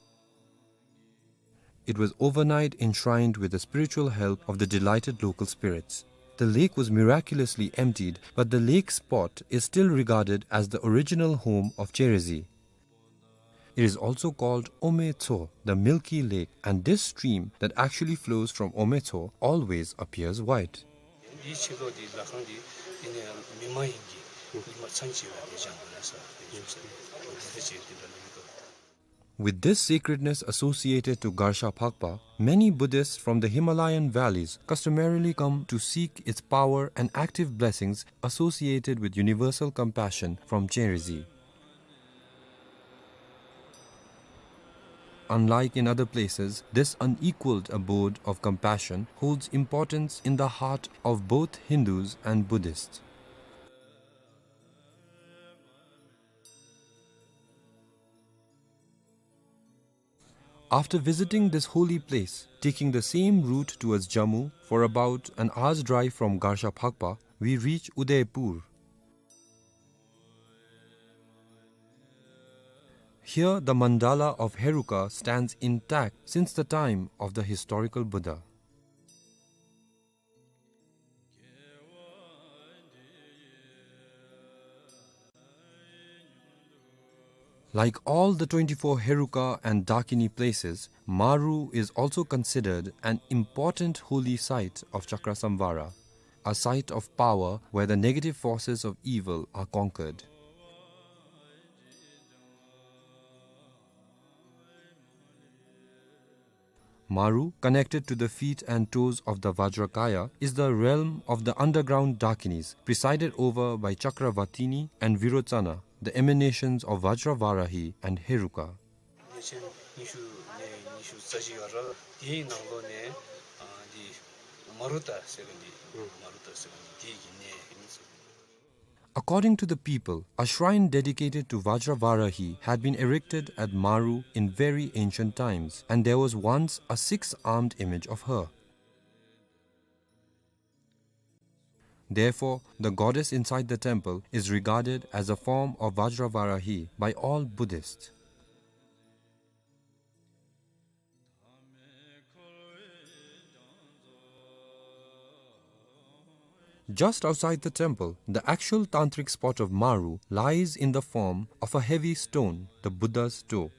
It was overnight enshrined with the spiritual help of the delighted local spirits. The lake was miraculously emptied, but the lake spot is still regarded as the original home of Chenrezig. It is also called Ometso, the milky lake, and this stream that actually flows from Ometso always appears white. འདིའི་ཆེ་མཐོ་འདི་ལ་ཁང་འདི་ཨ་ནི་མི་མ་ཡིན་གྱི་ཉི་མ་མཚན་ཆེ་བ་འདི་བཞེངས་པ་རེད་ཟེར་བཞུགས་ཟེར་འདི་འདྲ་ལ་མི་འདུག། With this sacredness associated to Garsha Phakpa, many Buddhists from the Himalayan valleys customarily come to seek its power and active blessings associated with universal compassion from Chenrezig. Unlike in other places, this unequaled abode of compassion holds importance in the heart of both Hindus and Buddhists. After visiting this holy place, taking the same route towards Jammu for about an hour's drive from Garsha Phakpa, we reach Udaipur. Here, the mandala of Heruka stands intact since the time of the historical Buddha. Like all the twenty-four Heruka and Dakini places, Maru is also considered an important holy site of Chakrasamvara, a site of power where the negative forces of evil are conquered. Maru, connected to the feet and toes of the Vajrakaya, is the realm of the underground Dakinis, presided over by Chakravatini and Virochana, the emanations of Vajravarahi and Heruka. ཉིས་སྟོང་ཉི་ཤུ་ནས་ཉི་ཤུ་རྩ་གཅིག་བར་དེའི་ནང་ལོགས་ནས་ཨ་འདི་མ་རུ་ཏ་ཟེར་མཁན་འདི་མ་རུ་ཏ་ཟེར་མཁན་འདི་དེ་གི་གནས་ཨིན་ཟེར། According to the people, a shrine dedicated to Vajravarahi had been erected at Maru in very ancient times, and there was once a six-armed image of her. Therefore, the goddess inside the temple is regarded as a form of Vajravarahi by all Buddhists. Just outside the temple, the actual tantric spot of Maru lies in the form of a heavy stone, the Buddha's toe.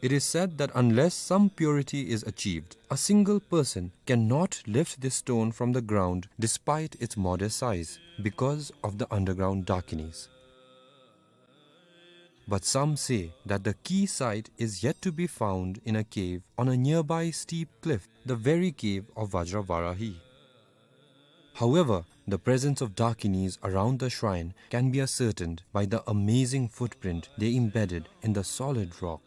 It is said that unless some purity is achieved, a single person cannot lift this stone from the ground despite its modest size, because of the underground Dakinis. But some say that the key site is yet to be found in a cave on a nearby steep cliff, the very cave of Vajravarahi. However, the presence of Dakinis around the shrine can be ascertained by the amazing footprint they embedded in the solid rock.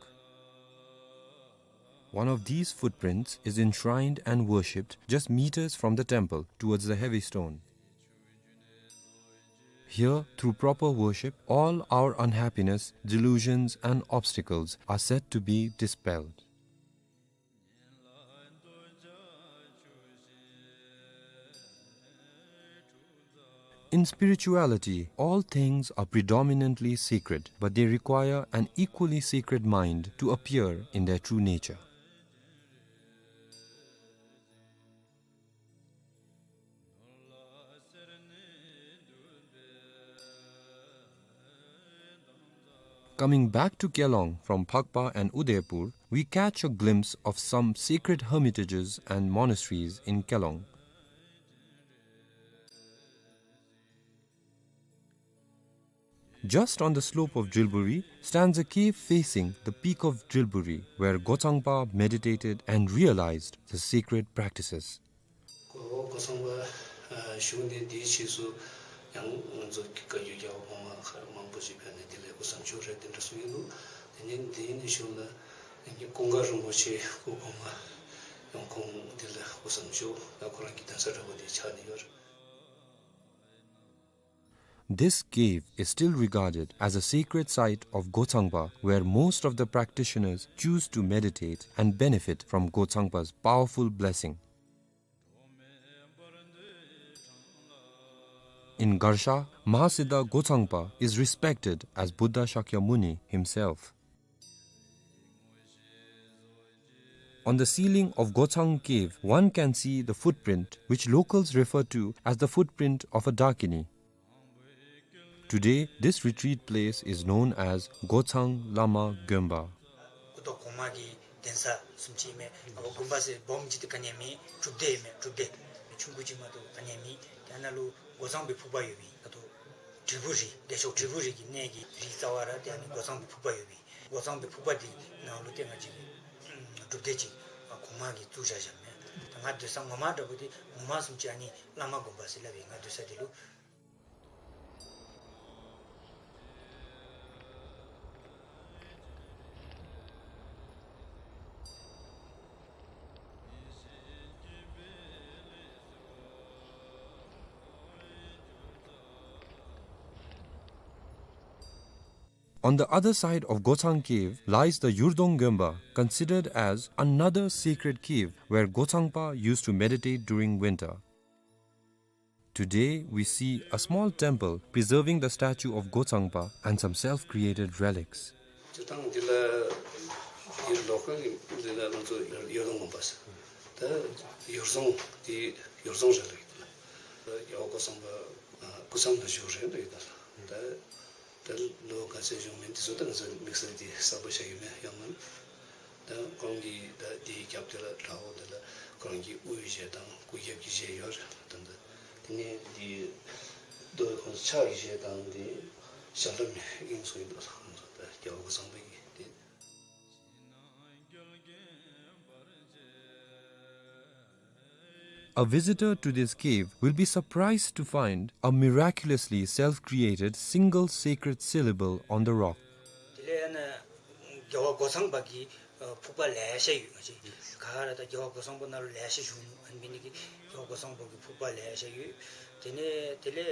One of these footprints is enshrined and worshipped just meters from the temple towards the heavy stone. Here, through proper worship, all our unhappiness, delusions, and obstacles are said to be dispelled. In spirituality, all things are predominantly sacred, but they require an equally sacred mind to appear in their true nature. Coming back to Kelong from Phakpa and Udaipur, we catch a glimpse of some sacred hermitages and monasteries in Kelong. Just on the slope of Drilburi stands a cave facing the peak of Drilburi, where Gochangpa meditated and realized the sacred practices. ཁོ་གོ་ཚང་པ་ཨ་བཞུགས་ནི་དེའི་རྗེས་སུ་ཡང་ང་ཚོ་བཀའ་བརྒྱུད་རྒྱལ་བ་གོང་མ་མཁས་པ་མང་པོ་ཅིག་ཕེབས་ནས་དེ་ལས་སྐུ་གསུང་ཆོས་རེ་དེ་འདྲ་གསུང་ཡི་འདུག། དེ་ནས་དེའི་ནས་བཞུགས་ན་ཀུན་དགའ་རིན་པོ་ཆེ་སྐུ་གོང་མ་ཡང་ཁོང་དེ་ལས་སྐུ་གསུང་ཆོས་ད་ཁོ་རང་གི་གདན་ས་འདྲ་པོ་དེ་ཆགས་ནས་ཡོད། This cave is still regarded as a sacred site of Gochangpa, where most of the practitioners choose to meditate and benefit from Gochangpa's powerful blessing. In Garsha, Mahasiddha Gochangpa is respected as Buddha Shakyamuni himself. On the ceiling of Gochang Cave, one can see the footprint, which locals refer to as the footprint of a Dakini. Today, this retreat place is known as Gochang Lama Gonpa. སྐུ་ཐོག་གོང་མ་གི་གདན་ས་བཟུམ་ཅིག་མས། ཨ་དགོན་པ་ཟེར་སྦོམ་ཅིག་ཏུ་ག་ནི་ཡང་མེད། སྒྲུབ་སྡེ་མས། སྒྲུབ་སྡེ་ཆུང་ཀུ་ཅིག་མ་གཏོགས་ག་ནི་ཡང་མེད། དེ་ནང་ལུ་སྒོ་མཚམས་པའི་ཕུག་པ་ཡོད་པས། ད་ལྟོ་དྲིལ་བུ་རི་བདེ་མཆོག་དྲིལ་བུ་རི་གི་གནས་ཀྱི་རི་རྩ་བ་ར་དེ་ཨ་ནི་སྒོ་མཚམས་པའི་ཕུག་པ་ཡོད་པས། སྒོ་མཚམས་པའི་ཕུག་པ་འདི་ནང་ལུ་ཏེ་ང་བཅས་ཀྱི་སྒྲུབ་སྡེ་ཅིག་གོང་མ་གིས་བཙུགས་བཞག་བཞགཔ་མས། ད་ང་སྡོད་ས་ངོ་མ་འདྲ་པོ་འདི་ངོ་མ་བཟུམ་ཅིག་ཨ་ནི་བླ་མ་དགོན་པ་ཟེར་སླབ་ཨིན། ང་སྡོད་ས་འདི་ལུ། On the other side of Gochang Cave lies the Yurdong Gemba, considered as another sacred cave where Gochangpa used to meditate during winter. Today, we see a small temple preserving the statue of Gochangpa and some self-created relics. སྤྱིར་བཏང་འདི་ལ་འདི་ལོགས་ཀ་གི་འདི་ལ་ང་ཚོ་ཡུར་རྫོང་དགོན་པ་ཟེར། ད་ཡུར་རྫོང་འདི་ཡུར་རྫོང་རེད་ལབ་ཀྱི་འདུག་ལགས། རྒྱལ་བ་སྐུ་ཚང་པ་སྐུ་མཚམས་ལ་བཞུགས་རེད་ལབ་ཀྱི་འདུག་ལགས། ད་ད་ལོ་ག་ཚོད་བཞུགས་མིན་འདི་ཚོ་ད་ང་ཚོ་དམིགས་བསལ་འདི་གསལ་པོ་ཆགས་ཡོད་མེད་ཡང་མིན། ད་ཁོང་གི་ད་འདིའི་རྒྱབ་དེ་ལ་བྲག་འོག་དེ་ལ་ཁོང་གི་དབུའི་གཞས་དང་སྐུ་རྒྱབ་ཀྱི་གཞས་ཡོད་རེད། ད་ད་དེ་ནས་འདི་རྡོ་ཁོང་ཕྱག་གི་གཞས་དང་འདི་ཞབས་བྲོ་མེད་ཨིན་སོ་ཡིན་འདུག་ལགས། ད་རྒྱལ་བ་སྐུ་ཚང་པའི་གི་འདི། A visitor to this cave will be surprised to find a miraculously self-created single sacred syllable on the rock. དེ་ལས་ཨ་ནི་རྒྱལ་བ་སྐུ་ཚང་པ་གི་ཨ་ཕུག་པ་ལེ་ཤ་ཡོད། ང་བཅས་ག་ར་ད་རྒྱལ་བ་སྐུ་ཚང་པ་ནང་ལུ་ལེ་ཤ་བཞུགས་ནུག། ཨ་ནི་འབད་ནི་གི་རྒྱལ་བ་སྐུ་ཚང་པ་གི་ཕུག་པ་ལེ་ཤ་ཡོད། དེ་ནས་དེ་ལས་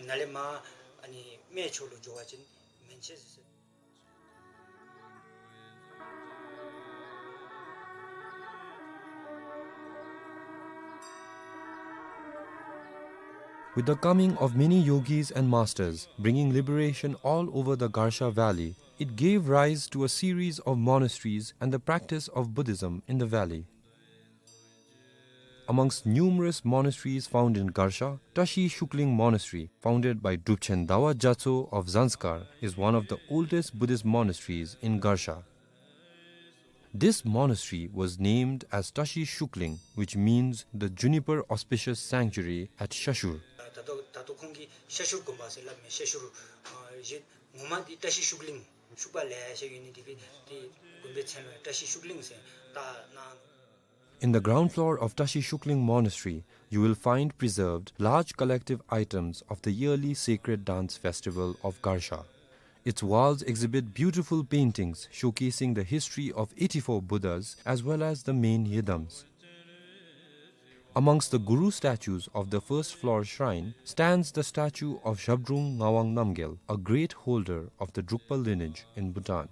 ནཱ་ལས་མར་ཨ་ནི་སྨད་ཕྱོགས་ལུ་འགྱོ་བ་ཅིན་མན་ཆད་ཟེར། With the coming of many yogis and masters, bringing liberation all over the Garsha Valley, it gave rise to a series of monasteries and the practice of Buddhism in the valley. Amongst numerous monasteries found in Garsha, Tashi Shukling Monastery, founded by Drupchen Dawa Gyatso of Zanskar, is one of the oldest Buddhist monasteries in Garsha. This monastery was named as Tashi Shukling, which means the juniper auspicious sanctuary at Shashur. ད་ལྟོ་ད་ལྟོ་ཁོང་གིས་ཤ་ཤུར་དགོན་པ་ཟེར་སླབ་མས། ཤ་ཤུར་ཨ་གཞི་ངོ་མ་འདི་བཀྲ་ཤིས་ཤུགས་གླིང་ཤུག་པ་ལེ་ཤ་ཡོད་ནི་འདི་གིས་འདི་དགོན་པའི་མཚན་ལུ་བཀྲ་ཤིས་ཤུགས་གླིང་ཟེར་བཏགས་གནང་ནུག། In the ground floor of Tashi Shukling Monastery, you will find preserved large collective items of the yearly sacred dance festival of Garsha. Its walls exhibit beautiful paintings showcasing the history of eighty-four Buddhas as well as the main yidams. Amongst the Guru statues of the first floor shrine stands the statue of Zhabdrung Ngawang Namgyal, a great holder of the Drukpa lineage in Bhutan.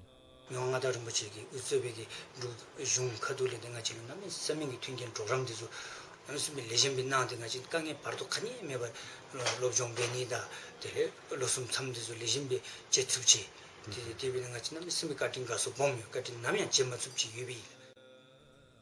མི་དབང་མངའ་བདག་རིན་པོ་ཆེ་གིས་དབུ་གཙོས་པའི་གི་འབྲུག་གཞུང་ཁ་ཐུག་ལས་ཏེ་ང་བཅས་ལུ་གནམ་མེད་ས་མེད་ཀྱི་མཐུན་རྐྱེན་གྲོགས་རམ་འདི་ཚུ་གནམ་མེད་ས་མེད་ལེགས་ཤོམ་སྦེ་གནང་སྟེ་ང་བཅས་དཀའ་ངལ་བར་དོ་ག་ནི་མེད་པར་སློབ་སྦྱོང་འབད་ནི་དང་དེ་ལས་ལོ་གསུམ་མཚམས་འདི་ཚུ་ལེགས་ཤོམ་སྦེ་བཅད་ཚུགས་ཅི། དེ་དེ་འབད་ནི་ང་བཅས་གནམ་མེད་ས་མེད་བཀའ་དྲིན་དགའ་ཚོར་སྦོམ་ཡོད། བཀའ་དྲིན་ནམ་ཡང་བརྗེད་མ་ཚུགསཔ་ཅིག་ཡོད་པས།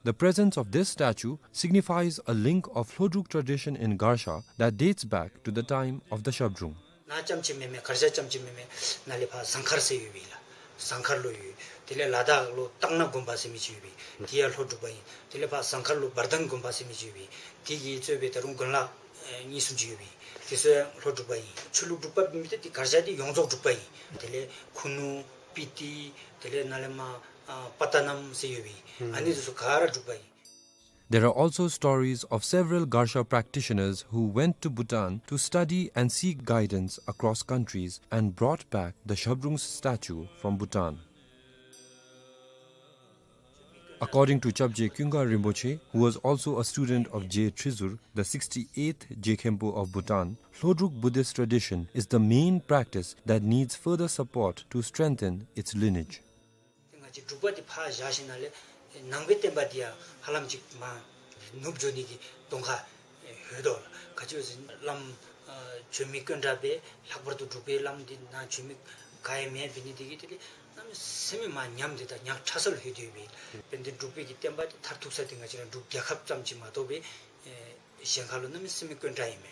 The presence of this statue signifies a link of Lhodruk tradition in Garsha that dates back to the time of the Zhabdrung. ནཱ་རྐྱངམ་ཅིག་མེན་མས། གར་ཞ་རྐྱངམ་ཅིག་མེན་མས། ནཱ་ལས་ཕར་ཟངས་དཀར་ཟེར་ཡོད་པས་ལགས། ཟངས་དཀར་ལུ་ཡོད། དེ་ལས་ལ་དྭགས་ལུ་སྟག་སྣ་དགོན་པ་ཟེར་མི་ཅིག་ཡོད་པས། དེ་ཡང་ལྷོ་འབྲུག་པ་ཨིན། དེ་ལས་ཕར་ཟངས་དཀར་ལུ་བར་ལྡང་དགོན་པ་ཟེར་མི་ཅིག་ཡོད་པས། དེ་གིས་གཙོས་པའི་ད་རུང་དགོན་ལག་ཨེ་གཉིས་གསུམ་ཅིག་ཡོད་པས། དེ་ཚུ་ཡང་ལྷོ་འབྲུག་པ་ཨིན། ཆོས་ལུགས་འབྲུག་པ་མེན་ཏེ་དེ་གར་ཞ་འདི་ཡོངས་རྫོགས་འབྲུག་པ་ཨིན། དེ་ལས་ཁུ་ནུ་སྤི་ཏི་དེ་ལས་ནཱ་ལས་མར་ཨ་པ་ཏ་ནམ་ཟེར་ཡོད་པས། ཨ་ནི་ཚུ་ག་ར་འབྲུག་པ་ཨིན། There are also stories of several Garsha practitioners who went to Bhutan to study and seek guidance across countries and brought back the Zhabdrung's statue from Bhutan. According to Chapje Kyunga Rinpoche, who was also a student of Je Trizur, the sixty-eighth Je Khenpo of Bhutan, Lhodruk Buddhist tradition is the main practice that needs further support to strengthen its lineage. ཏེ་ང་བཅས་འབྲུག་པ་འདི་ཕར་བཞག་ཞིནམ་ལས་ནང་པའི་བསྟན་པ་འདི་ཡང་ཧ་ལམ་ཅིག་མར་ནུབ་འགྱོ་ནི་གི་གདོང་ཁ་ལྷོད་དོ་ལགས། ག་ཅི་སྦེ་ཟེར་ན་བླམ་ཨ་བྱོན་མི་དཀོན་དྲགས་སྦེ་ལྷག་པར་དུ་འབྲུག་པའི་བླམ་འདི་ནཱ་བྱོན་མི་ག་ཡང་མེད། འབད་ནི་འདི་གིས་དེ་ལས་གནམ་མེད་ས་མེད་མར་ཉམས་ཏེ་ད་ཉག་ཕྲ་ས་ལུ་ལྷོད་དེ་ཡོད་པས། དཔེར་ན་འབྲུག་པའི་གི་བསྟན་པ་འདི་མཐར་ཐུག་ས་འདི་ང་བཅས་ར་འབྲུག་རྒྱལ་ཁབ་ཙམ་ཅིག་མ་གཏོགས་སྦེ་ཨེ་གཞན་ཁ་ལུ་གནམ་མེད་ས་མེད་དཀོན་དྲགས་ཨིན་མས།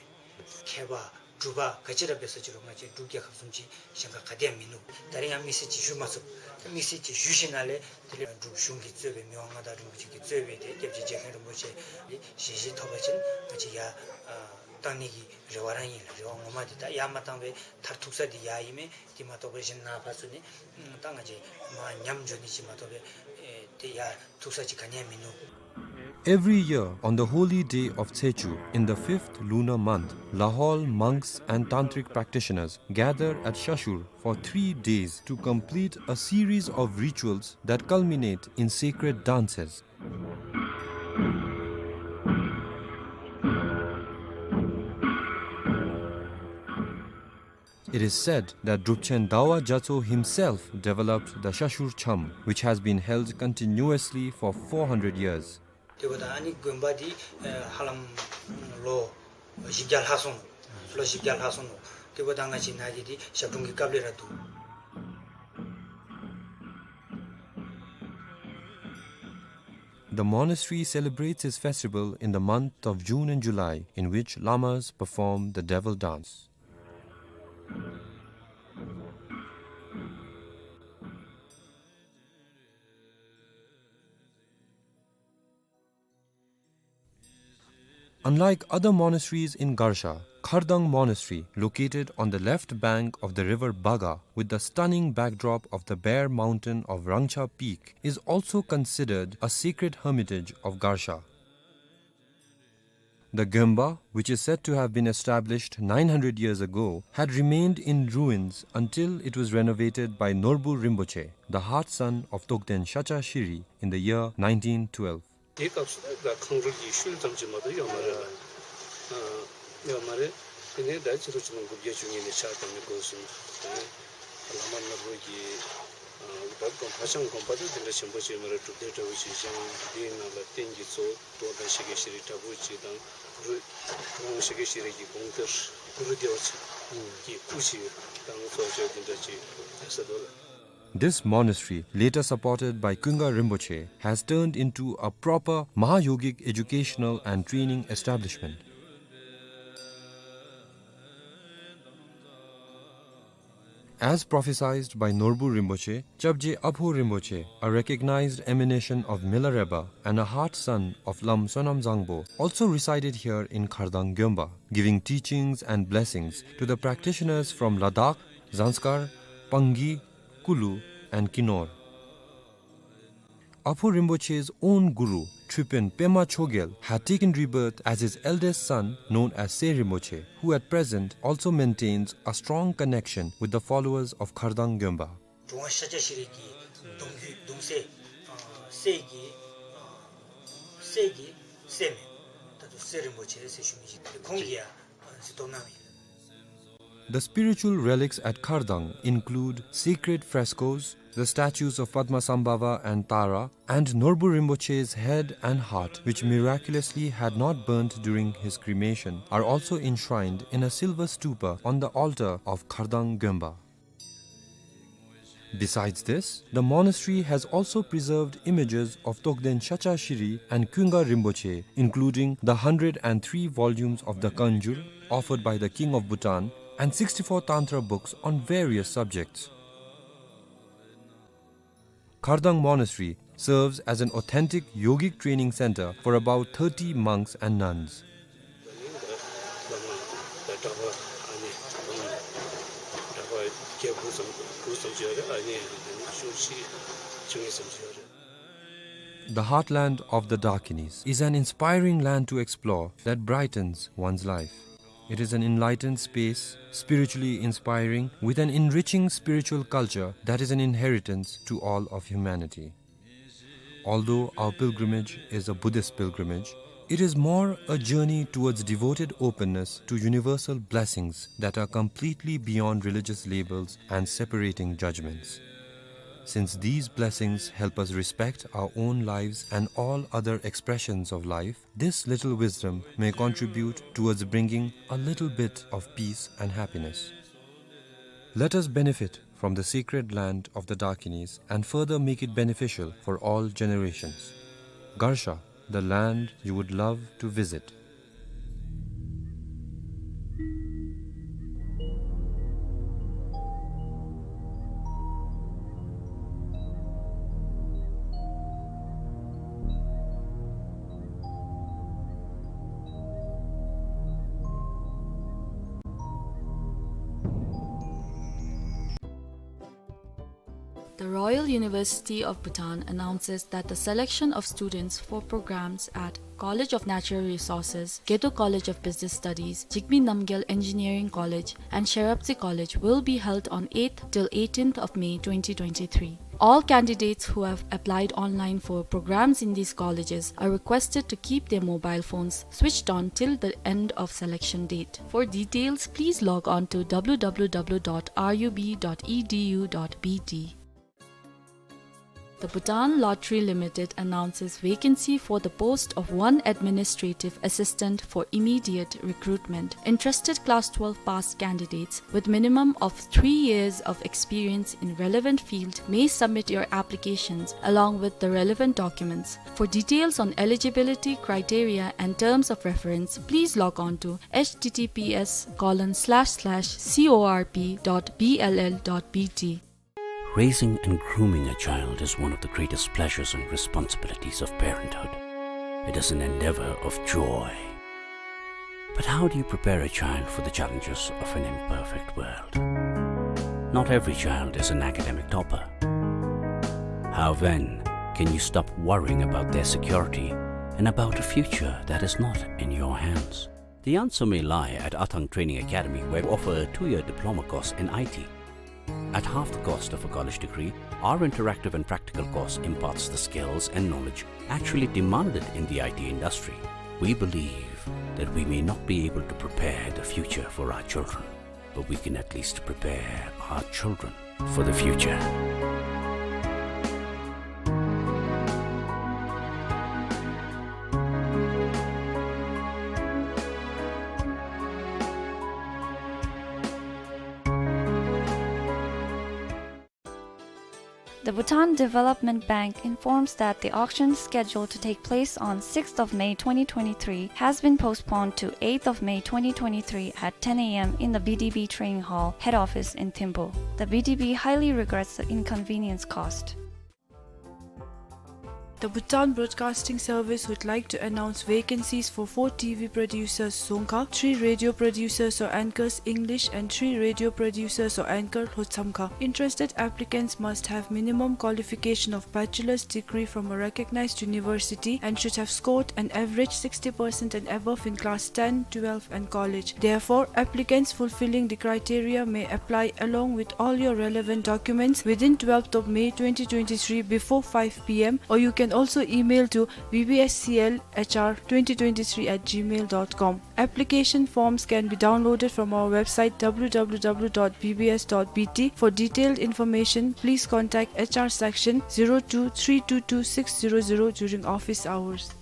མཁས་པ་གྲུབ་པ་ག་ཅི་ར་འབད་ས་ཅི་རུང་ང་བཅས་འབྲུག་རྒྱལ་ཁབ་བཟུམ་ཅིག་གཞན་ཁ་ག་ཏེ་ཡང་མིན་ནུག། ད་རིས་ཡང་དམིགས་བསལ་ཅིག་ཞུ་མ་ཚུགས། ད་དམིགས་བསལ་ཅིག་ཞུ་ཞིནམ་ལས་དེ་ལས་འབྲུག་གཞུང་གིས་གཙོས་པའི་མི་དབང་མངའ་བདག་རིན་པོ་ཆེ་གིས་གཙོས་པའི་དེ་སྐྱབས་རྗེ་རྗེ་མཁན་རིན་པོ་ཆེ་ཞལ་བཞེས་ཐོབ་པ་ཅིན་ང་བཅས་ཡར་ཨ་བཏང་ནི་གི་རེ་བ་ར་ཨིན་ལགས། རེ་བ་ངོ་མ་འདི་ད་ཡར་མ་བཏང་བའི་མཐར་ཐུག་ས་འདི་ཡར་ཨིན་མས། དེ་མ་གཏོགས་པའི་གཞན་ནཱ་ཕར་ཚུར་ནི་ད་ང་བཅས་མར་ཉམས་འགྱོ་ནི་ཅིག་མ་གཏོགས་པའི་ཨེ་དེ་ཡར་ཐུག་ས་ཅིག་ག་ནི་ཡང་མིན་ནུག། Every year, on the holy day of Tsechu, in the fifth lunar month, Lahaul monks and tantric practitioners gather at Shashur for three days to complete a series of rituals that culminate in sacred dances. It is said that Drupchen Dawa Gyatso himself developed the Shashur Cham, which has been held continuously for four hundred years. དེ་འབདཝ་ད་ཨ་ནི་དགོན་པ་འདི་ཨེ་ཧ་ལམ་ལོ་བཞི་བརྒྱ་ལྷག་སོང་ནུག། ལོ་བཞི་བརྒྱ་ལྷག་སོང་ནུག། དེ་འབདཝ་ད་ང་བཅས་ནཱ་གི་འདི་ཞབས་དྲུང་གི་སྐབས་ལས་ར་འདུག། The monastery celebrates its festival in the month of June and July, in which lamas perform the devil dance. Unlike other monasteries in Garsha, Khardang Monastery, located on the left bank of the river Baga, with the stunning backdrop of the bare mountain of Rangcha Peak, is also considered a sacred hermitage of Garsha. The Gyönba, which is said to have been established nine hundred years ago, had remained in ruins until it was renovated by Norbu Rinpoche, the heart son of Tokden Shacha Shiri, in the year nineteen twelve. དེའི་སྐབས་སུ་ད་ཁང་རུལ་གྱི་ཤུལ་ཙམ་ཅིག་མ་གཏོགས་ཡོད་མ་རེད་ལགས། ཨ་ཡོད་མ་རེད། དེ་ནས་ད་ཕྱི་ལོ་ཆིག་སྟོང་དགུ་བརྒྱ་བཅུ་གཉིས་ནས་ཕྱག་བཏབ་ནས་འགོ་བཟུང་། ཨ་བླ་མ་ནོར་བུ་གིས་ཨ་ད་དགོན་ཧ་ཅང་དགོན་པ་དེ་དེ་འདྲ་ཆེན་པོ་ཅིག་མ་རེད། སྒྲུབ་སྡེ་འདྲ་བོ་ཅིག་བཞེངས། དེའི་ནང་ལ་རྟེན་གྱི་གཙོ་བོ་ཏོག་དང་ཤཱཀྱ་ཤྲཱི་འདྲ་བོ་ཅིག་དང་གུ་རུ་ཏོག་དབང་ཤཱཀྱ་ཤྲཱི་གི་དགོངས་གཏེར་གུ་རུ་བདེ་བ་ཅན་གྱི་སྐུ་ཅིག་དང་གཙོ་ཆེ་དེ་འདྲ་ཅིག་ཡོད་ས་འདུག་ལགས། This monastery, later supported by Kunga Rinpoche, has turned into a proper Mahayogic educational and training establishment. As prophesied by Norbu Rinpoche, Chapje Abho Rinpoche, a recognized emanation of Milarepa and a heart son of Lam Sonam Zangpo, also resided here in Khardang Gyönba, giving teachings and blessings to the practitioners from Ladakh, Zanskar, Pangi, Kulu, and Kinor. Abho Rinpoche's own guru, Tripin Pema Chogyal, had taken rebirth as his eldest son, known as Se Rinpoche, who at present also maintains a strong connection with the followers of Khardang Gyönba. གྲུབ་དབང་ཤཱཀྱ་ཤྲཱི་གི་གདུང་རྒྱུད་གདུང་སྲས་ཨ་སྲས་ཀྱི་ཨ་སྲས་ཀྱི་སྲས་མོ་ད་ལྟོ་སྲས་རིན་པོ་ཆེ་ཟེར་ཞུ་མི་ཅིག་ཁོང་གིས་ཡང་གཟིགས་རྟོག་གནང་ཡོད། The spiritual relics at Khardang include sacred frescoes, the statues of Padmasambhava and Tara, and Norbu Rinpoche's head and heart, which miraculously had not burnt during his cremation, are also enshrined in a silver stupa on the altar of Khardang Gyönba. Besides this, the monastery has also preserved images of Tokden Shacha Shiri and Kunga Rinpoche, including the hundred and three volumes of the Kanjur offered by the King of Bhutan and sixty-four Tantra books on various subjects. Khardang Monastery serves as an authentic yogic training center for about thirty monks and nuns. The heartland of the Dakinis is an inspiring land to explore that brightens one's life. It is an enlightened space, spiritually inspiring, with an enriching spiritual culture that is an inheritance to all of humanity. Although our pilgrimage is a Buddhist pilgrimage, it is more a journey towards devoted openness to universal blessings that are completely beyond religious labels and separating judgments. Since these blessings help us respect our own lives and all other expressions of life, this little wisdom may contribute towards bringing a little bit of peace and happiness. Let us benefit from the sacred land of the Dakinis and further make it beneficial for all generations. Garsha, the land you would love to visit. The Royal University of Bhutan announces that the selection of students for programs at College of Natural Resources, Gedo College of Business Studies, Jigme Namgyal Engineering College, and Sherabtse College will be held on eighth till eighteenth of May twenty twenty-three. All candidates who have applied online for programs in these colleges are requested to keep their mobile phones switched on till the end of selection date. For details, please log on to W W W dot R U B dot E D U dot B T. The Bhutan Lottery Limited announces vacancy for the post of one administrative assistant for immediate recruitment. Interested class twelve pass candidates with minimum of three years of experience in relevant field may submit your applications along with the relevant documents. For details on eligibility criteria and terms of reference, please log on to H T T P S colon slash slash C O R P dot B L L dot B T. Raising and grooming a child is one of the greatest pleasures and responsibilities of parenthood. It is an endeavor of joy. But how do you prepare a child for the challenges of an imperfect world? Not every child is an academic topper. How then can you stop worrying about their security and about a future that is not in your hands? The answer may lie at Athang Training Academy, where we offer a two-year diploma course in I T. At half the cost of a college degree, our interactive and practical course imparts the skills and knowledge actually demanded in the I T industry. We believe that we may not be able to prepare the future for our children, but we can at least prepare our children for the future. The Bhutan Development Bank informs that the auction scheduled to take place on sixth of May twenty twenty-three has been postponed to eighth of May twenty twenty-three at ten A M in the B D B Training Hall, head office in Thimphu. The B D B highly regrets the inconvenience caused. The Bhutan Broadcasting Service would like to announce vacancies for four T V producers, Dzongkha, three radio producers or anchors, English, and three radio producers or anchor, Lhotshamkha. Interested applicants must have minimum qualification of bachelor's degree from a recognized university and should have scored an average sixty percent and above in class ten, twelve, and college. Therefore, applicants fulfilling the criteria may apply along with all your relevant documents within twelfth of May twenty twenty-three before five P M, or you can also email to B B S C L H R twenty twenty-three at gmail dot com. Application forms can be downloaded from our website W W W dot B B S dot B T. For detailed information, please contact H R section zero two three two two six zero zero during office hours.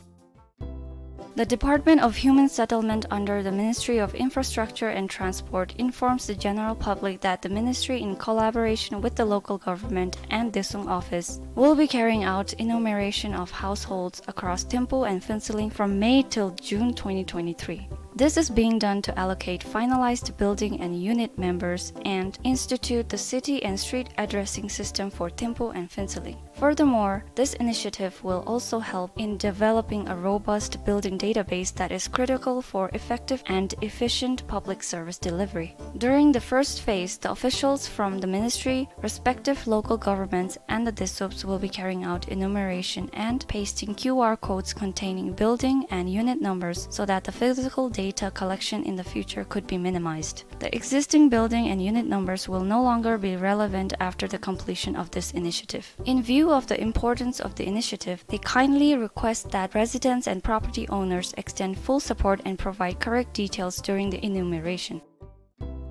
The Department of Human Settlement under the Ministry of Infrastructure and Transport informs the general public that the ministry, in collaboration with the local government and Desuung office, will be carrying out enumeration of households across Thimphu and Phuentsholing from May till June twenty twenty-three. This is being done to allocate finalized building and unit numbers and institute the city and street addressing system for Thimphu and Phuentsholing. Furthermore, this initiative will also help in developing a robust building database that is critical for effective and efficient public service delivery. During the first phase, the officials from the ministry, respective local governments, and the Desups will be carrying out enumeration and pasting Q R codes containing building and unit numbers so that the physical data collection in the future could be minimized. The existing building and unit numbers will no longer be relevant after the completion of this initiative. In view of the importance of the initiative, they kindly request that residents and property owners extend full support and provide correct details during the enumeration.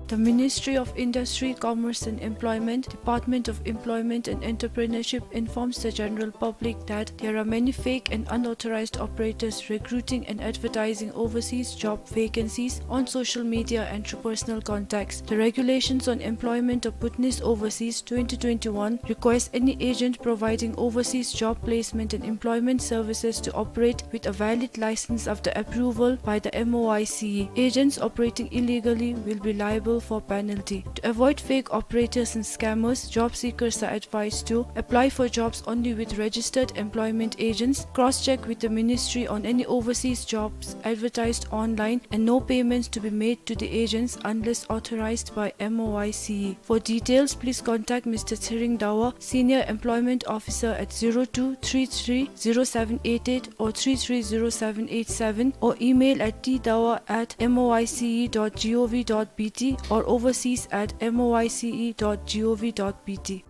The Ministry of Industry, Commerce and Employment, Department of Employment and Entrepreneurship informs the general public that there are many fake and unauthorized operators recruiting and advertising overseas job vacancies on social media and through personal contacts. The Regulations on Employment of Bhutanese Overseas twenty twenty-one requires any agent providing overseas job placement and employment services to operate with a valid license after approval by the M O I C E. Agents operating illegally will be liable for penalty. To avoid fake operators and scammers, job seekers are advised to apply for jobs only with registered employment agents, cross-check with the ministry on any overseas jobs advertised online, and no payments to be made to the agents unless authorized by M O I C E. For details, please contact Mister Tshering Dawa, Senior Employment Officer, at zero two three three zero seven eight eight or three three zero seven eight seven, or email at t dawa at M O I C E dot gov dot B T or overseas at M O I C E dot gov dot B T.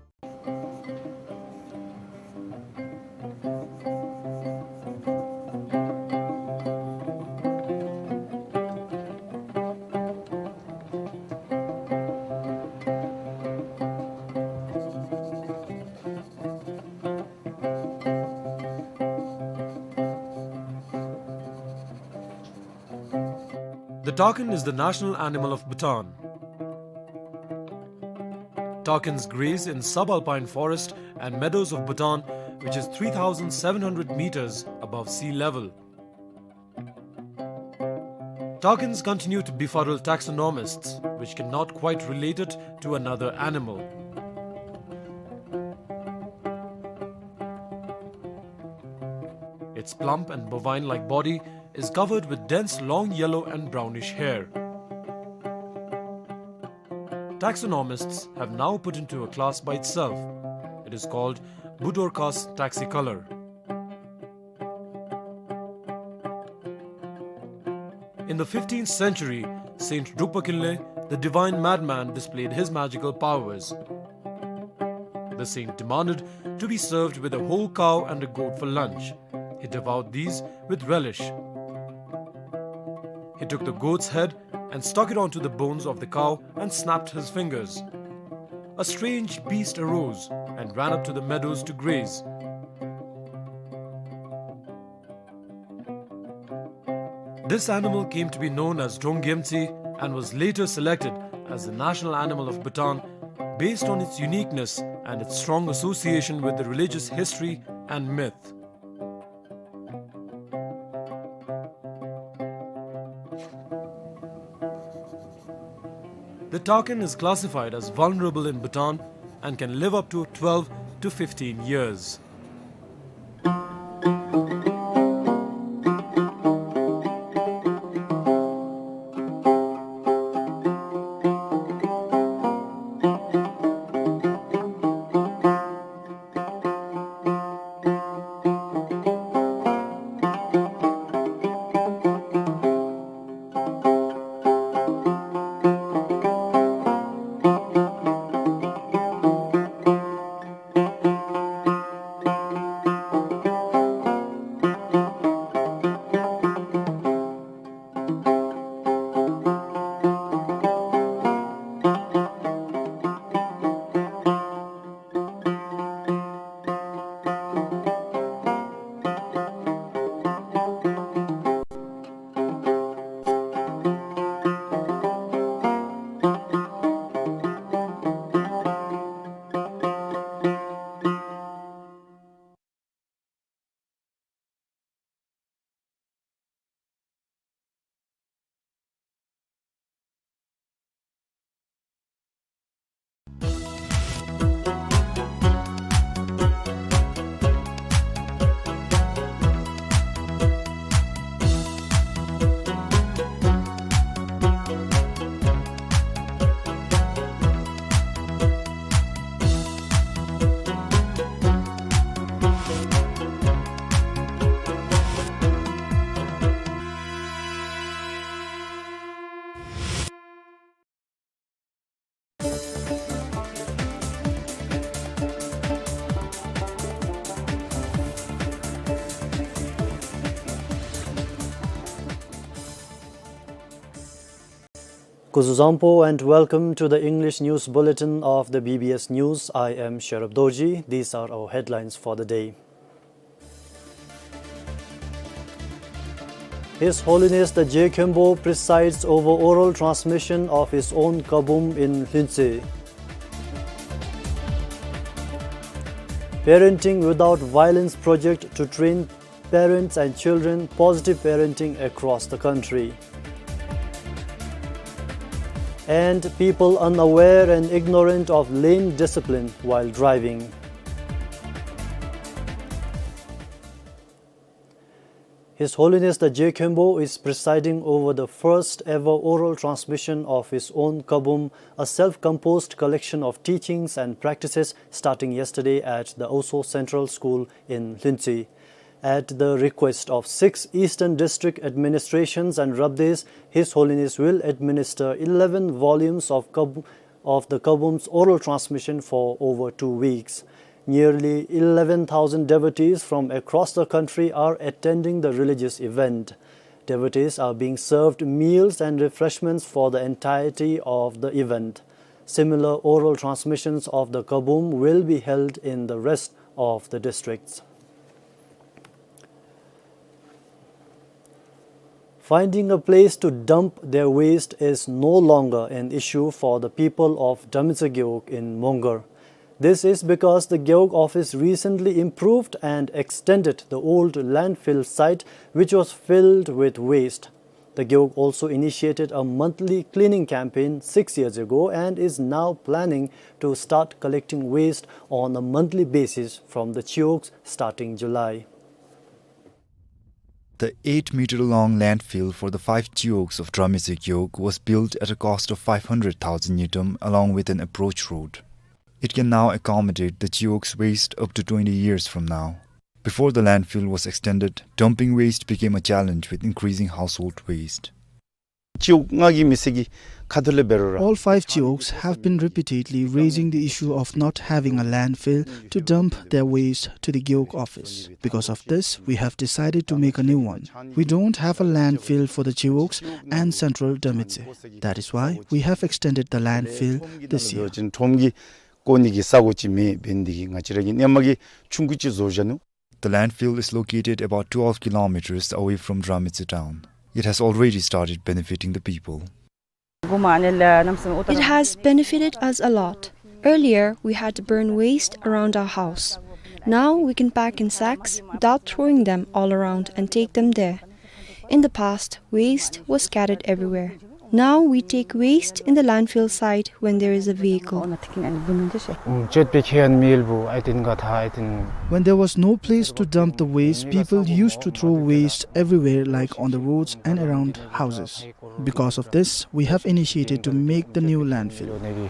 The takin is the national animal of Bhutan. Takins graze in subalpine forest and meadows of Bhutan, which is three thousand seven hundred meters above sea level. Takins continue to befuddle taxonomists, which cannot quite relate it to another animal. Its plump and bovine-like body is covered with dense long yellow and brownish hair. Taxonomists have now put into a class by itself. It is called Budorcas taxicolor. In the fifteenth century, Saint Drukpa Kinley, the divine madman, displayed his magical powers. The saint demanded to be served with a whole cow and a goat for lunch. He devoured these with relish. He took the goat's head and stuck it onto the bones of the cow and snapped his fingers. A strange beast arose and ran up to the meadows to graze. This animal came to be known as Drong Gyemtse and was later selected as the national animal of Bhutan based on its uniqueness and its strong association with the religious history and myth. The takin is classified as vulnerable in Bhutan and can live up to twelve to fifteen years. Kuzuzangpo and welcome to the English News Bulletin of the B B S News. I am Sherab Dorji. These are our headlines for the day. His Holiness the Je Khenpo presides over oral transmission of his own Kabum in Lhuentse. Parenting Without Violence project to train parents and children positive parenting across the country. And people unaware and ignorant of lane discipline while driving. His Holiness the Je Khenpo is presiding over the first ever oral transmission of his own Kabum, a self-composed collection of teachings and practices, starting yesterday at the Oso Central School in Lhuentse. At the request of six Eastern District Administrations and Rabdes, His Holiness will administer eleven volumes of Kab-, of the Kabum's oral transmission for over two weeks. Nearly eleven thousand devotees from across the country are attending the religious event. Devotees are being served meals and refreshments for the entirety of the event. Similar oral transmissions of the Kabum will be held in the rest of the districts. Finding a place to dump their waste is no longer an issue for the people of Drametse Gewog in Mongar. This is because the Gewog office recently improved and extended the old landfill site, which was filled with waste. The Gewog also initiated a monthly cleaning campaign six years ago and is now planning to start collecting waste on a monthly basis from the Chiwogs starting July. The eight-meter long landfill for the five Chiwogs of Drametse Gewog was built at a cost of five hundred thousand ngultrum, along with an approach road. It can now accommodate the Chiwog's waste up to twenty years from now. Before the landfill was extended, dumping waste became a challenge with increasing household waste. Chiwog ལྔ་གི་མི་སེར་གྱིས་ཁ་ཐུག་ལས་འབད་རུང་ར། All five Chiwogs have been repeatedly raising the issue of not having a landfill to dump their waste to the Gewog office. Because of this, we have decided to make a new one. We don't have a landfill for the Chiwogs and Central Drametse. That is why we have extended the landfill this year. ཁྲོམ་གྱི་བཀོ་ནི་གི་ས་གོ་ཅིག་མེད། འབད་ནི་དེ་གིས་ང་བཅས་ར་གི་གནས་མལ་གྱི་ཆུང་ཀུ་ཅིག་བཟོ་བཞག་ནུག། The landfill is located about twelve kilometers away from Drametse town. It has already started benefiting the people. It has benefited us a lot. Earlier, we had to burn waste around our house. Now we can pack in sacks without throwing them all around and take them there. In the past, waste was scattered everywhere. Now we take waste in the landfill site when there is a vehicle. ཨུམ་སྤྱོད་པའི་ཁེ་ཡང་མེད་པོ་ཨའི་ཏེན་ག་ད་ཨའི་ཏེན། When there was no place to dump the waste, people used to throw waste everywhere, like on the roads and around houses. Because of this, we have initiated to make the new landfill. ཨའི་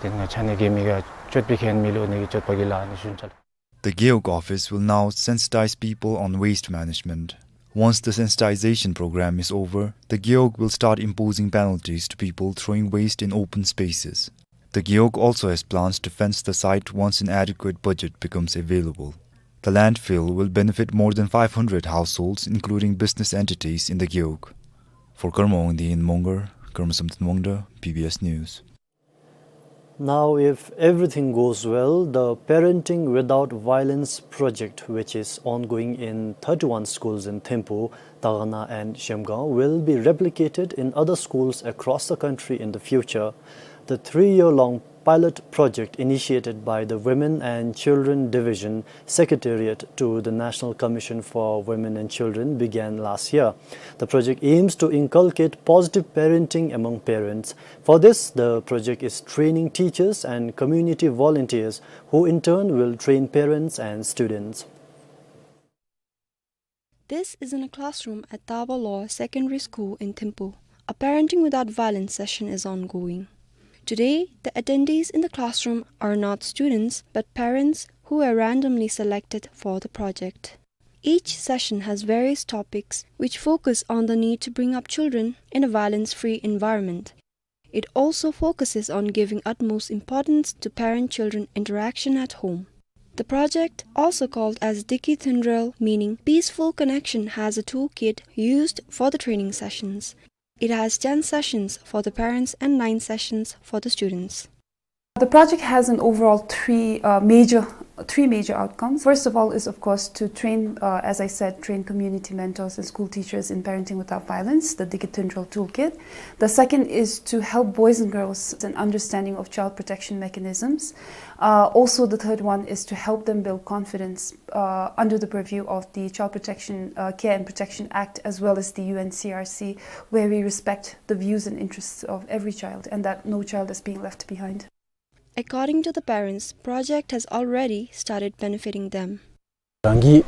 ཏེན་ག་ཆ་ནི་གི་མི་ག་སྤྱོད་པའི་ཁེ་ཡང་མེད་ལོ་ནི་གི་སྤྱོད་པ་གི་ལ་ནི་ཤུན་ཅལ། The Gewog office will now sensitize people on waste management. Once the sensitization program is over, the Gewog will start imposing penalties to people throwing waste in open spaces. The Gewog also has plans to fence the site once an adequate budget becomes available. The landfill will benefit more than five hundred households, including business entities in the Gewog. For Karma Wangdi in Mongar, Karma Samten Wangda, B B S News. Now, if everything goes well, the Parenting Without Violence project, which is ongoing in thirty-one schools in Thimphu, Dagana and Zhemgaon, will be replicated in other schools across the country in the future. The three-year-long pilot project initiated by the Women and Children Division Secretariat to the National Commission for Women and Children began last year. The project aims to inculcate positive parenting among parents. For this, the project is training teachers and community volunteers, who in turn will train parents and students. This is in a classroom at Taba Lower Secondary School in Thimphu. A Parenting Without Violence session is ongoing. Today, the attendees in the classroom are not students, but parents who were randomly selected for the project. Each session has various topics which focus on the need to bring up children in a violence-free environment. It also focuses on giving utmost importance to parent-children interaction at home. The project, also called as Diki Thundrel, meaning peaceful connection, has a toolkit used for the training sessions. It has ten sessions for the parents and nine sessions for the students. The project has an overall three, uh, major, three major outcomes. First of all is, of course, to train, uh, as I said, train community mentors and school teachers in Parenting Without Violence, the Diki Thundrel toolkit. The second is to help boys and girls an understanding of child protection mechanisms. Uh, also, the third one is to help them build confidence, uh, under the purview of the Child Protection, uh, Care and Protection Act, as well as the U N C R C, where we respect the views and interests of every child and that no child is being left behind. According to the parents, project has already started benefiting them. རང་གི་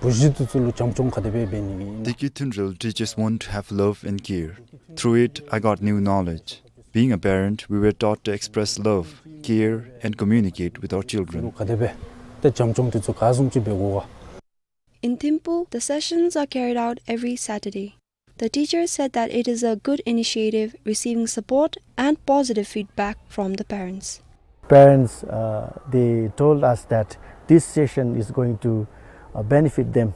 བུ་གཞི་དེ་ཚུ་ལུ་བྱམས་སྐྱོང་ག་དེ་སྦེ་འབད་ནི་གི། Diki Thundrel teaches one to have love and care. Through it, I got new knowledge. Being a parent, we were taught to express love, care, and communicate with our children. ག་དེ་སྦེ་ཏེ་བྱམས་སྐྱོང་དེ་ཚུ་ག་བཟུམ་ཅིག་འབད་དགོ་ག། In Thimphu, the sessions are carried out every Saturday. The teacher said that it is a good initiative, receiving support and positive feedback from the parents. Parents, uh, they told us that this session is going to, uh, benefit them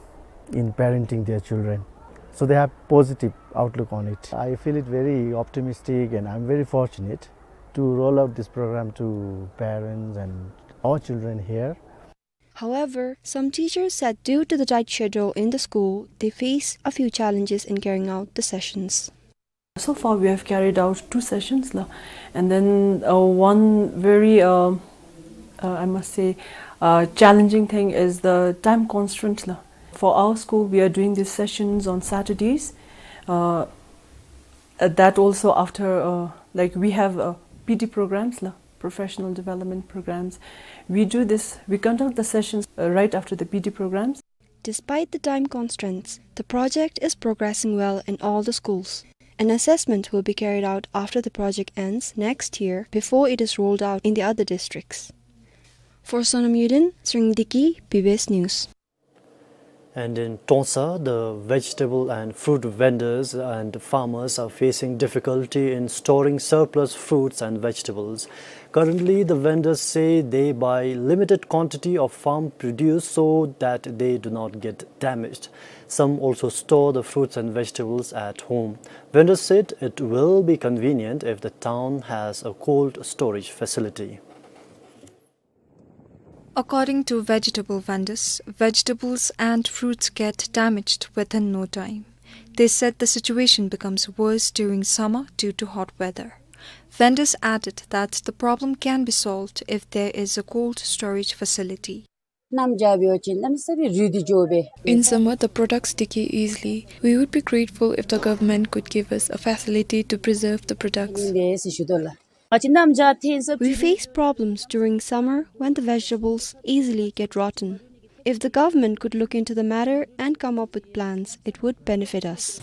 in parenting their children. So they have positive outlook on it. I feel it very optimistic, and I'm very fortunate to roll out this program to parents and our children here. However, some teachers said due to the tight schedule in the school, they face a few challenges in carrying out the sessions. So far, we have carried out two sessions, la, and then, uh, one very, uh, uh, I must say, uh, challenging thing is the time constraint, la. For our school, we are doing these sessions on Saturdays. Uh, uh, that also after, uh, like, we have, uh, P D programs, la, professional development programs. We do this, we conduct the sessions, uh, right after the P D programs. Despite the time constraints, the project is progressing well in all the schools. An assessment will be carried out after the project ends next year before it is rolled out in the other districts. For Sonam Yuden, Sring Diki, B B S News. And in Trongsa, the vegetable and fruit vendors and farmers are facing difficulty in storing surplus fruits and vegetables. Currently, the vendors say they buy limited quantity of farm produce so that they do not get damaged. Some also store the fruits and vegetables at home. Vendors said it will be convenient if the town has a cold storage facility. According to vegetable vendors, vegetables and fruits get damaged within no time. They said the situation becomes worse during summer due to hot weather. Vendors added that the problem can be solved if there is a cold storage facility. In summer, the products decay easily. We would be grateful if the government could give us a facility to preserve the products. We face problems during summer when the vegetables easily get rotten. If the government could look into the matter and come up with plans, it would benefit us.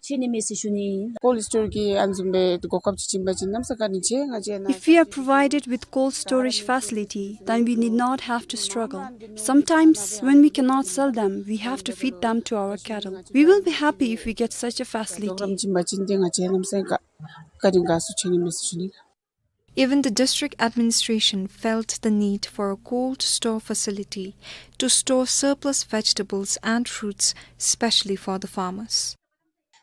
Cold storage གི་ཨ་ནི་བཟུམ་སྦེ་གོ་སྐབས་ཅིག་བྱིན་པ་ཅིན་གནམ་ས་ག་ནི་ཆེ་ང་བཅས་ནཱ། If we are provided with cold storage facility, then we need not have to struggle. Sometimes, when we cannot sell them, we have to feed them to our cattle. We will be happy if we get such a facility. གོ་སྐབས་བྱིན་པ་ཅིན་ཏེ་ང་བཅས་གནམ་ས་ག་ག་ནི་དགའ་སུ་ཆེ་ནི་མས་ཟེར་ཞུ་ནི། Even the district administration felt the need for a cold store facility to store surplus vegetables and fruits, especially for the farmers.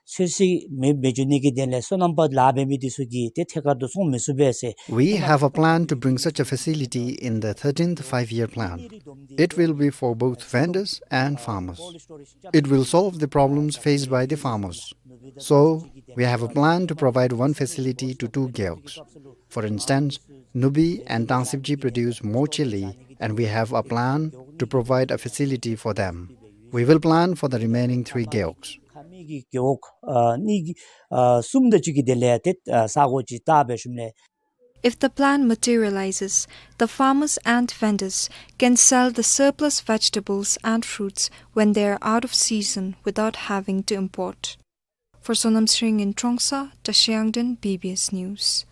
ཚོད་བསྲེ་མེ་མེ་བྱུང་ནི་གི་དོན་ལས་སོ་ནམ་པ་ལཱ་འབད་མི་འདི་ཚུ་གིས་ཏེ་ཐད་ཀར་དུ་བཙོང་མི་ཚུགས་པས་ཟེར། We have a plan to bring such a facility in the thirteenth five-year plan. It will be for both vendors and farmers. It will solve the problems faced by the farmers. So, we have a plan to provide one facility to two gewogs. For instance, Nubi and Tangsibji produce more chili, and we have a plan to provide a facility for them. We will plan for the remaining three gewogs. ཁ་མི་གི་རྒེད་འོག་ཨ་གཉིས་ཀྱི་ཨ་གསུམ་དང་བཅུ་གི་དེ་ལས་ཏེ་ཨ་ས་གོ་ཅིག་བཏབ་སྦེ་ཞིནམ་ལས། If the plan materializes, the farmers and vendors can sell the surplus vegetables and fruits when they are out of season without having to import. For Sonam Sring in Trongsa, Tashi Yangden, B B S News.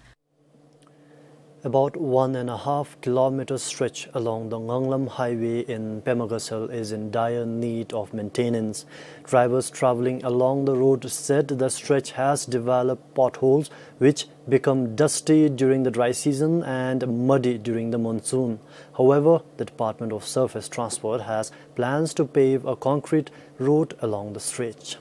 About one and a half kilometer stretch along the Nganglam Highway in Pema Gatshel is in dire need of maintenance. Drivers traveling along the road said the stretch has developed potholes which become dusty during the dry season and muddy during the monsoon. However, the Department of Surface Transport has plans to pave a concrete road along the stretch.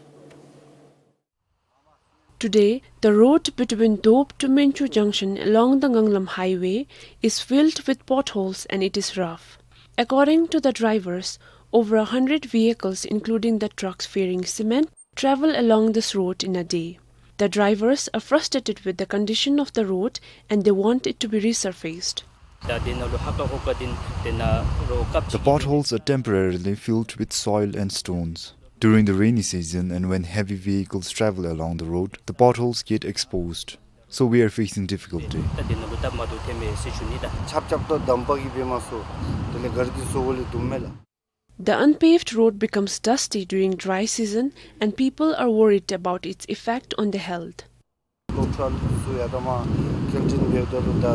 Today, the road between Dop to Menchu junction along the Nganglam Highway is filled with potholes and it is rough. According to the drivers, over a hundred vehicles, including the trucks ferrying cement, travel along this road in a day. The drivers are frustrated with the condition of the road and they want it to be resurfaced. The potholes are temporarily filled with soil and stones. During the rainy season and when heavy vehicles travel along the road, the potholes get exposed. So we are facing difficulty. The unpaved road becomes dusty during dry season and people are worried about its effect on their health. སློབ་གྲྭ་ལུ་ཚུ་ཡང་ད་མ་ཀེན་ཊིན་འབདཝ་ད་ལུ་ད་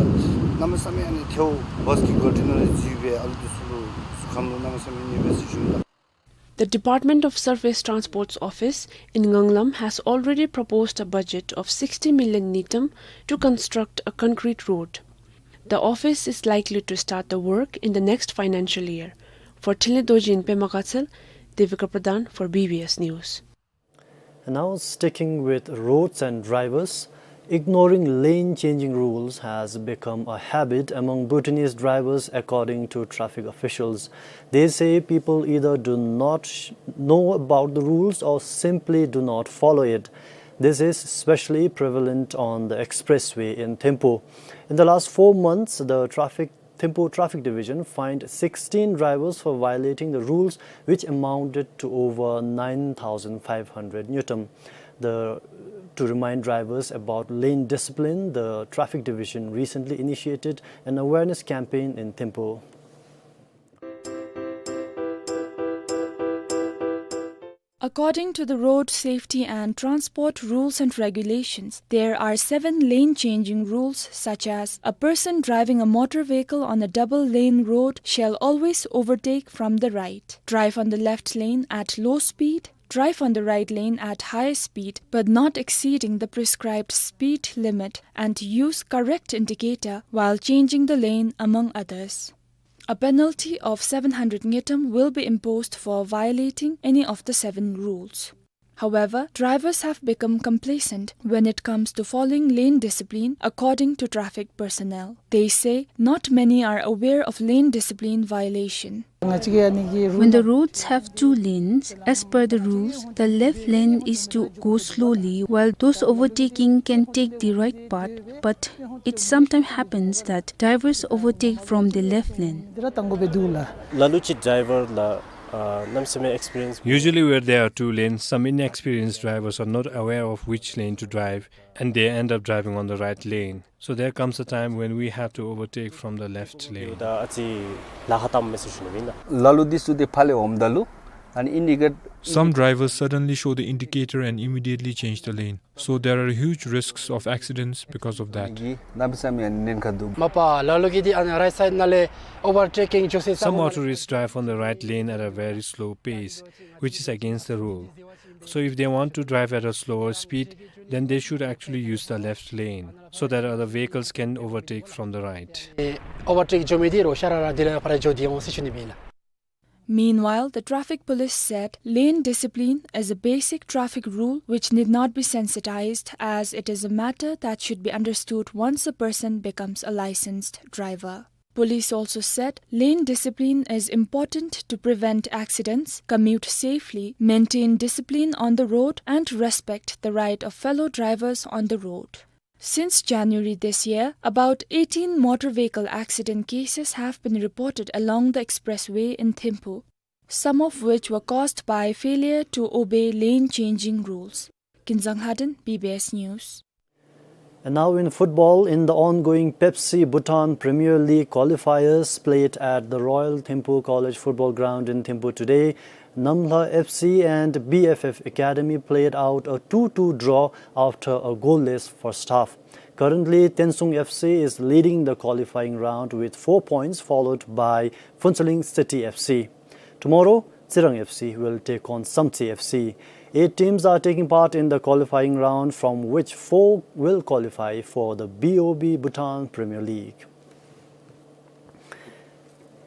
གནམ་མེད་ས་མེད་ཨ་ནི་ཐལཝ་བཱས་ཀྱི་གཱར་ཌེན་ནང་ལུ་འཛུལ་སྦེ་ཨ་ལུ་འདི་ཚུ་ལུ་གཟུགས་ཁམས་ལུ་གནམ་མེད་ས་མེད་ཉེས་པས་ཟེར་ཞུ་ནི། The Department of Surface Transport's office in Nganglam has already proposed a budget of sixty million ngultrum to construct a concrete road. The office is likely to start the work in the next financial year. For Thinley Dorji in Pema Gatshel, Devika Pradhan for B B S News. And now, sticking with roads and drivers, Ignoring lane changing rules has become a habit among Bhutanese drivers, according to traffic officials. They say people either do not sh- know about the rules or simply do not follow it. This is especially prevalent on the expressway in Thimphu. In the last four months, the traffic Thimphu Traffic Division fined sixteen drivers for violating the rules, which amounted to over nine thousand five hundred ngultrum. The, to remind drivers about lane discipline, the Traffic Division recently initiated an awareness campaign in Thimphu. According to the Road Safety and Transport Rules and Regulations, there are seven lane changing rules, such as a person driving a motor vehicle on a double lane road shall always overtake from the right, drive on the left lane at low speed, drive on the right lane at high speed but not exceeding the prescribed speed limit, and use correct indicator while changing the lane, among others. A penalty of seven hundred ngultrum will be imposed for violating any of the seven rules. However, drivers have become complacent when it comes to following lane discipline, according to traffic personnel. They say not many are aware of lane discipline violation. When the roads have two lanes, as per the rules, the left lane is to go slowly, while those overtaking can take the right path, but it sometimes happens that drivers overtake from the left lane. ལ་ལུ་ཅིག་ཌའི་ཝར་ལ་ཨ་གནམ་མེད་ས་མེད་ཨེགསི་པི་རི་ཡེནསི། Usually where there are two lanes, some inexperienced drivers are not aware of which lane to drive, and they end up driving on the right lane. So there comes a time when we have to overtake from the left lane. ད་ཨ་ཙི་ལཱ་ཁག་བཏངམ་མས་ཟེར་ཞུ་ནི་ཨིན་ལགས། ལ་ལུ་འདི་ཚུ་དེ་ཕར་ལས་འོངམ་ད་ལུ་ཨ་ནི་ཨིན་ཌི་ཀེཊ། Some drivers suddenly show the indicator and immediately change the lane. So there are huge risks of accidents because of that. གནམ་མེད་ས་མེད་ཨ་ནི་ཉེན་ཁ་འདུག། མ་པ་ལ་ལུ་གིས་འདི་ཨ་ནི་རའིཊ་སའིཌ་ནང་ལས་ཨོ་ཝར་ཊེ་ཀིང་འགྱོ་ས་ས། Some motorists drive on the right lane at a very slow pace, which is against the rule. So if they want to drive at a slower speed, then they should actually use the left lane so that other vehicles can overtake from the right. ཨོ་ཝར་ཊེཀ་འགྱོ་མི་འདི་རོགས་ཤ་ར་ར་འདི་ལས་ཕར་འགྱོ་སྟེ་འོང་ཟེར་ཞུ་ནི་ཨིན་ལགས། Meanwhile, the traffic police said lane discipline is a basic traffic rule which need not be sensitized, as it is a matter that should be understood once a person becomes a licensed driver. Police also said lane discipline is important to prevent accidents, commute safely, maintain discipline on the road, and respect the right of fellow drivers on the road. Since January this year, about eighteen motor vehicle accident cases have been reported along the expressway in Thimphu, some of which were caused by failure to obey lane changing rules. Kinzang Haden, B B S News. And now in football, in the ongoing Pepsi Bhutan Premier League qualifiers played at the Royal Thimphu College Football Ground in Thimphu today, Namlha F C and B F F Academy played out a two two draw after a goalless first half. Currently, Tensung F C is leading the qualifying round with four points, followed by Phuentsholing City F C. Tomorrow, Tsirang F C will take on Samtse F C. Eight teams are taking part in the qualifying round, from which four will qualify for the B O B Bhutan Premier League.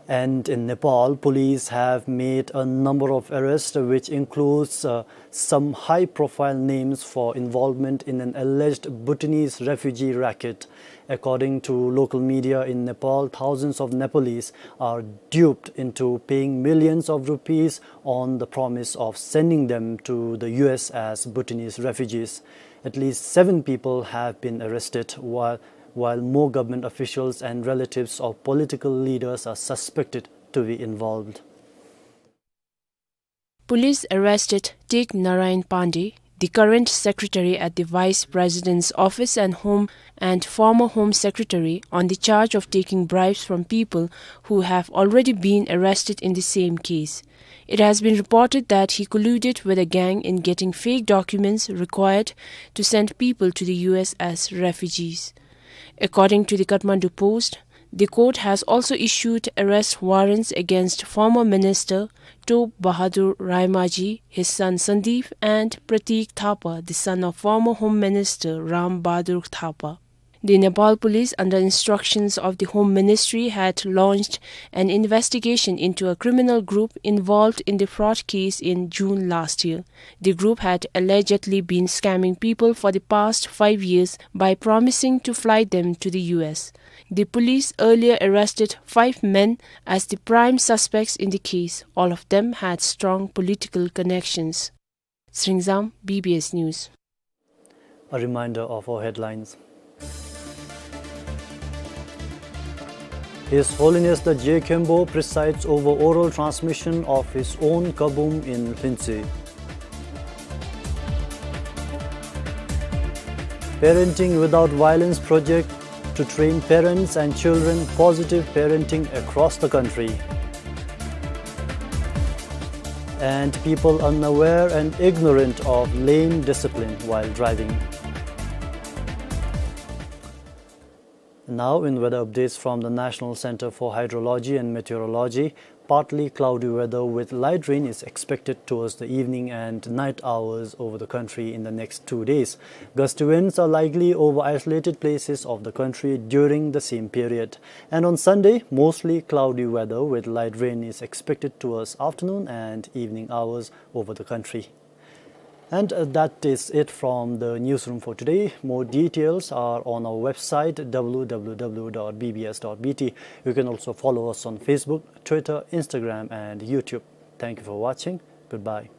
And in Nepal, police have made a number of arrests, which includes, uh, some high-profile names for involvement in an alleged Bhutanese refugee racket. According to local media in Nepal, thousands of Nepalese are duped into paying millions of rupees on the promise of sending them to the U S as Bhutanese refugees. At least seven people have been arrested, while, while more government officials and relatives of political leaders are suspected to be involved. Police arrested Tek Narayan Pandey, the current secretary at the Vice President's office and home, and former Home Secretary, on the charge of taking bribes from people who have already been arrested in the same case. It has been reported that he colluded with a gang in getting fake documents required to send people to the U S as refugees. According to the Kathmandu Post, the court has also issued arrest warrants against former minister Top Bahadur Raimaji, his son Sandeep, and Pratik Thapa, the son of former Home Minister Ram Bahadur Thapa. The Nepal police, under instructions of the Home Ministry, had launched an investigation into a criminal group involved in the fraud case in June last year. The group had allegedly been scamming people for the past five years by promising to fly them to the U S. The police earlier arrested five men as the prime suspects in the case. All of them had strong political connections. Sringzam, B B S News. A reminder of our headlines. His Holiness the Je Khenpo presides over oral transmission of his own kabum in Lhintse. Parenting Without Violence project to train parents and children positive parenting across the country. And people unaware and ignorant of lane discipline while driving. Now in weather updates from the National Center for Hydrology and Meteorology, partly cloudy weather with light rain is expected towards the evening and night hours over the country in the next two days. Gusty winds are likely over isolated places of the country during the same period. And on Sunday, mostly cloudy weather with light rain is expected towards afternoon and evening hours over the country. And, uh, that is it from the newsroom for today. More details are on our website, W W W dot B B S dot B T. You can also follow us on Facebook, Twitter, Instagram, and YouTube. Thank you for watching. Goodbye.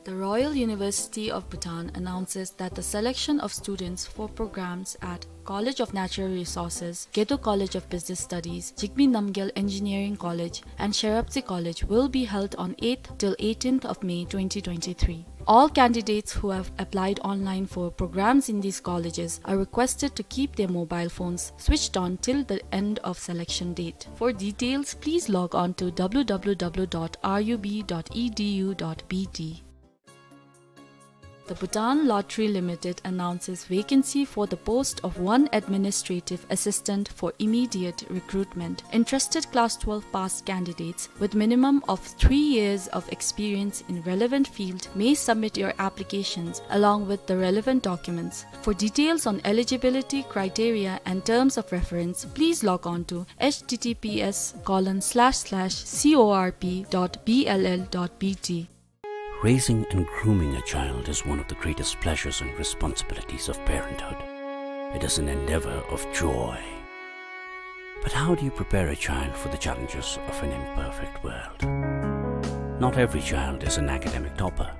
The Royal University of Bhutan announces that the selection of students for programs at College of Natural Resources, Gedo College of Business Studies, Jigme Namgyel Engineering College, and Sherabtse College will be held on eighth till eighteenth of May twenty twenty-three. All candidates who have applied online for programs in these colleges are requested to keep their mobile phones switched on till the end of selection date. For details, please log on to W W W dot R U B dot E D U dot B T. The Bhutan Lottery Limited announces vacancy for the post of one administrative assistant for immediate recruitment. Interested class twelve pass candidates with minimum of three years of experience in relevant field may submit your applications along with the relevant documents. For details on eligibility criteria and terms of reference, please log on to H T T P S colon slash slash C O R P dot B L L dot B T. Raising and grooming a child is one of the greatest pleasures and responsibilities of parenthood. It is an endeavor of joy. But how do you prepare a child for the challenges of an imperfect world? Not every child is an academic topper.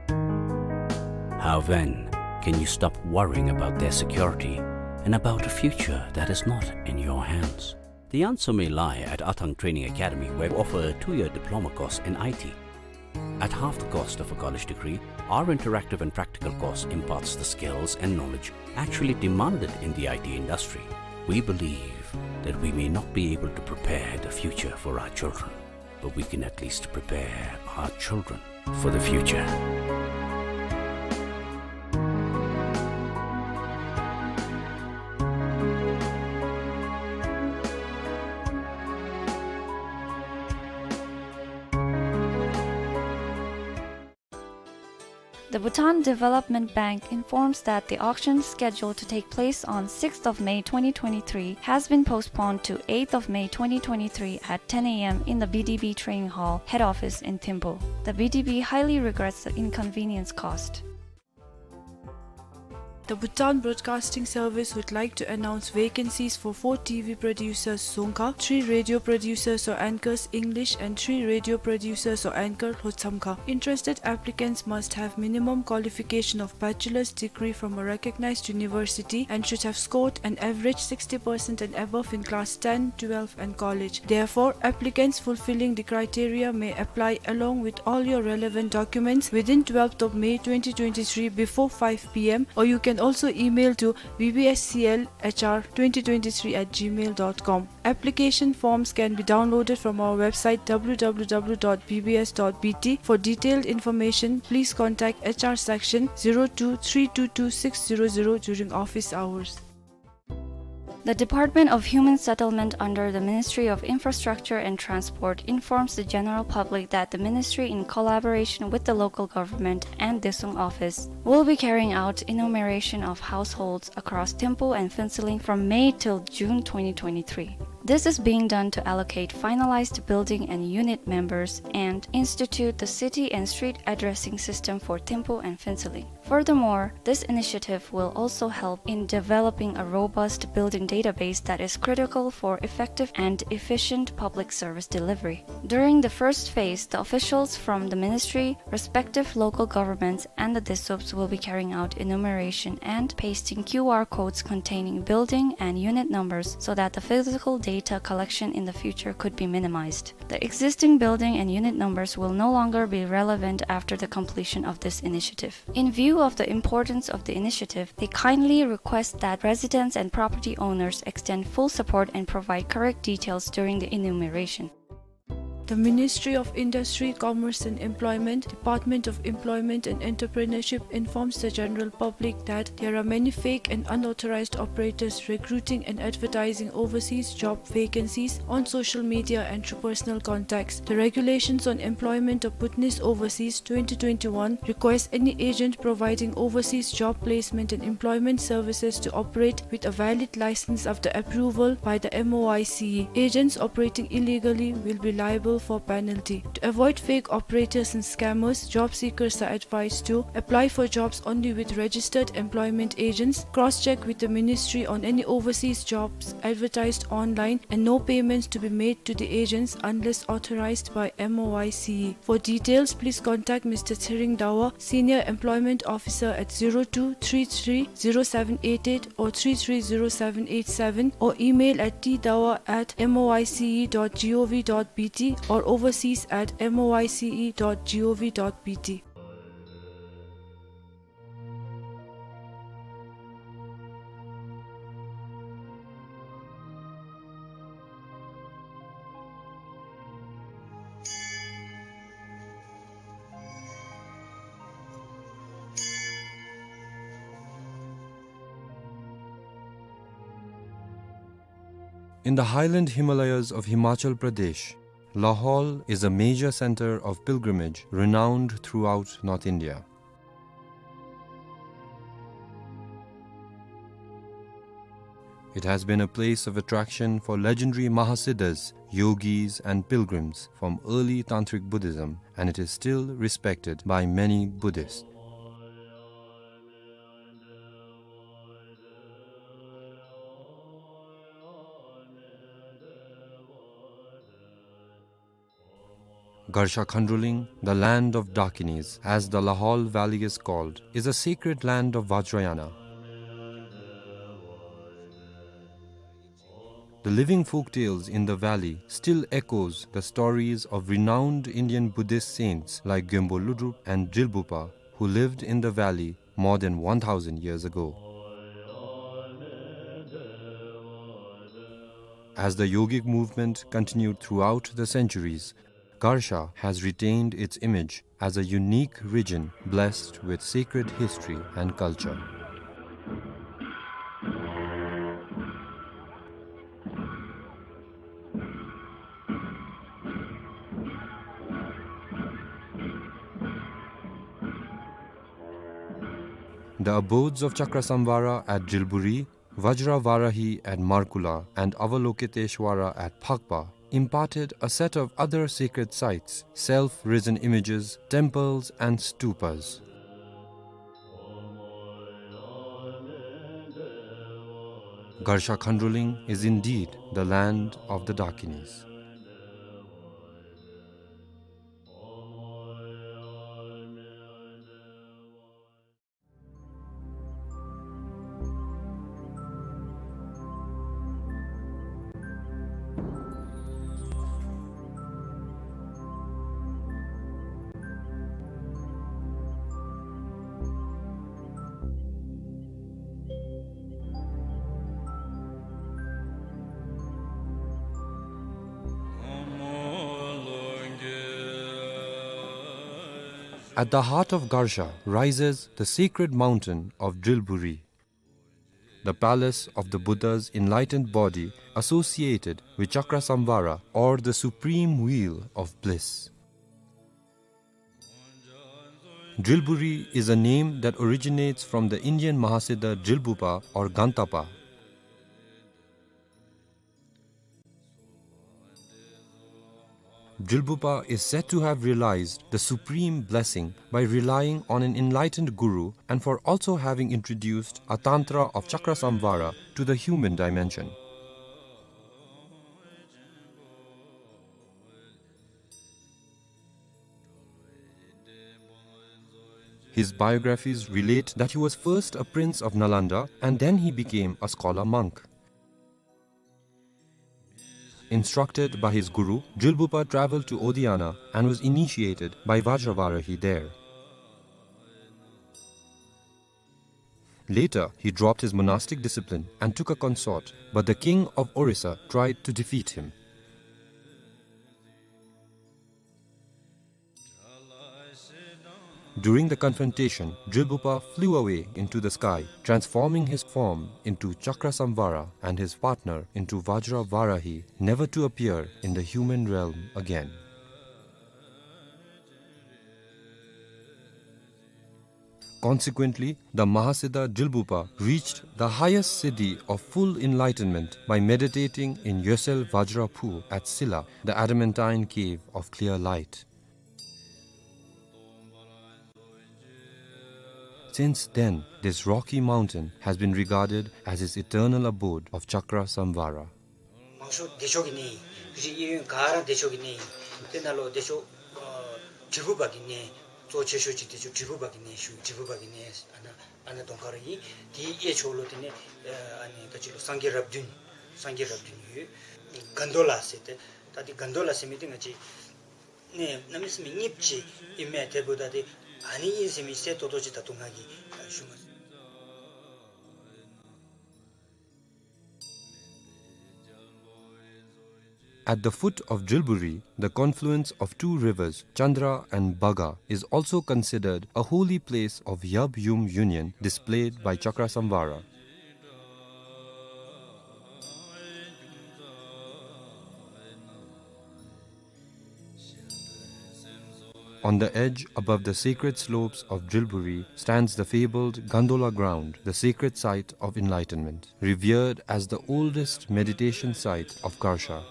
How then can you stop worrying about their security and about a future that is not in your hands? The answer may lie at Athang Training Academy, where we offer a two-year diploma course in I T. At half the cost of a college degree, our interactive and practical course imparts the skills and knowledge actually demanded in the I T industry. We believe that we may not be able to prepare the future for our children, but we can at least prepare our children for the future. The Bhutan Development Bank informs that the auction scheduled to take place on sixth of May twenty twenty-three has been postponed to eighth of May twenty twenty-three at ten A M in the B D B Training Hall head office in Thimphu. The B D B highly regrets the inconvenience caused. The Bhutan Broadcasting Service would like to announce vacancies for four T V producers, Dzongkha, three radio producers or anchors, English, and three radio producers or anchor, Lhotshamkha. Interested applicants must have minimum qualification of bachelor's degree from a recognized university and should have scored an average sixty percent and above in class ten, twelve, and college. Therefore, applicants fulfilling the criteria may apply along with all your relevant documents within twelfth of May twenty twenty-three before five P M, or you can also email to B B S C L H R twenty twenty-three at gmail dot com. Application forms can be downloaded from our website W W W dot B B S dot B T. For detailed information, please contact H R section zero two three two two six zero zero during office hours. The Department of Human Settlement under the Ministry of Infrastructure and Transport informs the general public that the ministry, in collaboration with the local government and Dessung office, will be carrying out enumeration of households across Thimphu and Phuentsholing from May till June twenty twenty-three. This is being done to allocate finalized building and unit numbers and institute the city and street addressing system for Thimphu and Phuentsholing. Furthermore, this initiative will also help in developing a robust building database that is critical for effective and efficient public service delivery. During the first phase, the officials from the ministry, respective local governments, and the DESUPs will be carrying out enumeration and pasting Q R codes containing building and unit numbers so that the physical data collection in the future could be minimized. The existing building and unit numbers will no longer be relevant after the completion of this initiative. In view of the importance of the initiative, they kindly request that residents and property owners extend full support and provide correct details during the enumeration. The Ministry of Industry, Commerce and Employment, Department of Employment and Entrepreneurship informs the general public that there are many fake and unauthorized operators recruiting and advertising overseas job vacancies on social media and through personal contacts. The Regulations on Employment of Bhutanese Overseas twenty twenty-one requires any agent providing overseas job placement and employment services to operate with a valid license after approval by the M O I C E. Agents operating illegally will be liable for penalty. To avoid fake operators and scammers, job seekers are advised to apply for jobs only with registered employment agents, cross-check with the ministry on any overseas jobs advertised online, and no payments to be made to the agents unless authorized by M O I C E. For details, please contact Mister Tshering Dawa, Senior Employment Officer, at zero two three three zero seven eight eight or three three zero seven eight seven, or email at T dawa at M O I C E dot G O V dot B T or overseas at M O I C E dot G O V dot B T. In the highland Himalayas of Himachal Pradesh, Lahaul is a major center of pilgrimage renowned throughout North India. It has been a place of attraction for legendary Mahasiddhas, yogis, and pilgrims from early Tantric Buddhism, and it is still respected by many Buddhists. Garsha Khandruling, the land of Dakinis, as the Lahaul Valley is called, is a sacred land of Vajrayana. The living folktales in the valley still echoes the stories of renowned Indian Buddhist saints like Genpo Lodrop and Drilbugpa, who lived in the valley more than one thousand years ago. As the yogic movement continued throughout the centuries, Garsha has retained its image as a unique region blessed with sacred history and culture. The abodes of Chakrasamvara at Drilburi, Vajravarahi at Markula, and Avalokiteshvara at Phakpa imparted a set of other sacred sites, self-risen images, temples, and stupas. Garsha Khandroling is indeed the land of the Dakinis. At the heart of Garsha rises the sacred mountain of Drilburi, the palace of the Buddha's enlightened body associated with Chakrasamvara, or the supreme wheel of bliss. Drilburi is a name that originates from the Indian Mahasiddha Drilbupa or Gantapa. Drilbupa is said to have realized the supreme blessing by relying on an enlightened guru and for also having introduced a tantra of Chakrasamvara to the human dimension. His biographies relate that he was first a prince of Nalanda and then he became a scholar monk. Instructed by his guru, Drilbupa traveled to Odiyana and was initiated by Vajravarahi there. Later, he dropped his monastic discipline and took a consort, but the king of Orissa tried to defeat him. During the confrontation, Drilbupa flew away into the sky, transforming his form into Chakrasamvara and his partner into Vajravarahi, never to appear in the human realm again. Consequently, the Mahasiddha Drilbupa reached the highest siddhi of full enlightenment by meditating in Yosel Vajra Phu at Silla, the adamantine cave of clear light. Since then, this rocky mountain has been regarded as his eternal abode of Chakrasamvara. མང་ཤོས་བདེ་མཆོག་གི་གནས་ཨིན། རིགས་གཡས་གཡོན་ག་ར་བདེ་མཆོག་གི་གནས་ཨིན། དེ་ནང་ལུ་བདེ་མཆོག་ཨ་དྲིལ་བུ་པ་གི་གནས་གཙོ་ཆེ་ཤོས་ཅིག་བདེ་མཆོག་དྲིལ་བུ་པ་གི་གནས་ཞུ། དྲིལ་བུ་པ་གི་གནས་ཨ་ནཱ་ཨ་ནཱ་གདོང་ཁར་ཨིན། དེའི་གཡས་ཕྱོགས་ལུ་དེ་ནི་ཨ་ནི་ག་ཅི་ལོ་སངས་རྒྱས་རབས་བདུན་སངས་རྒྱས་རབས་བདུན་ཡོད། གན་དོ་ལ་ཟེར་ཏེ་ད་དེ་གན་དོ་ལ་ཟེར་མི་དེ་ང་བཅས་ནི་གནམ་མེད་ས་མེད་རྙིངམ་ཅིག་ཨིན་མས། དེ་འབདཝ་ད་དེ་ཨ་ནི་ཨིན་ཟེར་མི་གསལ་ཏོག་ཏོ་ཅིག་ད་ལྟོ་ང་གིས་ཞུ་མ་ཚུགས། At the foot of Drilburi, the confluence of two rivers, Chandra and Baga, is also considered a holy place of Yab Yum union displayed by Chakrasamvara. On the edge, above the sacred slopes of Drilburi, stands the fabled Gandola ground, the sacred site of enlightenment, revered as the oldest meditation site of Garsha.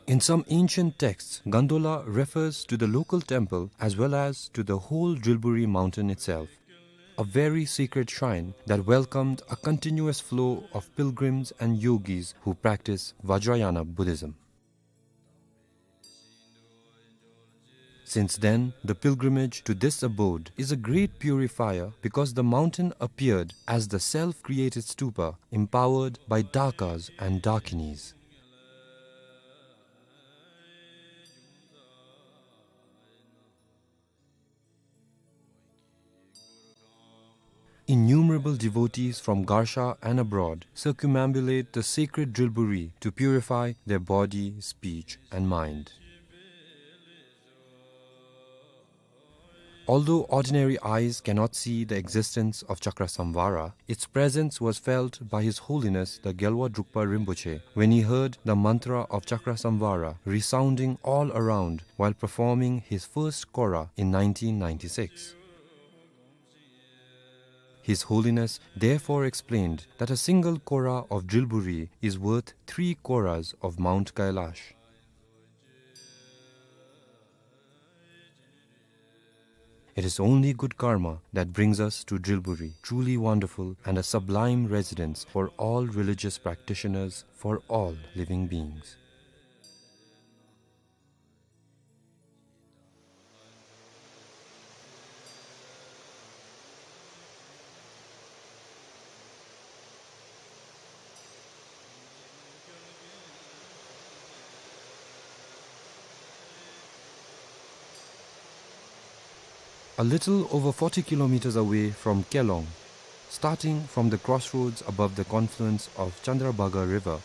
In some ancient texts, Gandola refers to the local temple as well as to the whole Drilburi mountain itself, a very sacred shrine that welcomed a continuous flow of pilgrims and yogis who practice Vajrayana Buddhism. Since then, the pilgrimage to this abode is a great purifier because the mountain appeared as the self-created stupa empowered by Dakas and Dakinis. Innumerable devotees from Garsha and abroad circumambulate the sacred Drilburi to purify their body, speech, and mind. Although ordinary eyes cannot see the existence of Chakrasamvara, its presence was felt by His Holiness the Gyalwa Drukpa Rinpoche when he heard the mantra of Chakrasamvara resounding all around while performing his first Kora in nineteen ninety-six. His Holiness therefore explained that a single Kora of Drilburi is worth three Koras of Mount Kailash. It is only good karma that brings us to Drilburi, truly wonderful and a sublime residence for all religious practitioners, for all living beings. A little over forty kilometers away from Kelong, starting from the crossroads above the confluence of Chandrabhaga River,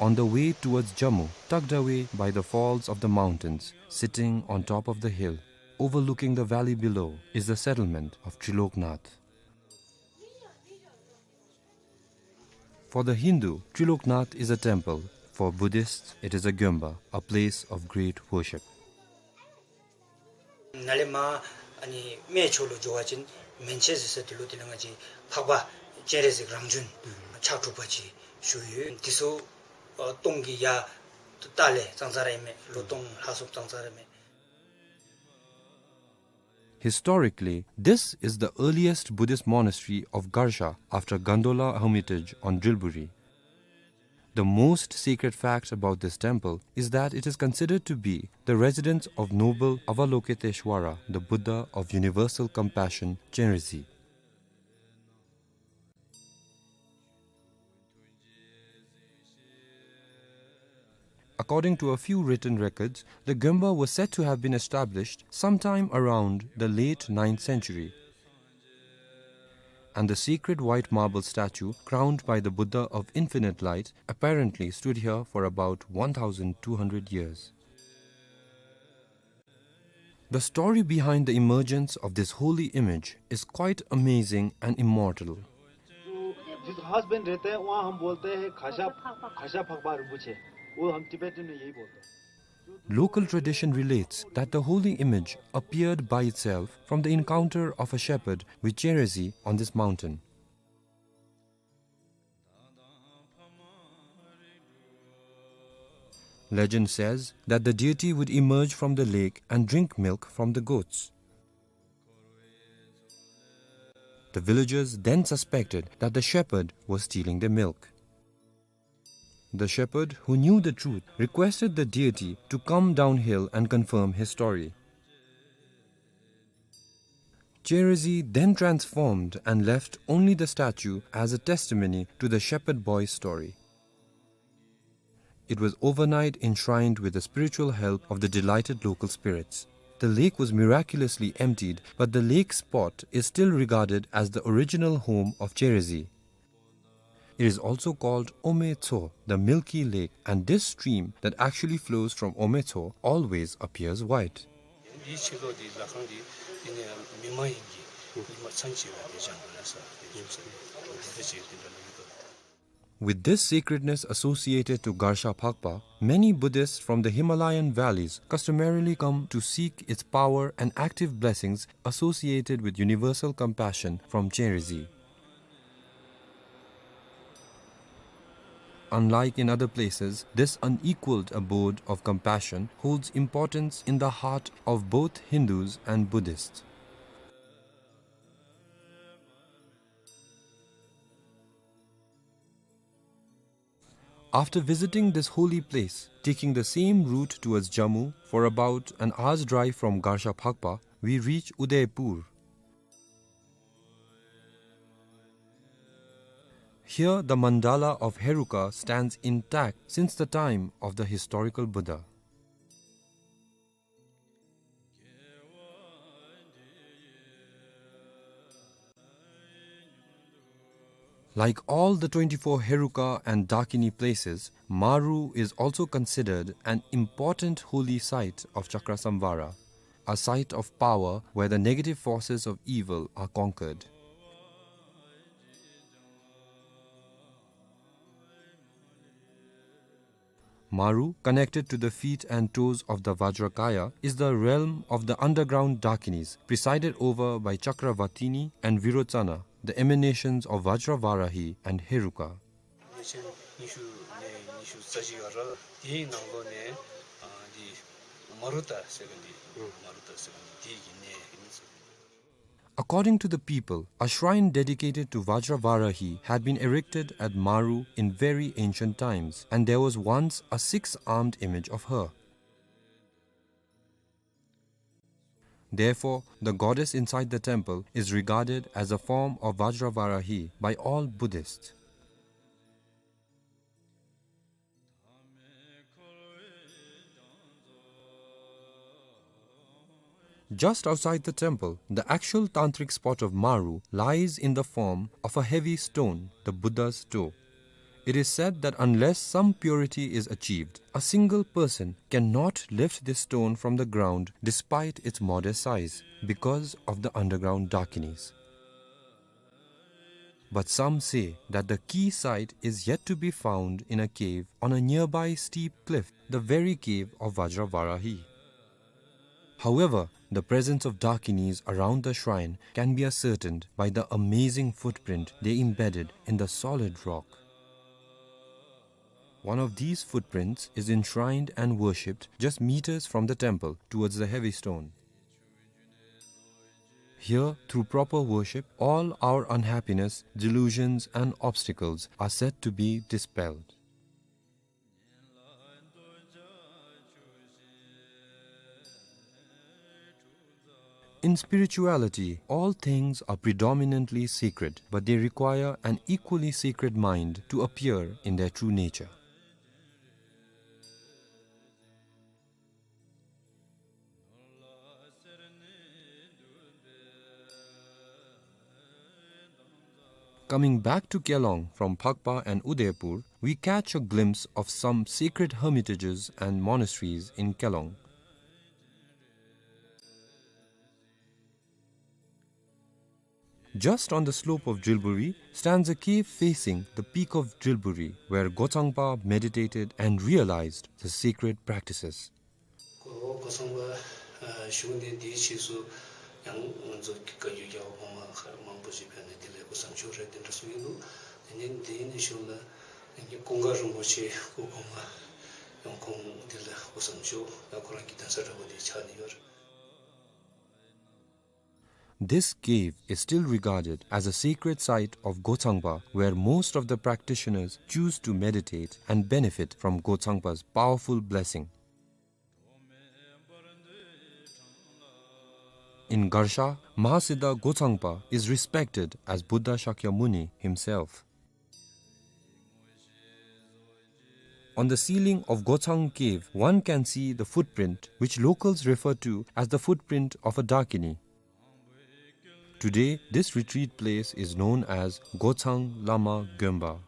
on the way towards Jammu, tucked away by the falls of the mountains, sitting on top of the hill, overlooking the valley below, is the settlement of Triloknath. For the Hindu, Triloknath is a temple. For Buddhists, it is a Gyomba, a place of great worship. ནཱ་ལས་མར་ཨ་ནི་སྨད་ཕྱོགས་ལུ་འགྱོ་བ་ཅིན་མན་ཆད་ཟེར་ས་དེ་ལུ་དེ་ལས་ང་བཅས་འཕགས་པ་སྤྱན་རས་གཟིགས་རང་བྱོན་ཕྱག་དྲུག་པ་ཅིག་བཞུགས་ཡོད། དེ་ཚུ་ཨ་སྟོང་གི་ཡར་ལྟག་ལས་ཙང་ཙང་ར་ཨིན་མས། ལོ་སྟོང་ལྷག་སོངམ་ཙང་ཙང་ར་ཨིན་མས། Historically, this is the earliest Buddhist monastery of Garsha after Gandola Hermitage on Drilburi. The most sacred fact about this temple is that it is considered to be the residence of noble Avalokiteshvara, the Buddha of universal compassion, Chenrezig. According to a few written records, the Gyomba was said to have been established sometime around the late ninth century, and the sacred white marble statue crowned by the Buddha of Infinite Light apparently stood here for about one thousand two hundred years. The story behind the emergence of this holy image is quite amazing and immortal. जो जिस घास बन रहते हैं, वहाँ हम बोलते हैं खासा, खासा फकबा रिंपोछे। वो हम तिब्बतन में यही बोलते हैं। Local tradition relates that the holy image appeared by itself from the encounter of a shepherd with Chenrezig on this mountain. Legend says that the deity would emerge from the lake and drink milk from the goats. The villagers then suspected that the shepherd was stealing their milk. The shepherd, who knew the truth, requested the deity to come downhill and confirm his story. Chenrezig then transformed and left only the statue as a testimony to the shepherd boy's story. It was overnight enshrined with the spiritual help of the delighted local spirits. The lake was miraculously emptied, but the lake spot is still regarded as the original home of Chenrezig. It is also called Ome Tso, the milky lake, and this stream that actually flows from Ome Tso always appears white. འདིའི་ཕྱི་ལོགས་འདི་ལ་ཁང་འདི་ཨ་ནི་མི་མ་ཡིན་གྱི་ཉི་མ་མཚན་ཆེ་བ་དེ་བཞག་འདུག་ལགས་སོ། དེ་བཞུགས་ས་འདི་འདི་ཅིག་འདི་འདྲ་ལུ་ཡོད་དོ། With this sacredness associated to Garsha Phakpa, many Buddhists from the Himalayan valleys customarily come to seek its power and active blessings associated with universal compassion from Chenrezig. Unlike in other places, this unequaled abode of compassion holds importance in the heart of both Hindus and Buddhists. After visiting this holy place, taking the same route towards Jammu for about an hour's drive from Garsha Phakpa, we reach Udaipur. Here, the mandala of Heruka stands intact since the time of the historical Buddha. Like all the twenty-four Heruka and Dakini places, Maru is also considered an important holy site of Chakrasamvara. a site of power where the negative forces of evil are conquered. Maru, connected to the feet and toes of the Vajrakaya, is the realm of the underground Dakinis, presided over by Chakravatini and Virochana, the emanations of Vajravarahi and Heruka. གནས་ཆེན་ཉི་ཤུ་ནས་ཉི་ཤུ་རྩ་གཅིག་བར་དེའི་ནང་ལོགས་ནས་ཨ་འདི་མ་རུ་ཏ་ཟེར་མཁན་འདི་ཨུམ་མ་རུ་ཏ་ཟེར་མཁན་འདི་དེའི་གི་གནས་ཨིན་ཟེར། According to the people, a shrine dedicated to Vajravarahi had been erected at Maru in very ancient times, and there was once a six-armed image of her. Therefore, the goddess inside the temple is regarded as a form of Vajravarahi by all Buddhists. Just outside the temple, the actual tantric spot of Maru lies in the form of a heavy stone, the Buddha's toe. It is said that unless some purity is achieved, a single person cannot lift this stone from the ground despite its modest size, because of the underground Dakinis. But some say that the key site is yet to be found in a cave on a nearby steep cliff, the very cave of Vajravarahi. However, the presence of Dakinis around the shrine can be ascertained by the amazing footprint they embedded in the solid rock. One of these footprints is enshrined and worshipped just meters from the temple towards the heavy stone. Here, through proper worship, all our unhappiness, delusions, and obstacles are said to be dispelled. In spirituality, all things are predominantly sacred, but they require an equally sacred mind to appear in their true nature. Coming back to Kelong from Phakpa and Udaipur, we catch a glimpse of some sacred hermitages and monasteries in Kelong. Just on the slope of Drilburi stands a cave facing the peak of Drilburi, where Gochangpa meditated and realized the sacred practices. གོ་གོ་ཚང་པ་ཨ་བཞུགས་གནས་འདིའི་ཕྱིས་སུ་ཡང་ང་ཚོ་བཀའ་བརྒྱུད་རྒྱལ་བ་གོང་མ་མཁའ་མང་པོ་ཞིག་ཕེབས་ནས་དེ་ལས་སྐུ་གསུང་ཆོས་རེད་དེ་འདྲ་གསུངས་ཡོད་འདུག། དེ་ནས་དེའི་ནས་བཞུགས་ལ་ཀུན་དགའ་རིན་པོ་ཆེ་སྐུ་གོང་མ་ཡང་ཁོང་དེ་ལ་སྐུ་གསུང་ཆོས་ད་ཁོ་རང་གི་གདན་ས་འདྲ་པོ་དེ་ཆགས་ནས་ཡོད་རེད། This cave is still regarded as a sacred site of Gochangpa, where most of the practitioners choose to meditate and benefit from Gochangpa's powerful blessing. In Garsha, Mahasiddha Gochangpa is respected as Buddha Shakyamuni himself. On the ceiling of Gochang Cave, one can see the footprint which locals refer to as the footprint of a Dakini. Today, this retreat place is known as Gochang Lama Gonpa.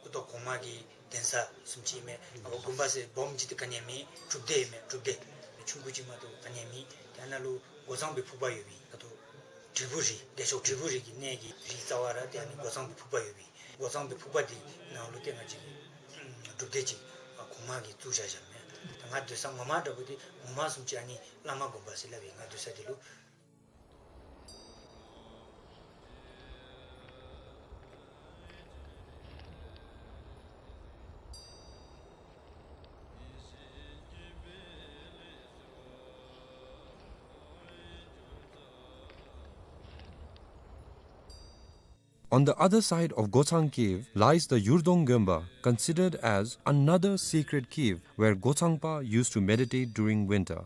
སྐུ་ཐོག་གོང་མ་གི་གདན་ས་བཟུམ་ཅིག་མས། ཨ་དགོན་པ་ཟེར་སྦོམ་ཅིག་དེ་ག་ནི་ཡང་མེད། སྒྲུབ་སྡེ་མས། སྒྲུབ་སྡེ་ཆུང་ཀུ་ཅིག་མ་གཏོགས་ག་ནི་ཡང་མེད། དེ་ནང་ལུ་འགོ་གཙང་པའི་ཕུག་པ་ཡོད་པས། ད་ལྟོ་དྲིལ་བུ་རི་བདེ་མཆོག་དྲིལ་བུ་རི་གི་གནས་ཀྱི་རི་རྩ་བ་ར་དེ་ཨ་ནི་འགོ་གཙང་པའི་ཕུག་པ་ཡོད་པས། འགོ་གཙང་པའི་ཕུག་པ་དེ་ནང་ལུ་ཏེ་ང་བཅས་ཀྱི་སྒྲུབ་སྡེ་ཅིག་གོང་མ་གིས་བཙུགས་བཞག་བཞགཔ་མས། ད་ང་སྡོད་ས་ངོ་མ་འདྲ་པོ་དེ་ངོ་མ་བཟུམ་ཅིག་ཨ་ནི་བླ་མ་དགོན་པ་ཟེར་སླབ་ཨིན། ང་སྡོད་ས་དེ་ལུ། On the other side of Gochang Cave lies the Yurdong Gonpa, considered as another sacred cave where Gochangpa used to meditate during winter.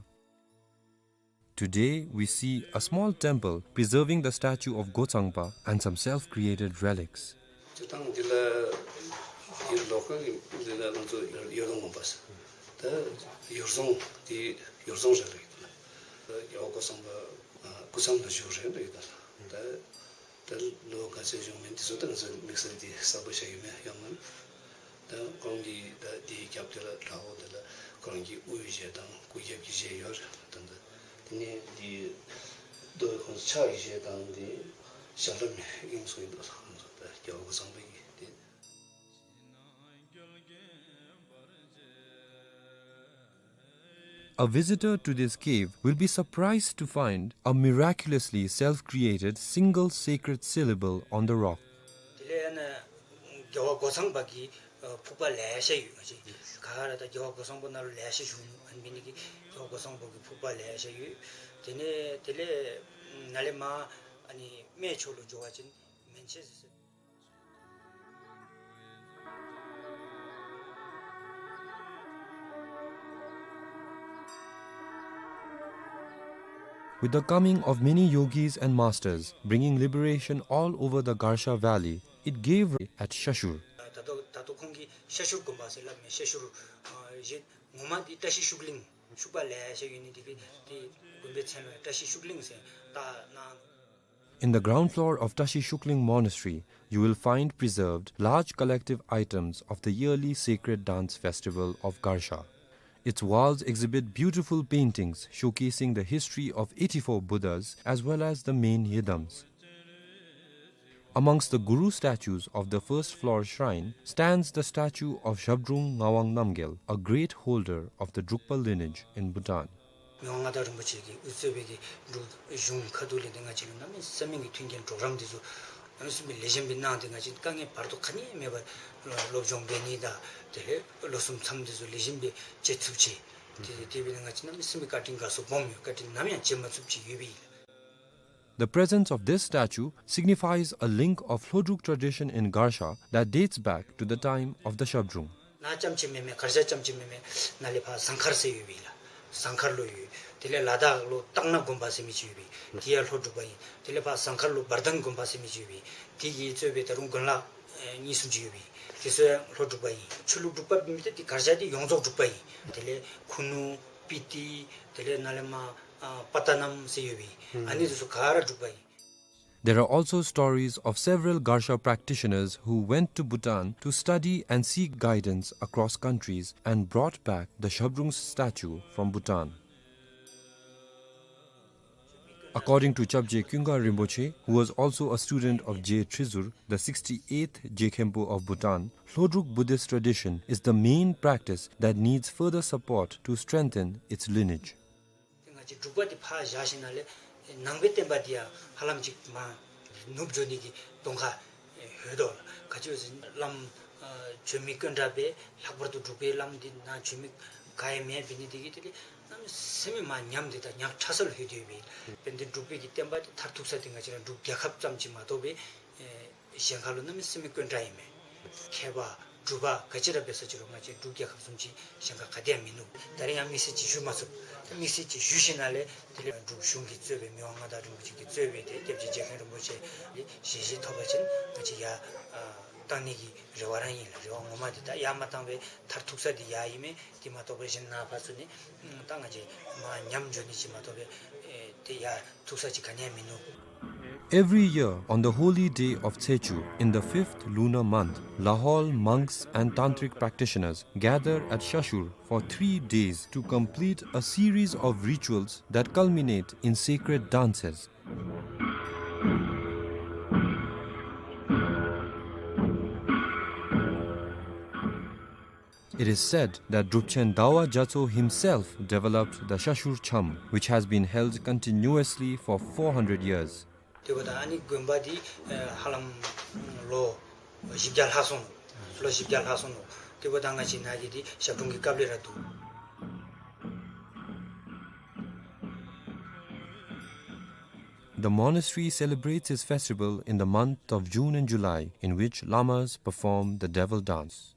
Today, we see a small temple preserving the statue of Gochangpa and some self-created relics. སྤྱིར་བཏང་འདི་ལ་འདི་ལོ་ཁ་གི་འདི་ལ་ང་ཚོ་ཡོར་ཡོར་དོང་དགོན་པ་ཟེར། ད་ཡོར་རྫོང་འདི་ཡོར་རྫོང་རེད་ལབ་ཡོད་ད། རྒྱལ་བ་སྐུ་ཚང་པ་སྐུ་མཚམས་ལ་བཞུགས་རེད་ལབ་ཡོད་ད། ད་ད་ལོ་ག་ཚོད་བཞུགས་མིན་འདི་ཚོ་ད་ང་ཚོ་དམིགས་བསལ་འདི་གསལ་པོ་ཤར་ཡོད་མེད་ཡང་མིན། ད་ཁོང་གི་ད་འདིའི་རྒྱབ་དེ་ལ་བྲག་འོག་དེ་ལ་ཁོ་རང་གི་དབུའི་གཞས་དང་སྐུ་རྒྱབ་ཀྱི་གཞས་ཡོད་རེད། ད་ད་ ནི་འདི་རྡོ་ཁོང་ཕྱག་གི་བཞེས་སྟངས་འདི་ཞབས་བྲོ་མེད་ཨིན་སོ་ཨིན་དོ་ཟེར་ཁོང་ཚོ་ད་རྒྱལ་བ་གོ་ཚང་པའི་གི་འདི། A visitor to this cave will be surprised to find a miraculously self-created single sacred syllable on the rock. དེ་ལས་ཨ་ནི་རྒྱལ་བ་གོ་ཚང་པ་གི་ཨ་ཕུག་པ་ལེ་ཤ་ཡོད་ང་བཅས། ག་ར་ད་རྒྱལ་བ་གོ་ཚང་པ་ནང་ལུ་ལེ་ཤ་བཞུགས་ཨ་ནི་འབད་ནི་གི་རྒྱལ་བ་གོ་ཚང་པ་གི་ཕུག་པ་ལེ་ཤ་ཡོད། དེ་ནས་དེ་ལས་ནཱ་ལས་མར་ཨ་ནི་སྨད་ཕྱོགས་ལུ་འགྱོ་བ་ཅིན་མན་ཆད་ཟེར། With the coming of many yogis and masters, bringing liberation all over the Garsha Valley, it gave rise at Shashur. ད་ལྟོ་ད་ལྟོ་ཁོང་གིས་ཤ་ཤུར་དགོན་པ་ཟེར་སླབ་མས། ཤ་ཤུར་ཨ་གཞན་ངོ་མ་འདི་བཀྲ་ཤིས་ཤུགས་གླིང་ཤུག་པ་ལེ་ཤ་ཡོད་ནི་འདི་གིས་འདི་དགོན་པའི་མཚན་ལུ་བཀྲ་ཤིས་ཤུགས་གླིང་ཟེར་བཏགས་གནང་ནུག། In the ground floor of Tashi Shukling Monastery, you will find preserved large collective items of the yearly sacred dance festival of Garsha. Its walls exhibit beautiful paintings showcasing the history of eighty-four Buddhas as well as the main yidams. Amongst the Guru statues of the first floor shrine stands the statue of Zhabdrung Ngawang Namgyal, a great holder of the Drukpa lineage in Bhutan. མི་དབང་མངའ་བདག་རིན་པོ་ཆེ་གིས་དབུ་གཙོས་པའི་གི་འབྲུག་གཞུང་ཁ་ཐུག་ལས་ཏེ་ང་བཅས་ལུ་གནམ་མེད་ས་མེད་ཀྱི་མཐུན་རྐྱེན་གྲོགས་རམ་འདི་ཚུ་གནམ་མེད་ས་མེད་ལེགས་ཤོམ་སྦེ་གནང་སྟེ་ང་བཅས་དཀའ་ངལ་བར་དོ་ག་ནི་མེད་པར་སློབ་སྦྱོང་འབད་ནི་དང་དེ་ལས་ལོ་གསུམ་མཚམས་འདི་ཚུ་ལེགས་ཤོམ་སྦེ་བཅད་ཚུགས་ཅི། དེ་དེ་སྦེ་ང་བཅས་གནམ་མེད་ས་མེད་བཀའ་དྲིན་དགའ་ཚོར་སྦོམ་ཡོད། བཀའ་དྲིན་ནམ་ཡང་བརྗེད་མ་ཚུགསཔ་ཅིག་ཡོད་པས། The presence of this statue signifies a link of Lhodruk tradition in Garsha that dates back to the time of the Zhabdrung. ནཱ་རྐྱངམ་ཅིག་མེན་མས། གར་ཞ་རྐྱངམ་ཅིག་མེན་མས། ནཱ་ལས་ཕར་ཟངས་དཀར་ཟེར་ཡོད་པས་ལགས། ཟངས་དཀར་ལུ་ཡོད། དེ་ལས་ལ་དྭགས་ལུ་སྟག་སྣ་དགོན་པ་ཟེར་མི་ཅིག་ཡོད་པས། དེ་ཡང་ལྷོ་འབྲུག་པ་ཨིན། དེ་ལས་ཕར་ཟངས་དཀར་ལུ་བར་དན་དགོན་པ་ཟེར་མི་ཅིག་ཡོད་པས། དེ་གིས་གཙོས་པའི་ད་རུང་དགོན་ལག་ཨེ་གཉིས་གསུམ་ཅིག་ཡོད་པས། དེ་ཚུ་ཡང་ལྷོ་འབྲུག་པ་ཨིན། ཆོས་ལུགས་འབྲུག་པ་མེན་ཏེ་དེ་གར་ཞ་དེ་ཡོངས་རྫོགས་འབྲུག་པ་ཨིན། དེ་ལས་ཁུ་ནུ་སྤི་ཏི་དེ་ལས་ནཱ་ལས་མར་ཨ་པ་ཏ་ནམ་ཟེར་ཡོད་པས། ཨ་ནི་དེ་ཚུ་ག་ར་འབྲུག་པ་ཨིན། There are also stories of several Garsha practitioners who went to Bhutan to study and seek guidance across countries and brought back the Zhabdrung's statue from Bhutan. According to Chapje Kyunga Rinpoche, who was also a student of Je Trizur, the sixty-eighth Je Khenpo of Bhutan, Lhodruk Buddhist tradition is the main practice that needs further support to strengthen its lineage. ཏེ་ང་བཅས་འབྲུག་པ་འདི་ཕར་བཞག་ཞིནམ་ལས་ནང་པའི་བསྟན་པ་འདི་ཡང་ཧ་ལམ་ཅིག་མར་ནུབ་འགྱོ་ནི་གི་གདོང་ཁ་ཡོད་དོ་ལགས། ག་ཅི་ཟེར་བ་ཅིན་བླམ་ཨ་བྱོན་མི་དཀོན་དྲགས་པས། ལྷག་པར་དུ་འབྲུག་པའི་བླམ་འདི་ནཱ་བྱོན་མི་ག་ཡང་མེདཔ་འབད་ནི་འདི་གིས་དེ་ལས་གནམ་མེད་ས་མེད་མར་ཉམས་ཏེ་ད་ཉག་ཕྲ་ས་ལུ་ལྷོད་དེ་ཡོད་པས། དཔེར་ན་འབྲུག་པའི་གི་བསྟན་པ་འདི་མཐར་ཐུག་ས་འདི་ང་བཅས་ར་འབྲུག་རྒྱལ་ཁབ་ཙམ་ཅིག་མ་གཏོགས་པའི་ཨེ་གཞན་ཁ་ལུ་གནམ་མེད་ས་མེད་དཀོན་དྲགས་ཨིན་མས། མཁས་པ་གྲུབ་པ་ག་ཅི་ར་འབད་ས་ཅི་རུང་ང་བཅས་འབྲུག་རྒྱལ་ཁབ་བཟུམ་ཅིག་གཞན་ཁ་ག་ཏེ་ཡང་མིན་ནུག། ད་རེས་ཡང་དམིགས་བསལ་ཅིག་ཞུ་མ་ཚུགས། དམིགས་བསལ་ཅིག་ཞུ་ཞིནམ་ལས་དེ་ལས་འབྲུག་གཞུང་གིས་གཙོས་པའི་མི་དབང་མངའ་བདག་རིན་པོ་ཆེ་གིས་གཙོས་པའི་དེ་སྐྱབས་རྗེ་རྗེ་མཁན་རིན་པོ་ཆེ་གི་ཞལ་བཞེས་ཐོབ་པ་ཅིན་ང་བཅས་ཡར་ཨ་བཏང་ནི་གི་རེ་བ་ར་ཨིན་ལགས། རེ་བ་ངོ་མ་འདི་ད་ཡར་མ་བཏང་པའི་མཐར་ཐུག་ས་འདི་ཡར་ཨིན་མས། དེ་མ་གཏོགས་པའི་གཞན་ནཱ་ཕར་ཚུར་ནི་ད་ང་བཅས་མར་ཉམས་འགྱོ་ནི་ཅིག་མ་གཏོགས་པའི་ཨེ་དེ་ཡར་ཐུག་ས་ཅིག་ག་ནི་ཡང་མིན་ནུག། Every year, on the holy day of Tsechu, in the fifth lunar month, Lahaul monks and tantric practitioners gather at Shashur for three days to complete a series of rituals that culminate in sacred dances. It is said that Drupchen Dawa Gyatso himself developed the Shashur Cham, which has been held continuously for four hundred years. དེ་འབདཝ་ད་ཨ་ནི་དགོན་པ་འདི་ཨེ་ཧ་ལམ་ལོ་བཞི་བརྒྱ་ལྷག་སོང་ནུག། ལོ་བཞི་བརྒྱ་ལྷག་སོང་ནུག། དེ་འབདཝ་ད་ང་བཅས་ནཱ་གི་འདི་ཞབས་དྲུང་གི་སྐབས་ལས་ར་འདུག། The monastery celebrates its festival in the month of June and July, in which lamas perform the devil dance.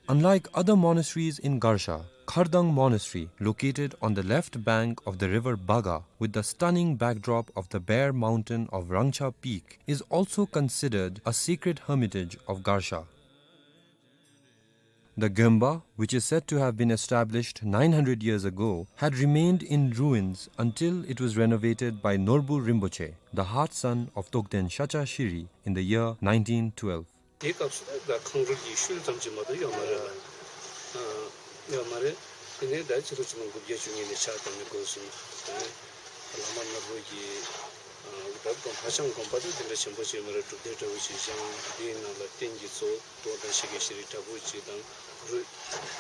Unlike other monasteries in Garsha, Khardang Monastery, located on the left bank of the river Baga, with the stunning backdrop of the bare mountain of Rangcha Peak, is also considered a sacred hermitage of Garsha. The Gyonpa, which is said to have been established nine hundred years ago, had remained in ruins until it was renovated by Norbu Rinpoche, the heart son of Tokden Shakyashiri, in the year nineteen twelve. དེའི་སྐབས་སུ་ད་ཁང་རུལ་གྱི་ཤུལ་ཙམ་ཅིག་མ་གཏོགས་ཡོད་མ་རེད་པ། ཨ་ཡོད་མ་རེད། དེ་ནས་ད་ཕྱི་ལོ་ཆིག་སྟོང་དགུ་བརྒྱ་བཅུ་གཉིས་ནས་ཕྱག་བཏབ་ནས་འགོ་བཟུང་། དེ་ནས་བླ་མ་ནོར་བུ་གིས་ཨ་ད་དགོན་ཧ་ཅང་དགོན་པ་དེ་དེ་འདྲ་ཆེན་པོ་ཅིག་ཡོད་མ་རེད། སྒྲུབ་སྡེ་འདྲ་བོ་ཅིག་བཞེངས། དེའི་ནང་ལ་རྟེན་གྱི་གཙོ་བོ་རྟོགས་ལྡན་ཤཱཀྱ་ཤྲཱི་འདྲ་བོ་ཅིག་དང་གུ་རུ་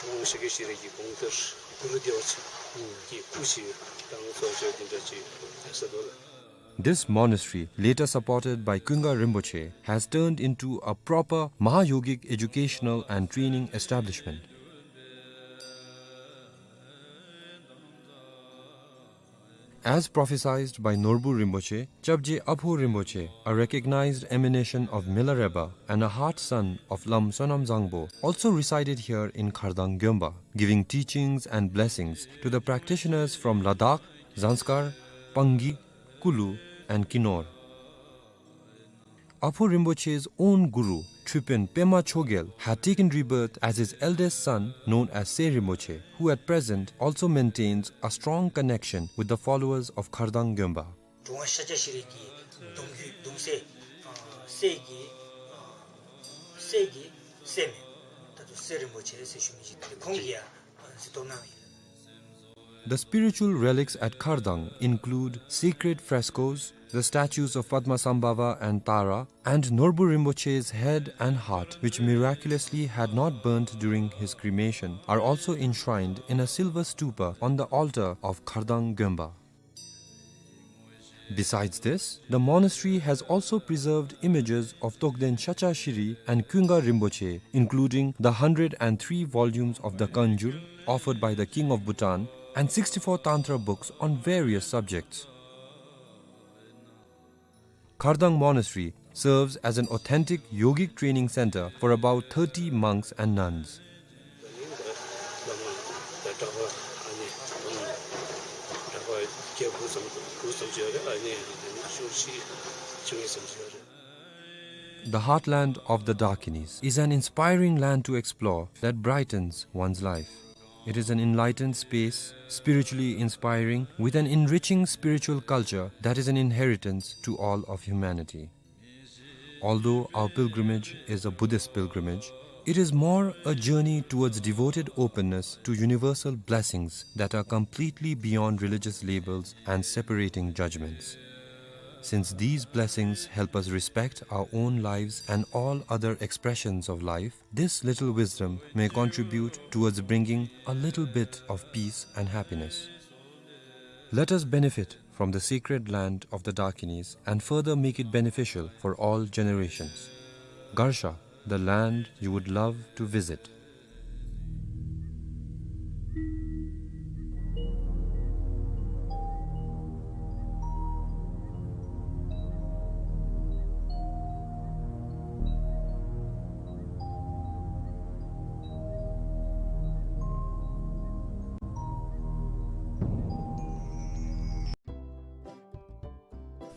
ཁོང་ཤཱཀྱ་ཤྲཱི་གི་དགོངས་གཏེར་གུ་རུ་བདེ་བ་ཆེན་གྱི་སྐུ་ཅིག་དང་གཙོ་བྱས་དེ་འདྲ་ཅིག་ཡོད་ས་འདུག་ལགས། This monastery, later supported by Kunga Rinpoche, has turned into a proper Mahayogic educational and training establishment. As prophesied by Norbu Rinpoche, Chapje Apho Rinpoche, a recognized emanation of Milarepa and a heart son of Lam Sonam Zangpo, also resided here in Khardang Gyonpa, giving teachings and blessings to the practitioners from Ladakh, Zanskar, Pangi, Kulu, and Kinor. Apho Rinpoche's own guru, Tripin Pema Chogyal, had taken rebirth as his eldest son, known as Se Rinpoche, who at present also maintains a strong connection with the followers of Khardang Gyonpa. གྲུབ་དབང་ཤཱཀྱ་ཤྲཱི་གི་གདུང་བརྒྱུད་གདུང་སྲས་ཨ་སྲས་ཀྱི་ཨ་སྲས་ཀྱི་སྲས་མོ་ད་ལྟོ་སེ་རིན་པོ་ཆེ་ཟེར་ཞུ་མི་ཅིག་ཁོང་གིས་ཡང་གཟིགས་རྟོག་གནང་ཡོད། The spiritual relics at Khardang include sacred frescoes, the statues of Padmasambhava and Tara, and Norbu Rinpoche's head and heart, which miraculously had not burnt during his cremation, are also enshrined in a silver stupa on the altar of Khardang Gyonpa. Besides this, the monastery has also preserved images of Tokden Shakyashiri and Kunga Rinpoche, including the hundred and three volumes of the Kanjur offered by the King of Bhutan and sixty-four Tantra books on various subjects. Khardang Monastery serves as an authentic yogic training center for about thirty monks and nuns. The heartland of the Dakinis is an inspiring land to explore that brightens one's life. It is an enlightened space, spiritually inspiring, with an enriching spiritual culture that is an inheritance to all of humanity. Although our pilgrimage is a Buddhist pilgrimage, it is more a journey towards devoted openness to universal blessings that are completely beyond religious labels and separating judgments. Since these blessings help us respect our own lives and all other expressions of life, this little wisdom may contribute towards bringing a little bit of peace and happiness. Let us benefit from the sacred land of the Dakinis and further make it beneficial for all generations. Garsha, the land you would love to visit.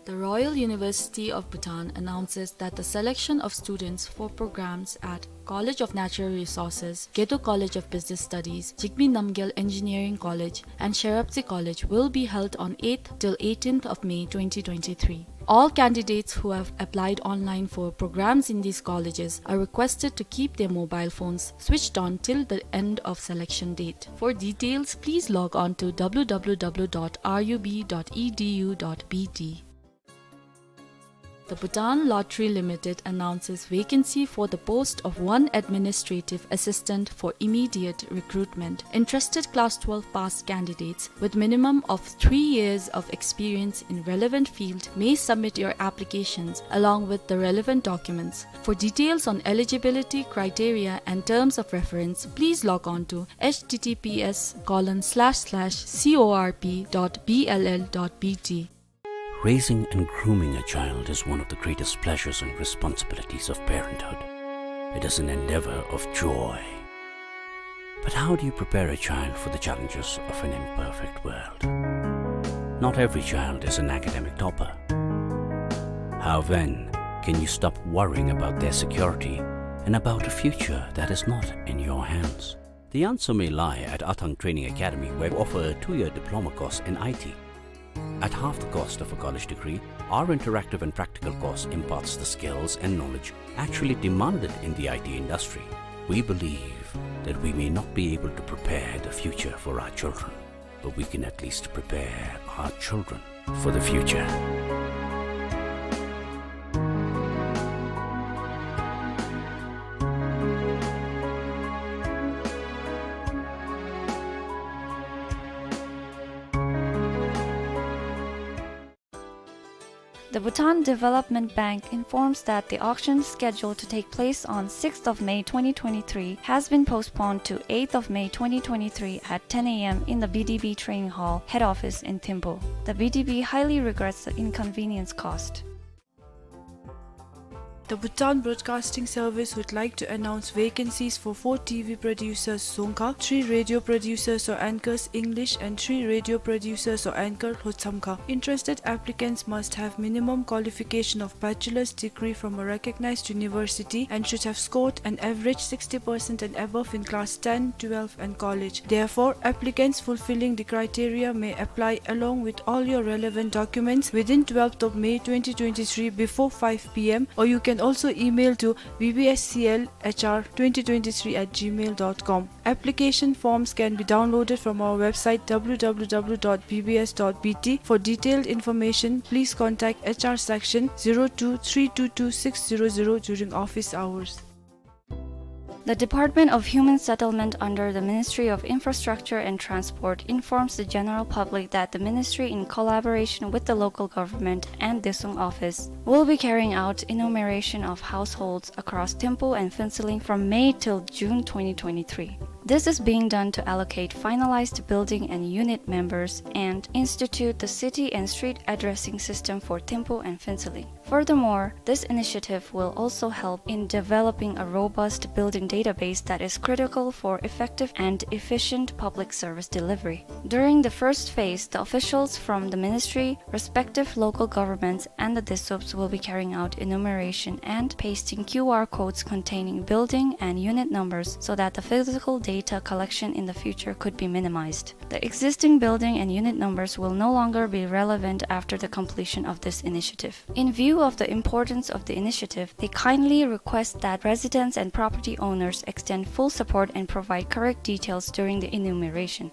The Royal University of Bhutan announces that the selection of students for programs at College of Natural Resources, Gedo College of Business Studies, Jigme Namgyal Engineering College, and Sherabtse College will be held on eighth till eighteenth of May twenty twenty-three. All candidates who have applied online for programs in these colleges are requested to keep their mobile phones switched on till the end of selection date. For details, please log on to W W W dot R U B dot E D U dot B T. The Bhutan Lottery Limited announces vacancy for the post of one administrative assistant for immediate recruitment. Interested class twelve pass candidates with minimum of three years of experience in relevant field may submit your applications along with the relevant documents. For details on eligibility criteria and terms of reference, please log on to H T T P S colon slash slash C O R P dot B L L dot B T. Raising and grooming a child is one of the greatest pleasures and responsibilities of parenthood. It is an endeavor of joy. But how do you prepare a child for the challenges of an imperfect world? Not every child is an academic topper. How then can you stop worrying about their security and about a future that is not in your hands? The answer may lie at Athang Training Academy, where we offer a two-year diploma course in I T. At half the cost of a college degree, our interactive and practical course imparts the skills and knowledge actually demanded in the I T industry. We believe that we may not be able to prepare the future for our children, but we can at least prepare our children for the future. The Bhutan Development Bank informs that the auction scheduled to take place on sixth of May twenty twenty-three has been postponed to eighth of May twenty twenty-three at ten A M in the B D B Training Hall, head office in Thimphu. The B D B highly regrets the inconvenience caused. The Bhutan Broadcasting Service would like to announce vacancies for four T V producers, Dzongkha, three radio producers or anchors, English, and three radio producers or anchor, Lhotshamkha. Interested applicants must have minimum qualification of bachelor's degree from a recognized university and should have scored an average sixty percent and above in class ten, twelve, and college. Therefore, applicants fulfilling the criteria may apply along with all your relevant documents within twelfth of May twenty twenty-three before five P M, or you can also email to B B S C L H R twenty twenty-three at gmail dot com. Application forms can be downloaded from our website W W W dot B B S dot B T. For detailed information, please contact H R section zero two three two two six zero zero during office hours. The Department of Human Settlement under the Ministry of Infrastructure and Transport informs the general public that the ministry, in collaboration with the local government and Detsong office, will be carrying out enumeration of households across Thimphu and Phuentsholing from May till June twenty twenty-three. This is being done to allocate finalized building and unit numbers and institute the city and street addressing system for Thimphu and Phuentsholing. Furthermore, this initiative will also help in developing a robust building database that is critical for effective and efficient public service delivery. During the first phase, the officials from the ministry, respective local governments, and the DESUPs will be carrying out enumeration and pasting Q R codes containing building and unit numbers so that the physical data collection in the future could be minimized. The existing building and unit numbers will no longer be relevant after the completion of this initiative. In view of the importance of the initiative, they kindly request that residents and property owners extend full support and provide correct details during the enumeration.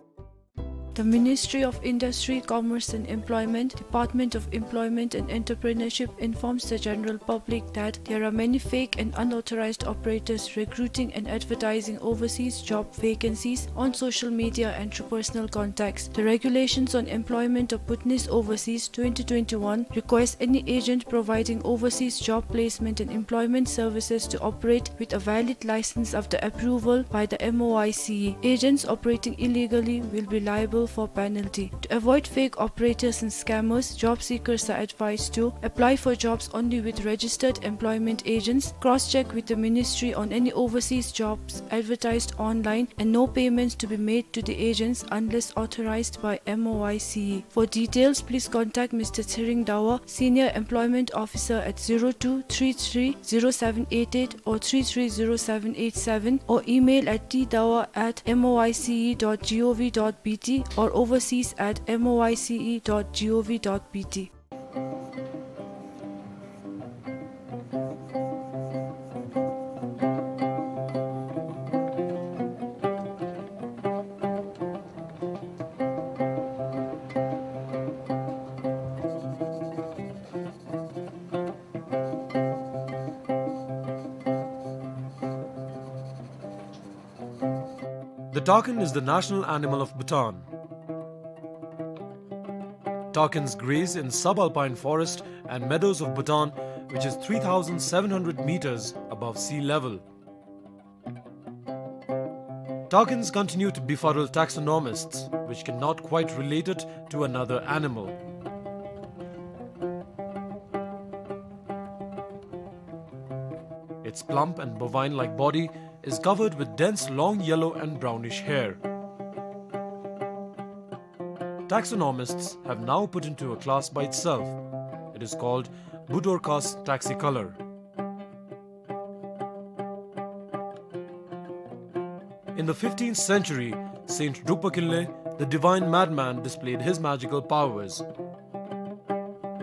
The Ministry of Industry, Commerce and Employment, Department of Employment and Entrepreneurship informs the general public that there are many fake and unauthorized operators recruiting and advertising overseas job vacancies on social media and through personal contacts. The Regulations on Employment of Bhutanese Overseas twenty twenty-one requires any agent providing overseas job placement and employment services to operate with a valid license after approval by the M O I C E. Agents operating illegally will be liable for penalty. To avoid fake operators and scammers, job seekers are advised to apply for jobs only with registered employment agents, cross-check with the ministry on any overseas jobs advertised online, and no payments to be made to the agents unless authorized by M O I C E. For details, please contact Mister Tshering Dawa, Senior Employment Officer, at zero two three three zero seven eight eight or three three zero seven eight seven, or email at T dawa at M O I C E dot G O V dot B T or overseas at M O I C E dot G O V dot B T. The takin is the national animal of Bhutan. Takins graze in subalpine forest and meadows of Bhutan, which is three thousand seven hundred meters above sea level. Takins continue to befuddle taxonomists, which cannot quite relate it to another animal. Its plump and bovine-like body is covered with dense long yellow and brownish hair. Taxonomists have now put into a class by itself. It is called Budorcas taxicolor. In the fifteenth century, Saint Drukpa Kinley, the divine madman, displayed his magical powers.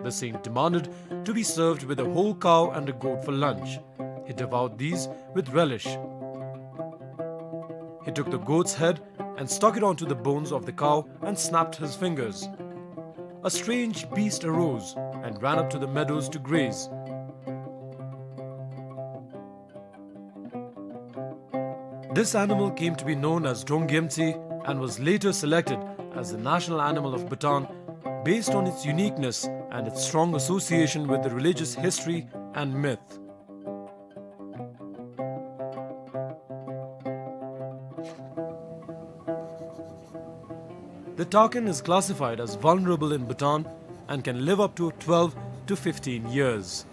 The saint demanded to be served with a whole cow and a goat for lunch. He devoured these with relish. He took the goat's head and stuck it onto the bones of the cow and snapped his fingers. A strange beast arose and ran up to the meadows to graze. This animal came to be known as Drong Gyemtse and was later selected as the national animal of Bhutan based on its uniqueness and its strong association with the religious history and myth. The takin is classified as vulnerable in Bhutan and can live up to twelve to fifteen years.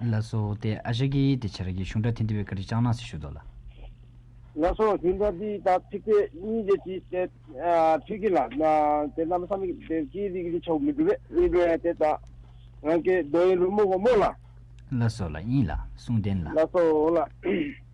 ལགས་སོ། ཏེ་ཨ་ཞང་གིས་ཏེ་ཁྱོད་ར་གི་གཞུང་སྒྲ་ཐོན་ཏེ་སྦེ་བཀའ་དྲིན་བསྐྱང་གནང་ཟེར་ཞུ་དོ་ལགས། ལགས་སོ། གཞུང་སྒྲ་འདི་ད་ཚིག་དེ་གཉིས་དེ་ཅིག་ཏེ་ཨ་ཐོས་ཀྱི་ལགས། ན་ཏེ་གནམ་མེད་ས་མེད་ཀྱི་ཏེ་ཀྱི་རིགས་ཀྱི་ཆོག་མི་འདུག་པས། ཨིན་པས། ཏེ་ད་ང་གིས་དོན་ལུ་མོ་གོ་མོ་ལགས། ལགས་སོ་ལགས། ཨིན་ལགས། གསུང་དོན་ལགས། ལགས་སོ་ལགས།